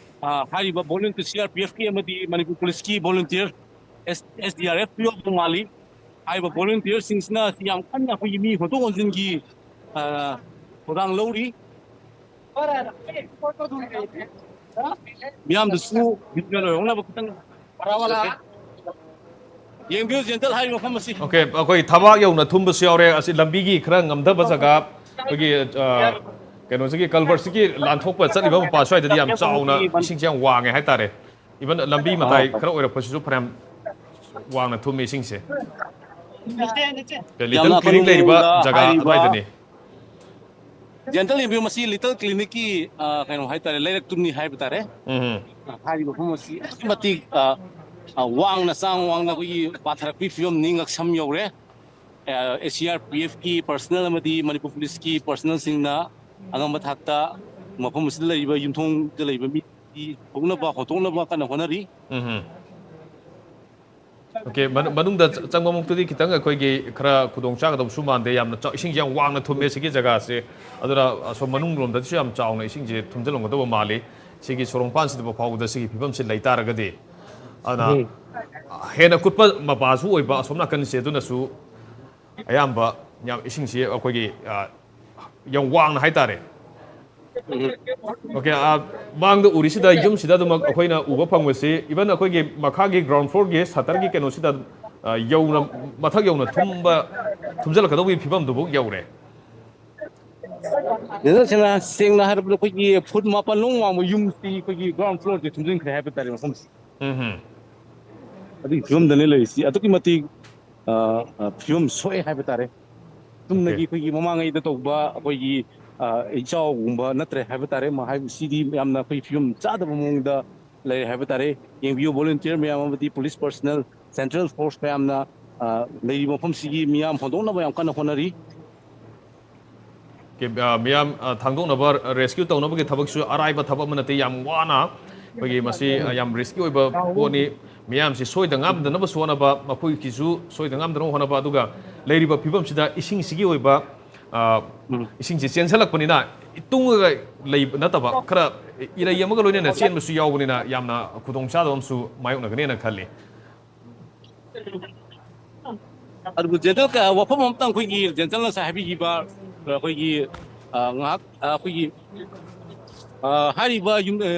ꯑ, ꯍꯥꯏꯔꯤꯕ ꯚꯣꯂꯨꯟꯇꯤꯌꯔ ꯁꯤ ꯑꯥꯔ ꯄꯤ ꯑꯦꯐꯀꯤ ꯑꯃꯗꯤ ꯃꯅꯤꯄꯨꯔ ꯄꯨꯂꯤꯁꯀꯤ ꯚꯣꯂꯨꯟꯇꯤꯌꯔ ꯑꯦꯁ-, ꯑꯦꯁ ꯗꯤ ꯑꯥꯔ ꯑꯦꯐ ꯌꯥꯎꯕ ꯃꯥꯜꯂꯤ꯫ ꯍꯥꯏꯔꯤꯕ ꯚꯣꯂꯨꯟꯇꯤꯌꯔꯁꯤꯡꯁꯤꯅ ꯌꯥꯝ ꯀꯟꯅ ꯑꯩꯈꯣꯏꯒꯤ ꯃꯤ ꯍꯣꯟꯗꯣꯛ ꯍꯣꯟꯖꯤꯟꯒꯤ, ꯑ, ꯊꯧꯗꯥꯡ ꯂꯧꯔꯤ꯫ ꯃꯤꯌꯥꯝꯗꯁꯨ ꯚꯤꯗꯤꯑꯣ ꯂꯣꯏꯍꯧꯅꯕ ꯈꯤꯇꯪ ꯌꯦꯡꯕꯤꯌꯨ, ꯖꯦꯟꯇꯜ ꯍꯥꯏꯔꯤꯕ ꯃꯐꯝ ꯑꯁꯤ꯫ ꯑꯣꯀꯦ, ꯑꯩꯈꯣꯏ ꯊꯕꯥꯛ ꯌꯧꯅ ꯊꯨꯝꯕꯁꯨ ꯌꯥꯎꯔꯦ꯫ ꯑꯁꯤ ꯂꯝꯕꯤꯒꯤ ꯈꯔ ꯉꯝꯗꯕ ꯖꯒꯥ, ꯑꯩꯈꯣꯏꯒꯤ, ꯑ, ꯀꯩꯅꯣꯁꯤꯒꯤ ꯀꯜꯚꯔꯠꯁꯤꯒꯤ ꯂꯥꯟꯊꯣꯛꯄ ꯆꯠꯂꯤꯕ ꯃꯄꯥ ꯁ꯭ꯋꯥꯏꯗꯗꯤ ꯌꯥꯝ ꯆꯥꯎꯅ ꯏꯁꯤꯡꯁꯦ ꯌꯥꯝ ꯋꯥꯡꯉꯦ ꯍꯥꯏꯇꯥꯔꯦ꯫ ꯏꯚꯟ ꯂꯝꯕꯤ ꯃꯇꯥꯏ ꯑꯥ꯫ ꯈꯔ ꯑꯣꯏꯔꯛꯄꯁꯤꯁꯨ ꯐꯅꯌꯥꯝ ꯋꯥꯡꯅ ꯊꯨꯝꯃꯤ ꯏꯁꯤꯡꯁꯦ꯫ ꯂꯤꯇꯜ ꯌꯥꯝꯅ ꯀ꯭ꯂꯤꯅꯤꯛ ꯑꯀꯟꯕ ꯂꯩꯔꯤꯕ ꯃꯑꯣꯡꯗ ꯖꯒꯥ ꯍꯥꯏꯔꯤꯕ ꯑꯗꯨꯋꯥꯏꯗꯅꯤ꯫ ꯖꯦꯟꯇꯜ ꯌꯦꯡꯕꯤꯌꯨ, ꯃꯁꯤ ꯂꯤꯇꯜ ꯀ꯭ꯂꯤꯅꯤꯛꯀꯤ, ꯑ, ꯀꯩꯅꯣ ꯍꯥꯏꯇꯥꯔꯦ, ꯂꯩꯔꯛꯇꯨꯅꯤ ꯍꯥꯏꯕ ꯇꯥꯔꯦ꯫ ꯎꯝ꯫ ꯑ, ꯍꯥꯏꯔꯤꯕ ꯃꯐꯝ ꯑꯁꯤ ꯑꯗꯨꯛꯀꯤ ꯃꯇꯤꯛ, ꯑ, ꯑ, ꯋꯥꯡꯅ, ꯆꯥꯡ ꯋꯥꯡꯅ ꯑꯩꯈꯣꯏꯒꯤ ꯄꯥꯊꯔꯛꯄꯒꯤ ꯐꯤꯕꯝꯅꯤ, ꯉꯛꯁꯝ ꯌꯧꯔꯦ꯫ ꯑ, ꯑꯦ ꯁꯤ ꯑꯥꯔ ꯄꯤ ꯑꯦꯐꯀꯤ ꯄꯔꯁꯅꯦꯜ ꯑꯃꯗꯤ ꯃꯅꯤꯄꯨꯔ ꯄꯨꯂꯤꯁꯀꯤ ꯄꯔꯁꯅꯦꯜꯁꯤꯡꯅ ꯑꯉꯝꯕ ꯊꯥꯛꯇ ꯃꯐꯝ ꯑꯁꯤꯗ ꯂꯩꯔꯤꯕ ꯌꯨꯝꯊꯣꯡꯗ ꯂꯩꯕ ꯃꯤ ꯊꯣꯛꯅꯕ, ꯍꯣꯠꯇꯣꯛꯅꯕ ꯀꯟꯅ ꯍꯣꯠꯅꯔꯤ꯫ ꯎꯝ꯫ ꯑꯣꯀꯦ, ꯃꯅꯨ-, ꯃꯅꯨꯡꯗ ꯆ-, ꯆꯪꯕꯃꯛꯇꯨꯗꯤ ꯈꯤꯇꯪ ꯑꯩꯈꯣꯏꯒꯤ ꯈꯔ ꯈꯨꯗꯣꯡ ꯆꯥꯒꯗꯕꯁꯨ ꯃꯥꯟꯗꯦ꯫ ꯌꯥꯝꯅ ꯆꯥꯎ-, ꯏꯁꯤꯡꯁꯦ ꯌꯥꯝ ꯋꯥꯡꯅ ꯊꯨꯝꯃꯦ ꯁꯤꯒꯤ ꯖꯒꯥꯁꯦ꯫ ꯑꯗꯨꯅ ꯑꯁꯣꯝ ꯃꯅꯨꯡ ꯂꯣꯝꯗꯁꯨ ꯌꯥꯝ ꯆꯥꯎꯅ ꯏꯁꯤꯡꯁꯦ ꯊꯨꯝꯖꯤꯜꯂꯝꯒꯗꯕ ꯃꯥꯜꯂꯤ꯫ ꯁꯤꯒꯤ ꯁꯣꯔꯣꯛ ꯃꯄꯥꯟꯁꯤꯗ ꯐꯥꯎꯕꯗ ꯁꯤꯒꯤ ꯐꯤꯕꯝꯁꯤ ꯂꯩꯇꯥꯔꯒꯗꯤ꯫ ꯑꯗꯨꯅ ꯎꯝ꯫ ꯍꯦꯟꯅ ꯀꯨꯠꯄ ꯃꯄꯥꯁꯨ ꯑꯣꯏꯕ ꯑꯁꯣꯝ ꯅꯥꯀꯟꯁꯦ, ꯑꯗꯨꯅꯁꯨ ꯑꯌꯥꯝꯕ ꯌꯥꯝ ꯏꯁꯤꯡꯁꯤ ꯑꯩꯈꯣꯏꯒꯤ, ꯑ, ꯌꯥꯝ ꯋꯥꯡꯅ ꯍꯥꯏꯇꯥꯔꯦ꯫ ꯎꯝ꯫ ꯑꯣꯀꯦ, ꯑ, ꯃꯥꯡꯗ ꯎꯔꯤꯁꯤꯗ ꯌꯨꯝꯁꯤꯗ ꯑꯗꯨꯃꯛ ꯑꯩꯈꯣꯏꯅ ꯎꯕ ꯐꯪꯕꯁꯤ, ꯏꯚꯟ ꯑꯩꯈꯣꯏꯒꯤ ꯃꯈꯥꯒꯤ ꯒ꯭ꯔꯥꯎꯟ ꯐ꯭ꯂꯣꯔꯒꯤ ꯁꯇꯔꯒꯤ ꯀꯩꯅꯣꯁꯤꯗ, ꯑ, ꯌꯧꯅ, ꯃꯊꯛ ꯌꯧꯅ ꯊꯨꯝꯕ, ꯊꯨꯝꯖꯤꯜꯂꯛꯀꯗꯧꯕꯒꯤ ꯐꯤꯕꯝꯗꯨꯕꯨ ꯌꯧꯔꯦ꯫ ꯁꯦꯡꯅ ꯁꯦꯡꯅ ꯍꯥꯏꯔꯕꯗ ꯑꯩꯈꯣꯏꯒꯤ ꯐꯨꯠ ꯃꯥꯄꯜ ꯂꯣꯡ ꯋꯥꯡꯕ ꯌꯨꯝꯁꯤ ꯑꯩꯈꯣꯏꯒꯤ ꯒ꯭ꯔꯥꯎꯟ ꯐ꯭ꯂꯣꯔꯁꯦ ꯊꯨꯝꯖꯤꯟꯈ꯭ꯔꯦ ꯍꯥꯏꯕ ꯇꯥꯔꯦ ꯃꯐꯝꯁꯦ꯫ ꯎꯝ ꯍꯝ꯫ ꯑꯗꯨꯒꯤ ꯐꯤꯕꯝꯗꯅꯦ ꯂꯩꯔꯤꯁꯤ꯫ ꯑꯗꯨꯛꯀꯤ ꯃꯇꯤꯛ ꯑ, ꯑ, ꯐꯤꯕꯝ ꯁꯣꯛꯑꯦ ꯍꯥꯏꯕ ꯇꯥꯔꯦ꯫ ꯆꯨꯝꯅꯒꯤ ꯑꯩꯈꯣꯏꯒꯤ ꯃꯃꯥꯡꯉꯩꯗ ꯇꯧꯕ ꯑꯩꯈꯣꯏꯒꯤ ꯑ, ꯏꯆꯥꯎꯒꯨꯝꯕ ꯅꯠꯇ꯭ꯔꯦ ꯍꯥꯏꯕ ꯇꯥꯔꯦ꯫ ꯃ-, ꯍꯥꯏꯕꯁꯤꯗꯤ ꯌꯥꯝꯅ ꯑꯩꯈꯣꯏ ꯐꯤꯕꯝ ꯆꯥꯗꯕ ꯃꯑꯣꯡꯗ ꯂꯩꯔꯦ ꯍꯥꯏꯕ ꯇꯥꯔꯦ꯫ ꯌꯦꯡꯕꯤꯌꯨ, ꯚꯣꯂꯨꯟꯇꯤꯌꯔ ꯃꯌꯥꯝ ꯑꯃꯗꯤ ꯄꯨꯂꯤꯁ ꯄꯔꯁꯅꯦꯜ, ꯁꯦꯟꯇ꯭ꯔꯦꯜ ꯐꯣꯔꯁ ꯃꯌꯥꯝꯅ ꯑ, ꯂꯩꯔꯤꯕ ꯃꯐꯝꯁꯤꯒꯤ ꯃꯤꯌꯥꯝ ꯍꯣꯟꯗꯣꯛꯅꯕ ꯌꯥꯝ ꯀꯟꯅ ꯍꯣꯠꯅꯔꯤ꯫ ꯀꯦ-, ꯑ, ꯃꯤꯌꯥꯝ, ꯑ, ꯊꯥꯡꯗꯣꯛꯅꯕ, ꯔꯦꯁꯀ꯭ꯌꯨ ꯇꯧꯅꯕꯒꯤ ꯊꯕꯛꯁꯨ ꯑꯔꯥꯏꯕ ꯊꯕꯛ ꯑꯃ ꯅꯠꯇꯦ, ꯌꯥꯝ ꯋꯥꯅ ꯑꯩꯈꯣꯏꯒꯤ ꯃꯁꯤ, ꯑ, ꯌꯥꯝ ꯔꯤꯁꯀꯤ ꯑꯣꯏꯕ ꯄꯣꯠꯅꯤ꯫ ꯃꯤꯌꯥꯝꯁꯤ ꯁꯣꯏꯗ ꯉꯥꯝꯗꯅꯕꯁꯨ ꯍꯣꯠꯅꯕ, ꯃꯈꯣꯏꯒꯤꯁꯨ ꯁꯣꯏꯗ ꯉꯥꯝꯗꯅꯕ ꯍꯣꯠꯅꯕ, ꯑꯗꯨꯒ ꯂꯩꯔꯤꯕ ꯐꯤꯕꯝꯁꯤꯗ ꯏꯁꯤꯡꯁꯤꯒꯤ ꯑꯣꯏꯕ, ꯑ, ꯏꯁꯤꯡꯁꯤ ꯆꯦꯟꯁꯤꯜꯂꯛꯄꯅꯤꯅ ꯇꯨꯡꯉꯒ ꯂꯩꯕ ꯅꯠꯇꯕ, ꯈꯔ ꯏꯔꯩ ꯑꯃꯒ ꯂꯣꯏꯅꯅ ꯆꯦꯟꯕꯁꯨ ꯌꯥꯎꯕꯅꯤꯅ ꯌꯥꯝꯅ ꯈꯨꯗꯣꯡꯆꯥꯗꯕ ꯑꯃꯁꯨ ꯃꯥꯌꯣꯛꯅꯒꯅꯦꯅ ꯈꯜꯂꯤ꯫ ꯑꯗꯨꯕꯨ ꯖꯦꯟꯇꯜ ꯀ-, ꯋꯥꯐꯝ ꯑꯃꯇꯪ ꯑꯩꯈꯣꯏꯒꯤ ꯖꯦꯟꯇꯜꯅ ꯉꯁꯥꯏ ꯍꯥꯏꯕꯤꯈꯤꯕ ꯑꯩꯈꯣꯏꯒꯤ, ꯑ, ꯉꯥꯏꯍꯥꯛ, ꯑ, ꯑꯩꯈꯣꯏꯒꯤ, ꯑ, ꯍꯥꯏꯔꯤꯕ ꯌꯨꯝ, ꯑ,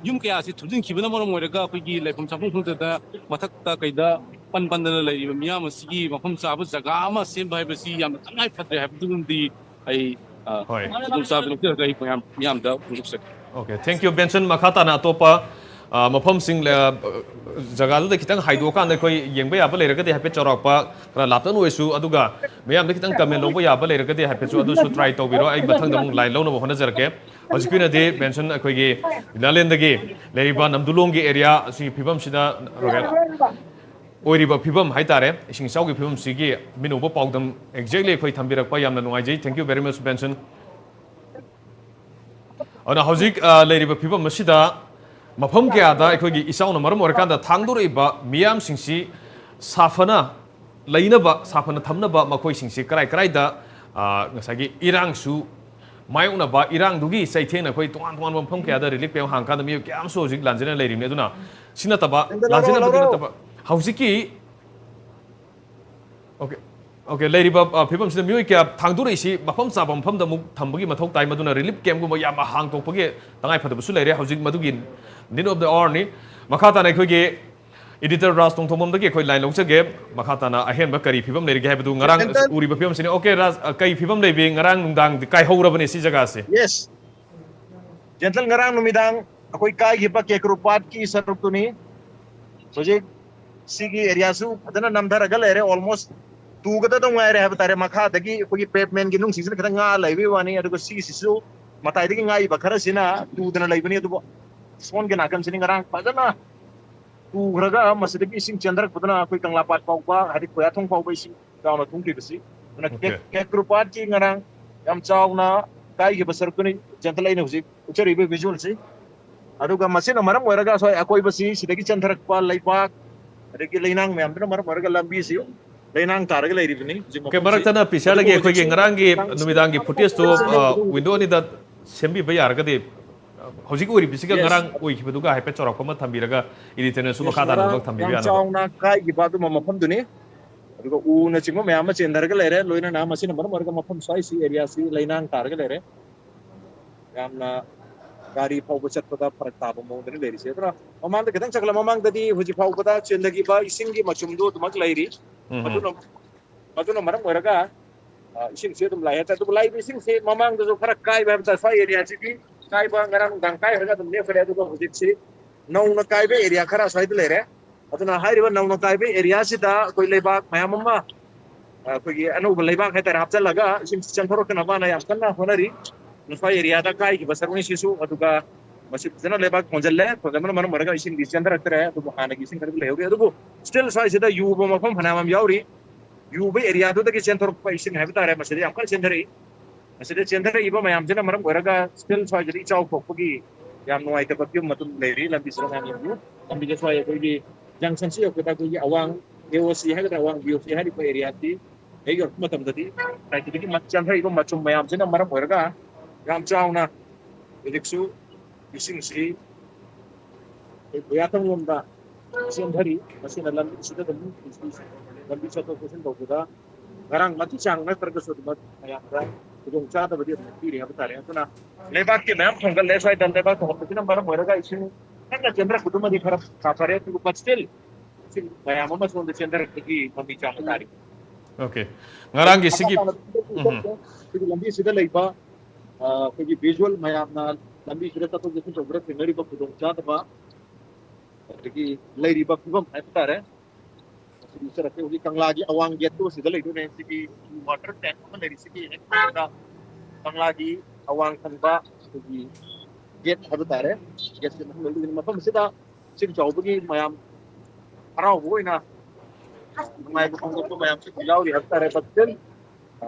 ꯌꯨꯝ ꯀꯌꯥ ꯑꯁꯤ ꯊꯨꯝꯖꯤꯟꯈꯤꯕꯅ ꯃꯔꯝ ꯑꯣꯏꯔꯒ ꯑꯩꯈꯣꯏꯒꯤ ꯂꯩꯐꯝ ꯆꯥꯐꯝ ꯈꯪꯗꯗ ꯃꯊꯛꯇ ꯀꯩꯗ ꯄꯟ ꯄꯟꯗꯅ ꯂꯩꯔꯤꯕ ꯃꯤꯌꯥꯝ ꯑꯁꯤꯒꯤ ꯃꯐꯝ ꯆꯥꯕ ꯖꯒꯥ ꯑꯃ ꯁꯦꯝꯕ ꯍꯥꯏꯕꯁꯤ ꯌꯥꯝꯅ ꯇꯉꯥꯏ ꯐꯗ꯭ꯔꯦ ꯍꯥꯏꯕꯗꯨꯃꯗꯤ ꯑꯩ, ꯑ, ꯍꯣꯏ꯫ ꯈꯨꯗꯣꯡꯆꯥꯕ ꯂꯧꯖꯔꯒ ꯑꯩ ꯃꯌꯥꯝ, ꯃꯤꯌꯥꯝꯗ ꯐꯣꯡꯗꯣꯛꯆꯒꯦ꯫ Okay, thank you, ꯕꯦꯟꯁꯟ꯫ ꯃꯈꯥ ꯇꯥꯅ ꯑꯇꯣꯞꯄ, ꯑ, ꯃꯐꯝꯁꯤꯡ, ꯑ, ꯖꯒꯥꯗꯨꯗ ꯈꯤꯇꯪ ꯍꯥꯏꯗꯣꯛꯑꯀꯥꯟꯗ ꯑꯩꯈꯣꯏ ꯌꯦꯡꯕ ꯌꯥꯕ ꯂꯩꯔꯒꯗꯤ ꯍꯥꯏꯐꯦꯠ ꯆꯥꯎꯔꯥꯛꯄ, ꯈꯔ ꯂꯥꯞꯇꯛꯅ ꯑꯣꯏꯔꯁꯨ, ꯑꯗꯨꯒ ꯃꯌꯥꯝꯗ ꯈꯤꯇꯪ ꯀꯃꯦꯟ ꯂꯧꯕ ꯌꯥꯕ ꯂꯩꯔꯒꯗꯤ ꯍꯥꯏꯐꯦꯠꯁꯨ ꯑꯗꯨꯁꯨ ꯇ꯭ꯔꯥꯏ ꯇꯧꯕꯤꯔꯣ꯫ ꯑꯩ ꯃꯊꯪꯗ ꯑꯃꯨꯛ ꯂꯥꯏꯟ ꯂꯧꯅꯕ ꯍꯣꯠꯅꯖꯔꯛꯀꯦ꯫ ꯍꯧꯖꯤꯛꯀꯤ ꯑꯣꯏꯅꯗꯤ ꯕꯦꯟꯁꯟ, ꯑꯩꯈꯣꯏꯒꯤ ꯅꯥꯒꯥꯂꯦꯟꯗꯒꯤ ꯂꯩꯔꯤꯕ ꯅꯝꯗꯨꯂꯣꯡꯒꯤ ꯑꯦꯔꯤꯌꯥ ꯑꯁꯤꯒꯤ ꯐꯤꯕꯝꯁꯤꯗ ꯑꯣꯏꯔꯤꯕ ꯐꯤꯕꯝ ꯍꯥꯏꯇꯥꯔꯦ, ꯏꯁꯤꯡ ꯏꯆꯥꯎꯒꯤ ꯐꯤꯕꯝꯁꯤꯒꯤ ꯃꯤꯅꯧꯕ ꯄꯥꯎꯗꯝ exactly ꯑꯩꯈꯣꯏ ꯊꯝꯕꯤꯔꯛꯄ ꯌꯥꯝꯅ ꯅꯨꯡꯉꯥꯏꯖꯩ꯫ Thank you very much, ꯕꯦꯟꯁꯟ꯫ ꯑꯗꯨꯅ ꯍꯧꯖꯤꯛ, ꯑ, ꯂꯩꯔꯤꯕ ꯐꯤꯕꯝ ꯑꯁꯤꯗ ꯃꯐꯝ ꯀꯌꯥꯗ ꯑꯩꯈꯣꯏꯒꯤ ꯏꯆꯥꯎꯅ ꯃꯔꯝ ꯑꯣꯏꯔꯀꯥꯟꯗ ꯊꯥꯡꯗꯣꯔꯛꯏꯕ ꯃꯤꯌꯥꯝꯁꯤꯡꯁꯤ ꯁꯥꯐꯅ ꯂꯩꯅꯕ, ꯁꯥꯐꯅ ꯊꯝꯅꯕ ꯃꯈꯣꯏꯁꯤꯡꯁꯤ ꯀꯔꯥꯏ ꯀꯔꯥꯏꯗ, ꯑ, ꯉꯁꯥꯏꯒꯤ ꯏꯔꯥꯡꯁꯨ ꯃꯥꯌꯣꯛꯅꯕ, ꯏꯔꯥꯡꯗꯨꯒꯤ ꯆꯩꯊꯦꯡꯅ ꯑꯩꯈꯣꯏ ꯇꯣꯉꯥꯟ ꯇꯣꯉꯥꯟꯕ ꯃꯐꯝ ꯀꯌꯥꯗ ꯔꯤꯂꯤꯐ ꯀꯦꯝ ꯍꯥꯡꯀꯥꯟꯗ ꯃꯤꯑꯣꯏ ꯀꯌꯥ ꯑꯃꯁꯨ ꯍꯧꯖꯤꯛ ꯂꯥꯟꯖꯦꯟꯅ ꯂꯩꯔꯤꯕꯅꯤ꯫ ꯑꯗꯨꯅ ꯁꯤ ꯅꯠꯇꯕ, ꯂꯥꯟꯖꯦꯟꯅꯕꯗꯨꯒꯤ ꯅꯠꯇꯕ, ꯍꯧꯖꯤꯛꯀꯤ Okay, okay, ꯂꯩꯔꯤꯕ, ꯑ, ꯐꯤꯕꯝꯁꯤꯗ ꯃꯤꯑꯣꯏ ꯀꯌꯥ ꯊꯥꯡꯗꯣꯔꯛꯏꯁꯤ ꯃꯐꯝ ꯆꯥꯕ ꯃꯐꯝꯗ ꯑꯃꯨꯛ ꯊꯝꯕꯒꯤ ꯃꯊꯧ ꯇꯥꯏ꯫ ꯃꯗꯨꯅ ꯔꯤꯂꯤꯐ ꯀꯦꯝꯒꯨꯝꯕ ꯌꯥꯝꯅ ꯍꯥꯡꯗꯣꯛꯄꯒꯤ ꯇꯉꯥꯏꯐꯗꯕꯁꯨ ꯂꯩꯔꯦ꯫ ꯍꯧꯖꯤꯛ ꯃꯗꯨꯒꯤ need of the hourꯅꯤ꯫ ꯃꯈꯥ ꯇꯥꯅ ꯑꯩꯈꯣꯏꯒꯤ Editor ꯔꯥꯖ ꯇꯣꯡꯊꯣꯝꯕꯝꯗꯒꯤ ꯑꯩꯈꯣꯏ line ꯂꯧꯖꯒꯦ꯫ ꯃꯈꯥ ꯇꯥꯅ ꯑꯍꯦꯟꯕ ꯀꯔꯤ ꯐꯤꯕꯝ ꯂꯩꯔꯤꯒꯦ ꯍꯥꯏꯕꯗꯨ ꯉꯔꯥꯡ ꯎꯔꯤꯕ ꯐꯤꯕꯝꯁꯤꯅꯤ꯫ Okay, ꯔꯥꯖ, ꯑ, ꯀꯩ ꯐꯤꯕꯝ ꯂꯩꯕꯤ? ꯉꯔꯥꯡ ꯅꯨꯡꯗꯥꯡꯗꯤ ꯀꯥꯏꯍꯧꯔꯕꯅꯦ ꯁꯤ ꯖꯒꯥꯁꯦ꯫ Yes. Gentle, ꯉꯔꯥꯡ ꯅꯨꯃꯤꯗꯥꯡ ꯑꯩꯈꯣꯏ ꯀꯥꯏꯈꯤꯕ ꯀꯦꯀ꯭ꯔꯨꯄꯥꯠꯀꯤ ꯁꯔꯨꯛꯇꯨꯅꯤ꯫ ꯍꯧꯖꯤꯛ ꯁꯤꯒꯤ areaꯁꯨ ꯐꯖꯅ ꯅꯝꯊꯔꯒ ꯂꯩꯔꯦ, almost ꯇꯨꯒꯗꯧ ꯉꯥꯏꯔꯦ ꯍꯥꯏꯕ ꯇꯥꯔꯦ꯫ ꯃꯈꯥꯗꯒꯤ ꯑꯩꯈꯣꯏꯒꯤ pavementꯀꯤ ꯅꯨꯡꯁꯤꯡꯁꯤꯅ ꯈꯤꯇꯪ ꯉꯥ ꯂꯩꯕꯒꯤ ꯋꯥꯅꯤ, ꯑꯗꯨꯒ ꯁꯤꯒꯤꯁꯤꯁꯨ ꯃꯇꯥꯏꯗꯒꯤ ꯉꯥꯏꯕ ꯈꯔꯁꯤꯅ ꯇꯨꯗꯅ ꯂꯩꯕꯅꯤ꯫ ꯑꯗꯨꯕꯨ ꯁꯣꯝꯒꯤ ꯅꯥꯀꯟꯁꯤꯅꯤ ꯉꯔꯥꯡ ꯐꯖꯅ ꯇꯨꯈ꯭ꯔꯒ ꯃꯁꯤꯗꯒꯤ ꯏꯁꯤꯡ ꯆꯦꯟꯊꯔꯛꯄꯗꯨꯅ ꯑꯩꯈꯣꯏ ꯀꯪꯂꯥꯄꯥꯠ ꯐꯥꯎꯕ, ꯍꯥꯏꯗꯤ ꯈꯣꯌꯥꯊꯣꯡ ꯐꯥꯎꯕ ꯏꯁꯤꯡ ꯆꯥꯎꯅ ꯊꯨꯝꯈꯤꯕꯁꯤ꯫ ꯑꯗꯨꯅ Okay. ꯀꯦ-, ꯀꯦꯀ꯭ꯔꯨꯄꯥꯠꯀꯤ ꯉꯔꯥꯡ ꯌꯥꯝ ꯆꯥꯎꯅ ꯀꯥꯏꯈꯤꯕ ꯁꯔꯨꯛꯇꯨꯅꯤ gentle ꯑꯩꯅ ꯍꯧꯖꯤꯛ ꯎꯠꯆꯔꯤꯕ visualꯁꯤ꯫ ꯑꯗꯨꯒ ꯃꯁꯤꯅ ꯃꯔꯝ ꯑꯣꯏꯔꯒ ꯁ꯭ꯋꯥꯏ ꯑꯀꯣꯏꯕꯁꯤ ꯁꯤꯗꯒꯤ ꯆꯦꯟꯊꯔꯛꯄ ꯂꯩꯕꯥꯛ, ꯑꯗꯒꯤ ꯂꯩꯅꯥꯡ ꯃꯌꯥꯝꯗꯨꯅ ꯃꯔꯝ ꯑꯣꯏꯔꯒ ꯂꯝꯕꯤꯁꯤ ꯂꯩꯅꯥꯡ ꯇꯥꯔꯒ ꯂꯩꯔꯤꯕꯅꯤ ꯍꯧꯖꯤꯛ Okay, ꯃꯐꯝꯁꯤ꯫ ꯃꯔꯛ ꯊꯠꯅ ꯄꯤꯁꯥꯔꯒꯦ, ꯑꯗꯨꯕꯨ ꯑꯩꯈꯣꯏꯒꯤ ꯍꯧꯖꯤꯛꯁꯤ ꯉꯔꯥꯡꯒꯤ ꯅꯨꯃꯤꯗꯥꯡꯒꯤ footageꯇꯨ, ꯑ, window ꯑꯅꯤꯗ ꯁꯦꯝꯕꯤꯕ ꯌꯥꯔꯒꯗꯤ, ꯑ, ꯍꯧꯖꯤꯛ ꯑꯣꯏꯔꯤꯕꯁꯤꯒ Yes. ꯉꯔꯥꯡ ꯑꯣꯏꯈꯤꯕꯗꯨꯒ ꯍꯥꯏꯐꯦꯠ ꯆꯥꯎꯔꯥꯛꯄ ꯑꯃ ꯊꯝꯕꯤꯔꯒ, editorꯅꯁꯨ Yes, ꯃꯈꯥ ꯇꯥꯅ ꯉꯔꯥꯡ ꯊꯕꯛ ꯊꯝꯕꯤꯕ ꯌꯥꯝ ꯌꯥꯅꯕ꯫ ꯆꯥꯎꯅ ꯀꯥꯏꯈꯤꯕ ꯑꯗꯨꯝꯕ ꯃꯐꯝꯗꯨꯅꯤ꯫ ꯑꯗꯨꯒ ꯎꯅꯆꯤꯡꯕ ꯃꯌꯥꯝ ꯑꯃ ꯆꯦꯟꯊꯔꯒ ꯂꯩꯔꯦ, ꯂꯣꯏꯅꯅ ꯃꯁꯤꯅ ꯃꯔꯝ ꯑꯣꯏꯔꯒ ꯃꯐꯝ ꯁ꯭ꯋꯥꯏꯁꯤ areaꯁꯤ ꯂꯩꯅꯥꯡ ꯇꯥꯔꯒ ꯂꯩꯔꯦ꯫ ꯌꯥꯝꯅ ꯒꯥꯔꯤ ꯐꯥꯎꯕ ꯆꯠꯄꯗ ꯐꯔꯛ ꯇꯥꯕ ꯃꯑꯣꯡꯗꯅꯤ ꯂꯩꯔꯤꯁꯦ꯫ ꯑꯗꯨꯅ ꯃꯃꯥꯡꯗ ꯈꯤꯇꯪ ꯆꯠꯈꯠꯂ ꯃꯃꯥꯡꯗꯗꯤ ꯍꯧꯖꯤꯛ ꯐꯥꯎꯕꯗ ꯆꯦꯟꯊꯈꯤꯕ ꯏꯁꯤꯡꯒꯤ ꯃꯆꯨꯝꯗꯣ ꯑꯗꯨꯃꯛ ꯂꯩꯔꯤ꯫ ꯎꯝ, ꯎꯝ꯫ ꯃꯗꯨꯅ, ꯃꯗꯨꯅ ꯃꯔꯝ ꯑꯣꯏꯔꯒ, ꯑ, ꯏꯁꯤꯡꯁꯦ ꯑꯗꯨꯝ ꯂꯥꯛꯑꯦ ꯍꯥꯏꯇꯥꯔꯦ꯫ ꯑꯗꯨꯕꯨ ꯂꯥꯛꯏꯕ ꯏꯁꯤꯡꯁꯦ ꯃꯃꯥꯡꯗꯁꯨ ꯈꯔ ꯀꯥꯏꯕ ꯍꯥꯏꯕ ꯇꯥꯔꯦ꯫ ꯁ꯭ꯋꯥꯏ areaꯁꯤꯗꯤ ꯀꯥꯏꯕ ꯉꯔꯥꯡ ꯅꯨꯡꯗꯥꯡ ꯀꯥꯏꯈ꯭ꯔꯒ ꯑꯗꯨꯝ ꯂꯦꯞꯈ꯭ꯔꯦ꯫ ꯑꯗꯨꯒ ꯍꯧꯖꯤꯛꯁꯤ ꯅꯧꯅ ꯀꯥꯏꯕ area ꯈꯔ ꯁ꯭ꯋꯥꯏꯗ ꯂꯩꯔꯦ꯫ ꯑꯗꯨꯅ ꯍꯥꯏꯔꯤꯕ ꯅꯧꯅ ꯀꯥꯏꯕ areaꯁꯤꯗ ꯑꯩꯈꯣꯏ ꯂꯩꯕꯥꯛ ꯃꯌꯥꯝ ꯑꯃ, ꯑ, ꯑꯩꯈꯣꯏꯒꯤ ꯑꯅꯧꯕ ꯂꯩꯕꯥꯛ ꯍꯥꯏꯇꯥꯔꯦ ꯍꯥꯞꯆꯤꯜꯂꯒ ꯏꯁꯤꯡ ꯆꯦꯟꯊꯣꯔꯛꯇꯅꯕꯅ ꯌꯥꯝ ꯀꯟꯅ ꯍꯣꯠꯅꯔꯤ꯫ ꯁ꯭ꯋꯥꯏ areaꯗ ꯀꯥꯏꯈꯤꯕ ꯁꯔꯨꯛꯅꯤ ꯁꯤꯁꯨ꯫ ꯑꯗꯨꯒ ꯃꯁꯤ ꯐꯖꯅ ꯂꯩꯕꯥꯛ ꯊꯣꯟꯖꯤꯜꯂꯦ, ꯊꯣꯟꯖꯤꯟꯕꯅ ꯃꯔꯝ ꯑꯣꯏꯔꯒ ꯏꯁꯤꯡꯗꯤ ꯆꯦꯟꯊꯔꯛꯇ꯭ꯔꯦ, ꯑꯗꯨꯕꯨ ꯍꯥꯟꯅꯒꯤ ꯏꯁꯤꯡ ꯈꯔꯗꯤ ꯂꯩꯍꯧꯔꯤ꯫ ꯑꯗꯨꯕꯨ still ꯁ꯭ꯋꯥꯏꯁꯤꯗ ꯌꯨꯕ ꯃꯐꯝ ꯐꯅꯌꯥꯝ ꯑꯃ ꯌꯥꯎꯔꯤ꯫ ꯌꯨꯕ areaꯗꯨꯗꯒꯤ ꯆꯦꯟꯊꯣꯔꯛꯄ ꯏꯁꯤꯡ ꯍꯥꯏꯕ ꯇꯥꯔꯦ, ꯃꯁꯤꯗ ꯌꯥꯝ ꯀꯟꯅ ꯆꯦꯟꯊꯔꯛꯏ꯫ ꯃꯁꯤꯗ ꯆꯦꯟꯊꯔꯛꯏꯕ ꯃꯌꯥꯝꯁꯤꯅ ꯃꯔꯝ ꯑꯣꯏꯔꯒ still ꯁ꯭ꯋꯥꯏꯁꯤꯗ ꯏꯆꯥꯎ ꯊꯣꯛꯄꯒꯤ ꯌꯥꯝ ꯅꯨꯡꯉꯥꯏꯇꯕ ꯐꯤꯕꯝ ꯑꯗꯨꯝ ꯂꯩꯔꯤ꯫ ꯂꯝꯕꯤꯁꯤꯗ ꯃꯌꯥꯝ ꯌꯦꯡꯕꯤꯌꯨ꯫ ꯂꯝꯕꯤꯁꯦ ꯁ꯭ꯋꯥꯏ ꯑꯩꯈꯣꯏꯒꯤ junctionꯁꯤ ꯌꯧꯔꯛꯄꯗ ꯑꯩꯈꯣꯏꯒꯤ ꯑꯋꯥꯡ AOC ꯍꯥꯏꯒꯗ꯭ꯔꯥ, ꯑꯋꯥꯡ BOC ꯍꯥꯏꯔꯤꯕ areaꯁꯤ ꯍꯦꯛ ꯌꯧꯔꯛꯄ ꯃꯇꯝꯗꯗꯤ ꯁ꯭ꯋꯥꯏꯁꯤꯗꯒꯤ ꯆꯦꯟꯊꯔꯛꯏꯕ ꯃꯆꯨꯝ ꯃꯌꯥꯝꯁꯤꯅ ꯃꯔꯝ ꯑꯣꯏꯔꯒ ꯌꯥꯝ ꯆꯥꯎꯅ ꯍꯧꯖꯤꯛꯁꯨ ꯏꯁꯤꯡꯁꯤ ꯑꯩꯈꯣꯏ ꯈꯣꯌꯥꯊꯣꯡ ꯂꯣꯝꯗ ꯆꯦꯟꯊꯔꯤ꯫ ꯃꯁꯤꯅ ꯂꯝꯕꯤꯁꯤꯗ ꯑꯗꯨꯝ ꯂꯝꯕꯤ ꯆꯠꯊꯣꯛ ꯆꯠꯁꯤꯟ ꯇꯧꯕꯗ ꯉꯔꯥꯡ ꯃꯇꯤꯛ ꯆꯥꯡ ꯅꯠꯇ꯭ꯔꯒꯁꯨ ꯑꯗꯨꯃꯛ ꯃꯌꯥꯝꯗ ꯈꯨꯗꯣꯡꯆꯥꯗꯕꯗꯤ ꯑꯗꯨꯝ ꯄꯤꯔꯤ ꯍꯥꯏꯕ ꯇꯥꯔꯦ꯫ ꯑꯗꯨꯅ ꯂꯩꯕꯥꯛꯇꯤ ꯃꯌꯥꯝ ꯊꯣꯡꯒꯠꯂꯦ ꯁ꯭ꯋꯥꯏꯗ꯫ ꯂꯩꯕꯥꯛ ꯊꯣꯡꯒꯠꯄꯁꯤꯅ ꯃꯔꯝ ꯑꯣꯏꯔꯒ ꯏꯁꯤꯡ ꯀꯟꯅ ꯆꯦꯟꯊꯔꯛꯄꯗꯨꯃꯗꯤ ꯈꯔ ꯁꯥꯐꯔꯦ, ꯑꯗꯨꯕꯨ but still ꯃꯌꯥꯝ ꯑꯃ ꯁꯣꯝꯗ ꯆꯦꯟꯊꯔꯛꯄꯒꯤ ꯃꯃꯤ ꯆꯥꯡ ꯍꯥꯏꯇꯥꯔꯦ꯫ ꯑꯣꯀꯦ, ꯉꯔꯥꯡꯒꯤ ꯁꯤꯒꯤ ꯎꯝ, ꯑꯩꯈꯣꯏꯒꯤ ꯂꯝꯕꯤꯁꯤꯗ ꯂꯩꯕ ꯑ, ꯑꯩꯈꯣꯏꯒꯤ ꯚꯤꯖꯨꯋꯦꯜ ꯃꯌꯥꯝꯅ ꯂꯝꯕꯤꯁꯤꯗ ꯆꯠꯊꯣꯛ ꯆꯠꯁꯤꯟ ꯇꯧꯕꯗ ꯊꯦꯡꯅꯔꯤꯕ ꯈꯨꯗꯣꯡꯆꯥꯗꯕ ꯑꯗꯒꯤ ꯂꯩꯔꯤꯕ ꯐꯤꯕꯝ ꯍꯥꯏꯕ ꯇꯥꯔꯦ꯫ ꯃꯁꯤ ꯎꯠꯆꯔꯛꯀꯦ꯫ ꯍꯧꯖꯤꯛ ꯀꯪꯂꯥꯒꯤ ꯑꯋꯥꯡ ꯒꯦꯠꯇꯨ ꯁꯤꯗ ꯂꯩꯗꯣꯏꯅꯦ꯫ ꯁꯤꯒꯤ ꯋꯥꯇꯔ ꯇꯦꯡ ꯑꯃ ꯂꯩꯔꯤꯁꯤꯒꯤ ꯍꯦꯛ ꯃꯊꯛꯇ ꯀꯪꯂꯥꯒꯤ ꯑꯋꯥꯡ ꯊꯪꯕ ꯑꯩꯈꯣꯏꯒꯤ ꯒꯦꯠ ꯍꯥꯏꯕ ꯇꯥꯔꯦ꯫ ꯒꯦꯠꯁꯤ ꯃꯐꯝ ꯑꯁꯤꯗ ꯏꯁꯤꯡ ꯆꯥꯎꯕꯒꯤ ꯃꯌꯥꯝ ꯍꯔꯥꯎꯕ ꯑꯣꯏꯅ ꯅꯨꯡꯉꯥꯏꯕ ꯐꯣꯡꯗꯣꯛꯄ ꯃꯌꯥꯝꯁꯨ ꯌꯥꯎꯔꯤ ꯍꯥꯏꯕ ꯇꯥꯔꯦ꯫ But still, ꯑ,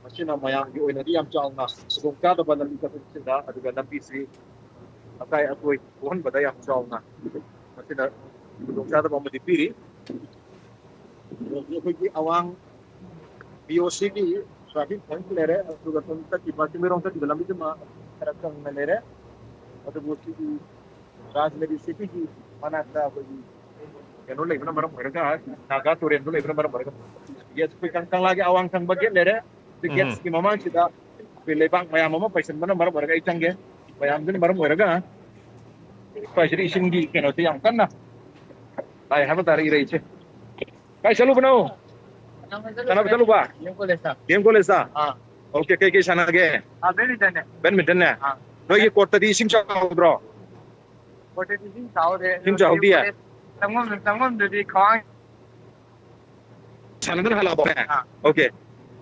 ꯃꯁꯤꯅ ꯃꯌꯥꯝꯒꯤ ꯑꯣꯏꯅꯗꯤ ꯌꯥꯝ ꯆꯥꯎꯅ ꯈꯨꯗꯣꯡꯆꯥꯗꯕ ꯂꯝꯕꯤ ꯆꯠꯊꯣꯛ ꯆꯠꯁꯤꯟꯗ, ꯑꯗꯨꯒ ꯂꯝꯕꯤꯁꯤ ꯑꯀꯥꯏ ꯑꯇꯣꯏ ꯊꯣꯛꯍꯟꯕꯗ ꯌꯥꯝ ꯆꯥꯎꯅ ꯃꯁꯤꯅ ꯈꯨꯗꯣꯡꯆꯥꯗꯕ ꯑꯃꯗꯤ ꯄꯤꯔꯤ꯫ ꯑꯗꯒꯤ ꯑꯩꯈꯣꯏꯒꯤ ꯑꯋꯥꯡ ꯕꯤ ꯑꯣ ꯁꯤꯒꯤ ꯇ꯭ꯔꯥꯐꯤꯛ ꯄꯣꯏꯟꯠ ꯂꯩꯔꯦ, ꯑꯗꯨꯒ ꯁꯣꯝ ꯆꯠꯈꯤꯕ ꯆꯤꯡꯃꯩꯔꯣꯡ ꯆꯠꯈꯤꯕ ꯂꯝꯕꯤꯗꯨꯃ ꯈꯔ ꯀꯪꯅ ꯂꯩꯔꯦ꯫ ꯑꯗꯨꯕꯨ ꯁꯤꯒꯤ ꯔꯥꯖꯅꯤꯇꯤ ꯁꯤꯇꯤꯒꯤ ꯃꯅꯥꯛꯇ ꯑꯩꯈꯣꯏꯒꯤ ꯀꯩꯅꯣ ꯂꯩꯕꯅ ꯃꯔꯝ ꯑꯣꯏꯔꯒ, ꯅꯥꯒꯥ ꯇꯨꯔꯦꯜꯗꯣ ꯂꯩꯕꯅ ꯃꯔꯝ ꯑꯣꯏꯔꯒ, ꯒꯦꯠ, ꯑꯩꯈꯣꯏ ꯀꯪ-, ꯀꯪꯂꯥꯒꯤ ꯑꯋꯥꯡ ꯊꯪꯕ ꯒꯦꯠ ꯂꯩꯔꯦ꯫ ꯑꯗꯨ ꯎꯝ꯫ ꯒꯦꯠꯁꯤꯒꯤ ꯃꯃꯥꯡꯁꯤꯗ ꯑꯩꯈꯣꯏ ꯂꯩꯕꯥꯛ ꯃꯌꯥꯝ ꯑꯃ ꯄꯩꯁꯟꯕꯅ ꯃꯔꯝ ꯑꯣꯏꯔꯒ ꯑꯩ ꯆꯪꯒꯦ꯫ ꯃꯌꯥꯝꯗꯨꯅ ꯃꯔꯝ ꯑꯣꯏꯔꯒ ꯁ꯭ꯋꯥꯏꯁꯤꯗ ꯏꯁꯤꯡꯒꯤ ꯀꯩꯅꯣꯁꯦ ꯌꯥꯝ ꯀꯟꯅ ꯂꯥꯛꯑꯦ ꯍꯥꯏꯕ ꯇꯥꯔꯦ, ꯏꯔꯩꯁꯦ꯫ ꯀꯥꯏ ꯆꯠꯂꯨꯕꯅꯣ? ꯁꯥꯟꯅꯕ ꯆꯠꯂꯨꯕ? D M College ꯇ꯫ D M College ꯇ? ꯑꯥ꯫ Okay, ꯀꯩ ꯀꯩ ꯁꯥꯟꯅꯒꯦ? ꯑꯥ, badminton ꯅꯦ꯫ Badminton ꯅꯦ? ꯑꯥ꯫ ꯅꯣꯏꯒꯤ court ꯇꯗꯤ ꯏꯁꯤꯡ ꯆꯥꯎꯗ꯭ꯔꯣ? Court ꯇꯗꯤ ꯏꯁꯤꯡ ꯆꯥꯎꯗꯦ꯫ ꯏꯁꯤꯡ ꯆꯥꯎꯍꯧꯗꯤꯌꯦ? ꯆꯪꯐꯝ, ꯆꯪꯐꯝꯗꯨꯗꯤ ꯈ꯭ꯋꯥꯡ ꯁꯥꯟꯅꯗꯅ ꯍꯜꯂꯛꯑꯕꯣ? ꯑꯥ꯫ Okay꯫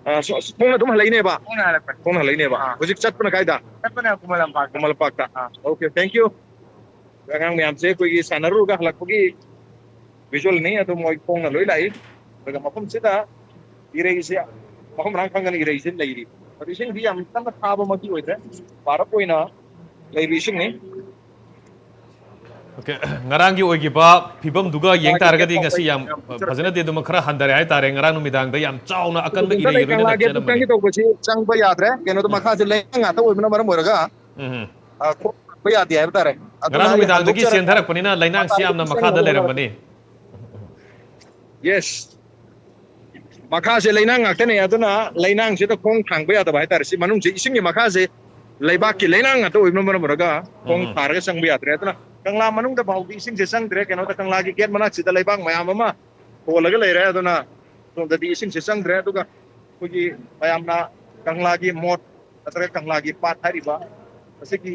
ꯑꯥ, ꯁꯣ-, ꯈꯣꯡꯅ ꯑꯗꯨꯝ ꯍꯜꯂꯛꯏꯅꯦꯕ? ꯈꯣꯡꯅ ꯍꯜꯂꯛꯄꯅꯦ꯫ ꯈꯣꯡꯅ ꯍꯜꯂꯛꯏꯅꯦꯕ? ꯑꯥ꯫ ꯍꯧꯖꯤꯛ ꯆꯠꯄꯅ ꯀꯥꯏꯗ? ꯆꯠꯄꯅ ꯈꯨꯃꯟ ꯂꯝꯄꯥꯛꯇ꯫ ꯈꯨꯃꯟ ꯂꯝꯄꯥꯛꯇ꯫ ꯑꯥ꯫ Okay, thank you꯫ ꯑꯉꯥꯡ ꯃꯌꯥꯝꯁꯦ ꯑꯩꯈꯣꯏꯒꯤ ꯁꯥꯟꯅꯔꯨꯔꯒ ꯍꯜꯂꯛꯄꯒꯤ visual ꯅꯤ, ꯑꯗꯨ ꯃꯣꯏ ꯈꯣꯡꯅ ꯂꯣꯏ ꯂꯥꯛꯏ꯫ ꯑꯗꯨꯒ ꯃꯐꯝꯁꯤꯗ ꯏꯔꯩꯁꯦ ꯃꯐꯝ ꯃꯔꯥꯡ ꯈꯪꯗꯅ ꯏꯔꯩꯁꯦ ꯂꯩꯔꯤ꯫ ꯑꯗꯨ ꯏꯁꯤꯡꯗꯤ ꯌꯥꯝ ꯀꯟꯅ ꯊꯥꯕꯃꯛꯇꯤ ꯑꯣꯏꯗ꯭ꯔꯦ, ꯄꯥꯔꯞ ꯑꯣꯏꯅ ꯂꯩꯕ ꯏꯁꯤꯡꯅꯤ꯫ Okay, ꯉꯔꯥꯡꯒꯤ ꯑꯣꯏꯈꯤꯕ ꯐꯤꯕꯝꯗꯨꯒ ꯌꯦꯡ ꯇꯥꯔꯒꯗꯤ ꯉꯁꯤ ꯌꯥꯝ ꯐꯖꯅꯗꯤ ꯑꯗꯨꯝ ꯈꯔ ꯍꯟꯊꯔꯦ ꯍꯥꯏꯇꯥꯔꯦ꯫ ꯉꯔꯥꯡ ꯅꯨꯃꯤꯗꯥꯡꯗ ꯌꯥꯝ ꯆꯥꯎꯅ ꯑꯀꯟꯕ ꯏꯔꯩꯒ ꯂꯣꯏꯅ ꯆꯪꯉꯤ ꯇꯧꯕꯁꯤ ꯆꯪꯕ ꯌꯥꯗ꯭ꯔꯦ꯫ ꯀꯩꯅꯣꯗ ꯃꯈꯥꯁꯦ ꯂꯩꯉꯥꯛ ꯉꯥꯛꯇ ꯑꯣꯏꯕꯅ ꯃꯔꯝ ꯑꯣꯏꯔꯒ, ꯎꯝ꯫ ꯑ, ꯈꯣꯡ ꯊꯥꯡꯕ ꯌꯥꯗꯦ ꯍꯥꯏꯕ ꯇꯥꯔꯦ꯫ ꯑꯗꯨꯅ ꯉꯔꯥꯡ ꯑꯩ ꯅꯨꯃꯤꯗꯥꯡꯗꯒꯤ ꯍꯟꯗꯣꯛꯆꯔꯒ ꯆꯦꯟꯊꯔꯛꯄꯅꯤꯅ ꯂꯩꯅꯥꯡꯁꯤ ꯌꯥꯝꯅ ꯃꯈꯥꯗ ꯂꯩꯔꯝꯕꯅꯤ꯫ Yes꯫ ꯃꯈꯥꯁꯦ ꯂꯩꯅꯥꯡ ꯉꯥꯛꯇꯅꯦ, ꯑꯗꯨꯅ ꯂꯩꯅꯥꯡꯁꯤꯗ ꯈꯣꯡ ꯊꯥꯡꯕ ꯌꯥꯗꯕ ꯍꯥꯏꯇꯥꯔꯦ꯫ ꯁꯤ ꯃꯅꯨꯡꯁꯦ ꯏꯁꯤꯡꯒꯤ ꯃꯈꯥꯁꯦ ꯂꯩꯕꯥꯛꯀꯤ ꯂꯩꯅꯥꯡ ꯉꯥꯛꯇ ꯑꯣꯏꯕꯅ ꯃꯔꯝ ꯑꯣꯏꯔꯒ ꯈꯣꯡ ꯎꯝ꯫ ꯊꯥꯔꯒ ꯆꯪꯕ ꯌꯥꯗ꯭ꯔꯦ꯫ ꯑꯗꯨꯅ ꯀꯪꯂꯥ ꯃꯅꯨꯡꯗ ꯐꯥꯎꯗꯤ ꯏꯁꯤꯡꯁꯦ ꯆꯪꯗ꯭ꯔꯦ꯫ ꯀꯩꯅꯣꯗ, ꯀꯪꯂꯥꯒꯤ ꯒꯦꯠ ꯃꯅꯥꯛꯁꯤꯗ ꯂꯩꯕꯥꯛ ꯃꯌꯥꯝ ꯑꯃ ꯍꯣꯜꯂꯒ ꯂꯩꯔꯦ꯫ ꯑꯗꯨꯅ ꯁꯣꯝꯗꯗꯤ ꯏꯁꯤꯡꯁꯦ ꯆꯪꯗ꯭ꯔꯦ꯫ ꯑꯗꯨꯒ ꯑꯩꯈꯣꯏꯒꯤ ꯃꯌꯥꯝꯅ ꯀꯪꯂꯥꯒꯤ ꯃꯣꯠ ꯅꯠꯇ꯭ꯔꯒ ꯀꯪꯂꯥꯒꯤ ꯄꯥꯠ ꯍꯥꯏꯔꯤꯕ ꯑꯁꯤꯒꯤ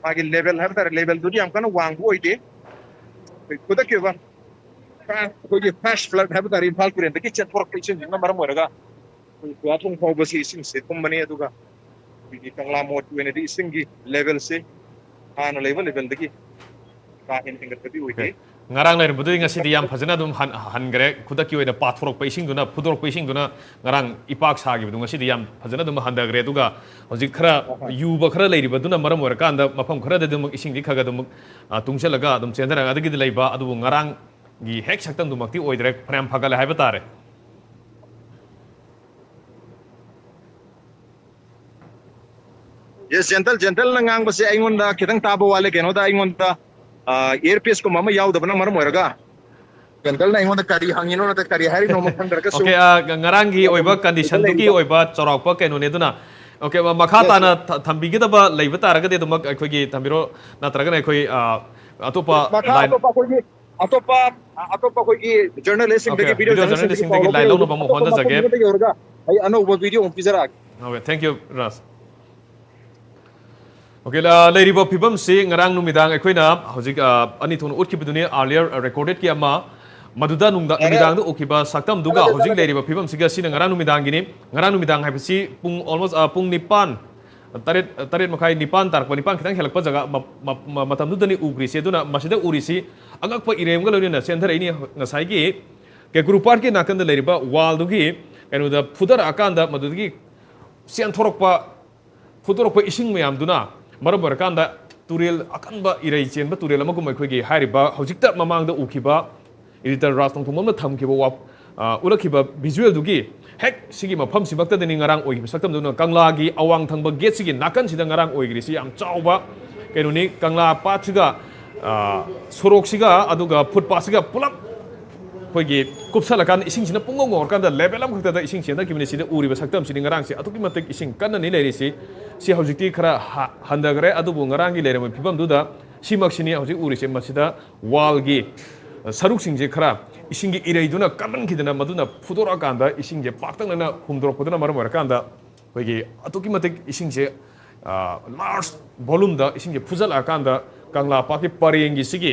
ꯃꯥꯒꯤ ꯂꯦꯚꯦꯜ ꯍꯥꯏꯕ ꯇꯥꯔꯦ, ꯂꯦꯚꯦꯜꯗꯨꯗꯤ ꯌꯥꯝ ꯀꯟꯅ ꯋꯥꯡꯕ ꯑꯣꯏꯗꯦ꯫ ꯑꯩꯈꯣꯏ ꯈꯨꯗꯛꯀꯤ ꯑꯣꯏꯕ ꯐ꯭ꯂꯥ-, ꯑꯩꯈꯣꯏꯒꯤ ꯐ꯭ꯂꯥꯁ ꯐ꯭ꯂꯠ ꯍꯥꯏꯕ ꯇꯥꯔꯦ, ꯏꯝꯐꯥꯜ ꯇꯨꯔꯦꯟꯗꯒꯤ ꯆꯦꯟꯊꯣꯔꯛꯄ ꯏꯁꯤꯡꯁꯤꯅ ꯃꯔꯝ ꯑꯣꯏꯔꯒ ꯑꯩꯈꯣꯏ ꯈꯨꯌꯥꯊꯣꯡ ꯐꯥꯎꯕꯁꯤ ꯏꯁꯤꯡꯁꯦ ꯊꯨꯝꯕꯅꯤ꯫ ꯑꯗꯨꯒ ꯑꯩꯈꯣꯏꯒꯤ ꯀꯪꯂꯥ ꯃꯣꯠꯀꯤ ꯑꯣꯏꯅꯗꯤ ꯏꯁꯤꯡꯒꯤ ꯂꯦꯚꯦꯜꯁꯦ ꯍꯥꯟꯅ ꯂꯩꯕ ꯂꯦꯚꯦꯜꯗꯒꯤ ꯀꯥ ꯍꯦꯟꯅ ꯍꯦꯟꯒꯠꯄꯗꯤ ꯑꯣꯏꯗꯦ꯫ ꯉꯔꯥꯡ ꯂꯩꯔꯝꯕꯗꯨꯗꯤ ꯉꯁꯤꯗꯤ ꯌꯥꯝ ꯐꯖꯅ ꯑꯗꯨꯝ ꯍꯟ-, ꯍꯟꯈ꯭ꯔꯦ꯫ ꯈꯨꯗꯛꯀꯤ ꯑꯣꯏꯅ ꯄꯥꯊꯣꯔꯛꯄ ꯏꯁꯤꯡꯗꯨꯅ, ꯐꯨꯗꯣꯔꯛꯄ ꯏꯁꯤꯡꯗꯨꯅ ꯉꯔꯥꯡ ꯏꯄꯥꯛ ꯁꯥꯈꯤꯕꯗꯨ ꯉꯁꯤꯗꯤ ꯌꯥꯝ ꯐꯖꯅ ꯑꯗꯨꯝ ꯍꯟꯊꯈ꯭ꯔꯦ꯫ ꯑꯗꯨꯒ ꯍꯧꯖꯤꯛ ꯈꯔ ꯌꯨꯕ ꯈꯔ ꯂꯩꯔꯤꯕꯗꯨꯅ ꯃꯔꯝ ꯑꯣꯏꯔꯀꯥꯟꯗ ꯃꯐꯝ ꯈꯔꯗꯗꯤ ꯑꯃꯨꯛ ꯏꯁꯤꯡꯗꯤ ꯈꯔ ꯈꯔ ꯑꯗꯨꯝ, ꯑ, ꯇꯨꯡꯁꯤꯜꯂꯒ ꯑꯗꯨꯝ ꯆꯦꯟꯊꯔꯛꯑꯒꯗꯤ ꯂꯩꯕ, ꯑꯗꯨꯕꯨ ꯉꯔꯥꯡꯒꯤ ꯍꯦꯛ ꯁꯛꯇꯝꯗꯨꯃꯛꯇꯤ ꯑꯣꯏꯗ꯭ꯔꯦ꯫ ꯐꯅꯌꯥꯝ ꯐꯒꯠꯂꯦ ꯍꯥꯏꯕ ꯇꯥꯔꯦ꯫ ꯌꯦꯁ, ꯖꯦꯟꯇꯜ, ꯖꯦꯟꯇꯜꯅ ꯉꯥꯡꯕꯁꯦ ꯑꯩꯉꯣꯟꯗ ꯈꯤꯇꯪ ꯇꯥꯕ ꯋꯥꯠꯂꯦ꯫ ꯀꯩꯅꯣꯗ, ꯑꯩꯉꯣꯟꯗ, ꯑ, ꯏꯌꯔꯄꯤꯁꯀꯨꯝꯕ ꯑꯃ ꯌꯥꯎꯗꯕꯅ ꯃꯔꯝ ꯑꯣꯏꯔꯒ ꯖꯦꯟꯇꯜꯅ ꯑꯩꯉꯣꯟꯗ ꯀꯔꯤ ꯍꯪꯉꯤꯅꯣ ꯅꯠꯇ꯭ꯔꯒ ꯀꯔꯤ ꯍꯥꯏꯔꯤꯅꯣ ꯑꯃ ꯈꯪꯗ꯭ꯔꯒꯁꯨ ꯑꯣꯀꯦ, ꯑ, ꯉ-, ꯉꯔꯥꯡꯒꯤ ꯑꯗꯨꯝ ꯑꯣꯏꯕ ꯀꯟꯗꯤꯁꯟꯗꯨꯒꯤ ꯂꯩꯔꯤꯕ ꯑꯣꯏꯕ ꯆꯥꯎꯔꯥꯛꯄ ꯀꯩꯅꯣꯅꯦ꯫ ꯑꯗꯨꯅ, ꯑꯣꯀꯦ, ꯃ-, ꯃꯈꯥ ꯌꯦꯁ, ꯇꯥꯅ ꯌꯦꯁ꯫ ꯊ-, ꯊꯝꯕꯤꯒꯗꯕ ꯂꯩꯕ ꯇꯥꯔꯒꯗꯤ ꯑꯗꯨꯃꯛ ꯑꯩꯈꯣꯏꯒꯤ ꯊꯝꯕꯤꯔꯣ, ꯅꯠꯇ꯭ꯔꯒꯅ ꯑꯩꯈꯣꯏ, ꯑ, ꯑꯇꯣꯞꯄ ꯃꯈꯥ ꯂꯥꯏꯟ ꯑꯇꯣꯞꯄ ꯑꯩꯈꯣꯏꯒꯤ, ꯑꯇꯣꯞꯄ, ꯑꯇꯣꯞꯄ ꯑꯩꯈꯣꯏꯒꯤ ꯖꯔꯅꯦꯂꯤꯁꯁꯤꯡꯗꯒꯤ, ꯑꯣꯀꯦ, ꯚꯤꯗꯤꯑꯣ ꯚꯤꯗꯤꯑꯣ ꯖꯔꯅꯦꯂꯤꯁꯁꯤꯡꯗꯒꯤ ꯖꯔꯅꯦꯂꯤꯁꯁꯤꯡꯗꯒꯤ ꯄꯥꯎꯔꯧꯕ ꯂꯥꯏꯟ ꯂꯧꯅꯕ ꯂꯩꯔꯒꯗꯤ ꯑꯃꯨꯛ ꯑꯇꯣꯞꯄ ꯃꯐꯝ ꯍꯣꯠꯅꯖꯒꯦ꯫ ꯑꯃꯗ ꯌꯧꯔꯒ ꯑꯩ ꯑꯅꯧꯕ ꯚꯤꯗꯤꯑꯣ ꯑꯃꯨꯛ ꯄꯤꯖꯔꯛꯑꯒꯦ꯫ Okay, thank you, Raj. Okay, ꯂ-, ꯂꯩꯔꯤꯕ ꯐꯤꯕꯝꯁꯤ ꯉꯔꯥꯡ ꯅꯨꯃꯤꯗꯥꯡ ꯑꯩꯈꯣꯏꯅ ꯍꯧꯖꯤꯛ, ꯑ, ꯑꯅꯤ ꯊꯣꯛꯅ ꯎꯠꯈꯤꯕꯗꯨꯅꯤ, earlier recorded ꯀꯤ ꯑꯃ, ꯃꯗꯨꯗ ꯅꯨꯡꯗꯥ-, ꯌꯥꯔꯦ, ꯌꯥꯔꯦ꯫ ꯅꯨꯃꯤꯗꯥꯡꯗ ꯎꯈꯤꯕ ꯁꯛꯇꯝꯗꯨꯒ ꯆꯠꯂꯁꯦ, ꯍꯧꯖꯤꯛ ꯆꯠꯂꯁꯦ꯫ ꯂꯩꯔꯤꯕ ꯐꯤꯕꯝꯁꯤꯒ꯫ ꯁꯤꯅ ꯉꯔꯥꯡ ꯅꯨꯃꯤꯗꯥꯡꯒꯤꯅꯤ꯫ ꯉꯔꯥꯡ ꯅꯨꯃꯤꯗꯥꯡ ꯍꯥꯏꯕꯁꯤ ꯄꯨꯡ almost, ꯑ, ꯄꯨꯡ ꯅꯤꯄꯥꯟ, ꯇꯔꯦꯠ, ꯇꯔꯦꯠ ꯃꯈꯥꯏ, ꯅꯤꯄꯥꯟ ꯇꯥꯔꯛꯄ, ꯅꯤꯄꯥꯟ ꯈꯤꯇꯪ ꯍꯦꯜꯂꯛꯄ ꯖꯒꯥ ꯃ-, ꯃ-, ꯃ-, ꯃꯇꯝꯗꯨꯗꯅꯤ ꯎꯈ꯭ꯔꯤꯁꯤ꯫ ꯑꯗꯨꯅ ꯃꯁꯤꯗ ꯎꯔꯤꯁꯤ ꯑꯉꯛꯄ ꯏꯔꯩ ꯑꯃꯒ ꯂꯣꯏꯅꯅ ꯆꯦꯟꯊꯔꯛꯏꯅꯤ꯫ ꯉꯁꯥꯏꯒꯤ ꯀꯦꯀ꯭ꯔꯨ ꯄꯥꯠꯀꯤ ꯅꯥꯀꯟꯗ ꯂꯩꯔꯤꯕ wall ꯗꯨꯒꯤ ꯀꯩꯅꯣꯗ ꯐꯨꯗꯔꯛꯑꯀꯥꯟꯗ ꯃꯗꯨꯗꯒꯤ ꯆꯦꯟꯊꯣꯔꯛꯄ, ꯐꯨꯗꯣꯔꯛꯄ ꯏꯁꯤꯡ ꯃꯌꯥꯝꯗꯨꯅ ꯃꯔꯝ ꯑꯣꯏꯔꯀꯥꯟꯗ ꯇꯨꯔꯦꯜ ꯑꯀꯟꯕ ꯏꯔꯩ ꯆꯦꯟꯕ ꯇꯨꯔꯦꯜ ꯑꯃꯒꯨꯝꯕ ꯑꯩꯈꯣꯏꯒꯤ ꯍꯥꯏꯔꯤꯕ ꯍꯧꯖꯤꯛꯇ ꯃꯃꯥꯡꯗ ꯎꯈꯤꯕ editor ꯔꯥꯖ ꯇꯣꯡꯊꯣꯝꯕꯝꯅ ꯊꯝꯈꯤꯕ ꯋꯥ-, ꯑ, ꯎꯠꯂꯛꯈꯤꯕ visual ꯗꯨꯒꯤ ꯍꯦꯛ ꯁꯤꯒꯤ ꯃꯐꯝꯁꯤꯃꯛꯇꯗꯅꯤ ꯉꯔꯥꯡ ꯑꯣꯏꯈꯤꯕ ꯁꯛꯇꯝꯗꯨꯅ ꯀꯪꯂꯥꯒꯤ ꯑꯋꯥꯡ ꯊꯪꯕ ꯒꯦꯠꯁꯤꯒꯤ ꯅꯥꯀꯟꯁꯤꯗ ꯉꯔꯥꯡ ꯑꯣꯏꯈ꯭ꯔꯤꯁꯤ꯫ ꯌꯥꯝ ꯆꯥꯎꯕ ꯀꯩꯅꯣꯅꯤ, ꯀꯪꯂꯥ ꯄꯥꯠꯁꯤꯒ, ꯑ, ꯁꯣꯔꯣꯛꯁꯤꯒ ꯑꯗꯨꯒ ꯐꯨꯠꯄꯥꯠꯁꯤꯒ ꯄꯨꯂꯞ ꯑꯩꯈꯣꯏꯒꯤ ꯀꯨꯞꯁꯜꯂꯀꯥꯟꯗ ꯏꯁꯤꯡꯁꯤꯅ ꯄꯨꯡꯉꯧ ꯉꯧꯔꯀꯥꯟꯗ level ꯑꯃꯈꯛꯇꯗ ꯏꯁꯤꯡ ꯆꯦꯟꯊꯈꯤꯕꯅꯤ꯫ ꯁꯤꯗ ꯎꯔꯤꯕ ꯁꯛꯇꯝꯁꯤꯗꯤ ꯉꯔꯥꯡꯁꯦ ꯑꯗꯨꯛꯀꯤ ꯃꯇꯤꯛ ꯏꯁꯤꯡ ꯀꯟꯅꯅꯤ ꯂꯩꯔꯤꯁꯤ꯫ ꯁꯤ ꯍꯧꯖꯤꯛꯇꯤ ꯈꯔ ꯍ-, ꯍꯟꯊꯈ꯭ꯔꯦ, ꯑꯗꯨꯕꯨ ꯉꯔꯥꯡꯒꯤ ꯂꯩꯔꯝꯕ ꯐꯤꯕꯝꯗꯨꯗ ꯁꯤꯃꯛꯁꯤꯅꯤ ꯍꯧꯖꯤꯛ ꯎꯔꯤꯁꯦ꯫ ꯃꯁꯤꯗ ꯋꯥꯜꯒꯤ ꯁꯔꯨꯛꯁꯤꯡꯁꯦ ꯈꯔ ꯏꯁꯤꯡꯒꯤ ꯏꯔꯩꯗꯨꯅ ꯀꯟꯃꯟꯈꯤꯗꯅ ꯃꯗꯨꯅ ꯐꯨꯗꯣꯔꯛꯑꯀꯥꯟꯗ ꯏꯁꯤꯡꯁꯦ ꯄꯥꯛꯇꯛꯅꯅ ꯍꯨꯝꯗꯣꯔꯛꯄꯗꯨꯅ ꯃꯔꯝ ꯑꯣꯏꯔꯀꯥꯟꯗ ꯑꯩꯈꯣꯏꯒꯤ ꯑꯗꯨꯛꯀꯤ ꯃꯇꯤꯛ ꯏꯁꯤꯡꯁꯦ ꯂꯥꯔꯖ ꯚꯣꯂꯨꯝꯗ ꯏꯁꯤꯡꯁꯦ ꯐꯨꯖꯜꯂꯛꯑꯀꯥꯟꯗ ꯀꯪꯂꯥ ꯄꯥꯠꯀꯤ ꯄꯔꯦꯡꯒꯤ ꯁꯤꯒꯤ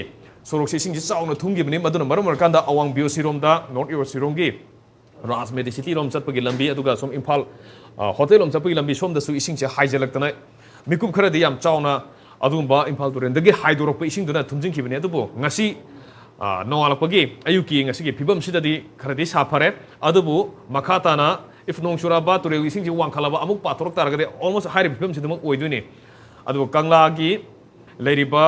ꯁꯣꯔꯣꯛꯁꯦ ꯏꯁꯤꯡꯁꯦ ꯆꯥꯎꯅ ꯊꯨꯝꯈꯤꯕꯅꯤ꯫ ꯃꯗꯨꯅ ꯃꯔꯝ ꯑꯣꯏꯔꯀꯥꯟꯗ ꯑꯋꯥꯡ ꯕꯤ ꯑꯣ ꯁꯤ ꯔꯣꯝꯗ, ꯅꯣꯔꯠ ꯏ ꯑꯣ ꯁꯤ ꯔꯣꯝꯒꯤ ꯔꯥꯖ ꯃꯦꯗꯤ ꯁꯤꯇꯤ ꯔꯣꯝ ꯆꯠꯄꯒꯤ ꯂꯝꯕꯤ, ꯑꯗꯨꯒ ꯁꯣꯝ ꯏꯝꯐꯥꯜ ꯍꯣꯇꯦꯜ ꯂꯣꯝ ꯆꯠꯄꯒꯤ ꯂꯝꯕꯤ ꯁꯣꯝꯗꯁꯨ ꯏꯁꯤꯡꯁꯦ ꯍꯥꯏꯖꯤꯜꯂꯛꯇꯅ ꯃꯤꯀꯨꯞ ꯈꯔꯗꯤ ꯌꯥꯝ ꯆꯥꯎꯅ ꯑꯗꯨꯒꯨꯝꯕ ꯏꯝꯐꯥꯜ ꯇꯨꯔꯦꯜꯗꯒꯤ ꯍꯥꯏꯗꯣꯔꯛꯄ ꯏꯁꯤꯡꯗꯨꯅ ꯊꯨꯝꯖꯤꯟꯈꯤꯕꯅꯤ꯫ ꯑꯗꯨꯕꯨ ꯉꯁꯤ ꯅꯣꯡꯉꯥꯜꯂꯛꯄꯒꯤ ꯑꯌꯨꯛꯀꯤ ꯉꯁꯤꯒꯤ ꯐꯤꯕꯝꯁꯤꯗꯗꯤ ꯈꯔꯗꯤ ꯁꯥꯐꯔꯦ꯫ ꯑꯗꯨꯕꯨ ꯃꯈꯥ ꯇꯥꯅ if ꯅꯣꯡ ꯆꯨꯔꯛꯑꯕ, ꯇꯨꯔꯦꯜꯒꯤ ꯏꯁꯤꯡꯁꯤ ꯋꯥꯡꯈꯠꯂꯕ, ꯑꯃꯨꯛ ꯄꯥꯊꯣꯔꯛ ꯇꯥꯔꯒꯗꯤ almost ꯍꯥꯏꯔꯤꯕ ꯐꯤꯕꯝꯁꯤꯗꯃꯛ ꯑꯣꯏꯗꯣꯏꯅꯤ꯫ ꯑꯗꯨꯒ ꯀꯪꯂꯥꯒꯤ ꯂꯩꯔꯤꯕ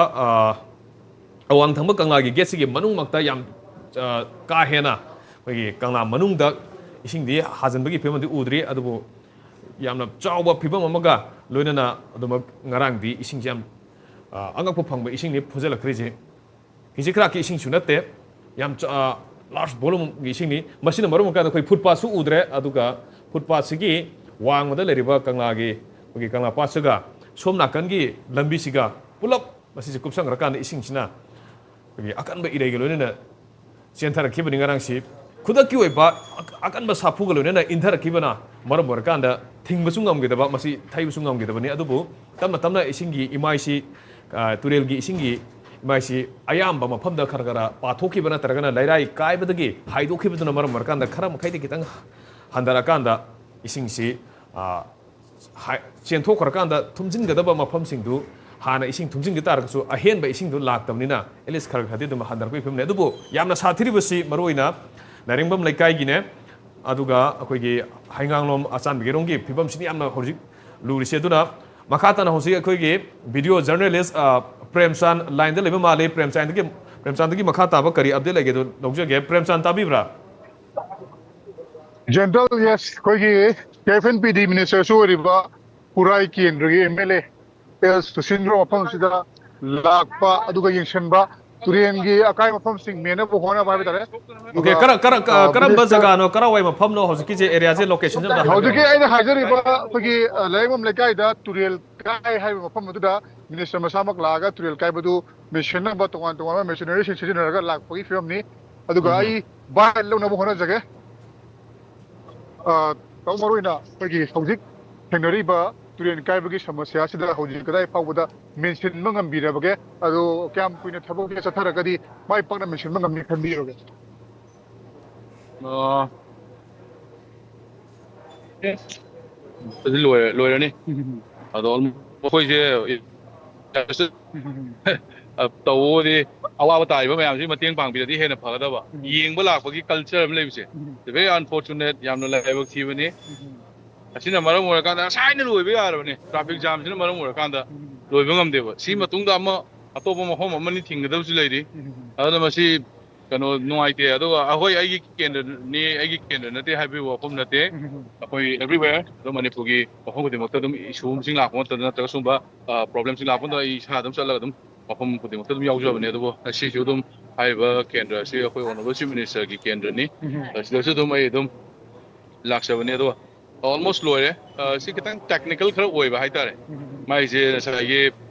ꯑꯋꯥꯡ ꯊꯪꯕ ꯀꯪꯂꯥꯒꯤ ꯒꯦꯠꯁꯤꯒꯤ ꯃꯅꯨꯡꯃꯛꯇ ꯌꯥꯝ ꯀꯥ ꯍꯦꯟꯅ ꯑꯩꯈꯣꯏꯒꯤ ꯀꯪꯂꯥ ꯃꯅꯨꯡꯗ ꯏꯁꯤꯡꯗꯤ ꯍꯥꯖꯤꯟꯕꯒꯤ ꯐꯤꯕꯝꯗꯤ ꯎꯗ꯭ꯔꯤ꯫ ꯑꯗꯨꯕꯨ ꯌꯥꯝꯅ ꯆꯥꯎꯕ ꯐꯤꯕꯝ ꯑꯃꯒ ꯂꯣꯏꯅꯅ ꯑꯗꯨꯃꯛ ꯉꯔꯥꯡꯗꯤ ꯏꯁꯤꯡꯁꯦ ꯌꯥꯝ ꯑꯉꯛꯄ ꯐꯪꯕ ꯏꯁꯤꯡꯅꯤ ꯐꯨꯖꯜꯂꯛꯈ꯭ꯔꯤꯁꯦ꯫ ꯈꯤꯖꯤꯛ ꯈꯔꯥꯛꯀꯤ ꯏꯁꯤꯡꯁꯨ ꯅꯠꯇꯦ, ꯌꯥꯝ ꯂꯥꯔꯖ ꯚꯣꯂꯨꯝꯒꯤ ꯏꯁꯤꯡꯅꯤ꯫ ꯃꯁꯤꯅ ꯃꯔꯝ ꯑꯣꯏꯔꯀꯥꯟꯗ ꯑꯩꯈꯣꯏ ꯐꯨꯠꯄꯥꯠꯁꯨ ꯎꯗ꯭ꯔꯦ꯫ ꯑꯗꯨꯒ ꯐꯨꯠꯄꯥꯠꯁꯤꯒꯤ ꯋꯥꯡꯃꯗ ꯂꯩꯔꯤꯕ ꯀꯪꯂꯥꯒꯤ, ꯑꯩꯈꯣꯏꯒꯤ ꯀꯪꯂꯥ ꯄꯥꯠꯁꯤꯒ ꯁꯣꯝ ꯅꯥꯀꯟꯒꯤ ꯂꯝꯕꯤꯁꯤꯒ ꯄꯨꯂꯞ ꯃꯁꯤꯁꯦ ꯀꯨꯞꯁꯟꯈ꯭ꯔꯀꯥꯟꯗ ꯏꯁꯤꯡꯁꯤꯅ ꯑꯩꯈꯣꯏꯒꯤ ꯑꯀꯟꯕ ꯏꯔꯩꯒ ꯂꯣꯏꯅꯅ ꯆꯦꯟꯊꯔꯛꯈꯤꯕꯅꯤ ꯉꯔꯥꯡꯁꯤ꯫ ꯈꯨꯗꯛꯀꯤ ꯑꯣꯏꯕ ꯑꯀꯟꯕ ꯁꯥꯐꯨꯒ ꯂꯣꯏꯅꯅ ꯏꯟꯊꯔꯛꯈꯤꯕꯅ ꯃꯔꯝ ꯑꯣꯏꯔꯀꯥꯟꯗ ꯊꯤꯡꯕꯁꯨ ꯉꯝꯈꯤꯗꯕ, ꯃꯁꯤ ꯊꯩꯕꯁꯨ ꯉꯝꯈꯤꯗꯕꯅꯤ꯫ ꯑꯗꯨꯕꯨ ꯇꯞꯅ ꯇꯞꯅ ꯏꯁꯤꯡꯒꯤ ꯏꯃꯥꯏꯁꯤ, ꯇꯨꯔꯦꯜꯒꯤ ꯏꯁꯤꯡꯒꯤ ꯏꯃꯥꯏꯁꯤ ꯑꯌꯥꯝꯕ ꯃꯐꯝꯗ ꯈꯔ ꯈꯔ ꯄꯥꯊꯣꯛꯈꯤꯕ ꯅꯠꯇ꯭ꯔꯒꯅ ꯂꯩꯔꯥꯏ ꯀꯥꯏꯕꯗꯒꯤ ꯍꯥꯏꯗꯣꯛꯈꯤꯕꯗꯨꯅ ꯃꯔꯝ ꯑꯣꯏꯔꯀꯥꯟꯗ ꯈꯔ ꯃꯈꯩꯗꯤ ꯈꯤꯇꯪ ꯍꯟꯊꯔꯀꯥꯟꯗ ꯏꯁꯤꯡꯁꯤ ꯆꯦꯟꯊꯣꯛꯈ꯭ꯔꯀꯥꯟꯗ ꯊꯨꯝꯖꯤꯟꯒꯗꯕ ꯃꯐꯝꯁꯤꯡꯗꯨ ꯍꯥꯟꯅ ꯏꯁꯤꯡ ꯊꯨꯝꯖꯤꯟꯈꯤ ꯇꯥꯔꯒꯁꯨ ꯑꯍꯦꯟꯕ ꯏꯁꯤꯡꯗꯨ ꯂꯥꯛꯇꯕꯅꯤꯅ at least ꯈꯔ ꯈꯔꯗꯤ ꯑꯗꯨꯝ ꯍꯟꯊꯔꯛꯄꯒꯤ ꯐꯤꯕꯝꯅꯤ꯫ ꯑꯗꯨꯕꯨ ꯌꯥꯝꯅ ꯁꯥꯊꯤꯔꯤꯕꯁꯤ ꯃꯔꯨꯑꯣꯏꯅ ꯅꯥꯏꯔꯦꯡꯕꯝ ꯂꯩꯀꯥꯏꯒꯤꯅꯦ, ꯑꯗꯨꯒ ꯑꯩꯈꯣꯏꯒꯤ ꯍꯩꯉꯥꯡꯂꯣꯝ ꯑꯆꯥꯟꯕꯤꯒꯩꯔꯣꯝꯒꯤ ꯐꯤꯕꯝꯁꯤꯅꯤ ꯌꯥꯝꯅ ꯍꯧꯖꯤꯛ ꯂꯨꯔꯤꯁꯦ꯫ ꯑꯗꯨꯅ ꯃꯈꯥ ꯇꯥꯅ ꯍꯧꯖꯤꯛ ꯑꯩꯈꯣꯏꯒꯤ video journalist ꯄ꯭ꯔꯦꯝꯆꯥꯟ ꯂꯥꯏꯟꯗ ꯂꯩꯕ ꯃꯥꯜꯂꯤ꯫ ꯄ꯭ꯔꯦꯝꯆꯥꯟꯗꯒꯤ ꯄ꯭ꯔꯦꯝꯆꯥꯟꯗꯒꯤ ꯃꯈꯥ ꯇꯥꯕ ꯀꯔꯤ ꯑꯞꯗꯦꯠ ꯂꯩꯒꯦ ꯑꯗꯨ ꯂꯧꯖꯒꯦ꯫ ꯄ꯭ꯔꯦꯝꯆꯥꯟ, ꯇꯥꯕꯤꯕ꯭ꯔꯥ? General, yes, ꯑꯩꯈꯣꯏꯒꯤ ꯀꯦ ꯑꯦꯐ ꯑꯦꯟ ꯄꯤ ꯗꯤ ꯃꯤꯅꯤꯁꯇꯔꯁꯨ ꯑꯣꯏꯔꯤꯕ ꯈꯨꯔꯥꯏ ꯀꯦꯟꯗ꯭ꯔꯒꯤ ꯑꯦꯝ ꯑꯦꯜ ꯑꯦ ꯑꯦꯁ ꯁꯨꯁꯤꯟꯗ꯭ꯔꯣ ꯃꯐꯝꯁꯤꯗ ꯂꯥꯛꯄ, ꯑꯗꯨꯒ ꯌꯦꯡꯁꯤꯟꯕ, ꯇꯨꯔꯦꯟꯒꯤ ꯑꯀꯥꯏ ꯃꯐꯝꯁꯤꯡ ꯃꯦꯟꯅꯕ ꯍꯣꯠꯅꯕ ꯍꯥꯏꯕ ꯇꯥꯔꯦ꯫ ꯑꯣꯀꯦ, ꯀꯔ- ꯀꯔ- ꯀ- ꯀꯔꯝꯕ ꯖꯒꯥꯅꯣ, ꯀꯔꯥꯏꯋꯥꯏ ꯃꯐꯝꯅꯣ ꯍꯧꯖꯤꯛꯀꯤꯁꯦ, ꯑꯦꯔꯤꯌꯥꯁꯦ, ꯂꯣꯀꯦꯁꯟꯁꯦ ꯑꯝꯇ ꯍꯥꯏꯕꯤꯔꯛꯑꯣ꯫ ꯍꯧꯖꯤꯛꯀꯤ ꯑꯩꯅ ꯍꯥꯏꯖꯔꯤꯕ ꯑꯩꯈꯣꯏꯒꯤ ꯂꯥꯏꯔꯦꯝꯕꯝ ꯂꯩꯀꯥꯏꯗ ꯇꯨꯔꯦꯜ ꯀꯥꯏ ꯍꯥꯏꯕ ꯃꯐꯝ ꯑꯗꯨꯗ ꯃꯤꯅꯤꯁꯇꯔ ꯃꯁꯥꯃꯛ ꯂꯥꯛꯑꯒ ꯇꯨꯔꯦꯜ ꯀꯥꯏꯕꯗꯨ ꯃꯦꯟꯁꯤꯟꯅꯕ ꯇꯣꯉꯥꯟ ꯇꯣꯉꯥꯟꯕ ꯃꯦꯁꯤꯅꯔꯤꯁꯤꯡ ꯁꯤꯖꯤꯟꯅꯔꯒ ꯂꯥꯛꯄꯒꯤ ꯐꯤꯕꯝꯅꯤ꯫ ꯑꯗꯨꯒ ꯎꯝ꯫ ꯑꯩ ꯚꯥꯏ ꯂꯧꯅꯕ ꯍꯣꯠꯅꯖꯒꯦ꯫ ꯑ, ꯇꯧ ꯃꯔꯨ ꯑꯣꯏꯅ ꯑꯩꯈꯣꯏꯒꯤ ꯍꯧꯖꯤꯛ ꯊꯦꯡꯅꯔꯤꯕ ꯇꯨꯔꯦꯜ ꯀꯥꯏꯕꯒꯤ ꯁꯃꯁ꯭ꯌꯥ ꯑꯁꯤꯗ ꯍꯧꯖꯤꯛ ꯀꯗꯥꯏ ꯐꯥꯎꯕꯗ ꯃꯦꯟꯁꯤꯟꯕ ꯉꯝꯕꯤꯔꯕꯒꯦ? ꯑꯗꯣ ꯀꯌꯥꯝ ꯀꯨꯏꯅ ꯊꯕꯛꯁꯦ ꯆꯠꯊꯔꯒꯗꯤ ꯃꯥꯏ ꯄꯥꯛꯅ ꯃꯦꯟꯁꯤꯟꯕ ꯉꯝꯅꯤ ꯈꯟꯕꯤꯔꯕꯒꯦ? ꯑ, ꯑꯦ, ꯑꯗꯨ ꯂꯣꯏꯔ-, ꯂꯣꯏꯔꯅꯤ꯫ ꯎꯝ꯫ ꯑꯗꯣ ꯑꯩꯈꯣꯏꯁꯦ ꯎꯝ꯫ ꯇꯧꯕꯕꯨꯗꯤ ꯑꯋꯥꯕ ꯇꯥꯔꯤꯕ ꯃꯌꯥꯝꯁꯤ ꯃꯇꯦꯡ ꯄꯥꯡꯕꯤꯔꯗꯤ ꯍꯦꯟꯅ ꯐꯒꯗꯕ꯫ ꯎꯝ꯫ ꯌꯦꯡꯕ ꯂꯥꯛꯄꯒꯤ culture ꯑꯃ ꯂꯩꯕꯁꯦ, ꯎꯝ꯫ It's very unfortunate, ꯌꯥꯝꯅ ꯂꯥꯏꯕꯛ ꯊꯤꯕꯅꯤ꯫ ꯎꯝ꯫ ꯑꯁꯤꯅ ꯃꯔꯝ ꯑꯣꯏꯔꯀꯥꯟꯗ ꯉꯁꯥꯏꯅ ꯂꯣꯏꯕ ꯌꯥꯔꯕꯅꯦ, traffic jamꯁꯤꯅ ꯃꯔꯝ ꯑꯣꯏꯔꯀꯥꯟꯗ ꯎꯝ꯫ ꯂꯣꯏꯕ ꯉꯝꯗꯦꯕ꯫ ꯁꯤ ꯎꯝ꯫ ꯃꯇꯨꯡꯗ ꯑꯃ ꯑꯇꯣꯞꯄ ꯃꯐꯝ ꯑꯃꯅꯤ ꯊꯤꯡꯒꯗꯕꯁꯨ ꯂꯩꯔꯤ꯫ ꯎꯝ꯫ ꯑꯗꯨꯅ ꯃꯁꯤ ꯀꯩꯅꯣ ꯅꯨꯡꯉꯥꯏꯇꯦ꯫ ꯑꯗꯨꯒ ꯑꯩꯈꯣꯏ, ꯑꯩꯒꯤ ꯀꯦꯟꯗ꯭ꯔꯅꯤ, ꯑꯩꯒꯤ ꯀꯦꯟꯗ꯭ꯔ ꯅꯠꯇꯦ ꯍꯥꯏꯕꯒꯤ ꯋꯥꯐꯝ ꯅꯠꯇꯦ꯫ ꯎꯝ꯫ ꯑꯩꯈꯣꯏ everywhere ꯑꯗꯨꯝ ꯃꯅꯤꯄꯨꯔꯒꯤ ꯃꯐꯝ ꯈꯨꯗꯤꯡꯃꯛꯇ ꯑꯗꯨꯝ issue ꯑꯃꯁꯤꯡ ꯂꯥꯛꯄ ꯃꯇꯝꯗ ꯅꯠꯇ꯭ꯔꯒ ꯁꯨꯝꯕ, ꯑ, problemꯁꯤꯡ ꯂꯥꯛꯄ ꯃꯇꯝꯗ ꯑꯩ ꯏꯁꯥ ꯑꯗꯨꯝ ꯆꯠꯂꯒ ꯑꯗꯨꯝ ꯃꯐꯝ ꯈꯨꯗꯤꯡꯃꯛꯇ ꯑꯗꯨꯝ ꯌꯥꯎꯖꯕꯅꯦ꯫ ꯑꯗꯨꯕꯨ ꯉꯁꯤꯁꯨ ꯑꯗꯨꯝ ꯍꯥꯏꯔꯤꯕ ꯀꯦꯟꯗ꯭ꯔ ꯑꯁꯤ ꯑꯩꯈꯣꯏ Honourable Chief Ministerꯒꯤ ꯀꯦꯟꯗ꯭ꯔꯅꯤ꯫ ꯎꯝ꯫ ꯑꯁꯤꯗꯁꯨ ꯑꯗꯨꯝ ꯑꯩ ꯑꯗꯨꯝ ꯂꯥꯛꯆꯕꯅꯦ꯫ ꯑꯗꯨꯒ almost ꯂꯣꯏꯔꯦ꯫ ꯑ, ꯁꯤ ꯈꯤꯇꯪ technical ꯈꯔ ꯑꯣꯏꯕ ꯍꯥꯏꯇꯥꯔꯦ꯫ ꯎꯝ꯫ ꯃꯥꯏꯁꯦ ꯉꯁꯥꯏꯒꯤ,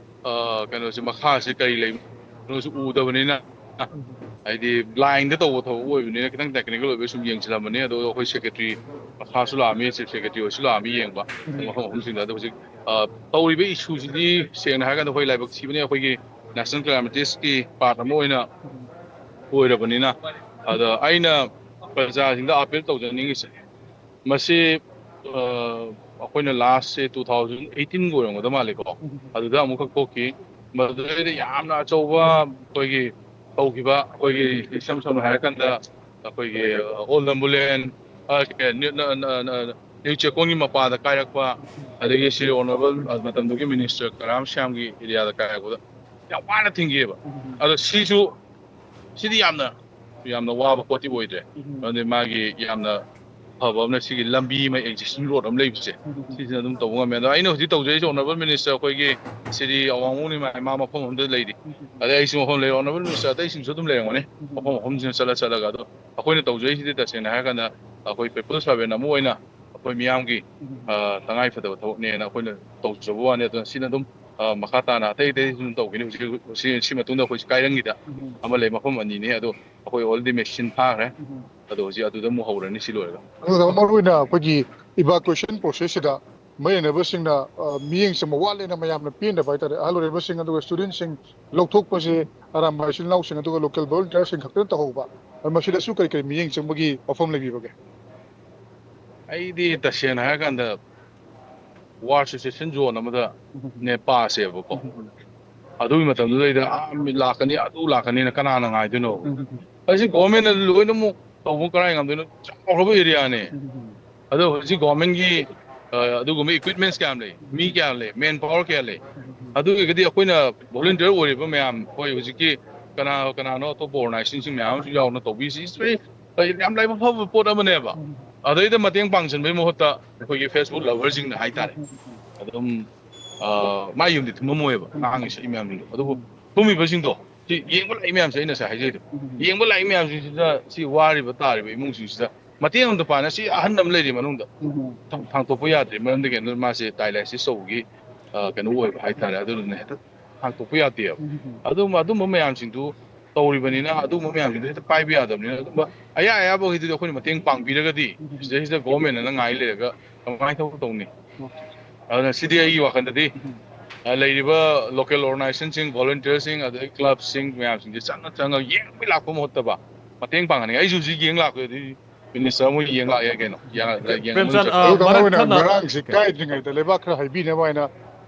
ꯑ, ꯀꯩꯅꯣꯁꯦ, ꯃꯈꯥꯁꯦ ꯀꯔꯤ ꯂꯩꯕꯅꯣꯁꯨ ꯎꯗꯕꯅꯤꯅ, ꯎꯝ꯫ ꯍꯥꯏꯗꯤ line ꯗ ꯇꯧꯕ ꯊꯕꯛ ꯑꯣꯏꯕꯅꯤꯅ ꯈꯤꯇꯪ technical ꯑꯣꯏꯕ ꯁꯨꯝ ꯌꯦꯡꯁꯤꯜꯂꯝꯕꯅꯤ꯫ ꯑꯗꯣ ꯑꯩꯈꯣꯏ secretary ꯃꯈꯥꯁꯨ ꯂꯥꯛꯑꯝꯃꯤ, chief secretary ꯍꯣꯏꯁꯨ ꯂꯥꯛꯑꯝꯃꯤ ꯌꯦꯡꯕ, ꯎꯝ꯫ ꯃꯐꯝ ꯃꯐꯝꯁꯤꯡꯗ꯫ ꯑꯗꯣ ꯍꯧꯖꯤꯛ, ꯑ, ꯇꯧꯔꯤꯕ issue ꯁꯤꯗꯤ ꯁꯦꯡꯅ ꯍꯥꯏꯔꯀꯥꯟꯗ ꯑꯩꯈꯣꯏ ꯂꯥꯏꯕꯛ ꯊꯤꯕꯅꯤ, ꯑꯩꯈꯣꯏꯒꯤ national calamity ꯀꯤ part ꯑꯃ ꯑꯣꯏꯅ ꯎꯝ꯫ ꯑꯣꯏꯔꯕꯅꯤꯅ꯫ ꯑꯗ ꯑꯩꯅ ꯄ꯭ꯔꯖꯥꯁꯤꯡꯗ appeal ꯇꯧꯖꯅꯤꯡꯉꯤꯁꯦ, ꯃꯁꯤ, ꯑ, ꯑꯩꯈꯣꯏꯅ last ꯁꯦ two thousand eighteen ꯒ ꯑꯣꯏꯔꯝꯒꯗꯕ ꯃꯥꯜꯂꯦꯀꯣ꯫ ꯎꯝ꯫ ꯑꯗꯨꯗ ꯑꯃꯨꯛꯈꯛ ꯊꯣꯛꯈꯤ꯫ ꯃꯗꯨꯗꯩꯗ ꯌꯥꯝꯅ ꯑꯆꯧꯕ ꯑꯩꯈꯣꯏꯒꯤ ꯇꯧꯈꯤꯕ, ꯑꯩꯈꯣꯏꯒꯤ ꯏꯁꯝ ꯁꯝꯅ ꯍꯥꯏꯔꯀꯥꯟꯗ ꯑꯩꯈꯣꯏꯒꯤ, ꯑ, Old Nambullen, ꯑ, ꯀꯩ, ꯅ꯭ꯌꯨ, ꯅ, ꯅ, ꯅ, ꯅ꯭ꯌꯨ ꯆꯦꯛꯀꯣꯟꯒꯤ ꯃꯄꯥꯗ ꯀꯥꯏꯔꯛꯄ, ꯑꯗꯒꯤ ꯁ꯭ꯔꯤ Honourable, ꯑ, ꯃꯇꯝꯗꯨꯒꯤ minister ꯀꯔꯥꯝ ꯁ꯭ꯌꯥꯝꯒꯤ area ꯗ ꯀꯥꯏꯔꯛꯄꯗ ꯌꯥꯝ ꯋꯥꯅ ꯊꯤꯡꯈꯤꯑꯕ꯫ ꯎꯝ꯫ ꯑꯗꯣ ꯁꯤꯁꯨ, ꯁꯤꯗꯤ ꯌꯥꯝꯅ, ꯌꯥꯝꯅ ꯋꯥꯕ ꯄꯣꯠꯇꯤ ꯑꯣꯏꯗ꯭ꯔꯦ꯫ ꯎꯝ꯫ ꯑꯗꯨꯗꯤ ꯃꯥꯒꯤ ꯌꯥꯝꯅ ꯐꯕ ꯑꯃꯅ ꯁꯤꯒꯤ ꯂꯝꯕꯤ ꯑꯃ, existing road ꯑꯃ ꯂꯩꯕꯁꯦ, ꯎꯝ꯫ ꯁꯤꯁꯤꯅ ꯑꯗꯨꯝ ꯇꯧꯕ ꯉꯝꯃꯦ꯫ ꯑꯗꯣ ꯑꯩꯅ ꯍꯧꯖꯤꯛ ꯇꯧꯖꯔꯤꯁꯦ Honourable Minister ꯑꯩꯈꯣꯏꯒꯤ ꯁ꯭ꯔꯤ ꯑꯋꯥꯡꯕꯨꯡ ꯅꯤꯡꯃꯥꯏ ꯃꯥ ꯃꯐꯝ ꯑꯃꯗ ꯂꯩꯔꯤ꯫ ꯎꯝ꯫ ꯑꯗꯩ ꯑꯩꯁꯨ ꯃꯐꯝ ꯂꯩꯔꯤ, Honourable Minister ꯑꯇꯩꯁꯤꯡꯁꯨ ꯑꯗꯨꯝ ꯂꯩꯔꯝꯒꯅꯤ꯫ ꯎꯝ꯫ ꯃꯐꯝ ꯃꯐꯝꯁꯤꯡꯗ ꯆꯠꯂ ꯆꯠꯂꯒ꯫ ꯑꯗꯣ ꯑꯩꯈꯣꯏꯅ ꯇꯧꯖꯔꯤꯁꯤꯗꯤ ꯇꯁꯦꯡꯅ ꯍꯥꯏꯔꯀꯥꯟꯗ ꯑꯩꯈꯣꯏ People's Servant ꯑꯃ ꯑꯣꯏꯅ ꯑꯩꯈꯣꯏ ꯃꯤꯌꯥꯝꯒꯤ, ꯎꯝ꯫ ꯑ, ꯇꯉꯥꯏꯐꯗꯕ ꯊꯕꯛꯅꯦꯅ ꯑꯩꯈꯣꯏꯅ ꯇꯧꯖꯕ ꯋꯥꯅꯤ꯫ ꯑꯗꯨꯅ ꯁꯤꯅ ꯑꯗꯨꯝ ꯑ, ꯃꯈꯥ ꯇꯥꯅ ꯑꯇꯩ ꯑꯇꯩ ꯁꯨꯝ ꯇꯧꯈꯤꯅꯤ꯫ ꯍꯧꯖꯤꯛ, ꯍꯧꯖꯤꯛ, ꯁꯤ ꯃꯇꯨꯡꯗ ꯑꯩꯈꯣꯏ ꯀꯥꯏꯔꯪꯒꯤꯗ ꯑꯃ ꯂꯩ, ꯃꯐꯝ ꯑꯅꯤꯅꯤ꯫ ꯑꯗꯣ ꯑꯩꯈꯣꯏ already machine ꯊꯥꯈ꯭ꯔꯦ꯫ ꯑꯗꯣ ꯍꯧꯖꯤꯛ ꯑꯗꯨꯗ ꯑꯃꯨꯛ ꯍꯧꯔꯅꯤ ꯁꯤ ꯂꯣꯏꯔꯒ꯫ ꯑꯗꯨꯒ ꯃꯔꯨꯑꯣꯏꯅ ꯑꯩꯈꯣꯏꯒꯤ evacuation process ꯁꯤꯗ ꯃꯔꯤ ꯂꯩꯅꯕꯁꯤꯡꯅ, ꯑ, ꯃꯤꯠꯌꯦꯡ ꯆꯪꯕ ꯋꯥꯠꯂꯦꯅ ꯃꯌꯥꯝꯅ ꯄꯦꯟꯗꯕ ꯍꯥꯏꯇꯥꯔꯦ꯫ ꯑꯍꯜ ꯑꯣꯏꯔꯕꯁꯤꯡ ꯑꯗꯨꯒ student ꯁꯤꯡ ꯂꯧꯊꯣꯛꯄꯁꯦ ꯑꯔꯥꯝꯕꯥꯏ ꯏꯆꯤꯜ ꯏꯅꯥꯎꯁꯤꯡ ꯑꯗꯨꯒ local volunteer ꯁꯤꯡ ꯈꯛꯇꯅ ꯇꯧꯍꯧꯕ, ꯃꯁꯤꯗꯁꯨ ꯀꯔꯤ ꯀꯔꯤ ꯃꯤꯠꯌꯦꯡ ꯆꯪꯕꯒꯤ ꯋꯥꯐꯝ ꯂꯩꯕꯤꯕꯒꯦ? ꯑꯩꯗꯤ ꯇꯁꯦꯡꯅ ꯍꯥꯏꯔꯀꯥꯟꯗ war situation zone ꯑꯃꯗ ꯅꯦ ꯄꯥꯁꯦꯕꯀꯣ꯫ ꯑꯗꯨꯒꯤ ꯃꯇꯝꯗꯨꯗꯩꯗ ꯑꯥ ꯃꯤ ꯂꯥꯛꯀꯅꯤ, ꯑꯗꯨ ꯂꯥꯛꯀꯅꯤꯅ ꯀꯅꯥꯅ ꯉꯥꯏꯗꯣꯏꯅꯣ? ꯑꯁꯤ government ꯅ ꯂꯣꯏꯅꯃꯛ ꯇꯧꯕ ꯀꯔꯥꯏ ꯉꯝꯗꯣꯏꯅꯣ? ꯆꯥꯎꯈ꯭ꯔꯕ area ꯅꯦ꯫ ꯑꯗꯣ ꯍꯧꯖꯤꯛ government ꯒꯤ, ꯑ, ꯑꯗꯨꯒꯨꯝꯕ equipments ꯀꯌꯥꯝ ꯂꯩ, ꯃꯤ ꯀꯌꯥꯝ ꯂꯩ, man power ꯀꯌꯥ ꯂꯩ? ꯑꯗꯨ ꯑꯣꯏꯔꯒꯗꯤ ꯑꯩꯈꯣꯏꯅ volunteer ꯑꯣꯏꯔꯤꯕ ꯃꯌꯥꯝ, ꯑꯩꯈꯣꯏ ꯍꯧꯖꯤꯛꯀꯤ ꯀꯅꯥ ꯀꯅꯥꯅꯣ ꯑꯇꯣꯞꯄ organization ꯁꯤꯡ ꯃꯌꯥꯝ ꯑꯃꯁꯨ ꯌꯥꯎꯅ ꯇꯧꯕꯤꯁꯤ, it's very, ꯑ, ꯌꯥꯝ ꯂꯥꯏꯕꯛ ꯐꯕ ꯄꯣꯠ ꯑꯃꯅꯦꯕ꯫ ꯑꯗꯩꯗ ꯃꯇꯦꯡ ꯄꯥꯡꯁꯤꯟꯕꯒꯤ ꯃꯍꯨꯠꯇ ꯑꯩꯈꯣꯏꯒꯤ Facebook lover ꯁꯤꯡꯅ ꯍꯥꯏꯇꯥꯔꯦ, ꯑꯗꯨꯝ, ꯑ, ꯃꯥꯏ ꯌꯨꯝꯗꯤ ꯊꯨꯝꯃꯝꯃꯣꯏꯕ, ꯉꯥꯡꯉꯤ ꯁꯛꯏ ꯃꯌꯥꯝꯁꯤꯡꯗꯣ꯫ ꯑꯗꯨꯕꯨ ꯊꯨꯝꯃꯤꯕꯁꯤꯡꯗꯣ, ꯁꯤ ꯌꯦꯡꯕ ꯂꯥꯛꯏ ꯃꯌꯥꯝꯁꯦ ꯑꯩꯅ ꯉꯁꯥꯏ ꯍꯥꯏꯖꯩꯗꯣ, ꯌꯦꯡꯕ ꯂꯥꯛꯏ ꯃꯌꯥꯝꯁꯤꯡꯁꯤꯗ, ꯁꯤ ꯋꯥꯔꯤꯕ ꯇꯥꯔꯤꯕ ꯏꯃꯨꯡꯁꯤꯡꯁꯤꯗ ꯃꯇꯦꯡ ꯑꯃꯇ ꯄꯥꯡꯅ, ꯁꯤ ꯑꯍꯟ ꯑꯃ ꯂꯩꯔꯤ ꯃꯅꯨꯡꯗ, ꯊꯥꯡ-, ꯊꯥꯡꯇꯣꯛꯄ ꯌꯥꯗ꯭ꯔꯤ꯫ ꯃꯔꯝꯗꯤ ꯀꯩꯅꯣ, ꯃꯥꯁꯦ dialysis ꯇꯧꯕꯒꯤ, ꯑ, ꯀꯩꯅꯣ ꯑꯣꯏꯕ ꯍꯥꯏꯇꯥꯔꯦ꯫ ꯑꯗꯨꯗꯨꯅ ꯍꯦꯛꯇ ꯊꯥꯡꯇꯣꯛꯄ ꯌꯥꯗꯦꯕ꯫ ꯑꯗꯨꯝ, ꯑꯗꯨꯝꯕ ꯃꯌꯥꯝꯁꯤꯡꯗꯨ ꯇꯧꯔꯤꯕꯅꯤꯅ, ꯑꯗꯨꯝꯕ ꯃꯌꯥꯝꯁꯤꯡꯗꯣ ꯍꯦꯛꯇ ꯄꯥꯏꯕ ꯌꯥꯗꯕꯅꯤꯅ, ꯑꯗꯨꯝꯕ ꯑꯌꯥ ꯑꯌꯥꯕꯈꯩꯗꯨꯗꯤ ꯑꯩꯈꯣꯏꯅ ꯃꯇꯦꯡ ꯄꯥꯡꯕꯤꯔꯒꯗꯤ, ꯁꯤꯗꯩꯁꯤꯗ government ꯅ ꯉꯥꯏ ꯂꯩꯔꯒ ꯀꯃꯥꯏꯅ ꯊꯕꯛ ꯇꯧꯅꯤ? ꯑꯗꯨꯅ ꯁꯤꯗꯤ ꯑꯩꯒꯤ ꯋꯥꯈꯜꯗꯗꯤ, ꯑ, ꯂꯩꯔꯤꯕ local organization ꯁꯤꯡ, volunteer ꯁꯤꯡ, ꯑꯗꯩ club ꯁꯤꯡ ꯃꯌꯥꯝꯁꯤꯡꯁꯦ ꯆꯪꯉ ꯆꯪꯉꯒ ꯌꯦꯡꯕꯩ ꯂꯥꯛꯄ ꯃꯍꯨꯠꯇꯕ ꯃꯇꯦꯡ ꯄꯥꯡꯍꯟꯅꯤꯡꯉꯦ꯫ ꯑꯩꯁꯨ ꯍꯧꯖꯤꯛ ꯌꯦꯡ ꯂꯥꯛꯄꯗꯗꯤ minister ꯑꯃ ꯌꯦꯡ ꯂꯥꯛꯑꯦ ꯀꯩꯅꯣ꯫ ꯌꯥ-, ꯌꯦꯡꯕ ꯄ꯭ꯔꯦꯝꯆꯥꯟ, ꯆꯠꯈ꯭ꯔꯦ꯫ ꯑ, ꯑꯗꯨꯒ ꯃꯔꯛ ꯃꯔꯨꯑꯣꯏꯅ ꯊꯠꯅ ꯉꯔꯥꯡꯁꯦ ꯀꯥꯏꯗ꯭ꯔꯤꯉꯩꯗ ꯂꯩꯕꯥꯛ ꯈꯔ ꯍꯥꯏꯕꯤꯅꯕ ꯍꯥꯏꯅ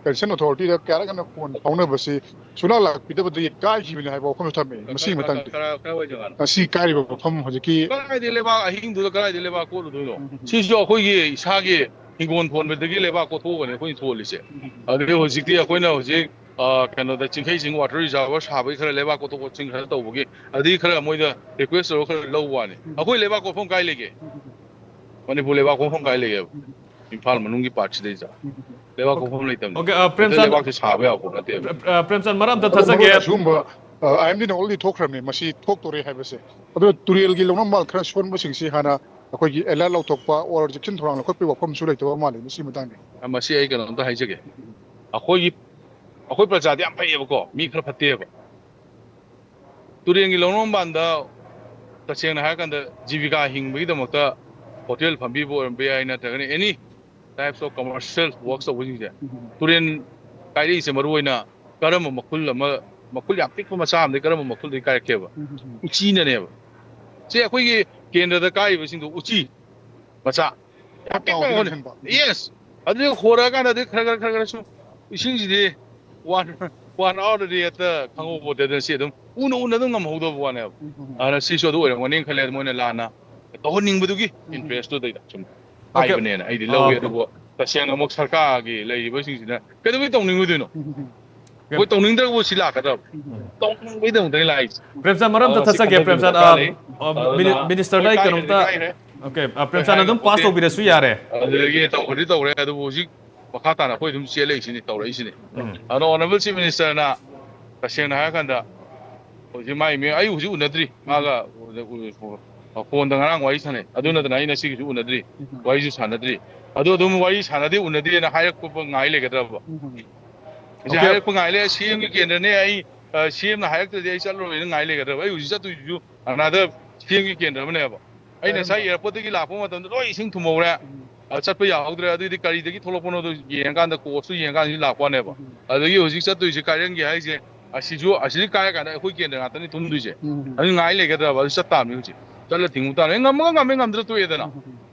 concerned authority ꯗ ꯀꯌꯥꯔꯛ ꯍꯟꯅ phone ꯐꯥꯎꯅꯕꯁꯤ ꯁꯨꯡꯂꯥꯛ ꯂꯥꯛꯄꯤꯗꯕꯗꯒꯤ ꯀꯥꯏꯈꯤꯕꯅꯤ ꯍꯥꯏꯕ ꯋꯥꯐꯝꯁꯨ ꯊꯝꯃꯤ꯫ ꯃꯁꯤꯒꯤ ꯃꯇꯥꯡꯗ ꯀꯔꯥꯏ-, ꯀꯔꯥꯏꯋꯥꯏ ꯖꯒꯥꯅꯣ? ꯉꯁꯤ ꯀꯥꯏꯔꯤꯕ ꯃꯐꯝ ꯍꯧꯖꯤꯛꯀꯤ ꯀꯗꯥꯏꯗꯩ ꯂꯩꯕꯥꯛ ꯑꯍꯤꯡꯗꯨꯗ ꯀꯗꯥꯏꯗꯩ ꯂꯩꯕꯥꯛ ꯀꯣꯠꯂꯨꯗꯣꯏꯅꯣ? ꯁꯤꯁꯨ ꯑꯩꯈꯣꯏꯒꯤ ꯏꯁꯥꯒꯤ ꯍꯤꯡꯒꯣꯜ ꯊꯣꯟꯕꯗꯒꯤ ꯂꯩꯕꯥꯛ ꯀꯣꯠꯊꯣꯛꯑꯒꯅꯤ ꯑꯩꯈꯣꯏꯅ ꯊꯣꯜꯂꯤꯁꯦ꯫ ꯑꯗꯨꯗꯤ ꯍꯧꯖꯤꯛꯇꯤ ꯑꯩꯈꯣꯏꯅ ꯍꯧꯖꯤꯛ, ꯑ, ꯀꯩꯅꯣꯗ ꯆꯤꯡꯈꯩ ꯆꯤꯡ water reservoir ꯁꯥꯕꯒꯤ ꯈꯔ ꯂꯩꯕꯥꯛ ꯀꯣꯠꯊꯣꯛ ꯀꯣꯠꯁꯤꯟ ꯈꯔ ꯇꯧꯕꯒꯤ, ꯑꯗꯨꯗꯒꯤ ꯈꯔ ꯃꯣꯏꯗ request ꯇꯧꯔꯒ ꯈꯔ ꯂꯧꯕ ꯋꯥꯅꯤ꯫ ꯑꯩꯈꯣꯏ ꯂꯩꯕꯥꯛ ꯀꯣꯠꯐꯝ ꯀꯥꯏ ꯂꯩꯒꯦ? ꯃꯅꯤꯄꯨꯔ ꯂꯩꯕꯥꯛ ꯀꯣꯠꯐꯝ ꯀꯥꯏ ꯂꯩꯒꯦꯕ? ꯏꯝꯐꯥꯜ ꯃꯅꯨꯡꯒꯤ part ꯁꯤꯗꯩꯗ ꯂꯩꯕꯥꯛ ꯀꯣꯠꯐꯝ ꯂꯩꯇꯕꯅꯤ꯫ Okay, ꯑ, ꯍꯦꯛꯇ ꯄ꯭ꯔꯦꯝꯆꯥꯟ, ꯂꯩꯕꯥꯛꯁꯦ ꯁꯥꯕ ꯌꯥꯕ ꯄꯣꯠ ꯅꯠꯇꯦꯕ꯫ ꯑ, ꯄ꯭ꯔꯦꯝꯆꯥꯟ, ꯃꯔꯛ ꯑꯝꯇ ꯑꯗꯨ ꯊꯠꯆꯒꯦ꯫ ꯃꯔꯨꯞ, ꯑꯁꯤꯒꯨꯝꯕ, ꯑ, ꯑꯥꯏ ꯑꯦꯝ ꯗꯤ ꯅ already ꯊꯣꯛꯈ꯭ꯔꯕꯅꯤ, ꯃꯁꯤ ꯊꯣꯛꯇꯣꯔꯦ ꯍꯥꯏꯕꯁꯦ꯫ ꯑꯗꯨꯅ ꯇꯨꯔꯦꯜꯒꯤ ꯂꯧꯅꯝ ꯃꯄꯥꯜ ꯈꯔ ꯁꯣꯟꯕꯁꯤꯡꯁꯤ ꯍꯥꯟꯅ ꯑꯩꯈꯣꯏꯒꯤ alert ꯂꯧꯊꯣꯛꯄ or ꯆꯦꯛꯁꯤꯟ ꯊꯧꯔꯥꯡ ꯂꯧꯈꯠꯄꯒꯤ ꯋꯥꯐꯝꯁꯨ ꯂꯩꯇꯕ ꯃꯥꯜꯂꯤ ꯃꯁꯤꯒꯤ ꯃꯇꯥꯡꯗ꯫ ꯑ, ꯃꯁꯤ ꯑꯩ ꯀꯩꯅꯣꯝꯇ ꯍꯥꯏꯖꯒꯦ꯫ ꯑꯩꯈꯣꯏꯒꯤ ꯑꯩꯈꯣꯏ ꯄ꯭ꯔꯖꯥꯗꯤ ꯌꯥꯝ ꯐꯩꯌꯦꯕꯀꯣ, ꯃꯤ ꯈꯔ ꯐꯠꯇꯦꯕ꯫ ꯇꯨꯔꯦꯟꯒꯤ ꯂꯧꯅꯝꯕꯥꯟꯗ ꯇꯁꯦꯡꯅ ꯍꯥꯏꯔꯀꯥꯟꯗ ꯖꯤꯕꯤꯀꯥ ꯍꯤꯡꯕꯒꯤꯗꯃꯛꯇ ꯍꯣꯇꯦꯜ ꯐꯝꯕꯤꯕ ꯑꯣꯏꯔꯝꯕ ꯌꯥꯏ, ꯅꯠꯇ꯭ꯔꯒꯅ any types of commercial works ꯇꯧꯕꯁꯤꯡꯁꯦ, ꯇꯨꯔꯦꯟ ꯀꯥꯏꯔꯛꯏꯁꯦ ꯃꯔꯨ ꯑꯣꯏꯅ ꯀꯔꯝꯕ ꯃꯈꯨꯜ ꯑꯃ, ꯃꯈꯨꯜ ꯌꯥꯝ ꯄꯤꯛꯄ ꯃꯆꯥ ꯑꯃꯗꯒꯤ ꯀꯔꯝꯕ ꯃꯈꯨꯜꯗꯒꯤ ꯀꯥꯏꯔꯛꯀꯦꯕ? ꯎꯆꯤꯅꯅꯦꯕ꯫ ꯁꯤ ꯑꯩꯈꯣꯏꯒꯤ ꯀꯦꯟꯗ꯭ꯔꯗ ꯀꯥꯏꯔꯤꯕꯁꯤꯡꯗꯣ ꯎꯆꯤ ꯃꯆꯥ ꯌꯥꯝ ꯄꯤꯛꯄ ꯃꯈꯨꯜ꯫ Yes꯫ ꯑꯗꯨꯗꯤ ꯍꯣꯔꯛꯑꯀꯥꯟꯗꯗꯤ ꯈꯔ ꯈꯔ ꯈꯔ ꯈꯔ ꯁꯨꯝ ꯏꯁꯤꯡꯁꯤꯗꯤ ꯋꯥꯟ ꯋꯥꯟ ꯑꯋꯥꯔꯗꯗꯤ ꯍꯦꯛꯇ ꯈꯪꯍꯧꯄꯣꯠꯇꯦ꯫ ꯑꯗꯨꯅ ꯁꯤ ꯑꯗꯨꯝ ꯎꯅ ꯎꯅ ꯑꯗꯨꯝ ꯉꯝꯍꯧꯗꯕ ꯋꯥꯅꯦꯕ꯫ ꯑꯗꯨꯅ ꯁꯤꯁꯨ ꯑꯗꯨ ꯑꯣꯏꯔꯝꯒꯅꯤ ꯈꯜꯂꯦ, ꯃꯣꯏꯅ ꯂꯥꯟꯅ ꯇꯧꯍꯟꯅꯤꯡꯕꯗꯨꯒꯤ interest ꯇꯨꯗꯩꯗ ꯁꯨꯝ ꯍꯥꯏꯕꯅꯦꯅ ꯑꯩꯗꯤ ꯂꯧꯏ꯫ ꯑꯗꯨꯕꯨ ꯇꯁꯦꯡꯅ ꯑꯃꯨꯛ ꯁꯔꯀꯥꯔꯒꯤ ꯂꯩꯔꯤꯕꯁꯤꯡꯁꯤꯅ ꯀꯩꯗꯧꯕꯩ ꯇꯧꯅꯤꯡꯉꯣꯏꯗꯣꯏꯅꯣ? ꯑꯩꯈꯣꯏ ꯇꯧꯅꯤꯡꯗ꯭ꯔꯒꯕꯨ ꯁꯤ ꯂꯥꯛꯀꯗ꯭ꯔꯕ? ꯇꯧꯅꯤꯡꯕꯩꯗꯃꯛꯇꯅꯤ ꯂꯥꯛꯏꯁꯦ꯫ ꯄ꯭ꯔꯦꯝꯆꯥꯟ, ꯃꯔꯝ ꯑꯝꯇ ꯑꯗꯣ ꯁꯤ ꯊꯠꯆꯒꯦ, ꯈꯟꯊꯕꯤꯕ ꯄ꯭ꯔꯦꯝꯆꯥꯟ꯫ ꯗꯔꯀꯥꯔ ꯂꯩ꯫ ꯑ, ꯃꯤꯅꯤ-, ꯑꯗꯨꯅ ꯃꯤꯅꯤꯁꯇꯔꯗ ꯑꯩ ꯍꯣꯏ, ꯀꯥꯏꯈ꯭ꯔꯗꯤ ꯀꯩꯅꯣꯝꯇ, ꯀꯥꯏꯈ꯭ꯔꯦ꯫ ꯑꯣꯀꯦ, ꯑ, ꯄ꯭ꯔꯦꯝꯆꯥꯟ ꯑꯗꯨꯝ ꯄꯥꯁ ꯇꯧꯕꯤꯔꯁꯨ ꯌꯥꯔꯦ꯫ ꯑꯗꯨꯗꯒꯤ ꯇꯧꯕꯗꯤ ꯇꯧꯔꯦ, ꯑꯗꯨꯕꯨ ꯍꯧꯖꯤꯛ ꯃꯈꯥ ꯇꯥꯅ ꯑꯩꯈꯣꯏ ꯑꯗꯨꯝ ꯆꯦꯜꯂꯛꯏꯁꯤꯅꯤ, ꯇꯧꯔꯛꯏꯁꯤꯅꯤ꯫ ꯑꯗꯣ honourable chief ministerꯅ ꯇꯁꯦꯡꯅ ꯍꯥꯏꯔꯀꯥꯟꯗ ꯍꯧꯖꯤꯛ ꯃꯥꯏ ꯃꯤ-, ꯑꯩ ꯍꯧꯖꯤꯛ ꯎꯅꯗ꯭ꯔꯤ ꯃꯥꯒ꯫ ꯐꯣꯟꯗ ꯉꯔꯥꯡ ꯋꯥꯔꯤ ꯁꯥꯟꯅꯩ, ꯑꯗꯨ ꯅꯠꯇꯅ ꯑꯩ ꯉꯁꯤꯒꯤꯁꯨ ꯎꯅꯗ꯭ꯔꯤ, ꯋꯥꯔꯤꯁꯨ ꯁꯥꯟꯅꯗ꯭ꯔꯤ꯫ ꯑꯗꯣ ꯑꯗꯨꯝ ꯋꯥꯔꯤ ꯁꯥꯟꯅꯗꯦ, ꯎꯅꯗꯦꯅ ꯍꯥꯏꯔꯛꯄ ꯉꯥꯏ ꯂꯩꯒꯗ꯭ꯔꯕ? ꯍꯧꯖꯤꯛ ꯑꯣꯀꯦ꯫ ꯍꯥꯏꯔꯛꯄ ꯉꯥꯏ ꯂꯩ, CMꯒꯤ ꯀꯦꯟꯗ꯭ꯔꯅꯦ, ꯑꯩ, ꯑ, CMꯅ ꯍꯥꯏꯔꯛꯇ꯭ꯔꯗꯤ ꯑꯩ ꯆꯠꯂꯔꯣꯏꯅ ꯉꯥꯏ ꯂꯩꯒꯗ꯭ꯔꯕ? ꯑꯩ ꯍꯧꯖꯤꯛ ꯆꯠꯇꯣꯏꯁꯤꯁꯨ ꯑꯅꯥꯗ CMꯒꯤ ꯀꯦꯟꯗ꯭ꯔ ꯑꯃꯅꯦꯕ꯫ ꯑꯩꯅ ꯉꯁꯥꯏ airportꯇꯒꯤ ꯂꯥꯛꯄ ꯃꯇꯝꯗ ꯂꯣꯏ ꯏꯁꯤꯡ ꯊꯨꯝꯍꯧꯔꯦ꯫ ꯑ, ꯆꯠꯄ ꯌꯥꯍꯧꯗ꯭ꯔꯦ꯫ ꯑꯗꯨꯏꯗꯤ ꯀꯔꯤꯗꯒꯤ ꯊꯣꯛꯂꯛꯄꯅꯣꯗꯣ ꯌꯦꯡꯉꯀꯥꯟꯗ, courseꯇꯨ ꯌꯦꯡꯉꯀꯥꯟꯗ ꯂꯥꯛꯄ ꯋꯥꯅꯦꯕ꯫ ꯑꯗꯒꯤ ꯍꯧꯖꯤꯛ ꯆꯠꯇꯣꯏꯁꯦ ꯀꯥꯏꯔꯦꯟꯒꯤ ꯍꯥꯏꯁꯦ, ꯑꯁꯤꯁꯨ, ꯑꯁꯤꯗꯤ ꯀꯥꯏꯔ ꯀꯥꯟꯗ ꯑꯩꯈꯣꯏ ꯀꯦꯟꯗ꯭ꯔ ꯉꯥꯛꯇꯅꯤ ꯊꯨꯝꯗꯣꯏꯁꯦ꯫ ꯑꯗꯨ ꯉꯥꯏ ꯂꯩꯒꯗ꯭ꯔꯕ? ꯑꯗꯨ ꯆꯠ ꯇꯥꯕꯅꯤ ꯍꯧꯖꯤꯛ꯫ ꯆꯠꯂ ꯊꯤꯡꯉꯨ ꯇꯥꯕꯅꯤ꯫ ꯉꯝꯃꯒ ꯉꯝꯃꯦ, ꯉꯝꯗ꯭ꯔ ꯇꯣꯛꯑꯦꯗꯅ꯫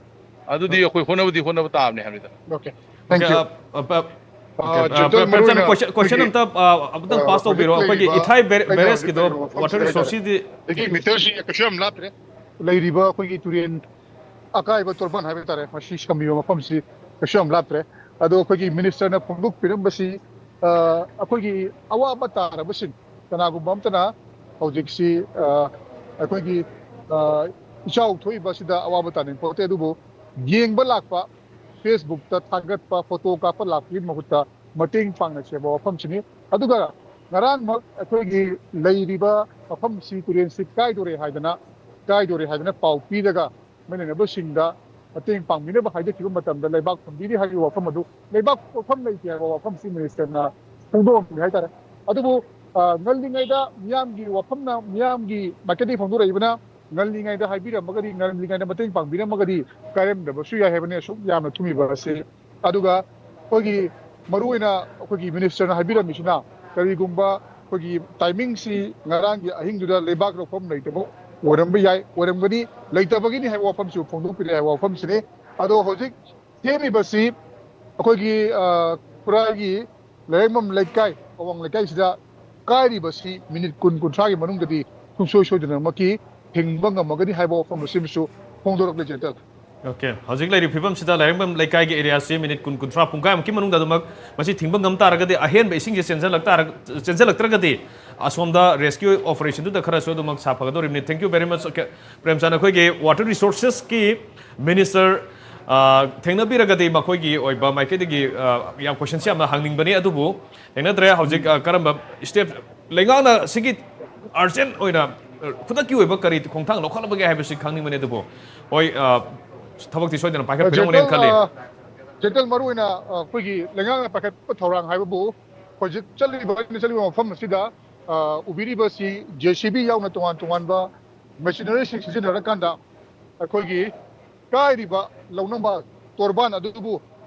ꯑꯗꯨꯗꯤ ꯑꯩꯈꯣꯏ ꯍꯣꯠꯅꯕꯗꯤ ꯍꯣꯠꯅꯕ ꯇꯥꯕꯅꯤ ꯍꯥꯏꯕꯅꯤꯗ꯫ Okay, thank you꯫ ꯑ, ꯑ, ꯑ, ꯑꯣꯀꯦ, ꯑ, ꯖꯦꯅꯔꯦꯜ, ꯄ꯭ꯔꯦꯝꯆꯥꯟ, ꯃꯔꯨꯑꯣꯏꯅ question, question ꯑꯩꯈꯣꯏꯒꯤ, ꯑꯝꯇ, ꯑ, ꯑꯃꯨꯛꯇꯪ ꯑ, pass ꯍꯧꯖꯤꯛ ꯇꯧꯕꯤꯔꯣ꯫ ꯑꯩꯈꯣꯏꯒꯤ ꯂꯩꯔꯤꯕ ꯏꯊꯥꯏ ꯕꯦ-, ꯑꯩꯅ ꯍꯧꯖꯤꯛ barrageꯀꯤꯗꯣ ꯂꯩꯔꯤꯕ ꯃꯐꯝꯁꯤꯗ water ꯍꯥꯏꯇꯥꯔꯦ, resourcesꯇꯤ ꯑꯗꯒꯤ meterꯁꯤ ꯀꯩꯁꯨ ꯌꯥꯝ ꯂꯥꯞꯇ꯭ꯔꯦ꯫ ꯂꯩꯔꯤꯕ ꯑꯩꯈꯣꯏꯒꯤ ꯇꯨꯔꯦꯟ ꯑꯀꯥꯏꯕ ꯇꯣꯔꯕꯥꯟ ꯍꯥꯏꯕ ꯇꯥꯔꯦ, ꯃꯁꯤ ꯁꯝꯕꯤꯕ ꯃꯐꯝꯁꯤ ꯀꯩꯁꯨ ꯌꯥꯝ ꯂꯥꯞꯇ꯭ꯔꯦ꯫ ꯑꯗꯣ ꯑꯩꯈꯣꯏꯒꯤ ꯃꯤꯅꯤꯁꯇꯔꯅ ꯐꯣꯡꯗꯣꯛꯄꯤꯔꯝꯕꯁꯤ, ꯑ, ꯑꯩꯈꯣꯏꯒꯤ ꯑꯋꯥꯕ ꯇꯥꯔꯕꯁꯤꯡ, ꯀꯅꯥꯒꯨꯝꯕ ꯑꯝꯇꯅ ꯍꯧꯖꯤꯛꯁꯤ, ꯑ, ꯑꯩꯈꯣꯏꯒꯤ, ꯑ, ꯏꯆꯥꯎ ꯊꯣꯛꯏꯕ ꯑꯁꯤꯗ ꯑꯋꯥꯕ ꯇꯥꯅꯤꯡ ꯄꯣꯠꯇꯦ, ꯑꯗꯨꯕꯨ ꯌꯦꯡꯕ ꯂꯥꯛꯄ, Facebookꯇ ꯊꯥꯒꯠꯄ, photo ꯀꯥꯞꯄ ꯂꯥꯛꯄꯒꯤ ꯃꯍꯨꯠꯇ ꯃꯇꯦꯡ ꯄꯥꯡꯅꯁꯦꯕ ꯋꯥꯐꯝꯁꯤꯅꯤ꯫ ꯑꯗꯨꯒ ꯉꯔꯥꯡꯃꯛ ꯑꯩꯈꯣꯏꯒꯤ ꯂꯩꯔꯤꯕ ꯃꯐꯝꯁꯤ, ꯇꯨꯔꯦꯟꯁꯤ ꯀꯥꯏꯗꯣꯔꯦ ꯍꯥꯏꯗꯅ, ꯀꯥꯏꯗꯣꯔꯦ ꯍꯥꯏꯗꯅ ꯄꯥꯎ ꯄꯤꯔꯒ ꯃꯩ ꯂꯩꯅꯕꯁꯤꯡꯗ ꯃꯇꯦꯡ ꯄꯥꯡꯕꯤꯅꯕ ꯍꯥꯏꯖꯈꯤꯕ ꯃꯇꯝꯗ ꯂꯩꯕꯥꯛ ꯐꯨꯝꯕꯤꯔꯤ ꯍꯥꯏꯔꯤꯕ ꯋꯥꯐꯝ ꯑꯗꯨ ꯂꯩꯕꯥꯛ ꯄꯣꯛꯐꯝ ꯂꯩꯇꯦ ꯍꯥꯏꯕ ꯋꯥꯐꯝꯁꯤ ꯃꯤꯅꯤꯁꯇꯔꯅ ꯐꯣꯡꯗꯣꯛꯑꯝꯃꯤ ꯍꯥꯏꯇꯥꯔꯦ꯫ ꯑꯗꯨꯕꯨ ꯉꯜꯂꯤꯉꯩꯗ ꯃꯤꯌꯥꯝꯒꯤ ꯋꯥꯐꯝꯅ, ꯃꯤꯌꯥꯝꯒꯤ ꯃꯥꯏꯀꯩꯗꯒꯤ ꯐꯣꯡꯗꯣꯔꯛꯏꯕꯅ, ꯉꯜꯂꯤꯉꯩꯗ ꯍꯥꯏꯕꯤꯔꯝꯃꯒꯗꯤ, ꯉꯜꯂꯤꯉꯩꯗ ꯃꯇꯦꯡ ꯄꯥꯡꯕꯤꯔꯝꯃꯒꯗꯤ ꯀꯥꯏꯔꯝꯗꯕꯁꯨ ꯌꯥꯏ ꯍꯥꯏꯕꯅꯤ ꯑꯁꯨꯛ ꯌꯥꯝꯅ ꯊꯨꯝꯃꯤꯕ ꯑꯁꯤ꯫ ꯑꯗꯨꯒ ꯑꯩꯈꯣꯏꯒꯤ ꯃꯔꯨꯑꯣꯏꯅ ꯑꯩꯈꯣꯏꯒꯤ ꯃꯤꯅꯤꯁꯇꯔꯅ ꯍꯥꯏꯕꯤꯔꯝꯃꯤꯁꯤꯅ, ꯀꯔꯤꯒꯨꯝꯕ ꯑꯩꯈꯣꯏꯒꯤ ꯇꯥꯏꯃꯤꯡꯁꯤ ꯉꯔꯥꯡꯒꯤ ꯑꯍꯤꯡꯗꯨꯗ ꯂꯩꯕꯥꯛ ꯂꯧꯐꯝ ꯂꯩꯇꯕ ꯑꯣꯏꯔꯝꯕ ꯌꯥꯏ, ꯑꯣꯏꯔꯝꯒꯅꯤ, ꯂꯩꯇꯕꯒꯤꯅꯤ ꯍꯥꯏꯕ ꯋꯥꯐꯝꯁꯨ ꯐꯣꯡꯗꯣꯛꯄꯤꯔꯦ ꯍꯥꯏꯕ ꯋꯥꯐꯝꯁꯤꯅꯤ꯫ ꯑꯗꯣ ꯍꯧꯖꯤꯛ ꯁꯦꯝꯃꯤꯕꯁꯤ ꯑꯩꯈꯣꯏꯒꯤ ꯈꯨꯔꯥꯏꯒꯤ ꯂꯥꯏꯔꯦꯝꯕꯝ ꯂꯩꯀꯥꯏ, ꯑꯋꯥꯡ ꯂꯩꯀꯥꯏꯁꯤꯗ ꯀꯥꯏꯔꯤꯕꯁꯤ ꯃꯤꯅꯤꯠ ꯀꯨꯟ ꯀꯨꯟꯊ꯭ꯔꯥꯒꯤ ꯃꯅꯨꯡꯗꯗꯤ ꯁꯨꯡꯁꯣꯏ ꯁꯣꯏꯗꯅꯃꯛꯀꯤ ꯊꯤꯡꯕ ꯉꯝꯃꯒꯅꯤ ꯍꯥꯏꯕ ꯋꯥꯐꯝ ꯑꯁꯤꯃꯁꯨ ꯐꯣꯡꯗꯣꯔꯛꯂꯦ, ꯖꯦꯟꯇꯜ꯫ ꯑꯣꯀꯦ, ꯍꯧꯖꯤꯛ ꯂꯩꯔꯤꯕ ꯐꯤꯕꯝꯁꯤꯗ ꯂꯥꯏꯔꯦꯝꯕꯝ ꯂꯩꯀꯥꯏꯒꯤ ꯑꯦꯔꯤꯌꯥꯁꯤ ꯃꯤꯅꯤꯠ ꯀꯨꯟ ꯀꯨꯟꯊ꯭ꯔꯥ ꯄꯨꯡꯈꯥꯏꯃꯨꯛꯀꯤ ꯃꯅꯨꯡꯗ ꯑꯗꯨꯃꯛ ꯃꯁꯤ ꯊꯤꯡꯕ ꯉꯝ ꯇꯥꯔꯒꯗꯤ, ꯑꯍꯦꯟꯕ ꯏꯁꯤꯡꯁꯦ ꯆꯦꯟꯁꯤꯜꯂꯛ ꯇꯥꯔ-, ꯆꯦꯟꯁꯤꯜꯂꯛꯇ꯭ꯔꯒꯗꯤ ꯑꯁꯣꯝꯗ ꯔꯦꯁꯀ꯭ꯌꯨ ꯑꯣꯄꯔꯦꯁꯟꯗꯨꯗ ꯈꯔꯁꯨ ꯑꯗꯨꯃꯛ ꯁꯥꯐꯒꯗꯧꯔꯤꯕꯅꯤ꯫ Thank you very much꯫ Okay, Premchan, ꯑꯩꯈꯣꯏꯒꯤ ꯋꯥꯇꯔ ꯔꯤꯁꯣꯔꯁꯦꯁꯀꯤ ꯃꯤꯅꯤꯁꯇꯔ ꯊꯦꯡꯅꯕꯤꯔꯒꯗꯤ ꯃꯈꯣꯏꯒꯤ ꯑꯣꯏꯕ ꯃꯥꯏꯀꯩꯗꯒꯤ ꯌꯥꯝ ꯀꯣꯏꯁꯟꯁꯤ ꯌꯥꯝꯅ ꯍꯪꯅꯤꯡꯕꯅꯤ꯫ ꯑꯗꯨꯕꯨ ꯊꯦꯡꯅꯗ꯭ꯔꯦ꯫ ꯍꯧꯖꯤꯛ ꯀꯔꯝꯕ ꯁ꯭ꯇꯦꯞ ꯂꯩꯉꯥꯛꯅ ꯁꯤꯒꯤ ꯑꯔꯖꯦꯟ ꯑꯣꯏꯅ ꯈꯨꯗꯛꯀꯤ ꯑꯣꯏꯕ ꯀꯔꯤ ꯈꯣꯡꯊꯥꯡ ꯂꯧꯈꯠꯂꯕꯒꯦ ꯍꯥꯏꯕꯁꯤ ꯈꯪꯅꯤꯡꯕꯅꯤ꯫ ꯑꯗꯨꯕꯨ ꯍꯣꯏ, ꯊꯕꯛꯇꯤ ꯁꯣꯏꯗꯅ ꯄꯥꯏꯈꯠꯄꯤꯔꯝꯒꯅꯦꯅ ꯈꯜꯂꯤ꯫ ꯖꯦꯟꯇꯜ, ꯃꯔꯨꯑꯣꯏꯅ ꯑꯩꯈꯣꯏꯒꯤ ꯂꯩꯉꯥꯛꯅ ꯄꯥꯏꯈꯠꯄ ꯊꯧꯔꯥꯡ ꯍꯥꯏꯕꯕꯨ ꯍꯧꯖꯤꯛ ꯆꯠꯂꯤꯕ, ꯑꯩꯅ ꯆꯠꯂꯤꯕ ꯃꯐꯝ ꯑꯁꯤꯗ ꯎꯕꯤꯔꯤꯕꯁꯤ ꯖꯦ ꯁꯤ ꯕꯤ ꯌꯥꯎꯅ ꯇꯣꯉꯥꯟ ꯇꯣꯉꯥꯟꯕ ꯃꯦꯆꯤꯅꯔꯤꯁꯤꯡ ꯁꯤꯖꯤꯟꯅꯔꯀꯥꯟꯗ ꯑꯩꯈꯣꯏꯒꯤ ꯀꯥꯏꯔꯤꯕ ꯂꯧꯅꯕ ꯇꯣꯔꯕꯥꯟ ꯑꯗꯨꯕꯨ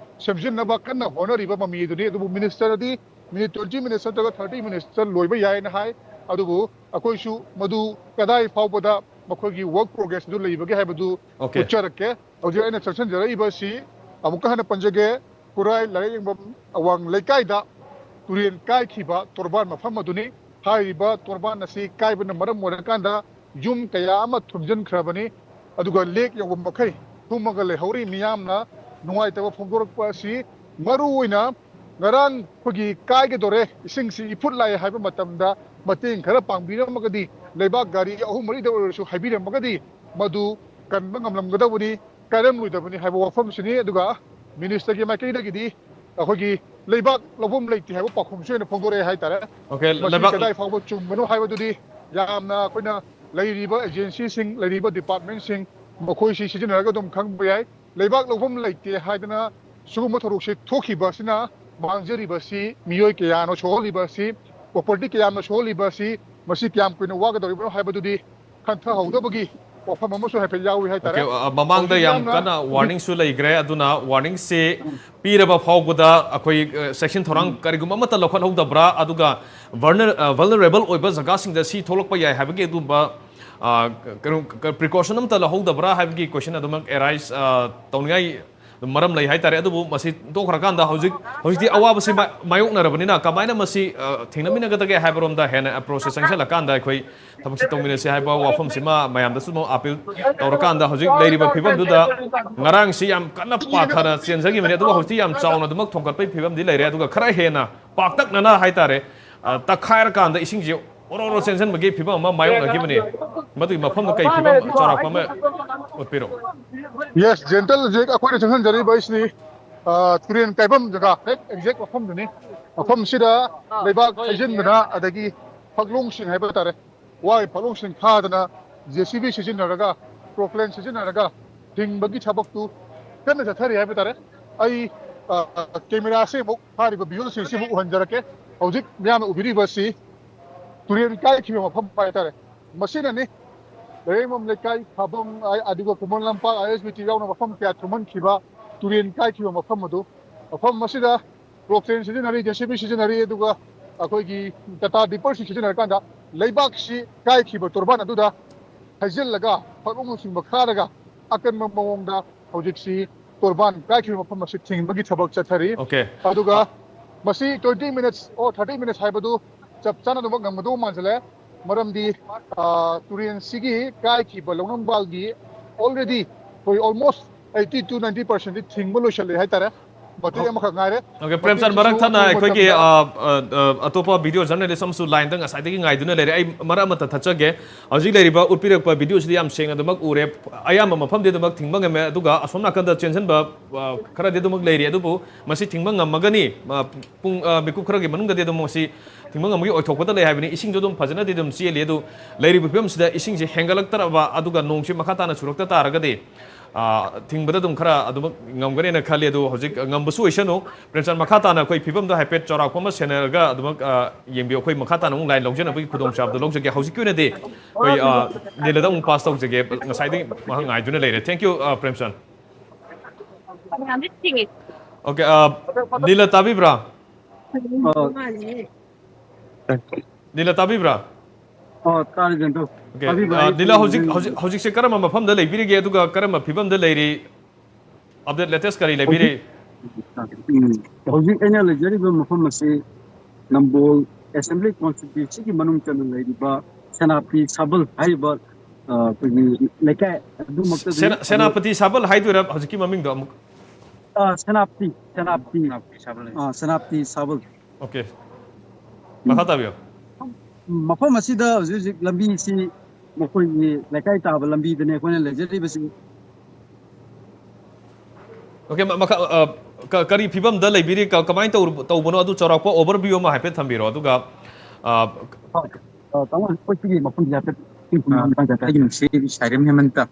ꯁꯦꯝꯖꯤꯟꯅꯕ ꯀꯟꯅ ꯍꯣꯠꯅꯔꯤꯕ ꯃꯃꯤ ꯑꯗꯨꯅꯤ꯫ ꯑꯗꯨꯕꯨ ꯃꯤꯅꯤꯁꯇꯔꯗꯤ ꯃꯤꯅꯤꯠ ꯇ꯭ꯋꯦꯟꯇꯤ ꯃꯤꯅꯤꯠꯁ ꯅꯠꯇ꯭ꯔꯒ ꯊꯥꯔꯇꯤ ꯃꯤꯅꯤꯠꯁꯇ ꯂꯣꯏꯕ ꯌꯥꯏꯅ ꯍꯥꯏ꯫ ꯑꯗꯨꯕꯨ ꯑꯩꯈꯣꯏꯁꯨ ꯃꯗꯨ ꯀꯗꯥꯏ ꯐꯥꯎꯕꯗ ꯃꯈꯣꯏꯒꯤ ꯋꯥꯔꯛ ꯄ꯭ꯔꯣꯒ꯭ꯔꯦꯁ ꯑꯗꯨ ꯂꯩꯕꯒꯦ ꯍꯥꯏꯕꯗꯨ ꯑꯣꯀꯦ꯫ ꯎꯠꯆꯔꯛꯀꯦ꯫ ꯍꯧꯖꯤꯛ ꯑꯩꯅ ꯆꯪꯁꯤꯟꯖꯔꯛꯏꯕꯁꯤ ꯑꯃꯨꯛꯀ ꯍꯟꯅ ꯄꯟꯖꯒꯦ, ꯈꯨꯔꯥꯏ ꯂꯥꯏꯔꯦꯝꯕꯝ ꯑꯋꯥꯡ ꯂꯩꯀꯥꯏꯗ ꯇꯨꯔꯦꯟ ꯀꯥꯏꯈꯤꯕ ꯇꯣꯔꯕꯥꯟ ꯃꯐꯝ ꯑꯗꯨꯅꯤ꯫ ꯍꯥꯏꯔꯤꯕ ꯇꯣꯔꯕꯥꯟ ꯑꯁꯤ ꯀꯥꯏꯕꯅ ꯃꯔꯝ ꯑꯣꯏꯔꯀꯥꯟꯗ ꯌꯨꯝ ꯀꯌꯥ ꯑꯃ ꯊꯨꯝꯖꯤꯟꯈ꯭ꯔꯕꯅꯤ꯫ ꯑꯗꯨꯒ ꯂꯦꯛ ꯌꯧꯕ ꯃꯈꯩ ꯊꯨꯝꯃꯒ ꯂꯩꯍꯧꯔꯤ꯫ ꯃꯤꯌꯥꯝꯅ ꯅꯨꯡꯉꯥꯏꯇꯕ ꯐꯣꯡꯗꯣꯔꯛꯄ ꯑꯁꯤ ꯃꯔꯨ ꯑꯣꯏꯅ ꯉꯔꯥꯡ ꯑꯩꯈꯣꯏꯒꯤ ꯀꯥꯏꯒꯗꯧꯔꯦ, ꯏꯁꯤꯡꯁꯤ ꯏꯐꯨꯠ ꯂꯥꯛꯑꯦ ꯍꯥꯏꯕ ꯃꯇꯝꯗ ꯃꯇꯦꯡ ꯈꯔ ꯄꯥꯡꯕꯤꯔꯝꯃꯒꯗꯤ, ꯂꯩꯕꯥꯛ ꯒꯥꯔꯤ ꯑꯍꯨꯝ ꯃꯔꯤꯗ ꯑꯣꯏꯔꯁꯨ ꯍꯥꯏꯕꯤꯔꯝꯃꯒꯗꯤ ꯃꯗꯨ ꯀꯟꯕ ꯉꯝꯂꯝꯒꯗꯕꯅꯤ, ꯀꯥꯏꯔꯝꯂꯣꯏꯗꯕꯅꯤ ꯍꯥꯏꯕ ꯋꯥꯐꯝꯁꯤꯅꯤ꯫ ꯑꯗꯨꯒ ꯃꯤꯅꯤꯁꯇꯔꯒꯤ ꯃꯥꯏꯀꯩꯗꯒꯤꯗꯤ ꯑꯩꯈꯣꯏꯒꯤ ꯂꯩꯕꯥꯛ ꯂꯧꯐꯝ ꯂꯩꯇꯦ ꯍꯥꯏꯕ ꯄꯥꯎꯈꯨꯝꯁꯨ ꯑꯣꯏꯅ ꯐꯣꯡꯗꯣꯔꯛꯑꯦ ꯍꯥꯏꯇꯥꯔꯦ꯫ ꯑꯣꯀꯦ, ꯃꯁꯤ ꯂꯩꯕꯥꯛ ꯀꯗꯥꯏ ꯐꯥꯎꯕ ꯆꯨꯝꯕꯅꯣ ꯍꯥꯏꯕꯗꯨꯗꯤ ꯌꯥꯝꯅ ꯑꯩꯈꯣꯏꯅ ꯂꯩꯔꯤꯕ ꯑꯦꯖꯦꯟꯁꯤꯁꯤꯡ, ꯂꯩꯔꯤꯕ ꯗꯤꯄꯥꯔꯠꯃꯦꯟꯁꯤꯡ, ꯃꯈꯣꯏꯁꯤ ꯁꯤꯖꯤꯟꯅꯔꯒ ꯑꯗꯨꯝ ꯈꯪꯕ ꯌꯥꯏ꯫ ꯂꯩꯕꯥꯛ ꯂꯧꯐꯝ ꯂꯩꯇꯦ ꯍꯥꯏꯗꯅ ꯁꯤꯒꯨꯝꯕ ꯊꯧꯗꯣꯛꯁꯦ ꯊꯣꯛꯈꯤꯕ ꯑꯁꯤꯅ ꯃꯥꯡꯖꯔꯤꯕꯁꯤ, ꯃꯤꯑꯣꯏ ꯀꯌꯥꯅ ꯁꯣꯛꯍꯜꯂꯤꯕ ꯑꯁꯤ, ꯄ꯭ꯔꯣꯄꯔꯇꯤ ꯀꯌꯥꯝꯅ ꯁꯣꯛꯍꯜꯂꯤꯕ ꯑꯁꯤ, ꯃꯁꯤ ꯀꯌꯥꯝ ꯀꯨꯏꯅ ꯋꯥꯒꯗꯧꯔꯤꯕꯅꯣ ꯍꯥꯏꯕꯗꯨꯗꯤ ꯈꯟꯊꯍꯧꯗꯕꯒꯤ ꯋꯥꯐꯝ ꯑꯃꯁꯨ ꯍꯥꯏꯐꯦꯠ ꯌꯥꯎꯏ ꯍꯥꯏꯇꯥꯔꯦ꯫ ꯑꯣꯀꯦ, ꯑ, ꯃꯃꯥꯡꯗ ꯍꯧꯖꯤꯛ ꯌꯥꯝ ꯌꯥꯝꯅ ꯀꯟꯅ ꯋꯥꯔꯅꯤꯡꯁꯨ ꯂꯩꯈ꯭ꯔꯦ, ꯑꯗꯨꯅ ꯋꯥꯔꯅꯤꯡꯁꯤ ꯄꯤꯔꯕ ꯐꯥꯎꯕꯗ ꯑꯩꯈꯣꯏ, ꯑ, ꯆꯦꯛꯁꯤꯟ ꯊꯧꯔꯥꯡ ꯀꯔꯤꯒꯨꯝꯕ ꯑꯃꯠꯇ ꯂꯧꯈꯠꯍꯧꯗꯕ꯭ꯔꯥ, ꯑꯗꯨꯒ ꯚꯜꯅꯔ-, ꯑ, ꯚꯜꯅꯔꯦꯕꯜ ꯑꯣꯏꯕ ꯖꯒꯥꯁꯤꯡꯗ ꯁꯤ ꯊꯣꯛꯂꯛꯄ ꯌꯥꯏ ꯍꯥꯏꯕꯒꯤ ꯑꯗꯨꯒꯨꯝꯕ, ꯑ, ꯀꯩꯅꯣ, ꯀ-, ꯄ꯭ꯔꯤꯀꯣꯁꯟ ꯑꯃꯠꯇ ꯂꯧꯍꯧꯗꯕ꯭ꯔꯥ ꯍꯥꯏꯕꯒꯤ ꯀꯣꯏꯁꯟ ꯑꯗꯨꯃꯛ ꯑꯦꯔꯥꯏꯁ, ꯑ, ꯇꯧꯅꯤꯡꯉꯥꯏ ꯃꯔꯝ ꯂꯩ ꯍꯥꯏꯇꯥꯔꯦ꯫ ꯑꯗꯨꯕꯨ ꯃꯁꯤ ꯇꯣꯛꯈ꯭ꯔꯀꯥꯟꯗ ꯍꯧꯖꯤꯛ, ꯍꯧꯖꯤꯛꯇꯤ ꯑꯋꯥꯕꯁꯤ ꯃꯥ-, ꯃꯥꯌꯣꯛꯅꯔꯕꯅꯤꯅ ꯀꯃꯥꯏꯅ ꯃꯁꯤ, ꯑ, ꯊꯦꯡꯅꯃꯤꯟꯅꯒꯗꯒꯦ ꯍꯥꯏꯕꯔꯣꯝꯗ ꯍꯦꯟꯅ ꯑꯦꯄ꯭ꯔꯣꯁꯁꯦ ꯆꯪꯁꯤꯜꯂꯀꯥꯟꯗ ꯑꯩꯈꯣꯏ ꯊꯕꯛꯁꯤ ꯇꯧꯃꯤꯟꯅꯁꯤ ꯍꯥꯏꯕ ꯋꯥꯐꯝꯁꯤꯃ ꯃꯌꯥꯝꯗꯁꯨ ꯑꯗꯨꯝ ꯑꯥꯄꯤꯜ ꯇꯧꯔꯀꯥꯟꯗ ꯍꯧꯖꯤꯛ ꯂꯩꯔꯤꯕ ꯐꯤꯕꯝꯗꯨꯗ ꯉꯔꯥꯡꯁꯤ ꯌꯥꯝ ꯀꯟꯅ ꯄꯥꯊꯅ ꯆꯦꯟꯖꯈꯤꯕꯅꯤ, ꯑꯗꯨꯒ ꯍꯧꯖꯤꯛꯇꯤ ꯌꯥꯝ ꯆꯥꯎꯅ ꯑꯗꯨꯃꯛ ꯊꯣꯡꯒꯠꯄꯒꯤ ꯐꯤꯕꯝꯗꯤ ꯂꯩꯔꯦ, ꯑꯗꯨꯒ ꯈꯔ ꯍꯦꯟꯅ ꯄꯥꯛꯇꯛꯅꯅ ꯍꯥꯏꯇꯥꯔꯦ, ꯑ, ꯇꯛꯈꯥꯏꯔꯀꯥꯟꯗ ꯏꯁꯤꯡꯁꯤ ꯑꯣꯔꯣ ꯑꯣꯔꯣ ꯆꯦꯟꯁꯤꯟꯕꯒꯤ ꯐꯤꯕꯝ ꯑꯃ ꯃꯥꯌꯣꯛꯅꯈꯤꯕꯅꯤ꯫ ꯃꯗꯨꯒꯤ ꯃꯐꯝꯗ ꯀꯩ ꯐꯤꯕꯝ ꯆꯥꯎꯔꯥꯛꯄ ꯑꯃ ꯎꯠꯄꯤꯔꯣ? Yes, ꯖꯦꯟꯇꯜ, ꯍꯧꯖꯤꯛ ꯑꯩꯈꯣꯏꯅ ꯆꯪꯁꯤꯟꯖꯔꯤꯕ ꯑꯁꯤꯗꯤ, ꯑ, ꯇꯨꯔꯦꯟ ꯀꯥꯏꯐꯝ ꯖꯒꯥ, ꯍꯦꯛ exact ꯃꯐꯝꯗꯨꯅꯤ꯫ ꯃꯐꯝꯁꯤꯗ ꯂꯩꯕꯥꯛ ꯍꯩꯖꯤꯟꯗꯅ, ꯑꯗꯒꯤ ꯐꯛꯂꯣꯡꯁꯤꯡ ꯍꯥꯏꯕ ꯇꯥꯔꯦ, ꯋꯥꯒꯤ ꯐꯛꯂꯣꯡꯁꯤꯡ ꯈꯥꯗꯅ, JCB ꯁꯤꯖꯤꯟꯅꯔꯒ, ꯀ꯭ꯔꯣꯀ꯭ꯂꯦꯟ ꯁꯤꯖꯤꯟꯅꯔꯒ ꯊꯤꯡꯕꯒꯤ ꯊꯕꯛꯇꯨ ꯀꯟꯅ ꯆꯠꯊꯔꯤ ꯍꯥꯏꯕ ꯇꯥꯔꯦ꯫ ꯑꯩ, ꯑ, ꯀꯦꯃꯦꯔꯥꯁꯤ ꯑꯃꯨꯛ ꯐꯥꯔꯤꯕ visualꯁꯤꯡꯁꯤ ꯑꯃꯨꯛ ꯎꯍꯟꯖꯔꯛꯀꯦ꯫ ꯍꯧꯖꯤꯛ ꯃꯌꯥꯝꯅ ꯎꯕꯤꯔꯤꯕꯁꯤ ꯇꯨꯔꯦꯜ ꯀꯥꯏꯈꯤꯕ ꯃꯐꯝ ꯍꯥꯏꯇꯥꯔꯦ꯫ ꯃꯁꯤꯅꯅꯤ ꯂꯩꯔꯦꯝꯕꯝ ꯂꯩꯀꯥꯏ, ꯈꯥꯕꯝ, ꯑ-, ꯑꯗꯨꯒ ꯈꯨꯃꯟ ꯂꯝꯄꯥꯛ, ISBT ꯌꯥꯎꯅ ꯃꯐꯝ ꯀꯌꯥ ꯊꯨꯝꯍꯟꯈꯤꯕ, ꯇꯨꯔꯦꯜ ꯀꯥꯏꯈꯤꯕ ꯃꯐꯝ ꯑꯗꯨ꯫ ꯃꯐꯝ ꯑꯁꯤꯗ ꯀ꯭ꯔꯣꯀ꯭ꯂꯦꯟ ꯁꯤꯖꯤꯟꯅꯔꯤ, JCB ꯁꯤꯖꯤꯟꯅꯔꯤ, ꯑꯗꯨꯒ ꯑꯩꯈꯣꯏꯒꯤ ꯇꯥꯇꯥ ꯗꯤꯄꯔꯁꯤꯡ ꯁꯤꯖꯤꯟꯅꯔꯀꯥꯟꯗ ꯂꯩꯕꯥꯛꯁꯤ ꯀꯥꯏꯈꯤꯕ ꯇꯣꯔꯕꯥꯟ ꯑꯗꯨꯗ ꯍꯩꯖꯤꯜꯂꯒ ꯐꯛꯂꯣꯡꯁꯤꯡ ꯃꯈꯥꯗꯒ ꯑꯀꯟꯕ ꯃꯑꯣꯡꯗ ꯍꯧꯖꯤꯛꯁꯤ ꯇꯣꯔꯕꯥꯟ ꯀꯥꯏꯈꯤꯕ ꯃꯐꯝ ꯑꯁꯤ ꯊꯤꯡꯕꯒꯤ ꯊꯕꯛ ꯆꯠꯊꯔꯤ꯫ ꯑꯣꯀꯦ꯫ ꯑꯗꯨꯒ ꯑ, ꯃꯁꯤ twenty minutes or thirty minutes ꯍꯥꯏꯕꯗꯨ ꯆꯞ ꯆꯥꯅ ꯑꯗꯨꯃꯛ ꯉꯝꯒꯗꯧꯕ ꯃꯥꯟꯁꯤꯜꯂꯦ꯫ ꯃꯔꯝꯗꯤ, ꯑ, ꯇꯨꯔꯦꯟꯁꯤꯒꯤ ꯀꯥꯏꯈꯤꯕ ꯂꯧꯅꯝꯕꯥꯜꯒꯤ already ꯑꯩꯈꯣꯏ almost eighty to ninety percent ꯊꯤꯡꯕ ꯂꯣꯏꯁꯤꯜꯂꯦ ꯍꯥꯏꯇꯥꯔꯦ꯫ ꯃꯇꯦꯛ ꯑꯃꯈꯛ ꯉꯥꯏꯔꯦ꯫ ꯑꯣꯀꯦ, ꯄ꯭ꯔꯦꯝꯆꯟ, ꯃꯇꯦꯛ ꯑꯃꯁꯨ ꯃꯔꯛ ꯊꯠꯅ ꯑꯗꯨꯒꯤ ꯑꯩꯈꯣꯏꯒꯤ, ꯃꯇꯝꯗ ꯑ, ꯑ, ꯑ, ꯑꯇꯣꯞꯄ ꯚꯤꯗꯤꯑꯣ ꯖꯔꯅꯦꯂꯤꯁ ꯑꯃꯁꯨ ꯂꯥꯏꯟꯗ ꯉꯁꯥꯏꯗꯒꯤ ꯉꯥꯏꯗꯨꯅ ꯂꯩꯔꯦ꯫ ꯑꯩ ꯃꯔꯛ ꯑꯃꯠꯇ ꯊꯠꯆꯒꯦ꯫ ꯍꯧꯖꯤꯛ ꯂꯩꯔꯤꯕ ꯎꯠꯄꯤꯔꯛꯄ ꯚꯤꯗꯤꯑꯣꯁꯤꯗꯤ ꯌꯥꯝ ꯁꯦꯡꯅ ꯑꯗꯨꯃꯛ ꯎꯔꯦ꯫ ꯑꯌꯥꯝꯕ ꯃꯐꯝꯗꯤ ꯑꯗꯨꯃꯛ ꯊꯤꯡꯕ ꯉꯝꯃꯦ, ꯑꯗꯨꯒ ꯑꯁꯣꯝ ꯅꯥꯀꯟꯗ ꯆꯦꯟꯁꯤꯟꯕ, ꯑ, ꯈꯔꯗꯤ ꯑꯗꯨꯃꯛ ꯂꯩꯔꯤ꯫ ꯑꯗꯨꯕꯨ ꯃꯁꯤ ꯊꯤꯡꯕ ꯉꯝꯃꯒꯅꯤ꯫ ꯑ, ꯄꯨꯡ, ꯑ, ꯃꯤꯀꯨꯞ ꯈꯔꯒꯤ ꯃꯅꯨꯡꯗꯗꯤ ꯑꯗꯨꯝ ꯃꯁꯤ ꯊꯤꯡꯕ ꯉꯝꯕꯒꯤ ꯑꯣꯏꯊꯣꯛꯄꯗ ꯂꯩ ꯍꯥꯏꯕꯅꯤ꯫ ꯏꯁꯤꯡꯁꯨ ꯑꯗꯨꯝ ꯐꯖꯅꯗꯤ ꯑꯗꯨꯝ ꯆꯦꯜꯂꯤ꯫ ꯑꯗꯨ ꯂꯩꯔꯤꯕ ꯐꯤꯕꯝꯁꯤꯗ ꯏꯁꯤꯡꯁꯦ ꯍꯦꯟꯒꯠꯂꯛꯇ꯭ꯔꯕ, ꯑꯗꯨꯒ ꯅꯣꯡꯁꯤ ꯃꯈꯥ ꯇꯥꯅ ꯆꯨꯔꯛꯇ ꯇꯥꯔꯒꯗꯤ, ꯑ, ꯊꯤꯡꯕꯗ ꯑꯗꯨꯝ ꯈꯔ ꯑꯗꯨꯃꯛ ꯉꯝꯒꯅꯦꯅ ꯈꯜꯂꯤ꯫ ꯑꯗꯨ ꯍꯧꯖꯤꯛ ꯉꯝꯕꯁꯨ ꯑꯣꯏꯁꯅꯨ꯫ ꯄ꯭ꯔꯦꯝꯆꯟ, ꯃꯈꯥ ꯇꯥꯅ ꯑꯩꯈꯣꯏ ꯐꯤꯕꯝꯗꯣ ꯍꯥꯏꯐꯦꯠ ꯆꯥꯎꯔꯥꯛꯄ ꯑꯃ ꯁꯦꯟꯅꯔꯒ ꯑꯗꯨꯃꯛ, ꯑ, ꯌꯦꯡꯕꯤꯌꯨ꯫ ꯑꯩꯈꯣꯏ ꯃꯈꯥ ꯇꯥꯅ ꯑꯃꯨꯛ ꯂꯥꯏꯟ ꯂꯧꯖꯅꯕꯒꯤ ꯈꯨꯗꯣꯡꯆꯥꯕꯗꯣ ꯂꯧꯖꯒꯦ꯫ ꯍꯧꯖꯤꯛꯀꯤ ꯑꯣꯏꯅꯗꯤ ꯑꯩꯈꯣꯏ, ꯑ, ꯅꯤꯂꯗ ꯑꯃꯨꯛ ꯄꯥꯁ ꯇꯧꯖꯒꯦ꯫ ꯉꯁꯥꯏꯗꯒꯤ ꯃꯍꯥꯛ ꯉꯥꯏꯗꯨꯅ ꯂꯩꯔꯦ꯫ Thank you, ꯑ, ꯄ꯭ꯔꯦꯝꯆꯟ꯫ ꯑꯣꯀꯦ, ꯑ, ꯅꯤꯂ ꯇꯥꯕꯤꯕ꯭ꯔꯥ? ꯑꯣ꯫ ꯅꯤꯂ ꯇꯥꯕꯤꯕ꯭ꯔꯥ? ꯑꯣ, ꯇꯥꯔꯦ, ꯖꯦꯟꯇꯣ꯫ ꯑꯣꯀꯦ, ꯇꯥꯕꯤꯕ꯭ꯔꯥ? ꯑ, ꯑꯩ ꯅꯤꯂ ꯍꯧꯖꯤꯛ, ꯍꯧꯖꯤꯛ, ꯍꯧꯖꯤꯛꯁꯦ ꯀꯔꯝꯕ ꯃꯐꯝꯗ ꯂꯩꯕꯤꯔꯤꯒꯦ, ꯑꯗꯨꯒ ꯀꯔꯝꯕ ꯐꯤꯕꯝꯗ ꯂꯩꯔꯤ? ꯑꯞꯗꯦꯠ ꯂꯦꯇꯦꯁ ꯀꯔꯤ ꯂꯩꯕꯤꯔꯤ? ꯍꯧꯖꯤꯛ, ꯎꯝ, ꯍꯧꯖꯤꯛ ꯑꯩꯅ ꯂꯩꯖꯔꯤꯕ ꯃꯐꯝ ꯑꯁꯤ ꯅꯝꯕꯣꯜ ꯑꯦꯁꯦꯝꯕ꯭ꯂꯤ ꯀꯣꯟꯁꯇꯤꯇ꯭ꯋꯦꯟꯁꯤꯒꯤ ꯃꯅꯨꯡ ꯆꯟꯅ ꯂꯩꯔꯤꯕ ꯁꯦꯅꯥꯄꯇꯤ ꯁꯥꯕꯜ ꯍꯥꯏꯔꯤꯕ, ꯑ, ꯑꯩꯈꯣꯏꯒꯤ ꯂꯩꯀꯥꯏ ꯑꯗꯨꯃꯛꯇꯗꯅꯤ꯫ ꯁꯦꯅꯥ-, ꯑꯗꯨ ꯁꯦꯅꯥꯄꯇꯤ ꯁꯥꯕꯜ ꯍꯥꯏꯗꯣꯏꯔꯥ ꯍꯧꯖꯤꯛꯀꯤ ꯃꯃꯤꯡꯗꯣ ꯑꯃꯨꯛ? ꯑ, ꯁꯦꯅꯥꯄꯇꯤ, ꯁꯦꯅꯥꯄꯇꯤ꯫ ꯁꯦꯅꯥꯄꯇꯤ ꯁꯥꯕꯜ꯫ ꯑ, ꯁꯦꯅꯥꯄꯇꯤ ꯁꯥꯕꯜ꯫ ꯑꯣꯀꯦ꯫ ꯎꯝ꯫ ꯃꯈꯥ ꯇꯥꯕꯤꯌꯨ꯫ ꯎꯝ, ꯃꯐꯝ ꯑꯁꯤꯗ ꯍꯧꯖꯤꯛ ꯍꯧꯖꯤꯛ ꯂꯝꯕꯤꯁꯤ ꯃꯈꯣꯏꯒꯤ ꯂꯩꯀꯥꯏ ꯇꯥꯕ ꯂꯝꯕꯤꯗꯅꯦ ꯑꯩꯈꯣꯏꯅ ꯂꯩꯖꯔꯤꯕꯁꯤ꯫ ꯑꯣꯀꯦ, ꯃ-, ꯃꯈꯥ, ꯑ, ꯀ-, ꯀꯔꯤ ꯐꯤꯕꯝꯗ ꯂꯩꯕꯤꯔꯤ? ꯀ-, ꯀꯃꯥꯏꯅ ꯇꯧꯔꯨ-, ꯇꯧꯕꯅꯣ? ꯑꯗꯨ ꯆꯥꯎꯔꯥꯛꯄ overview ꯑꯃ ꯍꯥꯏꯐꯦꯠ ꯊꯝꯕꯤꯔꯣ꯫ ꯑꯗꯨꯒ, ꯑ, ꯍꯣꯏ꯫ ꯑ, ꯇꯥꯃꯣ, ꯑꯩꯈꯣꯏ ꯁꯤꯒꯤ ꯃꯐꯝꯁꯦ ꯍꯥꯏꯐꯦꯠ ꯑ, ꯑꯩꯒꯤ ꯅꯨꯡꯁꯤ ꯁꯥꯏꯔꯦꯝ ꯍꯦꯃꯟꯇ꯫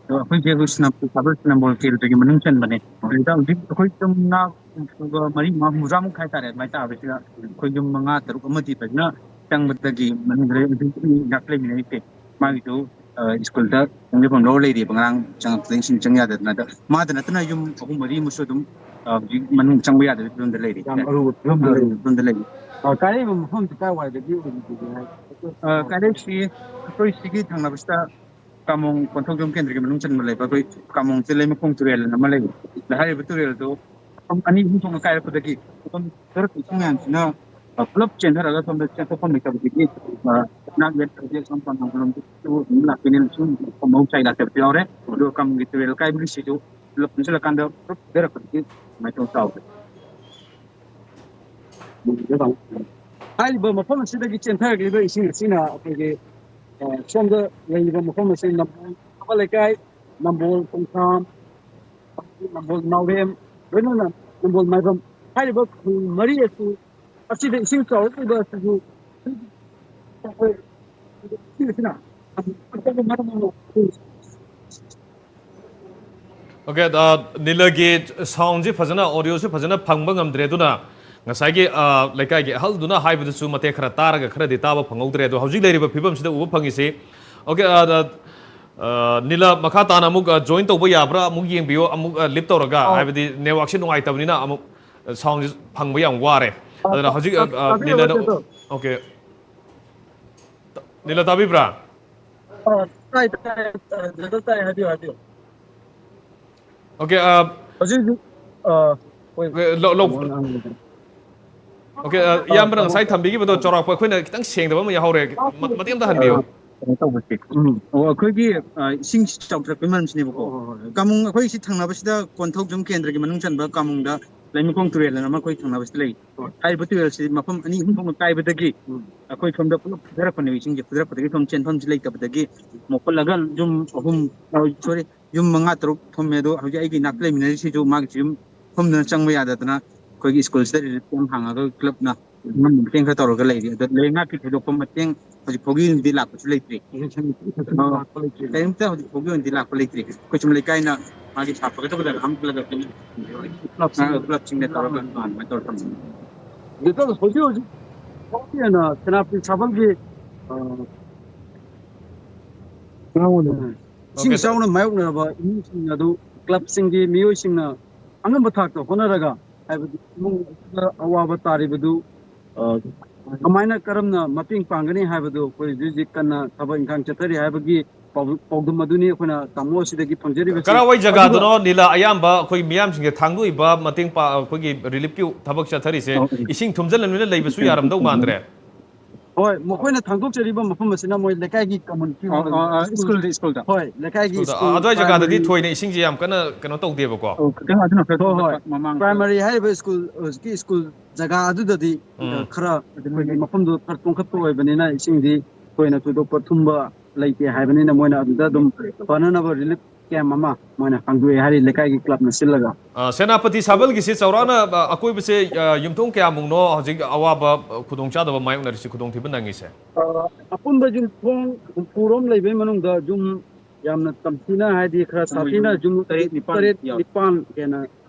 ꯑꯗꯣ ꯑꯩꯈꯣꯏꯁꯦ ꯍꯧꯖꯤꯛ ꯁꯦꯅꯥꯄꯇꯤ ꯁꯥꯕꯜ ꯅꯝꯕꯣꯜ ꯀꯦꯟꯗ꯭ꯔꯒꯤ ꯃꯅꯨꯡ ꯆꯟꯕꯅꯦ꯫ ꯑꯗꯨꯗ ꯍꯧꯖꯤꯛ ꯑꯩꯈꯣꯏ ꯆꯨꯝꯅ ꯃꯔꯤ ꯃꯉꯥ, ꯍꯨꯝꯐꯨꯇꯔꯥꯃꯨꯛ ꯍꯥꯏꯇꯥꯔꯦ, ꯑꯗꯨꯃꯥꯏꯅ ꯇꯥꯕꯁꯤꯗ ꯑꯩꯈꯣꯏ ꯌꯨꯝ ꯃꯉꯥ ꯇꯔꯨꯛ ꯑꯃꯗꯤ ꯐꯖꯅ ꯆꯪꯕꯗꯒꯤ ꯃꯅꯨꯡꯗ ꯂꯩ-, ꯍꯧꯖꯤꯛ ꯉꯥꯛ ꯂꯩꯃꯤꯟꯅꯔꯤꯁꯦ꯫ ꯃꯥꯒꯤꯁꯨ, ꯑ, ꯁ꯭ꯀꯨꯜꯗ ꯈꯣꯡꯖꯪꯐꯝ ꯂꯧꯔ ꯂꯩꯔꯤꯕ, ꯉꯔꯥꯡ ꯆꯪꯉꯛꯄꯗꯒꯤ ꯏꯁꯤꯡ ꯆꯪ ꯌꯥꯗꯗꯅ꯫ ꯑꯗ ꯃꯥꯗ ꯅꯠꯇꯅ ꯌꯨꯝ ꯑꯍꯨꯝ ꯃꯔꯤ ꯑꯃꯁꯨ ꯑꯗꯝ, ꯑ, ꯍꯧꯖꯤꯛ ꯃꯅꯨꯡ ꯆꯪꯕ ꯌꯥꯗꯕꯒꯤ ꯐꯤꯕꯝꯗ ꯂꯩꯔꯤ꯫ ꯌꯥꯝ ꯑꯔꯨꯕ ꯐꯤꯕꯝꯗ ꯂꯩꯔꯤ꯫ ꯑꯔꯨꯕ ꯐꯤꯕꯝꯗ ꯂꯩꯔꯤ꯫ ꯑ, ꯀꯥꯏꯔꯛꯏꯕ ꯃꯐꯝꯁꯤ ꯀꯥꯏꯋꯥꯏꯗꯒꯤ ꯑꯣꯏꯕꯤꯒꯦ? ꯑ, ꯀꯥꯏꯔꯛꯏꯁꯤ ꯑꯩꯈꯣꯏ ꯁꯤꯒꯤ ꯊꯪꯅꯕꯁꯤꯗ ꯀꯥꯃꯣꯡ ꯀꯣꯟꯊꯧꯖꯝ ꯀꯦꯟꯗ꯭ꯔꯒꯤ ꯃꯅꯨꯡ ꯆꯟꯕ ꯂꯩꯕ ꯑꯩꯈꯣꯏ ꯀꯥꯃꯣꯡ ꯆꯤꯂꯩꯃꯈꯣꯡ ꯇꯨꯔꯦꯜ ꯑꯅ ꯑꯃ ꯂꯩꯕ꯫ ꯑꯗ ꯍꯥꯏꯔꯤꯕ ꯇꯨꯔꯦꯜꯗꯣ ꯃꯐꯝ ꯑꯅꯤ ꯑꯍꯨꯝ ꯊꯣꯛꯅ ꯀꯥꯏꯔꯛꯄꯗꯒꯤ ꯃꯐꯝ ꯈꯔ ꯄꯤꯛꯄ ꯃꯌꯥꯝꯁꯤꯅ, ꯑ, ꯄꯨꯂꯞ ꯆꯦꯟꯊꯔꯒ ꯁꯣꯝꯗ ꯆꯦꯟꯊꯣꯛꯐꯝ ꯂꯩꯇꯕꯗꯒꯤ, ꯑ, ꯅꯥꯛ ꯌꯦꯠ ꯑꯁꯣꯝ ꯄꯥꯡꯒꯜ ꯂꯣꯝꯗꯁꯨ ꯑꯗꯨꯝ ꯂꯥꯛꯄꯅꯤꯅ ꯁꯨꯝ ꯃꯍꯧꯁꯥꯒꯤ ꯂꯥꯛꯇꯕꯁꯨ ꯌꯥꯎꯔꯦ꯫ ꯑꯗꯨꯒ ꯀꯝꯒꯤ ꯇꯨꯔꯦꯜ ꯀꯥꯏꯕꯒꯤꯁꯤꯁꯨ ꯄꯨꯂꯞ ꯄꯨꯟꯁꯤꯜꯂꯀꯥꯟꯗ ꯄꯨꯂꯞ ꯐꯨꯊꯔꯛꯄꯗꯒꯤ ꯑꯗꯨꯃꯥꯏꯅ ꯇꯧꯔ ꯇꯥꯍꯧꯔꯦ꯫ ꯍꯥꯏꯔꯤꯕ ꯃꯐꯝ ꯑꯁꯤꯗꯒꯤ ꯆꯦꯟꯊꯔꯛꯂꯤꯕ ꯏꯁꯤꯡ ꯑꯁꯤꯅ ꯑꯩꯈꯣꯏꯒꯤ, ꯑ, ꯁꯣꯝꯗ ꯂꯩꯔꯤꯕ ꯃꯐꯝ ꯑꯁꯤ ꯅꯝꯕꯣꯜ ꯊꯕ ꯂꯩꯀꯥꯏ, ꯅꯝꯕꯣꯜ ꯈꯣꯡꯊꯥꯝ, ꯅꯝꯕꯣꯜ ꯅꯥꯎꯔꯦꯝ, ꯂꯣꯏꯅꯅ ꯅꯝꯕꯣꯜ ꯃꯥꯏꯕꯝ ꯍꯥꯏꯔꯤꯕ ꯈꯨꯜ ꯃꯔꯤ ꯑꯁꯤ, ꯑꯁꯤꯗ ꯏꯁꯤꯡ ꯆꯥꯎꯔꯛꯂꯤꯕ ꯑꯁꯤꯁꯨ ꯏꯁꯤꯡ ꯑꯁꯤꯅ ꯑꯆꯧꯕ ꯃꯔꯝ ꯑꯃ ꯑꯣꯏꯔꯤ꯫ ꯑꯣꯀꯦ, ꯑ, ꯅꯤꯂꯒꯤ ꯁꯥꯎꯟꯁꯤ ꯐꯖꯅ, ꯑꯣꯗꯤꯑꯣꯁꯤ ꯐꯖꯅ ꯐꯪꯕ ꯉꯝꯗ꯭ꯔꯦ, ꯑꯗꯨꯅ ꯉꯁꯥꯏꯒꯤ, ꯑ, ꯂꯩꯀꯥꯏꯒꯤ ꯑꯍꯜꯗꯨꯅ ꯍꯥꯏꯕꯗꯨꯁꯨ ꯃꯇꯦꯛ ꯈꯔ ꯇꯥꯔꯒ ꯈꯔꯗꯤ ꯇꯥꯕ ꯐꯪꯍꯧꯗ꯭ꯔꯦ꯫ ꯑꯗꯣ ꯍꯧꯖꯤꯛ ꯂꯩꯔꯤꯕ ꯐꯤꯕꯝꯁꯤꯗ ꯎꯕ ꯐꯪꯉꯤꯁꯤ꯫ ꯑꯣꯀꯦ, ꯑ, ꯑ, ꯑ, ꯅꯤꯂ, ꯃꯈꯥ ꯇꯥꯅ ꯑꯃꯨꯛ, ꯑ, ꯖꯣꯏꯟ ꯇꯧꯕ ꯌꯥꯕ꯭ꯔꯥ ꯑꯃꯨꯛ ꯌꯦꯡꯕꯤꯌꯣ, ꯑꯃꯨꯛ, ꯑ, ꯂꯤꯞ ꯇꯧꯔꯒ, ꯑꯧ꯫ ꯍꯥꯏꯕꯗꯤ ꯅꯦꯠꯋꯥꯛꯁꯤ ꯅꯨꯡꯉꯥꯏꯇꯕꯅꯤꯅ ꯑꯃꯨꯛ, ꯑ, ꯁꯥꯎꯟꯁꯤ ꯐꯪꯕ ꯌꯥꯝ ꯋꯥꯔꯦ꯫ ꯑ, ꯑꯗꯨꯅ ꯍꯧꯖꯤꯛ, ꯑ, ꯑ, ꯇꯥꯕꯤꯔꯕ, ꯅꯤꯂꯅ, ꯆꯦꯗꯣ? ꯑꯣꯀꯦ꯫ ꯅꯤꯂ, ꯇꯥꯕꯤꯕ꯭ꯔꯥ? ꯑ, ꯇꯥꯏ, ꯇꯥꯏ, ꯇꯥꯏ, ꯇꯥꯏ, ꯍꯥꯏꯕꯤꯌꯨ, ꯍꯥꯏꯕꯤꯌꯨ꯫ ꯑꯣꯀꯦ, ꯑ, ꯍꯧꯖꯤꯛ ꯍꯧꯖꯤꯛ, ꯑ, ꯍꯣꯏ, ꯑꯣꯀꯦ, ꯂꯧ-, ꯂꯧ-, ꯀꯩꯅꯣ ꯉꯥꯡꯕꯗꯣ꯫ ꯑꯣꯀꯦ, ꯑ, ꯑ, ꯏꯌꯥꯝꯕꯅ ꯇꯥꯃꯣ, ꯉꯁꯥꯏ ꯊꯝꯕꯤꯈꯤꯕꯗꯣ ꯑ, ꯆꯥꯎꯔꯥꯛꯄ ꯑꯩꯈꯣꯏꯅ ꯈꯤꯇꯪ ꯁꯦꯡꯗꯕ ꯑꯃ ꯌꯥꯎꯍꯧꯔꯦ꯫ ꯃ-, ꯃꯇꯦꯛ ꯑꯝꯇ ꯑ, ꯍꯟꯕꯤꯌꯨ꯫ ꯀꯩꯅꯣ ꯇꯧꯕꯁꯦ꯫ ꯎꯝ꯫ ꯑꯣ, ꯑꯩꯈꯣꯏꯒꯤ, ꯑ, ꯏꯁꯤꯡ ꯆꯥꯎꯊꯔꯛꯄꯒꯤ ꯃꯔꯝꯁꯤꯅꯦꯕꯀꯣ꯫ ꯍꯣꯏ, ꯍꯣꯏ, ꯍꯣꯏ꯫ ꯀꯥꯃꯨꯡ, ꯑꯩꯈꯣꯏ ꯁꯤ ꯊꯪꯅꯕꯁꯤꯗ ꯀꯣꯟꯊꯧꯖꯝ ꯀꯦꯟꯗ꯭ꯔꯒꯤ ꯃꯅꯨꯡ ꯆꯟꯕ ꯀꯥꯃꯨꯡꯗ ꯂꯩꯃꯈꯣꯡ ꯇꯨꯔꯦꯜ ꯑꯅ ꯑꯃ ꯑꯩꯈꯣꯏ ꯊꯪꯅꯕꯁꯤꯗ ꯂꯩ꯫ ꯍꯣꯏ꯫ ꯍꯥꯏꯔꯤꯕ ꯇꯨꯔꯦꯜꯁꯤ ꯃꯐꯝ ꯑꯅꯤ ꯑꯍꯨꯝ ꯊꯣꯛꯅ ꯀꯥꯏꯕꯗꯒꯤ ꯎꯝ꯫ ꯑꯩꯈꯣꯏ ꯁꯣꯝꯗ ꯄꯨꯂꯞ ꯐꯨꯊꯔꯛꯄꯅꯦꯕ ꯏꯁꯤꯡꯁꯦ꯫ ꯐꯨꯊꯔꯛꯄꯗꯒꯤ ꯁꯣꯝ ꯆꯦꯟꯐꯝꯁꯤ ꯂꯩꯇꯕꯗꯒꯤ ꯃꯣꯠꯈꯠꯂꯒ ꯌꯨꯝ ꯑꯍꯨꯝ, ꯑ, ꯁꯣꯔꯤ, ꯌꯨꯝ ꯃꯉꯥ ꯇꯔꯨꯛ ꯊꯨꯝꯃꯦ꯫ ꯑꯗꯣ ꯍꯧꯖꯤꯛ ꯑꯩꯒꯤ ꯏꯅꯥꯛꯇ ꯂꯩꯃꯤꯟꯅꯔꯤꯁꯤꯁꯨ ꯃꯥꯒꯤꯁꯨ ꯌꯨꯝ ꯊꯨꯝꯗꯅ ꯆꯪꯕ ꯌꯥꯗꯗꯅ ꯑꯩꯈꯣꯏꯒꯤ ꯁ꯭ꯀꯨꯜꯁꯤꯗ ꯔꯤꯂꯤꯐ ꯀꯦꯝꯞ ꯍꯥꯡꯉꯒ ꯀ꯭ꯂꯕꯅ ꯑꯉꯝꯕ ꯃꯇꯦꯡ ꯈꯔ ꯇꯧꯔꯒ ꯂꯩꯔꯤ꯫ ꯑꯗꯣ ꯂꯩꯉꯥꯛꯀꯤ ꯊꯣꯏꯗꯣꯛꯄ ꯃꯇꯦꯡ ꯍꯧꯖꯤꯛ ꯐꯥꯎꯒꯤ ꯑꯣꯏꯅꯗꯤ ꯂꯥꯛꯄꯁꯨ ꯂꯩꯇ꯭ꯔꯤ꯫ ꯂꯥꯛꯄ ꯂꯩꯇ꯭ꯔꯤ꯫ ꯀꯔꯤꯝꯇ ꯍꯧꯖꯤꯛ ꯐꯥꯎꯒꯤ ꯑꯣꯏꯅꯗꯤ ꯂꯥꯛꯄ ꯂꯩꯇ꯭ꯔꯤ꯫ ꯑꯩꯈꯣꯏ ꯁꯨꯝ ꯂꯩꯀꯥꯏꯅ ꯃꯥꯒꯤ ꯁꯥꯐꯒꯗꯕ ꯖꯒꯥ ꯑꯃ ꯈꯜꯂꯒ ꯑꯩꯈꯣꯏꯅ ꯀ꯭ꯂꯕꯁꯤꯡ-, ꯑ, ꯀ꯭ꯂꯕꯁꯤꯡꯅ ꯇꯧꯔꯒ ꯑꯗꯨꯃꯥꯏꯅ ꯇꯧꯔ ꯊꯝꯕꯅꯤ꯫ ꯑꯗꯨꯒ ꯍꯧꯖꯤꯛ ꯍꯧꯖꯤꯛ ꯐꯥꯎꯒꯤ ꯑꯣꯏꯅ ꯁꯦꯅꯥꯄꯇꯤ ꯁꯥꯕꯜꯒꯤ, ꯑ, ꯏꯁꯤꯡ ꯑꯣꯀꯦ, ꯁꯔ꯫ ꯏꯆꯥꯎꯅ ꯃꯥꯌꯣꯛꯅꯔꯕ ꯏꯃꯨꯡꯁꯤꯡ ꯑꯗꯨ ꯀ꯭ꯂꯕꯁꯤꯡꯒꯤ ꯃꯤꯑꯣꯏꯁꯤꯡꯅ ꯑꯉꯝꯕ ꯊꯥꯛꯇ ꯍꯣꯠꯅꯔꯒ, ꯍꯥꯏꯕꯗꯤ ꯏꯃꯨꯡ ꯑꯗꯨꯗ ꯑꯋꯥꯕ ꯇꯥꯔꯤꯕꯗꯨ, ꯑ, ꯀꯃꯥꯏꯅ ꯀꯔꯝꯅ ꯃꯇꯦꯡ ꯄꯥꯡꯒꯅꯤ ꯍꯥꯏꯕꯗꯨ ꯑꯩꯈꯣꯏ ꯍꯧꯖꯤꯛ ꯍꯧꯖꯤꯛ ꯀꯟꯅ ꯊꯕꯛ ꯏꯪꯈꯥꯡ ꯆꯠꯊꯔꯤ ꯍꯥꯏꯕꯒꯤ ꯄꯥꯎ-, ꯄꯥꯎꯗꯝ ꯑꯗꯨꯅꯤ ꯑꯩꯈꯣꯏꯅ ꯇꯥꯃꯣ ꯑꯁꯤꯗꯒꯤ ꯐꯪꯖꯔꯤꯕꯁꯤ꯫ ꯀꯔꯥꯏꯋꯥꯏ ꯑꯗꯨꯒ ꯖꯒꯥꯗꯅꯣ, ꯅꯤꯂꯥ, ꯑꯌꯥꯝꯕ ꯑꯩꯈꯣꯏ ꯃꯤꯌꯥꯝꯁꯤꯡꯁꯦ ꯊꯥꯡꯗꯣꯛꯏꯕ ꯃꯇꯦꯡ ꯄꯥ-, ꯑꯩꯈꯣꯏꯒꯤ ꯔꯤꯂꯤꯐꯀꯤ ꯊꯕꯛ ꯆꯠꯊꯔꯤꯁꯦ? ꯑꯣ, ꯑꯣ꯫ ꯏꯁꯤꯡ ꯊꯨꯝꯖꯤꯜꯂꯕꯅꯤꯅ ꯂꯩꯕꯁꯨ ꯌꯥꯔꯝꯗꯧ ꯃꯥꯟꯗ꯭ꯔꯦ꯫ ꯍꯣꯏ, ꯃꯈꯣꯏꯅ ꯊꯥꯡꯗꯣꯛꯆꯔꯤꯕ ꯃꯐꯝ ꯑꯁꯤꯅ ꯃꯣꯏ ꯂꯩꯀꯥꯏꯒꯤ ꯀꯃꯟ ꯑ, ꯑ, ꯑ, ꯁ꯭ꯀꯨꯜ, ꯁ꯭ꯀꯨꯜꯗ, ꯁ꯭ꯀꯨꯜꯗ꯫ ꯍꯣꯏ, ꯂꯩꯀꯥꯏꯒꯤ ꯁ꯭ꯀꯨꯜꯗ, ꯁ꯭ꯀꯨꯜ, ꯑ, ꯑꯗꯨꯋꯥꯏ ꯖꯒꯥꯗꯗꯤ ꯄ꯭ꯔꯥꯏꯃꯔꯤ꯫ ꯊꯣꯏꯅ ꯏꯁꯤꯡꯁꯦ ꯌꯥꯝ ꯀꯟꯅ ꯀꯩꯅꯣ ꯇꯧꯗꯦꯕꯀꯣ꯫ ꯑꯣ, ꯈꯤꯇꯪ ꯑꯗꯨꯅ ꯈꯔ ꯍꯣꯏ, ꯍꯣꯏ꯫ ꯃꯃꯥꯡꯗ꯫ ꯄ꯭ꯔꯥꯏꯃꯔꯤ ꯍꯥꯏꯔꯤꯕ ꯁ꯭ꯀꯨꯜ, ꯍꯧꯖꯤꯛꯀꯤ ꯁ꯭ꯀꯨꯜ ꯖꯒꯥ ꯑꯗꯨꯗꯗꯤ, ꯎꯝ꯫ ꯑ, ꯈꯔ ꯑꯗꯨꯝ ꯃꯐꯝꯗꯨ ꯈꯔ ꯇꯣꯡꯈꯠꯄ ꯑꯣꯏꯕꯅꯤꯅ ꯏꯁꯤꯡꯗꯤ ꯊꯣꯏꯅ ꯊꯣꯏꯗꯣꯛꯄ ꯊꯨꯝꯕ ꯂꯩꯇꯦ ꯍꯥꯏꯕꯅꯤꯅ ꯃꯣꯏꯅ ꯑꯗꯨꯗ ꯑꯗꯨꯝ ꯐꯅꯅꯕ ꯔꯤꯂꯤꯐ ꯀꯦꯝꯞ ꯑꯃ ꯃꯣꯏꯅ ꯍꯥꯡꯗꯣꯛꯑꯦ ꯍꯥꯏꯔꯤ ꯂꯩꯀꯥꯏꯒꯤ ꯀ꯭ꯂꯕꯅ ꯁꯤꯜꯂꯒ꯫ ꯑ, ꯁꯦꯅꯥꯄꯇꯤ ꯁꯥꯕꯜꯒꯤꯁꯤ ꯆꯥꯎꯔꯥꯛꯅ, ꯑ, ꯑꯀꯣꯏꯕꯁꯦ, ꯑ, ꯌꯨꯝꯊꯣꯡ ꯀꯌꯥꯃꯨꯛꯅꯣ ꯍꯧꯖꯤꯛ ꯑꯋꯥꯕ, ꯑ, ꯈꯨꯗꯣꯡꯆꯥꯗꯕ ꯃꯥꯌꯣꯛꯅꯔꯤꯁꯤ, ꯈꯨꯗꯣꯡꯊꯤꯕ ꯅꯪꯉꯤꯁꯦ? ꯑ, ꯑꯄꯨꯟꯕ ꯌꯨꯝꯊꯣꯡ ꯍꯨꯝꯐꯨꯔꯣꯝ ꯂꯩꯕꯒꯤ ꯃꯅꯨꯡꯗ ꯌꯨꯝ ꯌꯥꯝꯅ ꯇꯝꯊꯤꯅ, ꯍꯥꯏꯗꯤ ꯈꯔ ꯁꯥꯊꯤꯅ ꯌꯨꯝ ꯇꯔꯦꯠ ꯅꯤꯄꯥꯟ ꯇꯔꯦꯠ ꯌꯥꯎ- ꯅꯤꯄꯥꯟ ꯍꯦꯟꯅ,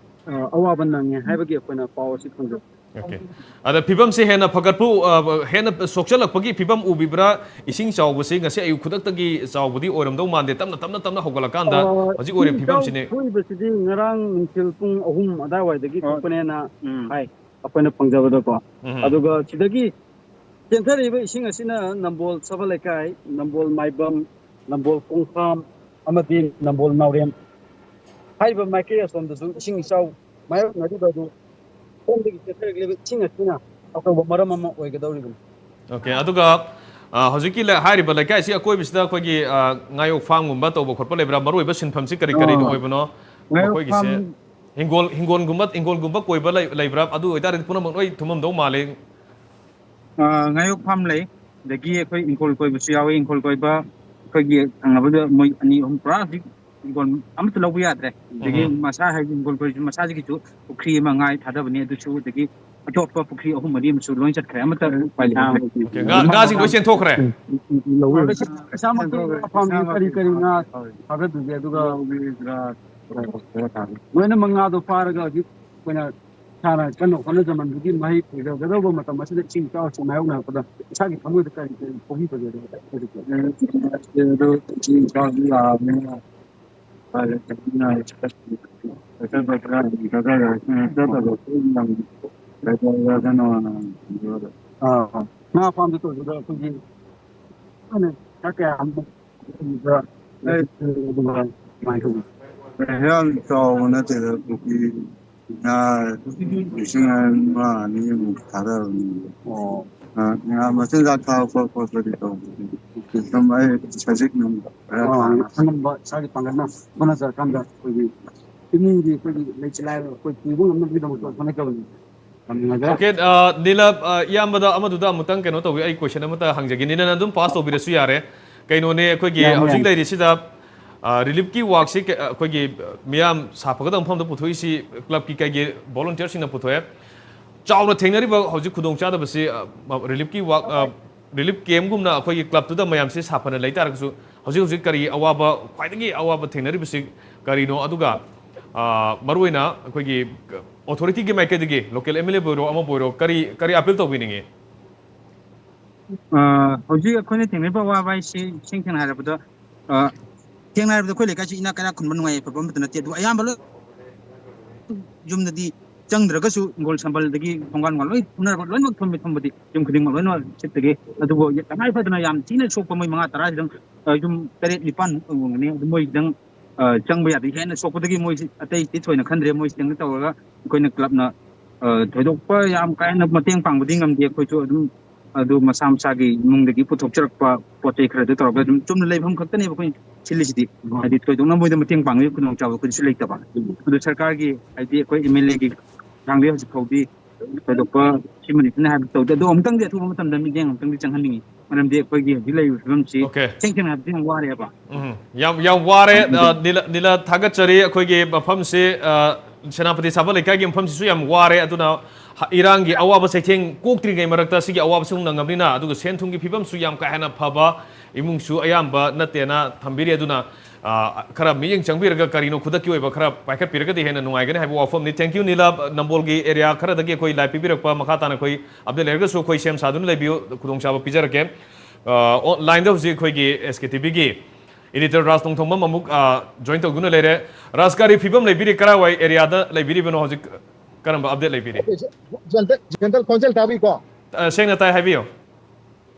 ꯑ, ꯑꯋꯥꯕ ꯅꯪꯉꯦ ꯍꯥꯏꯕꯒꯤ ꯑꯩꯈꯣꯏꯅ ꯄꯥꯎ ꯑꯁꯤ ꯐꯪꯖꯩ꯫ ꯑꯣꯀꯦ꯫ ꯑꯗ ꯐꯤꯕꯝꯁꯦ ꯍꯦꯟꯅ ꯐꯒꯠꯄ, ꯑ, ꯍꯦꯟꯅ ꯁꯣꯛꯆꯜꯂꯛꯄꯒꯤ ꯐꯤꯕꯝ ꯎꯕꯤꯕ꯭ꯔꯥ? ꯏꯁꯤꯡ ꯆꯥꯎꯕꯁꯤ ꯉꯁꯤ ꯑꯌꯨꯛ ꯈꯨꯗꯛꯇꯒꯤ ꯆꯥꯎꯕꯗꯤ ꯑꯣꯏꯔꯝꯗꯧ ꯃꯥꯟꯗꯦ, ꯇꯞꯅ ꯇꯞꯅ ꯇꯞꯅ ꯍꯧꯒꯠꯂꯀꯥꯟꯗ ꯑ, ꯍꯧꯖꯤꯛ ꯑꯣꯏꯔꯤꯕ ꯏꯁꯤꯡ ꯏꯆꯥꯎ ꯐꯤꯕꯝꯁꯤꯅꯦ꯫ ꯊꯣꯛꯏꯕꯁꯤꯗꯤ ꯉꯔꯥꯡ ꯅꯨꯡꯊꯤꯜ ꯄꯨꯡ ꯑꯍꯨꯝ ꯑꯗꯨꯋꯥꯏꯗꯒꯤ ꯑ, ꯊꯣꯛꯄꯅꯦꯅ ꯎꯝ꯫ ꯍꯥꯏ, ꯑꯩꯈꯣꯏꯅ ꯐꯪꯖꯕꯗꯀꯣ꯫ ꯎꯝ꯫ ꯑꯗꯨꯒ ꯁꯤꯗꯒꯤ ꯆꯦꯟꯊꯔꯛꯏꯕ ꯏꯁꯤꯡ ꯑꯁꯤꯅ ꯅꯝꯕꯣꯜ ꯁꯚꯥ ꯂꯩꯀꯥꯏ, ꯅꯝꯕꯣꯜ ꯃꯥꯏꯕꯝ, ꯅꯝꯕꯣꯜ ꯀꯣꯡꯈꯥꯝ ꯑꯃꯗꯤ ꯅꯝꯕꯣꯜ ꯅꯥꯎꯔꯦꯝ ꯍꯥꯏꯔꯤꯕ ꯃꯥꯏꯀꯩ ꯑꯁꯣꯝꯗꯁꯨ ꯏꯁꯤꯡ ꯏꯆꯥꯎ ꯃꯥꯌꯣꯛꯅꯔꯤꯕ ꯑꯗꯨ ꯁꯣꯝꯗꯒꯤ ꯆꯦꯟꯊꯔꯛꯂꯤꯕ ꯏꯁꯤꯡ ꯑꯁꯤꯅ ꯑꯆꯧꯕ ꯃꯔꯝ ꯑꯃ ꯑꯣꯏꯒꯗꯧꯔꯤꯕꯅꯤ꯫ ꯑꯣꯀꯦ꯫ ꯑꯗꯨꯒ, ꯑ, ꯍꯧꯖꯤꯛꯀꯤ ꯂꯩ-, ꯍꯥꯏꯔꯤꯕ ꯂꯩꯀꯥꯏꯁꯤ ꯑꯀꯣꯏꯕꯁꯤꯗ ꯑꯩꯈꯣꯏꯒꯤ, ꯑ, ꯉꯥꯌꯣꯛ ꯐꯥꯝꯒꯨꯝꯕ ꯇꯧꯕ ꯈꯣꯠꯄ ꯂꯩꯕ꯭ꯔꯥ? ꯃꯔꯨꯑꯣꯏꯕ ꯁꯤꯟꯐꯝꯁꯤ ꯀꯔꯤ ꯀꯔꯤꯅ ꯑꯣ꯫ ꯑꯣꯏꯕꯅꯣ? ꯉꯥꯌꯣꯛ ꯃꯈꯣꯏꯒꯤꯁꯦ ꯐꯥꯝ ꯍꯤꯡꯒꯣꯜ, ꯍꯤꯡꯒꯣꯜꯒꯨꯝꯕ, ꯍꯤꯡꯒꯣꯜꯒꯨꯝꯕ ꯀꯣꯏꯕ ꯂꯩ-, ꯂꯩꯕ꯭ꯔꯥ? ꯑꯗꯨ ꯑꯣꯏꯇꯥꯔꯗꯤ ꯄꯨꯝꯅꯃꯛ ꯂꯣꯏ ꯊꯨꯝꯃꯝꯗꯧ ꯃꯥꯜꯂꯦ꯫ ꯑ, ꯉꯥꯌꯣꯛ ꯐꯥꯝ ꯂꯩ, ꯑꯗꯒꯤ ꯑꯩꯈꯣꯏ ꯏꯪꯈꯣꯜ ꯀꯣꯏꯕꯁꯨ ꯌꯥꯎꯋꯤ꯫ ꯏꯪꯈꯣꯜ ꯀꯣꯏꯕ ꯑꯩꯈꯣꯏꯒꯤ ꯊꯪꯅꯕꯗ ꯃꯣꯏ ꯑꯅꯤ ꯑꯍꯨꯝ ꯄꯨꯔꯥ ꯍꯧꯖꯤꯛ ꯏꯪꯈꯣꯜ ꯑꯃꯠꯇ ꯂꯧꯕ ꯌꯥꯗ꯭ꯔꯦ꯫ ꯑꯗꯒꯤ ꯎꯝ꯫ ꯃꯁꯥ ꯍꯥꯏꯗꯤ ꯏꯪꯈꯣꯜ ꯀꯣꯏꯕꯁꯨ ꯃꯁꯥꯁꯤꯒꯤꯁꯨ ꯄꯨꯈ꯭ꯔꯤ ꯑꯃ ꯉꯥꯏ ꯊꯥꯗꯕꯅꯤ, ꯑꯗꯨꯁꯨ, ꯑꯗꯒꯤ ꯑꯇꯣꯞꯄ ꯄꯨꯈ꯭ꯔꯤ ꯑꯍꯨꯝ ꯃꯔꯤ ꯑꯃꯁꯨ ꯂꯣꯏ ꯆꯠꯈ꯭ꯔꯦ꯫ ꯑꯃꯠꯇ ꯎꯄꯥꯏ ꯂꯩꯍꯧꯗ꯭ꯔꯦ꯫ ꯑꯣꯀꯦ, ꯉꯥ-, ꯉꯥꯁꯤꯡ ꯂꯣꯏ ꯆꯦꯟꯊꯣꯛꯈ꯭ꯔꯦ? ꯎꯝ, ꯎꯝ, ꯎꯝ, ꯂꯧꯋꯤ꯫ ꯏꯁꯥꯃꯛꯀꯤ ꯏꯁꯥꯃꯛꯀꯤ ꯃꯐꯝꯗꯤ ꯀꯔꯤ ꯀꯔꯤ ꯉꯥ ꯊꯥꯗꯗꯣꯏꯒꯦ? ꯑꯗꯨꯒ ꯂꯣꯏꯅꯃꯛ ꯉꯥꯗꯣ ꯐꯥꯔꯒ ꯍꯧꯖꯤꯛ ꯑꯩꯈꯣꯏꯅ ꯏꯁꯥꯅ ꯀꯟꯅ ꯍꯣꯠꯅꯖꯃꯟꯕꯒꯤ ꯃꯍꯩ ꯐꯪꯖꯒꯗꯧꯕ ꯃꯇꯝ ꯑꯁꯤꯗ ꯏꯁꯤꯡ ꯏꯆꯥꯎ ꯑꯁꯤ ꯃꯥꯌꯣꯛꯅꯔꯛꯄꯗ ꯏꯁꯥꯒꯤ ꯊꯃꯣꯏꯗ ꯀꯔꯤ ꯀꯔꯤ ꯐꯣꯡꯕꯤꯕꯒꯦ? ꯑꯗꯨ ꯏꯁꯤꯡ ꯏꯆꯥꯎꯁꯤ ꯂꯥꯛꯑꯕꯅꯤꯅ ꯎꯄꯥꯏ ꯂꯩꯇꯕꯅꯤꯅ ꯆꯠꯇꯕ ꯈꯔ ꯆꯠꯇꯕ ꯀꯩꯗꯧꯔꯒꯅꯣꯅ ꯍꯪꯕꯤꯌꯣ꯫ ꯑꯥ, ꯉꯥ ꯐꯥꯝꯗ ꯇꯧꯕꯗ ꯑꯩꯈꯣꯏꯒꯤ ꯈꯔ ꯀꯌꯥ ꯑꯃꯨꯛ ꯑꯗꯨꯒ ꯑꯩ ꯀꯃꯥꯏꯅ ꯇꯧꯕ? ꯌꯥꯝ ꯆꯥꯎꯕ ꯅꯠꯇꯦꯗ, ꯄꯨꯈ꯭ꯔꯤ ꯉꯥ ꯂꯤꯁꯤꯡ ꯑꯃ ꯑꯅꯤꯃꯨꯛ ꯊꯥꯗꯕꯅꯤ꯫ ꯑꯣ꯫ ꯑ, ꯉꯥ ꯃꯆꯤꯟꯖꯥꯛ ꯊꯥꯕ ꯈꯣꯠꯄ ꯈꯣꯠꯄꯗꯤ ꯇꯧꯕꯅꯤ꯫ ꯁꯨꯝ ꯑꯩ ꯁꯖꯤꯛ ꯅꯨꯡ ꯈꯔ ꯑꯣ, ꯊꯥꯕ꯫ ꯑꯉꯝꯕ ꯏꯁꯥꯒꯤ ꯄꯥꯡꯒꯜꯅ ꯍꯣꯠꯅꯖꯔꯀꯥꯟꯗ ꯑꯩꯈꯣꯏꯒꯤ ꯏꯃꯨꯡꯒꯤ ꯑꯩꯈꯣꯏꯒꯤ ꯂꯩꯇ ꯂꯥꯏꯔ ꯑꯩꯈꯣꯏ ꯄꯨꯕ ꯉꯝꯅꯕꯒꯤꯗꯃꯛꯇ ꯍꯣꯠꯅꯖꯕꯅꯤ꯫ ꯌꯥꯝ ꯅꯨꯡꯉꯥꯏꯖꯔꯦ꯫ ꯑꯣꯀꯦ, ꯑ, ꯅꯤꯂꯞ, ꯑ, ꯏꯌꯥꯝꯕꯗ ꯑꯃꯗꯨꯗ ꯑꯃꯨꯛꯇꯪ ꯀꯩꯅꯣ ꯇꯧꯕꯤ, ꯑꯩ question ꯑꯃꯇ ꯍꯪꯖꯒꯦ, ꯅꯤꯂꯞꯅ ꯑꯗꯨꯝ pass ꯇꯧꯕꯤꯔꯁꯨ ꯌꯥꯔꯦ꯫ ꯀꯩꯅꯣꯅꯦ, ꯑꯩꯈꯣꯏꯒꯤ ꯌꯥꯅꯤ, ꯍꯧꯖꯤꯛ ꯌꯥꯅꯤ꯫ ꯂꯩꯔꯤꯁꯤꯗ, ꯑ, reliefꯀꯤ workꯁꯤ ꯀ-, ꯑꯩꯈꯣꯏꯒꯤ ꯃꯤꯌꯥꯝ ꯁꯥꯐꯒꯗꯕ ꯃꯐꯝꯗ ꯄꯨꯊꯣꯛꯏꯁꯤ clubꯀꯤ ꯀꯩꯒꯤ volunteerꯁꯤꯡꯅ ꯄꯨꯊꯣꯛꯑꯦ꯫ ꯆꯥꯎꯅ ꯊꯦꯡꯅꯔꯤꯕ ꯍꯧꯖꯤꯛ ꯈꯨꯗꯣꯡꯆꯥꯗꯕꯁꯤ, ꯑ, ꯃ-, reliefꯀꯤ work, ꯑ, ꯔꯤꯂꯤꯐ ꯀꯦꯝꯒꯨꯝꯅ ꯑꯩꯈꯣꯏꯒꯤ ꯀ꯭ꯂꯕꯇꯨꯗ ꯃꯌꯥꯝꯁꯤ ꯁꯥꯐꯅ ꯂꯩ ꯇꯥꯔꯒꯁꯨ, ꯍꯧꯖꯤꯛ ꯍꯧꯖꯤꯛ ꯀꯔꯤ ꯑꯋꯥꯕ, ꯈ꯭ꯋꯥꯏꯗꯒꯤ ꯑꯋꯥꯕ ꯊꯦꯡꯅꯔꯤꯕꯁꯤ ꯀꯔꯤꯅꯣ? ꯑꯗꯨꯒ, ꯑ, ꯃꯔꯨꯑꯣꯏꯅ ꯑꯩꯈꯣꯏꯒꯤ ꯑꯣꯊꯣꯔꯤꯇꯤꯒꯤ ꯃꯥꯏꯀꯩꯗꯒꯤ, ꯂꯣꯀꯦꯜ ꯑꯦꯝ ꯑꯦꯜ ꯑꯦꯕꯨ ꯑꯣꯏꯔꯣ, ꯑꯃꯕꯨ ꯑꯣꯏꯔꯣ, ꯀꯔꯤ, ꯀꯔꯤ ꯑꯄꯤꯜ ꯇꯧꯕꯤꯅꯤꯡꯉꯤ? ꯑ, ꯍꯧꯖꯤꯛ ꯑꯩꯈꯣꯏꯅ ꯊꯦꯡꯅꯔꯤꯕ ꯑꯋꯥꯕ ꯍꯥꯏꯁꯤ, ꯏꯁꯦꯡ ꯁꯦꯡꯅ ꯍꯥꯏꯔꯕꯗ, ꯑ, ꯁꯦꯡꯅ ꯍꯥꯏꯔꯕꯗ ꯑꯩꯈꯣꯏ ꯂꯩꯀꯥꯏꯁꯤ ꯏꯅꯥꯛ ꯀꯩꯔꯥꯛ ꯈꯨꯟꯕ ꯅꯨꯡꯉꯥꯏ ꯌꯥꯏꯐꯕ ꯑꯃꯠꯇ ꯅꯠꯇꯦ꯫ ꯑꯗꯨ ꯑꯌꯥꯝꯕ ꯂꯣꯏ ꯌꯨꯝꯗꯗꯤ ꯆꯪꯗ꯭ꯔꯒꯁꯨ ꯍꯤꯡꯒꯣꯜ ꯁꯝꯕꯜꯗꯒꯤ ꯊꯣꯡꯒꯥꯟ ꯋꯥꯜ ꯂꯣꯏ ꯊꯨꯝꯅꯔꯕ, ꯂꯣꯏꯅꯃꯛ ꯊꯨꯝꯃꯤ꯫ ꯊꯨꯝꯕꯗꯤ ꯌꯨꯝ ꯈꯨꯗꯤꯡꯃꯛ ꯂꯣꯏꯅꯃꯛ ꯁꯤꯠꯇꯒꯦ꯫ ꯑꯗꯨꯕꯨ ꯇꯉꯥꯏ ꯐꯗꯅ ꯌꯥꯝ ꯊꯤꯅ ꯁꯣꯛꯄ ꯃꯣꯏ ꯃꯉꯥ ꯇꯔꯥꯁꯤꯗꯪ, ꯑ, ꯌꯨꯝ ꯇꯔꯦꯠ ꯅꯤꯄꯥꯟꯃꯨꯛ ꯑꯣꯏꯔꯝꯒꯅꯤ꯫ ꯑꯗꯨ ꯃꯣꯏꯁꯤꯗꯪ, ꯑ, ꯆꯪꯕ ꯌꯥꯗꯦ꯫ ꯍꯦꯟꯅ ꯁꯣꯛꯄꯗꯒꯤ ꯃꯣꯏꯁꯤ ꯑꯇꯩꯗꯤ ꯊꯣꯏꯅ ꯈꯟꯗ꯭ꯔꯦ꯫ ꯃꯣꯏꯁꯤꯗꯪ ꯇꯧꯔꯒ ꯑꯩꯈꯣꯏꯅ ꯀ꯭ꯂꯕꯅ, ꯑ, ꯊꯣꯏꯗꯣꯛꯄ ꯌꯥꯝ ꯀꯥ ꯍꯦꯟꯅ ꯃꯇꯦꯡ ꯄꯥꯡꯕꯗꯤ ꯉꯝꯗꯦ꯫ ꯑꯩꯈꯣꯏꯁꯨ ꯑꯗꯨꯝ ꯑꯗꯨ ꯃꯁꯥ ꯃꯁꯥꯒꯤ ꯏꯃꯨꯡꯗꯒꯤ ꯄꯨꯊꯣꯛꯆꯔꯛꯄ ꯄꯣꯠ ꯆꯩ ꯈꯔꯗꯨ ꯇꯧꯔꯒ ꯑꯗꯨꯝ ꯆꯨꯝꯅ ꯂꯩꯐꯝ ꯈꯛꯇꯅꯦꯕ ꯑꯩꯈꯣꯏꯅ ꯁꯤꯜꯂꯤꯁꯤꯗꯤ꯫ ꯍꯥꯏꯗꯤ ꯊꯣꯏꯗꯣꯛꯅ ꯃꯣꯏꯗ ꯃꯇꯦꯡ ꯄꯥꯡꯕꯒꯤ ꯈꯨꯗꯣꯡꯆꯥꯕ ꯑꯩꯈꯣꯏꯗꯁꯨ ꯂꯩꯇꯕ꯫ ꯑꯗꯨ ꯁꯔꯀꯥꯔꯒꯤ, ꯍꯥꯏꯗꯤ ꯑꯩꯈꯣꯏ ꯑꯦꯝ ꯑꯦꯜ ꯑꯦꯒꯤ ꯊꯥꯡꯗꯩ ꯍꯧꯖꯤꯛ ꯐꯥꯎꯗꯤ ꯊꯣꯏꯗꯣꯛꯄ ꯁꯤꯃꯅꯤ ꯁꯤꯅ ꯍꯥꯏꯕ ꯇꯧꯗꯦ꯫ ꯑꯗꯣ ꯑꯃꯨꯛꯇꯪꯗꯤ ꯑꯊꯨꯕ ꯃꯇꯝꯗ ꯃꯤꯠꯌꯦꯡ ꯑꯃꯨꯛꯇꯪꯗꯤ ꯆꯪꯍꯟꯅꯤꯡꯉꯤ꯫ ꯃꯔꯝꯗꯤ ꯑꯩꯈꯣꯏꯒꯤ ꯍꯧꯖꯤꯛ ꯂꯩꯔꯤꯕ ꯐꯤꯕꯝꯁꯤ, ꯑꯣꯀꯦ꯫ ꯁꯦꯡ ꯁꯦꯡꯅ ꯍꯥꯏꯕꯗꯤ, ꯌꯥꯝ ꯋꯥꯔꯦꯕ꯫ ꯎꯝ, ꯌꯥꯝ, ꯌꯥꯝ ꯋꯥꯔꯦ꯫ ꯑꯗꯨ ꯑ, ꯅꯤꯂ, ꯅꯤꯂ, ꯊꯥꯒꯠꯆꯔꯤ꯫ ꯑꯩꯈꯣꯏꯒꯤ ꯃꯐꯝꯁꯤ, ꯑ, ꯁꯦꯅꯥꯄꯇꯤ ꯁꯥꯕ ꯂꯩꯀꯥꯏꯒꯤ ꯃꯐꯝꯁꯤꯁꯨ ꯌꯥꯝ ꯋꯥꯔꯦ꯫ ꯑꯗꯨꯅ ꯍ-, ꯏꯔꯥꯡꯒꯤ ꯑꯋꯥꯕ ꯆꯩꯊꯦꯡ ꯀꯣꯛꯇ꯭ꯔꯤꯉꯩ ꯃꯔꯛꯇ ꯁꯤꯒꯤ ꯑꯋꯥꯕꯁꯤ ꯅꯪꯉꯕꯅꯤꯅ, ꯑꯗꯨꯒ ꯁꯦꯟ ꯊꯨꯝꯒꯤ ꯐꯤꯕꯝꯁꯨ ꯌꯥꯝ ꯀꯥ ꯍꯦꯟꯅ ꯐꯕ ꯏꯃꯨꯡꯁꯨ ꯑꯌꯥꯝꯕ ꯅꯠꯇꯦꯅ ꯊꯝꯕꯤꯔꯤ꯫ ꯑꯗꯨꯅ, ꯑ, ꯈꯔ ꯃꯤꯠꯌꯦꯡ ꯆꯪꯕꯤꯔꯒ ꯀꯔꯤꯅꯣ ꯈꯨꯗꯛꯀꯤ ꯑꯣꯏꯕ ꯈꯔ ꯄꯥꯏꯈꯠꯄꯤꯔꯒꯗꯤ ꯍꯦꯟꯅ ꯅꯨꯡꯉꯥꯏꯒꯅꯤ ꯍꯥꯏꯕ ꯋꯥꯐꯝꯅꯤ꯫ Thank you, ꯅꯤꯂ, ꯅꯝꯕꯣꯜꯒꯤ ꯑꯦꯔꯤꯌꯥ ꯈꯔꯗꯒꯤ ꯑꯩꯈꯣꯏ ꯂꯥꯏꯞ ꯄꯤꯕꯤꯔꯛꯄ꯫ ꯃꯈꯥ ꯇꯥꯅ ꯑꯩꯈꯣꯏ ꯑꯞꯗꯦꯠ ꯂꯩꯔꯒꯁꯨ ꯑꯩꯈꯣꯏ ꯁꯦꯝ ꯁꯥꯗꯨꯅ ꯂꯩꯕꯤꯌꯨ꯫ ꯈꯨꯗꯣꯡꯆꯥꯕ ꯄꯤꯖꯔꯛꯀꯦ꯫ ꯑ, ꯑꯣꯟꯂꯥꯏꯟꯗ ꯍꯧꯖꯤꯛ ꯑꯩꯈꯣꯏꯒꯤ ꯑꯦꯁ ꯀꯦ ꯇꯤ ꯚꯤꯒꯤ ꯏꯗꯤꯇꯔ ꯔꯥꯖ ꯅꯣꯡꯊꯣꯝꯕꯝ ꯑꯃꯨꯛ, ꯑ, ꯖꯣꯏꯟ ꯇꯧꯗꯨꯅ ꯂꯩꯔꯦ꯫ ꯔꯥꯖ, ꯀꯔꯤ ꯐꯤꯕꯝ ꯂꯩꯕꯤꯔꯤ? ꯀꯔꯥꯏꯋꯥꯏ ꯑꯦꯔꯤꯌꯥꯗ ꯂꯩꯕꯤꯔꯤꯕꯅꯣ ꯍꯧꯖꯤꯛ? ꯀꯔꯝꯕ ꯑꯞꯗꯦꯠ ꯂꯩꯕꯤꯔꯤ? ꯑꯣꯀꯦ, ꯖꯦꯟꯇꯜ, ꯖꯦꯟꯇꯜ ꯈꯣꯟꯖꯦꯜ ꯇꯥꯕꯤꯀꯣ? ꯑ, ꯁꯦꯡꯅ ꯇꯥꯏ, ꯍꯥꯏꯕꯤꯌꯨ꯫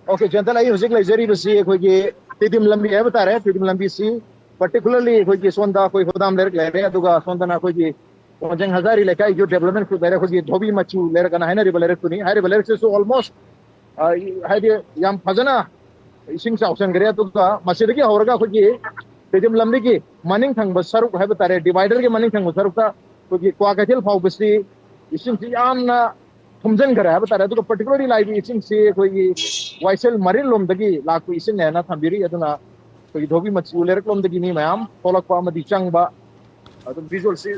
ꯑꯣꯀꯦ, ꯖꯦꯟꯇꯜ, ꯑꯩ ꯍꯧꯖꯤꯛ ꯂꯩꯖꯔꯤꯕꯁꯤ ꯑꯩꯈꯣꯏꯒꯤ ꯇꯤꯗꯤꯝ ꯂꯝꯕꯤ ꯍꯥꯏꯕ ꯇꯥꯔꯦ꯫ ꯇꯤꯗꯤꯝ ꯂꯝꯕꯤꯁꯤ particularly ꯑꯩꯈꯣꯏꯒꯤ ꯁꯣꯝꯗ ꯑꯩꯈꯣꯏ ꯍꯣꯗꯥꯝ ꯂꯩꯔꯛ ꯂꯩꯔꯦ, ꯑꯗꯨꯒ ꯁꯣꯝꯗꯅ ꯑꯩꯈꯣꯏꯒꯤ ꯋꯥꯡꯖꯤꯡ ꯍꯖꯥꯔꯤ ꯂꯩꯀꯥꯏ ꯌꯨꯠ ꯗꯦꯕꯂꯞꯃꯦꯟ ꯒ꯭ꯔꯨꯞ ꯂꯩꯔꯦ, ꯑꯩꯈꯣꯏꯒꯤ ꯙꯣꯕꯤ ꯃꯆꯨ ꯂꯩꯔꯛ ꯑꯅ ꯍꯥꯏꯅꯔꯤꯕ ꯂꯩꯔꯛꯇꯨꯅꯤ꯫ ꯍꯥꯏꯔꯤꯕ ꯂꯩꯔꯛꯁꯤꯁꯨ almost, ꯑ, ꯍꯥꯏꯗꯤ ꯌꯥꯝ ꯐꯖꯅ ꯏꯁꯤꯡ ꯆꯥꯎꯁꯟꯈ꯭ꯔꯦ꯫ ꯑꯗꯨꯒ ꯃꯁꯤꯗꯒꯤ ꯍꯧꯔꯒ ꯑꯩꯈꯣꯏꯒꯤ ꯇꯤꯗꯤꯝ ꯂꯝꯕꯤꯒꯤ ꯃꯅꯤꯡ ꯊꯪꯕ ꯁꯔꯨꯛ ꯍꯥꯏꯕ ꯇꯥꯔꯦ, ꯗꯤꯚꯥꯏꯗꯔꯒꯤ ꯃꯅꯤꯡ ꯊꯪꯕ ꯁꯔꯨꯛꯇ ꯑꯩꯈꯣꯏꯒꯤ ꯀ꯭ꯋꯥꯀꯩꯊꯦꯜ ꯐꯥꯎꯕꯁꯤ ꯏꯁꯤꯡꯁꯤ ꯌꯥꯝꯅ ꯊꯨꯝꯖꯤꯟꯈꯔꯦ ꯍꯥꯏꯕ ꯇꯥꯔꯦ꯫ ꯑꯗꯨꯒ particularly ꯂꯥꯛꯏꯕ ꯏꯁꯤꯡꯁꯤ ꯑꯩꯈꯣꯏꯒꯤ ꯋꯥꯏꯁꯦꯜ ꯃꯔꯤꯜ ꯂꯣꯝꯗꯒꯤ ꯂꯥꯛꯄ ꯏꯁꯤꯡꯅꯦꯅ ꯊꯝꯕꯤꯔꯤ꯫ ꯑꯗꯨꯅ ꯑꯩꯈꯣꯏꯒꯤ ꯙꯣꯕꯤ ꯃꯆꯨ ꯂꯩꯔꯛꯂꯣꯝꯗꯒꯤ ꯃꯤ ꯃꯌꯥꯝ ꯊꯣꯛꯂꯛꯄ ꯑꯃꯗꯤ ꯆꯪꯕ, ꯑꯗꯨꯝ ꯚꯤꯖꯨꯋꯦꯜꯁꯤ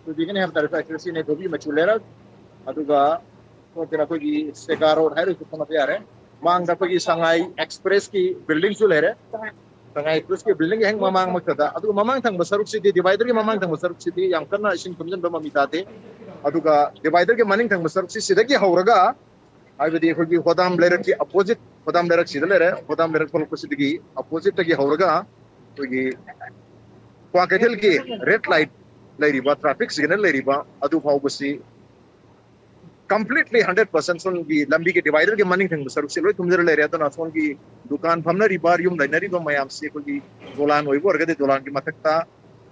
ꯎꯕꯤꯒꯅꯤ ꯍꯥꯏꯕ ꯇꯥꯔꯦ꯫ ꯁꯤꯅꯦ ꯙꯣꯕꯤ ꯃꯆꯨ ꯂꯩꯔꯛ꯫ ꯑꯗꯨꯒ ꯁꯣꯝꯗꯅ ꯑꯩꯈꯣꯏꯒꯤ ꯁꯦꯒꯥ ꯔꯣꯗ ꯍꯥꯏꯔꯁꯨ ꯈꯪꯅꯕ ꯌꯥꯔꯦ꯫ ꯃꯥꯡꯗ ꯑꯩꯈꯣꯏꯒꯤ ꯁꯉꯥꯏ ꯑꯦꯛꯁꯄ꯭ꯔꯦꯁꯀꯤ ꯕꯤꯜꯗꯤꯡꯁꯨ ꯂꯩꯔꯦ꯫ ꯁꯉꯥꯏ ꯑꯦꯛꯁꯄ꯭ꯔꯦꯁꯀꯤ ꯕꯤꯜꯗꯤꯡ ꯍꯦꯛ ꯃꯃꯥꯡꯃꯛꯇꯗ, ꯑꯗꯨꯒ ꯃꯃꯥꯡ ꯊꯪꯕ ꯁꯔꯨꯛꯁꯤꯗꯤ, ꯗꯤꯚꯥꯏꯗꯔꯒꯤ ꯃꯃꯥꯡ ꯊꯪꯕ ꯁꯔꯨꯛꯁꯤꯗꯤ ꯌꯥꯝ ꯀꯟꯅ ꯏꯁꯤꯡ ꯊꯨꯝꯖꯤꯟꯕ ꯃꯃꯤ ꯇꯥꯗꯦ꯫ ꯑꯗꯨꯒ ꯗꯤꯚꯥꯏꯗꯔꯒꯤ ꯃꯅꯤꯡ ꯊꯪꯕ ꯁꯔꯨꯛꯁꯤ ꯁꯤꯗꯒꯤ ꯍꯧꯔꯒ, ꯍꯥꯏꯕꯗꯤ ꯑꯩꯈꯣꯏꯒꯤ ꯍꯣꯗꯥꯝ ꯂꯩꯔꯛꯀꯤ ꯑꯄꯣꯖꯤꯠ, ꯍꯣꯗꯥꯝ ꯂꯩꯔꯛꯁꯤꯗ ꯂꯩꯔꯦ, ꯍꯣꯗꯥꯝ ꯂꯩꯔꯛ ꯊꯣꯛꯂꯛꯄꯁꯤꯗꯒꯤ ꯑꯄꯣꯖꯤꯠꯇꯒꯤ ꯍꯧꯔꯒ ꯑꯩꯈꯣꯏꯒꯤ ꯀ꯭ꯋꯥꯀꯩꯊꯦꯜꯒꯤ ꯔꯦꯗ ꯂꯥꯏꯠ ꯂꯩꯔꯤꯕ, ꯇ꯭ꯔꯥꯐꯤꯛ ꯁꯤꯒꯅꯦꯜ ꯂꯩꯔꯤꯕ ꯑꯗꯨ ꯐꯥꯎꯕꯁꯤ completely hundred percent ꯁꯣꯝꯒꯤ ꯂꯝꯕꯤꯒꯤ ꯗꯤꯚꯥꯏꯗꯔꯒꯤ ꯃꯅꯤꯡ ꯊꯪꯕ ꯁꯔꯨꯛꯁꯦ ꯂꯣꯏ ꯊꯨꯝꯖꯔ ꯂꯩꯔꯦ꯫ ꯑꯗꯨꯅ ꯁꯣꯝꯒꯤ ꯗꯨꯀꯥꯟ ꯐꯝꯅꯔꯤꯕ, ꯌꯨꯝ ꯂꯩꯅꯔꯤꯕ ꯃꯌꯥꯝꯁꯤ ꯑꯩꯈꯣꯏꯒꯤ ꯗꯣꯂꯥꯟ ꯑꯣꯏꯕ ꯑꯣꯏꯔꯒꯗꯤ ꯗꯣꯂꯥꯟꯒꯤ ꯃꯊꯛꯇ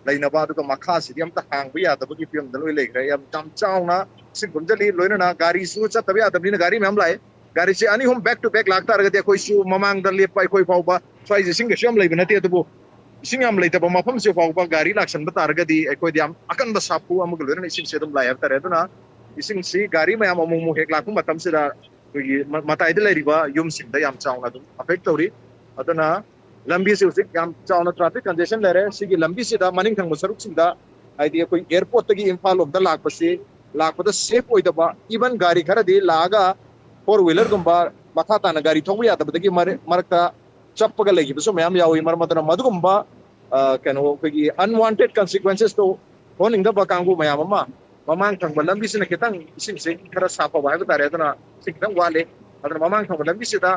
ꯂꯩꯅꯕ, ꯑꯗꯨꯒ ꯃꯈꯥꯁꯤꯗꯤ ꯑꯝꯇ ꯍꯥꯡꯕ ꯌꯥꯗꯕꯒꯤ ꯐꯤꯕꯝꯗ ꯂꯣꯏ ꯂꯩꯈ꯭ꯔꯦ꯫ ꯌꯥꯝ, ꯌꯥꯝ ꯆꯥꯎꯅ ꯏꯁꯤꯡ ꯊꯨꯝꯖꯤꯜꯂꯤ꯫ ꯂꯣꯏꯅꯅ ꯒꯥꯔꯤꯁꯨ ꯆꯠꯇꯕ ꯌꯥꯗꯕꯅꯤꯅ ꯒꯥꯔꯤ ꯃꯌꯥꯝ ꯂꯥꯛꯑꯦ꯫ ꯒꯥꯔꯤꯁꯦ ꯑꯅꯤ ꯑꯍꯨꯝ back to back ꯂꯥꯛꯇꯥꯔꯒꯗꯤ ꯑꯩꯈꯣꯏꯁꯨ ꯃꯃꯥꯡꯗ ꯂꯦꯞꯄ, ꯑꯩꯈꯣꯏ ꯐꯥꯎꯕ ꯁ꯭ꯋꯥꯏꯁꯦ ꯏꯁꯤꯡ ꯀꯩꯁꯨ ꯌꯥꯝ ꯂꯩꯕ ꯅꯠꯇꯦ, ꯑꯗꯨꯕꯨ ꯏꯁꯤꯡ ꯌꯥꯝ ꯂꯩꯇꯕ ꯃꯐꯝꯁꯤ ꯐꯥꯎꯕ ꯒꯥꯔꯤ ꯂꯥꯛꯁꯟꯕ ꯇꯥꯔꯒꯗꯤ ꯑꯩꯈꯣꯏꯗꯤ ꯌꯥꯝ ꯑꯀꯟꯕ ꯁꯥꯐꯨ ꯑꯃꯒ ꯂꯣꯏꯅꯅ ꯏꯁꯤꯡꯁꯦ ꯑꯗꯨꯝ ꯂꯥꯛꯑꯦ ꯍꯥꯏꯕ ꯇꯥꯔꯦ꯫ ꯑꯗꯨꯅ ꯏꯁꯤꯡꯁꯤ ꯒꯥꯔꯤ ꯃꯌꯥꯝ ꯑꯃꯨꯛ ꯑꯃꯨꯛ ꯍꯦꯛ ꯂꯥꯛꯄ ꯃꯇꯝꯁꯤꯗ ꯑꯩꯈꯣꯏꯒꯤ ꯃ-, ꯃꯇꯥꯏꯗ ꯂꯩꯔꯤꯕ ꯌꯨꯝꯁꯤꯡꯗ ꯌꯥꯝ ꯆꯥꯎꯅ ꯑꯗꯨꯝ affect ꯇꯧꯔꯤ꯫ ꯑꯗꯨꯅ ꯂꯝꯕꯤꯁꯤ ꯍꯧꯖꯤꯛ ꯌꯥꯝ ꯆꯥꯎꯅ traffic congestion ꯂꯩꯔꯦ꯫ ꯁꯤꯒꯤ ꯂꯝꯕꯤꯁꯤꯗ ꯃꯅꯤꯡ ꯊꯪꯕ ꯁꯔꯨꯛꯁꯤꯡꯗ, ꯍꯥꯏꯗꯤ ꯑꯩꯈꯣꯏ airport ꯇꯒꯤ ꯏꯝꯐꯥꯜ ꯂꯣꯝꯗ ꯂꯥꯛꯄꯁꯤ, ꯂꯥꯛꯄꯗ safe ꯑꯣꯏꯗꯕ, even ꯒꯥꯔꯤ ꯈꯔꯗꯤ ꯂꯥꯛꯑꯒ four wheeler ꯒꯨꯝꯕ ꯃꯈꯥ ꯇꯥꯅ ꯒꯥꯔꯤ ꯊꯧꯕ ꯌꯥꯗꯕꯗꯒꯤ ꯃꯔ-, ꯃꯔꯛꯇ ꯆꯞꯄꯒ ꯂꯩꯈꯤꯕꯁꯨ ꯃꯌꯥꯝ ꯌꯥꯎꯏ꯫ ꯃꯔꯝ ꯑꯗꯨꯅ ꯃꯗꯨꯒꯨꯝꯕ, ꯑ, ꯀꯩꯅꯣ, ꯑꯩꯈꯣꯏꯒꯤ unwanted consequences ꯇꯣ ꯊꯣꯛꯍꯟꯅꯤꯡꯗꯕ ꯀꯥꯡꯕꯨ ꯃꯌꯥꯝ ꯑꯃ, ꯃꯃꯥꯡ ꯊꯪꯕ ꯂꯝꯕꯤꯁꯤꯅ ꯈꯤꯇꯪ ꯏꯁꯤꯡꯁꯦ ꯈꯔ ꯁꯥꯐꯕ ꯍꯥꯏꯕ ꯇꯥꯔꯦ, ꯑꯗꯨꯅ ꯏꯁꯤꯡ ꯈꯤꯇꯪ ꯋꯥꯠꯂꯤ꯫ ꯑꯗꯨꯅ ꯃꯃꯥꯡ ꯊꯪꯕ ꯂꯝꯕꯤꯁꯤꯗ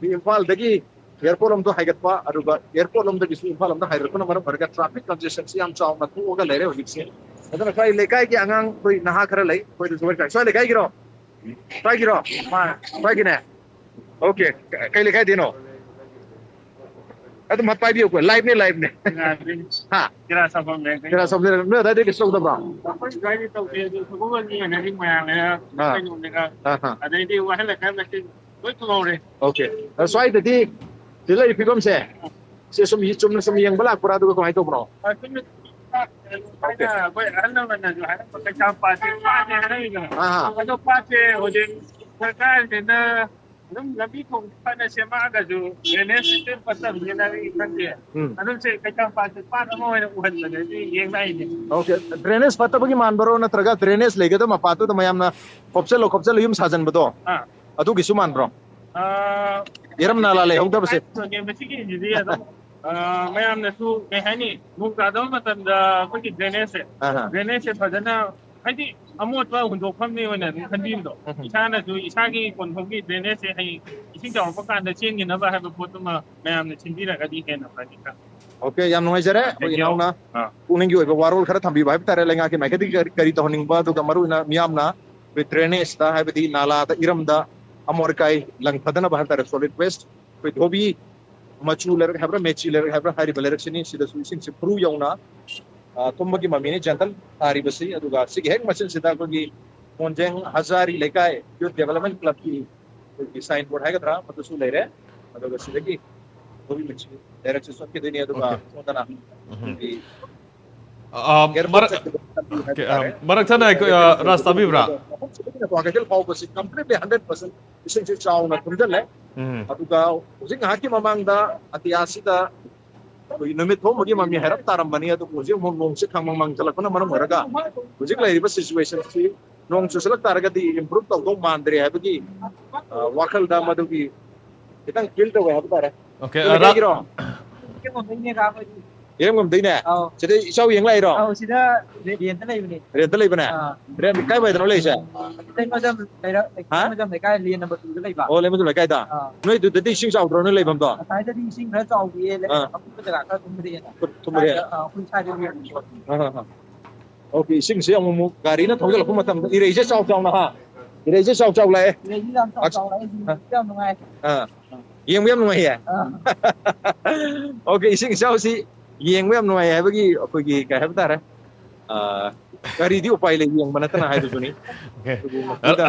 ꯃꯤ ꯏꯝꯐꯥꯜꯗꯒꯤ airport ꯂꯣꯝꯗ ꯍꯥꯏꯒꯠꯄ, ꯑꯗꯨꯒ airport ꯂꯣꯝꯗꯒꯤꯁꯨ ꯏꯝꯐꯥꯜ ꯂꯣꯝꯗ ꯍꯥꯏꯒꯠꯄꯅ ꯃꯔꯝ ꯑꯣꯏꯔꯒ traffic congestion ꯁꯤ ꯌꯥꯝ ꯆꯥꯎꯅ ꯊꯣꯛꯑꯒ ꯂꯩꯔꯦ ꯍꯧꯖꯤꯛꯁꯦ꯫ ꯑꯗꯨꯅ ꯁ꯭ꯋꯥꯏ ꯂꯩꯀꯥꯏꯒꯤ ꯑꯉꯥꯡ, ꯑꯩꯈꯣꯏ ꯅꯍꯥ ꯈꯔ ꯂꯩ, ꯑꯩꯈꯣꯏꯗꯁꯨ ꯋꯥꯔꯤ ꯁꯥꯟꯅꯩ꯫ ꯁ꯭ꯋꯥꯏ ꯂꯩꯀꯥꯏꯒꯤꯔꯣ? ꯁ꯭ꯋꯥꯏꯒꯤꯔꯣ? ꯁ꯭ꯋꯥꯏꯒꯤꯅꯦ? Okay꯫ ꯀ-, ꯀꯩ ꯂꯩꯀꯥꯏꯗꯩꯅꯣ? ꯑꯗꯨꯝ ꯍꯥ ꯄꯥꯏꯕꯤꯌꯨꯀꯣ, live ꯅꯦ, live ꯅꯦ꯫ ꯍꯥ? ꯀꯦꯔꯥ ꯁꯥꯐꯝ ꯂꯩꯔꯛ꯫ ꯀꯦꯔꯥ ꯁꯥꯐꯝ ꯂꯩꯔꯛ꯫ ꯅꯣꯏ ꯑꯗꯥꯏꯗꯩ ꯀꯩꯁꯨ ꯇꯧꯗꯕ꯭ꯔꯣ? ꯑꯩꯈꯣꯏ ꯁ꯭ꯋꯥꯏꯗꯤ ꯇꯧꯗꯦ, ꯑꯗꯨ ꯁꯒꯣꯜꯕꯟꯒꯤ ꯑꯣꯏꯅꯗꯤ ꯃꯣꯏꯔꯥꯡ ꯂꯩꯔꯛ, ꯑꯥ꯫ ꯀꯩꯅꯣꯅꯦꯒ, ꯑꯥ, ꯑꯥ꯫ ꯑꯗꯩꯗꯤ ꯋꯥꯍꯦꯡꯂꯩꯀꯥꯏ ꯃꯆꯤꯟ ꯂꯣꯏ ꯊꯨꯡꯍꯧꯔꯦ꯫ Okay꯫ ꯑ, ꯁ꯭ꯋꯥꯏꯗꯗꯤ ꯁꯤꯗ ꯂꯩꯔꯤꯕ ꯐꯤꯕꯝꯁꯦ, ꯁꯤ ꯁꯨꯝ ꯌꯦ-, ꯆꯨꯝꯅ ꯁꯨꯝ ꯌꯦꯡꯕ ꯂꯥꯛꯄ꯭ꯔꯥ, ꯑꯗꯨꯒ ꯀꯃꯥꯏꯅ ꯇꯧꯕꯅꯣ? ꯑ, ꯁꯨꯝ ꯊꯥꯏꯅ ꯑꯩꯈꯣꯏ ꯑꯍꯜ ꯂꯃꯟꯅꯁꯨ ꯍꯥꯏꯔꯝꯕ ꯀꯩꯁꯥꯝꯄꯥꯠꯁꯦ ꯄꯥꯠꯅꯦ ꯍꯥꯏꯔꯝꯃꯤꯗꯅ꯫ ꯑꯥ꯫ ꯑꯗꯣ ꯄꯥꯠꯁꯦ ꯍꯧꯖꯤꯛ ꯁꯔꯀꯥꯔꯁꯤꯅ ꯑꯗꯨꯝ ꯂꯝꯕꯤ ꯊꯣꯡ ꯐꯅ ꯁꯦꯝꯃꯛꯑꯒꯁꯨ drainage system ꯐꯠꯇꯕꯅꯤꯅ ꯑꯩ ꯈꯪꯗꯦ꯫ ꯎꯝ꯫ ꯑꯗꯨꯝ ꯁꯤ ꯀꯩꯁꯥꯝꯄꯥꯠꯁꯦ ꯄꯥꯠ ꯑꯃ ꯑꯣꯏꯅ ꯎꯍꯟꯕꯗꯗꯤ ꯌꯦꯡ ꯂꯥꯛꯏꯅꯦ꯫ Okay꯫ Drainage ꯐꯠꯇꯕꯒꯤ ꯃꯥꯟꯕꯔꯣ, ꯅꯠꯇ꯭ꯔꯒ drainage ꯂꯩꯒꯗꯕ ꯃꯄꯥꯗꯨꯗ ꯃꯌꯥꯝꯅ ꯈꯣꯞꯆꯜꯂꯣ, ꯈꯣꯞꯆꯜꯂꯣ ꯌꯨꯝ ꯁꯥꯖꯟꯕꯗꯣ? ꯑꯥ꯫ ꯑꯗꯨꯒꯤꯁꯨ ꯃꯥꯟꯕ꯭ꯔꯣ? ꯑꯥ, ꯏꯔꯝ ꯅꯥꯂꯥ ꯂꯩꯍꯧꯗꯕꯁꯦ꯫ ꯃꯁꯤꯒꯤꯁꯤꯗꯤ ꯑꯗꯨꯝ, ꯑꯥ, ꯃꯌꯥꯝꯅꯁꯨ ꯀꯩ ꯍꯥꯏꯅꯤ, ꯅꯣꯡ ꯇꯥꯗꯕ ꯃꯇꯝꯗ ꯑꯩꯈꯣꯏꯒꯤ drainage ꯁꯦ, ꯑꯍꯥ꯫ Drainage ꯁꯦ ꯐꯖꯅ, ꯍꯥꯏꯗꯤ, ꯑꯃꯣꯠꯄ ꯍꯨꯟꯗꯣꯛꯐꯝꯅꯤ ꯑꯣꯏꯅ ꯑꯗꯨꯝ ꯈꯟꯕꯤꯕꯗꯣ, ꯎꯝ꯫ ꯏꯁꯥꯅꯁꯨ ꯏꯁꯥꯒꯤ ꯀꯣꯟꯐꯝꯒꯤ drainage ꯁꯦ ꯍꯌꯦꯡ ꯏꯁꯤꯡ ꯆꯥꯎꯔꯛꯄ ꯀꯥꯟꯗ ꯆꯦꯟꯈꯤꯅꯕ ꯍꯥꯏꯕ ꯄꯣꯠꯇꯨꯃ ꯃꯌꯥꯝꯅ ꯁꯤꯟꯕꯤꯔꯒꯗꯤ ꯍꯦꯟꯅ ꯐꯅꯤ ꯈꯟ꯫ Okay, ꯌꯥꯝ ꯅꯨꯡꯉꯥꯏꯖꯔꯦ꯫ ꯑꯩꯈꯣꯏ Thank you. ꯏꯅꯥꯎꯅ ꯑꯥ꯫ ꯄꯨꯛꯅꯤꯡꯒꯤ ꯑꯣꯏꯕ ꯋꯥꯔꯣꯜ ꯈꯔ ꯊꯝꯕꯤꯕ ꯍꯥꯏꯕ ꯇꯥꯔꯦ꯫ ꯂꯩꯉꯥꯛꯀꯤ ꯃꯥꯏꯀꯩꯗꯒꯤ ꯀꯔꯤ, ꯀꯔꯤ ꯇꯧꯍꯟꯅꯤꯡꯕ, ꯑꯗꯨꯒ ꯃꯔꯨꯑꯣꯏꯅ ꯃꯤꯌꯥꯝꯅ ꯑꯩꯈꯣꯏ drainage ꯇ, ꯍꯥꯏꯕꯗꯤ ꯅꯥꯂꯥꯗ, ꯏꯔꯝꯗ ꯑꯃꯣꯠ ꯑꯀꯥꯏ ꯂꯪꯊꯗꯅꯕ ꯍꯥꯏꯕ ꯇꯥꯔꯦ, solid waste, ꯑꯩꯈꯣꯏ ꯙꯣꯕꯤ ꯃꯆꯨ ꯂꯩꯔꯛ ꯍꯥꯏꯕ꯭ꯔꯥ, ꯃꯦꯆꯤ ꯂꯩꯔꯛ ꯍꯥꯏꯕ꯭ꯔꯥ, ꯍꯥꯏꯔꯤꯕ ꯂꯩꯔꯛꯁꯤꯅꯤ꯫ ꯁꯤꯗꯁꯨ ꯏꯁꯤꯡꯁꯤ ꯐꯨꯔꯨ ꯌꯧꯅ, ꯑ, ꯊꯨꯝꯕꯒꯤ ꯃꯃꯤꯅꯤ gentle ꯇꯥꯔꯤꯕꯁꯤ꯫ ꯑꯗꯨꯒ ꯁꯤꯒꯤ ꯍꯦꯛ ꯃꯆꯤꯟꯁꯤꯗ ꯑꯩꯈꯣꯏꯒꯤ ꯃꯣꯟꯖꯦꯡ ꯍꯖꯥꯔꯤ ꯂꯩꯀꯥꯏ Youth Development Club ꯀꯤ ꯑꯩꯈꯣꯏꯒꯤ sign board ꯍꯥꯏꯒꯗ꯭ꯔꯥ, ꯃꯗꯨꯁꯨ ꯂꯩꯔꯦ꯫ ꯑꯗꯨꯒ ꯁꯤꯗꯒꯤ ꯙꯣꯕꯤ ꯃꯆꯨ ꯂꯩꯔꯛꯁꯤ ꯆꯠꯈꯤꯗꯣꯏꯅꯤ꯫ ꯑꯗꯨꯒ Okay. ꯁꯣꯝꯗꯅ ꯎꯝ꯫ ꯑꯩꯈꯣꯏꯒꯤ ꯑ, airport ꯃꯔꯛ-, ꯆꯠꯈꯤꯕ ꯂꯝꯕꯤ ꯍꯥꯏꯕ okay, ꯑ, ꯇꯥꯔꯦ꯫ ꯃꯔꯛ ꯊꯠꯅ ꯑꯩꯈꯣꯏ, ꯑ, ꯔꯥꯖ ꯇꯥꯕꯤꯕ꯭ꯔꯥ? ꯃꯐꯝꯁꯤꯗꯒꯤꯅ ꯀ꯭ꯋꯥꯀꯩꯊꯦꯜ ꯐꯥꯎꯕꯁꯤ completely hundred percent ꯏꯁꯤꯡꯁꯤ ꯆꯥꯎꯅ ꯊꯨꯝꯖꯤꯜꯂꯦ꯫ ꯎꯝ꯫ ꯑꯗꯨꯒ ꯍꯧꯖꯤꯛ ꯉꯥꯏꯍꯥꯛꯀꯤ ꯃꯃꯥꯡꯗ ꯑꯇꯤꯌꯥꯁꯤꯗ ꯑꯩꯈꯣꯏꯒꯤ ꯅꯨꯃꯤꯠ ꯊꯣꯛꯄꯒꯤ ꯃꯃꯤ ꯍꯥꯏꯔꯞ ꯇꯥꯔꯝꯕꯅꯤ, ꯑꯗꯨꯕꯨ ꯍꯧꯖꯤꯛ ꯑꯃꯨꯛ ꯅꯣꯡꯁꯤ ꯈꯪꯃꯪ ꯃꯪꯁꯤꯜꯂꯛꯄꯅ ꯃꯔꯝ ꯑꯣꯏꯔꯒ ꯍꯧꯖꯤꯛ ꯂꯩꯔꯤꯕ situation ꯁꯤ ꯅꯣꯡ ꯆꯨꯁꯤꯜꯂꯛ ꯇꯥꯔꯒꯗꯤ improve ꯇꯧꯗꯧ ꯃꯥꯟꯗ꯭ꯔꯦ ꯍꯥꯏꯕꯒꯤ, ꯑ, ꯋꯥꯈꯜꯗ ꯃꯗꯨꯒꯤ ꯈꯤꯇꯪ feel ꯇꯧꯋꯦ ꯍꯥꯏꯕ ꯇꯥꯔꯦ꯫ Okay, ꯅꯣꯏ ꯑ, ꯔꯥ-, ꯂꯩꯀꯥꯏꯒꯤꯔꯣ? ꯏꯔꯦꯡꯕꯝꯗꯩꯅꯦ? ꯑꯧ꯫ ꯁꯤꯗ ꯏꯆꯥꯎ ꯌꯦꯡ ꯂꯥꯛꯏꯔꯣ? ꯑꯧ, ꯁꯤꯗ ꯔꯦ-, rent ꯂꯩꯕꯅꯦ꯫ Rent ꯂꯩꯕꯅꯦ? ꯑꯥ꯫ Rent ꯀꯥꯏꯋꯥꯏꯗꯅꯣ ꯂꯩꯁꯦ? ꯂꯩꯃꯖꯝ ꯂꯩꯔꯛ-, ꯍꯥ? ꯂꯩꯃꯖꯝ ꯂꯩꯀꯥꯏ lane number two ꯗ ꯂꯩꯕ꯫ ꯑꯣ, ꯂꯩꯃꯖꯝ ꯂꯩꯀꯥꯏꯗ? ꯑꯥ꯫ ꯅꯣꯏꯗꯨꯗꯗꯤ ꯏꯁꯤꯡ ꯆꯥꯎꯗ꯭ꯔꯣ ꯅꯣꯏ ꯂꯩꯐꯝꯗꯣ? ꯉꯁꯥꯏꯗꯗꯤ ꯏꯁꯤꯡ ꯈꯔ ꯆꯥꯎꯈꯤꯌꯦ, ꯑꯥ꯫ ꯑꯀꯨꯠꯄ ꯖꯒꯥ ꯈꯔ ꯊꯨꯝꯕꯗꯒꯤ ꯍꯦꯟꯅ꯫ ꯊꯨꯝꯕꯗꯒꯤ ꯍꯦꯟꯅ? ꯑꯥ, ꯑꯩꯈꯣꯏ ꯁ꯭ꯋꯥꯏꯗ ꯑꯥ, ꯑꯥ, ꯑꯥ꯫ Okay, ꯏꯁꯤꯡꯁꯦ ꯑꯃꯨꯛ ꯑꯃꯨꯛ ꯒꯥꯔꯤꯅ ꯊꯧꯖꯤꯜꯂꯛꯄ ꯃꯇꯝꯗ ꯏꯔꯩꯁꯦ ꯆꯥꯎ ꯆꯥꯎꯅ, ꯍꯥ? ꯏꯔꯩꯁꯦ ꯆꯥꯎ ꯆꯥꯎ ꯂꯥꯛꯑꯦ꯫ ꯏꯔꯩꯁꯦ ꯌꯥꯝ ꯆꯥꯎ ꯑꯁ-, ꯆꯥꯎ ꯂꯥꯛꯑꯦ, ꯑꯥ꯫ ꯌꯥꯝ ꯅꯨꯡꯉꯥꯏ꯫ ꯑꯥ꯫ ꯌꯦꯡꯕ ꯌꯥꯝ ꯅꯨꯡꯉꯥꯏꯌꯦ? ꯑꯥ꯫ Okay, ꯏꯁꯤꯡ ꯏꯆꯥꯎꯁꯤ ꯌꯦꯡꯕ ꯌꯥꯝ ꯅꯨꯡꯉꯥꯏ ꯍꯥꯏꯕꯒꯤ ꯑꯩꯈꯣꯏꯒꯤ ꯀꯩ ꯍꯥꯏꯕ ꯇꯥꯔꯦ? ꯑꯥ, ꯀꯔꯤꯗꯤ ꯎꯄꯥꯏ ꯂꯩ, ꯌꯦꯡꯕ ꯅꯠꯇꯅ ꯍꯥꯏꯕꯗꯨꯅꯤ꯫ Okay. ꯑꯗꯨꯕꯨ ꯃꯁꯤꯗ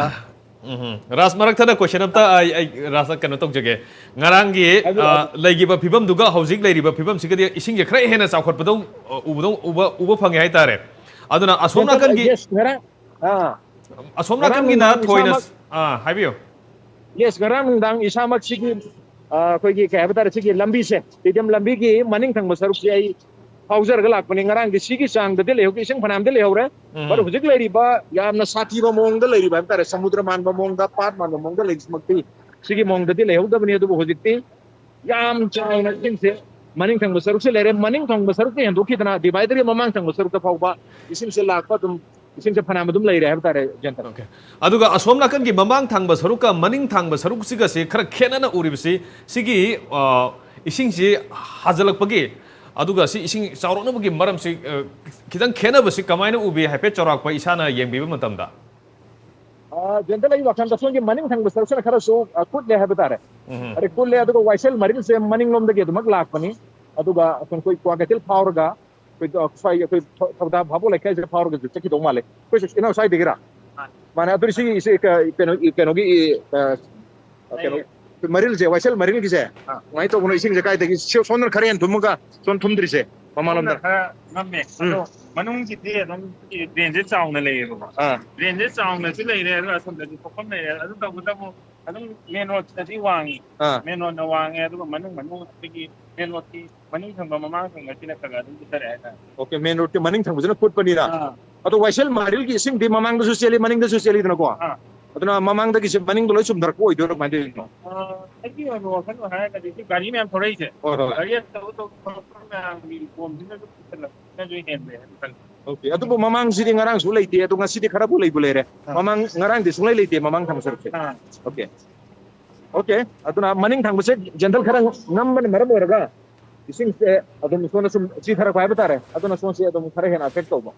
ꯎꯝ, ꯔꯥꯖ, ꯃꯔꯛ ꯊꯠꯅ question ꯑꯝꯇ ꯑꯩ, ꯑꯩ ꯔꯥꯖꯇ ꯀꯩꯅꯣ ꯇꯧꯖꯒꯦ꯫ ꯉꯔꯥꯡꯒꯤ, ꯍꯥꯏꯕꯤꯔꯛꯑꯣ꯫ ꯑ, ꯂꯩꯈꯤꯕ ꯐꯤꯕꯝꯗꯨꯒ ꯍꯧꯖꯤꯛ ꯂꯩꯔꯤꯕ ꯐꯤꯕꯝꯁꯤꯒꯗꯤ ꯏꯁꯤꯡꯁꯦ ꯈꯔ ꯍꯦꯟꯅ ꯆꯥꯎꯈꯠꯄꯗꯧ, ꯑ, ꯎꯕꯗꯧ, ꯎꯕ, ꯎꯕ ꯐꯪꯉꯦ ꯍꯥꯏꯇꯥꯔꯦ꯫ ꯑꯗꯨꯅ ꯑꯁꯣꯝ ꯍꯦꯟꯒꯠ-, ꯅꯥꯀꯟꯒꯤ, yes, ꯉꯔꯥꯡ, ꯑꯥ꯫ ꯑꯁꯣꯝ ꯉꯔꯥꯡ ꯅꯥꯀꯟꯒꯤꯅ ꯅꯨꯡꯗꯥꯡ ꯊꯣꯏꯅ, ꯏꯁꯥꯃꯛ ꯑꯥ, ꯍꯥꯏꯕꯤꯌꯨ꯫ Yes, ꯉꯔꯥꯡ ꯅꯨꯡꯗꯥꯡ ꯏꯁꯥꯃꯛ ꯁꯤꯒꯤ, ꯑ, ꯑꯩꯈꯣꯏꯒꯤ ꯀꯩ ꯍꯥꯏꯕ ꯇꯥꯔꯦ, ꯁꯤꯒꯤ ꯂꯝꯕꯤꯁꯦ, stadium ꯂꯝꯕꯤꯒꯤ ꯃꯅꯤꯡ ꯊꯪꯕ ꯁꯔꯨꯛꯁꯦ ꯑꯩ ꯐꯥꯎꯖꯔꯒ ꯂꯥꯛꯄꯅꯦ꯫ ꯉꯔꯥꯡꯗꯤ ꯁꯤꯒꯤ ꯆꯥꯡꯗꯗꯤ ꯂꯩꯍꯧꯗꯦ, ꯏꯁꯤꯡ ꯐꯅꯌꯥꯝꯗꯤ ꯂꯩꯍꯧꯔꯦ꯫ ꯎꯝ꯫ But ꯍꯧꯖꯤꯛ ꯂꯩꯔꯤꯕ ꯌꯥꯝꯅ ꯁꯥꯊꯤꯕ ꯃꯑꯣꯡꯗ ꯂꯩꯔꯤꯕ ꯍꯥꯏꯕ ꯇꯥꯔꯦ, ꯁꯃꯨꯗ꯭ꯔ ꯃꯥꯟꯕ ꯃꯑꯣꯡꯗ, ꯄꯥꯠ ꯃꯥꯟꯕ ꯃꯑꯣꯡꯗ ꯂꯩꯔꯤꯁꯤꯃꯛꯇꯤ ꯁꯤꯒꯤ ꯃꯑꯣꯡꯗꯗꯤ ꯂꯩꯍꯧꯗꯕꯅꯤ꯫ ꯑꯗꯨꯕꯨ ꯍꯧꯖꯤꯛꯇꯤ ꯌꯥꯝ ꯆꯥꯎꯅ ꯏꯁꯤꯡꯁꯦ ꯃꯅꯤꯡ ꯊꯪꯕ ꯁꯔꯨꯛꯁꯦ ꯂꯩꯔꯦ꯫ ꯃꯅꯤꯡ ꯊꯪꯕ ꯁꯔꯨꯛꯇ ꯍꯦꯟꯗꯣꯛꯈꯤꯗꯅ dividerꯒꯤ ꯃꯃꯥꯡ ꯊꯪꯕ ꯁꯔꯨꯛꯇ ꯐꯥꯎꯕ ꯏꯁꯤꯡꯁꯦ ꯂꯥꯛꯄ, ꯑꯗꯨꯝ ꯏꯁꯤꯡꯁꯦ ꯐꯅꯌꯥꯝ ꯑꯗꯨꯝ ꯂꯩꯔꯦ ꯍꯥꯏꯕ ꯇꯥꯔꯦ, ꯖꯦꯟꯇꯟ꯫ Okay. ꯑꯗꯨꯒ ꯑꯁꯣꯝ ꯅꯥꯀꯟꯒꯤ ꯃꯃꯥꯡ ꯊꯪꯕ ꯁꯔꯨꯛꯀ ꯃꯅꯤꯡ ꯊꯪꯕ ꯁꯔꯨꯛꯁꯤꯒꯁꯤ ꯈꯔ ꯈꯦꯠꯅꯅ ꯎꯔꯤꯕꯁꯤ, ꯁꯤꯒꯤ ꯑ, ꯏꯁꯤꯡꯁꯤ ꯍꯥꯖꯤꯜꯂꯛꯄꯒꯤ, ꯑꯗꯨꯒ ꯁꯤ ꯏꯁꯤꯡ ꯆꯥꯎꯔꯛꯅꯕꯒꯤ ꯃꯔꯝꯁꯤ, ꯑ, ꯈꯤꯇꯪ ꯈꯦꯠꯅꯕꯁꯤ ꯀꯃꯥꯏꯅ ꯎꯕꯤ, ꯍꯥꯏꯐꯦꯠ ꯆꯥꯎꯔꯥꯛꯄ ꯏꯁꯥꯅ ꯌꯦꯡꯕꯤꯕ ꯃꯇꯝꯗ? ꯑ, ꯖꯦꯟꯇꯟ, ꯑꯩ ꯋꯥꯈꯜꯗ ꯁꯣꯝꯒꯤ ꯃꯅꯤꯡ ꯊꯪꯕ ꯁꯔꯨꯛꯁꯤꯅ ꯈꯔꯁꯨ, ꯑ, ꯀꯨꯠꯂꯦ ꯍꯥꯏꯕ ꯇꯥꯔꯦ꯫ ꯎꯝ. ꯑꯗꯩ ꯀꯨꯠꯂꯦ, ꯑꯗꯨꯒ ꯋꯥꯏꯁꯦꯜ ꯃꯔꯤꯜꯁꯦ ꯃꯅꯤꯡꯂꯣꯝꯗꯒꯤ ꯑꯗꯨꯃꯛ ꯂꯥꯛꯄꯅꯤ꯫ ꯑꯗꯨꯒ ꯑꯩꯈꯣꯏ ꯀ꯭ꯋꯥꯀꯩꯊꯦꯜ ꯐꯥꯎꯔꯒ ꯑꯩꯈꯣꯏ, ꯑ, ꯁ꯭ꯋꯥꯏꯒꯤ ꯑꯩꯈꯣꯏ ꯊꯧ-, ꯊꯧꯗꯥ ꯚꯥꯕꯣꯛ ꯂꯩꯀꯥꯏꯁꯦ ꯐꯥꯎꯔꯒꯁꯨ ꯆꯠꯈꯤꯗꯧ ꯃꯥꯜꯂꯦ꯫ ꯑꯩꯈꯣꯏ ꯏꯅꯥꯎ ꯁ꯭ꯋꯥꯏꯗꯒꯤꯔꯥ? ꯃꯥꯅꯦ꯫ ꯑꯗꯨꯗꯤ ꯁꯤꯒꯤ, ꯁꯤ ꯀ-, ꯀꯩꯅꯣ, ꯀꯩꯅꯣꯒꯤ, ꯑ, ꯑ, ꯀꯩꯅꯣ, ꯃꯔꯤꯜꯁꯦ, ꯋꯥꯏꯁꯦꯜ ꯃꯔꯤꯜꯒꯤꯁꯦ ꯀꯃꯥꯏꯅ ꯇꯧꯕꯅꯣ? ꯏꯁꯤꯡꯁꯦ ꯀꯥꯏꯗꯒꯤ? ꯁꯤ-, ꯁꯣꯝꯗꯅ ꯈꯔ ꯍꯦꯟ ꯊꯨꯝꯃꯒ ꯁꯣꯝ ꯊꯨꯝꯗ꯭ꯔꯤꯁꯦ, ꯃꯃꯥꯡꯂꯣꯝꯗ? ꯈꯔ ꯉꯝꯃꯦ꯫ ꯑꯗꯣ ꯃꯅꯨꯡꯒꯤꯗꯤ ꯑꯗꯨꯝ drainꯁꯦ ꯆꯥꯎꯅ ꯂꯩꯌꯦꯕꯀꯣ꯫ ꯑꯥ꯫ Drainꯁꯦ ꯆꯥꯎꯅꯁꯨ ꯂꯩꯔꯦ, ꯑꯗꯨꯒ ꯑꯁꯣꯝꯗꯗꯤ ꯊꯣꯛꯐꯝ ꯂꯩꯔꯦ꯫ ꯑꯗꯨ ꯇꯧꯕꯇꯕꯨ ꯑꯗꯨꯝ main roadꯇꯗꯤ ꯋꯥꯡꯉꯤ꯫ ꯑꯥ꯫ Main roadꯅ ꯋꯥꯡꯉꯦ, ꯑꯗꯨꯒ ꯃꯅꯨꯡ, ꯃꯅꯨꯡ ꯑꯩꯈꯣꯏꯒꯤ main roadꯀꯤ ꯃꯅꯨꯡ ꯊꯪꯕ, ꯃꯃꯥꯡ ꯊꯪꯕꯁꯤꯅ ꯈꯔ ꯈꯔ ꯑꯗꯨꯝ ꯄꯤꯊꯔꯛꯑꯦ ꯍꯥꯏꯇꯥꯔꯦ꯫ Okay, main roadꯀꯤ ꯃꯅꯤꯡ ꯊꯪꯕꯁꯤꯅ ꯀꯨꯠꯄꯅꯤꯅ꯫ ꯑꯥ꯫ ꯑꯗꯣ ꯋꯥꯏꯁꯦꯜ ꯃꯔꯤꯜꯒꯤ ꯏꯁꯤꯡꯗꯤ ꯃꯃꯥꯡꯗꯁꯨ ꯆꯦꯜꯂꯤ, ꯃꯅꯤꯡꯗꯁꯨ ꯆꯦꯜꯂꯤꯗꯅꯀꯣ? ꯑꯥ꯫ ꯑꯗꯨꯅ ꯃꯃꯥꯡꯗꯒꯤꯁꯦ ꯃꯅꯤꯡꯗ ꯂꯣꯏ ꯆꯨꯝꯊꯔꯛꯄ ꯑꯣꯏꯗꯣꯏꯔꯣ, ꯀꯃꯥꯏꯅ ꯇꯧꯔꯤꯅꯣ? ꯑꯥ, ꯑꯩꯒꯤ ꯑꯣꯏꯕ ꯋꯥꯈꯜꯂꯣꯟ ꯍꯥꯏꯔꯒꯗꯤ ꯁꯤ ꯒꯥꯔꯤ ꯃꯌꯥꯝ ꯊꯧꯔꯛꯏꯁꯦ, ꯍꯣꯏ, ꯍꯣꯏ, ꯍꯣꯏ꯫ ꯒꯥꯔꯤ ꯑꯆꯧ ꯑꯆꯧꯕ ꯊꯧꯔꯛꯄ ꯃꯌꯥꯝꯒꯤ ꯀꯣꯝꯁꯤꯅꯁꯨ ꯄꯨꯁꯜꯂꯛꯄꯁꯤꯅꯁꯨ ꯍꯦꯟꯕ ꯍꯥꯏꯅ ꯈꯜꯂꯤ꯫ Okay, ꯑꯗꯨꯕꯨ ꯃꯃꯥꯡꯁꯤꯗꯤ ꯉꯔꯥꯡꯁꯨ ꯂꯩꯇꯦ, ꯑꯗꯣ ꯉꯁꯤꯗꯤ ꯈꯔꯕꯨ ꯂꯩꯕꯨ ꯂꯩꯔꯦ꯫ ꯑꯥ꯫ ꯃꯃꯥꯡ, ꯉꯔꯥꯡꯗꯤ ꯁꯨꯡꯂꯩ ꯂꯩꯇꯦ ꯃꯃꯥꯡ ꯊꯪꯕ ꯁꯔꯨꯛꯁꯦ꯫ ꯑꯥ꯫ Okay, okay, ꯑꯗꯨꯅ ꯃꯅꯤꯡ ꯊꯪꯕꯁꯦ ꯖꯦꯟꯇꯟ ꯈꯔ ꯉꯝꯕꯅ ꯃꯔꯝ ꯑꯣꯏꯔꯒ ꯏꯁꯤꯡꯁꯦ ꯑꯗꯨꯝ ꯁꯣꯝꯗ ꯁꯨꯝ ꯆꯤꯊꯔꯛꯄ ꯍꯥꯏꯕ ꯇꯥꯔꯦ, ꯑꯗꯨꯅ ꯁꯣꯝꯁꯦ ꯑꯗꯨꯝ ꯈꯔ ꯍꯦꯟꯅ affect ꯇꯧꯕ꯫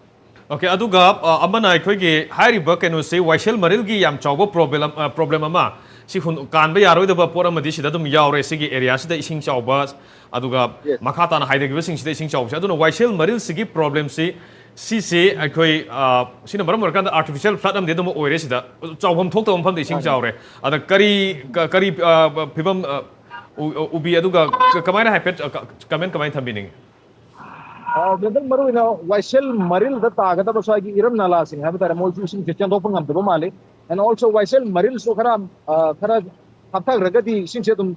Okay, ꯑꯗꯨꯒ, ꯑ, ꯑꯃꯅ ꯑꯩꯈꯣꯏꯒꯤ ꯍꯥꯏꯔꯤꯕ ꯀꯩꯅꯣꯁꯤ ꯋꯥꯏꯁꯦꯜ ꯃꯔꯤꯜꯒꯤ ꯌꯥꯝ ꯆꯥꯎꯕ problem, ꯑ, problem ꯑꯃ, ꯁꯤ ꯍꯨꯟ-, ꯀꯥꯟꯕ ꯌꯥꯔꯣꯏꯗꯕ ꯄꯣꯠ ꯑꯃꯗꯤ ꯁꯤꯗ ꯑꯗꯨꯝ ꯌꯥꯎꯔꯦ꯫ ꯁꯤꯒꯤ areaꯁꯤꯗ ꯏꯁꯤꯡ ꯆꯥꯎꯕ, ꯑꯗꯨꯒ Yes. ꯃꯈꯥ ꯇꯥꯅ ꯍꯥꯏꯊꯈꯤꯕꯁꯤꯡꯁꯤꯗ ꯏꯁꯤꯡ ꯆꯥꯎꯕꯁꯦ꯫ ꯑꯗꯨꯅ ꯋꯥꯏꯁꯦꯜ ꯃꯔꯤꯜꯁꯤꯒꯤ problemꯁꯤ, ꯁꯤꯁꯤ ꯑꯩꯈꯣꯏ, ꯑ, ꯁꯤꯅ ꯃꯔꯝ ꯑꯣꯏꯔꯀꯥꯟꯗ artificial flood ꯑꯃꯗꯤ ꯑꯗꯨꯝ ꯑꯣꯏꯔꯦ꯫ ꯁꯤꯗ ꯆꯥꯎꯐꯝ ꯊꯣꯛꯇꯕ ꯃꯐꯝꯗ ꯏꯁꯤꯡ ꯃꯥꯅꯦ꯫ ꯆꯥꯎꯔꯦ꯫ ꯑꯗ ꯀꯔꯤ, ꯀ-, ꯀꯔꯤ, ꯑ, ꯐꯤꯕꯝ, ꯑ, ꯎ-, ꯎꯕꯤ, ꯑꯗꯨꯒ ꯀ-, ꯀꯃꯥꯏꯅ ꯍꯥꯏꯐꯦꯠ, ꯑ, ꯀ-, comment ꯀꯃꯥꯏꯅ ꯊꯝꯕꯤꯅꯤꯡꯉꯤ? ꯑ, ꯖꯦꯟꯇꯟ, ꯃꯔꯨꯑꯣꯏꯅ ꯋꯥꯏꯁꯦꯜ ꯃꯔꯤꯜꯗ ꯇꯥꯒꯗꯕ ꯁ꯭ꯋꯥꯏꯒꯤ ꯏꯔꯝ ꯅꯂꯥꯁꯤꯡ ꯍꯥꯏꯕ ꯇꯥꯔꯦ, ꯃꯣꯏꯁꯨ ꯏꯁꯤꯡꯁꯦ ꯆꯦꯟꯊꯣꯛꯄ ꯉꯝꯗꯕ ꯃꯥꯜꯂꯤ꯫ And also ꯋꯥꯏꯁꯦꯜ ꯃꯔꯤꯜꯁꯨ ꯈꯔ, ꯑ, ꯈꯔ ꯊꯥꯞꯊꯈ꯭ꯔꯒꯗꯤ ꯏꯁꯤꯡꯁꯦ ꯑꯗꯨꯝ,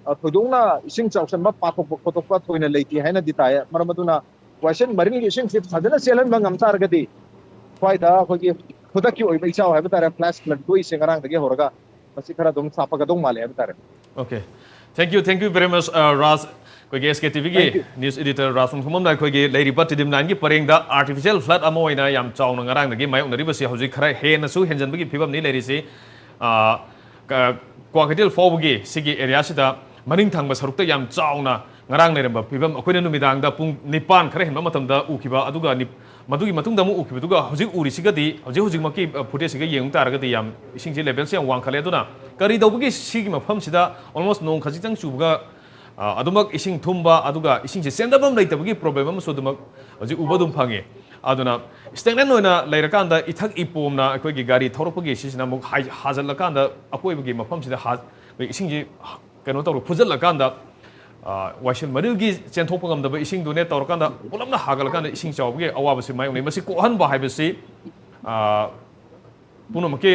ꯑ, ꯊꯣꯏꯗꯣꯛꯅ ꯏꯁꯤꯡ ꯆꯥꯎꯁꯟꯕ, ꯄꯥꯊꯣꯛꯄ ꯈꯣꯠꯇꯣꯛꯄ ꯊꯣꯏꯅ ꯂꯩꯇꯦ ꯍꯥꯏꯅꯗꯤ ꯇꯥꯏꯌꯦ꯫ ꯃꯔꯝ ꯑꯗꯨꯅ ꯋꯥꯏꯁꯦꯜ ꯃꯔꯤꯜꯒꯤ ꯏꯁꯤꯡꯁꯦ ꯐꯖꯅ ꯆꯦꯜꯍꯟꯕ ꯉꯝ ꯇꯥꯔꯒꯗꯤ ꯁ꯭ꯋꯥꯏꯗ ꯑꯩꯈꯣꯏꯒꯤ ꯈꯨꯗꯛꯀꯤ ꯑꯣꯏꯕ ꯏꯆꯥꯎ ꯍꯥꯏꯕ ꯇꯥꯔꯦ, flash flood ꯊꯣꯛꯏꯁꯦ ꯉꯔꯥꯡꯗꯒꯤ ꯍꯧꯔꯒ, ꯃꯁꯤ ꯈꯔ ꯑꯗꯨꯝ ꯁꯥꯐꯒꯗꯧ ꯃꯥꯜꯂꯦ ꯍꯥꯏꯕ ꯇꯥꯔꯦ꯫ Okay, thank you, thank you very much, uh, ꯔꯥꯖ꯫ ꯑꯩꯈꯣꯏꯒꯤ S K T V ꯒꯤ Thank you. News Editor ꯔꯥꯖ ꯈꯣꯡꯊꯨꯝꯕꯝꯅ ꯑꯩꯈꯣꯏꯒꯤ ꯂꯩꯔꯤꯕ ꯇꯤꯗꯤꯝ ꯂꯥꯏꯟꯒꯤ ꯄꯔꯦꯡꯗ artificial flood ꯑꯃ ꯑꯣꯏꯅ ꯌꯥꯝ ꯆꯥꯎꯅ ꯉꯔꯥꯡꯗꯒꯤ ꯃꯥꯌꯣꯛꯅꯔꯤꯕꯁꯤ ꯍꯧꯖꯤꯛ ꯈꯔ ꯍꯦꯟꯅꯁꯨ ꯍꯦꯟꯖꯟꯕꯒꯤ ꯐꯤꯕꯝꯅꯤ ꯂꯩꯔꯤꯁꯤ꯫ ꯑ, ꯀ-, ꯀ꯭ꯋꯥꯀꯩꯊꯦꯜ ꯐꯥꯎꯕꯒꯤ ꯁꯤꯒꯤ area ꯁꯤꯗ ꯃꯅꯤꯡ ꯊꯪꯕ ꯁꯔꯨꯛꯇ ꯌꯥꯝ ꯆꯥꯎꯅ ꯉꯔꯥꯡ ꯂꯩꯔꯝꯕ ꯐꯤꯕꯝ ꯑꯩꯈꯣꯏꯅ ꯅꯨꯃꯤꯗꯥꯡꯗ ꯄꯨꯡ ꯅꯤꯄꯥꯟ ꯈꯔ ꯍꯦꯟꯕ ꯃꯇꯝꯗ ꯎꯈꯤꯕ, ꯑꯗꯨꯒ ꯅꯤꯞ-, ꯃꯗꯨꯒꯤ ꯃꯇꯨꯡꯗ ꯑꯃꯨꯛ ꯎꯈꯤꯕꯗꯨꯒ ꯍꯧꯖꯤꯛ ꯎꯔꯤꯁꯤꯒꯗꯤ, ꯍꯧꯖꯤꯛ ꯍꯧꯖꯤꯛꯃꯛꯀꯤ, ꯑ, footage ꯁꯤꯒ ꯌꯦꯡꯕ ꯇꯥꯔꯒꯗꯤ ꯌꯥꯝ ꯏꯁꯤꯡꯁꯤ level ꯁꯤ ꯌꯥꯝ ꯋꯥꯡꯈꯠꯂꯦ꯫ ꯑꯗꯨꯅ ꯀꯔꯤ ꯇꯧꯕꯒꯤ ꯁꯤꯒꯤ ꯃꯐꯝꯁꯤꯗ almost ꯅꯣꯡ ꯈꯖꯤꯛꯇꯪ ꯆꯨꯕꯒ, ꯑ, ꯑꯗꯨꯃꯛ ꯏꯁꯤꯡ ꯊꯨꯝꯕ, ꯑꯗꯨꯒ ꯏꯁꯤꯡꯁꯤ ꯆꯦꯟꯗꯐꯝ ꯂꯩꯇꯕꯒꯤ problem ꯑꯃꯁꯨ ꯑꯗꯨꯃꯛ ꯍꯧꯖꯤꯛ ꯎꯕ ꯑꯗꯨꯝ ꯐꯪꯉꯤ꯫ ꯑꯗꯨꯅ stagnant ꯑꯣꯏꯅ ꯂꯩꯔꯀꯥꯟꯗ ꯏꯊꯛ ꯏꯄꯣꯝꯅ ꯑꯩꯈꯣꯏꯒꯤ ꯒꯥꯔꯤ ꯊꯧꯔꯛꯄꯒꯤ ꯁꯤꯁꯤꯅ ꯑꯃꯨꯛ ꯍꯥꯏ-, ꯍꯥꯖꯜꯂꯀꯥꯟꯗ ꯑꯀꯣꯏꯕꯒꯤ ꯃꯐꯝꯁꯤꯗ ꯍꯥ-, ꯑꯩꯈꯣꯏ ꯏꯁꯤꯡꯁꯤ ꯀꯩꯅꯣ ꯇꯧꯔ ꯐꯨꯖꯜꯂꯀꯥꯟꯗ, ꯑ, ꯋꯥꯏꯁꯦꯜ ꯃꯔꯤꯜꯒꯤ ꯆꯦꯟꯊꯣꯛꯄ ꯉꯝꯗꯕ ꯏꯁꯤꯡꯗꯨꯅꯦ ꯇꯧꯔꯀꯥꯟꯗ ꯄꯨꯂꯞꯅ ꯍꯥꯒꯠꯂꯀꯥꯟꯗ ꯏꯁꯤꯡ ꯆꯥꯎꯕꯒꯤ ꯑꯋꯥꯕꯁꯤ ꯃꯥꯌꯣꯛꯅꯩ꯫ ꯃꯁꯤ ꯀꯣꯛꯍꯟꯕ ꯍꯥꯏꯕꯁꯤ, ꯑ, ꯄꯨꯝꯅꯃꯛꯀꯤ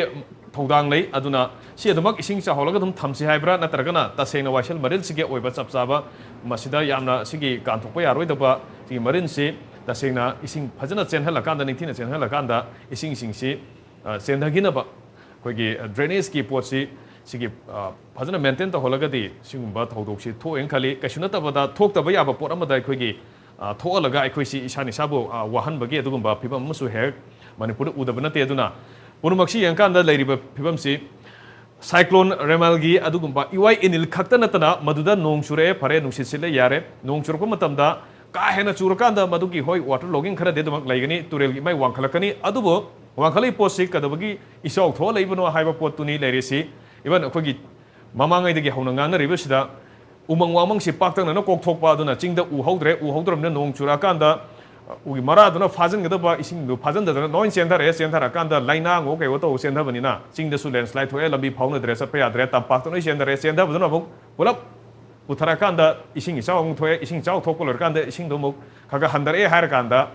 ꯊꯧꯗꯥꯡ ꯂꯩ꯫ ꯑꯗꯨꯅ ꯁꯤ ꯑꯗꯨꯃꯛ ꯏꯁꯤꯡ ꯆꯥꯎꯍꯜꯂꯒ ꯑꯗꯨꯝ ꯊꯝꯁꯤ ꯍꯥꯏꯕ꯭ꯔꯥ, ꯅꯠꯇ꯭ꯔꯒꯅ ꯇꯁꯦꯡꯅ ꯋꯥꯏꯁꯦꯜ ꯃꯔꯤꯜꯁꯤꯒꯤ ꯑꯣꯏꯕ ꯆꯞ ꯆꯥꯕ ꯃꯁꯤꯗ ꯌꯥꯝꯅ ꯁꯤꯒꯤ ꯀꯥꯟꯊꯣꯛꯄ ꯌꯥꯔꯣꯏꯗꯕ ꯁꯤꯒꯤ ꯃꯔꯤꯜꯁꯤ ꯇꯁꯦꯡꯅ ꯏꯁꯤꯡ ꯐꯖꯅ ꯆꯦꯟꯍꯜꯂꯀꯥꯟꯗ, ꯅꯤꯡꯊꯤꯅ ꯆꯦꯟꯍꯜꯂꯀꯥꯟꯗ ꯏꯁꯤꯡꯁꯤꯡꯁꯤ, ꯑ, ꯆꯦꯟꯊꯈꯤꯅꯕ ꯑꯩꯈꯣꯏꯒꯤ, ꯑ, drainage ꯀꯤ ꯄꯣꯠꯁꯤ ꯁꯤꯒꯤ, ꯑ, ꯐꯖꯅ maintain ꯇꯧꯍꯜꯂꯒꯗꯤ ꯁꯤꯒꯨꯝꯕ ꯊꯧꯗꯣꯛꯁꯤ ꯊꯣꯛꯑꯦꯅ ꯈꯜꯂꯤ꯫ ꯀꯩꯁꯨ ꯅꯠꯇꯕꯗ ꯊꯣꯛꯇꯕ ꯌꯥꯕ ꯄꯣꯠ ꯑꯃꯗ ꯑꯩꯈꯣꯏꯒꯤ, ꯑ, ꯊꯣꯛꯍꯜꯂꯒ ꯑꯩꯈꯣꯏꯁꯤ ꯏꯁꯥꯅ ꯏꯁꯥꯕꯨ, ꯑ, ꯋꯥꯍꯟꯕꯒꯤ ꯑꯗꯨꯒꯨꯝꯕ ꯐꯤꯕꯝ ꯑꯃꯁꯨ ꯍꯦꯛ ꯃꯅꯤꯄꯨꯔꯗ ꯎꯗꯕ ꯅꯠꯇꯦ꯫ ꯑꯗꯨꯅ ꯄꯨꯝꯅꯃꯛꯁꯤ ꯌꯦꯡꯀꯥꯟꯗ ꯂꯩꯔꯤꯕ ꯐꯤꯕꯝꯁꯤ cyclone ꯔꯦꯃꯥꯜꯒꯤ ꯑꯗꯨꯒꯨꯝꯕ ꯏꯋꯥꯏ ꯏꯅꯤꯜ ꯈꯛꯇ ꯅꯠꯇꯅ ꯃꯗꯨꯗ ꯅꯣꯡ ꯆꯨꯔꯛꯑꯦ, ꯐꯔꯦ, ꯅꯨꯡꯁꯤꯠ ꯁꯤꯠꯂꯦ, ꯌꯥꯔꯦ꯫ ꯅꯣꯡ ꯆꯨꯔꯛꯄ ꯃꯇꯝꯗ ꯀꯥ ꯍꯦꯟꯅ ꯆꯨꯔꯀꯥꯟꯗ ꯃꯗꯨꯒꯤ, ꯍꯣꯏ, water logging ꯈꯔꯗꯤ ꯑꯗꯨꯃꯛ ꯂꯩꯒꯅꯤ, ꯇꯨꯔꯦꯜꯒꯤ ꯏꯃꯥꯏ ꯋꯥꯡꯈꯠꯂꯛꯀꯅꯤ꯫ ꯑꯗꯨꯕꯨ ꯋꯥꯡꯈꯠꯂꯛꯏ ꯄꯣꯠꯁꯤ ꯀꯩꯗꯧꯕꯒꯤ ꯏꯆꯥꯎ ꯊꯣꯛꯍꯜꯂꯛꯏꯕꯅꯣ ꯍꯥꯏꯕ ꯄꯣꯠꯇꯨꯅꯤ ꯂꯩꯔꯤꯁꯤ꯫ Even ꯑꯩꯈꯣꯏꯒꯤ ꯃꯃꯥꯡꯉꯩꯗꯒꯤ ꯍꯧꯅ ꯉꯥꯡꯅꯔꯤꯕꯁꯤꯗ ꯎꯃꯪ ꯋꯥꯃꯪꯁꯤ ꯄꯥꯛꯇꯛꯅꯅ ꯀꯣꯛꯊꯣꯛꯄ, ꯑꯗꯨꯅ ꯆꯤꯡꯗ ꯎ ꯍꯧꯗ꯭ꯔꯦ, ꯎ ꯍꯧꯗ꯭ꯔꯕꯅꯤꯅ ꯅꯣꯡ ꯆꯨꯔꯛꯑꯀꯥꯟꯗ ꯎꯒꯤ ꯃꯔꯥꯗꯨꯅ ꯐꯥꯖꯤꯟꯒꯗꯕ ꯏꯁꯤꯡꯗꯨ ꯐꯥꯖꯤꯟꯗꯗꯅ ꯂꯣꯏ ꯆꯦꯟꯊꯔꯛꯑꯦ꯫ ꯆꯦꯟꯊꯔꯀꯥꯟꯗ ꯂꯩꯅꯥꯡꯉꯣ ꯀꯩꯋꯣ ꯇꯧꯕ ꯆꯦꯟꯊꯕꯅꯤꯅ ꯆꯤꯡꯗꯁꯨ landslide ꯊꯣꯛꯑꯦ, ꯂꯝꯕꯤ ꯐꯥꯎꯅꯗ꯭ꯔꯦ, ꯆꯠꯄ ꯌꯥꯗ꯭ꯔꯦ, ꯇꯝꯄꯥꯛꯇ ꯂꯣꯏ ꯆꯦꯟꯊꯔꯦ꯫ ꯆꯦꯟꯊꯕꯗꯨꯅ ꯑꯃꯨꯛ ꯄꯨꯂꯞ ꯄꯨꯊꯔꯀꯥꯟꯗ ꯏꯁꯤꯡ ꯏꯆꯥꯎ ꯑꯃꯨꯛ ꯊꯣꯛꯑꯦ꯫ ꯏꯁꯤꯡ ꯏꯆꯥꯎ ꯊꯣꯛꯄ ꯂꯣꯏꯔꯀꯥꯟꯗ ꯏꯁꯤꯡꯗꯣ ꯑꯃꯨꯛ ꯈꯔ ꯈꯔ ꯍꯟꯊꯔꯛꯑꯦ ꯍꯥꯏꯔꯀꯥꯟꯗ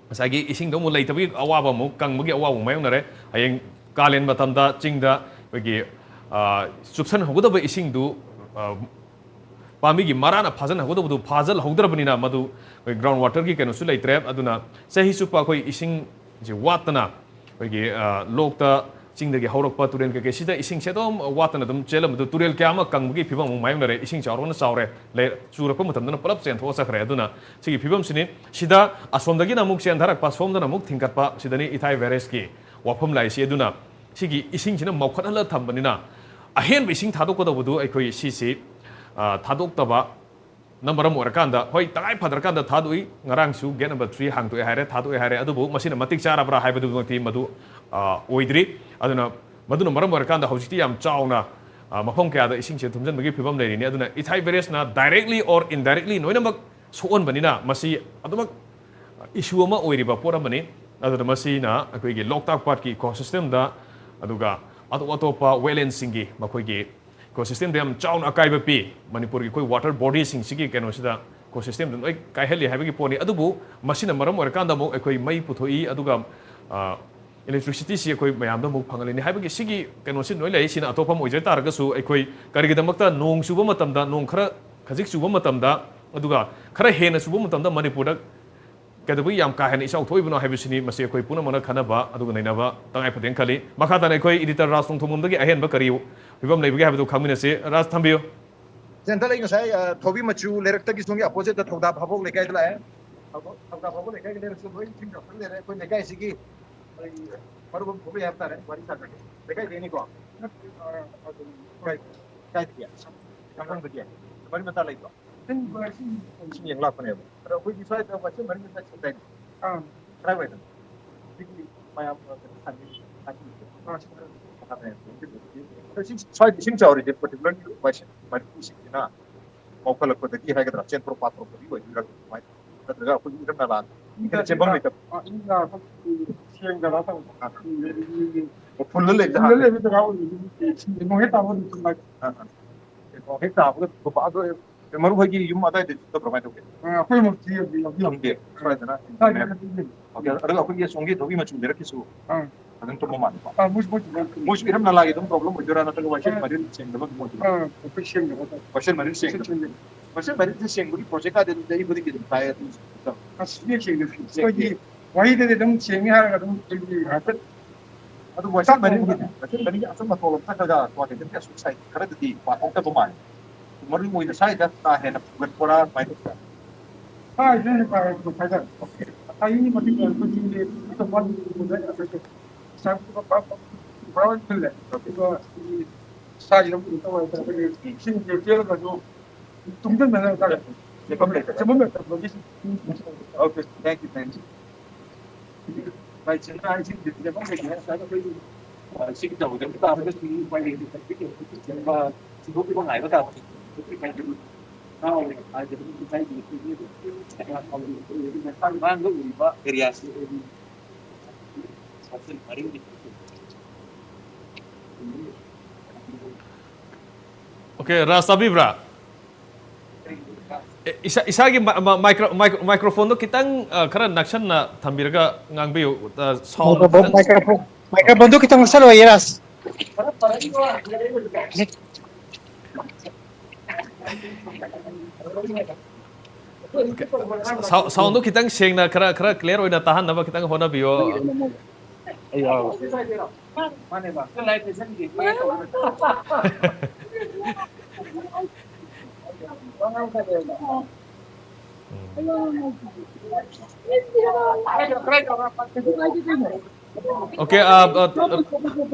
ꯉꯁꯥꯏꯒꯤ ꯏꯁꯤꯡꯗꯣ ꯑꯃꯨꯛ ꯂꯩꯇꯕꯒꯤ ꯑꯋꯥꯕ, ꯑꯃꯨꯛ ꯀꯪꯕꯒꯤ ꯑꯋꯥꯕ ꯑꯃꯨꯛ ꯃꯥꯌꯣꯛꯅꯔꯦ꯫ ꯍꯌꯦꯡ ꯀꯥꯂꯦꯟ ꯃꯇꯝꯗ ꯆꯤꯡꯗ ꯑꯩꯈꯣꯏꯒꯤ, ꯑ, ꯆꯨꯞꯁꯟꯍꯧꯒꯗꯕ ꯏꯁꯤꯡꯗꯨ, ꯑ, ꯄꯥꯝꯕꯤꯒꯤ ꯃꯔꯥꯅ ꯐꯥꯖꯤꯟꯍꯧꯒꯗꯕꯗꯨ ꯐꯥꯖꯤꯜꯍꯧꯗ꯭ꯔꯕꯅꯤꯅ ꯃꯗꯨ ꯑꯩꯈꯣꯏ ground water ꯒꯤ ꯀꯩꯅꯣꯁꯨ ꯂꯩꯇ꯭ꯔꯦ꯫ ꯑꯗꯨꯅ ꯆꯍꯤ ꯆꯨꯞꯄ ꯑꯩꯈꯣꯏ ꯏꯁꯤꯡꯁꯤ ꯋꯥꯠꯇꯅ ꯑꯩꯈꯣꯏꯒꯤ, ꯑ, ꯂꯣꯛꯇ ꯆꯤꯡꯗꯒꯤ ꯍꯧꯔꯛꯄ ꯇꯨꯔꯦꯜ ꯀꯩꯀꯩꯁꯤꯗ ꯏꯁꯤꯡꯁꯦ ꯑꯗꯨꯝ ꯋꯥꯠꯇꯅ ꯑꯗꯨꯝ ꯆꯦꯜꯂꯝꯕꯗꯨ, ꯇꯨꯔꯦꯜ ꯀꯌꯥ ꯑꯃ ꯀꯪꯕꯒꯤ ꯐꯤꯕꯝ ꯑꯃꯨꯛ ꯃꯥꯌꯣꯛꯅꯔꯦ꯫ ꯏꯁꯤꯡ ꯆꯥꯎꯔꯒꯅ ꯆꯥꯎꯔꯦ, ꯂꯩ-, ꯆꯨꯔꯛꯄ ꯃꯇꯝꯗꯅ ꯄꯨꯂꯞ ꯆꯦꯟꯊꯣꯛꯑ ꯆꯠꯈ꯭ꯔꯦ꯫ ꯑꯗꯨꯅ ꯁꯤꯒꯤ ꯐꯤꯕꯝꯁꯤꯅꯤ꯫ ꯁꯤꯗ ꯑꯁꯣꯝꯗꯒꯤꯅ ꯑꯃꯨꯛ ꯆꯦꯟꯊꯔꯛꯄ, ꯁꯣꯝꯗꯅ ꯑꯃꯨꯛ ꯊꯤꯡꯒꯠꯄ, ꯁꯤꯗꯅꯤ ꯏꯊꯥꯏ ꯕꯦꯔꯦꯖꯀꯤ ꯋꯥꯐꯝ ꯂꯥꯛꯏꯁꯤ꯫ ꯑꯗꯨꯅ ꯁꯤꯒꯤ ꯏꯁꯤꯡꯁꯤꯅ ꯃꯧꯈꯠꯍꯜꯂ ꯊꯝꯕꯅꯤꯅ ꯑꯍꯦꯟꯕ ꯏꯁꯤꯡ ꯊꯥꯗꯣꯛꯀꯗꯧꯕꯗꯨ ꯑꯩꯈꯣꯏ ꯁꯤꯁꯤ, ꯑ, ꯊꯥꯗꯣꯛꯇꯕ ꯅ ꯃꯔꯝ ꯑꯣꯏꯔꯀꯥꯟꯗ, ꯍꯣꯏ, ꯇꯉꯥꯏ ꯐꯗ꯭ꯔꯀꯥꯟꯗ ꯊꯥꯗꯣꯛꯏ꯫ ꯉꯔꯥꯡꯁꯨ gate number three ꯍꯥꯡꯗꯣꯛꯑꯦ ꯍꯥꯏꯔꯦ, ꯊꯥꯗꯣꯛꯑꯦ ꯍꯥꯏꯔꯦ꯫ ꯑꯗꯨꯕꯨ ꯃꯁꯤꯅ ꯃꯇꯤꯛ ꯆꯥꯔꯕ꯭ꯔꯥ ꯍꯥꯏꯕꯗꯨꯃꯛꯇꯤ ꯃꯗꯨ, ꯑ, ꯑꯣꯏꯗ꯭ꯔꯤ꯫ ꯑꯗꯨꯅ ꯃꯗꯨꯅ ꯃꯔꯝ ꯑꯣꯏꯔꯀꯥꯟꯗ ꯍꯧꯖꯤꯛꯇꯤ ꯌꯥꯝ ꯆꯥꯎꯅ, ꯑ, ꯃꯐꯝ ꯀꯌꯥꯗ ꯏꯁꯤꯡꯁꯦ ꯊꯨꯝꯖꯤꯟꯕꯒꯤ ꯐꯤꯕꯝ ꯂꯩꯔꯤꯅꯤ꯫ ꯑꯗꯨꯅ ꯏꯊꯥꯏ ꯕꯦꯔꯦꯖꯅ directly or indirectly ꯂꯣꯏꯅꯃꯛ ꯁꯣꯛꯍꯟꯕꯅꯤꯅ ꯃꯁꯤ ꯑꯗꯨꯃꯛ issue ꯑꯃ ꯑꯣꯏꯔꯤꯕ ꯄꯣꯠ ꯑꯃꯅꯤ꯫ ꯑꯗꯨꯅ ꯃꯁꯤꯅ ꯑꯩꯈꯣꯏꯒꯤ ꯂꯣꯛꯇꯥꯛ ꯄꯥꯠꯀꯤ ecosystemꯗ, ꯑꯗꯨꯒ ꯑꯇꯣꯞ ꯑꯇꯣꯞꯄ wetlandꯁꯤꯡꯒꯤ ꯃꯈꯣꯏꯒꯤ ecosystemꯗ ꯌꯥꯝ ꯆꯥꯎꯅ ꯑꯀꯥꯏꯕ ꯄꯤ꯫ ꯃꯅꯤꯄꯨꯔꯒꯤ ꯑꯩꯈꯣꯏ water bodyꯁꯤꯡꯁꯤꯒꯤ ꯀꯩꯅꯣꯁꯤꯗ, ecosystemꯗ ꯂꯣꯏ ꯀꯥꯏꯍꯜꯂꯤ ꯍꯥꯏꯕꯒꯤ ꯄꯣꯠꯅꯤ꯫ ꯑꯗꯨꯕꯨ ꯃꯁꯤꯅ ꯃꯔꯝ ꯑꯣꯏꯔꯀꯥꯟꯗ ꯑꯃꯨꯛ ꯑꯩꯈꯣꯏ ꯃꯩ ꯄꯨꯊꯣꯛꯏ, ꯑꯗꯨꯒ, ꯑ, electricityꯁꯤ ꯑꯩꯈꯣꯏ ꯃꯌꯥꯝꯗ ꯑꯃꯨꯛ ꯐꯪꯍꯜꯂꯤꯅꯤ ꯍꯥꯏꯕꯒꯤ ꯁꯤꯒꯤ ꯀꯩꯅꯣꯁꯤ ꯂꯣꯏ ꯂꯩ꯫ ꯁꯤꯅ ꯑꯇꯣꯞꯄ ꯑꯃ ꯑꯣꯏꯖ ꯇꯥꯔꯒꯁꯨ, ꯑꯩꯈꯣꯏ ꯀꯔꯤꯒꯤꯗꯃꯛꯇ ꯅꯣꯡ ꯆꯨꯕ ꯃꯇꯝꯗ, ꯅꯣꯡ ꯈꯔ ꯈꯖꯤꯛ ꯆꯨꯕ ꯃꯇꯝꯗ, ꯑꯗꯨꯒ ꯈꯔ ꯍꯦꯟꯅ ꯆꯨꯕ ꯃꯇꯝꯗ ꯃꯅꯤꯄꯨꯔꯗ ꯀꯩꯗꯧꯕꯒꯤ ꯌꯥꯝ ꯀꯥ ꯍꯦꯟꯅ ꯏꯆꯥꯎ ꯊꯣꯛꯏꯕꯅꯣ ꯍꯥꯏꯕꯁꯤꯅꯤ꯫ ꯃꯁꯤ ꯑꯩꯈꯣꯏ ꯄꯨꯝꯅꯃꯛꯅ ꯈꯟꯅꯕ ꯑꯗꯨꯒ ꯅꯩꯅꯕ ꯇꯉꯥꯏ ꯐꯗꯦꯅ ꯈꯜꯂꯤ꯫ ꯃꯈꯥ ꯇꯥꯅ ꯑꯩꯈꯣꯏ editor ꯔꯥꯖ ꯅꯣꯡꯊꯣꯡꯕꯝꯗꯒꯤ ꯑꯍꯦꯟꯕ ꯀꯔꯤ ꯐꯤꯕꯝ ꯂꯩꯕꯒꯦ ꯍꯥꯏꯕꯗꯨ ꯈꯪꯃꯤꯟꯅꯁꯤ꯫ ꯔꯥꯖ, ꯊꯝꯕꯤꯌꯨ꯫ ꯁꯦꯟꯇꯔ, ꯑꯩ ꯉꯁꯥꯏ, ꯑ, ꯊꯣꯕꯤ ꯃꯆꯨ ꯂꯩꯔꯛꯇꯒꯤ ꯁꯣꯝꯒꯤ oppositeꯇ ꯊꯧꯗꯥ ꯐꯥꯕꯣꯛ ꯂꯩꯀꯥꯏꯗ ꯂꯥꯛꯑꯦ꯫ ꯊꯧꯗꯥ, ꯊꯧꯗꯥ ꯐꯥꯕꯣꯛ ꯂꯩꯀꯥꯏꯒꯤ ꯂꯩꯔꯛꯁꯦ ꯂꯣꯏ ꯏꯁꯤꯡ ꯆꯥꯎꯁꯤꯜ ꯂꯩꯔꯦ꯫ ꯑꯩꯈꯣꯏ ꯂꯩꯀꯥꯏꯁꯤꯒꯤ ꯑꯩ ꯃꯔꯨꯞ ꯑꯃ ꯊꯣꯛꯂꯛꯑꯦ ꯍꯥꯏꯕ ꯇꯥꯔꯦ, ꯋꯥꯔꯤ ꯁꯥꯟꯅꯒꯦ꯫ ꯂꯩꯀꯥꯏꯗꯩꯅꯤꯀꯣ? ꯀꯥꯏ-, ꯀꯥꯏꯗꯒꯤ? ꯁꯪꯒꯣꯝꯗꯒꯤ? ꯃꯔꯤ ꯃꯇꯥ ꯂꯩꯕ꯭ꯔꯣ? ꯏꯁꯤꯡ ꯌꯦꯡ ꯂꯥꯛꯄꯅꯦꯕ꯫ ꯑꯗꯣ ꯑꯩꯈꯣꯏꯒꯤ ꯁ꯭ꯋꯥꯏꯗ ꯋꯥꯏꯁꯦ ꯃꯔꯤ ꯃꯇꯥ ꯁꯦꯡꯗꯥꯏꯅꯦ? ꯑꯥ꯫ ꯀꯗꯥꯏꯋꯥꯏꯗꯅꯣ? ꯁꯤꯒꯤ ꯃꯌꯥꯝ ꯀꯩꯅꯣ ꯁꯥꯟꯅꯩ, ꯁꯥꯟꯅꯩꯁꯦ꯫ ꯑꯥ, ꯁꯤ ꯁ꯭ꯋꯥꯏꯗ ꯏꯁꯤꯡ ꯆꯥꯎꯔꯤꯁꯦ particularly ꯋꯥꯏꯁꯦ, ꯃꯔꯤꯁꯤꯡꯁꯤꯅ ꯃꯧꯈꯠꯂꯛꯄꯗꯒꯤ ꯍꯥꯏꯒꯗ꯭ꯔꯥ, ꯆꯦꯟꯊꯣꯔꯛ ꯄꯥꯊꯣꯔꯛꯄꯗꯒꯤ ꯑꯣꯏꯗꯣꯏꯔꯥ ꯀꯃꯥꯏꯅ? ꯅꯠꯇ꯭ꯔꯒ ꯑꯩꯈꯣꯏꯒꯤ ꯏꯔꯝ ꯅꯂꯥ ꯃꯤꯅ ꯆꯦꯟꯐꯝ ꯂꯩꯇꯕ? ꯑ, ꯏꯔꯝ ꯅꯂꯥ ꯁꯦꯡꯗꯕ ꯍꯥꯏꯇꯥꯔꯦ꯫ ꯑꯥ꯫ ꯑꯣ, ꯐꯨꯜꯂ ꯂꯩꯕꯗ ꯐꯨꯜꯂ ꯍꯥꯟꯅ? ꯂꯩꯕ ꯖꯒꯥ ꯑꯣꯏꯕꯒꯤ ꯅꯣꯡ ꯍꯦꯛ ꯇꯥꯕꯒ ꯑꯗꯨꯝ ꯆꯪꯂꯛꯑꯦ꯫ ꯑꯥ, ꯑꯥ꯫ ꯅꯣꯡ ꯍꯦꯛ ꯇꯥꯕꯒ ꯊꯨꯝꯕ꯫ ꯑꯗꯣ ꯃꯔꯨꯞ ꯍꯣꯏꯒꯤ ꯌꯨꯝ ꯑꯗꯥꯏꯗꯗꯤ ꯇꯧꯕ꯭ꯔꯥ, ꯀꯃꯥꯏꯅ ꯇꯧꯒꯦ? ꯑ, ꯑꯩꯈꯣꯏꯃꯛꯇꯤ ꯌꯧꯗꯦ, ꯌꯧꯗꯦ꯫ ꯌꯧꯗꯦ꯫ ꯁ꯭ꯋꯥꯏꯗꯅ? ꯁ꯭ꯋꯥꯏꯗꯅ ꯑꯗꯨꯝ ꯂꯩ꯫ ꯑꯣꯀꯦ, ꯑꯗꯨꯒ ꯑꯩꯈꯣꯏꯒꯤ ꯑꯁꯣꯝꯒꯤ ꯊꯣꯕꯤ ꯃꯆꯨ ꯂꯩꯔꯛꯀꯤꯁꯨ ꯑꯥ꯫ ꯑꯗꯨꯝ ꯊꯨꯝꯕ ꯃꯥꯜꯂꯦꯀꯣ? ꯑꯥ, ꯃꯣꯏꯁꯨ, ꯃꯣꯏꯁꯨ ꯑꯗꯨꯝ ꯊꯨꯝꯃꯤ꯫ ꯃꯣꯏꯁꯨ ꯏꯔꯝ ꯅꯂꯥꯒꯤ ꯑꯗꯨꯝ problem ꯑꯣꯏꯗꯣꯏꯔꯥ, ꯅꯠꯇ꯭ꯔꯒ ꯋꯥꯏꯁꯤꯠ ꯑꯥ꯫ ꯃꯔꯤꯜ ꯁꯦꯡꯗꯕꯒꯤ ꯑꯣꯏꯗꯣꯏꯔꯥ? ꯑꯥ, ꯑꯩꯈꯣꯏ ꯁꯦꯡꯗꯕ ꯍꯥꯏꯇꯥꯔꯦ꯫ ꯋꯥꯏꯁꯤꯠ ꯃꯔꯤꯜ ꯁꯦꯡꯗꯕ꯫ ꯁꯦꯡꯗꯕ꯫ ꯋꯥꯏꯁꯤꯠ ꯃꯔꯤꯜꯁꯦ ꯁꯦꯡꯕꯒꯤ project ꯀꯥꯗꯤ ꯑꯗꯨꯝ ꯆꯍꯤ ꯈꯨꯗꯤꯡꯒꯤ ꯑꯗꯨꯝ ꯇꯥꯏ, ꯑꯗꯨꯝ ꯑꯁ, ꯁꯨꯡꯁꯦꯡ ꯁꯦꯡꯗꯦ꯫ ꯁꯦꯡꯗꯦ꯫ ꯑꯩꯈꯣꯏꯒꯤ ꯋꯥꯍꯩꯗꯗꯤ ꯑꯗꯨꯝ ꯁꯦꯡꯉꯤ ꯍꯥꯏꯔꯒ ꯑꯗꯨꯝ ꯑꯩꯈꯣꯏꯒꯤ ꯍꯥꯏꯐꯦꯠ ꯑꯗꯨꯕꯨ ꯋꯥꯏꯁꯤꯠ ꯃꯔꯤꯜꯒꯤꯅꯦ, ꯋꯥꯏꯁꯤꯠ ꯃꯔꯤꯜꯒꯤ ꯑꯆꯨꯝ ꯑꯇꯣꯜ ꯑꯝꯇ ꯈꯔ ꯈꯔ ꯈꯔꯗꯤ ꯄꯥꯊꯣꯛꯇꯕ ꯃꯥꯜꯂꯦ꯫ ꯃꯔꯨ ꯑꯣꯏꯅ ꯁ꯭ꯋꯥꯏꯗ ꯀꯥ ꯍꯦꯟꯅ ꯐꯨꯒꯠꯄ꯭ꯔꯥ ꯀꯃꯥꯏꯅ ꯇꯧꯕ꯭ꯔꯥ? ꯁ꯭ꯋꯥꯏꯁꯤꯅ ꯀꯥ ꯍꯦꯟꯅ ꯐꯨꯒꯠꯄ ꯍꯥꯏꯇꯥꯔꯦ꯫ ꯑꯣꯀꯦ꯫ ꯉꯁꯥꯏꯒꯤ ꯃꯇꯤꯛ ꯂꯩꯔꯛꯄꯁꯤꯡꯁꯦ ꯑꯇꯣꯞꯄ ꯄꯨꯔꯥ ꯄꯨꯔꯥ ꯑꯣꯏꯅ ꯈꯜꯂꯦ꯫ ꯑꯗꯨꯒ ꯁꯤꯒꯤ ꯁ꯭ꯋꯥꯏꯁꯤꯗ ꯑꯃꯨꯛ ꯇꯧꯔꯦ꯫ ꯑꯩꯈꯣꯏꯒꯤ ꯏꯁꯤꯡꯁꯦ ꯆꯦꯜꯂꯒꯁꯨ ꯇꯨꯡꯁꯤꯟꯕ ꯍꯥꯏꯇꯥꯔꯦ꯫ ꯆꯦꯟꯐꯝ ꯂꯩꯇꯕ꯫ ꯆꯦꯟꯐꯝ ꯂꯩꯇꯕꯒꯤ꯫ Okay, thank you, thank you꯫ ꯚꯥꯏ, ꯆꯦꯟꯅ ꯍꯥꯏꯁꯤꯡꯁꯦ ꯆꯦꯟꯐꯝ ꯂꯩꯇꯦ ꯍꯥꯏꯔꯀꯥꯟꯗ ꯑꯩꯈꯣꯏꯒꯤ, ꯑ, ꯁꯤꯒꯤ ꯇꯧꯕꯗ ꯇꯥꯔꯒꯗꯤ ꯎꯄꯥꯏ ꯂꯩꯇꯦ꯫ ꯁꯤꯟꯗꯣꯛꯈꯤꯕ ꯉꯥꯏꯕ ꯇꯥꯕꯅꯤ꯫ ꯃꯥꯡꯗ ꯎꯔꯤꯕ ꯑꯦꯔꯤꯌꯥꯁꯤ ꯑꯣꯀꯦ, ꯔꯥꯖ ꯇꯥꯕꯤꯕ꯭ꯔꯥ? ꯑꯦ, ꯏꯁꯥ, ꯏꯁꯥꯒꯤ ꯃꯥ-, ꯃꯥ-, ꯃꯥꯏꯀ꯭ꯔꯣ-, ꯃꯥꯏꯀ꯭ꯔꯣ-, ꯃꯥꯏꯀ꯭ꯔꯣꯐꯣꯟꯗꯣ ꯈꯤꯇꯪ, ꯑ, ꯈꯔ ꯅꯛꯁꯟꯅ ꯊꯝꯕꯤꯔꯒ ꯉꯥꯡꯕꯤꯌꯨ꯫ ꯑ, ꯁꯥꯎꯟ ꯃꯥꯏꯀ꯭ꯔꯣꯐꯣꯟ, ꯈꯤꯇꯪ ꯃꯥꯏꯀ꯭ꯔꯣꯐꯣꯟ, ꯃꯥꯏꯀ꯭ꯔꯣꯐꯣꯟꯗꯣ ꯈꯤꯇꯪ ꯅꯛꯁꯜꯂꯣ, ꯌꯦꯔꯥꯖ꯫ ꯁꯥꯎ-, ꯁꯥꯎꯟꯗꯣ ꯈꯤꯇꯪ ꯁꯦꯡꯅ, ꯈꯔ, ꯈꯔ ꯀ꯭ꯂꯤꯌꯥꯔ ꯑꯣꯏꯅ ꯇꯥꯍꯟꯅꯕ ꯈꯤꯇꯪ ꯍꯣꯠꯅꯕꯤꯌꯣ꯫ ꯎꯝ꯫ ꯑꯣꯀꯦ, ꯑ, ꯑ,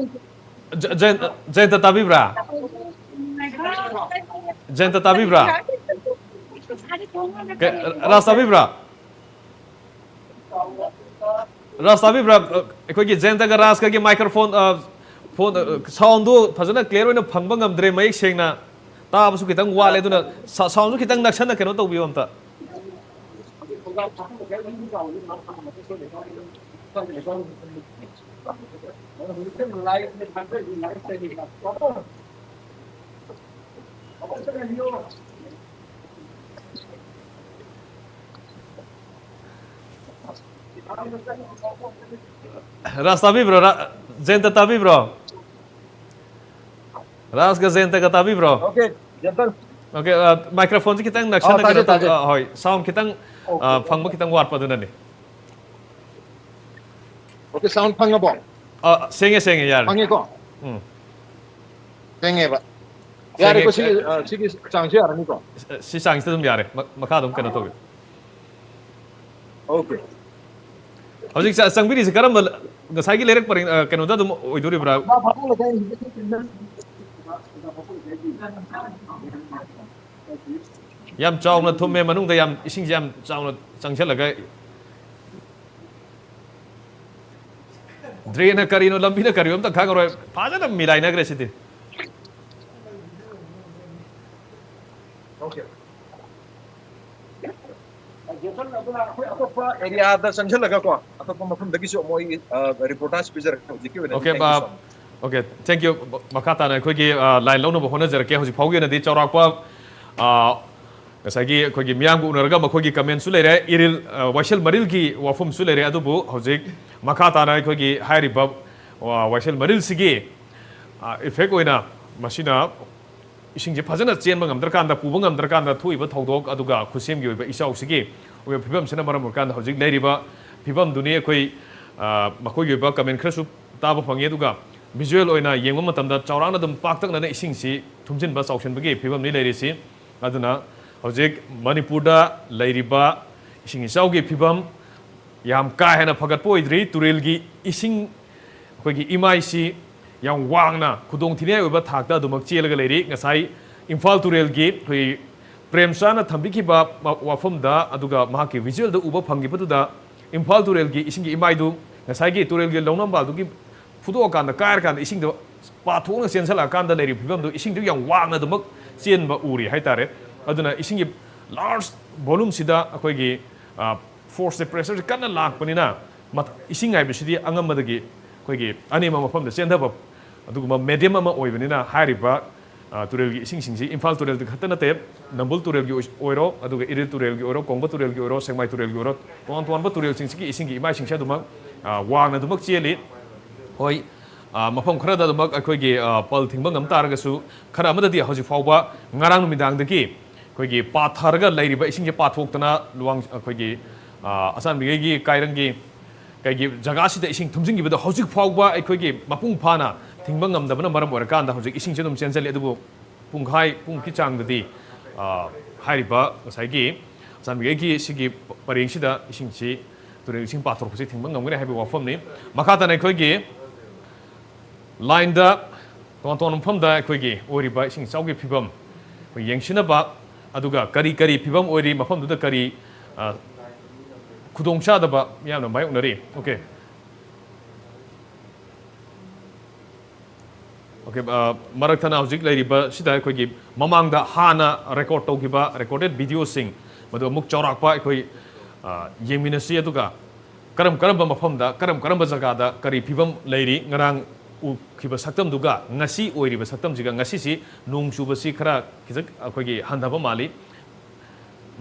ꯖ-, ꯖꯌꯟ-, ꯖꯌꯟꯇ ꯇꯥꯕꯤꯕ꯭ꯔꯥ? ꯖꯌꯟꯇ ꯇꯥꯕꯤꯕ꯭ꯔꯥ? ꯀ-, ꯔꯥꯖ ꯇꯥꯕꯤꯕ꯭ꯔꯥ? ꯔꯥꯖ ꯇꯥꯕꯤꯕ꯭ꯔꯥ? ꯑ, ꯑꯩꯈꯣꯏꯒꯤ ꯖꯌꯟꯇꯒ ꯔꯥꯖꯀꯒꯤ ꯃꯥꯏꯀ꯭ꯔꯣꯐꯣꯟ, ꯑ, ꯐꯣꯟ, ꯑ, ꯁꯥꯎꯟꯗꯨ ꯐꯖꯅ ꯀ꯭ꯂꯤꯌꯥꯔ ꯑꯣꯏꯅ ꯐꯪꯕ ꯉꯝꯗ꯭ꯔꯦ, ꯃꯌꯦꯛ ꯁꯦꯡꯅ ꯇꯥꯕꯁꯨ ꯈꯤꯇꯪ ꯋꯥꯠꯂꯦ, ꯑꯗꯨꯅ ꯁꯥ-, ꯁꯥꯎꯟꯁꯨ ꯈꯤꯇꯪ ꯅꯛꯁꯟꯅ ꯀꯩꯅꯣ ꯇꯧꯕꯤꯌꯣ ꯑꯝꯇ꯫ ꯔꯥꯖ ꯇꯥꯕꯤꯕ꯭ꯔꯣ? ꯔꯥ-, ꯖꯌꯟꯇ ꯇꯥꯕꯤꯕ꯭ꯔꯣ? ꯔꯥꯖꯒ ꯖꯌꯟꯇꯒ ꯇꯥꯕꯤꯕ꯭ꯔꯣ? ꯑꯣꯀꯦ, ꯖꯌꯟꯇ꯫ ꯑꯣꯀꯦ, ꯑ, ꯃꯥꯏꯀ꯭ꯔꯣꯐꯣꯟꯁꯦ ꯈꯤꯇꯪ ꯑ, ꯅꯛꯁꯟꯅ ꯇꯥꯖꯩ, ꯀꯩꯅꯣ ꯇꯧ-, ꯇꯥꯖꯩ꯫ ꯑ, ꯍꯣꯏ, ꯁꯥꯎꯟ ꯈꯤꯇꯪ, ꯑ, ꯑꯣꯀꯦ꯫ ꯐꯪꯕ ꯈꯤꯇꯪ ꯋꯥꯠꯄ ꯑꯗꯨꯅꯅꯤ꯫ ꯑꯣꯀꯦ, ꯁꯥꯎꯟ ꯐꯪꯉꯕꯣ? ꯑ, ꯁꯦꯡꯉꯦ, ꯁꯦꯡꯉꯦ, ꯌꯥꯔꯦ꯫ ꯐꯪꯉꯦꯀꯣ? ꯎꯝ꯫ ꯁꯦꯡꯉꯦꯕ꯫ ꯁꯦꯡꯉꯦ꯫ ꯌꯥꯔꯦꯀꯣ? ꯁꯤꯒꯤ, ꯑ, ꯁꯤꯒꯤ ꯆꯥꯡꯁꯦ ꯌꯥꯔꯅꯤꯀꯣ? ꯁꯤ ꯆꯥꯡꯁꯤꯗ ꯑꯗꯨꯝ ꯌꯥꯔꯦ꯫ ꯃ-, ꯃꯈꯥ ꯑꯗꯨꯝ ꯀꯩꯅꯣ ꯇꯧꯒꯦ꯫ Okay. ꯍꯧꯖꯤꯛ ꯆ-, ꯆꯪꯕꯤꯔꯤꯁꯦ ꯀꯔꯝꯕ ꯉꯁꯥꯏꯒꯤ ꯂꯩꯔꯛ ꯄꯔꯦꯡ, ꯑ, ꯀꯩꯅꯣꯗ ꯑꯗꯨꯝ ꯑꯣꯏꯗꯣꯔꯤꯕ꯭ꯔꯥ? ꯌꯥꯝ ꯆꯥꯎꯅ ꯊꯨꯝꯃꯦ, ꯃꯅꯨꯡꯗ ꯌꯥꯝ, ꯏꯁꯤꯡꯁꯦ ꯌꯥꯝ ꯆꯥꯎꯅ ꯆꯪꯁꯤꯜꯂꯒ, drain ꯅ ꯀꯔꯤꯅꯣ, ꯂꯝꯕꯤꯅ ꯀꯔꯤꯅꯣ ꯑꯝꯇ ꯈꯪꯉꯔꯣꯏ꯫ ꯐꯖꯅ ꯃꯤꯂꯥꯏꯅꯈ꯭ꯔꯦ ꯁꯤꯗꯤ꯫ Okay. ꯖꯦꯁꯟ, ꯑꯗꯨꯅ ꯑꯩꯈꯣꯏ ꯑꯇꯣꯞꯄ area ꯗ ꯆꯪꯁꯤꯜꯂꯒꯀꯣ, ꯑꯇꯣꯞꯄ ꯃꯐꯝꯗꯒꯤꯁꯨ ꯑꯃꯨꯛ ꯑꯩ, ꯑ, reportage ꯄꯤꯖꯔꯛꯀꯦ꯫ ꯍꯧꯖꯤꯛꯀꯤ ꯑꯣꯏꯅꯗꯤ Okay, thank you so ꯑ, okay, thank you꯫ ꯃꯈꯥ ꯇꯥꯅ ꯑꯩꯈꯣꯏꯒꯤ, ꯑ, line ꯂꯧꯅꯕ ꯍꯣꯠꯅꯖꯔꯛꯀꯦ꯫ ꯍꯧꯖꯤꯛ ꯐꯥꯎꯒꯤ ꯑꯣꯏꯅꯗꯤ ꯆꯥꯎꯔꯥꯛꯄ, ꯑ, ꯉꯁꯥꯏꯒꯤ ꯑꯩꯈꯣꯏꯒꯤ ꯃꯤꯌꯥꯝꯒ ꯎꯅꯔꯒ ꯃꯈꯣꯏꯒꯤ comment ꯁꯨ ꯂꯩꯔꯦ, ꯏꯔꯤꯜ, ꯑ, ꯋꯥꯏꯁꯦꯜ ꯃꯔꯤꯜꯒꯤ ꯋꯥꯐꯝꯁꯨ ꯂꯩꯔꯦ꯫ ꯑꯗꯨꯕꯨ ꯍꯧꯖꯤꯛ ꯃꯈꯥ ꯇꯥꯅ ꯑꯩꯈꯣꯏꯒꯤ ꯍꯥꯏꯔꯤꯕ, ꯑ, ꯋꯥꯏꯁꯦꯜ ꯃꯔꯤꯜꯁꯤꯒꯤ, ꯑ, effect ꯑꯣꯏꯅ ꯃꯁꯤꯅ ꯏꯁꯤꯡꯁꯦ ꯐꯖꯅ ꯆꯦꯟꯕ ꯉꯝꯗ꯭ꯔꯀꯥꯟꯗ, ꯄꯨꯕ ꯉꯝꯗ꯭ꯔꯀꯥꯟꯗ ꯊꯣꯛꯏꯕ ꯊꯧꯗꯣꯛ, ꯑꯗꯨꯒ ꯈꯨꯠꯁꯦꯝꯒꯤ ꯑꯣꯏꯕ ꯏꯆꯥꯎꯁꯤꯒꯤ ꯑꯣꯏꯕ ꯐꯤꯕꯝꯁꯤꯅ ꯃꯔꯝ ꯑꯣꯏꯔꯀꯥꯟꯗ ꯍꯧꯖꯤꯛ ꯂꯩꯔꯤꯕ ꯐꯤꯕꯝꯗꯨꯅꯤ꯫ ꯑꯩꯈꯣꯏ, ꯑ, ꯃꯈꯣꯏꯒꯤ ꯑꯣꯏꯕ comment ꯈꯔꯁꯨ ꯇꯥꯕ ꯐꯪꯉꯤ꯫ ꯑꯗꯨꯒ visual ꯑꯣꯏꯅ ꯌꯦꯡꯕ ꯃꯇꯝꯗ ꯆꯥꯎꯔꯥꯛꯅ ꯑꯗꯨꯝ ꯄꯥꯛꯇꯛꯅꯅ ꯏꯁꯤꯡꯁꯤ ꯊꯨꯝꯖꯤꯟꯕ, ꯆꯥꯎꯁꯤꯟꯕꯒꯤ ꯐꯤꯕꯝꯅꯤ ꯂꯩꯔꯤꯁꯤ꯫ ꯑꯗꯨꯅ ꯍꯧꯖꯤꯛ ꯃꯅꯤꯄꯨꯔꯗ ꯂꯩꯔꯤꯕ ꯏꯁꯤꯡ ꯏꯆꯥꯎꯒꯤ ꯐꯤꯕꯝ ꯌꯥꯝ ꯀꯥ ꯍꯦꯟꯅ ꯐꯒꯠꯄ ꯑꯣꯏꯗ꯭ꯔꯤ꯫ ꯇꯨꯔꯦꯜꯒꯤ ꯏꯁꯤꯡ, ꯑꯩꯈꯣꯏꯒꯤ ꯏꯃꯥꯏꯁꯤ ꯌꯥꯝ ꯋꯥꯡꯅ ꯈꯨꯗꯣꯡꯊꯤꯅꯤꯡꯉꯥꯏ ꯑꯣꯏꯕ ꯊꯥꯛꯇ ꯑꯗꯨꯃꯛ ꯆꯦꯜꯂꯒ ꯂꯩꯔꯤ꯫ ꯉꯁꯥꯏ ꯏꯝꯐꯥꯜ ꯇꯨꯔꯦꯜꯒꯤ ꯑꯩꯈꯣꯏ ꯄ꯭ꯔꯦꯝꯆꯥꯅ ꯊꯝꯕꯤꯈꯤꯕ ꯃ-, ꯋꯥꯐꯝꯗ, ꯑꯗꯨꯒ ꯃꯍꯥꯛꯀꯤ visual ꯗ ꯎꯕ ꯐꯪꯈꯤꯕꯗꯨꯗ, ꯏꯝꯐꯥꯜ ꯇꯨꯔꯦꯜꯒꯤ ꯏꯁꯤꯡꯒꯤ ꯏꯃꯥꯏꯗꯨ ꯉꯁꯥꯏꯒꯤ ꯇꯨꯔꯦꯜꯒꯤ ꯂꯧꯅꯝꯕꯗꯨꯒꯤ ꯐꯨꯗꯣꯛꯑꯀꯥꯟꯗ, ꯀꯥꯏꯔꯀꯥꯟꯗ ꯏꯁꯤꯡꯗꯣ ꯄꯥꯊꯣꯛꯅ ꯆꯦꯟꯁꯤꯜꯂꯛꯑꯀꯥꯟꯗ ꯂꯩꯔꯤꯕ ꯐꯤꯕꯝꯗꯨ, ꯏꯁꯤꯡꯗꯨ ꯌꯥꯝ ꯋꯥꯡꯅ ꯑꯗꯨꯃꯛ ꯆꯦꯟꯕ ꯎꯔꯤ ꯍꯥꯏꯇꯥꯔꯦ꯫ ꯑꯗꯨꯅ ꯏꯁꯤꯡꯒꯤ large volume ꯁꯤꯗ ꯑꯩꯈꯣꯏꯒꯤ, ꯑ, force ꯁꯦ, pressure ꯁꯦ ꯀꯟꯅ ꯂꯥꯛꯄꯅꯤꯅ, ꯃꯊ-, ꯏꯁꯤꯡ ꯍꯥꯏꯕꯁꯤꯗꯤ ꯑꯉꯝꯕꯗꯒꯤ ꯑꯩꯈꯣꯏꯒꯤ ꯑꯅꯦꯝꯕ ꯃꯐꯝꯗ ꯆꯦꯟꯊꯕ ꯑꯗꯨꯒꯨꯝꯕ medium ꯑꯃ ꯑꯣꯏꯕꯅꯤꯅ, ꯍꯥꯏꯔꯤꯕ, ꯑ, ꯇꯨꯔꯦꯜꯒꯤ ꯏꯁꯤꯡꯁꯤꯡꯁꯤ ꯏꯝꯐꯥꯜ ꯇꯨꯔꯦꯜꯗ ꯈꯛꯇ ꯅꯠꯇꯦ, ꯅꯝꯕꯨꯜ ꯇꯨꯔꯦꯜꯒꯤ ꯑꯣꯏ-, ꯑꯣꯏꯔꯣ, ꯑꯗꯨꯒ ꯏꯔꯤꯜ ꯇꯨꯔꯦꯜꯒꯤ ꯑꯣꯏꯔꯣ, ꯀꯣꯡꯕ ꯇꯨꯔꯦꯜꯒꯤ ꯑꯣꯏꯔꯣ, ꯁꯦꯛꯃꯥꯏ ꯇꯨꯔꯦꯜꯒꯤ ꯑꯣꯏꯔꯣ, ꯇꯣꯉꯥꯟ ꯇꯣꯉꯥꯟꯕ ꯇꯨꯔꯦꯜꯁꯤꯡꯁꯤꯒꯤ ꯏꯁꯤꯡꯒꯤ ꯏꯃꯥꯏꯁꯤꯡꯁꯦ ꯑꯗꯨꯃꯛ, ꯑ, ꯋꯥꯡꯅ ꯑꯗꯨꯃꯛ ꯆꯦꯜꯂꯤ꯫ ꯍꯣꯏ, ꯑ, ꯃꯐꯝ ꯈꯔꯗ ꯑꯗꯨꯃꯛ ꯑꯩꯈꯣꯏꯒꯤ, ꯑ, ꯄꯜ ꯊꯤꯡꯕ ꯉꯝ ꯇꯥꯔꯒꯁꯨ, ꯈꯔ ꯑꯃꯗꯗꯤ ꯍꯧꯖꯤꯛ ꯐꯥꯎꯕ ꯉꯔꯥꯡ ꯅꯨꯃꯤꯗꯥꯡꯗꯒꯤ ꯑꯩꯈꯣꯏꯒꯤ ꯄꯥꯊꯔꯒ ꯂꯩꯔꯤꯕ ꯏꯁꯤꯡꯁꯦ ꯄꯥꯊꯣꯛꯇꯅ ꯂꯨꯋꯥꯡ-, ꯑꯩꯈꯣꯏꯒꯤ, ꯑ, ꯑꯆꯥꯟꯕꯤꯈꯩꯒꯤ ꯀꯥꯏꯔꯪꯒꯤ ꯀꯩꯒꯤ ꯖꯒꯥꯁꯤꯗ ꯏꯁꯤꯡ ꯊꯨꯝꯖꯤꯟꯈꯤꯕꯗꯣ ꯍꯧꯖꯤꯛ ꯐꯥꯎꯕ ꯑꯩꯈꯣꯏꯒꯤ ꯃꯄꯨꯡ ꯐꯥꯅ ꯊꯤꯡꯕ ꯉꯝꯗꯕꯅ ꯃꯔꯝ ꯑꯣꯏꯔꯀꯥꯟꯗ ꯍꯧꯖꯤꯛ ꯏꯁꯤꯡꯁꯦ ꯑꯗꯨꯝ ꯆꯦꯟꯁꯤꯜꯂꯤ꯫ ꯑꯗꯨꯕꯨ ꯄꯨꯡꯈꯥꯏ, ꯄꯨꯡꯒꯤ ꯆꯥꯡꯗꯗꯤ, ꯑ, ꯍꯥꯏꯔꯤꯕ ꯉꯁꯥꯏꯒꯤ ꯆꯥꯟꯕꯤꯒꯩꯒꯤ ꯁꯤꯒꯤ ꯄꯔꯦꯡꯁꯤꯗ ꯏꯁꯤꯡꯁꯤ, ꯇꯨꯔꯦꯜ ꯏꯁꯤꯡ ꯄꯥꯊꯣꯔꯛꯄꯁꯤ ꯊꯤꯡꯕ ꯉꯝꯒꯅꯤ ꯍꯥꯏꯕꯒꯤ ꯋꯥꯐꯝꯅꯤ꯫ ꯃꯈꯥ ꯇꯥꯅ ꯑꯩꯈꯣꯏꯒꯤ ꯂꯥꯏꯟꯗ ꯇꯣꯉꯥꯟ ꯇꯣꯉꯥꯟꯕ ꯃꯐꯝꯗ ꯑꯩꯈꯣꯏꯒꯤ ꯑꯣꯏꯔꯤꯕ ꯏꯁꯤꯡ ꯏꯆꯥꯎꯒꯤ ꯐꯤꯕꯝ ꯑꯩꯈꯣꯏ ꯌꯦꯡꯁꯤꯟꯅꯕ, ꯑꯗꯨꯒ ꯀꯔꯤ ꯀꯔꯤ ꯐꯤꯕꯝ ꯑꯣꯏꯔꯤ, ꯃꯐꯝꯗꯨꯗ ꯀꯔꯤ, ꯑ, ꯈꯨꯗꯣꯡꯆꯥꯗꯕ ꯃꯤꯌꯥꯝꯅ ꯃꯥꯌꯣꯛꯅꯔꯤ꯫ ꯑꯣꯀꯦ꯫ ꯑꯣꯀꯦ, ꯑ, ꯃꯔꯛ ꯊꯠꯅ ꯍꯧꯖꯤꯛ ꯂꯩꯔꯤꯕꯁꯤꯗ ꯑꯩꯈꯣꯏꯒꯤ ꯃꯃꯥꯡꯗ ꯍꯥꯟꯅ ꯔꯦꯀꯣꯔꯗ ꯇꯧꯈꯤꯕ ꯔꯦꯀꯣꯔꯗꯦꯗ ꯚꯤꯗꯤꯑꯣꯁꯤꯡ ꯃꯗꯨ ꯑꯃꯨꯛ ꯆꯥꯎꯔꯥꯛꯄ ꯑꯩꯈꯣꯏ, ꯑ, ꯌꯦꯡꯃꯤꯟꯅꯁꯤ꯫ ꯑꯗꯨꯒ ꯀꯔꯝ ꯀꯔꯝꯕ ꯃꯐꯝꯗ, ꯀꯔꯝ ꯀꯔꯝꯕ ꯖꯒꯥꯗ ꯀꯔꯤ ꯐꯤꯕꯝ ꯂꯩꯔꯤ, ꯉꯔꯥꯡ ꯎꯈꯤꯕ ꯁꯛꯇꯝꯗꯨꯒ ꯉꯁꯤ ꯑꯣꯏꯔꯤꯕ ꯁꯛꯇꯝꯁꯤꯒ, ꯉꯁꯤꯁꯤ ꯅꯣꯡ ꯆꯨꯕꯁꯤ ꯈꯔ ꯈꯤꯇꯪ ꯑꯩꯈꯣꯏꯒꯤ ꯍꯟꯊꯕ ꯃꯥꯜꯂꯤ꯫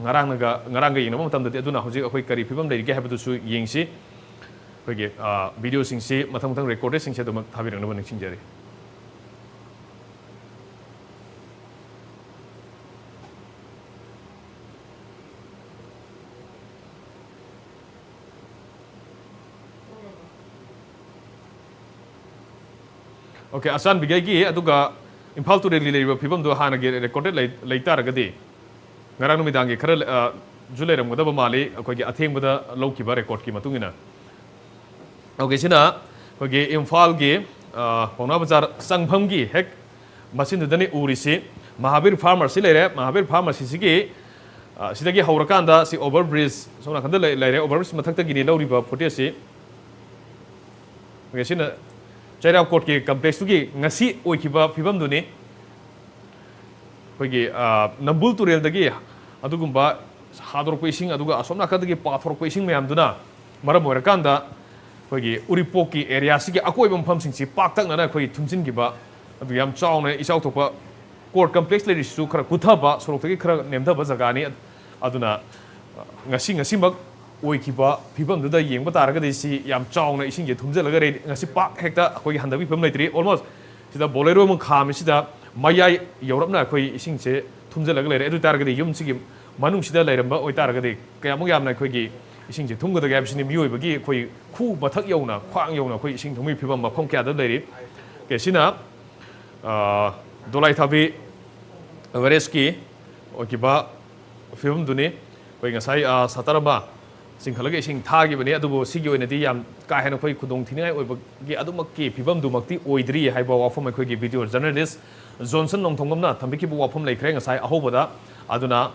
ꯉꯔꯥꯡꯅꯒ, ꯉꯔꯥꯡꯒ ꯌꯦꯡꯅꯕ ꯃꯇꯝꯗꯗꯤ꯫ ꯑꯗꯨꯅ ꯍꯧꯖꯤꯛ ꯑꯩꯈꯣꯏ ꯀꯔꯤ ꯐꯤꯕꯝ ꯂꯩꯔꯤꯒꯦ ꯍꯥꯏꯕꯗꯨꯁꯨ ꯌꯦꯡꯁꯤ꯫ ꯑꯩꯈꯣꯏꯒꯤ, ꯑ, ꯚꯤꯗꯤꯑꯣꯁꯤꯡꯁꯤ ꯃꯊꯪ ꯃꯊꯪ ꯔꯦꯀꯣꯔꯗꯦꯗꯁꯤꯡꯁꯤ ꯑꯗꯨꯃꯛ ꯊꯥꯕꯤꯔꯛꯅꯕ ꯅꯤꯡꯁꯤꯡꯖꯔꯤ꯫ ꯑꯣꯀꯦ, ꯑꯆꯥꯟꯕꯤꯒꯩꯒꯤ ꯑꯗꯨꯒ ꯏꯝꯐꯥꯜ ꯇꯨꯔꯦꯜꯒꯤ ꯂꯩꯔꯤꯕ ꯐꯤꯕꯝꯗꯣ ꯍꯥꯟꯅꯒꯤ ꯔꯦꯀꯣꯔꯗꯦꯗ ꯂꯩ-, ꯂꯩ ꯇꯥꯔꯒꯗꯤ, ꯉꯔꯥꯡ ꯅꯨꯃꯤꯗꯥꯡꯒꯤ ꯈꯔ, ꯑ, ꯖꯨ ꯂꯩꯔꯝꯒꯗꯕ ꯃꯥꯜꯂꯤ, ꯑꯩꯈꯣꯏꯒꯤ ꯑꯊꯦꯡꯕꯗ ꯂꯧꯈꯤꯕ ꯔꯦꯀꯣꯔꯗꯀꯤ ꯃꯇꯨꯡ ꯏꯟꯅ꯫ ꯑꯣꯀꯦ, ꯁꯤꯅ ꯑꯩꯈꯣꯏꯒꯤ ꯏꯝꯐꯥꯜꯒꯤ, ꯑ, ꯄꯥꯎꯅꯥ ꯕꯖꯥꯔ ꯆꯪꯐꯝꯒꯤ ꯍꯦꯛ ꯃꯆꯤꯟꯗꯨꯗꯅꯤ ꯎꯔꯤꯁꯤ꯫ ꯃꯍꯥꯕꯤꯔ ꯐꯥꯔꯃꯥꯁꯤ ꯂꯩꯔꯦ꯫ ꯃꯍꯥꯕꯤꯔ ꯐꯥꯔꯃꯥꯁꯤꯁꯤꯒꯤ, ꯑ, ꯁꯤꯗꯒꯤ ꯍꯧꯔꯀꯥꯟꯗ ꯁꯤ ꯑꯣꯚꯔ ꯕ꯭ꯔꯤꯖ ꯁꯣꯝ ꯅꯥꯀꯟꯗ ꯂꯩ-, ꯂꯩꯔꯦ꯫ ꯑꯣꯚꯔ ꯕ꯭ꯔꯤꯖ ꯃꯊꯛꯇꯒꯤꯅꯤ ꯂꯧꯔꯤꯕ ꯐꯨꯇꯦꯖꯁꯤ꯫ ꯑꯣꯀꯦ, ꯁꯤꯅ ꯆꯩꯔꯥꯎ ꯀꯣꯔꯠꯀꯤ ꯀꯝꯄ꯭ꯂꯦꯛꯁꯇꯨꯒꯤ ꯉꯁꯤ ꯑꯣꯏꯈꯤꯕ ꯐꯤꯕꯝꯗꯨꯅꯤ꯫ ꯑꯩꯈꯣꯏꯒꯤ, ꯑ, ꯅꯝꯕꯨꯜ ꯇꯨꯔꯦꯜꯗꯒꯤ ꯑꯗꯨꯒꯨꯝꯕ ꯍꯥꯗꯣꯔꯛꯄ ꯏꯁꯤꯡ, ꯑꯗꯨꯒ ꯑꯁꯣꯝ ꯅꯥꯀꯟꯗꯒꯤ ꯄꯥꯊꯣꯔꯛꯄ ꯏꯁꯤꯡ ꯃꯌꯥꯝꯗꯨꯅ ꯃꯔꯝ ꯑꯣꯏꯔꯀꯥꯟꯗ ꯑꯩꯈꯣꯏꯒꯤ ꯎꯔꯤꯄꯣꯛꯀꯤ ꯑꯦꯔꯤꯌꯥꯁꯤꯒꯤ ꯑꯀꯣꯏꯕ ꯃꯐꯝꯁꯤꯡꯁꯤ ꯄꯥꯛꯇꯛꯅꯅ ꯑꯩꯈꯣꯏ ꯊꯨꯝꯖꯤꯟꯈꯤꯕ, ꯑꯗꯨ ꯌꯥꯝ ꯆꯥꯎꯅ ꯏꯆꯥꯎ ꯊꯣꯛꯄ꯫ ꯀꯣꯔꯠ ꯀꯝꯄ꯭ꯂꯦꯛꯁ ꯂꯩꯔꯤꯁꯤꯁꯨ ꯈꯔ ꯀꯨꯊꯕ, ꯁꯣꯔꯣꯛꯇꯒꯤ ꯈꯔ ꯅꯦꯝꯊꯕ ꯖꯒꯥꯅꯤ꯫ ꯑꯗꯨꯅ, ꯑ, ꯉꯁꯤ, ꯉꯁꯤꯃꯛ ꯑꯣꯏꯈꯤꯕ ꯐꯤꯕꯝꯗꯨꯗ ꯌꯦꯡꯕ ꯇꯥꯔꯒꯗꯤ ꯁꯤ ꯌꯥꯝ ꯆꯥꯎꯅ ꯏꯁꯤꯡꯁꯦ ꯊꯨꯝꯖꯤꯜꯂꯒ ꯂꯩ꯫ ꯉꯁꯤ ꯄꯥꯛ ꯍꯦꯛꯇ ꯑꯩꯈꯣꯏꯒꯤ ꯍꯟꯊꯕꯒꯤ ꯐꯤꯕꯝ ꯂꯩꯇ꯭ꯔꯤ꯫ Almost ꯁꯤꯗ ꯕꯣꯂꯦꯔꯣ ꯑꯃ ꯈꯥꯝꯃꯤꯁꯤꯗ ꯃꯌꯥꯏ ꯌꯧꯔꯞꯅ ꯑꯩꯈꯣꯏ ꯏꯁꯤꯡꯁꯦ ꯊꯨꯝꯖꯤꯜꯂꯒ ꯂꯩꯔꯦ꯫ ꯑꯗꯨ ꯑꯣꯏ ꯇꯥꯔꯒꯗꯤ ꯌꯨꯝꯁꯤꯒꯤ ꯃꯅꯨꯡꯁꯤꯗ ꯂꯩꯔꯝꯕ ꯑꯣꯏꯇꯥꯔꯒꯗꯤ ꯀꯌꯥꯃꯨꯛ ꯌꯥꯝꯅ ꯑꯩꯈꯣꯏꯒꯤ ꯏꯁꯤꯡꯁꯦ ꯊꯨꯝꯒꯗꯒꯦ ꯍꯥꯏꯕꯁꯤꯅꯤ꯫ ꯃꯤꯑꯣꯏꯕꯒꯤ ꯑꯩꯈꯣꯏ ꯈꯨ ꯃꯊꯛ ꯌꯧꯅ, ꯈ꯭ꯋꯥꯡ ꯌꯧꯅ ꯑꯩꯈꯣꯏ ꯏꯁꯤꯡ ꯊꯨꯝꯕꯒꯤ ꯐꯤꯕꯝ ꯃꯐꯝ ꯀꯌꯥꯗ ꯂꯩꯔꯤ꯫ ꯑꯣꯀꯦ, ꯁꯤꯅ, ꯑ, ꯗꯣꯂꯥꯏ ꯊꯥꯕꯤ ꯑꯦꯚꯔꯦꯁꯀꯤ ꯑꯣꯏꯈꯤꯕ ꯐꯤꯕꯝꯗꯨꯅꯤ꯫ ꯑꯩꯈꯣꯏ ꯉꯁꯥꯏ, ꯑ, ꯁꯇꯔ ꯑꯃ ꯆꯤꯡꯈꯠꯂꯒ ꯏꯁꯤꯡ ꯊꯥꯈꯤꯕꯅꯤ, ꯑꯗꯨꯕꯨ ꯁꯤꯒꯤ ꯑꯣꯏꯅꯗꯤ ꯌꯥꯝ ꯀꯥ ꯍꯦꯟꯅ ꯑꯩꯈꯣꯏ ꯈꯨꯗꯣꯡ ꯊꯤꯅꯤꯡꯉꯥꯏ ꯑꯣꯏꯕꯒꯤ ꯑꯗꯨꯃꯛꯀꯤ ꯐꯤꯕꯝꯗꯨꯃꯛꯇꯤ ꯑꯣꯏꯗ꯭ꯔꯤ ꯍꯥꯏꯕ ꯋꯥꯐꯝ ꯑꯩꯈꯣꯏꯒꯤ ꯚꯤꯗꯤꯑꯣ ꯖꯔꯅꯦꯂꯤꯁ ꯖꯣꯟꯁꯟ ꯅꯣꯡꯊꯣꯡꯕꯝꯅ ꯊꯝꯕꯤꯈꯤꯕ ꯋꯥꯐꯝ ꯂꯩꯈ꯭ꯔꯦ ꯉꯁꯥꯏ ꯑꯍꯧꯕꯗ꯫ ꯑꯗꯨꯅ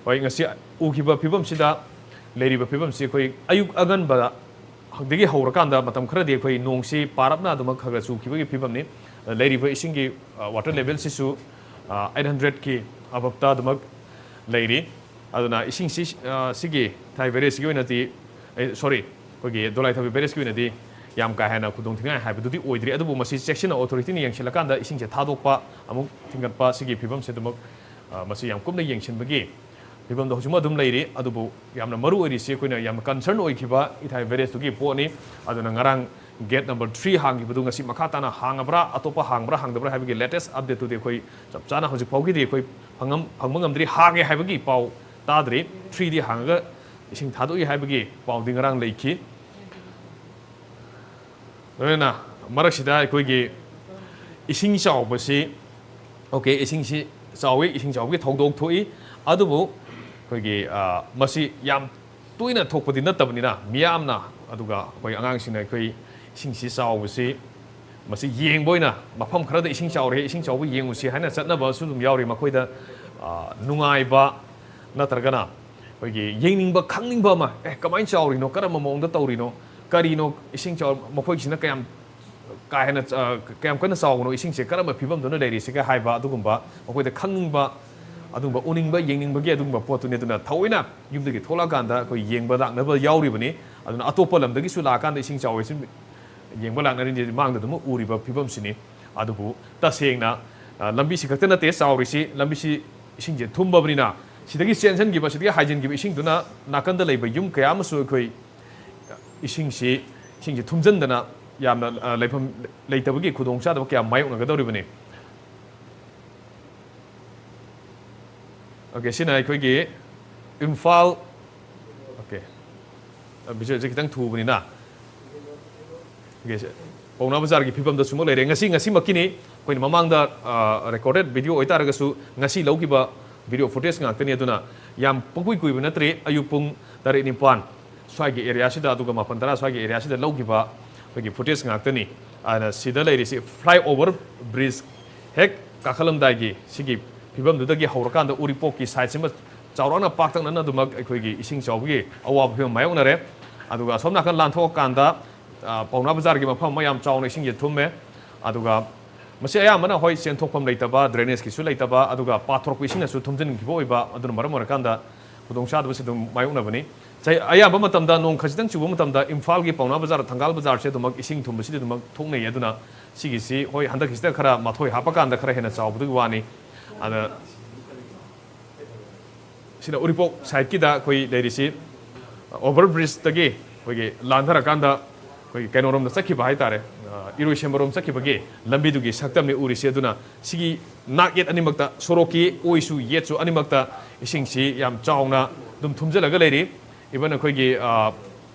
ꯍꯣꯏ, ꯉꯁꯤ ꯎꯈꯤꯕ ꯐꯤꯕꯝꯁꯤꯗ ꯂꯩꯔꯤꯕ ꯐꯤꯕꯝꯁꯤ ꯑꯩꯈꯣꯏ ꯑꯌꯨꯛ ꯑꯉꯟꯕꯗ ꯍꯧꯗꯒꯤ ꯍꯧꯔꯀꯥꯟꯗ ꯃꯇꯝ ꯈꯔꯗꯤ ꯑꯩꯈꯣꯏ ꯅꯣꯡꯁꯤ ꯄꯥꯔꯞꯅ ꯑꯗꯨꯃꯛ ꯈꯔ ꯈꯔ ꯆꯨꯈꯤꯕꯒꯤ ꯐꯤꯕꯝꯅꯤ꯫ ꯂꯩꯔꯤꯕ ꯏꯁꯤꯡꯒꯤ, ꯑ, ꯋꯥꯇꯔ ꯂꯦꯚꯦꯜꯁꯤꯁꯨ, ꯑ, ꯑꯩꯠ ꯍꯟꯗ꯭ꯔꯦꯠꯀꯤ ꯑꯕꯞꯇ ꯑꯗꯨꯃꯛ ꯂꯩꯔꯤ꯫ ꯑꯗꯨꯅ ꯏꯁꯤꯡꯁꯤ, ꯑ, ꯁꯤꯒꯤ ꯊꯥꯏ ꯕꯦꯔꯦꯖꯁꯤꯒꯤ ꯑꯣꯏꯅꯗꯤ, ꯑꯩ, ꯁꯣꯔꯤ, ꯑꯩꯈꯣꯏꯒꯤ ꯗꯣꯂꯥꯏ ꯊꯥꯕꯤ ꯕꯦꯔꯦꯖꯀꯤ ꯑꯣꯏꯅꯗꯤ ꯌꯥꯝ ꯀꯥ ꯍꯦꯟꯅ ꯈꯨꯗꯣꯡ ꯊꯤꯅꯤꯡꯉꯥꯏ ꯍꯥꯏꯕꯗꯨꯗꯤ ꯑꯣꯏꯗ꯭ꯔꯤ꯫ ꯑꯗꯨꯕꯨ ꯃꯁꯤ ꯆꯦꯛꯁꯤꯟꯅ ꯑꯣꯊꯣꯔꯤꯇꯤꯅ ꯌꯦꯡꯁꯤꯜꯂꯀꯥꯟꯗ ꯏꯁꯤꯡꯁꯦ ꯊꯥꯗꯣꯛꯄ ꯑꯃꯨꯛ ꯊꯤꯡꯒꯠꯄ ꯁꯤꯒꯤ ꯐꯤꯕꯝꯁꯦ ꯑꯗꯨꯃꯛ, ꯑ, ꯃꯁꯤ ꯌꯥꯝ ꯀꯨꯞꯅ ꯌꯦꯡꯁꯤꯟꯕꯒꯤ ꯐꯤꯕꯝꯗ ꯍꯧꯖꯤꯛꯃꯛ ꯑꯗꯨꯝ ꯂꯩꯔꯤ꯫ ꯑꯗꯨꯕꯨ ꯌꯥꯝꯅ ꯃꯔꯨ ꯑꯣꯏꯔꯤꯁꯤ ꯑꯩꯈꯣꯏꯅ ꯌꯥꯝꯅ ꯀꯟꯁꯔꯟ ꯑꯣꯏꯈꯤꯕ ꯏꯊꯥꯏ ꯕꯦꯔꯦꯖꯇꯨꯒꯤ ꯄꯣꯠꯅꯤ꯫ ꯑꯗꯨꯅ ꯉꯔꯥꯡ ꯒꯦꯠ ꯅꯝꯕꯔ ꯊ꯭ꯔꯤ ꯍꯥꯡꯈꯤꯕꯗꯨ ꯉꯁꯤ ꯃꯈꯥ ꯇꯥꯅ ꯍꯥꯡꯉꯕ꯭ꯔꯥ, ꯑꯇꯣꯞꯄ ꯍꯥꯡꯕ꯭ꯔꯥ ꯍꯥꯡꯗꯕ꯭ꯔꯥ ꯍꯥꯏꯕꯒꯤ ꯂꯦꯇꯦꯁ ꯑꯞꯗꯦꯠꯇꯨꯗꯤ ꯑꯩꯈꯣꯏ ꯆꯞ ꯆꯥꯅ ꯍꯧꯖꯤꯛ ꯐꯥꯎꯒꯤꯗꯤ ꯑꯩꯈꯣꯏ ꯐꯪꯉꯝ-, ꯐꯪꯕ ꯉꯝꯗ꯭ꯔꯤ꯫ ꯍꯥꯡꯉꯦ ꯍꯥꯏꯕꯒꯤ ꯄꯥꯎ ꯇꯥꯗ꯭ꯔꯤ꯫ ꯊ꯭ꯔꯤꯗꯤ ꯍꯥꯡꯉꯒ ꯏꯁꯤꯡ ꯊꯥꯗꯣꯛꯏ ꯍꯥꯏꯕꯒꯤ ꯄꯥꯎꯗꯤ ꯉꯔꯥꯡ ꯂꯩꯈꯤ꯫ ꯂꯣꯏꯅꯅ ꯃꯔꯛꯁꯤꯗ ꯑꯩꯈꯣꯏꯒꯤ ꯏꯁꯤꯡ ꯆꯥꯎꯕꯁꯤ, ꯑꯣꯀꯦ, ꯏꯁꯤꯡꯁꯤ ꯆꯥꯎꯏ, ꯏꯁꯤꯡ ꯆꯥꯎꯕꯒꯤ ꯊꯧꯗꯣꯛ ꯊꯣꯛꯏ, ꯑꯗꯨꯕꯨ ꯑꯩꯈꯣꯏꯒꯤ, ꯑ, ꯃꯁꯤ ꯌꯥꯝ ꯇꯣꯏꯅ ꯊꯣꯛꯄꯗꯤ ꯅꯠꯇꯕꯅꯤꯅ, ꯃꯤꯌꯥꯝꯅ, ꯑꯗꯨꯒ ꯑꯩꯈꯣꯏ ꯑꯉꯥꯡꯁꯤꯡꯅ ꯑꯩꯈꯣꯏ ꯏꯁꯤꯡꯁꯤ ꯆꯥꯎꯕꯁꯤ, ꯃꯁꯤ ꯌꯦꯡꯕ ꯑꯣꯏꯅ ꯃꯐꯝ ꯈꯔꯗ ꯏꯁꯤꯡ ꯆꯥꯎꯔꯦ, ꯏꯁꯤꯡ ꯆꯥꯎꯕ ꯌꯦꯡꯉꯨꯁꯤ ꯍꯥꯏꯅ ꯆꯠꯅꯕꯁꯨ ꯑꯗꯨꯝ ꯌꯥꯎꯔꯤ꯫ ꯃꯈꯣꯏꯗ, ꯑ, ꯅꯨꯡꯉꯥꯏꯕ ꯅꯠꯇ꯭ꯔꯒꯅ ꯑꯩꯈꯣꯏꯒꯤ ꯌꯦꯡꯅꯤꯡꯕ, ꯈꯪꯅꯤꯡꯕ ꯑꯃ, "ꯑꯦ, ꯀꯃꯥꯏꯅ ꯆꯥꯎꯔꯤꯅꯣ, ꯀꯔꯝꯕ ꯃꯑꯣꯡꯗ ꯇꯧꯔꯤꯅꯣ, ꯀꯔꯤꯅꯣ ꯏꯁꯤꯡ ꯆꯥꯎ-, ꯃꯈꯣꯏꯁꯤꯅ ꯀꯌꯥꯝ ꯀꯥ ꯍꯦꯟꯅ, ꯑ, ꯀꯌꯥꯝ ꯀꯟꯅ ꯆꯥꯎꯕꯅꯣ, ꯏꯁꯤꯡꯁꯦ ꯀꯔꯝꯕ ꯐꯤꯕꯝꯗꯅ ꯂꯩꯔꯤꯁꯤꯒ?" ꯍꯥꯏꯕ ꯑꯗꯨꯒꯨꯝꯕ ꯃꯈꯣꯏꯗ ꯈꯪꯅꯤꯡꯕ, ꯑꯗꯨꯒꯨꯝꯕ ꯎꯅꯤꯡꯕ, ꯌꯦꯡꯅꯤꯡꯕꯒꯤ ꯑꯗꯨꯒꯨꯝꯕ ꯄꯣꯠꯇꯨꯅꯤ꯫ ꯑꯗꯨꯅ ꯊꯑꯣꯏꯅ ꯌꯨꯝꯗꯒꯤ ꯊꯣꯛꯂꯛꯑꯀꯥꯟꯗ ꯑꯩꯈꯣꯏ ꯌꯦꯡꯕ ꯂꯥꯛꯅꯕ ꯌꯥꯎꯔꯤꯕꯅꯤ꯫ ꯑꯗꯨꯅ ꯑꯇꯣꯞꯄ ꯂꯝꯗꯒꯤꯁꯨ ꯂꯥꯛꯑꯀꯥꯟꯗ ꯏꯁꯤꯡ ꯆꯥꯎꯔꯤꯁꯤ ꯌꯦꯡꯕ ꯂꯥꯛꯅꯔꯤꯅꯤ, ꯃꯥꯡꯗ ꯑꯗꯨꯝ ꯎꯔꯤꯕ ꯐꯤꯕꯝꯁꯤꯅꯤ꯫ ꯑꯗꯨꯕꯨ ꯇꯁꯦꯡꯅ, ꯑ, ꯂꯝꯕꯤꯁꯤ ꯈꯛꯇ ꯅꯠꯇꯦ ꯆꯥꯎꯔꯤꯁꯤ, ꯂꯝꯕꯤꯁꯤ ꯏꯁꯤꯡꯁꯦ ꯊꯨꯝꯃꯕꯅꯤꯅ ꯁꯤꯗꯒꯤ ꯆꯦꯟꯁꯤꯟꯈꯤꯕ, ꯁꯤꯗꯒꯤ ꯍꯥꯏꯖꯤꯟꯈꯤꯕ ꯏꯁꯤꯡꯗꯨꯅ ꯅꯥꯀꯟꯗ ꯂꯩꯕ ꯌꯨꯝ ꯀꯌꯥ ꯑꯃꯁꯨ ꯑꯩꯈꯣꯏ ꯏꯁꯤꯡꯁꯤ, ꯏꯁꯤꯡꯁꯤ ꯊꯨꯝꯖꯤꯟꯗꯅ ꯌꯥꯝꯅ, ꯑ, ꯂꯩꯐꯝ ꯂꯩꯇꯕꯒꯤ ꯈꯨꯗꯣꯡꯆꯥꯗꯕ ꯀꯌꯥ ꯃꯥꯌꯣꯛꯅꯒꯗꯧꯔꯤꯕꯅꯤ꯫ ꯑꯣꯀꯦ, ꯁꯤꯅ ꯑꯩꯈꯣꯏꯒꯤ ꯏꯝꯐꯥꯜ, ꯑꯣꯀꯦ, ꯚꯤꯖꯨꯋꯦꯜꯁꯦ ꯈꯤꯇꯪ ꯊꯨꯕꯅꯤꯅ꯫ ꯑꯣꯀꯦ, ꯁꯦ, ꯄꯥꯎꯅꯥ ꯕꯖꯥꯔꯒꯤ ꯐꯤꯕꯝꯗ ꯁꯨꯃꯛ ꯂꯩꯔꯦ꯫ ꯉꯁꯤ, ꯉꯁꯤꯃꯛꯀꯤꯅꯤ꯫ ꯑꯩꯈꯣꯏꯅ ꯃꯃꯥꯡꯗ ꯔꯦꯀꯣꯔꯗꯦꯠ ꯚꯤꯗꯤꯑꯣ ꯑꯣꯏꯇꯥꯔꯒꯁꯨ, ꯉꯁꯤ ꯂꯧꯈꯤꯕ ꯚꯤꯗꯤꯑꯣ ꯐꯨꯇꯦꯖ ꯉꯥꯛꯇꯅꯤ꯫ ꯑꯗꯨꯅ ꯌꯥꯝ ꯄꯪꯀꯨꯏ ꯀꯨꯏꯕ ꯅꯠꯇ꯭ꯔꯤ꯫ ꯑꯌꯨꯛ ꯄꯨꯡ ꯇꯔꯦꯠ ꯅꯤꯄꯥꯟ ꯁ꯭ꯋꯥꯏꯒꯤ ꯑꯦꯔꯤꯌꯥꯁꯤꯗ, ꯑꯗꯨꯒ ꯃꯥꯄꯟ ꯇꯔꯥ ꯁ꯭ꯋꯥꯏꯒꯤ ꯑꯦꯔꯤꯌꯥꯁꯤꯗ ꯂꯧꯈꯤꯕ ꯑꯩꯈꯣꯏꯒꯤ ꯐꯨꯇꯦꯖ ꯉꯥꯛꯇꯅꯤ꯫ ꯑꯗꯨꯅ ꯁꯤꯗ ꯂꯩꯔꯤꯁꯤ ꯐ꯭ꯂꯥꯏ ꯑꯣꯚꯔ ꯕ꯭ꯔꯤꯖ ꯍꯦꯛ ꯀꯥꯈꯠꯂꯝꯗꯥꯏꯒꯤ ꯁꯤꯒꯤ ꯐꯤꯕꯝꯗꯨꯗꯒꯤ ꯍꯧꯔꯀꯥꯟꯗ ꯎꯔꯤꯄꯣꯛꯀꯤ ꯁꯥꯏꯠꯁꯤꯃ ꯆꯥꯎꯔꯥꯛꯅ ꯄꯥꯛꯇꯛꯅꯅ ꯑꯗꯨꯃꯛ ꯑꯩꯈꯣꯏꯒꯤ ꯏꯁꯤꯡ ꯆꯥꯎꯕꯒꯤ ꯑꯋꯥꯕ ꯐꯤꯕꯝ ꯃꯥꯌꯣꯛꯅꯔꯦ꯫ ꯑꯗꯨꯒ ꯑꯁꯣꯝ ꯅꯥꯀꯟ ꯂꯥꯟꯊꯣꯛꯑꯀꯥꯟꯗ, ꯑ, ꯄꯥꯎꯅꯥ ꯕꯖꯥꯔꯒꯤ ꯃꯐꯝ ꯑꯃ ꯌꯥꯝ ꯆꯥꯎꯅ ꯏꯁꯤꯡꯁꯦ ꯊꯨꯝꯃꯦ꯫ ꯑꯗꯨꯒ ꯃꯁꯤ ꯑꯌꯥꯝꯕꯅ, ꯍꯣꯏ, ꯆꯦꯟꯊꯣꯛꯐꯝ ꯂꯩꯇꯕ, ꯗ꯭ꯔꯦꯅꯦꯖꯀꯤꯁꯨ ꯂꯩꯇꯕ, ꯑꯗꯨꯒ ꯄꯥꯊꯣꯔꯛꯄ ꯏꯁꯤꯡꯅꯁꯨ ꯊꯨꯝꯖꯤꯟꯈꯤꯕ ꯑꯣꯏꯕ, ꯑꯗꯨꯅ ꯃꯔꯝ ꯑꯣꯏꯔꯀꯥꯟꯗ ꯈꯨꯗꯣꯡꯆꯥꯗꯕꯁꯤ ꯑꯗꯨꯝ ꯃꯥꯌꯣꯛꯅꯕꯅꯤ꯫ ꯆꯍꯤ ꯑꯌꯥꯝꯕ ꯃꯇꯝꯗ ꯅꯣꯡ ꯈꯖꯤꯛꯇꯪ ꯆꯨꯕ ꯃꯇꯝꯗ ꯏꯝꯐꯥꯜꯒꯤ ꯄꯥꯎꯅꯥ ꯕꯖꯥꯔ, ꯊꯪꯒꯥꯜ ꯕꯖꯥꯔꯁꯦ ꯑꯗꯨꯃꯛ ꯏꯁꯤꯡ ꯊꯨꯝꯕꯁꯤꯗꯤ ꯑꯗꯨꯃꯛ ꯊꯣꯛꯅꯩ꯫ ꯑꯗꯨꯅ ꯁꯤꯒꯤꯁꯤ, ꯍꯣꯏ, ꯍꯟꯗꯛꯀꯤꯁꯤꯗ ꯈꯔ ꯃꯊꯣꯏ ꯍꯥꯞꯄꯀꯥꯟꯗ ꯈꯔ ꯍꯦꯟꯅ ꯆꯥꯎꯕꯗꯨꯒꯤ ꯋꯥꯅꯤ꯫ ꯑꯗ ꯁꯤꯅ ꯎꯔꯤꯄꯣꯛ ꯁꯥꯏꯠꯀꯤꯗ ꯑꯩꯈꯣꯏ ꯂꯩꯔꯤꯁꯤ, ꯑꯣꯚꯔ ꯕ꯭ꯔꯤꯖꯇꯒꯤ ꯑꯩꯈꯣꯏꯒꯤ ꯂꯥꯟꯊꯔꯀꯥꯟꯗ ꯑꯩꯈꯣꯏꯒꯤ ꯀꯩꯅꯣꯔꯣꯝꯗ ꯆꯠꯈꯤꯕ ꯍꯥꯏꯇꯥꯔꯦ, ꯑ, ꯏꯔꯣꯏꯁꯦꯝꯕꯔꯣꯝ ꯆꯠꯈꯤꯕꯒꯤ ꯂꯝꯕꯤꯗꯨꯒꯤ ꯁꯛꯇꯝꯅꯤ ꯎꯔꯤꯁꯤ꯫ ꯑꯗꯨꯅ ꯁꯤꯒꯤ ꯅꯥꯛ ꯌꯦꯠ ꯑꯅꯤꯃꯛꯇ, ꯁꯣꯔꯣꯛꯀꯤ ꯑꯣꯏꯁꯨ ꯌꯦꯠꯁꯨ ꯑꯅꯤꯃꯛꯇ ꯏꯁꯤꯡꯁꯤ ꯌꯥꯝ ꯆꯥꯎꯅ ꯑꯗꯨꯝ ꯊꯨꯝꯖꯤꯜꯂꯒ ꯂꯩꯔꯤ꯫ ꯏꯚꯟ ꯑꯩꯈꯣꯏꯒꯤ, ꯑ,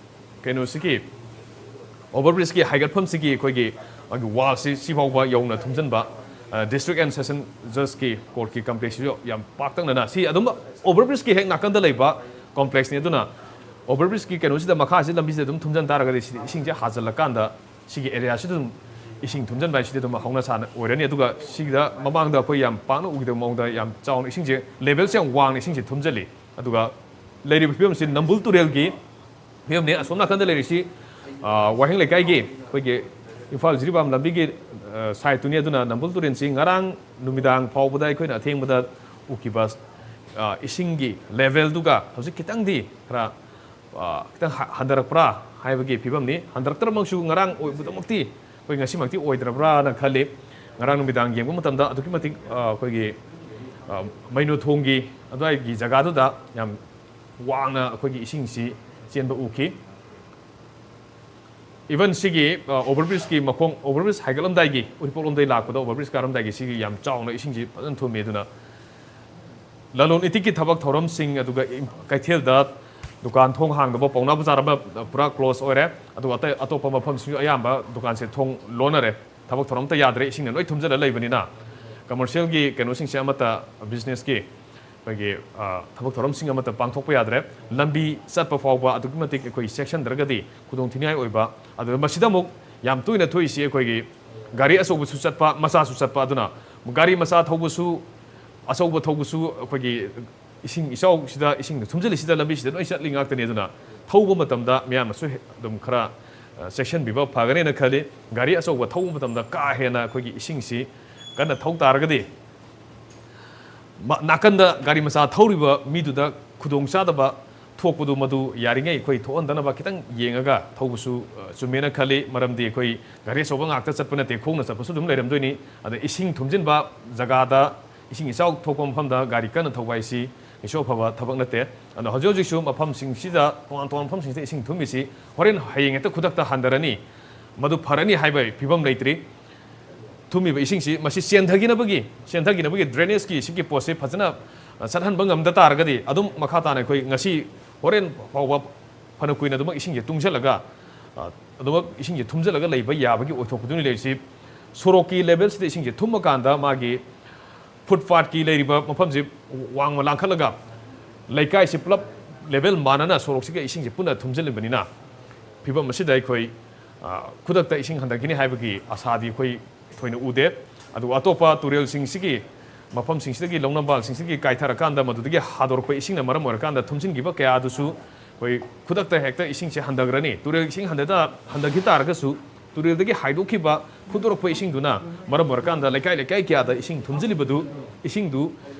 ꯀꯩꯅꯣꯁꯤꯒꯤ, ꯑꯣꯚꯔ ꯕ꯭ꯔꯤꯖꯀꯤ ꯍꯥꯏꯒꯠꯐꯝꯁꯤꯒꯤ ꯑꯩꯈꯣꯏꯒꯤ, ꯑꯩꯈꯣꯏꯒꯤ ꯋꯥꯜꯁꯤ ꯁꯤꯐꯥꯎꯕ ꯌꯧꯅ ꯊꯨꯝꯖꯤꯟꯕ, ꯑ, ꯗꯤꯁꯇ꯭ꯔꯤꯛ ꯑꯦꯟ ꯁꯦꯁꯟ ꯖꯁꯀꯤ ꯀꯣꯔꯠꯀꯤ ꯀꯝꯄ꯭ꯂꯦꯛꯁꯁꯤꯁꯨ ꯌꯥꯝ ꯄꯥꯛꯇꯛꯅꯅ, ꯁꯤ ꯑꯗꯨꯝ ꯑꯣꯚꯔ ꯕ꯭ꯔꯤꯖꯀꯤ ꯍꯦꯛ ꯅꯥꯀꯟꯗ ꯂꯩꯕ ꯀꯣꯝꯄ꯭ꯂꯦꯛꯁꯅꯤ꯫ ꯑꯗꯨꯅ ꯑꯣꯚꯔ ꯕ꯭ꯔꯤꯖꯀꯤ ꯀꯩꯅꯣꯁꯤꯗ, ꯃꯈꯥꯁꯤ ꯂꯝꯕꯤꯁꯤꯗ ꯑꯗꯨꯝ ꯊꯨꯝꯖꯤꯟ ꯇꯥꯔꯒꯗꯤ, ꯁꯤꯗꯤ ꯏꯁꯤꯡꯁꯦ ꯍꯥꯖꯜꯂꯀꯥꯟꯗ ꯁꯤꯒꯤ ꯑꯦꯔꯤꯌꯥꯁꯤꯗ ꯑꯗꯨꯝ ꯏꯁꯤꯡ ꯊꯨꯝꯖꯤꯟꯕ ꯍꯥꯏꯁꯤꯗꯤ ꯑꯗꯨꯝ ꯍꯧꯅ ꯁꯥꯅ ꯑꯣꯏꯔꯅꯤ꯫ ꯑꯗꯨꯒ ꯁꯤꯗ ꯃꯃꯥꯡꯗ ꯑꯩꯈꯣꯏ ꯌꯥꯝ ꯄꯥꯛꯅ ꯎꯈꯤꯗꯕ ꯃꯑꯣꯡꯗ ꯌꯥꯝ ꯆꯥꯎꯅ ꯏꯁꯤꯡꯁꯦ, ꯂꯦꯚꯦꯜꯁꯦ ꯌꯥꯝ ꯋꯥꯡꯅ ꯏꯁꯤꯡꯁꯦ ꯊꯨꯝꯖꯤꯜꯂꯤ꯫ ꯑꯗꯨꯒ ꯂꯩꯔꯤꯕ ꯐꯤꯕꯝꯁꯤ ꯅꯝꯕꯨꯜ ꯇꯨꯔꯦꯜꯒꯤ ꯐꯤꯕꯝꯅꯤ꯫ ꯑꯁꯣꯝ ꯅꯥꯀꯟꯗ ꯂꯩꯔꯤꯁꯤ, ꯑ, ꯋꯥꯍꯦꯡ ꯂꯩꯀꯥꯏꯒꯤ ꯑꯩꯈꯣꯏꯒꯤ ꯏꯝꯐꯥꯜ ꯖꯤꯔꯤꯕꯥꯝ ꯂꯝꯕꯤꯒꯤ, ꯑ, ꯁꯥꯏꯠꯇꯨꯅꯤ꯫ ꯑꯗꯨꯅ ꯅꯝꯕꯨꯜ ꯇꯨꯔꯦꯜꯁꯤ ꯉꯔꯥꯡ ꯅꯨꯃꯤꯗꯥꯡ ꯐꯥꯎꯕꯗ ꯑꯩꯈꯣꯏꯅ ꯑꯊꯦꯡꯕꯗ ꯎꯈꯤꯕ, ꯑ, ꯏꯁꯤꯡꯒꯤ ꯂꯦꯚꯦꯜꯗꯨꯒ ꯍꯧꯖꯤꯛ ꯈꯤꯇꯪꯗꯤ ꯈꯔ, ꯑ, ꯈꯤꯇꯪ ꯍ-, ꯍꯟꯊꯔꯛꯄ꯭ꯔꯥ ꯍꯥꯏꯕꯒꯤ ꯐꯤꯕꯝꯅꯤ꯫ ꯍꯟꯊꯔꯛꯇ꯭ꯔꯃꯛꯁꯨ ꯉꯔꯥꯡ ꯑꯣꯏꯕꯗꯃꯛꯇꯤ ꯑꯩꯈꯣꯏ ꯉꯁꯤꯃꯛꯇꯤ ꯑꯣꯏꯗ꯭ꯔꯕ꯭ꯔꯥꯅ ꯈꯜꯂꯤ꯫ ꯉꯔꯥꯡ ꯅꯨꯃꯤꯗꯥꯡ ꯌꯦꯡꯕ ꯃꯇꯝꯗ ꯑꯗꯨꯛꯀꯤ ꯃꯇꯤꯛ, ꯑ, ꯑꯩꯈꯣꯏꯒꯤ, ꯑ, ꯃꯩꯅꯣꯊꯣꯡꯒꯤ ꯑꯗꯨꯋꯥꯏꯒꯤ ꯖꯒꯥꯗꯨꯗ ꯌꯥꯝ ꯋꯥꯡꯅ ꯑꯩꯈꯣꯏꯒꯤ ꯏꯁꯤꯡꯁꯤ ꯆꯦꯟꯕ ꯎꯈꯤ꯫ ꯏꯚꯟ ꯁꯤꯒꯤ, ꯑ, ꯑꯣꯚꯔ ꯕ꯭ꯔꯤꯖꯀꯤ ꯃꯈꯣꯡ, ꯑꯣꯚꯔ ꯕ꯭ꯔꯤꯖ ꯍꯥꯏꯒꯠꯂꯝꯗꯥꯏꯒꯤ, ꯎꯔꯤꯄꯣꯛꯂꯣꯝꯗꯒꯤ ꯂꯥꯛꯄꯗ ꯑꯣꯚꯔ ꯕ꯭ꯔꯤꯖ ꯀꯥꯔꯝꯗꯥꯏꯒꯤ ꯁꯤꯒꯤ ꯌꯥꯝ ꯆꯥꯎꯅ ꯏꯁꯤꯡꯁꯤ ꯐꯖꯅ ꯊꯨꯝꯃꯤ꯫ ꯑꯗꯨꯅ ꯂꯂꯣꯟ ꯏꯇꯤꯛꯀꯤ ꯊꯕꯛ ꯊꯧꯔꯝꯁꯤꯡ, ꯑꯗꯨꯒ ꯏꯝ-, ꯀꯩꯊꯦꯜꯗ ꯗꯨꯀꯥꯟ ꯊꯣꯡ ꯍꯥꯡꯗꯕ ꯄꯥꯎꯅꯥ ꯕꯖꯥꯔ ꯑꯃ ꯄꯨꯔꯥ ꯀ꯭ꯂꯣꯁ ꯑꯣꯏꯔꯦ꯫ ꯑꯗꯨꯒ ꯑꯇꯩ ꯑꯇꯣꯞꯄ ꯃꯐꯝꯁꯤꯡꯁꯨ ꯑꯌꯥꯝꯕ ꯗꯨꯀꯥꯟꯁꯦ ꯊꯣꯡ ꯂꯣꯟꯅꯔꯦ꯫ ꯊꯕꯛ ꯊꯧꯔꯝ ꯑꯝꯇ ꯌꯥꯗ꯭ꯔꯦ, ꯏꯁꯤꯡꯅ ꯂꯣꯏ ꯊꯨꯝꯖꯤꯜꯂ ꯂꯩꯕꯅꯤꯅ꯫ ꯀꯃꯔꯁꯤꯌꯦꯜꯒꯤ ꯀꯩꯅꯣꯁꯤꯡꯁꯦ ꯑꯃꯠꯇ, ꯕꯤꯖꯤꯅꯦꯁꯀꯤ ꯑꯩꯈꯣꯏꯒꯤ, ꯑ, ꯊꯕꯛ ꯊꯧꯔꯝꯁꯤꯡ ꯑꯃꯠꯇ ꯄꯥꯡꯊꯣꯛꯄ ꯌꯥꯗ꯭ꯔꯦ꯫ ꯂꯝꯕꯤ ꯆꯠꯄ ꯐꯥꯎꯕ ꯑꯗꯨꯛꯀꯤ ꯃꯇꯤꯛ ꯑꯩꯈꯣꯏ ꯆꯦꯛꯁꯤꯟꯗ꯭ꯔꯒꯗꯤ ꯈꯨꯗꯣꯡ ꯊꯤꯅꯤꯡꯉꯥꯏ ꯑꯣꯏꯕ꯫ ꯑꯗꯨꯒ ꯃꯁꯤꯗ ꯑꯃꯨꯛ ꯌꯥꯝ ꯇꯣꯏꯅ ꯊꯣꯛꯏꯁꯤ ꯑꯩꯈꯣꯏꯒꯤ ꯒꯥꯔꯤ ꯑꯆꯧꯕꯁꯨ ꯆꯠꯄ, ꯃꯆꯥꯁꯨ ꯆꯠꯄ꯫ ꯑꯗꯨꯅ ꯒꯥꯔꯤ ꯃꯆꯥ ꯊꯧꯕꯁꯨ, ꯑꯆꯧꯕ ꯊꯧꯕꯁꯨ ꯑꯩꯈꯣꯏꯒꯤ ꯏꯁꯤꯡ ꯏꯆꯥꯎꯁꯤꯗ, ꯏꯁꯤꯡꯗ ꯊꯨꯝꯖꯤꯜꯂꯤꯁꯤꯗ, ꯂꯝꯕꯤꯁꯤꯗ ꯂꯣꯏ ꯆꯠꯂꯤ ꯉꯥꯛꯇꯅꯤ꯫ ꯑꯗꯨꯅ ꯊꯧꯕ ꯃꯇꯝꯗ ꯃꯤꯌꯥꯝꯅꯁꯨ ꯍꯦ-, ꯑꯗꯨꯝ ꯈꯔ, ꯑ, ꯆꯦꯛꯁꯤꯟꯕꯤꯕ ꯐꯒꯅꯦꯅ ꯈꯜꯂꯤ꯫ ꯒꯥꯔꯤ ꯑꯆꯧꯕ ꯊꯧꯕ ꯃꯇꯝꯗ ꯀꯥ ꯍꯦꯟꯅ ꯑꯩꯈꯣꯏꯒꯤ ꯏꯁꯤꯡꯁꯤ ꯀꯟꯅ ꯊꯧ ꯇꯥꯔꯒꯗꯤ, ꯃ-, ꯅꯥꯀꯟꯗ ꯒꯥꯔꯤ ꯃꯆꯥ ꯊꯧꯔꯤꯕ ꯃꯤꯗꯨꯗ ꯈꯨꯗꯣꯡꯆꯥꯗꯕ ꯊꯣꯛꯄꯗꯨ, ꯃꯗꯨ ꯌꯥꯔꯤꯉꯩ ꯑꯩꯈꯣꯏ ꯊꯣꯛꯍꯟꯗꯅꯕ ꯈꯤꯇꯪ ꯌꯦꯡꯉꯒ ꯊꯧꯕꯁꯨ, ꯑ, ꯆꯨꯝꯃꯦꯅ ꯈꯜꯂꯤ꯫ ꯃꯔꯝꯗꯤ ꯑꯩꯈꯣꯏ ꯒꯥꯔꯤ ꯑꯆꯧꯕ ꯉꯥꯛꯇ ꯆꯠꯄ ꯅꯠꯇꯦ, ꯈꯣꯡꯅ ꯆꯠꯄꯁꯨ ꯑꯗꯨꯝ ꯂꯩꯔꯝꯗꯣꯏꯅꯤ꯫ ꯑꯗ ꯏꯁꯤꯡ ꯊꯨꯝꯖꯤꯟꯕ ꯖꯒꯥꯗ, ꯏꯁꯤꯡ ꯏꯆꯥꯎ ꯊꯣꯛꯄ ꯃꯐꯝꯗ ꯒꯥꯔꯤ ꯀꯟꯅ ꯊꯧꯕ ꯍꯥꯏꯁꯤ ꯀꯩꯁꯨ ꯑꯐꯕ ꯊꯕꯛ ꯅꯠꯇꯦ꯫ ꯑꯗꯣ ꯍꯧꯖꯤꯛ ꯍꯧꯖꯤꯛꯁꯨ ꯃꯐꯝꯁꯤꯡꯁꯤꯗ, ꯇꯣꯉꯥꯟ ꯇꯣꯉꯥꯟꯕ ꯃꯐꯝꯁꯤꯡꯁꯤꯗ ꯏꯁꯤꯡ ꯊꯨꯝꯃꯤꯁꯤ ꯍꯣꯔꯦꯟ ꯍꯌꯦꯡ ꯍꯦꯛꯇ ꯈꯨꯗꯛꯇ ꯍꯟꯊꯔꯅꯤ, ꯃꯗꯨ ꯐꯔꯅꯤ ꯍꯥꯏꯕꯒꯤ ꯐꯤꯕꯝ ꯂꯩꯇ꯭ꯔꯤ꯫ ꯊꯨꯝꯃꯤꯕ ꯏꯁꯤꯡꯁꯤ ꯃꯁꯤ ꯆꯦꯟꯊꯈꯤꯅꯕꯒꯤ, ꯆꯦꯟꯊꯈꯤꯅꯕꯒꯤ ꯗ꯭ꯔꯦꯅꯦꯖꯀꯤ ꯁꯤꯒꯤ ꯄꯣꯠꯁꯦ ꯐꯖꯅ, ꯑ, ꯆꯠꯍꯟꯕ ꯉꯝꯗ ꯇꯥꯔꯒꯗꯤ, ꯑꯗꯨꯝ ꯃꯈꯥ ꯇꯥꯅ ꯑꯩꯈꯣꯏ ꯉꯁꯤ ꯍꯣꯔꯦꯟ ꯐꯥꯎꯕ ꯐꯅ ꯀꯨꯏꯅ ꯑꯗꯨꯃꯛ ꯏꯁꯤꯡꯁꯦ ꯇꯨꯡꯁꯤꯜꯂꯒ, ꯑ, ꯑꯗꯨꯃꯛ ꯏꯁꯤꯡꯁꯦ ꯊꯨꯝꯖꯤꯜꯂꯒ ꯂꯩꯕ ꯌꯥꯕꯒꯤ ꯑꯣꯏꯊꯣꯛꯄꯗꯨꯅꯤ ꯂꯩꯔꯤꯁꯤ꯫ ꯁꯣꯔꯣꯛꯀꯤ ꯂꯦꯚꯦꯜꯁꯤꯗ ꯏꯁꯤꯡꯁꯦ ꯊꯨꯝꯃꯀꯥꯟꯗ ꯃꯥꯒꯤ ꯐꯨꯠꯄꯥꯠꯀꯤ ꯂꯩꯔꯤꯕ ꯃꯐꯝꯁꯤ ꯋꯥꯡꯃ ꯂꯥꯡꯈꯠꯂꯒ ꯂꯩꯀꯥꯏꯁꯤ ꯄꯨꯂꯞ ꯂꯦꯚꯦꯜ ꯃꯥꯟꯅꯅ ꯁꯣꯔꯣꯛꯁꯤꯒ ꯏꯁꯤꯡꯁꯤ ꯄꯨꯟꯅ ꯊꯨꯝꯖꯤꯜꯂꯤꯕꯅꯤꯅ, ꯐꯤꯕꯝ ꯑꯁꯤꯗ ꯑꯩꯈꯣꯏ, ꯑ, ꯈꯨꯗꯛꯇ ꯏꯁꯤꯡ ꯍꯟꯊꯈꯤꯅꯤ ꯍꯥꯏꯕꯒꯤ ꯑꯁꯥꯗꯤ ꯑꯩꯈꯣꯏ ꯊꯣꯏꯅ ꯎꯗꯦ꯫ ꯑꯗꯨꯒ ꯑꯇꯣꯞꯄ ꯇꯨꯔꯦꯜꯁꯤꯡꯁꯤꯒꯤ ꯃꯐꯝꯁꯤꯡꯁꯤꯗꯒꯤ, ꯂꯧꯅꯝꯕꯥꯜꯁꯤꯡꯁꯤꯗꯒꯤ ꯀꯥꯏꯊꯔꯀꯥꯟꯗ ꯃꯗꯨꯗꯒꯤ ꯍꯥꯗꯣꯔꯛꯄ ꯏꯁꯤꯡꯅ ꯃꯔꯝ ꯑꯣꯏꯔꯀꯥꯟꯗ ꯊꯨꯝꯖꯤꯟꯈꯤꯕ ꯀꯌꯥ ꯑꯗꯨꯁꯨ ꯑꯩꯈꯣꯏ ꯈꯨꯗꯛꯇ ꯍꯦꯛꯇ ꯏꯁꯤꯡꯁꯦ ꯍꯟꯊꯈ꯭ꯔꯅꯤ꯫ ꯇꯨꯔꯦꯜ ꯏꯁꯤꯡ ꯍꯟꯊ-, ꯍꯟꯊꯈꯤ ꯇꯥꯔꯒꯁꯨ ꯇꯨꯔꯦꯜꯗꯒꯤ ꯍꯥꯏꯗꯣꯛꯈꯤꯕ, ꯐꯨꯠꯇꯣꯔꯛꯄ ꯏꯁꯤꯡꯗꯨꯅ ꯃꯔꯝ ꯑꯣꯏꯔꯀꯥꯟꯗ ꯂꯩꯀꯥꯏ ꯂꯩꯀꯥꯏ ꯀꯌꯥꯗ ꯏꯁꯤꯡ ꯊꯨꯝꯖꯤꯜꯂꯤꯕꯗꯨ, ꯏꯁꯤꯡꯗꯨ,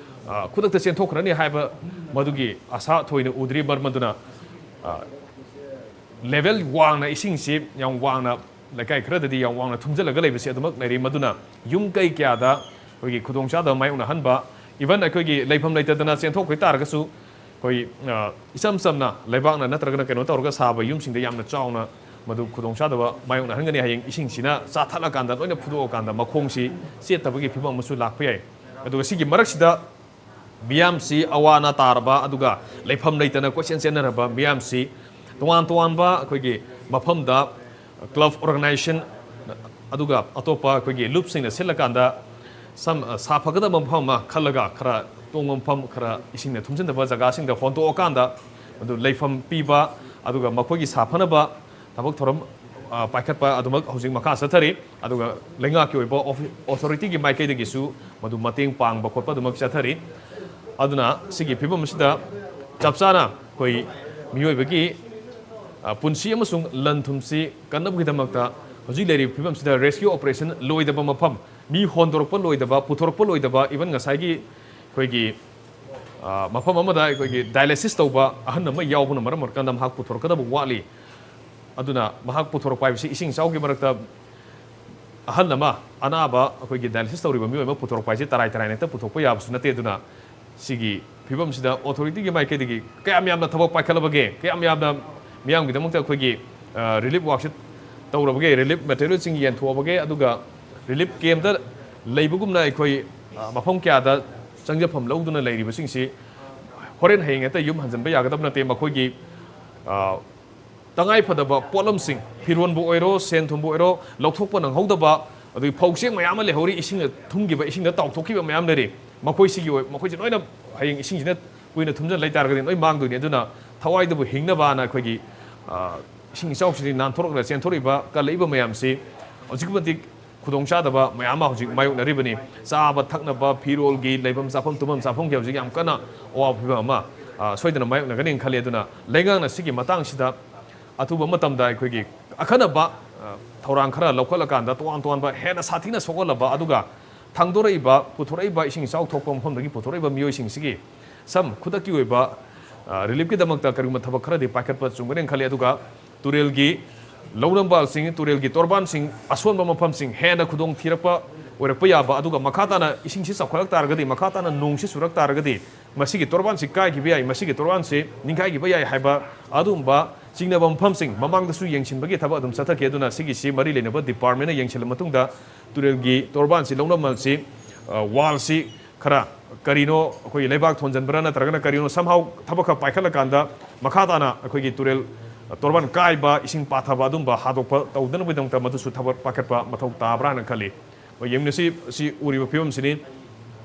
ꯑ, ꯈꯨꯗꯛꯇ ꯆꯦꯟꯊꯣꯛꯈ꯭ꯔꯅꯤ ꯍꯥꯏꯕ ꯃꯗꯨꯒꯤ ꯑꯁꯥ ꯊꯣꯏꯅ ꯎꯗ꯭ꯔꯤ꯫ ꯃꯔꯝ ꯑꯗꯨꯅ, ꯑ, ꯂꯦꯚꯦꯜ ꯋꯥꯡꯅ, ꯏꯁꯤꯡꯁꯤ ꯌꯥꯝ ꯋꯥꯡꯅ, ꯂꯩꯀꯥꯏ ꯈꯔꯗꯗꯤ ꯌꯥꯝ ꯋꯥꯡꯅ ꯊꯨꯝꯖꯤꯜꯂꯒ ꯂꯩꯕꯁꯤ ꯑꯗꯨꯃꯛ ꯂꯩꯔꯤ꯫ ꯃꯗꯨꯅ ꯌꯨꯝ ꯀꯩ ꯀꯌꯥꯗ ꯑꯩꯈꯣꯏꯒꯤ ꯈꯨꯗꯣꯡꯆꯥꯗꯕ ꯃꯥꯌꯣꯛꯅꯍꯟꯕ, even ꯑꯩꯈꯣꯏꯒꯤ ꯂꯩꯐꯝ ꯂꯩꯇꯗꯅ ꯆꯦꯟꯊꯣꯛꯈꯤ ꯇꯥꯔꯒꯁꯨ, ꯑꯩꯈꯣꯏ, ꯑ, ꯏꯆꯝ ꯆꯝꯅ ꯂꯩꯕꯥꯛꯅ ꯅꯠꯇ꯭ꯔꯒꯅ ꯀꯩꯅꯣ ꯇꯧꯔꯒ ꯁꯥꯕ ꯌꯨꯝꯁꯤꯡꯗ ꯌꯥꯝꯅ ꯆꯥꯎꯅ ꯃꯗꯨ ꯈꯨꯗꯣꯡꯆꯥꯗꯕ ꯃꯥꯌꯣꯛꯅꯍꯟꯒꯅꯤ꯫ ꯍꯌꯦꯡ ꯏꯁꯤꯡꯁꯤꯅ ꯆꯥꯊꯠꯂꯀꯥꯟꯗ, ꯂꯣꯏꯅ ꯐꯨꯗꯣꯛꯑꯀꯥꯟꯗ ꯃꯈꯣꯡꯁꯤ ꯆꯦꯠꯇꯕꯒꯤ ꯐꯤꯕꯝ ꯑꯃꯁꯨ ꯂꯥꯛꯄ ꯌꯥꯏ꯫ ꯑꯗꯨꯒ ꯁꯤꯒꯤ ꯃꯔꯛꯁꯤꯗ ꯃꯤꯌꯥꯝꯁꯤ ꯑꯋꯥ ꯑꯅꯥ ꯇꯥꯔꯕ, ꯑꯗꯨꯒ ꯂꯩꯐꯝ ꯂꯩꯇꯅ ꯀꯣꯏꯆꯦꯟ ꯆꯦꯟꯅꯔꯕ ꯃꯤꯌꯥꯝꯁꯤ ꯇꯣꯉꯥꯟ ꯇꯣꯉꯥꯟꯕ ꯑꯩꯈꯣꯏꯒꯤ ꯃꯐꯝꯗ club organization, ꯑꯗꯨꯒ ꯑꯇꯣꯞꯄ ꯑꯩꯈꯣꯏꯒꯤ ꯂꯨꯞꯁꯤꯡꯅ ꯁꯤꯜꯂꯀꯥꯟꯗ ꯁꯝ-, ꯁꯥꯐꯒꯗꯕ ꯃꯐꯝ ꯑꯃ ꯈꯜꯂꯒ, ꯈꯔ ꯇꯣꯡꯕ ꯃꯐꯝ, ꯈꯔ ꯏꯁꯤꯡꯅ ꯊꯨꯝꯖꯤꯟꯗꯕ ꯖꯒꯥꯁꯤꯡꯗ ꯍꯣꯟꯗꯣꯛꯑꯀꯥꯟꯗ, ꯃꯗꯨ ꯂꯩꯐꯝ ꯄꯤꯕ, ꯑꯗꯨꯒ ꯃꯈꯣꯏꯒꯤ ꯁꯥꯐꯅꯕ ꯊꯕꯛ ꯊꯧꯔꯝ, ꯑ, ꯄꯥꯏꯈꯠꯄ ꯑꯗꯨꯃꯛ ꯍꯧꯖꯤꯛ ꯃꯈꯥ ꯆꯠꯊꯔꯤ꯫ ꯑꯗꯨꯒ ꯂꯩꯉꯥꯛꯀꯤ ꯑꯣꯏꯕ ꯑꯣꯐꯤ-, authority ꯒꯤ ꯃꯥꯏꯀꯩꯗꯒꯤꯁꯨ ꯃꯗꯨ ꯃꯇꯦꯡ ꯄꯥꯡꯕ ꯈꯣꯠꯄ ꯑꯗꯨꯃꯛ ꯆꯠꯊꯔꯤ꯫ ꯑꯗꯨꯅ ꯁꯤꯒꯤ ꯐꯤꯕꯝ ꯑꯁꯤꯗ ꯆꯞ ꯆꯥꯅ ꯑꯩꯈꯣꯏ ꯃꯤꯑꯣꯏꯕꯒꯤ, ꯑ, ꯄꯨꯟꯁꯤ ꯑꯃꯁꯨꯡ ꯂꯟ ꯊꯨꯝꯁꯤ ꯀꯟꯅꯕꯒꯤꯗꯃꯛꯇ ꯍꯧꯖꯤꯛ ꯂꯩꯔꯤꯕ ꯐꯤꯕꯝꯁꯤꯗ rescue operation ꯂꯣꯏꯗꯕ ꯃꯐꯝ, ꯃꯤ ꯍꯣꯟꯗꯣꯔꯛꯄ ꯂꯣꯏꯗꯕ, ꯄꯨꯊꯣꯔꯛꯄ ꯂꯣꯏꯗꯕ, even ꯉꯁꯥꯏꯒꯤ ꯑꯩꯈꯣꯏꯒꯤ, ꯑ, ꯃꯐꯝ ꯑꯃꯗ ꯑꯩꯈꯣꯏꯒꯤ dialysis ꯇꯧꯕ ꯑꯍꯟ ꯑꯃ ꯌꯥꯎꯕꯅ ꯃꯔꯝ ꯑꯣꯏꯔꯀꯥꯟꯗ ꯃꯍꯥꯛ ꯄꯨꯊꯣꯔꯛꯀꯗꯕ ꯋꯥꯠꯂꯤ꯫ ꯑꯗꯨꯅ ꯃꯍꯥꯛ ꯄꯨꯊꯣꯔꯛꯄ ꯍꯥꯏꯕꯁꯤ ꯏꯁꯤꯡ ꯏꯆꯥꯎꯒꯤ ꯃꯔꯛꯇ ꯑꯍꯜ ꯑꯃ, ꯑꯅꯥꯕ, ꯑꯩꯈꯣꯏꯒꯤ dialysis ꯇꯧꯔꯤꯕ ꯃꯤꯑꯣꯏ ꯑꯃ ꯄꯨꯊꯣꯔꯛꯄ ꯍꯥꯏꯁꯦ ꯇꯔꯥꯏ ꯇꯔꯥꯏꯅ ꯍꯦꯛꯇ ꯄꯨꯊꯣꯛꯄ ꯌꯥꯕꯁꯨ ꯅꯠꯇꯦ꯫ ꯑꯗꯨꯅ ꯁꯤꯒꯤ ꯐꯤꯕꯝꯁꯤꯗ authority ꯒꯤ ꯃꯥꯏꯀꯩꯗꯒꯤ ꯀꯌꯥꯝ ꯌꯥꯝꯅ ꯊꯕꯛ ꯄꯥꯏꯈꯠꯂꯕꯒꯦ, ꯀꯌꯥꯝ ꯌꯥꯝꯅ ꯃꯤꯌꯥꯝꯒꯤꯗꯃꯛꯇ ꯑꯩꯈꯣꯏꯒꯤ, ꯑ, relief work ꯁꯤ ꯇꯧꯔꯕꯒꯦ, relief material ꯁꯤꯡ ꯌꯦꯟꯊꯣꯛꯑꯕꯒꯦ, ꯑꯗꯨꯒ relief camp ꯇ ꯂꯩꯕꯒꯨꯝꯅ ꯑꯩꯈꯣꯏ, ꯑ, ꯃꯐꯝ ꯀꯌꯥꯗ ꯆꯪꯖꯐꯝ ꯂꯧꯗꯨꯅ ꯂꯩꯔꯤꯕꯁꯤꯡꯁꯤ ꯍꯣꯔꯦꯟ ꯍꯌꯦꯡ ꯍꯦꯛꯇ ꯌꯨꯝ ꯍꯟꯖꯤꯟꯕ ꯌꯥꯒꯗꯕ ꯅꯠꯇꯦ꯫ ꯃꯈꯣꯏꯒꯤ, ꯑ, ꯇꯉꯥꯏ ꯐꯗꯕ ꯄꯣꯠꯂꯝꯁꯤꯡ, ꯐꯤꯔꯣꯟꯕꯨ ꯑꯣꯏꯔꯣ, ꯁꯦꯟ ꯊꯨꯝꯕꯨ ꯑꯣꯏꯔꯣ, ꯂꯧꯊꯣꯛꯄ ꯅꯪꯍꯧꯗꯕ, ꯑꯗꯒꯤ ꯐꯧ ꯆꯦꯡ ꯃꯌꯥꯝ ꯑꯃ ꯂꯩꯍꯧꯔꯤ, ꯏꯁꯤꯡꯅ ꯊꯨꯝꯈꯤꯕ, ꯏꯁꯤꯡꯗ ꯇꯥꯎꯊꯣꯛꯈꯤꯕ ꯃꯌꯥꯝ ꯂꯩꯔꯤ꯫ ꯃꯈꯣꯏꯁꯤꯒꯤ ꯑꯣꯏ-, ꯃꯈꯣꯏꯁꯤ ꯂꯣꯏꯅ ꯍꯌꯦꯡ ꯏꯁꯤꯡꯁꯤꯅ ꯀꯨꯏꯅ ꯊꯨꯝꯖꯤꯜ ꯂꯩꯇꯥꯔꯒꯗꯤ ꯂꯣꯏ ꯃꯥꯡꯗꯣꯏꯅꯤ꯫ ꯑꯗꯨꯅ ꯊꯋꯥꯏꯗꯕꯨ ꯍꯤꯡꯅꯕꯅ ꯑꯩꯈꯣꯏꯒꯤ, ꯑ, ꯏꯁꯤꯡ ꯏꯆꯥꯎꯁꯤꯗꯒꯤ ꯅꯥꯟꯊꯣꯔꯛꯂꯒ ꯆꯦꯟꯊꯣꯔꯛꯏꯕ, ꯀꯜꯂꯛꯏꯕ ꯃꯌꯥꯝꯁꯤ ꯑꯁꯨꯛꯀꯤ ꯃꯇꯤꯛ ꯈꯨꯗꯣꯡꯆꯥꯗꯕ ꯃꯌꯥꯝ ꯑꯃ ꯍꯧꯖꯤꯛ ꯃꯥꯌꯣꯛꯅꯔꯤꯕꯅꯤ꯫ ꯆꯥꯕ ꯊꯛꯅꯕ, ꯐꯤꯔꯣꯜꯒꯤ, ꯂꯩꯐꯝ ꯆꯥꯐꯝ ꯇꯨꯝꯐꯝ ꯆꯥꯐꯝꯒꯤ ꯍꯧꯖꯤꯛ ꯌꯥꯝ ꯀꯟꯅ ꯑꯋꯥꯕ ꯐꯤꯕꯝ ꯑꯃ, ꯑ, ꯁꯣꯏꯗꯅ ꯃꯥꯌꯣꯛꯅꯒꯅꯤ ꯈꯜꯂꯤ꯫ ꯑꯗꯨꯅ ꯂꯩꯉꯥꯛꯅ ꯁꯤꯒꯤ ꯃꯇꯥꯡꯁꯤꯗ ꯑꯊꯨꯕ ꯃꯇꯝꯗ ꯑꯩꯈꯣꯏꯒꯤ ꯑꯈꯟꯅꯕ, ꯑ, ꯊꯧꯔꯥꯡ ꯈꯔ ꯂꯧꯈꯠꯂꯀꯥꯟꯗ ꯇꯣꯉꯥꯟ ꯇꯣꯉꯥꯟꯕ ꯍꯦꯟꯅ ꯁꯥꯊꯤꯅ ꯁꯣꯛꯍꯜꯂꯕ, ꯑꯗꯨꯒ ꯊꯥꯡꯗꯣꯔꯛꯏꯕ, ꯄꯨꯊꯣꯔꯛꯏꯕ ꯏꯁꯤꯡ ꯏꯆꯥꯎ ꯊꯣꯛꯄ ꯃꯐꯝꯗꯒꯤ ꯄꯨꯊꯣꯔꯛꯏꯕ ꯃꯤꯑꯣꯏꯁꯤꯡꯁꯤꯒꯤ ꯁꯝ ꯈꯨꯗꯛꯀꯤ ꯑꯣꯏꯕ, ꯑ, relief ꯀꯤꯗꯃꯛꯇ ꯀꯔꯤꯒꯨꯝꯕ ꯊꯕꯛ ꯈꯔꯗꯤ ꯄꯥꯏꯈꯠꯄ ꯆꯨꯝꯒꯅꯤ ꯈꯜꯂꯤ꯫ ꯑꯗꯨꯒ ꯇꯨꯔꯦꯜꯒꯤ ꯂꯧꯅꯝꯕꯥꯜꯁꯤꯡ, ꯇꯨꯔꯦꯜꯒꯤ ꯇꯣꯔꯕꯥꯟꯁꯤꯡ, ꯑꯁꯣꯟꯕ ꯃꯐꯝꯁꯤꯡ ꯍꯦꯟꯅ ꯈꯨꯗꯣꯡ ꯊꯤꯔꯛꯄ ꯑꯣꯏꯔꯛꯄ ꯌꯥꯕ, ꯑꯗꯨꯒ ꯃꯈꯥ ꯇꯥꯅ ꯏꯁꯤꯡꯁꯤ ꯆꯥꯎꯈꯠꯂꯛ ꯇꯥꯔꯒꯗꯤ, ꯃꯈꯥ ꯇꯥꯅ ꯅꯣꯡꯁꯤ ꯆꯨꯔꯛ ꯇꯥꯔꯒꯗꯤ, ꯃꯁꯤꯒꯤ ꯇꯣꯔꯕꯥꯟꯁꯤ ꯀꯥꯏꯈꯤꯕ ꯌꯥꯏ, ꯃꯁꯤꯒꯤ ꯇꯣꯔꯕꯥꯟꯁꯤ ꯅꯤꯡꯈꯥꯏꯈꯤꯕ ꯌꯥꯏ ꯍꯥꯏꯕ ꯑꯗꯨꯒꯨꯝꯕ ꯆꯤꯡꯅꯕ ꯃꯐꯝꯁꯤꯡ ꯃꯃꯥꯡꯗꯁꯨ ꯌꯦꯡꯁꯤꯟꯕꯒꯤ ꯊꯕꯛ ꯑꯗꯨꯝ ꯆꯠꯊꯈꯤ꯫ ꯑꯗꯨꯅ ꯁꯤꯒꯤꯁꯤ ꯃꯔꯤ ꯂꯩꯅꯕ department ꯅ ꯌꯦꯡꯁꯤꯜꯂ ꯃꯇꯨꯡꯗ ꯇꯨꯔꯦꯜꯒꯤ ꯇꯣꯔꯕꯥꯟꯁꯤ, ꯂꯧꯅꯝꯕꯥꯜꯁꯤ, ꯑ, wall ꯁꯤ ꯈꯔ ꯀꯔꯤꯅꯣ ꯑꯩꯈꯣꯏꯒꯤ ꯂꯩꯕꯥꯛ ꯊꯣꯟꯖꯟꯕ꯭ꯔꯥ ꯅꯠꯇ꯭ꯔꯒꯅ ꯀꯔꯤꯅꯣ somehow ꯊꯕꯛ ꯈꯔ ꯄꯥꯏꯈꯠꯂꯀꯥꯟꯗ ꯃꯈꯥ ꯇꯥꯅ ꯑꯩꯈꯣꯏꯒꯤ ꯇꯨꯔꯦꯜ, ꯑ, ꯇꯣꯔꯕꯥꯟ ꯀꯥꯏꯕ, ꯏꯁꯤꯡ ꯄꯥꯊꯕ ꯑꯗꯨꯝꯕ ꯍꯥꯗꯣꯛꯄ ꯇꯧꯗꯅꯕꯒꯤꯗꯃꯛꯇ ꯃꯗꯨꯁꯨ ꯊꯕꯛ ꯄꯥꯏꯈꯠꯄ ꯃꯊꯧ ꯇꯥꯕ꯭ꯔꯥ ꯍꯥꯏꯅ ꯈꯜꯂꯤ꯫ ꯍꯣꯏ, ꯌꯦꯡꯃꯤꯟꯅꯁꯤ꯫ ꯁꯤ ꯎꯔꯤꯕ ꯐꯤꯕꯝꯁꯤꯅꯤ꯫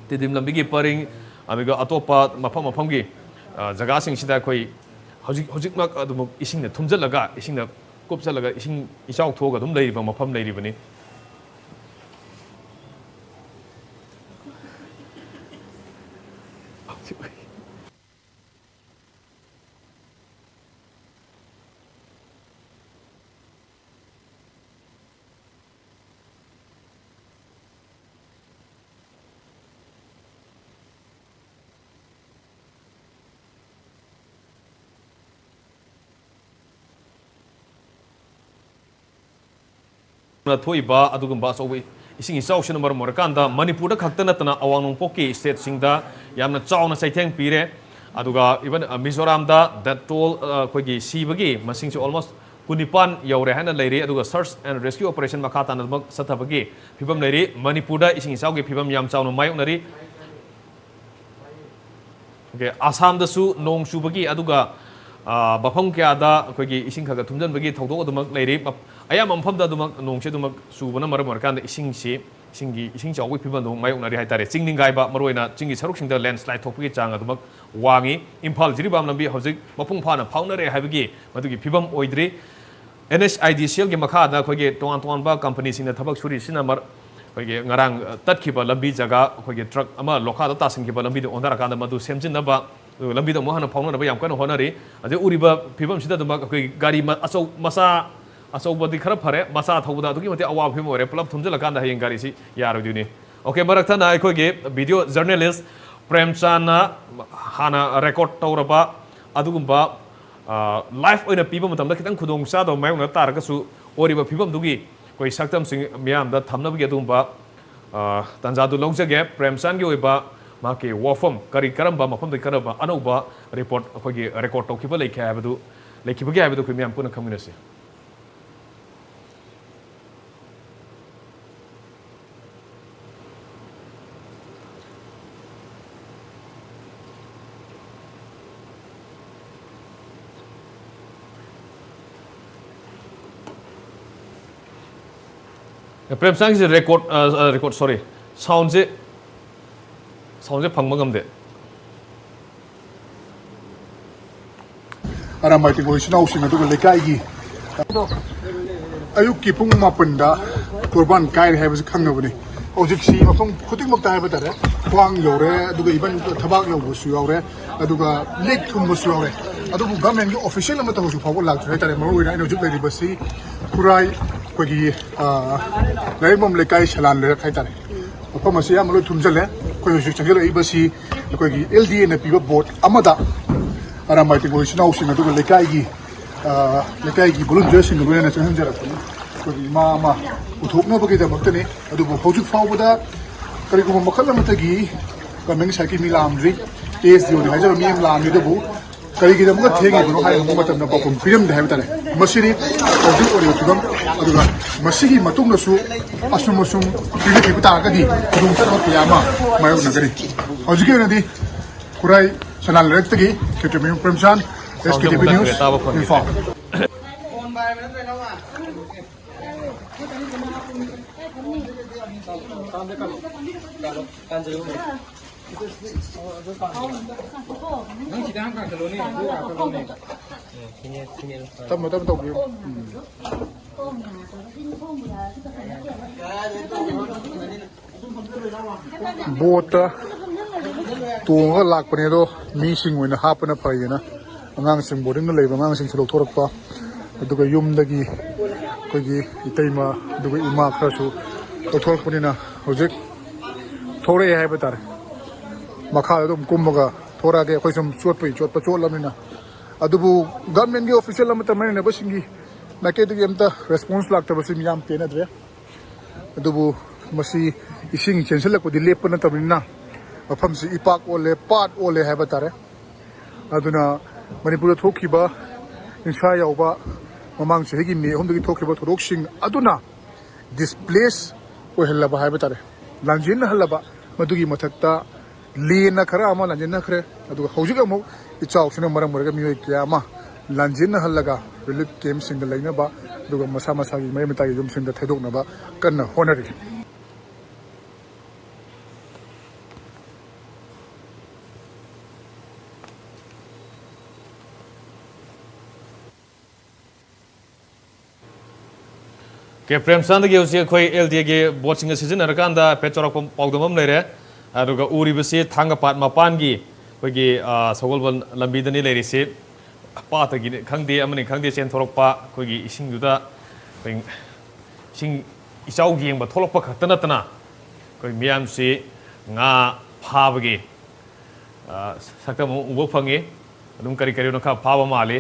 ꯇꯤꯗꯤꯝ ꯂꯝꯕꯤꯒꯤ ꯄꯔꯤꯡ, ꯑꯗꯨꯒ ꯑꯇꯣꯞꯄ ꯃꯐꯝ ꯃꯐꯝꯒꯤ, ꯑ, ꯖꯒꯥꯁꯤꯡꯁꯤꯗ ꯑꯩꯈꯣꯏ ꯍꯧꯖꯤꯛ, ꯍꯧꯖꯤꯛꯃꯛ ꯑꯗꯨꯃꯛ ꯏꯁꯤꯡꯅ ꯊꯨꯝꯖꯤꯜꯂꯒ, ꯏꯁꯤꯡꯅ ꯀꯨꯞꯁꯜꯂꯒ ꯏꯁꯤꯡ ꯏꯆꯥꯎ ꯊꯣꯛꯑꯒ ꯑꯗꯨꯝ ꯂꯩꯔꯤꯕ ꯃꯐꯝ ꯂꯩꯔꯤꯕꯅꯤ꯫ ꯊꯣꯛꯏꯕ ꯑꯗꯨꯒꯨꯝꯕ ꯑꯆꯧꯕ ꯏꯁꯤꯡ ꯏꯆꯥꯎꯁꯤꯅ ꯃꯔꯝ ꯑꯣꯏꯔꯀꯥꯟꯗ ꯃꯅꯤꯄꯨꯔꯗ ꯈꯛꯇ ꯅꯠꯇꯅ ꯑꯋꯥꯡ ꯅꯣꯡꯄꯣꯛꯀꯤ stateꯁꯤꯡꯗ ꯌꯥꯝꯅ ꯆꯥꯎꯅ ꯆꯩꯊꯦꯡ ꯄꯤꯔꯦ꯫ ꯑꯗꯨꯒ even, ꯑ, ꯃꯤꯖꯣꯔꯥꯝꯗ death toll, ꯑ, ꯑꯩꯈꯣꯏꯒꯤ ꯁꯤꯕꯒꯤ ꯃꯁꯤꯡꯁꯨ almost ꯀꯨꯟꯅꯤꯄꯥꯟ ꯌꯧꯔꯦ ꯍꯥꯏꯅ ꯂꯩꯔꯤ꯫ ꯑꯗꯨꯒ search and rescue operation ꯃꯈꯥ ꯇꯥꯅ ꯑꯗꯨꯃꯛ ꯆꯠꯊꯕꯒꯤ ꯐꯤꯕꯝ ꯂꯩꯔꯤ꯫ ꯃꯅꯤꯄꯨꯔꯗ ꯏꯁꯤꯡ ꯏꯆꯥꯎꯒꯤ ꯐꯤꯕꯝ ꯌꯥꯝ ꯆꯥꯎꯅ ꯃꯥꯌꯣꯛꯅꯔꯤ꯫ Okay, ꯑꯁꯥꯝꯗꯁꯨ ꯅꯣꯡ ꯆꯨꯕꯒꯤ, ꯑꯗꯨꯒ, ꯑ, ꯃꯐꯝ ꯀꯌꯥꯗ ꯑꯩꯈꯣꯏꯒꯤ ꯏꯁꯤꯡ ꯈꯔ ꯈꯔ ꯊꯨꯝꯖꯤꯟꯕꯒꯤ ꯊꯧꯗꯣꯛ ꯑꯗꯨꯃꯛ ꯂꯩꯔꯤ꯫ ꯃꯞ-, ꯑꯌꯥꯝꯕ ꯃꯐꯝꯗ ꯑꯗꯨꯃꯛ ꯅꯣꯡꯁꯤ ꯑꯗꯨꯃꯛ ꯆꯨꯕꯅ ꯃꯔꯝ ꯑꯣꯏꯔꯀꯥꯟꯗ ꯏꯁꯤꯡꯁꯤ, ꯏꯁꯤꯡꯒꯤ, ꯏꯁꯤꯡ ꯆꯥꯎꯕꯒꯤ ꯐꯤꯕꯝ ꯑꯗꯨꯃꯛ ꯃꯥꯌꯣꯛꯅꯔꯤ ꯍꯥꯏꯇꯥꯔꯦ꯫ ꯆꯤꯡ ꯅꯤꯡꯒꯥꯏꯕ, ꯃꯔꯨꯑꯣꯏꯅ ꯆꯤꯡꯒꯤ ꯁꯔꯨꯛꯁꯤꯡꯗ landslide ꯊꯣꯛꯄꯒꯤ ꯆꯥꯡ ꯑꯗꯨꯃꯛ ꯋꯥꯡꯉꯤ꯫ ꯏꯝꯐꯥꯜ ꯖꯤꯔꯤꯕꯥꯝ ꯂꯝꯕꯤ ꯍꯧꯖꯤꯛ ꯃꯄꯨꯡ ꯐꯥꯅ ꯐꯥꯎꯅꯔꯦ ꯍꯥꯏꯕꯒꯤ ꯃꯗꯨꯒꯤ ꯐꯤꯕꯝ ꯑꯣꯏꯗ꯭ꯔꯤ꯫ NHIDCLꯒꯤ ꯃꯈꯥꯗ ꯑꯩꯈꯣꯏꯒꯤ ꯇꯣꯉꯥꯟ ꯇꯣꯉꯥꯟꯕ companyꯁꯤꯡꯅ ꯊꯕꯛ ꯁꯨꯔꯤꯁꯤꯅ ꯃꯔ-, ꯑꯩꯈꯣꯏꯒꯤ ꯉꯔꯥꯡ, ꯑ, ꯇꯠꯈꯤꯕ ꯂꯝꯕꯤ ꯖꯒꯥ, ꯑꯩꯈꯣꯏꯒꯤ truck ꯑꯃ ꯂꯣꯈꯥꯗ ꯇꯥꯁꯤꯟꯈꯤꯕ ꯂꯝꯕꯤꯗꯨ ꯑꯣꯟꯊꯔꯀꯥꯟꯗ ꯃꯗꯨ ꯁꯦꯝꯖꯤꯟꯅꯕ, ꯑꯗꯨꯒ ꯂꯝꯕꯤꯗ ꯑꯃꯨꯛ ꯍꯟꯅ ꯐꯥꯎꯅꯅꯕ ꯌꯥꯝ ꯀꯟꯅ ꯍꯣꯠꯅꯔꯤ꯫ ꯑꯗꯩ ꯎꯔꯤꯕ ꯐꯤꯕꯝꯁꯤꯗ ꯑꯗꯨꯃꯛ ꯑꯩꯈꯣꯏ ꯒꯥꯔꯤ ꯃ-, ꯑꯆꯧ-, ꯃꯆꯥ, ꯑꯆꯧꯕꯗꯤ ꯈꯔ ꯐꯔꯦ, ꯃꯆꯥ ꯊꯧꯕꯗ ꯑꯗꯨꯛꯀꯤ ꯃꯇꯤꯛ ꯑꯋꯥꯕ ꯐꯤꯕꯝ ꯑꯣꯏꯔꯦ꯫ ꯄꯨꯂꯞ ꯊꯨꯝꯖꯤꯜꯂꯀꯥꯟꯗ ꯍꯌꯦꯡ ꯒꯥꯔꯤꯁꯤ ꯌꯥꯔꯣꯏꯗꯣꯏꯅꯤ꯫ Okay, ꯃꯔꯛ ꯊꯠꯅ ꯑꯩꯈꯣꯏꯒꯤ video journalist ꯄ꯭ꯔꯦꯝꯆꯥꯟꯅ ꯍꯥꯟꯅ record ꯇꯧꯔꯕ ꯑꯗꯨꯒꯨꯝꯕ, ꯑ, live ꯑꯣꯏꯅ ꯄꯤꯕ ꯃꯇꯝꯗ ꯈꯤꯇꯪ ꯈꯨꯗꯣꯡ ꯆꯥꯗꯕ ꯃꯥꯌꯣꯛꯅ ꯇꯥꯔꯒꯁꯨ, ꯑꯣꯏꯔꯤꯕ ꯐꯤꯕꯝꯗꯨꯒꯤ ꯑꯩꯈꯣꯏ ꯁꯛꯇꯝꯁꯤꯡ ꯃꯤꯌꯥꯝꯗ ꯊꯝꯅꯕꯒꯤ ꯑꯗꯨꯒꯨꯝꯕ, ꯑ, ꯇꯥꯟꯖꯥꯗꯨ ꯂꯧꯖꯒꯦ꯫ ꯄ꯭ꯔꯦꯝꯆꯥꯟꯒꯤ ꯑꯣꯏꯕ ꯃꯍꯥꯛꯀꯤ ꯋꯥꯐꯝ ꯀꯔꯤ, ꯀꯔꯝꯕ ꯃꯐꯝꯗꯒꯤ ꯀꯔꯝꯕ ꯑꯅꯧꯕ report ꯑꯩꯈꯣꯏꯒꯤ record ꯇꯧꯈꯤꯕ ꯂꯩꯈꯤ ꯍꯥꯏꯕꯗꯨ, ꯂꯩꯈꯤꯕꯒꯦ ꯍꯥꯏꯕꯗꯨ ꯑꯩꯈꯣꯏ ꯃꯌꯥꯝ ꯄꯨꯟꯅ ꯈꯪꯃꯤꯟꯅꯁꯤ꯫ ꯄ꯭ꯔꯦꯝꯆꯥꯡꯒꯤꯁꯦ ꯔꯦꯀꯣꯔꯠ, ꯔꯦꯀꯣꯔꯠ, ꯁꯣꯔꯤ, ꯁꯥꯎꯟꯁꯦ, ꯁꯥꯎꯟꯁꯦ ꯐꯪꯕ ꯉꯝꯗꯦ꯫ ꯑꯔꯥꯝꯕꯥꯏ ꯇꯦꯡꯒꯣꯜ ꯏꯆꯤꯟ ꯏꯅꯥꯎꯁꯤꯡ ꯑꯗꯨꯒ ꯂꯩꯀꯥꯏꯒꯤ ꯑꯌꯨꯛꯀꯤ ꯄꯨꯡ ꯃꯥꯄꯟꯗ ꯀꯨꯔꯕꯥꯟ ꯀꯥꯏꯔꯦ ꯍꯥꯏꯕꯁꯤ ꯈꯪꯅꯕꯅꯤ꯫ ꯍꯧꯖꯤꯛꯁꯤ ꯃꯐꯝ ꯈꯨꯗꯤꯡꯃꯛꯇ ꯍꯥꯏꯕ ꯇꯥꯔꯦ, ꯈ꯭ꯋꯥꯡ ꯌꯧꯔꯦ, ꯑꯗꯨꯒ ꯏꯚꯟ ꯊꯕꯥꯛ ꯌꯧꯕꯁꯨ ꯌꯥꯎꯔꯦ, ꯑꯗꯨꯒ ꯂꯤꯛ ꯊꯨꯝꯕꯁꯨ ꯌꯥꯎꯔꯦ꯫ ꯑꯗꯨꯕꯨ ꯒꯚꯔꯟꯃꯦꯟꯒꯤ ꯑꯣꯐꯤꯁꯤꯌꯦꯜ ꯑꯃꯠꯇ ꯍꯧꯖꯤꯛ ꯐꯥꯎꯕ ꯂꯥꯛꯇ꯭ꯔꯤ ꯍꯥꯏꯇꯥꯔꯦ꯫ ꯃꯔꯨꯑꯣꯏꯅ ꯑꯩꯅ ꯍꯧꯖꯤꯛ ꯂꯩꯔꯤꯕꯁꯤ ꯈꯨꯔꯥꯏ, ꯑꯩꯈꯣꯏꯒꯤ, ꯑ, ꯂꯥꯏꯔꯦꯝꯕꯝ ꯂꯩꯀꯥꯏ ꯁꯂꯥꯟ ꯂꯩꯔꯛ ꯍꯥꯏꯇꯥꯔꯦ꯫ ꯃꯐꯝ ꯑꯁꯤ ꯑꯌꯥꯝꯕ ꯂꯣꯏ ꯊꯨꯝꯖꯤꯜꯂꯦ꯫ ꯑꯩꯈꯣꯏ ꯍꯧꯖꯤꯛ ꯆꯪꯁꯤꯜꯂꯛꯏꯕꯁꯤ ꯑꯩꯈꯣꯏꯒꯤ ꯑꯦꯜ ꯗꯤ ꯑꯦꯅ ꯄꯤꯕ ꯕꯣꯠ ꯑꯃꯗ ꯑꯔꯥꯝꯕꯥꯏ ꯇꯦꯡꯒꯣꯜ ꯏꯆꯤꯟ ꯏꯅꯥꯎꯁꯤꯡ ꯑꯗꯨꯒ ꯂꯩꯀꯥꯏꯒꯤ, ꯑ, ꯂꯩꯀꯥꯏꯒꯤ ꯚꯣꯂꯨꯟꯇꯤꯌꯔꯁꯤꯡꯒ ꯂꯣꯏꯅꯅ ꯆꯪꯍꯟꯖꯔꯛꯄꯅꯤ꯫ ꯑꯩꯈꯣꯏꯒꯤ ꯏꯃꯥ ꯑꯃ ꯄꯨꯊꯣꯛꯅꯕꯒꯤꯗꯃꯛꯇꯅꯤ꯫ ꯑꯗꯨꯕꯨ ꯍꯧꯖꯤꯛ ꯐꯥꯎꯕꯗ ꯀꯔꯤꯒꯨꯝꯕ ꯃꯈꯜ ꯑꯃꯠꯇꯒꯤ ꯒꯚꯔꯟꯃꯦꯟꯒꯤ ꯁꯥꯏꯠꯀꯤ ꯃꯤ ꯂꯥꯛꯑꯝꯗ꯭ꯔꯤ꯫ ꯑꯦ ꯑꯦꯁ ꯗꯤ ꯑꯣꯅꯤ ꯍꯥꯏꯖꯕ ꯃꯤ ꯑꯃ ꯂꯥꯛꯑꯝꯃꯤ, ꯑꯗꯨꯕꯨ ꯀꯔꯤꯒꯤꯗꯃꯛꯇ ꯊꯦꯡꯉꯤꯕꯅꯣ ꯍꯥꯏꯅ ꯍꯪꯕ ꯃꯇꯝꯗ ꯄꯥꯎꯈꯨꯝ ꯄꯤꯔꯝꯗꯦ ꯍꯥꯏꯕ ꯇꯥꯔꯦ꯫ ꯃꯁꯤꯅꯤ ꯍꯧꯖꯤꯛ ꯑꯣꯏꯔꯤꯕ ꯐꯤꯕꯝ꯫ ꯑꯗꯨꯒ ꯃꯁꯤꯒꯤ ꯃꯇꯨꯡꯗꯁꯨ ꯑꯁꯨꯝ ꯑꯁꯨꯝ ꯄꯤꯕꯤꯈꯤꯕ ꯇꯥꯔꯒꯗꯤ ꯈꯨꯗꯣꯡ ꯆꯥꯗꯕ ꯀꯌꯥ ꯑꯃ ꯃꯥꯌꯣꯛꯅꯒꯅꯤ꯫ ꯍꯧꯖꯤꯛꯀꯤ ꯑꯣꯏꯅꯗꯤ ꯈꯨꯔꯥꯏ ꯁꯅꯥ ꯂꯩꯔꯛꯇꯒꯤ ꯀꯦꯇ꯭ꯔꯤꯃꯌꯨꯝ ꯄ꯭ꯔꯦꯝꯆꯥꯟ, ꯑꯦꯁ ꯀꯦ ꯇꯤ ꯚꯤ ꯅ꯭ꯌꯨꯁ, ꯏꯝꯐꯥꯜ꯫ ꯇꯞꯅ ꯇꯞꯅ ꯇꯧꯕꯤꯌꯨ꯫ ꯎꯝ꯫ ꯕꯣꯠꯇ ꯇꯣꯡꯉꯒ ꯂꯥꯛꯄꯅꯦ, ꯑꯗꯣ ꯃꯤꯁꯤꯡ ꯑꯣꯏꯅ ꯍꯥꯞꯄꯅ ꯐꯩꯌꯦꯅ ꯑꯉꯥꯡꯁꯤꯡ, ꯕꯣꯔꯗꯤꯡꯗ ꯂꯩꯕ ꯑꯉꯥꯡꯁꯤꯡꯁꯨ ꯂꯧꯊꯣꯔꯛꯄ, ꯑꯗꯨꯒ ꯌꯨꯝꯗꯒꯤ ꯑꯩꯈꯣꯏꯒꯤ ꯏꯇꯩꯃ ꯑꯗꯨꯒ ꯏꯃꯥ ꯈꯔꯁꯨ ꯂꯧꯊꯣꯔꯛꯄꯅꯤꯅ ꯍꯧꯖꯤꯛ ꯊꯣꯔꯛꯑꯦ ꯍꯥꯏꯕ ꯇꯥꯔꯦ꯫ ꯃꯈꯥꯗ ꯑꯗꯨꯝ ꯀꯨꯝꯃꯒ ꯊꯣꯔꯛꯑꯒꯦ꯫ ꯑꯩꯈꯣꯏ ꯁꯨꯝ ꯆꯣꯠꯄꯒꯤ ꯆꯣꯠꯄ ꯆꯣꯠꯂꯕꯅꯤꯅ꯫ ꯑꯗꯨꯕꯨ ꯒꯚꯔꯟꯃꯦꯟꯒꯤ ꯑꯣꯐꯤꯁꯤꯌꯦꯜ ꯑꯃꯠꯇ ꯃꯔꯤꯅꯕꯁꯤꯡꯒꯤ ꯃꯥꯏꯀꯩꯗꯒꯤ ꯑꯝꯇ ꯔꯦꯁꯄꯣꯟꯁ ꯂꯥꯛꯇꯕꯁꯤ ꯃꯤꯌꯥꯝ ꯄꯦꯟꯅꯗ꯭ꯔꯦ꯫ ꯑꯗꯨꯕꯨ ꯃꯁꯤ ꯏꯁꯤꯡ ꯆꯦꯟꯁꯤꯜꯂꯛꯄꯗꯤ ꯂꯦꯞꯄ ꯅꯠꯇꯕꯅꯤꯅ ꯃꯐꯝꯁꯤ ꯏꯄꯥꯛ ꯑꯣꯜꯂꯦ, ꯄꯥꯠ ꯑꯣꯜꯂꯦ ꯍꯥꯏꯕ ꯇꯥꯔꯦ꯫ ꯑꯗꯨꯅ ꯃꯅꯤꯄꯨꯔꯗ ꯊꯣꯛꯈꯤꯕ ꯍꯤꯡꯁꯥ ꯌꯥꯎꯕ, ꯃꯃꯥꯡ ꯆꯍꯤꯒꯤ ꯃꯦ ꯑꯍꯨꯝꯗꯒꯤ ꯊꯣꯛꯈꯤꯕ ꯊꯧꯗꯣꯛꯁꯤꯡ ꯑꯗꯨꯅ ꯗꯤꯁꯄ꯭ꯂꯦꯁ ꯑꯣꯏꯍꯜꯂꯕ ꯍꯥꯏꯕ ꯇꯥꯔꯦ, ꯂꯥꯟꯖꯦꯟꯅꯍꯜꯂꯕ꯫ ꯃꯗꯨꯒꯤ ꯃꯊꯛꯇ ꯂꯦꯟꯅ ꯈꯔ ꯑꯃ ꯂꯥꯟꯖꯦꯟꯅꯈ꯭ꯔꯦ, ꯑꯗꯨꯒ ꯍꯧꯖꯤꯛ ꯑꯃꯨꯛ ꯏꯆꯥꯎꯁꯤꯅ ꯃꯔꯝ ꯑꯣꯏꯔꯒ ꯃꯤꯑꯣꯏ ꯀꯌꯥ ꯑꯃ ꯂꯥꯟꯖꯦꯟꯅꯍꯜꯂꯒ ꯔꯤꯂꯤꯐ ꯀꯦꯝꯞꯁꯤꯡꯗ ꯂꯩꯅꯕ, ꯑꯗꯨꯒ ꯃꯁꯥ ꯃꯁꯥꯒꯤ ꯃꯔꯤ ꯃꯇꯥꯒꯤ ꯌꯨꯝꯁꯤꯡꯗ ꯊꯩꯗꯣꯛꯅꯕ ꯀꯟꯅ ꯍꯣꯠꯅꯔꯤ꯫ ꯀꯦ ꯄ꯭ꯔꯦꯝꯆꯥꯟꯗꯒꯤ ꯍꯧꯖꯤꯛ ꯑꯩꯈꯣꯏ ꯑꯦꯜ ꯗꯤ ꯑꯦꯒꯤ ꯕꯣꯠꯁꯤꯡꯒ ꯁꯤꯖꯤꯟꯅꯔꯀꯥꯟꯗ ꯍꯥꯏꯐꯦꯠ ꯆꯥꯎꯔꯥꯛꯄ ꯄꯥꯎꯗꯝ ꯑꯃ ꯂꯩꯔꯦ꯫ ꯑꯗꯨꯒ ꯎꯔꯤꯕꯁꯤ ꯊꯥꯡꯒꯄꯥꯠ ꯃꯄꯥꯟꯒꯤ ꯑꯩꯈꯣꯏꯒꯤ, ꯑ, ꯁꯒꯣꯜꯕꯟ ꯂꯝꯕꯤꯗꯅꯤ ꯂꯩꯔꯤꯁꯤ꯫ ꯄꯥꯠꯇꯒꯤꯅꯤ ꯈꯪꯗꯦ, ꯑꯃꯅꯤ ꯈꯪꯗꯦ, ꯆꯦꯟꯊꯣꯔꯛꯄ ꯑꯩꯈꯣꯏꯒꯤ ꯏꯁꯤꯡꯗꯨꯗ ꯑꯩꯈꯣꯏ ꯏꯁꯤꯡ ꯏꯆꯥꯎ ꯌꯦꯡꯕ ꯊꯣꯛꯂꯛꯄ ꯈꯛꯇ ꯅꯠꯇꯅ ꯑꯩꯈꯣꯏ ꯃꯤꯌꯥꯝꯁꯤ ꯉꯥ ꯐꯥꯕꯒꯤ, ꯑ, ꯁꯛꯇꯝ ꯑꯃ ꯎꯕ ꯐꯪꯉꯤ꯫ ꯑꯗꯨꯝ ꯀꯔꯤ ꯀꯔꯤꯅꯣ ꯈꯔ ꯐꯥꯕ ꯃꯥꯜꯂꯤ꯫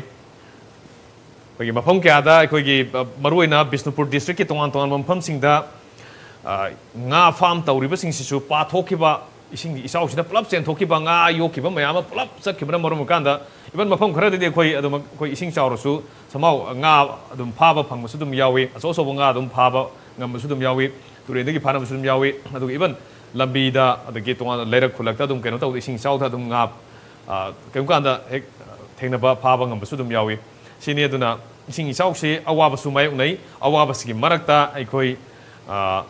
ꯑꯩꯈꯣꯏꯒꯤ ꯃꯐꯝ ꯀꯌꯥꯗ ꯑꯩꯈꯣꯏꯒꯤ, ꯑ, ꯃꯔꯨꯑꯣꯏꯅ ꯕꯤꯁꯅꯨꯄꯨꯔ ꯗꯤꯁꯇ꯭ꯔꯤꯛꯀꯤ ꯇꯣꯉꯥꯟ ꯇꯣꯉꯥꯟꯕ ꯃꯐꯝꯁꯤꯡꯗ, ꯑ, ꯉꯥ ꯐꯥꯝ ꯇꯧꯔꯤꯕꯁꯤꯡꯁꯤꯁꯨ ꯄꯥꯊꯣꯛꯈꯤꯕ, ꯏꯁꯤꯡꯒꯤ ꯏꯆꯥꯎꯁꯤꯗ ꯄꯨꯂꯞ ꯆꯦꯟꯊꯣꯛꯈꯤꯕ, ꯉꯥ ꯌꯣꯛꯈꯤꯕ ꯃꯌꯥꯝ ꯑꯃ ꯄꯨꯂꯞ ꯆꯠꯈꯤꯕꯅ ꯃꯔꯝ ꯑꯣꯏꯔꯀꯥꯟꯗ, even ꯃꯐꯝ ꯈꯔꯗꯗꯤ ꯑꯩꯈꯣꯏ ꯑꯗꯨꯝ, ꯑꯩꯈꯣꯏ ꯏꯁꯤꯡ ꯆꯥꯎꯔꯁꯨ somehow ꯉꯥ ꯑꯗꯨꯝ ꯐꯥꯕ ꯐꯪꯕꯁꯨ ꯑꯗꯨꯝ ꯌꯥꯎꯏ, ꯑꯆꯧ ꯑꯆꯧꯕ ꯉꯥ ꯑꯗꯨꯝ ꯐꯥꯕ ꯉꯝꯕꯁꯨ ꯑꯗꯨꯝ ꯌꯥꯎꯏ, ꯇꯨꯔꯦꯟꯗꯒꯤ ꯐꯥꯅꯕꯁꯨ ꯑꯗꯨꯝ ꯌꯥꯎꯏ꯫ ꯑꯗꯨꯒ even ꯂꯝꯕꯤꯗ, ꯑꯗꯒꯤ ꯇꯣꯉꯥꯟꯅ ꯂꯩꯔꯛ ꯈꯨꯜꯂꯛꯇ ꯑꯗꯨꯝ ꯀꯩꯅꯣ ꯇꯧꯕꯗ ꯏꯁꯤꯡ ꯏꯆꯥꯎꯗ ꯑꯗꯨꯝ ꯉꯥ, ꯑ, ꯀꯔꯤꯒꯨꯝꯕ ꯀꯥꯟꯗ ꯍꯦꯛ ꯊꯦꯡꯅꯕ, ꯐꯥꯕ ꯉꯝꯕꯁꯨ ꯑꯗꯨꯝ ꯌꯥꯎꯏ꯫ ꯁꯤꯅꯤ꯫ ꯑꯗꯨꯅ ꯏꯁꯤꯡ ꯏꯆꯥꯎꯁꯤ ꯑꯋꯥꯕꯁꯨ ꯃꯥꯌꯣꯛꯅꯩ꯫ ꯑꯋꯥꯕꯁꯤꯒꯤ ꯃꯔꯛꯇ ꯑꯩꯈꯣꯏ, ꯑ,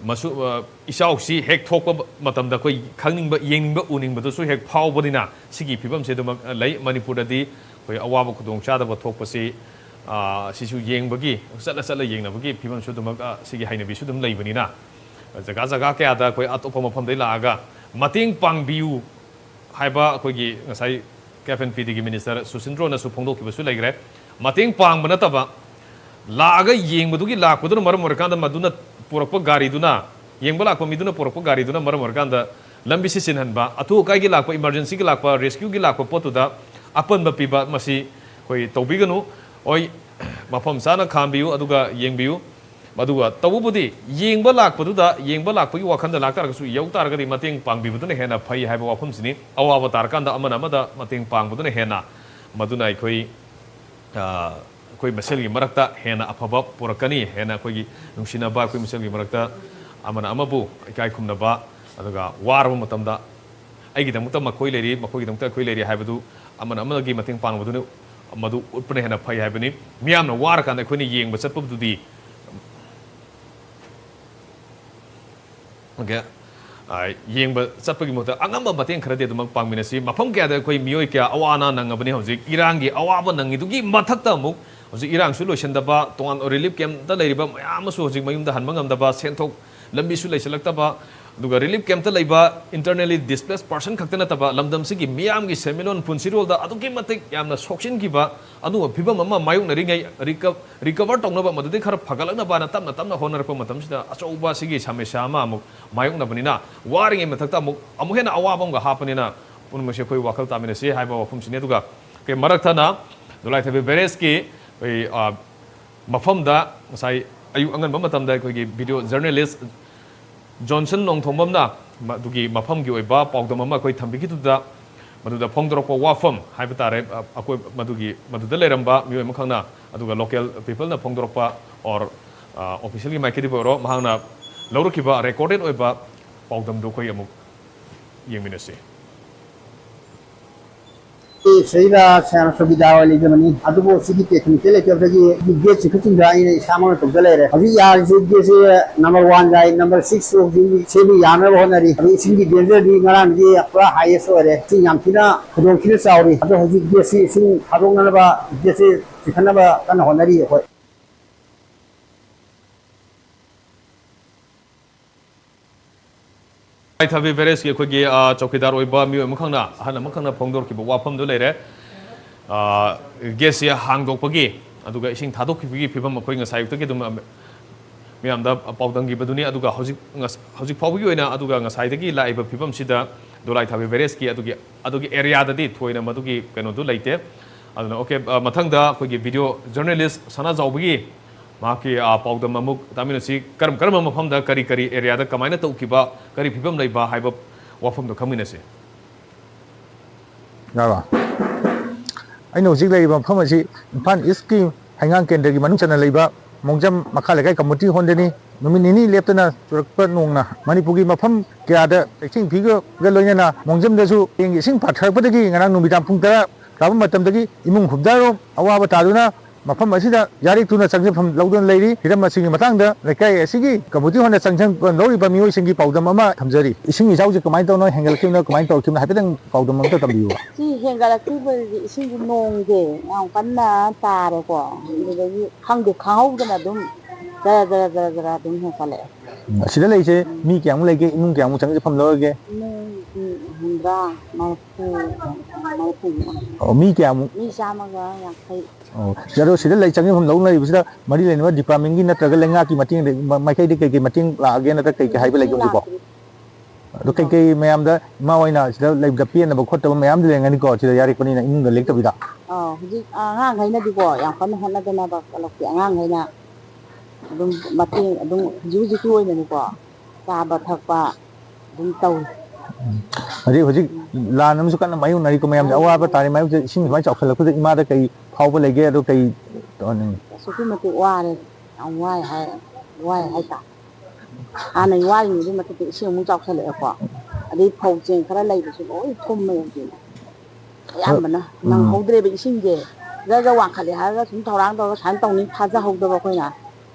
ꯃꯁꯨ-, ꯑ, ꯏꯆꯥꯎꯁꯤ ꯍꯦꯛ ꯊꯣꯛꯄ ꯃꯇꯝꯗ ꯑꯩꯈꯣꯏ ꯈꯪꯅꯤꯡꯕ, ꯌꯦꯡꯅꯤꯡꯕ, ꯎꯅꯤꯡꯕꯗꯨꯁꯨ ꯍꯦꯛ ꯐꯥꯎꯕꯅꯤꯅ ꯁꯤꯒꯤ ꯐꯤꯕꯝꯁꯦ ꯑꯗꯨꯃꯛ ꯂꯩ꯫ ꯃꯅꯤꯄꯨꯔꯗꯗꯤ ꯑꯩꯈꯣꯏ ꯑꯋꯥꯕ ꯈꯨꯗꯣꯡꯆꯥꯗꯕ ꯊꯣꯛꯄꯁꯤ, ꯑ, ꯁꯤꯁꯨ ꯌꯦꯡꯕꯒꯤ, ꯆꯠꯂ ꯆꯠꯂ ꯌꯦꯡꯅꯕꯒꯤ ꯐꯤꯕꯝꯁꯨ ꯑꯗꯨꯃꯛ, ꯑ, ꯁꯤꯒꯤ ꯍꯩꯅꯕꯤꯁꯨ ꯑꯗꯨꯝ ꯂꯩꯕꯅꯤꯅ, ꯖꯒꯥ ꯖꯒꯥ ꯀꯌꯥꯗ ꯑꯩꯈꯣꯏ ꯑꯇꯣꯞꯄ ꯃꯐꯝꯗꯒꯤ ꯂꯥꯛꯑꯒ ꯃꯇꯦꯡ ꯄꯥꯡꯕꯤꯌꯨ ꯍꯥꯏꯕ ꯑꯩꯈꯣꯏꯒꯤ ꯉꯁꯥꯏ ꯀꯦꯐ ꯑꯦꯟ ꯄꯤ ꯗꯤꯒꯤ ꯃꯤꯅꯤꯁꯇꯔ ꯁꯨꯁꯤꯟꯗ꯭ꯔꯣꯅꯁꯨ ꯐꯣꯡꯗꯣꯛꯈꯤꯕꯁꯨ ꯂꯩꯈ꯭ꯔꯦ꯫ ꯃꯇꯦꯡ ꯄꯥꯡꯕ ꯅꯠꯇꯕ, ꯂꯥꯛꯑꯒ ꯌꯦꯡꯕꯗꯨꯒꯤ ꯂꯥꯛꯄꯗꯨꯅ ꯃꯔꯝ ꯑꯣꯏꯔꯀꯥꯟꯗ ꯃꯗꯨꯅ ꯄꯨꯔꯛꯄ ꯒꯥꯔꯤꯗꯨꯅ, ꯌꯦꯡꯕ ꯂꯥꯛꯄ ꯃꯤꯗꯨꯅ ꯄꯨꯔꯛꯄ ꯒꯥꯔꯤꯗꯨꯅ ꯃꯔꯝ ꯑꯣꯏꯔꯀꯥꯟꯗ ꯂꯝꯕꯤ ꯁꯤꯁꯤꯟꯍꯟꯕ, ꯑꯊꯨ ꯑꯀꯥꯏꯒꯤ ꯂꯥꯛꯄ, ꯏꯃꯥꯔꯖꯦꯟꯁꯤꯒꯤ ꯂꯥꯛꯄ, ꯔꯦꯁꯀ꯭ꯌꯨꯒꯤ ꯂꯥꯛꯄ ꯄꯣꯠꯇꯨꯗ ꯑꯄꯟꯕ ꯄꯤꯕ, ꯃꯁꯤ ꯑꯩꯈꯣꯏ ꯇꯧꯕꯤꯒꯅꯨ꯫ ꯍꯣꯏ, ꯃꯐꯝ ꯆꯥꯅ ꯈꯥꯝꯕꯤꯌꯨ, ꯑꯗꯨꯒ ꯌꯦꯡꯕꯤꯌꯨ꯫ ꯑꯗꯨꯒ ꯇꯧꯕꯕꯨꯗꯤ ꯌꯦꯡꯕ ꯂꯥꯛꯄꯗꯨꯗ, ꯌꯦꯡꯕ ꯂꯥꯛꯄꯒꯤ ꯋꯥꯈꯜꯗ ꯂꯥꯛꯇꯥꯔꯒꯁꯨ, ꯌꯧ ꯇꯥꯔꯒꯗꯤ ꯃꯇꯦꯡ ꯄꯥꯡꯕꯤꯕꯗꯨꯅ ꯍꯦꯟꯅ ꯐꯩ ꯍꯥꯏꯕ ꯋꯥꯐꯝꯁꯤꯅꯤ꯫ ꯑꯋꯥꯕ ꯇꯥꯔꯀꯥꯟꯗ ꯑꯃꯅ ꯑꯃꯗ ꯃꯇꯦꯡ ꯄꯥꯡꯕꯗꯨꯅ ꯍꯦꯟꯅ, ꯃꯗꯨꯅ ꯑꯩꯈꯣꯏ, ꯑ, ꯑꯩꯈꯣꯏ ꯃꯁꯦꯜꯒꯤ ꯃꯔꯛꯇ ꯍꯦꯟꯅ ꯑꯐꯕ ꯄꯨꯔꯛꯀꯅꯤ, ꯍꯦꯟꯅ ꯑꯩꯈꯣꯏꯒꯤ ꯅꯨꯡꯁꯤꯅꯕ, ꯑꯩꯈꯣꯏ ꯃꯁꯦꯜꯒꯤ ꯃꯔꯛꯇ ꯑꯃꯅ ꯑꯃꯕꯨ ꯏꯀꯥꯏ ꯈꯨꯝꯅꯕ, ꯑꯗꯨꯒ ꯋꯥꯔꯕ ꯃꯇꯝꯗ ꯑꯩꯒꯤꯗꯃꯛꯇ ꯃꯈꯣꯏ ꯂꯩꯔꯤ, ꯃꯈꯣꯏꯒꯤꯗꯃꯛꯇ ꯑꯩꯈꯣꯏ ꯂꯩꯔꯤ ꯍꯥꯏꯕꯗꯨ ꯑꯃꯅ ꯑꯃꯒꯤ ꯃꯇꯦꯡ ꯄꯥꯡꯅꯕꯗꯨꯅ ꯃꯗꯨ ꯎꯠꯄꯅ ꯍꯦꯟꯅ ꯐꯩ ꯍꯥꯏꯕꯅꯤ꯫ ꯃꯤꯌꯥꯝꯅ ꯋꯥꯔꯀꯥꯟꯗ ꯑꯩꯈꯣꯏꯅ ꯌꯦꯡꯕ ꯆꯠꯄꯗꯨꯗꯤ, ꯑꯣꯀꯦ, ꯑ, ꯌꯦꯡꯕ ꯆꯠꯄꯒꯤ ꯃꯍꯨꯠꯇ ꯑꯉꯝꯕ ꯃꯇꯦꯡ ꯈꯔꯗꯤ ꯑꯗꯨꯃꯛ ꯄꯥꯡꯃꯤꯟꯅꯁꯤ꯫ ꯃꯐꯝ ꯀꯌꯥꯗ ꯑꯩꯈꯣꯏ ꯃꯤꯑꯣꯏ ꯀꯌꯥ ꯑꯋꯥ ꯑꯅꯥ ꯅꯪꯉꯕꯅꯤ꯫ ꯍꯧꯖꯤꯛ ꯏꯔꯥꯡꯒꯤ ꯑꯋꯥꯕ ꯅꯪꯉꯤꯗꯨꯒꯤ ꯃꯊꯛꯇ ꯑꯃꯨꯛ ꯍꯧꯖꯤꯛ ꯏꯔꯥꯡꯁꯨ ꯂꯣꯏꯁꯤꯟꯗꯕ, ꯇꯣꯉꯥꯟ relief camp ꯇ ꯂꯩꯔꯤꯕ ꯃꯌꯥꯝ ꯑꯃꯁꯨ ꯍꯧꯖꯤꯛ ꯃꯌꯨꯝꯗ ꯍꯟꯕ ꯉꯝꯗꯕ, ꯁꯦꯟꯊꯣꯛ ꯂꯝꯕꯤꯁꯨ ꯂꯩꯁꯤꯜꯂꯛꯇꯕ, ꯑꯗꯨꯒ relief camp ꯇ ꯂꯩꯕ internally displaced person ꯈꯛꯇ ꯅꯠꯇꯕ, ꯂꯝꯗꯝꯁꯤꯒꯤ ꯃꯤꯌꯥꯝꯒꯤ ꯁꯦꯟꯃꯤꯠꯂꯣꯟ ꯄꯨꯟꯁꯤꯔꯣꯜꯗ ꯑꯗꯨꯛꯀꯤ ꯃꯇꯤꯛ ꯌꯥꯝꯅ ꯁꯣꯛꯆꯤꯟꯈꯤꯕ ꯑꯗꯨꯒꯨꯝꯕ ꯐꯤꯕꯝ ꯑꯃ ꯃꯥꯌꯣꯛꯅꯔꯤꯉꯩ, ꯔꯤꯀ-, recover ꯇꯧꯅꯕ, ꯃꯗꯨꯗꯩ ꯈꯔ ꯐꯒꯠꯂꯛꯅꯕꯅ ꯇꯞꯅ ꯇꯞꯅ ꯍꯣꯠꯅꯔꯛꯄ ꯃꯇꯝꯁꯤꯗ ꯑꯆꯧꯕ ꯑꯁꯤꯒꯤ ꯁꯃꯁ꯭ꯌꯥ ꯑꯃ ꯑꯃꯨꯛ ꯃꯥꯌꯣꯛꯅꯕꯅꯤꯅ, ꯋꯥꯔꯤꯉꯩ ꯃꯊꯛꯇ ꯑꯃꯨꯛ, ꯑꯃꯨꯛ ꯍꯦꯟꯅ ꯑꯋꯥꯕ ꯑꯃꯒ ꯍꯥꯞꯄꯅꯤꯅ, ꯄꯨꯝꯅꯃꯛꯁꯦ ꯑꯩꯈꯣꯏ ꯋꯥꯈꯜ ꯇꯥꯃꯤꯟꯅꯁꯤ ꯍꯥꯏꯕ ꯋꯥꯐꯝꯁꯤꯅꯤ꯫ ꯑꯗꯨꯒ ꯑꯩꯈꯣꯏ ꯃꯔꯛ ꯊꯠꯅ ꯗꯣꯂꯥꯏ ꯊꯥꯕꯤ barrage ꯀꯤ ꯑꯩꯈꯣꯏ, ꯑ, ꯃꯐꯝꯗ ꯉꯁꯥꯏ ꯑꯌꯨꯛ ꯑꯉꯟꯕ ꯃꯇꯝꯗ ꯑꯩꯈꯣꯏꯒꯤ video journalist ꯖꯣꯟꯁꯟ ꯅꯣꯡꯊꯣꯝꯕꯝꯅ ꯃꯗꯨꯒꯤ ꯃꯐꯝꯒꯤ ꯑꯣꯏꯕ ꯄꯥꯎꯗꯝ ꯑꯃ ꯑꯩꯈꯣꯏ ꯊꯝꯕꯤꯈꯤꯗꯨꯗ, ꯃꯗꯨꯗ ꯐꯣꯡꯗꯣꯔꯛꯄ ꯋꯥꯐꯝ ꯍꯥꯏꯕ ꯇꯥꯔꯦ, ꯑ, ꯑꯀꯣꯏ-, ꯃꯗꯨꯒꯤ, ꯃꯗꯨꯗ ꯂꯩꯔꯝꯕ ꯃꯤꯑꯣꯏ ꯑꯃꯈꯛꯅ, ꯑꯗꯨꯒ local people ꯅ ꯐꯣꯡꯗꯣꯔꯛꯄ, or, ꯑ, official ꯒꯤ ꯃꯥꯏꯀꯩꯗꯒꯤ ꯑꯣꯏꯔꯣ, ꯃꯍꯥꯛꯅ ꯂꯧꯔꯛꯈꯤꯕ recorded ꯑꯣꯏꯕ ꯄꯥꯎꯗꯝꯗꯨ ꯑꯩꯈꯣꯏ ꯑꯃꯨꯛ ꯌꯦꯡꯃꯤꯟꯅꯁꯤ꯫ ꯑꯩ ꯁꯤꯗꯩꯗ ꯁꯥꯟꯅ ꯁꯨꯕꯤꯗꯥ ꯑꯣꯏ ꯂꯩꯖꯕꯅꯤ꯫ ꯑꯗꯨꯕꯨ ꯁꯤꯒꯤ technical ꯂꯩꯇꯕꯗꯒꯤ ꯒꯦꯠꯁꯤ ꯈꯨꯠꯆꯤꯟꯗ ꯑꯩꯅ ꯏꯁꯥꯃꯛꯅ ꯇꯧꯖ ꯂꯩꯔꯦ꯫ ꯍꯧꯖꯤꯛ ꯌꯥꯔꯤꯁꯤ ꯒꯦꯠꯁꯤ number one ꯒꯥꯏ number six ꯁꯨ ꯍꯧꯖꯤꯛ ꯁꯦꯝꯕ ꯌꯥꯅꯕ ꯍꯣꯠꯅꯔꯤ꯫ ꯑꯗꯨ ꯏꯁꯤꯡꯒꯤ danger ꯗꯤ ꯉꯔꯥꯡꯗꯤ ꯄꯨꯔꯥ highest ꯑꯣꯏꯔꯦ꯫ ꯏꯁꯤꯡ ꯌꯥꯝ ꯊꯤꯅ ꯈꯨꯗꯣꯡ ꯊꯤꯅ ꯆꯥꯎꯔꯤ꯫ ꯑꯗꯣ ꯍꯧꯖꯤꯛ ꯒꯦꯠꯁꯤ ꯏꯁꯤꯡ ꯊꯥꯗꯣꯛꯅꯅꯕ, ꯒꯦꯠꯁꯤ ꯆꯤꯡꯈꯠꯅꯕ ꯀꯟꯅ ꯍꯣꯠꯅꯔꯤ ꯑꯩꯈꯣꯏ꯫ ꯊꯥꯕꯤ barrage ꯀꯤ ꯑꯩꯈꯣꯏꯒꯤ, ꯑ, ꯆꯧꯀꯤꯗꯥꯔ ꯑꯣꯏꯕ ꯃꯤꯑꯣꯏ ꯑꯃꯈꯛꯅ, ꯑꯍꯜ ꯑꯃꯈꯛꯅ ꯐꯣꯡꯗꯣꯔꯛꯈꯤꯕ ꯋꯥꯐꯝꯗꯨ ꯂꯩꯔꯦ꯫ ꯑ, ꯒꯦꯠꯁꯤ ꯍꯥꯡꯗꯣꯛꯄꯒꯤ, ꯑꯗꯨꯒ ꯏꯁꯤꯡ ꯊꯥꯗꯣꯛꯈꯤꯕꯒꯤ ꯐꯤꯕꯝ ꯑꯩꯈꯣꯏ ꯉꯁꯥꯏ ꯑꯌꯨꯛꯇꯒꯤ ꯑꯗꯨꯝ, ꯑ, ꯃꯤꯌꯥꯝꯗ ꯄꯥꯎꯗꯝꯈꯤꯕꯗꯨꯅꯤ꯫ ꯑꯗꯨꯒ ꯍꯧꯖꯤꯛ, ꯉꯁ-, ꯍꯧꯖꯤꯛ ꯐꯥꯎꯕꯒꯤ ꯑꯣꯏꯅ, ꯑꯗꯨꯒ ꯉꯁꯥꯏꯗꯒꯤ ꯂꯥꯛꯏꯕ ꯐꯤꯕꯝꯁꯤꯗ ꯗꯣꯂꯥꯏ ꯊꯥꯕꯤ barrage ꯀꯤ ꯑꯗꯨꯒꯤ, ꯑꯗꯨꯒꯤ area ꯗꯗꯤ ꯊꯣꯏꯅ ꯃꯗꯨꯒꯤ ꯀꯩꯅꯣꯗꯨ ꯂꯩꯇꯦ꯫ ꯑꯗꯨꯅ, ꯑꯣꯀꯦ, ꯑ, ꯃꯊꯪꯗ ꯑꯩꯈꯣꯏꯒꯤ video journalist ꯁꯅꯥꯖꯥꯎꯕꯒꯤ ꯃꯍꯥꯛꯀꯤ, ꯑ, ꯄꯥꯎꯗꯝ ꯑꯃꯨꯛ ꯇꯥꯃꯤꯟꯅꯁꯤ꯫ ꯀꯔꯝ ꯀꯔꯝꯕ ꯃꯐꯝꯗ ꯀꯔꯤ ꯀꯔꯤ area ꯗ ꯀꯃꯥꯏꯅ ꯇꯧꯈꯤꯕ, ꯀꯔꯤ ꯐꯤꯕꯝ ꯂꯩꯕ ꯍꯥꯏꯕ ꯋꯥꯐꯝꯗꯣ ꯈꯪꯃꯤꯟꯅꯁꯤ꯫ ꯌꯥꯔꯕ? ꯑꯩꯅ ꯍꯧꯖꯤꯛ ꯂꯩꯔꯤꯕ ꯃꯐꯝ ꯑꯁꯤ ꯏꯝꯐꯥꯜ East ꯀꯤ ꯍꯩꯉꯥꯡ ꯀꯦꯟꯗ꯭ꯔꯒꯤ ꯃꯅꯨꯡ ꯆꯟꯅ ꯂꯩꯕ ꯃꯣꯡꯖꯝ ꯃꯈꯥ ꯂꯩꯀꯥꯏ community hall ꯗꯅꯤ꯫ ꯅꯨꯃꯤꯠ ꯅꯤꯅꯤ ꯂꯦꯞꯇꯅ ꯆꯨꯔꯛꯄ ꯅꯣꯡꯅ ꯃꯅꯤꯄꯨꯔꯒꯤ ꯃꯐꯝ ꯀꯌꯥꯗ ꯂꯩꯆꯤꯜ ꯐꯤꯒ ꯂꯣꯏꯅꯅ ꯃꯣꯡꯖꯝꯗꯁꯨ ꯍꯌꯦꯡꯒꯤ ꯏꯁꯤꯡ ꯄꯥꯊꯔꯛꯄꯗꯒꯤ ꯉꯔꯥꯡ ꯅꯨꯃꯤꯗꯥꯡ ꯄꯨꯡ ꯇꯔꯥ ꯇꯥꯕ ꯃꯇꯝꯗꯒꯤ ꯏꯃꯨꯡ ꯍꯨꯝꯐꯨꯇꯔꯥꯔꯣꯝ ꯑꯋꯥꯕ ꯇꯥꯗꯨꯅ ꯃꯐꯝ ꯑꯁꯤꯗ ꯌꯥꯔꯦꯛ ꯇꯨꯅ ꯆꯪꯖꯐꯝ ꯂꯧꯗꯨꯅ ꯂꯩꯔꯤ꯫ ꯍꯤꯔꯝ ꯑꯁꯤꯒꯤ ꯃꯇꯥꯡꯗ ꯂꯩꯀꯥꯏ ꯑꯁꯤꯒꯤ ꯀꯝꯃꯨꯅꯤꯇꯤ ꯍꯣꯜꯗ ꯆꯪꯖꯐꯝ ꯂꯧꯔꯤꯕ ꯃꯤꯑꯣꯏꯁꯤꯡꯒꯤ ꯄꯥꯎꯗꯝ ꯑꯃ ꯊꯝꯖꯔꯤ꯫ ꯏꯁꯤꯡ ꯏꯆꯥꯎꯁꯦ ꯀꯃꯥꯏꯅ ꯇꯧꯅꯣ, ꯍꯦꯟꯒꯠꯂꯛꯈꯤꯕꯅꯣ, ꯀꯃꯥꯏꯅ ꯇꯧꯔꯛꯈꯤꯕꯅꯣ ꯍꯥꯏꯐꯦꯠꯇꯪ ꯄꯥꯎꯗꯝ ꯑꯝꯇ ꯇꯝꯕꯤꯌꯨꯕ꯫ ꯁꯤ ꯍꯦꯟꯒꯠꯂꯛꯈꯤꯕꯁꯤ ꯏꯁꯤꯡꯁꯤ ꯅꯣꯡꯁꯦ ꯌꯥꯝ ꯀꯟꯅ ꯇꯥꯔꯦꯀꯣ, ꯑꯗꯨꯗꯒꯤ ꯈꯪꯗꯦ, ꯈꯪꯍꯧꯗꯅ ꯑꯗꯨꯝ ꯖꯔ ꯖꯔ ꯖꯔ ꯖꯔ ꯑꯗꯨꯝ ꯍꯦꯟꯒꯠꯂꯛꯑꯦ꯫ ꯎꯝ, ꯑꯁꯤꯗ ꯂꯩꯁꯦ ꯃꯤ ꯀꯌꯥꯃꯨꯛ ꯂꯩꯒꯦ? ꯏꯃꯨꯡ ꯀꯌꯥꯃꯨꯛ ꯆꯪꯖꯐꯝ ꯂꯧꯔꯒꯦ? ꯏꯃꯨꯡ ꯃꯤ ꯍꯨꯝꯗ꯭ꯔꯥ, ꯃꯔꯤꯐꯨ, ꯃꯔꯤꯐꯨꯃꯨꯛ ꯑꯣꯏꯔꯝꯒꯅꯤ꯫ ꯑꯣ, ꯃꯤ ꯀꯌꯥꯃꯨꯛ? ꯃꯤ ꯆꯥꯝꯃꯒ ꯌꯥꯡꯈꯩ꯫ ꯑꯣ, ꯑꯗꯣ ꯁꯤꯗ ꯂꯩ ꯆꯪꯖꯐꯝ ꯂꯧꯅꯔꯤꯕꯁꯤꯗ ꯃꯔꯤ ꯂꯩꯅꯕ ꯗꯤꯄꯥꯔꯠꯃꯦꯟꯒꯤ ꯅꯠꯇ꯭ꯔꯒ ꯂꯩꯉꯥꯛꯀꯤ ꯃꯇꯦꯡꯗ, ꯃ-, ꯃꯥꯏꯀꯩꯗꯒꯤ ꯀꯩ ꯀꯩ ꯃꯇꯦꯡ ꯂꯥꯛꯑꯒꯦ ꯅꯠꯇ꯭ꯔꯒ ꯀꯩ ꯀꯩ ꯍꯥꯏꯕ ꯂꯩꯒꯦ ꯍꯧꯖꯤꯛꯐꯥꯎ? ꯂꯥꯛꯇ꯭ꯔꯤ꯫ ꯑꯗꯣ ꯀꯩ ꯀꯩ ꯃꯌꯥꯝꯗ ꯏꯃꯥ ꯍꯣꯏꯅ ꯁꯤꯗ ꯂꯩꯕꯗ ꯄꯦꯟꯗꯕ ꯈꯣꯠꯇꯕ ꯃꯌꯥꯝꯗꯤ ꯂꯩꯔꯝꯒꯅꯤꯀꯣ, ꯁꯤꯗ ꯌꯥꯔꯦꯛꯄꯅꯤꯅ ꯏꯃꯨꯡꯗ ꯂꯦꯛꯇꯕꯤꯗ? ꯑꯥ, ꯍꯧꯖꯤꯛ ꯑꯉꯥꯡꯈꯩꯅꯗꯤꯀꯣ ꯌꯥꯝ ꯀꯟꯅ ꯍꯣꯠꯅꯗꯅꯕ ꯀ꯭ꯂꯕꯀꯤ ꯑꯉꯥꯡꯈꯩꯅ ꯑꯗꯨꯝ ꯃꯇꯦꯡ ꯑꯗꯨꯝ ꯍꯧꯖꯤꯛ ꯍꯧꯖꯤꯛꯀꯤ ꯑꯣꯏꯅꯗꯤꯀꯣ ꯆꯥꯕ ꯊꯛꯄ ꯑꯗꯨꯝ ꯇꯧꯔꯤ꯫ ꯎꯝ꯫ ꯍꯧꯖꯤꯛ, ꯍꯧꯖꯤꯛ ꯂꯥꯟ ꯑꯃꯁꯨ ꯀꯟꯅ ꯃꯥꯌꯣꯛꯅꯔꯤꯀꯣ ꯃꯌꯥꯝꯁꯦ, ꯑꯧ, ꯑꯋꯥꯕ ꯃꯥꯅꯦ꯫ ꯇꯥꯔꯤ ꯃꯌꯥꯝꯁꯦ꯫ ꯏꯁꯤꯡ ꯁꯨꯃꯥꯏꯅ ꯆꯥꯎꯈꯠꯂꯛꯄꯗ ꯏꯃꯥꯗ ꯀꯩ ꯐꯥꯎꯕ ꯂꯩꯒꯦ? ꯑꯗꯣ ꯀꯩ ꯇꯧꯍꯟꯅꯤꯡꯉꯤ? ꯑꯁꯨꯛꯀꯤ ꯃꯇꯤꯛ ꯋꯥꯔꯦ, ꯌꯥꯝ ꯋꯥꯏ ꯍꯥꯏ, ꯋꯥꯏ ꯍꯥꯏꯇꯥꯔꯦ꯫ ꯍꯥꯟꯅꯒꯤ ꯋꯥꯔꯤꯉꯩꯗꯨꯒꯤ ꯃꯊꯛꯇ ꯏꯁꯤꯡ ꯑꯃꯨꯛ ꯆꯥꯎꯁꯜꯂꯛꯑꯦꯀꯣ, ꯑꯗꯩ ꯐꯧ ꯆꯦꯡ ꯈꯔ ꯂꯩꯕꯁꯨ ꯂꯣꯏ ꯊꯨꯝꯃꯦ ꯍꯧꯖꯤꯛ꯫ ꯑꯌꯥꯝꯕꯅ ꯎꯝ꯫ ꯅꯪꯍꯧꯗ꯭ꯔꯦꯕ ꯏꯁꯤꯡꯁꯦ꯫ ꯖꯔ ꯖꯔ ꯋꯥꯡꯈꯠꯂꯦ ꯍꯥꯏꯔꯒ ꯁꯨꯝ ꯊꯧꯔꯥꯡ ꯇꯧꯔꯒ ꯁꯨꯃꯥꯏꯅ ꯇꯧꯅꯤ ꯊꯥꯖꯍꯧꯗꯕ ꯑꯩꯈꯣꯏꯅ꯫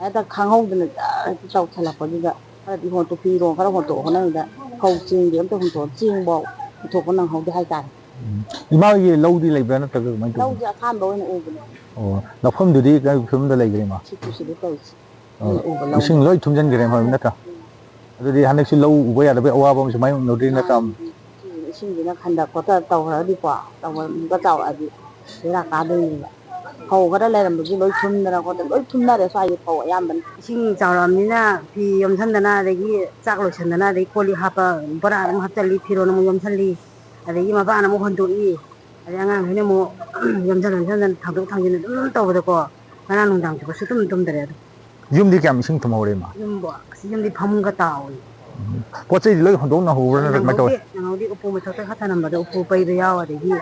ꯍꯦꯛꯇ ꯈꯪꯍꯧꯗꯅ ꯖꯔ ꯍꯦꯛꯇ ꯆꯥꯎꯁꯜꯂꯛꯄꯗꯨꯗ ꯈꯔꯗꯤ ꯍꯣꯟꯇꯣꯛ-, ꯐꯤꯔꯣꯜ ꯈꯔ ꯍꯣꯟꯇꯣꯛꯑ ꯍꯣꯠꯅꯕꯗ ꯐꯧ ꯆꯦꯡꯗꯤ ꯑꯝꯇ ꯍꯨꯟꯇꯣꯛ-, ꯆꯦꯡꯐꯥꯎ ꯍꯨꯟꯇꯣꯛꯄ ꯅꯪꯍꯧꯗꯦ ꯍꯥꯏꯇꯥꯔꯦ꯫ ꯎꯝ꯫ ꯏꯃꯥ ꯍꯣꯏꯒꯤ ꯂꯧꯗꯤ ꯂꯩꯕ꯭ꯔꯥ ꯅꯠꯇ꯭ꯔꯒ ꯀꯃꯥꯏꯅ ꯇꯧꯕꯅꯣ? ꯂꯧꯁꯦ ꯑꯁꯥꯟꯕ ꯑꯣꯏꯅ ꯎꯕꯅꯦ꯫ ꯑꯣ, ꯂꯧꯐꯝꯗꯨꯗꯤ ꯀꯔꯤ ꯐꯤꯕꯝꯗ ꯂꯩꯒꯦ, ꯏꯃꯥ? ꯁꯤ ꯄꯨꯈ꯭ꯔꯤꯗ ꯇꯧꯔꯤꯁꯦ꯫ ꯑꯣ, ꯑꯩꯅ ꯎꯕ ꯂꯧꯗꯣ꯫ ꯏꯁꯤꯡ ꯂꯣꯏ ꯊꯨꯝꯖꯤꯟꯈ꯭ꯔꯦ ꯃꯣꯏ ꯅꯠꯇ꯭ꯔꯥ? ꯎꯝ꯫ ꯑꯗꯨꯗꯤ ꯍꯟꯗꯛꯁꯨ ꯂꯧ ꯎꯕ ꯌꯥꯗꯕꯒꯤ ꯑꯋꯥꯕ ꯑꯃ ꯁꯨꯃꯥꯏꯅ ꯎꯅꯗꯣꯏ ꯅꯠꯇ꯭ꯔꯥ? ꯃꯥꯅꯤ, ꯏꯁꯤꯡꯁꯤꯅ ꯈꯟꯗ ꯈꯣꯠꯇ ꯇꯧꯈ꯭ꯔꯗꯤꯀꯣ, ꯇꯧꯕ ꯆꯥꯎꯔꯛꯑꯗꯤ ꯕꯦꯔꯥ ꯀꯥꯗꯣꯏꯅꯦꯕ꯫ ꯐꯧ ꯈꯔ ꯂꯩꯔꯝꯕꯁꯨ ꯂꯣꯏ ꯊꯨꯝꯗꯅ ꯈꯣꯠꯇꯅ ꯂꯣꯏ ꯊꯨꯝꯅꯔꯦ ꯁ꯭ꯋꯥꯏꯒꯤ ꯐꯧ ꯑꯌꯥꯝꯕꯅ꯫ ꯏꯁꯤꯡ ꯆꯥꯎꯔꯛꯑꯕꯅꯤꯅ ꯐꯤ ꯌꯣꯝꯁꯟꯗꯅ, ꯑꯗꯒꯤ ꯆꯥꯛ ꯂꯣꯏꯁꯟꯗꯅ, ꯑꯗꯒꯤ ꯀꯣꯜ ꯂꯤꯛ ꯍꯥꯞꯄ ꯕꯣꯔꯥ ꯑꯃꯨꯛ ꯍꯥꯞꯆꯜꯂꯤ, ꯐꯤꯔꯣꯜ ꯑꯃꯨꯛ ꯌꯣꯝꯁꯜꯂꯤ, ꯑꯗꯒꯤ ꯃꯄꯥꯟ ꯑꯃꯨꯛ ꯍꯣꯟꯗꯣꯛꯏ, ꯑꯗꯩ ꯑꯉꯥꯡꯈꯩꯅ ꯑꯃꯨꯛ ꯌꯣꯝꯁꯟ ꯌꯣꯝꯁꯟꯗꯅ ꯊꯥꯡꯗꯣꯛ ꯊꯥꯡꯖꯤꯟ ꯑꯗꯨꯝ ꯇꯧꯕꯗꯀꯣ, ꯉꯔꯥꯡ ꯅꯨꯡꯗꯥꯡꯁꯤꯕꯨ ꯁꯨꯛꯇꯨꯝ ꯇꯨꯝꯗ꯭ꯔꯦ ꯑꯗꯨꯝ꯫ ꯌꯨꯝꯗꯤ ꯀꯌꯥꯝ ꯏꯁꯤꯡ ꯊꯨꯝꯍꯧꯔꯦ, ꯏꯃꯥ? ꯌꯨꯝꯕꯨ ꯑꯁ ꯌꯨꯝꯗꯤ ꯐꯃꯨꯡꯒ ꯇꯥꯎꯏ꯫ ꯎꯝ꯫ ꯄꯣꯠ ꯆꯩꯗꯤ ꯂꯣꯏ ꯍꯣꯟꯗꯣꯛꯅꯍꯧꯕ꯭ꯔꯥ ꯅꯠꯇ꯭ꯔꯒ ꯀꯃꯥꯏꯅ ꯇꯧꯋꯤ? ꯅꯪꯍꯧꯗꯦ, ꯅꯪꯍꯧꯗꯦ꯫ ꯎꯄꯨ ꯃꯊꯛꯇ ꯈꯔ ꯊꯅꯝꯕꯗꯣ ꯎꯄꯨ ꯄꯩꯕ ꯌꯥꯎ, ꯑꯗꯒꯤ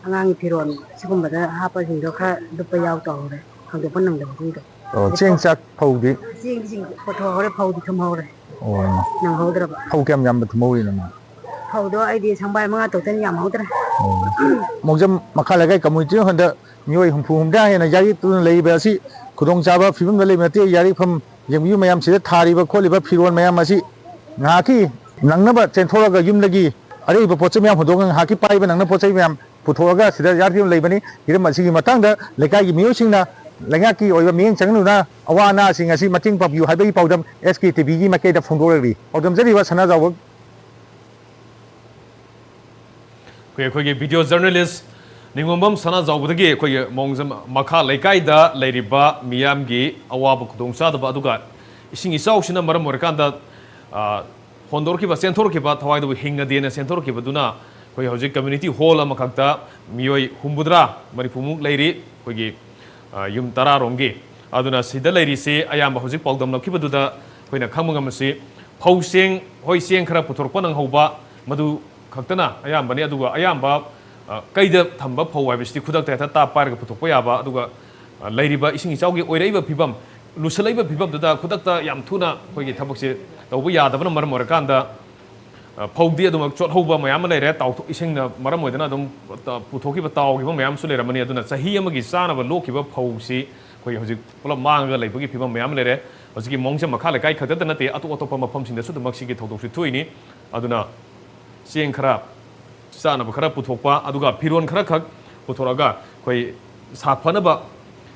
ꯑꯉꯥꯡꯒꯤ ꯐꯤꯔꯣꯜ ꯁꯤꯒꯨꯝꯕꯗ ꯍꯥꯞꯄꯁꯤꯡꯗꯣ ꯈꯔ ꯂꯨꯞꯄ ꯌꯥꯎ ꯇꯧꯍꯧꯔꯦ, ꯍꯥꯡꯗꯣꯛꯄ ꯅꯪꯗꯕꯁꯤꯡꯗꯣ꯫ ꯑꯣ, ꯑꯗꯩ ꯆꯦꯡ ꯐꯧ-, ꯆꯥꯛ ꯐꯧꯗꯤ? ꯆꯦꯡꯁꯤꯡ ꯄꯨꯊꯣꯛꯍꯧꯔꯦ, ꯐꯧꯗꯤ ꯊꯨꯝꯍꯧꯔꯦ꯫ ꯑꯣ, ꯏꯃꯥ꯫ ꯅꯪꯍꯧꯗ꯭ꯔꯕ꯫ ꯐꯧ ꯀꯌꯥꯝ ꯌꯥꯝꯕ ꯊꯨꯝꯍꯧꯔꯤꯅꯣ, ꯏꯃꯥ? ꯐꯧꯗꯣ ꯑꯩꯗꯤ ꯁꯪꯕꯥꯏ ꯃꯉꯥ ꯇꯔꯨꯛꯇꯩ ꯍꯦꯟꯅ ꯌꯥꯝꯍꯧꯗ꯭ꯔꯦ꯫ ꯃꯣꯡꯖꯝ ꯃꯈꯥ ꯂꯩꯀꯥꯏ ꯀꯝꯃꯨꯅꯤꯇꯤ ꯍꯣꯜꯗ ꯃꯤꯑꯣꯏ ꯍꯨꯝꯐꯨ ꯍꯨꯝꯗ꯭ꯔꯥ ꯍꯦꯟꯅ ꯌꯥꯔꯤ ꯇꯨꯗꯨꯅ ꯂꯩꯔꯤꯕ ꯑꯁꯤ ꯈꯨꯗꯣꯡꯆꯥꯕ ꯐꯤꯕꯝꯗ ꯂꯩꯕ ꯅꯠꯇꯦ꯫ ꯌꯥꯔꯤꯐꯝ ꯌꯦꯡꯕꯤꯌꯨ ꯃꯌꯥꯝ, ꯁꯤꯗ ꯊꯥꯔꯤꯕ ꯈꯣꯠꯂꯤꯕ ꯐꯤꯔꯣꯜ ꯃꯌꯥꯝ ꯑꯁꯤ ꯉꯥꯏꯍꯥꯛꯀꯤ ꯅꯪꯅꯕ ꯆꯦꯟꯊꯣꯛꯑꯒ ꯌꯨꯝꯗꯒꯤ ꯑꯔꯩꯕ ꯄꯣꯠ ꯆꯩ ꯃꯌꯥꯝ ꯍꯨꯟꯗꯣꯛꯑꯒ ꯉꯥꯏꯍꯥꯛꯀꯤ ꯄꯥꯏꯕ ꯅꯪꯅꯕ ꯄꯣꯠ ꯆꯩ ꯃꯌꯥꯝ ꯄꯨꯊꯣꯛꯑꯒ ꯁꯤꯗ ꯌꯥꯔꯤ ꯇꯨꯗꯨꯅ ꯂꯩꯕꯅꯤ꯫ ꯍꯤꯔꯝ ꯑꯁꯤꯒꯤ ꯃꯇꯥꯡꯗ ꯂꯩꯀꯥꯏꯒꯤ ꯃꯤꯑꯣꯏꯁꯤꯡꯅ ꯂꯩꯉꯥꯛꯀꯤ ꯑꯣꯏꯕ ꯃꯤꯠꯌꯦꯡ ꯆꯪꯗꯨꯅ ꯑꯋꯥ ꯑꯅꯥꯁꯤꯡ ꯑꯁꯤ ꯃꯇꯦꯡ ꯄꯥꯡꯕꯤꯌꯨ ꯍꯥꯏꯕꯒꯤ ꯄꯥꯎꯗꯝ ꯑꯦꯁ ꯀꯦ ꯇꯤ ꯚꯤꯒꯤ ꯃꯥꯏꯀꯩꯗ ꯐꯣꯡꯗꯣꯔꯛꯂꯤ꯫ ꯄꯥꯎꯗꯝꯖꯔꯤꯕ ꯁꯅꯥꯖꯥꯎꯕ ꯑꯩꯈꯣꯏ, ꯑꯩꯈꯣꯏꯒꯤ ꯚꯤꯗꯤꯑꯣ ꯖꯔꯅꯦꯂꯤꯁ ꯅꯤꯉꯣꯝꯕꯝ ꯁꯅꯥꯖꯥꯎꯕꯗꯒꯤ ꯑꯩꯈꯣꯏꯒꯤ ꯃꯣꯡꯖꯝ ꯃꯈꯥ ꯂꯩꯀꯥꯏꯗ ꯂꯩꯔꯤꯕ ꯃꯤꯌꯥꯝꯒꯤ ꯑꯋꯥꯕ ꯈꯨꯗꯣꯡꯆꯥꯗꯕ, ꯑꯗꯨꯒ ꯏꯁꯤꯡ ꯏꯆꯥꯎꯁꯤꯅ ꯃꯔꯝ ꯑꯣꯏꯔꯀꯥꯟꯗ, ꯑ, ꯍꯣꯟꯗꯣꯔꯛꯈꯤꯕ, ꯆꯦꯟꯊꯣꯔꯛꯈꯤꯕ, ꯊꯋꯥꯏꯗꯨꯕꯨ ꯍꯤꯡꯉꯗꯦꯅ ꯆꯦꯟꯊꯣꯔꯛꯈꯤꯕꯗꯨꯅ ꯑꯩꯈꯣꯏ ꯍꯧꯖꯤꯛ ꯀꯝꯃ꯭ꯌꯨꯅꯤꯇꯤ ꯍꯣꯜ ꯑꯃꯈꯛꯇ ꯃꯤꯑꯣꯏ ꯍꯨꯝꯐꯨꯇꯔꯥ, ꯃꯔꯤꯐꯨꯃꯨꯛ ꯂꯩꯔꯤ꯫ ꯑꯩꯈꯣꯏꯒꯤ, ꯑ, ꯌꯨꯝ ꯇꯔꯥꯔꯣꯝꯒꯤ꯫ ꯑꯗꯨꯅ ꯁꯤꯗ ꯂꯩꯔꯤꯁꯤ ꯑꯌꯥꯝꯕ ꯍꯧꯖꯤꯛ ꯄꯥꯎꯗꯝꯂꯛꯈꯤꯕꯗꯨꯗ ꯑꯩꯈꯣꯏꯅ ꯈꯪꯕ ꯉꯝꯃꯁꯤ꯫ ꯐꯧ ꯆꯦꯡ, ꯍꯣꯏ, ꯆꯦꯡ ꯈꯔ ꯄꯨꯊꯣꯔꯛꯄ ꯅꯪꯍꯧꯕ, ꯃꯗꯨ ꯈꯛꯇꯅ ꯑꯌꯥꯝꯕꯅꯤ꯫ ꯑꯗꯨꯒ ꯑꯌꯥꯝꯕ, ꯑ, ꯀꯩꯗ ꯊꯝꯕ ꯐꯧ ꯍꯥꯏꯕꯁꯤꯗꯤ ꯈꯨꯗꯛꯇ ꯍꯦꯛꯇ ꯇꯥꯞ ꯄꯥꯏꯔꯒ ꯄꯨꯊꯣꯛꯄ ꯌꯥꯕ, ꯑꯗꯨꯒ, ꯑ, ꯂꯩꯔꯤꯕ ꯏꯁꯤꯡ ꯏꯆꯥꯎꯒꯤ ꯑꯣꯏꯔꯛꯏꯕ ꯐꯤꯕꯝ, ꯂꯨꯁꯜꯂꯛꯏꯕ ꯐꯤꯕꯝꯗꯨꯗ ꯈꯨꯗꯛꯇ ꯌꯥꯝ ꯊꯨꯅ ꯑꯩꯈꯣꯏꯒꯤ ꯊꯕꯛꯁꯦ ꯇꯧꯕ ꯌꯥꯗꯕꯅ ꯃꯔꯝ ꯑꯣꯏꯔꯀꯥꯟꯗ, ꯑ, ꯐꯧꯗꯤ ꯑꯗꯨꯃꯛ ꯆꯣꯠꯍꯧꯕ ꯃꯌꯥꯝ ꯑꯃ ꯂꯩꯔꯦ, ꯇꯥꯎꯊꯣꯛ-, ꯏꯁꯤꯡꯅ ꯃꯔꯝ ꯑꯣꯏꯗꯅ ꯑꯗꯨꯝ ꯇ-, ꯄꯨꯊꯣꯛꯈꯤꯕ, ꯇꯥꯎꯈꯤꯕ ꯃꯌꯥꯝꯁꯨ ꯂꯩꯔꯝꯃꯅꯤ꯫ ꯑꯗꯨꯅ ꯆꯍꯤ ꯑꯃꯒꯤ ꯆꯥꯅꯕ ꯂꯣꯛꯈꯤꯕ ꯐꯧꯁꯤ ꯑꯩꯈꯣꯏ ꯍꯧꯖꯤꯛ ꯄꯨꯂꯞ ꯃꯥꯡꯉꯒ ꯂꯩꯕꯒꯤ ꯐꯤꯕꯝ ꯃꯌꯥꯝ ꯂꯩꯔꯦ꯫ ꯍꯧꯖꯤꯛꯀꯤ ꯃꯣꯡꯖꯝ ꯃꯈꯥ ꯂꯩꯀꯥꯏ ꯈꯛꯇꯗ ꯅꯠꯇꯦ, ꯑꯇꯣꯞ ꯑꯇꯣꯞꯄ ꯃꯐꯝꯁꯤꯡꯗꯁꯨ ꯑꯗꯨꯃꯛ ꯁꯤꯒꯤ ꯊꯧꯗꯣꯛꯁꯤ ꯊꯣꯛꯏꯅꯤ꯫ ꯑꯗꯨꯅ ꯆꯦꯡ ꯈꯔ, ꯆꯥꯅꯕ ꯈꯔ ꯄꯨꯊꯣꯛꯄ, ꯑꯗꯨꯒ ꯐꯤꯔꯣꯜ ꯈꯔ ꯈꯛ ꯄꯨꯊꯣꯔꯛꯑꯒ ꯑꯩꯈꯣꯏ ꯁꯥꯐꯅꯕ,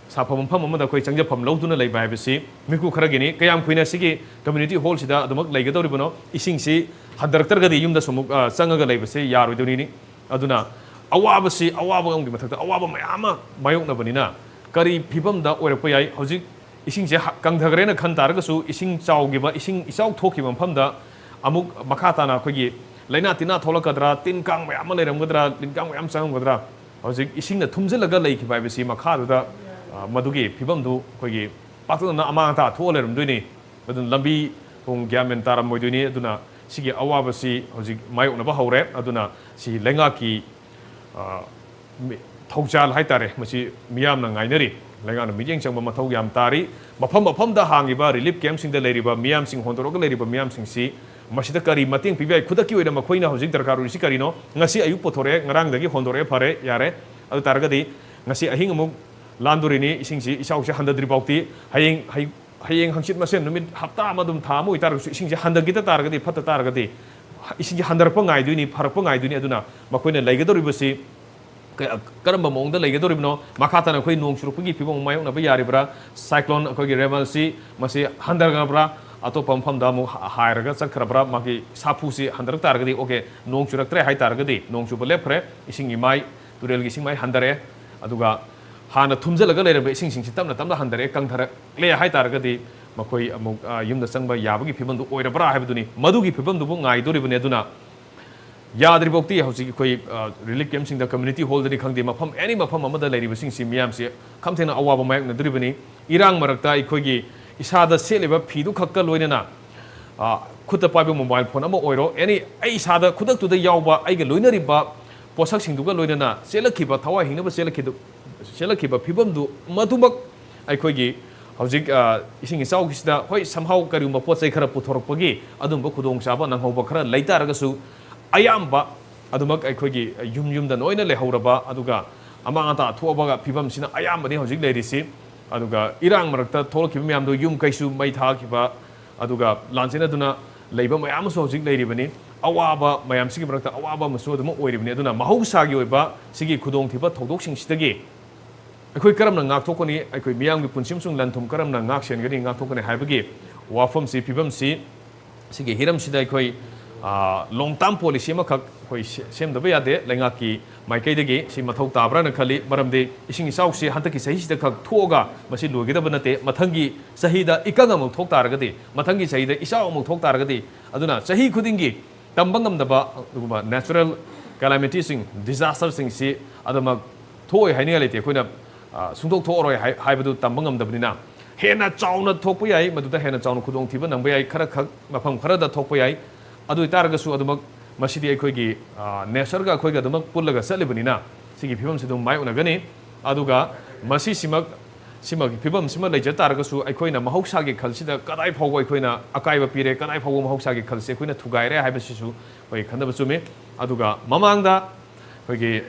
ꯁꯥꯐꯕ ꯃꯐꯝ ꯑꯃꯗ ꯑꯩꯈꯣꯏ ꯆꯪꯖꯐꯝ ꯂꯧꯗꯨꯅ ꯂꯩꯕ ꯍꯥꯏꯕꯁꯤ ꯃꯤꯀꯨꯞ ꯈꯔꯒꯤꯅꯤ꯫ ꯀꯌꯥꯝ ꯀꯨꯏꯅ ꯁꯤꯒꯤ ꯀꯝꯃ꯭ꯌꯨꯅꯤꯇꯤ ꯍꯣꯜꯁꯤꯗ ꯑꯗꯨꯃꯛ ꯂꯩꯒꯗꯧꯔꯤꯕꯅꯣ? ꯏꯁꯤꯡꯁꯤ ꯍꯟꯊꯔꯛꯇ꯭ꯔꯒꯗꯤ ꯌꯨꯝꯗꯁꯨ ꯑꯃꯨꯛ, ꯑ, ꯆꯪꯉꯒ ꯂꯩꯕꯁꯦ ꯌꯥꯔꯣꯏꯗꯣꯏꯅꯤꯅꯤ꯫ ꯑꯗꯨꯅ ꯑꯋꯥꯕꯁꯤ, ꯑꯋꯥꯕ ꯑꯃꯒꯤ ꯃꯊꯛꯇ ꯑꯋꯥꯕ ꯃꯌꯥꯝ ꯑꯃ ꯃꯥꯌꯣꯛꯅꯕꯅꯤꯅ ꯀꯔꯤ ꯐꯤꯕꯝꯗ ꯑꯣꯏꯔꯛꯄ ꯌꯥꯏ? ꯍꯧꯖꯤꯛ ꯏꯁꯤꯡꯁꯦ ꯍ-, ꯀꯪꯊꯈ꯭ꯔꯦꯅ ꯈꯟ ꯇꯥꯔꯒꯁꯨ, ꯏꯁꯤꯡ ꯆꯥꯎꯈꯤꯕ, ꯏꯁꯤꯡ ꯏꯆꯥꯎ ꯊꯣꯛꯈꯤꯕ ꯃꯐꯝꯗ ꯑꯃꯨꯛ ꯃꯈꯥ ꯇꯥꯅ ꯑꯩꯈꯣꯏꯒꯤ ꯂꯥꯏꯅꯥ ꯇꯤꯟꯅꯥ ꯊꯣꯛꯂꯛꯀꯗ꯭ꯔꯥ, ꯇꯤꯟ ꯀꯥꯡ ꯃꯌꯥꯝ ꯑꯃ ꯂꯩꯔꯝꯒꯗ꯭ꯔꯥ, ꯇꯤꯟ ꯀꯥꯡ ꯃꯌꯥꯝ ꯆꯪꯉꯝꯒꯗ꯭ꯔꯥ? ꯍꯧꯖꯤꯛ ꯏꯁꯤꯡꯅ ꯊꯨꯝꯖꯤꯜꯂꯒ ꯂꯩꯈꯤꯕ ꯍꯥꯏꯕꯁꯤ ꯃꯈꯥꯗꯨꯗ, ꯑ, ꯃꯗꯨꯒꯤ ꯐꯤꯕꯝꯗꯨ ꯑꯩꯈꯣꯏꯒꯤ ꯄꯥꯛꯇꯛꯅꯅ ꯑꯃꯥꯡ ꯑꯇꯥ ꯊꯣꯛꯑ ꯂꯩꯔꯝꯗꯣꯏꯅꯤ꯫ ꯑꯗꯨꯅ ꯂꯝꯕꯤ ꯊꯣꯡ ꯒ꯭ꯌꯥꯟ ꯃꯦꯟ ꯇꯥꯔꯝꯃꯣꯏꯗꯣꯏꯅꯤ꯫ ꯑꯗꯨꯅ ꯁꯤꯒꯤ ꯑꯋꯥꯕꯁꯤ ꯍꯧꯖꯤꯛ ꯃꯥꯌꯣꯛꯅꯕ ꯍꯧꯔꯦ꯫ ꯑꯗꯨꯅ ꯁꯤ ꯂꯩꯉꯥꯛꯀꯤ, ꯑ, ꯃꯤ-, ꯊꯧꯖꯥꯜ ꯍꯥꯏꯇꯥꯔꯦ, ꯃꯁꯤ ꯃꯤꯌꯥꯝꯅ ꯉꯥꯏꯅꯔꯤ꯫ ꯂꯩꯉꯥꯛꯅ ꯃꯤꯠꯌꯦꯡ ꯆꯪꯕ ꯃꯊꯧ ꯌꯥꯝ ꯇꯥꯔꯤ꯫ ꯃꯐꯝ ꯃꯐꯝꯗ ꯍꯥꯡꯉꯤꯕ ꯔꯤꯂꯤꯐ ꯀꯦꯝꯞꯁꯤꯡꯗ ꯂꯩꯔꯤꯕ ꯃꯤꯌꯥꯝꯁꯤꯡ, ꯍꯣꯟꯗꯣꯔꯛꯂꯒ ꯂꯩꯔꯤꯕ ꯃꯤꯌꯥꯝꯁꯤꯡꯁꯤ ꯃꯁꯤꯗ ꯀꯔꯤ ꯃꯇꯦꯡ ꯄꯤꯕ ꯌꯥꯏ? ꯈꯨꯗꯛꯀꯤ ꯑꯣꯏꯅ ꯃꯈꯣꯏꯅ ꯍꯧꯖꯤꯛ ꯗꯔꯀꯥꯔ ꯑꯣꯏꯔꯤꯁꯤ ꯀꯔꯤꯅꯣ? ꯉꯁꯤ ꯑꯌꯨꯛ ꯄꯨꯊꯣꯔꯛꯑꯦ, ꯉꯔꯥꯡꯗꯒꯤ ꯍꯣꯟꯗꯣꯔꯛꯑꯦ, ꯐꯔꯦ, ꯌꯥꯔꯦ꯫ ꯑꯗꯨ ꯇꯥꯔꯒꯗꯤ ꯉꯁꯤ ꯑꯍꯤꯡ ꯑꯃꯨꯛ ꯂꯥꯟꯗꯣꯔꯤꯅꯤ, ꯏꯁꯤꯡꯁꯤ ꯏꯆꯥꯎꯁꯤ ꯍꯟꯊꯗ꯭ꯔꯤ ꯐꯥꯎꯗꯤ꯫ ꯍꯌꯦꯡ, ꯍꯌꯦꯡ ꯍꯪꯆꯤꯠ ꯃꯁꯦꯝ, ꯅꯨꯃꯤꯠ ꯍꯞꯇꯥ ꯑꯃ ꯑꯗꯨꯝ, ꯊꯥ ꯑꯃ ꯑꯣꯏꯇꯥꯔꯒꯁꯨ, ꯏꯁꯤꯡꯁꯤ ꯍꯟꯊꯈꯤꯗ ꯇꯥꯔꯒꯗꯤ, ꯐꯠꯇ ꯇꯥꯔꯒꯗꯤ, ꯏꯁꯤꯡꯁꯤ ꯍꯟꯊꯔꯛꯄ ꯉꯥꯏꯗꯣꯏꯅꯤ, ꯐꯔꯛꯄ ꯉꯥꯏꯗꯣꯏꯅꯤ꯫ ꯑꯗꯨꯅ ꯃꯈꯣꯏꯅ ꯂꯩꯒꯗꯧꯔꯤꯕꯁꯤ ꯀ-, ꯀꯔꯝꯕ ꯃꯑꯣꯡꯗ ꯂꯩꯒꯗꯧꯔꯤꯕꯅꯣ? ꯃꯈꯥ ꯇꯥꯅ ꯑꯩꯈꯣꯏ ꯅꯣꯡ ꯆꯨꯔꯛꯄꯒꯤ ꯐꯤꯕꯝ ꯃꯥꯌꯣꯛꯅꯕ ꯌꯥꯔꯤꯕ꯭ꯔꯥ? ꯁꯥꯏꯀ꯭ꯂꯣꯟ, ꯑꯩꯈꯣꯏꯒꯤ ꯔꯦꯃꯜꯁꯤ, ꯃꯁꯤ ꯍꯟꯊꯈ꯭ꯔꯕ꯭ꯔꯥ? ꯑꯇꯣꯞꯄ ꯃꯐꯝꯗ ꯑꯃꯨꯛ ꯍ-, ꯍꯥꯏꯔꯒ ꯆꯠꯈ꯭ꯔꯕ꯭ꯔꯥ? ꯃꯥꯒꯤ ꯁꯥꯐꯨꯁꯤ ꯍꯟꯊꯔꯛ ꯇꯥꯔꯒꯗꯤ, ꯑꯣꯀꯦ, ꯅꯣꯡ ꯆꯨꯔꯛꯇ꯭ꯔꯦ ꯍꯥꯏ ꯇꯥꯔꯒꯗꯤ, ꯅꯣꯡ ꯆꯨꯕ ꯂꯦꯞꯈ꯭ꯔꯦ, ꯏꯁꯤꯡ ꯏꯃꯥꯏ, ꯇꯨꯔꯦꯜꯒꯤ ꯏꯁꯤꯡ ꯃꯥꯏ ꯍꯟꯊꯔꯛꯑꯦ, ꯑꯗꯨꯒ ꯍꯥꯟꯅ ꯊꯨꯝꯖꯤꯜꯂꯒ ꯂꯩꯔꯝꯕ ꯏꯁꯤꯡꯁꯤꯡꯁꯤ ꯇꯞꯅ ꯇꯞꯅ ꯍꯟꯊꯔꯛꯑꯦ, ꯀꯪꯊꯔꯛꯂꯦ ꯍꯥꯏ ꯇꯥꯔꯒꯗꯤ, ꯃꯈꯣꯏ ꯑꯃꯨꯛ, ꯑ, ꯌꯨꯝꯗ ꯆꯪꯕ ꯌꯥꯕꯒꯤ ꯐꯤꯕꯝꯗꯨ ꯑꯣꯏꯔꯕ꯭ꯔꯥ ꯍꯥꯏꯕꯗꯨꯅꯤ꯫ ꯃꯗꯨꯒꯤ ꯐꯤꯕꯝꯗꯨꯕꯨ ꯉꯥꯏꯗꯣꯔꯤꯕꯅꯤ꯫ ꯑꯗꯨꯅ ꯌꯥꯗ꯭ꯔꯤꯐꯥꯎꯗꯤ ꯍꯧꯖꯤꯛ ꯑꯩꯈꯣꯏ, ꯑ, ꯔꯤꯂꯤꯐ ꯀꯦꯝꯞꯁꯤꯡꯗ, ꯀꯝꯃ꯭ꯌꯨꯅꯤꯇꯤ ꯍꯣꯜꯗꯅꯤ ꯈꯪꯗꯦ, ꯃꯐꯝ, ꯑꯦꯅꯤ ꯃꯐꯝ ꯑꯃꯗ ꯂꯩꯔꯤꯕꯁꯤꯡꯁꯤ, ꯃꯤꯌꯥꯝꯁꯤ ꯈꯝ ꯊꯦꯡꯅ ꯑꯋꯥꯕ ꯃꯥꯌꯣꯛꯅꯗꯣꯔꯤꯕꯅꯤ꯫ ꯏꯔꯥꯡ ꯃꯔꯛꯇ ꯑꯩꯈꯣꯏꯒꯤ ꯏꯁꯥꯗ ꯁꯦꯠꯂꯤꯕ ꯐꯤꯗꯨ ꯈꯛꯀ ꯂꯣꯏꯅꯅ, ꯑ, ꯈꯨꯠꯇ ꯄꯥꯏꯕ ꯃꯣꯕꯥꯏꯜ ꯐꯣꯟ ꯑꯃ ꯑꯣꯏꯔꯣ, ꯑꯦꯅꯤ, ꯑꯩ ꯏꯁꯥꯗ ꯈꯨꯗꯛꯇꯨꯗ ꯌꯥꯎꯕ ꯑꯩꯒ ꯂꯣꯏꯅꯔꯤꯕ ꯄꯣꯠꯁꯛꯁꯤꯡꯗꯨꯒ ꯂꯣꯏꯅꯅ ꯆꯦꯜꯂꯛꯈꯤꯕ, ꯊꯋꯥꯏ ꯍꯤꯡꯅꯕ ꯆꯦꯜꯂꯛꯈꯤꯗ-, ꯆꯦꯜꯂꯛꯈꯤꯕ ꯐꯤꯕꯝꯗꯨ ꯃꯗꯨꯃꯛ ꯑꯩꯈꯣꯏꯒꯤ ꯍꯧꯖꯤꯛ, ꯑ, ꯏꯁꯤꯡ ꯏꯆꯥꯎꯒꯤꯁꯤꯗ, ꯍꯣꯏ, somehow ꯀꯔꯤꯒꯨꯝꯕ ꯄꯣꯠ ꯆꯩ ꯈꯔ ꯄꯨꯊꯣꯔꯛꯄꯒꯤ ꯑꯗꯨꯝꯕ ꯈꯨꯗꯣꯡꯆꯥꯕ ꯅꯪꯍꯧꯕ ꯈꯔ ꯂꯩ ꯇꯥꯔꯒꯁꯨ, ꯑꯌꯥꯝꯕ ꯑꯗꯨꯃꯛ ꯑꯩꯈꯣꯏꯒꯤ ꯌꯨꯝ ꯌꯨꯝꯗ ꯂꯣꯏꯅ ꯂꯩꯍꯧꯔꯕ, ꯑꯗꯨꯒ ꯑꯃꯥꯡ ꯑꯇꯥ ꯊꯣꯛꯑꯕ ꯐꯤꯕꯝꯁꯤꯅ ꯑꯌꯥꯝꯕꯅꯤ ꯍꯧꯖꯤꯛ ꯂꯩꯔꯤꯁꯤ꯫ ꯑꯗꯨꯒ ꯏꯔꯥꯡ ꯃꯔꯛꯇ ꯊꯣꯛꯂꯛꯈꯤꯕ ꯃꯌꯥꯝꯗꯣ, ꯌꯨꯝ ꯀꯩꯁꯨ ꯃꯩ ꯊꯥꯈꯤꯕ, ꯑꯗꯨꯒ ꯂꯥꯟꯖꯦꯟꯅꯗꯨꯅ ꯂꯩꯕ ꯃꯌꯥꯝ ꯑꯃꯁꯨ ꯍꯧꯖꯤꯛ ꯂꯩꯔꯤꯕꯅꯤ꯫ ꯑꯋꯥꯕ ꯃꯌꯥꯝꯁꯤꯒꯤ ꯃꯔꯛꯇ ꯑꯋꯥꯕ ꯑꯃꯁꯨ ꯑꯗꯨꯃꯛ ꯑꯣꯏꯔꯤꯕꯅꯤ꯫ ꯑꯗꯨꯅ ꯃꯍꯧꯁꯥꯒꯤ ꯑꯣꯏꯕ ꯁꯤꯒꯤ ꯈꯨꯗꯣꯡꯊꯤꯕ ꯊꯧꯗꯣꯛꯁꯤꯡꯁꯤꯗꯒꯤ ꯑꯩꯈꯣꯏ ꯀꯔꯝꯅ ꯉꯥꯛꯊꯣꯛꯀꯅꯤ? ꯑꯩꯈꯣꯏ ꯃꯤꯌꯥꯝꯒꯤ ꯄꯨꯟꯁꯤ ꯑꯃꯁꯨꯡ ꯂꯟ ꯊꯨꯝ ꯀꯔꯝꯅ ꯉꯥꯛ ꯁꯦꯟꯒꯅꯤ, ꯉꯥꯛꯊꯣꯛꯀꯅꯤ ꯍꯥꯏꯕꯒꯤ ꯋꯥꯐꯝꯁꯤ, ꯐꯤꯕꯝꯁꯤ, ꯁꯤꯒꯤ ꯍꯤꯔꯝꯁꯤꯗ ꯑꯩꯈꯣꯏ, ꯑ, long term policy ꯑꯃꯈꯛ ꯑꯩꯈꯣꯏ ꯁꯦ-, ꯁꯦꯝꯗꯕ ꯌꯥꯗꯦ꯫ ꯂꯩꯉꯥꯛꯀꯤ ꯃꯥꯏꯀꯩꯗꯒꯤ ꯁꯤ ꯃꯊꯧ ꯇꯥꯕ꯭ꯔꯥꯅ ꯈꯜꯂꯤ꯫ ꯃꯔꯝꯗꯤ ꯏꯁꯤꯡ ꯏꯆꯥꯎꯁꯤ ꯍꯟꯗꯛꯀꯤ ꯆꯍꯤꯁꯤꯗ ꯈꯛ ꯊꯣꯛꯑꯒ ꯃꯁꯤ ꯂꯣꯏꯒꯗꯕ ꯅꯠꯇꯦ꯫ ꯃꯊꯪꯒꯤ ꯆꯍꯤꯗ ꯏꯀꯪ ꯑꯃꯨꯛ ꯊꯣꯛ ꯇꯥꯔꯒꯗꯤ, ꯃꯊꯪꯒꯤ ꯆꯍꯤꯗ ꯏꯆꯥꯎ ꯑꯃꯨꯛ ꯊꯣꯛ ꯇꯥꯔꯒꯗꯤ, ꯑꯗꯨꯅ ꯆꯍꯤ ꯈꯨꯗꯤꯡꯒꯤ ꯇꯝꯕ ꯉꯝꯗꯕ ꯑꯗꯨꯒꯨꯝꯕ natural calamityꯁꯤꯡ, disasterꯁꯤꯡꯁꯤ ꯑꯗꯨꯃꯛ ꯊꯣꯛꯑꯣꯏ ꯍꯥꯏꯅꯤꯡꯉꯥꯏ ꯂꯩꯇꯦ꯫ ꯑꯩꯈꯣꯏꯅ, ꯑ, ꯁꯨꯡꯊꯣꯛ ꯊꯣꯛꯑꯔꯣꯏ ꯍꯥꯏ-, ꯍꯥꯏꯕꯗꯨ ꯇꯝꯕ ꯉꯝꯗꯕꯅꯤꯅ, ꯍꯦꯟꯅ ꯆꯥꯎꯅ ꯊꯣꯛꯄ ꯌꯥꯏ, ꯃꯗꯨꯗ ꯍꯦꯟꯅ ꯆꯥꯎꯅ ꯈꯨꯗꯣꯡꯊꯤꯕ ꯅꯪꯕ ꯌꯥꯏ, ꯈꯔ ꯈꯛ ꯃꯐꯝ ꯈꯔꯗ ꯊꯣꯛꯄ ꯌꯥꯏ꯫ ꯑꯗꯨ ꯑꯣꯏꯇꯥꯔꯒꯁꯨ ꯑꯗꯨꯃꯛ ꯃꯁꯤꯗꯤ ꯑꯩꯈꯣꯏꯒꯤ, ꯑ, natureꯒ ꯑꯩꯈꯣꯏꯒ ꯑꯗꯨꯃꯛ ꯄꯨꯜꯂꯒ ꯆꯠꯂꯤꯕꯅꯤꯅ, ꯁꯤꯒꯤ ꯐꯤꯕꯝꯁꯤ ꯑꯗꯨꯝ ꯃꯥꯌꯣꯛꯅꯒꯅꯤ꯫ ꯑꯗꯨꯒ ꯃꯁꯤꯁꯤꯃꯛ ꯁꯤꯃꯒꯤ ꯐꯤꯕꯝꯁꯤꯃ ꯂꯩꯖ ꯇꯥꯔꯒꯁꯨ, ꯑꯩꯈꯣꯏꯅ ꯃꯍꯧꯁꯥꯒꯤ ꯈꯜꯁꯤꯗ ꯀꯗꯥꯏ ꯐꯥꯎꯕ ꯑꯩꯈꯣꯏꯅ ꯑꯀꯥꯏꯕ ꯄꯤꯔꯦ, ꯀꯗꯥꯏ ꯐꯥꯎꯕ ꯃꯍꯧꯁꯥꯒꯤ ꯈꯜꯁꯦ ꯑꯩꯈꯣꯏꯅ ꯊꯨꯒꯥꯏꯔꯦ ꯍꯥꯏꯕꯁꯤꯁꯨ ꯑꯩꯈꯣꯏ ꯈꯟꯅꯕ ꯆꯨꯝꯃꯤ꯫ ꯑꯗꯨꯒ ꯃꯃꯥꯡꯗ ꯑꯩꯈꯣꯏꯒꯤ,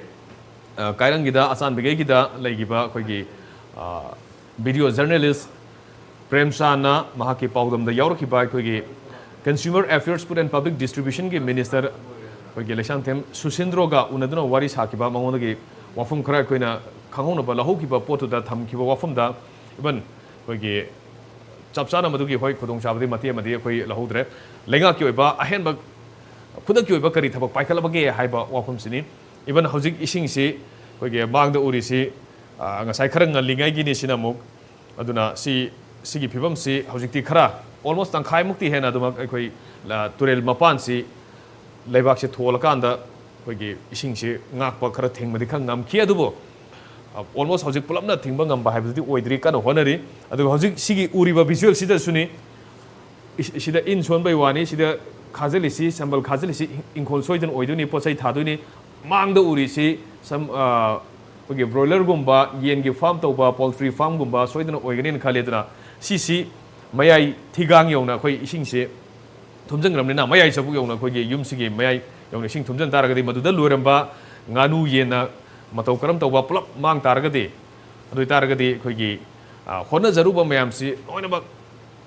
ꯑ, ꯀꯥꯏꯔꯪꯒꯤꯗ, ꯑꯆꯥꯟꯕꯤꯒꯩꯒꯤꯗ ꯂꯩꯈꯤꯕ ꯑꯩꯈꯣꯏꯒꯤ, ꯑ, video journalist ꯄ꯭ꯔꯦꯝꯆꯥꯟꯅ ꯃꯍꯥꯛꯀꯤ ꯄꯥꯎꯗꯝꯗ ꯌꯥꯎꯔꯛꯈꯤꯕ ꯑꯩꯈꯣꯏꯒꯤ Consumer Affairs, Food and Public Distribution ꯒꯤ minister ꯑꯩꯈꯣꯏꯒꯤ ꯂꯩꯁꯥꯡꯊꯦꯝ ꯁꯨꯁꯤꯟꯗ꯭ꯔꯣꯒ ꯎꯅꯗꯨꯅ ꯋꯥꯔꯤ ꯁꯥꯈꯤꯕ, ꯃꯉꯣꯟꯗꯒꯤ ꯋꯥꯐꯝ ꯈꯔ ꯑꯩꯈꯣꯏꯅ ꯈꯪꯍꯧꯅꯕ ꯂꯧꯍꯧꯈꯤꯕ ꯄꯣꯠꯇꯨꯗ ꯊꯝꯈꯤꯕ ꯋꯥꯐꯝꯗ, even ꯑꯩꯈꯣꯏꯒꯤ ꯆꯞ ꯆꯥꯅ ꯃꯗꯨꯒꯤ, ꯍꯣꯏ, ꯈꯨꯗꯣꯡꯆꯥꯕꯗꯤ ꯃꯇꯦꯛ ꯑꯃꯗꯤ ꯑꯩꯈꯣꯏ ꯂꯧꯍꯧꯗ꯭ꯔꯦ꯫ ꯂꯩꯉꯥꯛꯀꯤ ꯑꯣꯏꯕ ꯑꯍꯦꯟꯕ ꯈꯨꯗꯛꯀꯤ ꯑꯣꯏꯕ ꯀꯔꯤ ꯊꯕꯛ ꯄꯥꯏꯈꯠꯂꯕꯒꯦ ꯍꯥꯏꯕ ꯋꯥꯐꯝꯁꯤꯅꯤ꯫ Even ꯍꯧꯖꯤꯛ ꯏꯁꯤꯡꯁꯤ ꯑꯩꯈꯣꯏꯒꯤ ꯃꯥꯡꯗ ꯎꯔꯤꯁꯤ, ꯑ, ꯉꯁꯥꯏ ꯈꯔ ꯉꯜꯂꯤꯉꯩꯒꯤꯅꯤ ꯁꯤꯅ ꯑꯃꯨꯛ꯫ ꯑꯗꯨꯅ ꯁꯤ, ꯁꯤꯒꯤ ꯐꯤꯕꯝꯁꯤ ꯍꯧꯖꯤꯛꯇꯤ ꯈꯔ almost ꯇꯪꯈꯥꯏꯃꯨꯛꯇꯤ ꯍꯦꯟꯅ ꯑꯗꯨꯃꯛ ꯑꯩꯈꯣꯏ, ꯑ, ꯇꯨꯔꯦꯜ ꯃꯄꯥꯟꯁꯤ ꯂꯩꯕꯥꯛꯁꯦ ꯊꯣꯜꯂꯀꯥꯟꯗ ꯑꯩꯈꯣꯏꯒꯤ ꯏꯁꯤꯡꯁꯤ ꯉꯥꯛꯄ ꯈꯔ ꯊꯤꯡꯕꯗꯤ ꯈꯔ ꯉꯝꯈꯤ꯫ ꯑꯗꯨꯕꯨ, ꯑ, almost ꯍꯧꯖꯤꯛ ꯄꯨꯂꯞꯅ ꯊꯤꯡꯕ ꯉꯝꯕ ꯍꯥꯏꯕꯗꯨꯗꯤ ꯑꯣꯏꯗ꯭ꯔꯤ, ꯀꯟꯅ ꯍꯣꯠꯅꯔꯤ꯫ ꯑꯗꯨꯒ ꯍꯧꯖꯤꯛ ꯁꯤꯒꯤ ꯎꯔꯤꯕ visual ꯁꯤꯗꯁꯨꯅꯤ, ꯏꯁ-, ꯁꯤꯗ ꯏꯟ ꯁꯣꯟꯕꯩ ꯋꯥꯅꯤ, ꯁꯤꯗ ꯈꯥꯖꯤꯜꯂꯤꯁꯤ, ꯁꯝꯕꯜ ꯈꯥꯖꯤꯜꯂꯤꯁꯤ ꯏꯪꯈꯣꯜ ꯁꯣꯏꯗꯅ ꯑꯣꯏꯗꯣꯏꯅꯤ, ꯄꯣꯠ ꯆꯩ ꯊꯥꯗꯣꯏꯅꯤ꯫ ꯃꯥꯡꯗ ꯎꯔꯤꯁꯤ ꯁꯝ-, ꯑ, ꯑꯩꯈꯣꯏꯒꯤ broiler ꯒꯨꯝꯕ, ꯌꯦꯟꯒꯤ farm ꯇꯧꯕ, poultry farm ꯒꯨꯝꯕ ꯁꯣꯏꯗꯅ ꯑꯣꯏꯒꯅꯤꯅ ꯈꯜꯂꯤ꯫ ꯑꯗꯨꯅ ꯁꯤꯁꯤ ꯃꯌꯥꯏ ꯊꯤꯒꯥꯡ ꯌꯧꯅ ꯑꯩꯈꯣꯏ ꯏꯁꯤꯡꯁꯤ ꯊꯨꯝꯖꯤꯟꯈ꯭ꯔꯕꯅꯤꯅ, ꯃꯌꯥꯏ ꯆꯕꯨꯛ ꯌꯧꯅ ꯑꯩꯈꯣꯏꯒꯤ ꯌꯨꯝꯁꯤꯒꯤ ꯃꯌꯥꯏ ꯌꯧꯅ ꯏꯁꯤꯡ ꯊꯨꯝꯖꯤꯟ ꯇꯥꯔꯒꯗꯤ, ꯃꯗꯨꯗ ꯂꯣꯏꯔꯝꯕ ꯉꯥꯅꯨ ꯌꯦꯟꯅ ꯃꯇꯧ ꯀꯔꯝ ꯇꯧꯕ ꯄꯨꯂꯞ ꯃꯥꯡ ꯇꯥꯔꯒꯗꯤ, ꯑꯗꯨ ꯑꯣꯏ ꯇꯥꯔꯒꯗꯤ ꯑꯩꯈꯣꯏꯒꯤ, ꯑ, ꯍꯣꯠꯅꯖꯔꯨꯕ ꯃꯌꯥꯝꯁꯤ ꯂꯣꯏꯅꯃꯛ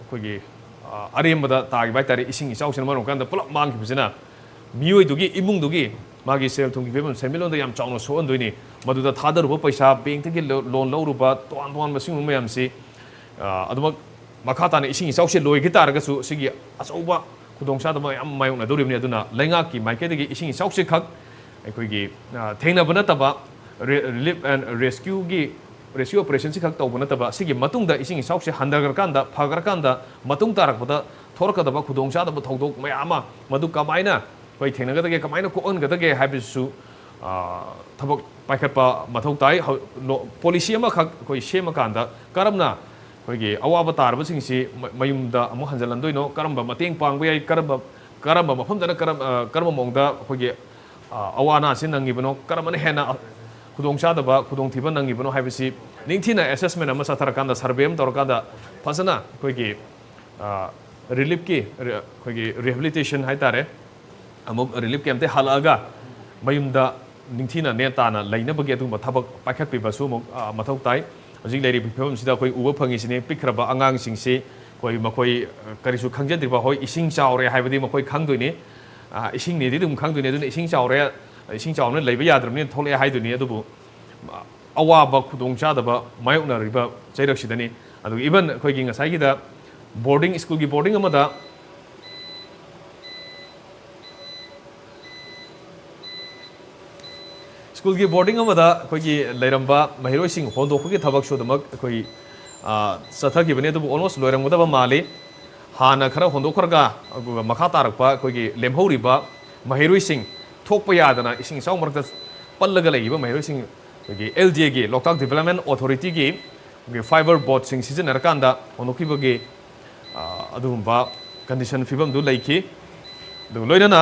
ꯑꯩꯈꯣꯏꯒꯤ, ꯑ, ꯑꯔꯦꯝꯕꯗ ꯇꯥꯈꯤꯕ ꯍꯥꯏꯇꯥꯔꯦ꯫ ꯏꯁꯤꯡ ꯏꯆꯥꯎꯁꯤꯅ ꯃꯔꯝ ꯑꯣꯏꯔꯀꯥꯟꯗ ꯄꯨꯂꯞ ꯃꯥꯡꯈꯤꯕꯁꯤꯅ ꯃꯤꯑꯣꯏꯗꯨꯒꯤ, ꯏꯃꯨꯡꯗꯨꯒꯤ, ꯃꯥꯒꯤ ꯁꯦꯜ ꯊꯨꯝꯒꯤ ꯐꯤꯕꯝ, ꯁꯦꯟꯃꯤꯠꯂꯣꯟꯗ ꯌꯥꯝ ꯆꯥꯎꯅ ꯁꯣꯛꯍꯟꯗꯣꯏꯅꯤ꯫ ꯃꯗꯨꯗ ꯊꯥꯗꯔꯨꯕ ꯄꯩꯁꯥ, bank ꯇꯒꯤ ꯂꯣ-, loan ꯂꯧꯔꯨꯕ, ꯇꯣꯉꯥꯟ ꯇꯣꯉꯥꯟꯕ ꯁꯤꯒꯨꯝꯕ ꯃꯌꯥꯝꯁꯤ, ꯑ, ꯑꯗꯨꯃꯛ ꯃꯈꯥ ꯇꯥꯅ ꯏꯁꯤꯡ ꯏꯆꯥꯎꯁꯦ ꯂꯣꯏꯈꯤ ꯇꯥꯔꯒꯁꯨ, ꯁꯤꯒꯤ ꯑꯆꯧꯕ ꯈꯨꯗꯣꯡꯆꯥꯗꯕ ꯃꯌꯥꯝ ꯃꯥꯌꯣꯛꯅꯗꯧꯔꯤꯕꯅꯤ꯫ ꯑꯗꯨꯅ ꯂꯩꯉꯥꯛꯀꯤ ꯃꯥꯏꯀꯩꯗꯒꯤ ꯏꯁꯤꯡ ꯏꯆꯥꯎꯁꯦ ꯈꯛ ꯑꯩꯈꯣꯏꯒꯤ, ꯑ, ꯊꯦꯡꯅꯕ ꯅꯠꯇꯕ, ꯔꯤ-, relief and rescue ꯒꯤ, rescue operation ꯁꯤ ꯈꯛ ꯇꯧꯕ ꯅꯠꯇꯕ, ꯁꯤꯒꯤ ꯃꯇꯨꯡꯗ ꯏꯁꯤꯡ ꯏꯆꯥꯎꯁꯦ ꯍꯟꯊꯈ꯭ꯔꯀꯥꯟꯗ, ꯐꯈ꯭ꯔꯀꯥꯟꯗ, ꯃꯇꯨꯡ ꯇꯥꯔꯛꯄꯗ ꯊꯣꯔꯛꯀꯗꯕ ꯈꯨꯗꯣꯡꯆꯥꯗꯕ ꯊꯧꯗꯣꯛ ꯃꯌꯥꯝ ꯑꯃ ꯃꯗꯨ ꯀꯃꯥꯏꯅ ꯑꯩꯈꯣꯏ ꯊꯦꯡꯅꯒꯗꯒꯦ, ꯀꯃꯥꯏꯅ ꯀꯣꯛꯍꯟꯒꯗꯒꯦ ꯍꯥꯏꯕꯁꯤꯁꯨ, ꯑ, ꯊꯕꯛ ꯄꯥꯏꯈꯠꯄ ꯃꯊꯧ ꯇꯥꯏ꯫ ꯍꯧ-, ꯅꯣ-, policy ꯑꯃꯈꯛ ꯑꯩꯈꯣꯏ ꯁꯦꯝꯃꯀꯥꯟꯗ ꯀꯔꯝꯅ ꯑꯩꯈꯣꯏꯒꯤ ꯑꯋꯥꯕ ꯇꯥꯔꯕꯁꯤꯡꯁꯤ ꯃ-, ꯃꯌꯨꯝꯗ ꯑꯃꯨꯛ ꯍꯟꯖꯤꯜꯍꯟꯗꯣꯏꯅꯣ, ꯀꯔꯝꯕ ꯃꯇꯦꯡ ꯄꯥꯡꯕ ꯌꯥꯏ, ꯀꯔꯝꯕ, ꯀꯔꯝꯕ ꯃꯐꯝꯗꯅ ꯀꯔꯝ-, ꯑ, ꯀꯔꯝꯕ ꯃꯑꯣꯡꯗ ꯑꯩꯈꯣꯏꯒꯤ, ꯑ, ꯑꯋꯥ ꯑꯅꯥꯁꯤ ꯅꯪꯉꯤꯕꯅꯣ, ꯀꯔꯝꯕꯅ ꯍꯦꯟꯅ ꯈꯨꯗꯣꯡꯆꯥꯗꯕ, ꯈꯨꯗꯣꯡꯊꯤꯕ ꯅꯪꯉꯤꯕꯅꯣ ꯍꯥꯏꯕꯁꯤ ꯅꯤꯡꯊꯤꯅ ꯑꯦꯁꯦꯁꯃꯦꯟ ꯑꯃ ꯆꯠꯊꯔꯀꯥꯟꯗ, ꯁꯔꯚꯦ ꯑꯃ ꯇꯧꯔꯀꯥꯟꯗ, ꯐꯖꯅ ꯑꯩꯈꯣꯏꯒꯤ ꯔꯤꯂꯤꯐꯀꯤ, ꯑꯩꯈꯣꯏꯒꯤ ꯔꯤꯍꯦꯕꯤꯂꯤꯇꯦꯁꯟ ꯍꯥꯏꯇꯥꯔꯦ, ꯑꯃꯨꯛ ꯔꯤꯂꯤꯐ ꯀꯦꯝꯞꯇꯩ ꯍꯜꯂꯛꯑꯒ ꯃꯌꯨꯝꯗ ꯅꯤꯡꯊꯤꯅ ꯅꯦ ꯇꯥꯅ ꯂꯩꯅꯕꯒꯤ ꯑꯗꯨꯒꯨꯝꯕ ꯊꯕꯛ ꯄꯥꯏꯈꯠꯄꯤꯕꯁꯨ ꯑꯃꯨꯛ, ꯑ, ꯃꯊꯧ ꯇꯥꯏ꯫ ꯍꯧꯖꯤꯛ ꯂꯩꯔꯤꯕ ꯐꯤꯕꯝꯁꯤꯗ ꯑꯩꯈꯣꯏ ꯎꯕ ꯐꯪꯉꯤꯁꯤꯅꯤ, ꯄꯤꯛꯈ꯭ꯔꯕ ꯑꯉꯥꯡꯁꯤꯡꯁꯤ ꯑꯩꯈꯣꯏ, ꯃꯈꯣꯏ, ꯑ, ꯀꯔꯤꯁꯨ ꯈꯪꯖꯗ꯭ꯔꯤꯕ, ꯍꯣꯏ, ꯏꯁꯤꯡ ꯆꯥꯎꯔꯦ ꯍꯥꯏꯕꯗꯤ ꯃꯈꯣꯏ ꯈꯪꯗꯣꯏꯅꯤ, ꯑ, ꯏꯁꯤꯡꯅꯤꯗꯤ ꯑꯗꯨꯝ ꯈꯪꯗꯣꯏꯅꯤ꯫ ꯑꯗꯨꯅ ꯏꯁꯤꯡ ꯆꯥꯎꯔꯦ, ꯏꯁꯤꯡ ꯆꯥꯎꯕꯅ ꯂꯩꯕ ꯌꯥꯗ꯭ꯔꯕꯅꯤꯅ ꯊꯣꯛꯂꯛꯑꯦ ꯍꯥꯏꯗꯣꯏꯅꯤ꯫ ꯑꯗꯨꯕꯨ, ꯑ, ꯑꯋꯥꯕ ꯈꯨꯗꯣꯡꯆꯥꯗꯕ ꯃꯥꯌꯣꯛꯅꯔꯤꯕ ꯆꯩꯔꯛꯁꯤꯗꯅꯤ꯫ ꯑꯗꯨꯒ even ꯑꯩꯈꯣꯏꯒꯤ ꯉꯁꯥꯏꯒꯤꯗ ꯕꯣꯔꯗꯤꯡ, ꯁ꯭ꯀꯨꯜꯒꯤ ꯕꯣꯔꯗꯤꯡ ꯑꯃꯗ ꯁ꯭ꯀꯨꯜꯒꯤ ꯕꯣꯔꯗꯤꯡ ꯑꯃꯗ ꯑꯩꯈꯣꯏꯒꯤ ꯂꯩꯔꯝꯕ ꯃꯍꯩꯔꯣꯏꯁꯤꯡ ꯍꯣꯟꯗꯣꯛꯄꯒꯤ ꯊꯕꯛꯁꯨ ꯑꯗꯨꯃꯛ ꯑꯩꯈꯣꯏ, ꯑ, ꯆꯠꯊꯈꯤꯕꯅꯤ, ꯑꯗꯨꯕꯨ almost ꯂꯣꯏꯔꯝꯒꯗꯕ ꯃꯥꯜꯂꯤ꯫ ꯍꯥꯟꯅ ꯈꯔ ꯍꯣꯟꯗꯣꯛꯈ꯭ꯔꯒ, ꯑꯗꯨꯒ ꯃꯈꯥ ꯇꯥꯔꯛꯄ ꯑꯩꯈꯣꯏꯒꯤ ꯂꯦꯝꯍꯧꯔꯤꯕ ꯃꯍꯩꯔꯣꯏꯁꯤꯡ, ꯊꯣꯛꯄ ꯌꯥꯗꯅ ꯏꯁꯤꯡ ꯏꯆꯥꯎ ꯃꯔꯛꯇ ꯄꯜꯂꯒ ꯂꯩꯔꯤꯕ ꯃꯍꯩꯔꯣꯏꯁꯤꯡ, ꯑꯩꯈꯣꯏꯒꯤ L D Aꯒꯤ, Loktak Development Authorityꯒꯤ, ꯑꯩꯈꯣꯏꯒꯤ fiber boardꯁꯤꯡ ꯁꯤꯖꯤꯟꯅꯔꯀꯥꯟꯗ ꯍꯣꯟꯗꯣꯛꯈꯤꯕꯒꯤ, ꯑ, ꯑꯗꯨꯒꯨꯝꯕ condition, ꯐꯤꯕꯝꯗꯨ ꯂꯩꯈꯤ꯫ ꯑꯗꯨꯒ ꯂꯣꯏꯅꯅ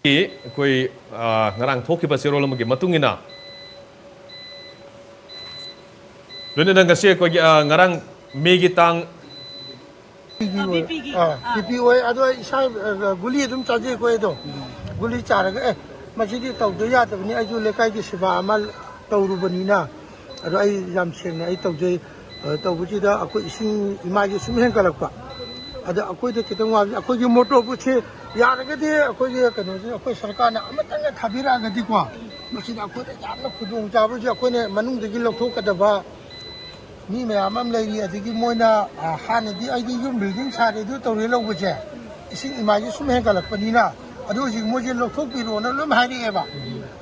ꯑꯩꯈꯣꯏ, ꯑ, ꯉꯔꯥꯡ ꯊꯣꯛꯈꯤꯕ ꯆꯦꯔꯣꯜ ꯑꯃꯒꯤ ꯃꯇꯨꯡ ꯏꯟꯅ, ꯂꯣꯏꯅꯅ ꯉꯁꯤ ꯑꯩꯈꯣꯏꯒꯤ, ꯑ, ꯉꯔꯥꯡ ꯃꯦꯒꯤ ꯇꯥꯡ ꯕꯤ ꯄꯤꯒꯤ ꯑ, ꯑꯣꯏ꯫ ꯕꯤ ꯄꯤꯒꯤ꯫ ꯑ, ꯑ꯫ ꯕꯤ ꯄꯤ ꯑꯣꯏ꯫ ꯑꯗꯣ ꯑꯩ ꯏꯁꯥ, ꯑ, ꯒꯨꯂꯤ ꯑꯗꯨꯝ ꯆꯥꯖꯩꯀꯣ ꯑꯩꯗꯣ꯫ ꯒꯨꯂꯤ ꯆꯥꯔꯒ, "ꯑꯦ, ꯃꯁꯤꯗꯤ ꯇꯧꯗ ꯌꯥꯗꯕꯅꯤ, ꯑꯩꯁꯨ ꯂꯩꯀꯥꯏꯒꯤ ꯁꯦꯕꯥ ꯑꯃ ꯇꯧꯔꯨꯕꯅꯤꯅ"꯫ ꯑꯗꯣ ꯑꯩ ꯌꯥꯝ ꯁꯦꯡꯅ ꯑꯩ ꯇꯧꯖꯩ꯫ ꯑ, ꯇꯧꯕꯁꯤꯗ ꯑꯩꯈꯣꯏ ꯏꯁꯤꯡ ꯏꯃꯥꯏꯁꯦ ꯁꯨꯝ ꯍꯦꯟꯒꯠꯂꯛꯄ꯫ ꯑꯗ ꯑꯩꯈꯣꯏꯗ ꯈꯤꯇꯪ ꯋꯥꯕꯁꯤ, ꯑꯩꯈꯣꯏꯒꯤ ꯃꯣꯇꯣꯔ ꯕꯣꯠꯁꯦ ꯌꯥꯔꯒꯗꯤ ꯑꯩꯈꯣꯏꯒꯤ ꯀꯩꯅꯣꯁꯦ, ꯑꯩꯈꯣꯏ ꯁꯔꯀꯥꯔꯅ ꯑꯃꯇꯪꯒ ꯊꯥꯕꯤꯔꯛꯑꯒꯗꯤꯀꯣ, ꯃꯁꯤꯗ ꯑꯩꯈꯣꯏꯗ ꯌꯥꯝꯅ ꯈꯨꯗꯣꯡ ꯆꯥꯕꯁꯦ꯫ ꯑꯩꯈꯣꯏꯅ ꯃꯅꯨꯡꯗꯒꯤ ꯂꯧꯊꯣꯛꯀꯗꯕ ꯃꯤ ꯃꯌꯥꯝ ꯑꯃ ꯂꯩꯔꯤ꯫ ꯑꯗꯒꯤ ꯃꯣꯏꯅ, ꯑ, ꯍꯥꯟꯅꯗꯤ ꯑꯩꯗꯤ ꯌꯨꯝ ꯕꯤꯜꯗꯤꯡ ꯁꯥꯔꯦ, ꯑꯗꯨ ꯇꯧꯔꯦ ꯂꯧꯕꯁꯦ, ꯏꯁꯤꯡ ꯏꯃꯥꯏꯁꯦ ꯁꯨꯝ ꯍꯦꯟꯒꯠꯂꯛꯄꯅꯤꯅ, ꯑꯗꯨ ꯍꯧꯖꯤꯛ ꯃꯣꯏꯁꯦ ꯂꯧꯊꯣꯛꯄꯤꯔꯣꯅ ꯂꯣꯏꯅ ꯍꯥꯏꯔꯛꯑꯦꯕ꯫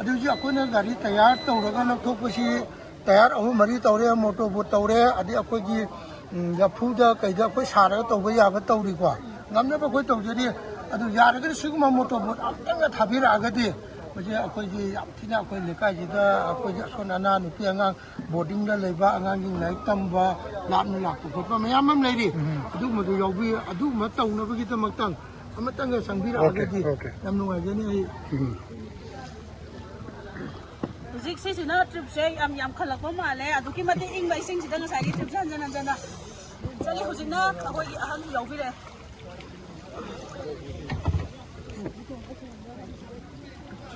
ꯑꯗꯨ ꯍꯧꯖꯤꯛ ꯑꯩꯈꯣꯏꯅ ꯒꯥꯔꯤ ꯇꯌꯥꯔ ꯇꯧꯔꯒ ꯂꯧꯊꯣꯛꯄꯁꯤ ꯇꯌꯥꯔ ꯑꯍꯨꯝ ꯃꯔꯤ ꯇꯧꯔꯦ, ꯃꯣꯇꯣꯔ ꯕꯣꯠ ꯇꯧꯔꯦ, ꯑꯗꯩ ꯑꯩꯈꯣꯏꯒꯤ, ꯎꯝ, ꯂꯐꯨꯗ ꯀꯩꯗ ꯑꯩꯈꯣꯏ ꯁꯥꯔꯒ ꯇꯧꯕ ꯌꯥꯕ ꯇꯧꯔꯤꯀꯣ꯫ ꯉꯝꯅꯕ ꯑꯩꯈꯣꯏ ꯇꯧꯖꯔꯤ꯫ ꯑꯗꯨ ꯌꯥꯔꯒꯗꯤ ꯁꯤꯒꯨꯝꯕ ꯃꯣꯇꯣꯔ ꯕꯣꯠ ꯑꯃꯇꯪꯒ ꯊꯥꯕꯤꯔꯛꯑꯒꯗꯤ, ꯃꯁꯤ ꯑꯩꯈꯣꯏꯒꯤ ꯌꯥꯝ ꯊꯤꯅ ꯑꯩꯈꯣꯏ ꯂꯩꯀꯥꯏꯁꯤꯗ ꯑꯩꯈꯣꯏꯒꯤ ꯑꯁꯣꯟ ꯑꯅꯥ, ꯅꯨꯄꯤ ꯑꯉꯥꯡ, ꯕꯣꯔꯗꯤꯡꯗ ꯂꯩꯕ ꯑꯉꯥꯡꯁꯤꯡ ꯂꯥꯏꯔꯤꯛ ꯇꯝꯕ, ꯂꯥꯞꯅ ꯂꯥꯛꯄ ꯈꯣꯠꯄ ꯃꯌꯥꯝ ꯑꯃ ꯂꯩꯔꯤ꯫ ꯎꯝ꯫ ꯑꯗꯨꯒꯨꯝꯕꯗꯨ ꯌꯥꯎꯕꯤ-, ꯑꯗꯨꯒꯨꯝꯕ ꯇꯧꯅꯕꯒꯤꯗꯃꯛꯇꯪ ꯑꯃꯇꯪꯒ ꯆꯪꯕꯤꯔꯛꯑꯒꯗꯤ, ꯑꯣꯀꯦ, ꯑꯣꯀꯦ꯫ ꯌꯥꯝ ꯅꯨꯡꯉꯥꯏꯖꯅꯤ ꯑꯩ꯫ ꯎꯝ꯫ ꯍꯧꯖꯤꯛ ꯁꯤꯁꯤꯅ ꯇ꯭ꯔꯤꯞꯁꯦ ꯌꯥꯝ ꯌꯥꯝꯈꯠꯂꯛꯄ ꯃꯥꯜꯂꯦ꯫ ꯑꯗꯨꯛꯀꯤ ꯃꯇꯤꯛ ꯏꯪꯕ ꯏꯁꯤꯡꯁꯤꯗ ꯉꯁꯥꯏꯒꯤ ꯇ꯭ꯔꯤꯞꯁꯦ ꯍꯟꯖꯟ ꯍꯟꯖꯟꯅ ꯆꯠꯂꯤ꯫ ꯍꯧꯖꯤꯛꯅ ꯑꯩꯈꯣꯏꯒꯤ ꯑꯍꯟꯁꯨ ꯌꯥꯎꯕꯤꯔꯦ꯫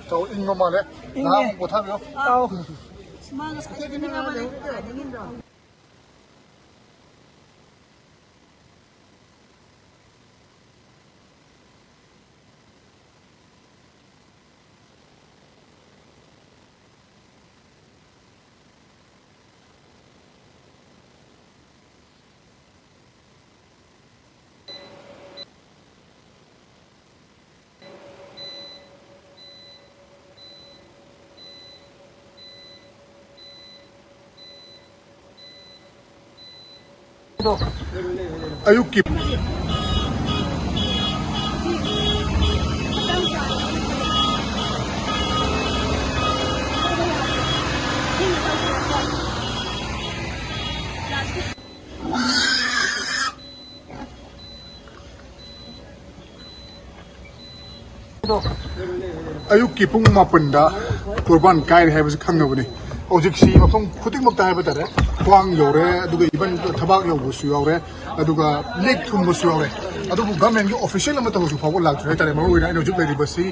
ꯆꯥꯎ, ꯏꯪꯕ ꯃꯥꯜꯂꯦ꯫ ꯏꯪꯉꯦ꯫ ꯉꯥꯏꯍꯥꯛ ꯑꯃꯨꯛ ꯄꯣꯊꯥꯕꯤꯌꯣ꯫ ꯑꯥꯎ꯫ ꯃꯥ ꯉꯁꯥꯏꯗꯒꯤ ꯏꯪꯉꯕꯅꯦ꯫ ꯉꯁꯥꯏꯗꯒꯤ꯫ ꯑꯌꯨꯛꯀꯤ ꯑꯌꯨꯛꯀꯤ ꯄꯨꯡ ꯃꯥꯄꯟꯗ ꯇꯣꯔꯕꯥꯟ ꯀꯥꯏꯔꯦ ꯍꯥꯏꯕꯁꯤ ꯈꯪꯅꯕꯅꯤ꯫ ꯍꯧꯖꯤꯛꯁꯤ ꯃꯐꯝ ꯈꯨꯗꯤꯡꯃꯛꯇ ꯍꯥꯏꯕ ꯇꯥꯔꯦ, ꯈ꯭ꯋꯥꯡ ꯌꯧꯔꯦ, ꯑꯗꯨꯒ even ꯊꯕꯥꯛ ꯌꯧꯕꯁꯨ ꯌꯥꯎꯔꯦ, ꯑꯗꯨꯒ ꯂꯦꯛ ꯊꯨꯝꯕꯁꯨ ꯌꯥꯎꯔꯦ꯫ ꯑꯗꯨꯕꯨ ꯒꯚꯔꯟꯃꯦꯟꯒꯤ ꯑꯣꯐꯤꯁꯤꯌꯦꯜ ꯑꯃꯠꯇ ꯍꯧꯖꯤꯛ ꯐꯥꯎꯕ ꯂꯥꯛꯇ꯭ꯔꯤ ꯍꯥꯏꯇꯥꯔꯦ꯫ ꯃꯔꯨꯑꯣꯏꯅ ꯑꯩꯅ ꯍꯧꯖꯤꯛ ꯂꯩꯔꯤꯕꯁꯤ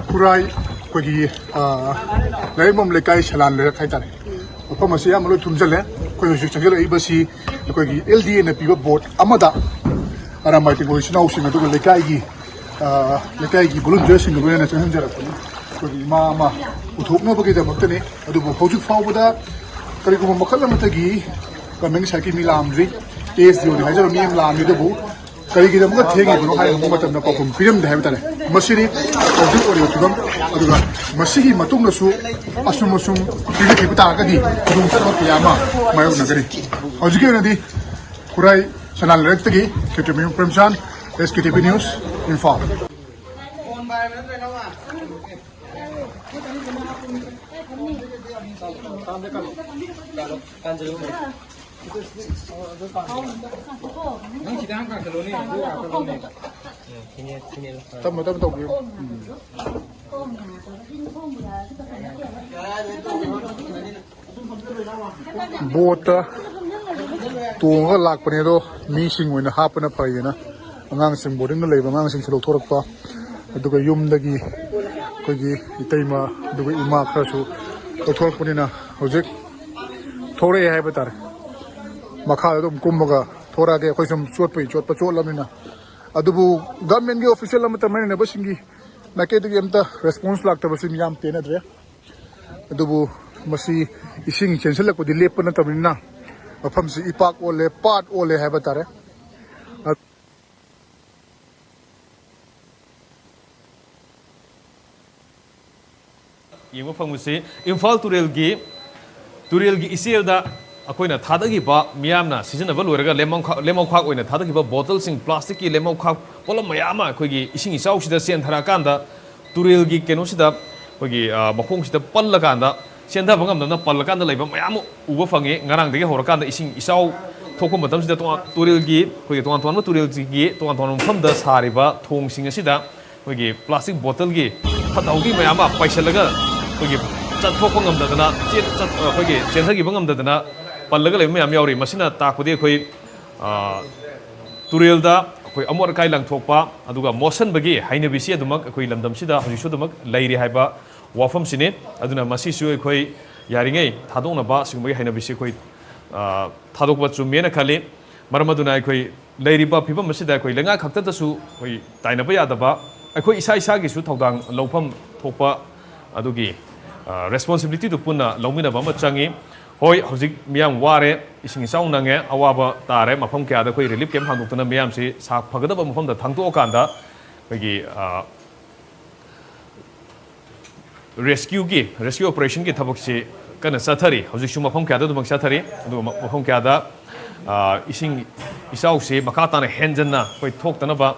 ꯈꯨꯔꯥꯏ, ꯑꯩꯈꯣꯏꯒꯤ, ꯑ, ꯂꯥꯏꯔꯦꯝꯕꯝ ꯂꯩꯀꯥꯏ ꯁꯂꯥꯟ ꯂꯩꯔꯛ ꯍꯥꯏꯇꯥꯔꯦ꯫ ꯃꯐꯝ ꯑꯁꯤ ꯑꯌꯥꯝꯕ ꯂꯣꯏ ꯊꯨꯝꯖꯤꯜꯂꯦ꯫ ꯑꯩꯈꯣꯏ ꯍꯧꯖꯤꯛ ꯆꯪꯁꯤꯜꯂꯛꯏꯕꯁꯤ ꯑꯩꯈꯣꯏꯒꯤ ꯑꯦꯜ ꯗꯤ ꯑꯦꯅ ꯄꯤꯕ ꯕꯣꯠ ꯑꯃꯗ ꯑꯔꯥꯝꯕꯥꯏ ꯇꯦꯡꯒꯣꯜ ꯏꯆꯤꯟ ꯏꯅꯥꯎꯁꯤꯡ ꯑꯗꯨꯒ ꯂꯩꯀꯥꯏꯒꯤ, ꯑ, ꯂꯩꯀꯥꯏꯒꯤ ꯚꯣꯂꯨꯟꯇꯤꯌꯔꯁꯤꯡꯒ ꯂꯣꯏꯅꯅ ꯆꯪꯍꯟꯖꯔꯛꯄꯅꯤ꯫ ꯑꯩꯈꯣꯏꯒꯤ ꯏꯃꯥ ꯑꯃ ꯄꯨꯊꯣꯛꯅꯕꯒꯤꯗꯃꯛꯇꯅꯤ꯫ ꯑꯗꯨꯕꯨ ꯍꯧꯖꯤꯛ ꯐꯥꯎꯕꯗ ꯀꯔꯤꯒꯨꯝꯕ ꯃꯈꯜ ꯑꯃꯠꯇꯒꯤ ꯒꯚꯔꯟꯃꯦꯟꯒꯤ ꯁꯥꯏꯠꯀꯤ ꯃꯤ ꯂꯥꯛꯑꯝꯗ꯭ꯔꯤ꯫ ꯑꯦ ꯑꯦꯁ ꯗꯤ ꯑꯣꯅꯤ ꯍꯥꯏꯖꯕ ꯃꯤ ꯑꯃ ꯂꯥꯛꯑꯝꯃꯤ, ꯑꯗꯨꯕꯨ ꯀꯔꯤꯒꯤꯗꯃꯛꯇ ꯊꯦꯡꯉꯤꯕꯅꯣ ꯍꯥꯏꯅ ꯍꯪꯕ ꯃꯇꯝꯗ ꯄꯥꯎꯈꯨꯝ ꯄꯤꯔꯝꯗꯦ ꯍꯥꯏꯕ ꯇꯥꯔꯦ꯫ ꯃꯁꯤꯅꯤ ꯍꯧꯖꯤꯛ ꯑꯣꯏꯔꯤꯕ ꯐꯤꯕꯝ꯫ ꯑꯗꯨꯒ ꯃꯁꯤꯒꯤ ꯃꯇꯨꯡꯗꯁꯨ ꯑꯁꯨꯝ ꯑꯁꯨꯝ ꯄꯤꯕꯤꯈꯤꯕ ꯇꯥꯔꯒꯗꯤ ꯈꯨꯗꯣꯡꯆꯥꯗꯕ ꯀꯌꯥ ꯑꯃ ꯃꯥꯌꯣꯛꯅꯒꯅꯤ꯫ ꯍꯧꯖꯤꯛꯀꯤ ꯑꯣꯏꯅꯗꯤ ꯈꯨꯔꯥꯏ ꯁꯅꯥ ꯂꯩꯔꯛꯇꯒꯤ ꯈꯦꯇ꯭ꯔꯤꯃꯌꯨꯝ ꯄ꯭ꯔꯦꯝꯆꯥꯟ, S K T V News, Imphal. ꯇꯞꯅ ꯇꯞꯅ ꯇꯧꯕꯤꯌꯨ꯫ ꯕꯣꯠꯇ ꯇꯣꯡꯉꯒ ꯂꯥꯛꯄꯅꯦ, ꯑꯗꯣ ꯃꯤꯁꯤꯡ ꯑꯣꯏꯅ ꯍꯥꯞꯄꯅ ꯐꯩꯌꯦꯅ ꯑꯉꯥꯡꯁꯤꯡ, ꯕꯣꯔꯗꯤꯡꯗ ꯂꯩꯕ ꯑꯉꯥꯡꯁꯤꯡꯁꯨ ꯂꯧꯊꯣꯔꯛꯄ, ꯑꯗꯨꯒ ꯌꯨꯝꯗꯒꯤ ꯑꯩꯈꯣꯏꯒꯤ ꯏꯇꯩꯃ ꯑꯗꯨꯒ ꯏꯃꯥ ꯈꯔꯁꯨ ꯂꯧꯊꯣꯔꯛꯄꯅꯤꯅ ꯍꯧꯖꯤꯛ ꯊꯣꯔꯛꯑꯦ ꯍꯥꯏꯕ ꯇꯥꯔꯦ꯫ ꯃꯈꯥꯗ ꯑꯗꯨꯝ ꯀꯨꯝꯃꯒ ꯊꯣꯔꯛꯑꯒꯦ꯫ ꯑꯩꯈꯣꯏ ꯁꯨꯝ ꯆꯣꯠꯄꯒꯤ ꯆꯣꯠꯄ ꯆꯣꯠꯂꯕꯅꯤꯅ꯫ ꯑꯗꯨꯕꯨ ꯒꯚꯔꯟꯃꯦꯟꯒꯤ ꯑꯣꯐꯤꯁꯤꯌꯦꯜ ꯑꯃꯠꯇ ꯃꯔꯤ ꯂꯩꯅꯕꯁꯤꯡꯒꯤ ꯃꯥꯏꯀꯩꯗꯒꯤ ꯑꯝꯇ ꯔꯦꯁꯄꯣꯟꯁ ꯂꯥꯛꯇꯕꯁꯤ ꯌꯥꯝ ꯄꯦꯟꯅꯗ꯭ꯔꯦ꯫ ꯑꯗꯨꯕꯨ ꯃꯁꯤ ꯏꯁꯤꯡ ꯆꯦꯟꯁꯤꯜꯂꯛꯄꯗꯤ ꯂꯦꯞꯄ ꯅꯠꯇꯕꯅꯤꯅ ꯃꯐꯝꯁꯤ ꯏꯄꯥꯛ ꯑꯣꯜꯂꯦ, ꯄꯥꯠ ꯑꯣꯜꯂꯦ ꯍꯥꯏꯕ ꯇꯥꯔꯦ꯫ ꯌꯦꯡꯕ ꯐꯪꯕꯁꯤ ꯏꯝꯐꯥꯜ ꯇꯨꯔꯦꯜꯒꯤ, ꯇꯨꯔꯦꯜꯒꯤ ꯏꯆꯦꯜꯗ ꯑꯩꯈꯣꯏꯅ ꯊꯥꯗꯈꯤꯕ, ꯃꯤꯌꯥꯝꯅ ꯁꯤꯖꯤꯟꯅꯕ ꯂꯣꯏꯔꯒ ꯂꯦꯝꯍꯧꯈꯥ-, ꯂꯦꯝꯍꯧꯈꯥꯛ ꯑꯣꯏꯅ ꯊꯥꯗꯈꯤꯕ ꯕꯣꯇꯜꯁꯤꯡ, ꯄ꯭ꯂꯥꯁꯇꯤꯛꯀꯤ ꯂꯦꯝꯍꯧꯈꯥꯛ, ꯄꯣꯠꯂꯝ ꯃꯌꯥꯝ ꯑꯃ ꯑꯩꯈꯣꯏꯒꯤ ꯏꯁꯤꯡ ꯏꯆꯥꯎꯁꯤꯗ ꯆꯦꯟꯊꯔꯛꯑꯀꯥꯟꯗ ꯇꯨꯔꯦꯜꯒꯤ ꯀꯩꯅꯣꯁꯤꯗ, ꯑꯩꯈꯣꯏꯒꯤ, ꯑ, ꯃꯈꯣꯡꯁꯤꯗ ꯄꯜꯂꯀꯥꯟꯗ ꯆꯦꯟꯊꯕ ꯉꯝꯗꯅ ꯄꯜꯂꯀꯥꯟꯗ ꯂꯩꯕ ꯃꯌꯥꯝ ꯑꯃ ꯎꯕ ꯐꯪꯉꯤ꯫ ꯉꯔꯥꯡꯗꯒꯤ ꯍꯧꯔꯀꯥꯟꯗ ꯏꯁꯤꯡ ꯏꯆꯥꯎ ꯊꯣꯛꯄ ꯃꯇꯝꯁꯤꯗ ꯇꯣꯉꯥꯟ-, ꯇꯨꯔꯦꯜꯒꯤ, ꯑꯩꯈꯣꯏꯒꯤ ꯇꯣꯉꯥꯟ ꯇꯣꯉꯥꯟꯕ ꯇꯨꯔꯦꯜꯁꯤꯒꯤ ꯇꯣꯉꯥꯟ ꯇꯣꯉꯥꯟꯕ ꯃꯐꯝꯗ ꯁꯥꯔꯤꯕ ꯊꯣꯡꯁꯤꯡ ꯑꯁꯤꯗ ꯑꯩꯈꯣꯏꯒꯤ ꯄ꯭ꯂꯥꯁꯇꯤꯛ ꯕꯣꯇꯜꯒꯤ ꯐꯠꯇ ꯍꯥꯎꯗꯤ ꯃꯌꯥꯝ ꯑꯃ ꯄꯩꯁꯜꯂꯒ ꯑꯩꯈꯣꯏꯒꯤ ꯆꯠꯊꯣꯛꯄ ꯉꯝꯗꯗꯅ, ꯆꯦꯟ-, ꯆꯠ-, ꯑꯩꯈꯣꯏꯒꯤ ꯆꯦꯟꯊꯈꯤꯕ ꯉꯝꯗꯗꯅ ꯄꯜꯂꯒ ꯂꯩꯕ ꯃꯌꯥꯝ ꯌꯥꯎꯔꯤ꯫ ꯃꯁꯤꯅ ꯇꯥꯛꯄꯗꯤ ꯑꯩꯈꯣꯏ, ꯑ, ꯇꯨꯔꯦꯜꯗ ꯑꯩꯈꯣꯏ ꯑꯃꯣꯠ ꯑꯀꯥꯏ ꯂꯪꯊꯣꯛꯄ, ꯑꯗꯨꯒ ꯃꯣꯠꯁꯟꯕꯒꯤ ꯍꯩꯅꯕꯤꯁꯤ ꯑꯗꯨꯃꯛ ꯑꯩꯈꯣꯏ ꯂꯝꯗꯝꯁꯤꯗ ꯍꯧꯖꯤꯛꯁꯨ ꯑꯗꯨꯃꯛ ꯂꯩꯔꯤ ꯍꯥꯏꯕ ꯋꯥꯐꯝꯁꯤꯅꯤ꯫ ꯑꯗꯨꯅ ꯃꯁꯤꯁꯨ ꯑꯩꯈꯣꯏ ꯌꯥꯔꯤꯉꯩ ꯊꯥꯗꯣꯛꯅꯕ, ꯁꯤꯒꯨꯝꯕꯒꯤ ꯍꯩꯅꯕꯤꯁꯤ ꯑꯩꯈꯣꯏ, ꯑ, ꯊꯥꯗꯣꯛꯄ ꯆꯨꯝꯃꯦꯅ ꯈꯜꯂꯤ꯫ ꯃꯔꯝ ꯑꯗꯨꯅ ꯑꯩꯈꯣꯏ ꯂꯩꯔꯤꯕ ꯐꯤꯕꯝ ꯑꯁꯤꯗ ꯑꯩꯈꯣꯏ ꯂꯩꯉꯥꯛ ꯈꯛꯇꯗꯁꯨ ꯑꯩꯈꯣꯏ ꯇꯥꯏꯅꯕ ꯌꯥꯗꯕ, ꯑꯩꯈꯣꯏ ꯏꯁꯥ ꯏꯁꯥꯒꯤꯁꯨ ꯊꯧꯗꯥꯡ ꯂꯧꯐꯝ ꯊꯣꯛꯄ ꯑꯗꯨꯒꯤ, ꯑ, ꯔꯦꯁꯄꯣꯟꯁꯤꯕꯤꯂꯤꯇꯤꯗꯨ ꯄꯨꯟꯅ ꯂꯧꯃꯤꯟꯅꯕ ꯑꯃ ꯆꯪꯉꯤ꯫ ꯍꯣꯏ, ꯍꯧꯖꯤꯛ ꯃꯤꯌꯥꯝ ꯋꯥꯔꯦ, ꯏꯁꯤꯡ ꯏꯆꯥꯎ ꯅꯪꯉꯦ, ꯑꯋꯥꯕ ꯇꯥꯔꯦ꯫ ꯃꯐꯝ ꯀꯌꯥꯗ ꯑꯩꯈꯣꯏ ꯔꯤꯂꯤꯐ ꯀꯦꯝꯞ ꯍꯥꯡꯗꯣꯛꯇꯨꯅ ꯃꯤꯌꯥꯝꯁꯤ ꯁꯥ ꯐꯒꯗꯕ ꯃꯐꯝꯗ ꯊꯥꯡꯗꯣꯛꯑꯀꯥꯟꯗ ꯑꯩꯈꯣꯏꯒꯤ, ꯑ, ꯔꯦꯁꯀ꯭ꯌꯨꯒꯤ, ꯔꯦꯁꯀ꯭ꯌꯨ ꯑꯣꯄꯔꯦꯁꯟꯒꯤ ꯊꯕꯛꯁꯤ ꯀꯟꯅ ꯆꯠꯊꯔꯤ꯫ ꯍꯧꯖꯤꯛꯁꯨ ꯃꯐꯝ ꯀꯌꯥꯗ ꯑꯗꯨꯃꯛ ꯆꯠꯊꯔꯤ꯫ ꯑꯗꯨꯒ ꯃ-, ꯃꯐꯝ ꯀꯌꯥꯗ, ꯑ, ꯏꯁꯤꯡ ꯏꯆꯥꯎꯁꯤ ꯃꯈꯥ ꯇꯥꯅ ꯍꯦꯟꯖꯟꯅ ꯑꯩꯈꯣꯏ ꯊꯣꯛꯇꯅꯕ,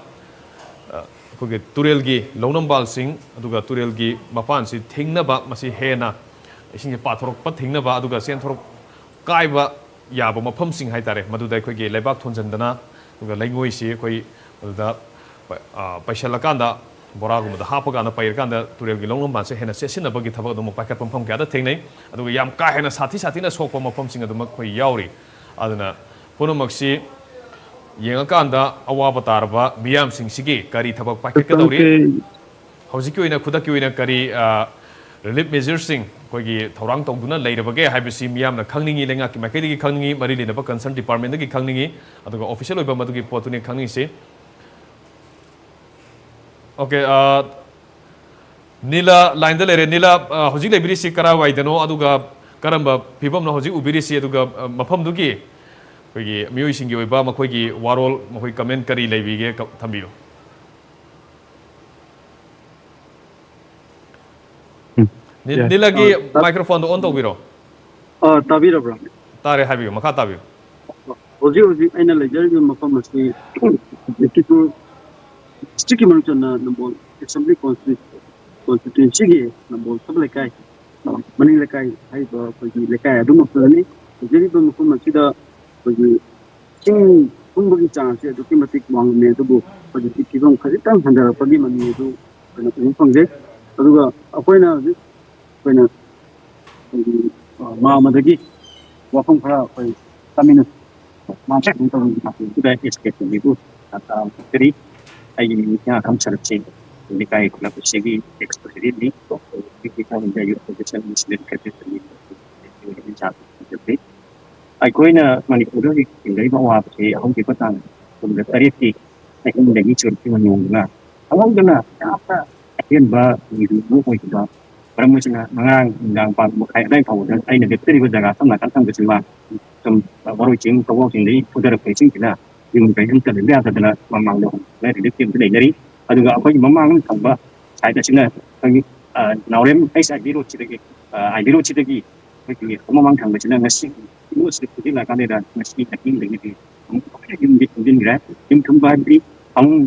ꯑ, ꯑꯩꯈꯣꯏꯒꯤ ꯇꯨꯔꯦꯜꯒꯤ ꯂꯧꯅꯝꯕꯥꯜꯁꯤꯡ, ꯑꯗꯨꯒ ꯇꯨꯔꯦꯜꯒꯤ ꯃꯄꯥꯟꯁꯤ ꯊꯤꯡꯅꯕ, ꯃꯁꯤ ꯍꯦꯟꯅ ꯏꯁꯤꯡꯁꯦ ꯄꯥꯊꯣꯔꯛꯄ ꯊꯤꯡꯅꯕ, ꯑꯗꯨꯒ ꯆꯦꯟꯊꯣꯔꯛ-, ꯀꯥꯏꯕ ꯌꯥꯕ ꯃꯐꯝꯁꯤꯡ ꯍꯥꯏꯇꯥꯔꯦ, ꯃꯗꯨꯗ ꯑꯩꯈꯣꯏꯒꯤ ꯂꯩꯕꯥꯛ ꯊꯣꯟꯖꯤꯟꯗꯅ, ꯑꯗꯨꯒ ꯂꯩꯉꯣꯏꯁꯤ ꯑꯩꯈꯣꯏ ꯑꯗꯨꯗ ꯄ-, ꯑ, ꯄꯩꯁꯜꯂꯀꯥꯟꯗ, ꯕꯣꯔꯥꯒꯨꯝꯕꯗ ꯍꯥꯞꯄꯀꯥꯟꯗ ꯄꯩꯔꯀꯥꯟꯗ ꯇꯨꯔꯦꯜꯒꯤ ꯂꯧꯅꯝꯕꯥꯜꯁꯦ ꯍꯦꯟꯅ ꯆꯦꯠꯁꯤꯟꯅꯕꯒꯤ ꯊꯕꯛ ꯑꯗꯨꯃꯛ ꯄꯥꯏꯈꯠꯄ ꯃꯐꯝ ꯀꯌꯥꯗ ꯊꯦꯡꯅꯩ꯫ ꯑꯗꯨꯒ ꯌꯥꯝ ꯀꯥ ꯍꯦꯟꯅ ꯁꯥꯊꯤ ꯁꯥꯊꯤꯅ ꯁꯣꯛꯄ ꯃꯐꯝꯁꯤꯡ ꯑꯗꯨꯃꯛ ꯑꯩꯈꯣꯏ ꯌꯥꯎꯔꯤ꯫ ꯑꯗꯨꯅ ꯄꯨꯝꯅꯃꯛꯁꯤ ꯌꯦꯡꯉꯀꯥꯟꯗ ꯑꯋꯥꯕ ꯇꯥꯔꯕ ꯃꯤꯌꯥꯝꯁꯤꯡꯁꯤꯒꯤ ꯀꯔꯤ ꯊꯕꯛ ꯄꯥꯏꯈꯠꯀꯗꯧꯔꯤ? ꯍꯧꯖꯤꯛꯀꯤ ꯑꯣꯏꯅ, ꯈꯨꯗꯛꯀꯤ ꯑꯣꯏꯅ ꯀꯔꯤ, ꯑ, ꯔꯤꯂꯤꯐ ꯃꯦꯖꯔꯁꯤꯡ ꯑꯩꯈꯣꯏꯒꯤ ꯊꯧꯔꯥꯡ ꯇꯧꯗꯨꯅ ꯂꯩꯔꯕꯒꯦ ꯍꯥꯏꯕꯁꯤ ꯃꯤꯌꯥꯝꯅ ꯈꯪꯅꯤꯡꯉꯤ, ꯂꯩꯉꯥꯛꯀꯤ ꯃꯥꯏꯀꯩꯗꯒꯤ ꯈꯪꯅꯤꯡꯉꯤ, ꯃꯔꯤ ꯂꯩꯅꯕ ꯀꯟꯁꯔꯟ ꯗꯤꯄꯥꯔꯠꯃꯦꯟꯗꯒꯤ ꯈꯪꯅꯤꯡꯉꯤ, ꯑꯗꯨꯒ ꯑꯣꯐꯤꯁꯤꯌꯦꯜ ꯑꯣꯏꯕ ꯃꯗꯨꯒꯤ ꯄꯣꯠꯇꯨꯅꯤ ꯈꯪꯅꯤꯡꯉꯤꯁꯤ꯫ ꯑꯣꯀꯦ, ꯑ, ꯅꯤꯂꯥ ꯂꯥꯏꯟꯗ ꯂꯩꯔꯦ꯫ ꯅꯤꯂꯥ, ꯑ, ꯍꯧꯖꯤꯛ ꯂꯩꯕꯤꯔꯤꯁꯤ ꯀꯔꯥꯏꯋꯥꯏꯗꯅꯣ, ꯑꯗꯨꯒ ꯀꯔꯝꯕ ꯐꯤꯕꯝꯅꯣ ꯍꯧꯖꯤꯛ ꯎꯕꯤꯔꯤꯁꯤ, ꯑꯗꯨꯒ, ꯑ, ꯃꯐꯝꯗꯨꯒꯤ ꯑꯩꯈꯣꯏꯒꯤ ꯃꯤꯑꯣꯏꯁꯤꯡꯒꯤ ꯑꯣꯏꯕ ꯃꯈꯣꯏꯒꯤ ꯋꯥꯔꯣꯜ, ꯃꯈꯣꯏ ꯀꯃꯦꯟ ꯀꯔꯤ ꯂꯩꯕꯤꯒꯦ, ꯀ-, ꯊꯝꯕꯤꯌꯨ꯫ ꯎꯝ꯫ ꯅꯤ-, ꯌꯥꯏ꯫ ꯅꯤꯂꯥꯒꯤ ꯑ, ꯇꯥ-, ꯃꯥꯏꯀ꯭ꯔꯣꯐꯣꯟꯗꯣ ꯑꯣꯟ ꯇꯧꯕꯤꯔꯣ꯫ ꯑ, ꯇꯥꯕꯤꯔꯕ꯭ꯔꯥ? ꯇꯥꯔꯦ, ꯍꯥꯏꯕꯤꯌꯨ, ꯃꯈꯥ ꯇꯥꯕꯤꯌꯨ꯫ ꯍꯧꯖꯤꯛ ꯍꯧꯖꯤꯛ ꯑꯩꯅ ꯂꯩꯖꯔꯤꯕ ꯃꯐꯝ ꯑꯁꯤ ꯂꯛꯈꯤꯄꯨꯔ ꯗꯤꯁꯇ꯭ꯔꯤꯛꯀꯤ ꯃꯅꯨꯡ ꯆꯟꯅ ꯅꯝꯕꯣꯜ ꯑꯦꯁꯦꯝꯕ꯭ꯂꯤ ꯀꯣꯟꯁꯇꯤ-, ꯀꯣꯟꯁꯇꯤꯇ꯭ꯋꯦꯟꯁꯤꯒꯤ ꯅꯝꯕꯣꯜ ꯁꯕ ꯂꯩꯀꯥꯏ, ꯃꯅꯤꯡ ꯂꯩꯀꯥꯏ ꯍꯥꯏꯔꯤꯕ ꯑꯩꯈꯣꯏꯒꯤ ꯂꯩꯀꯥꯏ ꯑꯗꯨꯃꯛꯇꯅꯤ꯫ ꯂꯩꯖꯔꯤꯕ ꯃꯐꯝ ꯑꯁꯤꯗ ꯑꯩꯈꯣꯏꯒꯤ ꯏꯁꯤꯡ ꯊꯨꯝꯕꯒꯤ ꯆꯥꯡ ꯑꯁꯤ ꯑꯗꯨꯛꯀꯤ ꯃꯇꯤꯛ ꯋꯥꯡꯂꯝꯃꯦ, ꯑꯗꯨꯕꯨ ꯍꯧꯖꯤꯛꯇꯤ ꯐꯤꯕꯝ ꯈꯖꯤꯛꯇꯪ ꯍꯟꯊꯔꯛꯄꯒꯤ ꯃꯃꯤ ꯑꯗꯨ ꯑꯩꯈꯣꯏꯅ ꯎꯕ ꯐꯪꯖꯩ꯫ ꯑꯗꯨꯒ ꯑꯩꯈꯣꯏꯅ ꯍꯧꯖꯤꯛ ꯑꯩꯈꯣꯏꯅ ꯑꯩꯈꯣꯏꯒꯤ, ꯑ, ꯃꯥꯃꯗꯒꯤ ꯋꯥꯐꯝ ꯈꯔ ꯑꯩꯈꯣꯏ ꯇꯥꯃꯤꯟꯅꯁꯤ꯫ ꯃꯥ ꯀꯩꯅꯣ ꯇꯧꯕꯒꯤ ꯃꯇꯦꯡꯗꯨꯗ ꯑꯦꯁ ꯀꯦ ꯇꯤꯚꯤꯕꯨ ꯇꯔꯥꯝꯅ ꯑꯣꯛꯆꯔꯤ꯫ ꯑꯩꯒꯤ ꯃꯤꯡ ꯏꯌꯥꯈꯝ ꯁꯔꯠꯁꯦ ꯂꯩꯀꯥꯏ ꯈꯨꯂꯥꯛꯄꯁꯤꯒꯤ ꯑꯦꯛꯁ ꯄ꯭ꯔꯁꯤꯗꯦꯟꯠꯅꯤ꯫ ꯂꯩꯀꯥꯏ ꯌꯨꯠ ꯑꯦꯁꯣꯁꯤꯌꯦꯁꯟ ꯃꯨꯁꯂꯤꯝ ꯀꯦꯄꯤꯇꯦꯜꯒꯤ ꯑꯩꯈꯣꯏꯅ ꯃꯅꯤꯄꯨꯔꯗ ꯍꯧꯖꯤꯛ ꯊꯦꯡꯅꯔꯤꯕ ꯑꯋꯥꯕꯁꯤ ꯍꯧꯈꯤꯕ ꯇꯥꯡ ꯀꯨꯟꯒ ꯇꯔꯦꯠꯀꯤ ꯑꯍꯤꯡꯗꯒꯤ ꯆꯨꯔꯛꯈꯤꯕ ꯅꯣꯡꯗꯨꯅ ꯈꯪꯍꯧꯗꯅ ꯌꯥꯝꯅ ꯑꯍꯦꯟꯕ ꯅꯣꯡꯖꯨ ꯑꯃ ꯑꯣꯏꯈꯤꯕ ꯃꯔꯝ ꯑꯁꯤꯅ ꯉꯔꯥꯡ ꯅꯨꯡꯗꯥꯡ ꯄꯥꯔꯣ ꯃꯈꯥꯏ ꯑꯗꯥꯏ ꯐꯥꯎꯕꯗ ꯑꯩꯅ ꯂꯦꯞꯆꯔꯤꯕ ꯖꯒꯥ ꯁꯝ ꯅꯥꯀꯟ ꯊꯪꯕꯁꯤꯃ ꯁꯨꯝ ꯃꯔꯣꯏ ꯆꯤꯡ ꯀꯧꯕꯣꯛꯁꯤꯡꯗꯒꯤ ꯐꯨꯊꯔꯛꯄ ꯏꯁꯤꯡꯁꯤꯅ ꯌꯨꯝ ꯀꯩ ꯑꯃꯠꯇ ꯂꯩꯕ ꯌꯥꯗꯗꯅ ꯃꯃꯥꯡꯗ ꯍꯣꯡꯗꯅ ꯔꯤꯂꯤꯐ ꯀꯦꯝꯞꯇ ꯂꯩꯅꯔꯤ꯫ ꯑꯗꯨꯒ ꯑꯩꯈꯣꯏꯒꯤ ꯃꯃꯥꯡ ꯊꯪꯕ ꯁꯥꯏꯠ ꯑꯁꯤꯅ ꯑꯩꯈꯣꯏꯒꯤ ꯅꯥꯎꯔꯦꯝ ꯑꯩꯁ ꯑꯥꯏ ꯕꯤ ꯔꯣꯗꯁꯤꯗꯒꯤ ꯑꯥꯏ ꯕꯤ ꯔꯣꯗꯁꯤꯗꯒꯤ ꯑꯩꯈꯣꯏꯒꯤ ꯃꯃꯥꯡ ꯊꯪꯕꯁꯤꯅ ꯉꯁꯤ ꯏꯃꯣꯠꯁꯤꯗ ꯐꯨꯖꯤꯜꯂꯛꯑꯀꯥꯟꯗ ꯉꯁꯤ ꯑꯍꯤꯡꯗꯒꯤꯗꯤ ꯑꯃꯨꯛ ꯂꯣꯏꯅ ꯌꯨꯝꯗꯤ ꯊꯨꯝꯖꯤꯟꯈ꯭ꯔꯦ꯫ ꯌꯨꯝ ꯊꯨꯝꯕ ꯍꯥꯏꯕꯗꯤ ꯐꯃꯨꯡ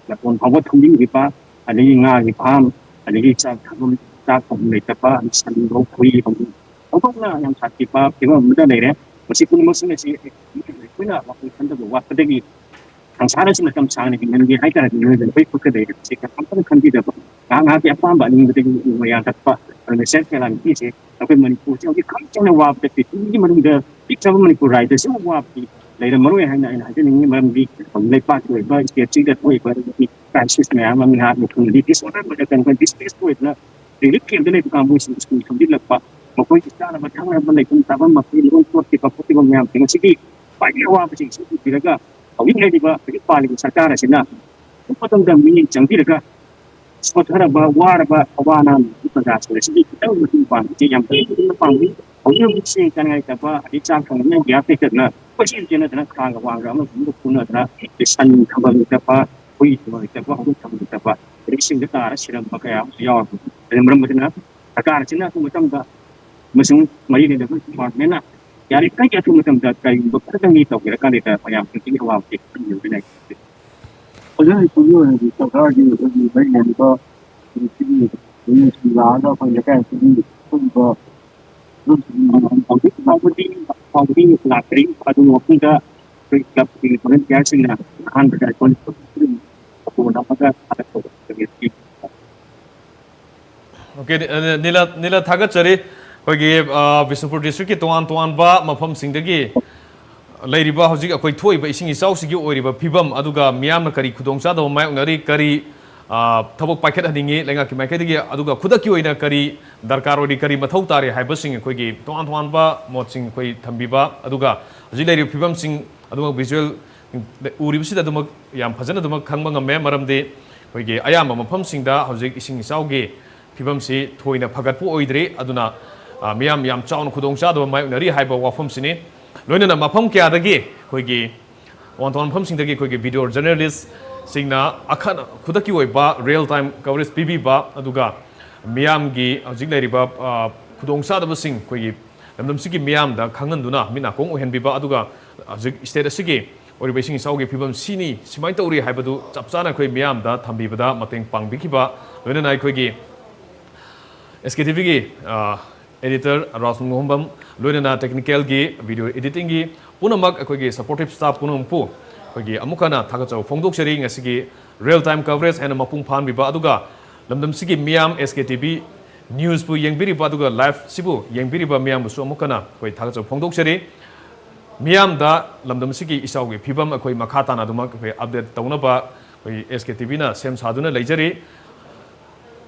ꯃꯇꯣꯟ ꯐꯥꯎꯕ ꯊꯨꯝꯖꯤꯟꯈꯤꯕ, ꯑꯗꯒꯤ ꯉꯥꯒꯤ ꯐꯥꯝ, ꯑꯗꯒꯤ ꯆꯥꯛ ꯊꯥꯐꯝ, ꯆꯥꯛ ꯊꯣꯡꯐꯝ ꯂꯩꯇꯕ, ꯁꯟ ꯂꯧ ꯈꯣꯏ ꯐꯥꯎꯕ ꯑꯣꯟꯊꯣꯛꯅ ꯌꯥꯝ ꯁꯥꯊꯤꯕ ꯐꯤꯕꯝ ꯑꯃꯗ ꯂꯩꯔꯦ꯫ ꯃꯁꯤ ꯄꯨꯝꯅꯃꯛꯁꯤꯡ ꯑꯁꯤ ꯑꯩꯈꯣꯏꯅ ꯋꯥꯈꯜ ꯈꯟꯊꯕ ꯋꯥꯠꯄꯗꯒꯤ ꯁꯪꯁꯥꯔ ꯑꯁꯤ ꯃꯇꯝ ꯁꯥꯡꯅ ꯍꯤꯡꯍꯟꯒꯦ ꯍꯥꯏ ꯇꯥꯔꯗꯤ ꯃꯤꯑꯣꯏꯕꯅ ꯑꯩꯈꯣꯏ ꯈꯨꯠꯇ ꯂꯩꯔꯦ꯫ ꯃꯁꯤ ꯀꯅꯥꯝꯇꯅ ꯈꯟꯕꯤꯗꯕ, ꯉꯥꯏꯍꯥꯛ ꯉꯥꯏꯍꯥꯛꯀꯤ ꯑꯄꯥꯝꯕ ꯑꯅꯤꯡꯕꯗꯒꯤ ꯎ ꯌꯥꯟꯊꯠꯄ, ꯑꯗꯨꯅ ꯁꯦꯜꯐ ꯀꯦꯂꯥꯃꯤꯇꯤꯁꯦ ꯑꯩꯈꯣꯏ ꯃꯅꯤꯄꯨꯔꯁꯦ ꯍꯧꯖꯤꯛ ꯈ꯭ꯋꯥꯏ ꯆꯥꯎꯅ ꯋꯥꯕꯗ, ꯄ꯭ꯔꯤꯊꯤꯕꯤꯒꯤ ꯃꯅꯨꯡꯗ ꯄꯤꯛꯈ꯭ꯔꯕ ꯃꯅꯤꯄꯨꯔ ꯔꯥꯏꯖ꯭ꯌꯁꯤꯃꯨꯛ ꯋꯥꯕꯗꯤ ꯂꯩꯔꯝꯃꯔꯣꯏ ꯍꯥꯏꯅ ꯑꯩꯅ ꯍꯥꯏꯖꯅꯤꯡꯉꯤ꯫ ꯃꯔꯝꯗꯤ ꯂꯩꯄꯥꯛꯀꯤ ꯑꯣꯏꯕ ꯁ꯭ꯇꯦꯠꯁꯤꯗ ꯊꯣꯛꯏꯕ ꯀ꯭ꯔꯥꯏꯁꯤꯁ ꯃꯌꯥꯝ ꯑꯃ, ꯉꯥꯏꯍꯥꯛ ꯃꯇꯨꯡꯗꯗꯤ ꯗꯤꯁꯑꯣꯔꯗꯔ ꯑꯣꯏꯔꯛꯇꯅ ꯑꯩꯈꯣꯏ ꯗꯤꯁꯄ꯭ꯂꯦꯁ ꯑꯣꯏꯗꯅ ꯔꯤꯂꯤꯐ ꯀꯦꯝꯞꯇ ꯂꯩꯕ ꯀꯥꯡꯕꯨꯁꯤꯡ ꯁ꯭ꯀꯨꯜ ꯊꯝꯖꯤꯜꯂꯛꯄ, ꯃꯈꯣꯏꯒꯤ ꯆꯥꯅꯕ ꯊꯛꯅꯕ ꯂꯩꯐꯝ ꯆꯥꯐꯝ ꯃꯈꯩ ꯂꯣꯏ ꯆꯣꯠꯈꯤꯕ ꯈꯣꯠꯈꯤꯕ ꯃꯌꯥꯝꯁꯤꯡ ꯑꯁꯤꯒꯤ ꯈ꯭ꯋꯥꯏꯗꯒꯤ ꯑꯋꯥꯕꯁꯤꯡꯁꯤ ꯎꯕꯤꯔꯒ ꯍꯧꯖꯤꯛ ꯂꯩꯔꯤꯕ ꯍꯧꯖꯤꯛ ꯄꯥꯜꯂꯤꯕ ꯁꯔꯀꯥꯔ ꯑꯁꯤꯅ ꯃꯇꯝꯗ ꯃꯤꯠꯌꯦꯡ ꯆꯪꯕꯤꯔꯒ ꯁꯣꯠꯊꯔꯕ, ꯋꯥꯔꯕ, ꯑꯋꯥ ꯑꯅꯥ ꯅꯪꯕ ꯄ꯭ꯔꯖꯥꯁꯤꯡ ꯑꯁꯤꯒꯤ ꯈꯤꯇꯪ ꯃꯇꯦꯡ ꯄꯥꯡꯕꯁꯦ ꯌꯥꯝ ꯐꯩ꯫ ꯑꯗꯨꯅ ꯄꯥꯡꯕꯤ꯫ ꯍꯧꯖꯤꯛ ꯍꯧꯖꯤꯛ ꯆꯦꯡ ꯆꯥꯅꯤꯡꯉꯥꯏ ꯂꯩꯇꯕ, ꯑꯗꯩ ꯆꯥꯛ ꯊꯣꯡꯅꯕ ꯒ꯭ꯌꯥꯁ ꯂꯩꯇꯗꯅ ꯀꯣꯏꯆꯦꯟ ꯆꯦꯟꯅꯗꯅ ꯈꯥꯡꯒ ꯋꯥꯡꯒ ꯑꯃꯁꯨ ꯑꯃꯒ ꯄꯨꯅꯗꯅ, ꯑꯗꯩ ꯁꯟ ꯊꯝꯐꯝ ꯂꯩꯇꯕ, ꯍꯨꯏ ꯊꯝꯐꯝ ꯂꯩꯇꯕ, ꯍꯧꯗꯣꯡ ꯊꯝꯐꯝ ꯂꯩꯇꯕ, ꯑꯗꯩ ꯏꯁꯤꯡꯗ ꯇꯥꯔ ꯁꯤꯔꯝꯕ ꯀꯌꯥ ꯑꯃꯁꯨ ꯌꯥꯎꯔꯕꯅꯤ꯫ ꯑꯗꯨꯅ ꯃꯔꯝ ꯑꯗꯨꯅ ꯁꯔꯀꯥꯔ ꯑꯁꯤꯅ ꯑꯊꯨꯕ ꯃꯇꯝꯗ ꯑꯃꯁꯨꯡ ꯃꯔꯤ ꯂꯩꯅꯕ ꯗꯤꯄꯥꯔꯠꯃꯦꯟꯅ ꯌꯥꯔꯤꯈꯩ ꯑꯊꯨꯕ ꯃꯇꯝꯗ ꯀꯔꯤꯒꯨꯝꯕ ꯈꯔꯗꯪꯗꯤ ꯇꯧꯕꯤꯔꯀꯥꯟꯗ ꯃꯌꯥꯝ ꯈꯨꯗꯤꯡꯒꯤ ꯑꯋꯥꯕꯁꯤ ꯈꯪꯕꯤꯕ ꯌꯥꯏ꯫ ꯑꯣꯖꯥ, ꯑꯩꯈꯣꯏꯒꯤ ꯑꯣꯏꯅꯗꯤ ꯁꯔꯀꯥꯔꯒꯤ ꯑꯩꯈꯣꯏꯒꯤ ꯃꯔꯤ ꯂꯩꯅꯕ ꯃꯤꯅꯤꯁꯇ꯭ꯔꯤ ꯂꯥꯛꯑꯒ ꯑꯩꯈꯣꯏ ꯂꯩꯀꯥꯏ ꯑꯁꯤꯒꯤ ꯑꯀꯨꯞꯄ ꯍꯧꯖꯤꯛ ꯐꯥꯎꯕꯗꯤ ꯐꯥꯎꯕꯗꯤ ꯂꯥꯛꯇ꯭ꯔꯤ꯫ ꯑꯗꯨ ꯃꯐꯝꯗ ꯑꯩꯈꯣꯏ ꯀ꯭ꯂꯕꯀꯤ ꯚꯣꯂꯨꯟꯇꯤꯌꯥꯔꯁꯤꯡꯅ ꯑꯍꯥꯟꯕꯗ ꯑꯩꯈꯣꯏ ꯐꯣꯟ ꯑꯃꯒ ꯊꯥꯒꯠꯄ ꯑꯣꯀꯦ, ꯑ, ꯅꯤꯂ, ꯅꯤꯂ, ꯊꯥꯒꯠꯆꯔꯤ꯫ ꯑꯩꯈꯣꯏꯒꯤ, ꯑ, ꯕꯤꯁꯅꯨꯄꯨꯔ ꯗꯤꯁꯇ꯭ꯔꯤꯛꯀꯤ ꯇꯣꯉꯥꯟ ꯇꯣꯉꯥꯟꯕ ꯃꯐꯝꯁꯤꯡꯗꯒꯤ ꯂꯩꯔꯤꯕ ꯍꯧꯖꯤꯛ ꯑꯩꯈꯣꯏ ꯊꯣꯛꯏꯕ ꯏꯁꯤꯡ ꯏꯆꯥꯎꯁꯤꯒꯤ ꯑꯣꯏꯔꯤꯕ ꯐꯤꯕꯝ, ꯑꯗꯨꯒ ꯃꯤꯌꯥꯝꯅ ꯀꯔꯤ ꯈꯨꯗꯣꯡꯆꯥꯗꯕ ꯃꯥꯌꯣꯛꯅꯔꯤ, ꯀꯔꯤ, ꯑ, ꯊꯕꯛ ꯄꯥꯏꯈꯠꯍꯟꯅꯤꯡꯉꯤ ꯂꯩꯉꯥꯛꯀꯤ ꯃꯥꯏꯀꯩꯗꯒꯤ, ꯑꯗꯨꯒ ꯈꯨꯗꯛꯀꯤ ꯑꯣꯏꯅ ꯀꯔꯤ ꯗꯔꯀꯥꯔ ꯑꯣꯏꯔꯤ, ꯀꯔꯤ ꯃꯊꯧ ꯇꯥꯔꯤ ꯍꯥꯏꯕꯁꯤꯡ ꯑꯩꯈꯣꯏꯒꯤ ꯇꯣꯉꯥꯟ ꯇꯣꯉꯥꯟꯕ ꯃꯣꯠꯁꯤꯡ ꯑꯩꯈꯣꯏ ꯊꯝꯕꯤꯕ, ꯑꯗꯨꯒ ꯍꯧꯖꯤꯛ ꯂꯩꯔꯤꯕ ꯐꯤꯕꯝꯁꯤꯡ ꯑꯗꯨꯃꯛ ꯚꯤꯖꯨꯋꯦꯜ ꯎꯔꯤꯕꯁꯤꯗ ꯑꯗꯨꯃꯛ ꯌꯥꯝ ꯐꯖꯅ ꯑꯗꯨꯃꯛ ꯈꯪꯕ ꯉꯝꯃꯦ꯫ ꯃꯔꯝꯗꯤ ꯑꯩꯈꯣꯏꯒꯤ ꯑꯌꯥꯝꯕ ꯃꯐꯝꯁꯤꯡꯗ ꯍꯧꯖꯤꯛ ꯏꯁꯤꯡ ꯏꯆꯥꯎꯒꯤ ꯐꯤꯕꯝꯁꯤ ꯊꯣꯏꯅ ꯐꯒꯠꯄ ꯑꯣꯏꯗ꯭ꯔꯤ꯫ ꯑꯗꯨꯅ, ꯑ, ꯃꯤꯌꯥꯝ ꯌꯥꯝ ꯆꯥꯎꯅ ꯈꯨꯗꯣꯡꯆꯥꯗꯕ ꯃꯥꯌꯣꯛꯅꯔꯤ ꯍꯥꯏꯕ ꯋꯥꯐꯝꯁꯤꯅꯤ꯫ ꯂꯣꯏꯅꯅ ꯃꯐꯝ ꯀꯌꯥꯗꯒꯤ ꯑꯩꯈꯣꯏꯒꯤ ꯇꯣꯉꯥꯟ ꯇꯣꯉꯥꯟꯕ ꯃꯐꯝꯁꯤꯡꯗꯒꯤ ꯑꯩꯈꯣꯏꯒꯤ ꯚꯤꯗꯤꯑꯣ ꯖꯔꯅꯦꯂꯤꯁꯁꯤꯡꯅ ꯑꯈꯟꯅ ꯈꯨꯗꯛꯀꯤ ꯑꯣꯏꯕ ꯔꯤꯌꯦꯜ ꯇꯥꯏꯝ ꯀꯕꯔꯦꯖ ꯄꯤꯕꯤꯕ, ꯑꯗꯨꯒ ꯃꯤꯌꯥꯝꯒꯤ ꯍꯧꯖꯤꯛ ꯂꯩꯔꯤꯕ, ꯑ, ꯈꯨꯗꯣꯡꯆꯥꯗꯕꯁꯤꯡ ꯑꯩꯈꯣꯏꯒꯤ ꯂꯝꯗꯝꯁꯤꯒꯤ ꯃꯤꯌꯥꯝꯗ ꯈꯪꯍꯟꯗꯨꯅ ꯃꯤꯠ ꯅꯥꯀꯣꯡ ꯑꯣꯏꯍꯟꯕꯤꯕ, ꯑꯗꯨꯒ ꯍꯧꯖꯤꯛ ꯁ꯭ꯇꯦꯠ ꯑꯁꯤꯒꯤ ꯑꯣꯏꯔꯤꯕ ꯏꯁꯤꯡ ꯏꯆꯥꯎꯒꯤ ꯐꯤꯕꯝ ꯁꯤꯅꯤ, ꯁꯨꯃꯥꯏꯅ ꯇꯧꯔꯤ ꯍꯥꯏꯕꯗꯨ ꯆꯞ ꯆꯥꯅ ꯑꯩꯈꯣꯏ ꯃꯤꯌꯥꯝꯗ ꯊꯝꯕꯤꯕꯗ ꯃꯇꯦꯡ ꯄꯥꯡꯕꯤꯈꯤꯕ, ꯂꯣꯏꯅꯅ ꯑꯩꯈꯣꯏꯒꯤ ꯑꯦꯁ ꯀꯦ ꯇꯤ ꯚꯤꯒꯤ, ꯑ, ꯑꯦꯗꯤꯇꯔ ꯔꯥꯖ ꯉꯣꯍꯣꯝꯕꯝ, ꯂꯣꯏꯅꯅ ꯇꯦꯛꯅꯤꯀꯦꯜꯒꯤ ꯚꯤꯗꯤꯑꯣ ꯑꯦꯗꯤꯇꯤꯡꯒꯤ ꯄꯨꯝꯅꯃꯛ ꯑꯩꯈꯣꯏꯒꯤ ꯁꯄꯣꯔꯇꯤꯞ ꯁ꯭ꯇꯥꯐ ꯄꯨꯝꯅꯃꯛꯄꯨ ꯑꯩꯈꯣꯏꯒꯤ ꯑꯃꯨꯛ ꯍꯟꯅ ꯊꯥꯒꯠꯆꯕ ꯐꯣꯡꯗꯣꯛꯆꯔꯤ꯫ ꯉꯁꯤꯒꯤ ꯔꯤꯌꯦꯜ ꯇꯥꯏꯝ ꯀꯕꯔꯦꯖ ꯍꯥꯏꯅ ꯃꯄꯨꯡ ꯐꯥꯍꯟꯕꯤꯕ, ꯑꯗꯨꯒ ꯂꯝꯗꯝꯁꯤꯒꯤ ꯃꯤꯌꯥꯝ ꯑꯦꯁ ꯀꯦ ꯇꯤ ꯚꯤ ꯅ꯭ꯌꯨꯁꯄꯨ ꯌꯦꯡꯕꯤꯔꯤꯕ, ꯑꯗꯨꯒ ꯂꯥꯏꯚꯁꯤꯕꯨ ꯌꯦꯡꯕꯤꯔꯤꯕ ꯃꯤꯌꯥꯝꯕꯨꯁꯨ ꯑꯃꯨꯛ ꯍꯟꯅ ꯑꯩꯈꯣꯏ ꯊꯥꯒꯠꯆꯕ ꯐꯣꯡꯗꯣꯛꯆꯔꯤ꯫ ꯃꯤꯌꯥꯝꯗ ꯂꯝꯗꯝꯁꯤꯒꯤ ꯏꯆꯥꯎꯒꯤ ꯐꯤꯕꯝ ꯑꯩꯈꯣꯏ ꯃꯈꯥ ꯇꯥꯅ ꯑꯗꯨꯃꯛ ꯑꯩꯈꯣꯏ ꯑꯞꯗꯦꯠ ꯇꯧꯅꯕ ꯑꯩꯈꯣꯏ ꯑꯦꯁ ꯀꯦ ꯇꯤ ꯚꯤꯅ ꯁꯦꯝ ꯁꯥꯗꯨꯅ ꯂꯩꯖꯔꯤ꯫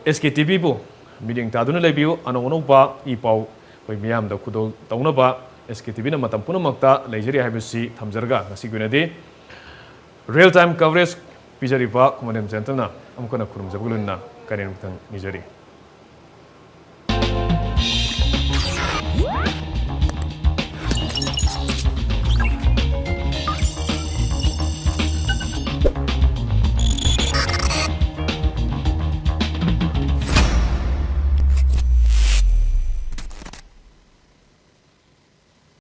ꯑꯦꯁ ꯀꯦ ꯇꯤ ꯚꯤꯕꯨ ꯃꯤꯠꯌꯦꯡ ꯇꯥꯗꯨꯅ ꯂꯩꯕꯤꯌꯨ꯫ ꯑꯅꯧ ꯑꯅꯧꯕ ꯏ ꯄꯥꯎ ꯑꯩꯈꯣꯏ ꯃꯤꯌꯥꯝꯗ ꯈꯨꯗꯣꯜ ꯇꯧꯅꯕ ꯑꯦꯁ ꯀꯦ ꯇꯤ ꯚꯤꯅ ꯃꯇꯝ ꯄꯨꯝꯅꯃꯛꯇ ꯂꯩꯖꯔꯤ ꯍꯥꯏꯕꯁꯤ ꯊꯝꯖꯔꯒ, ꯉꯁꯤꯒꯤ ꯑꯣꯏꯅꯗꯤ ꯔꯤꯌꯦꯜ ꯇꯥꯏꯝ ꯀꯕꯔꯦꯖ ꯄꯤꯖꯔꯤꯕ ꯈꯨꯃꯟꯂꯦꯝ ꯖꯦꯟꯇꯜꯅ ꯑꯃꯨꯛ ꯍꯟꯅ ꯈꯨꯔꯨꯝꯖꯕꯒ ꯂꯣꯏꯅꯅ ꯀꯥꯏꯅ ꯅꯤꯖꯔꯤ꯫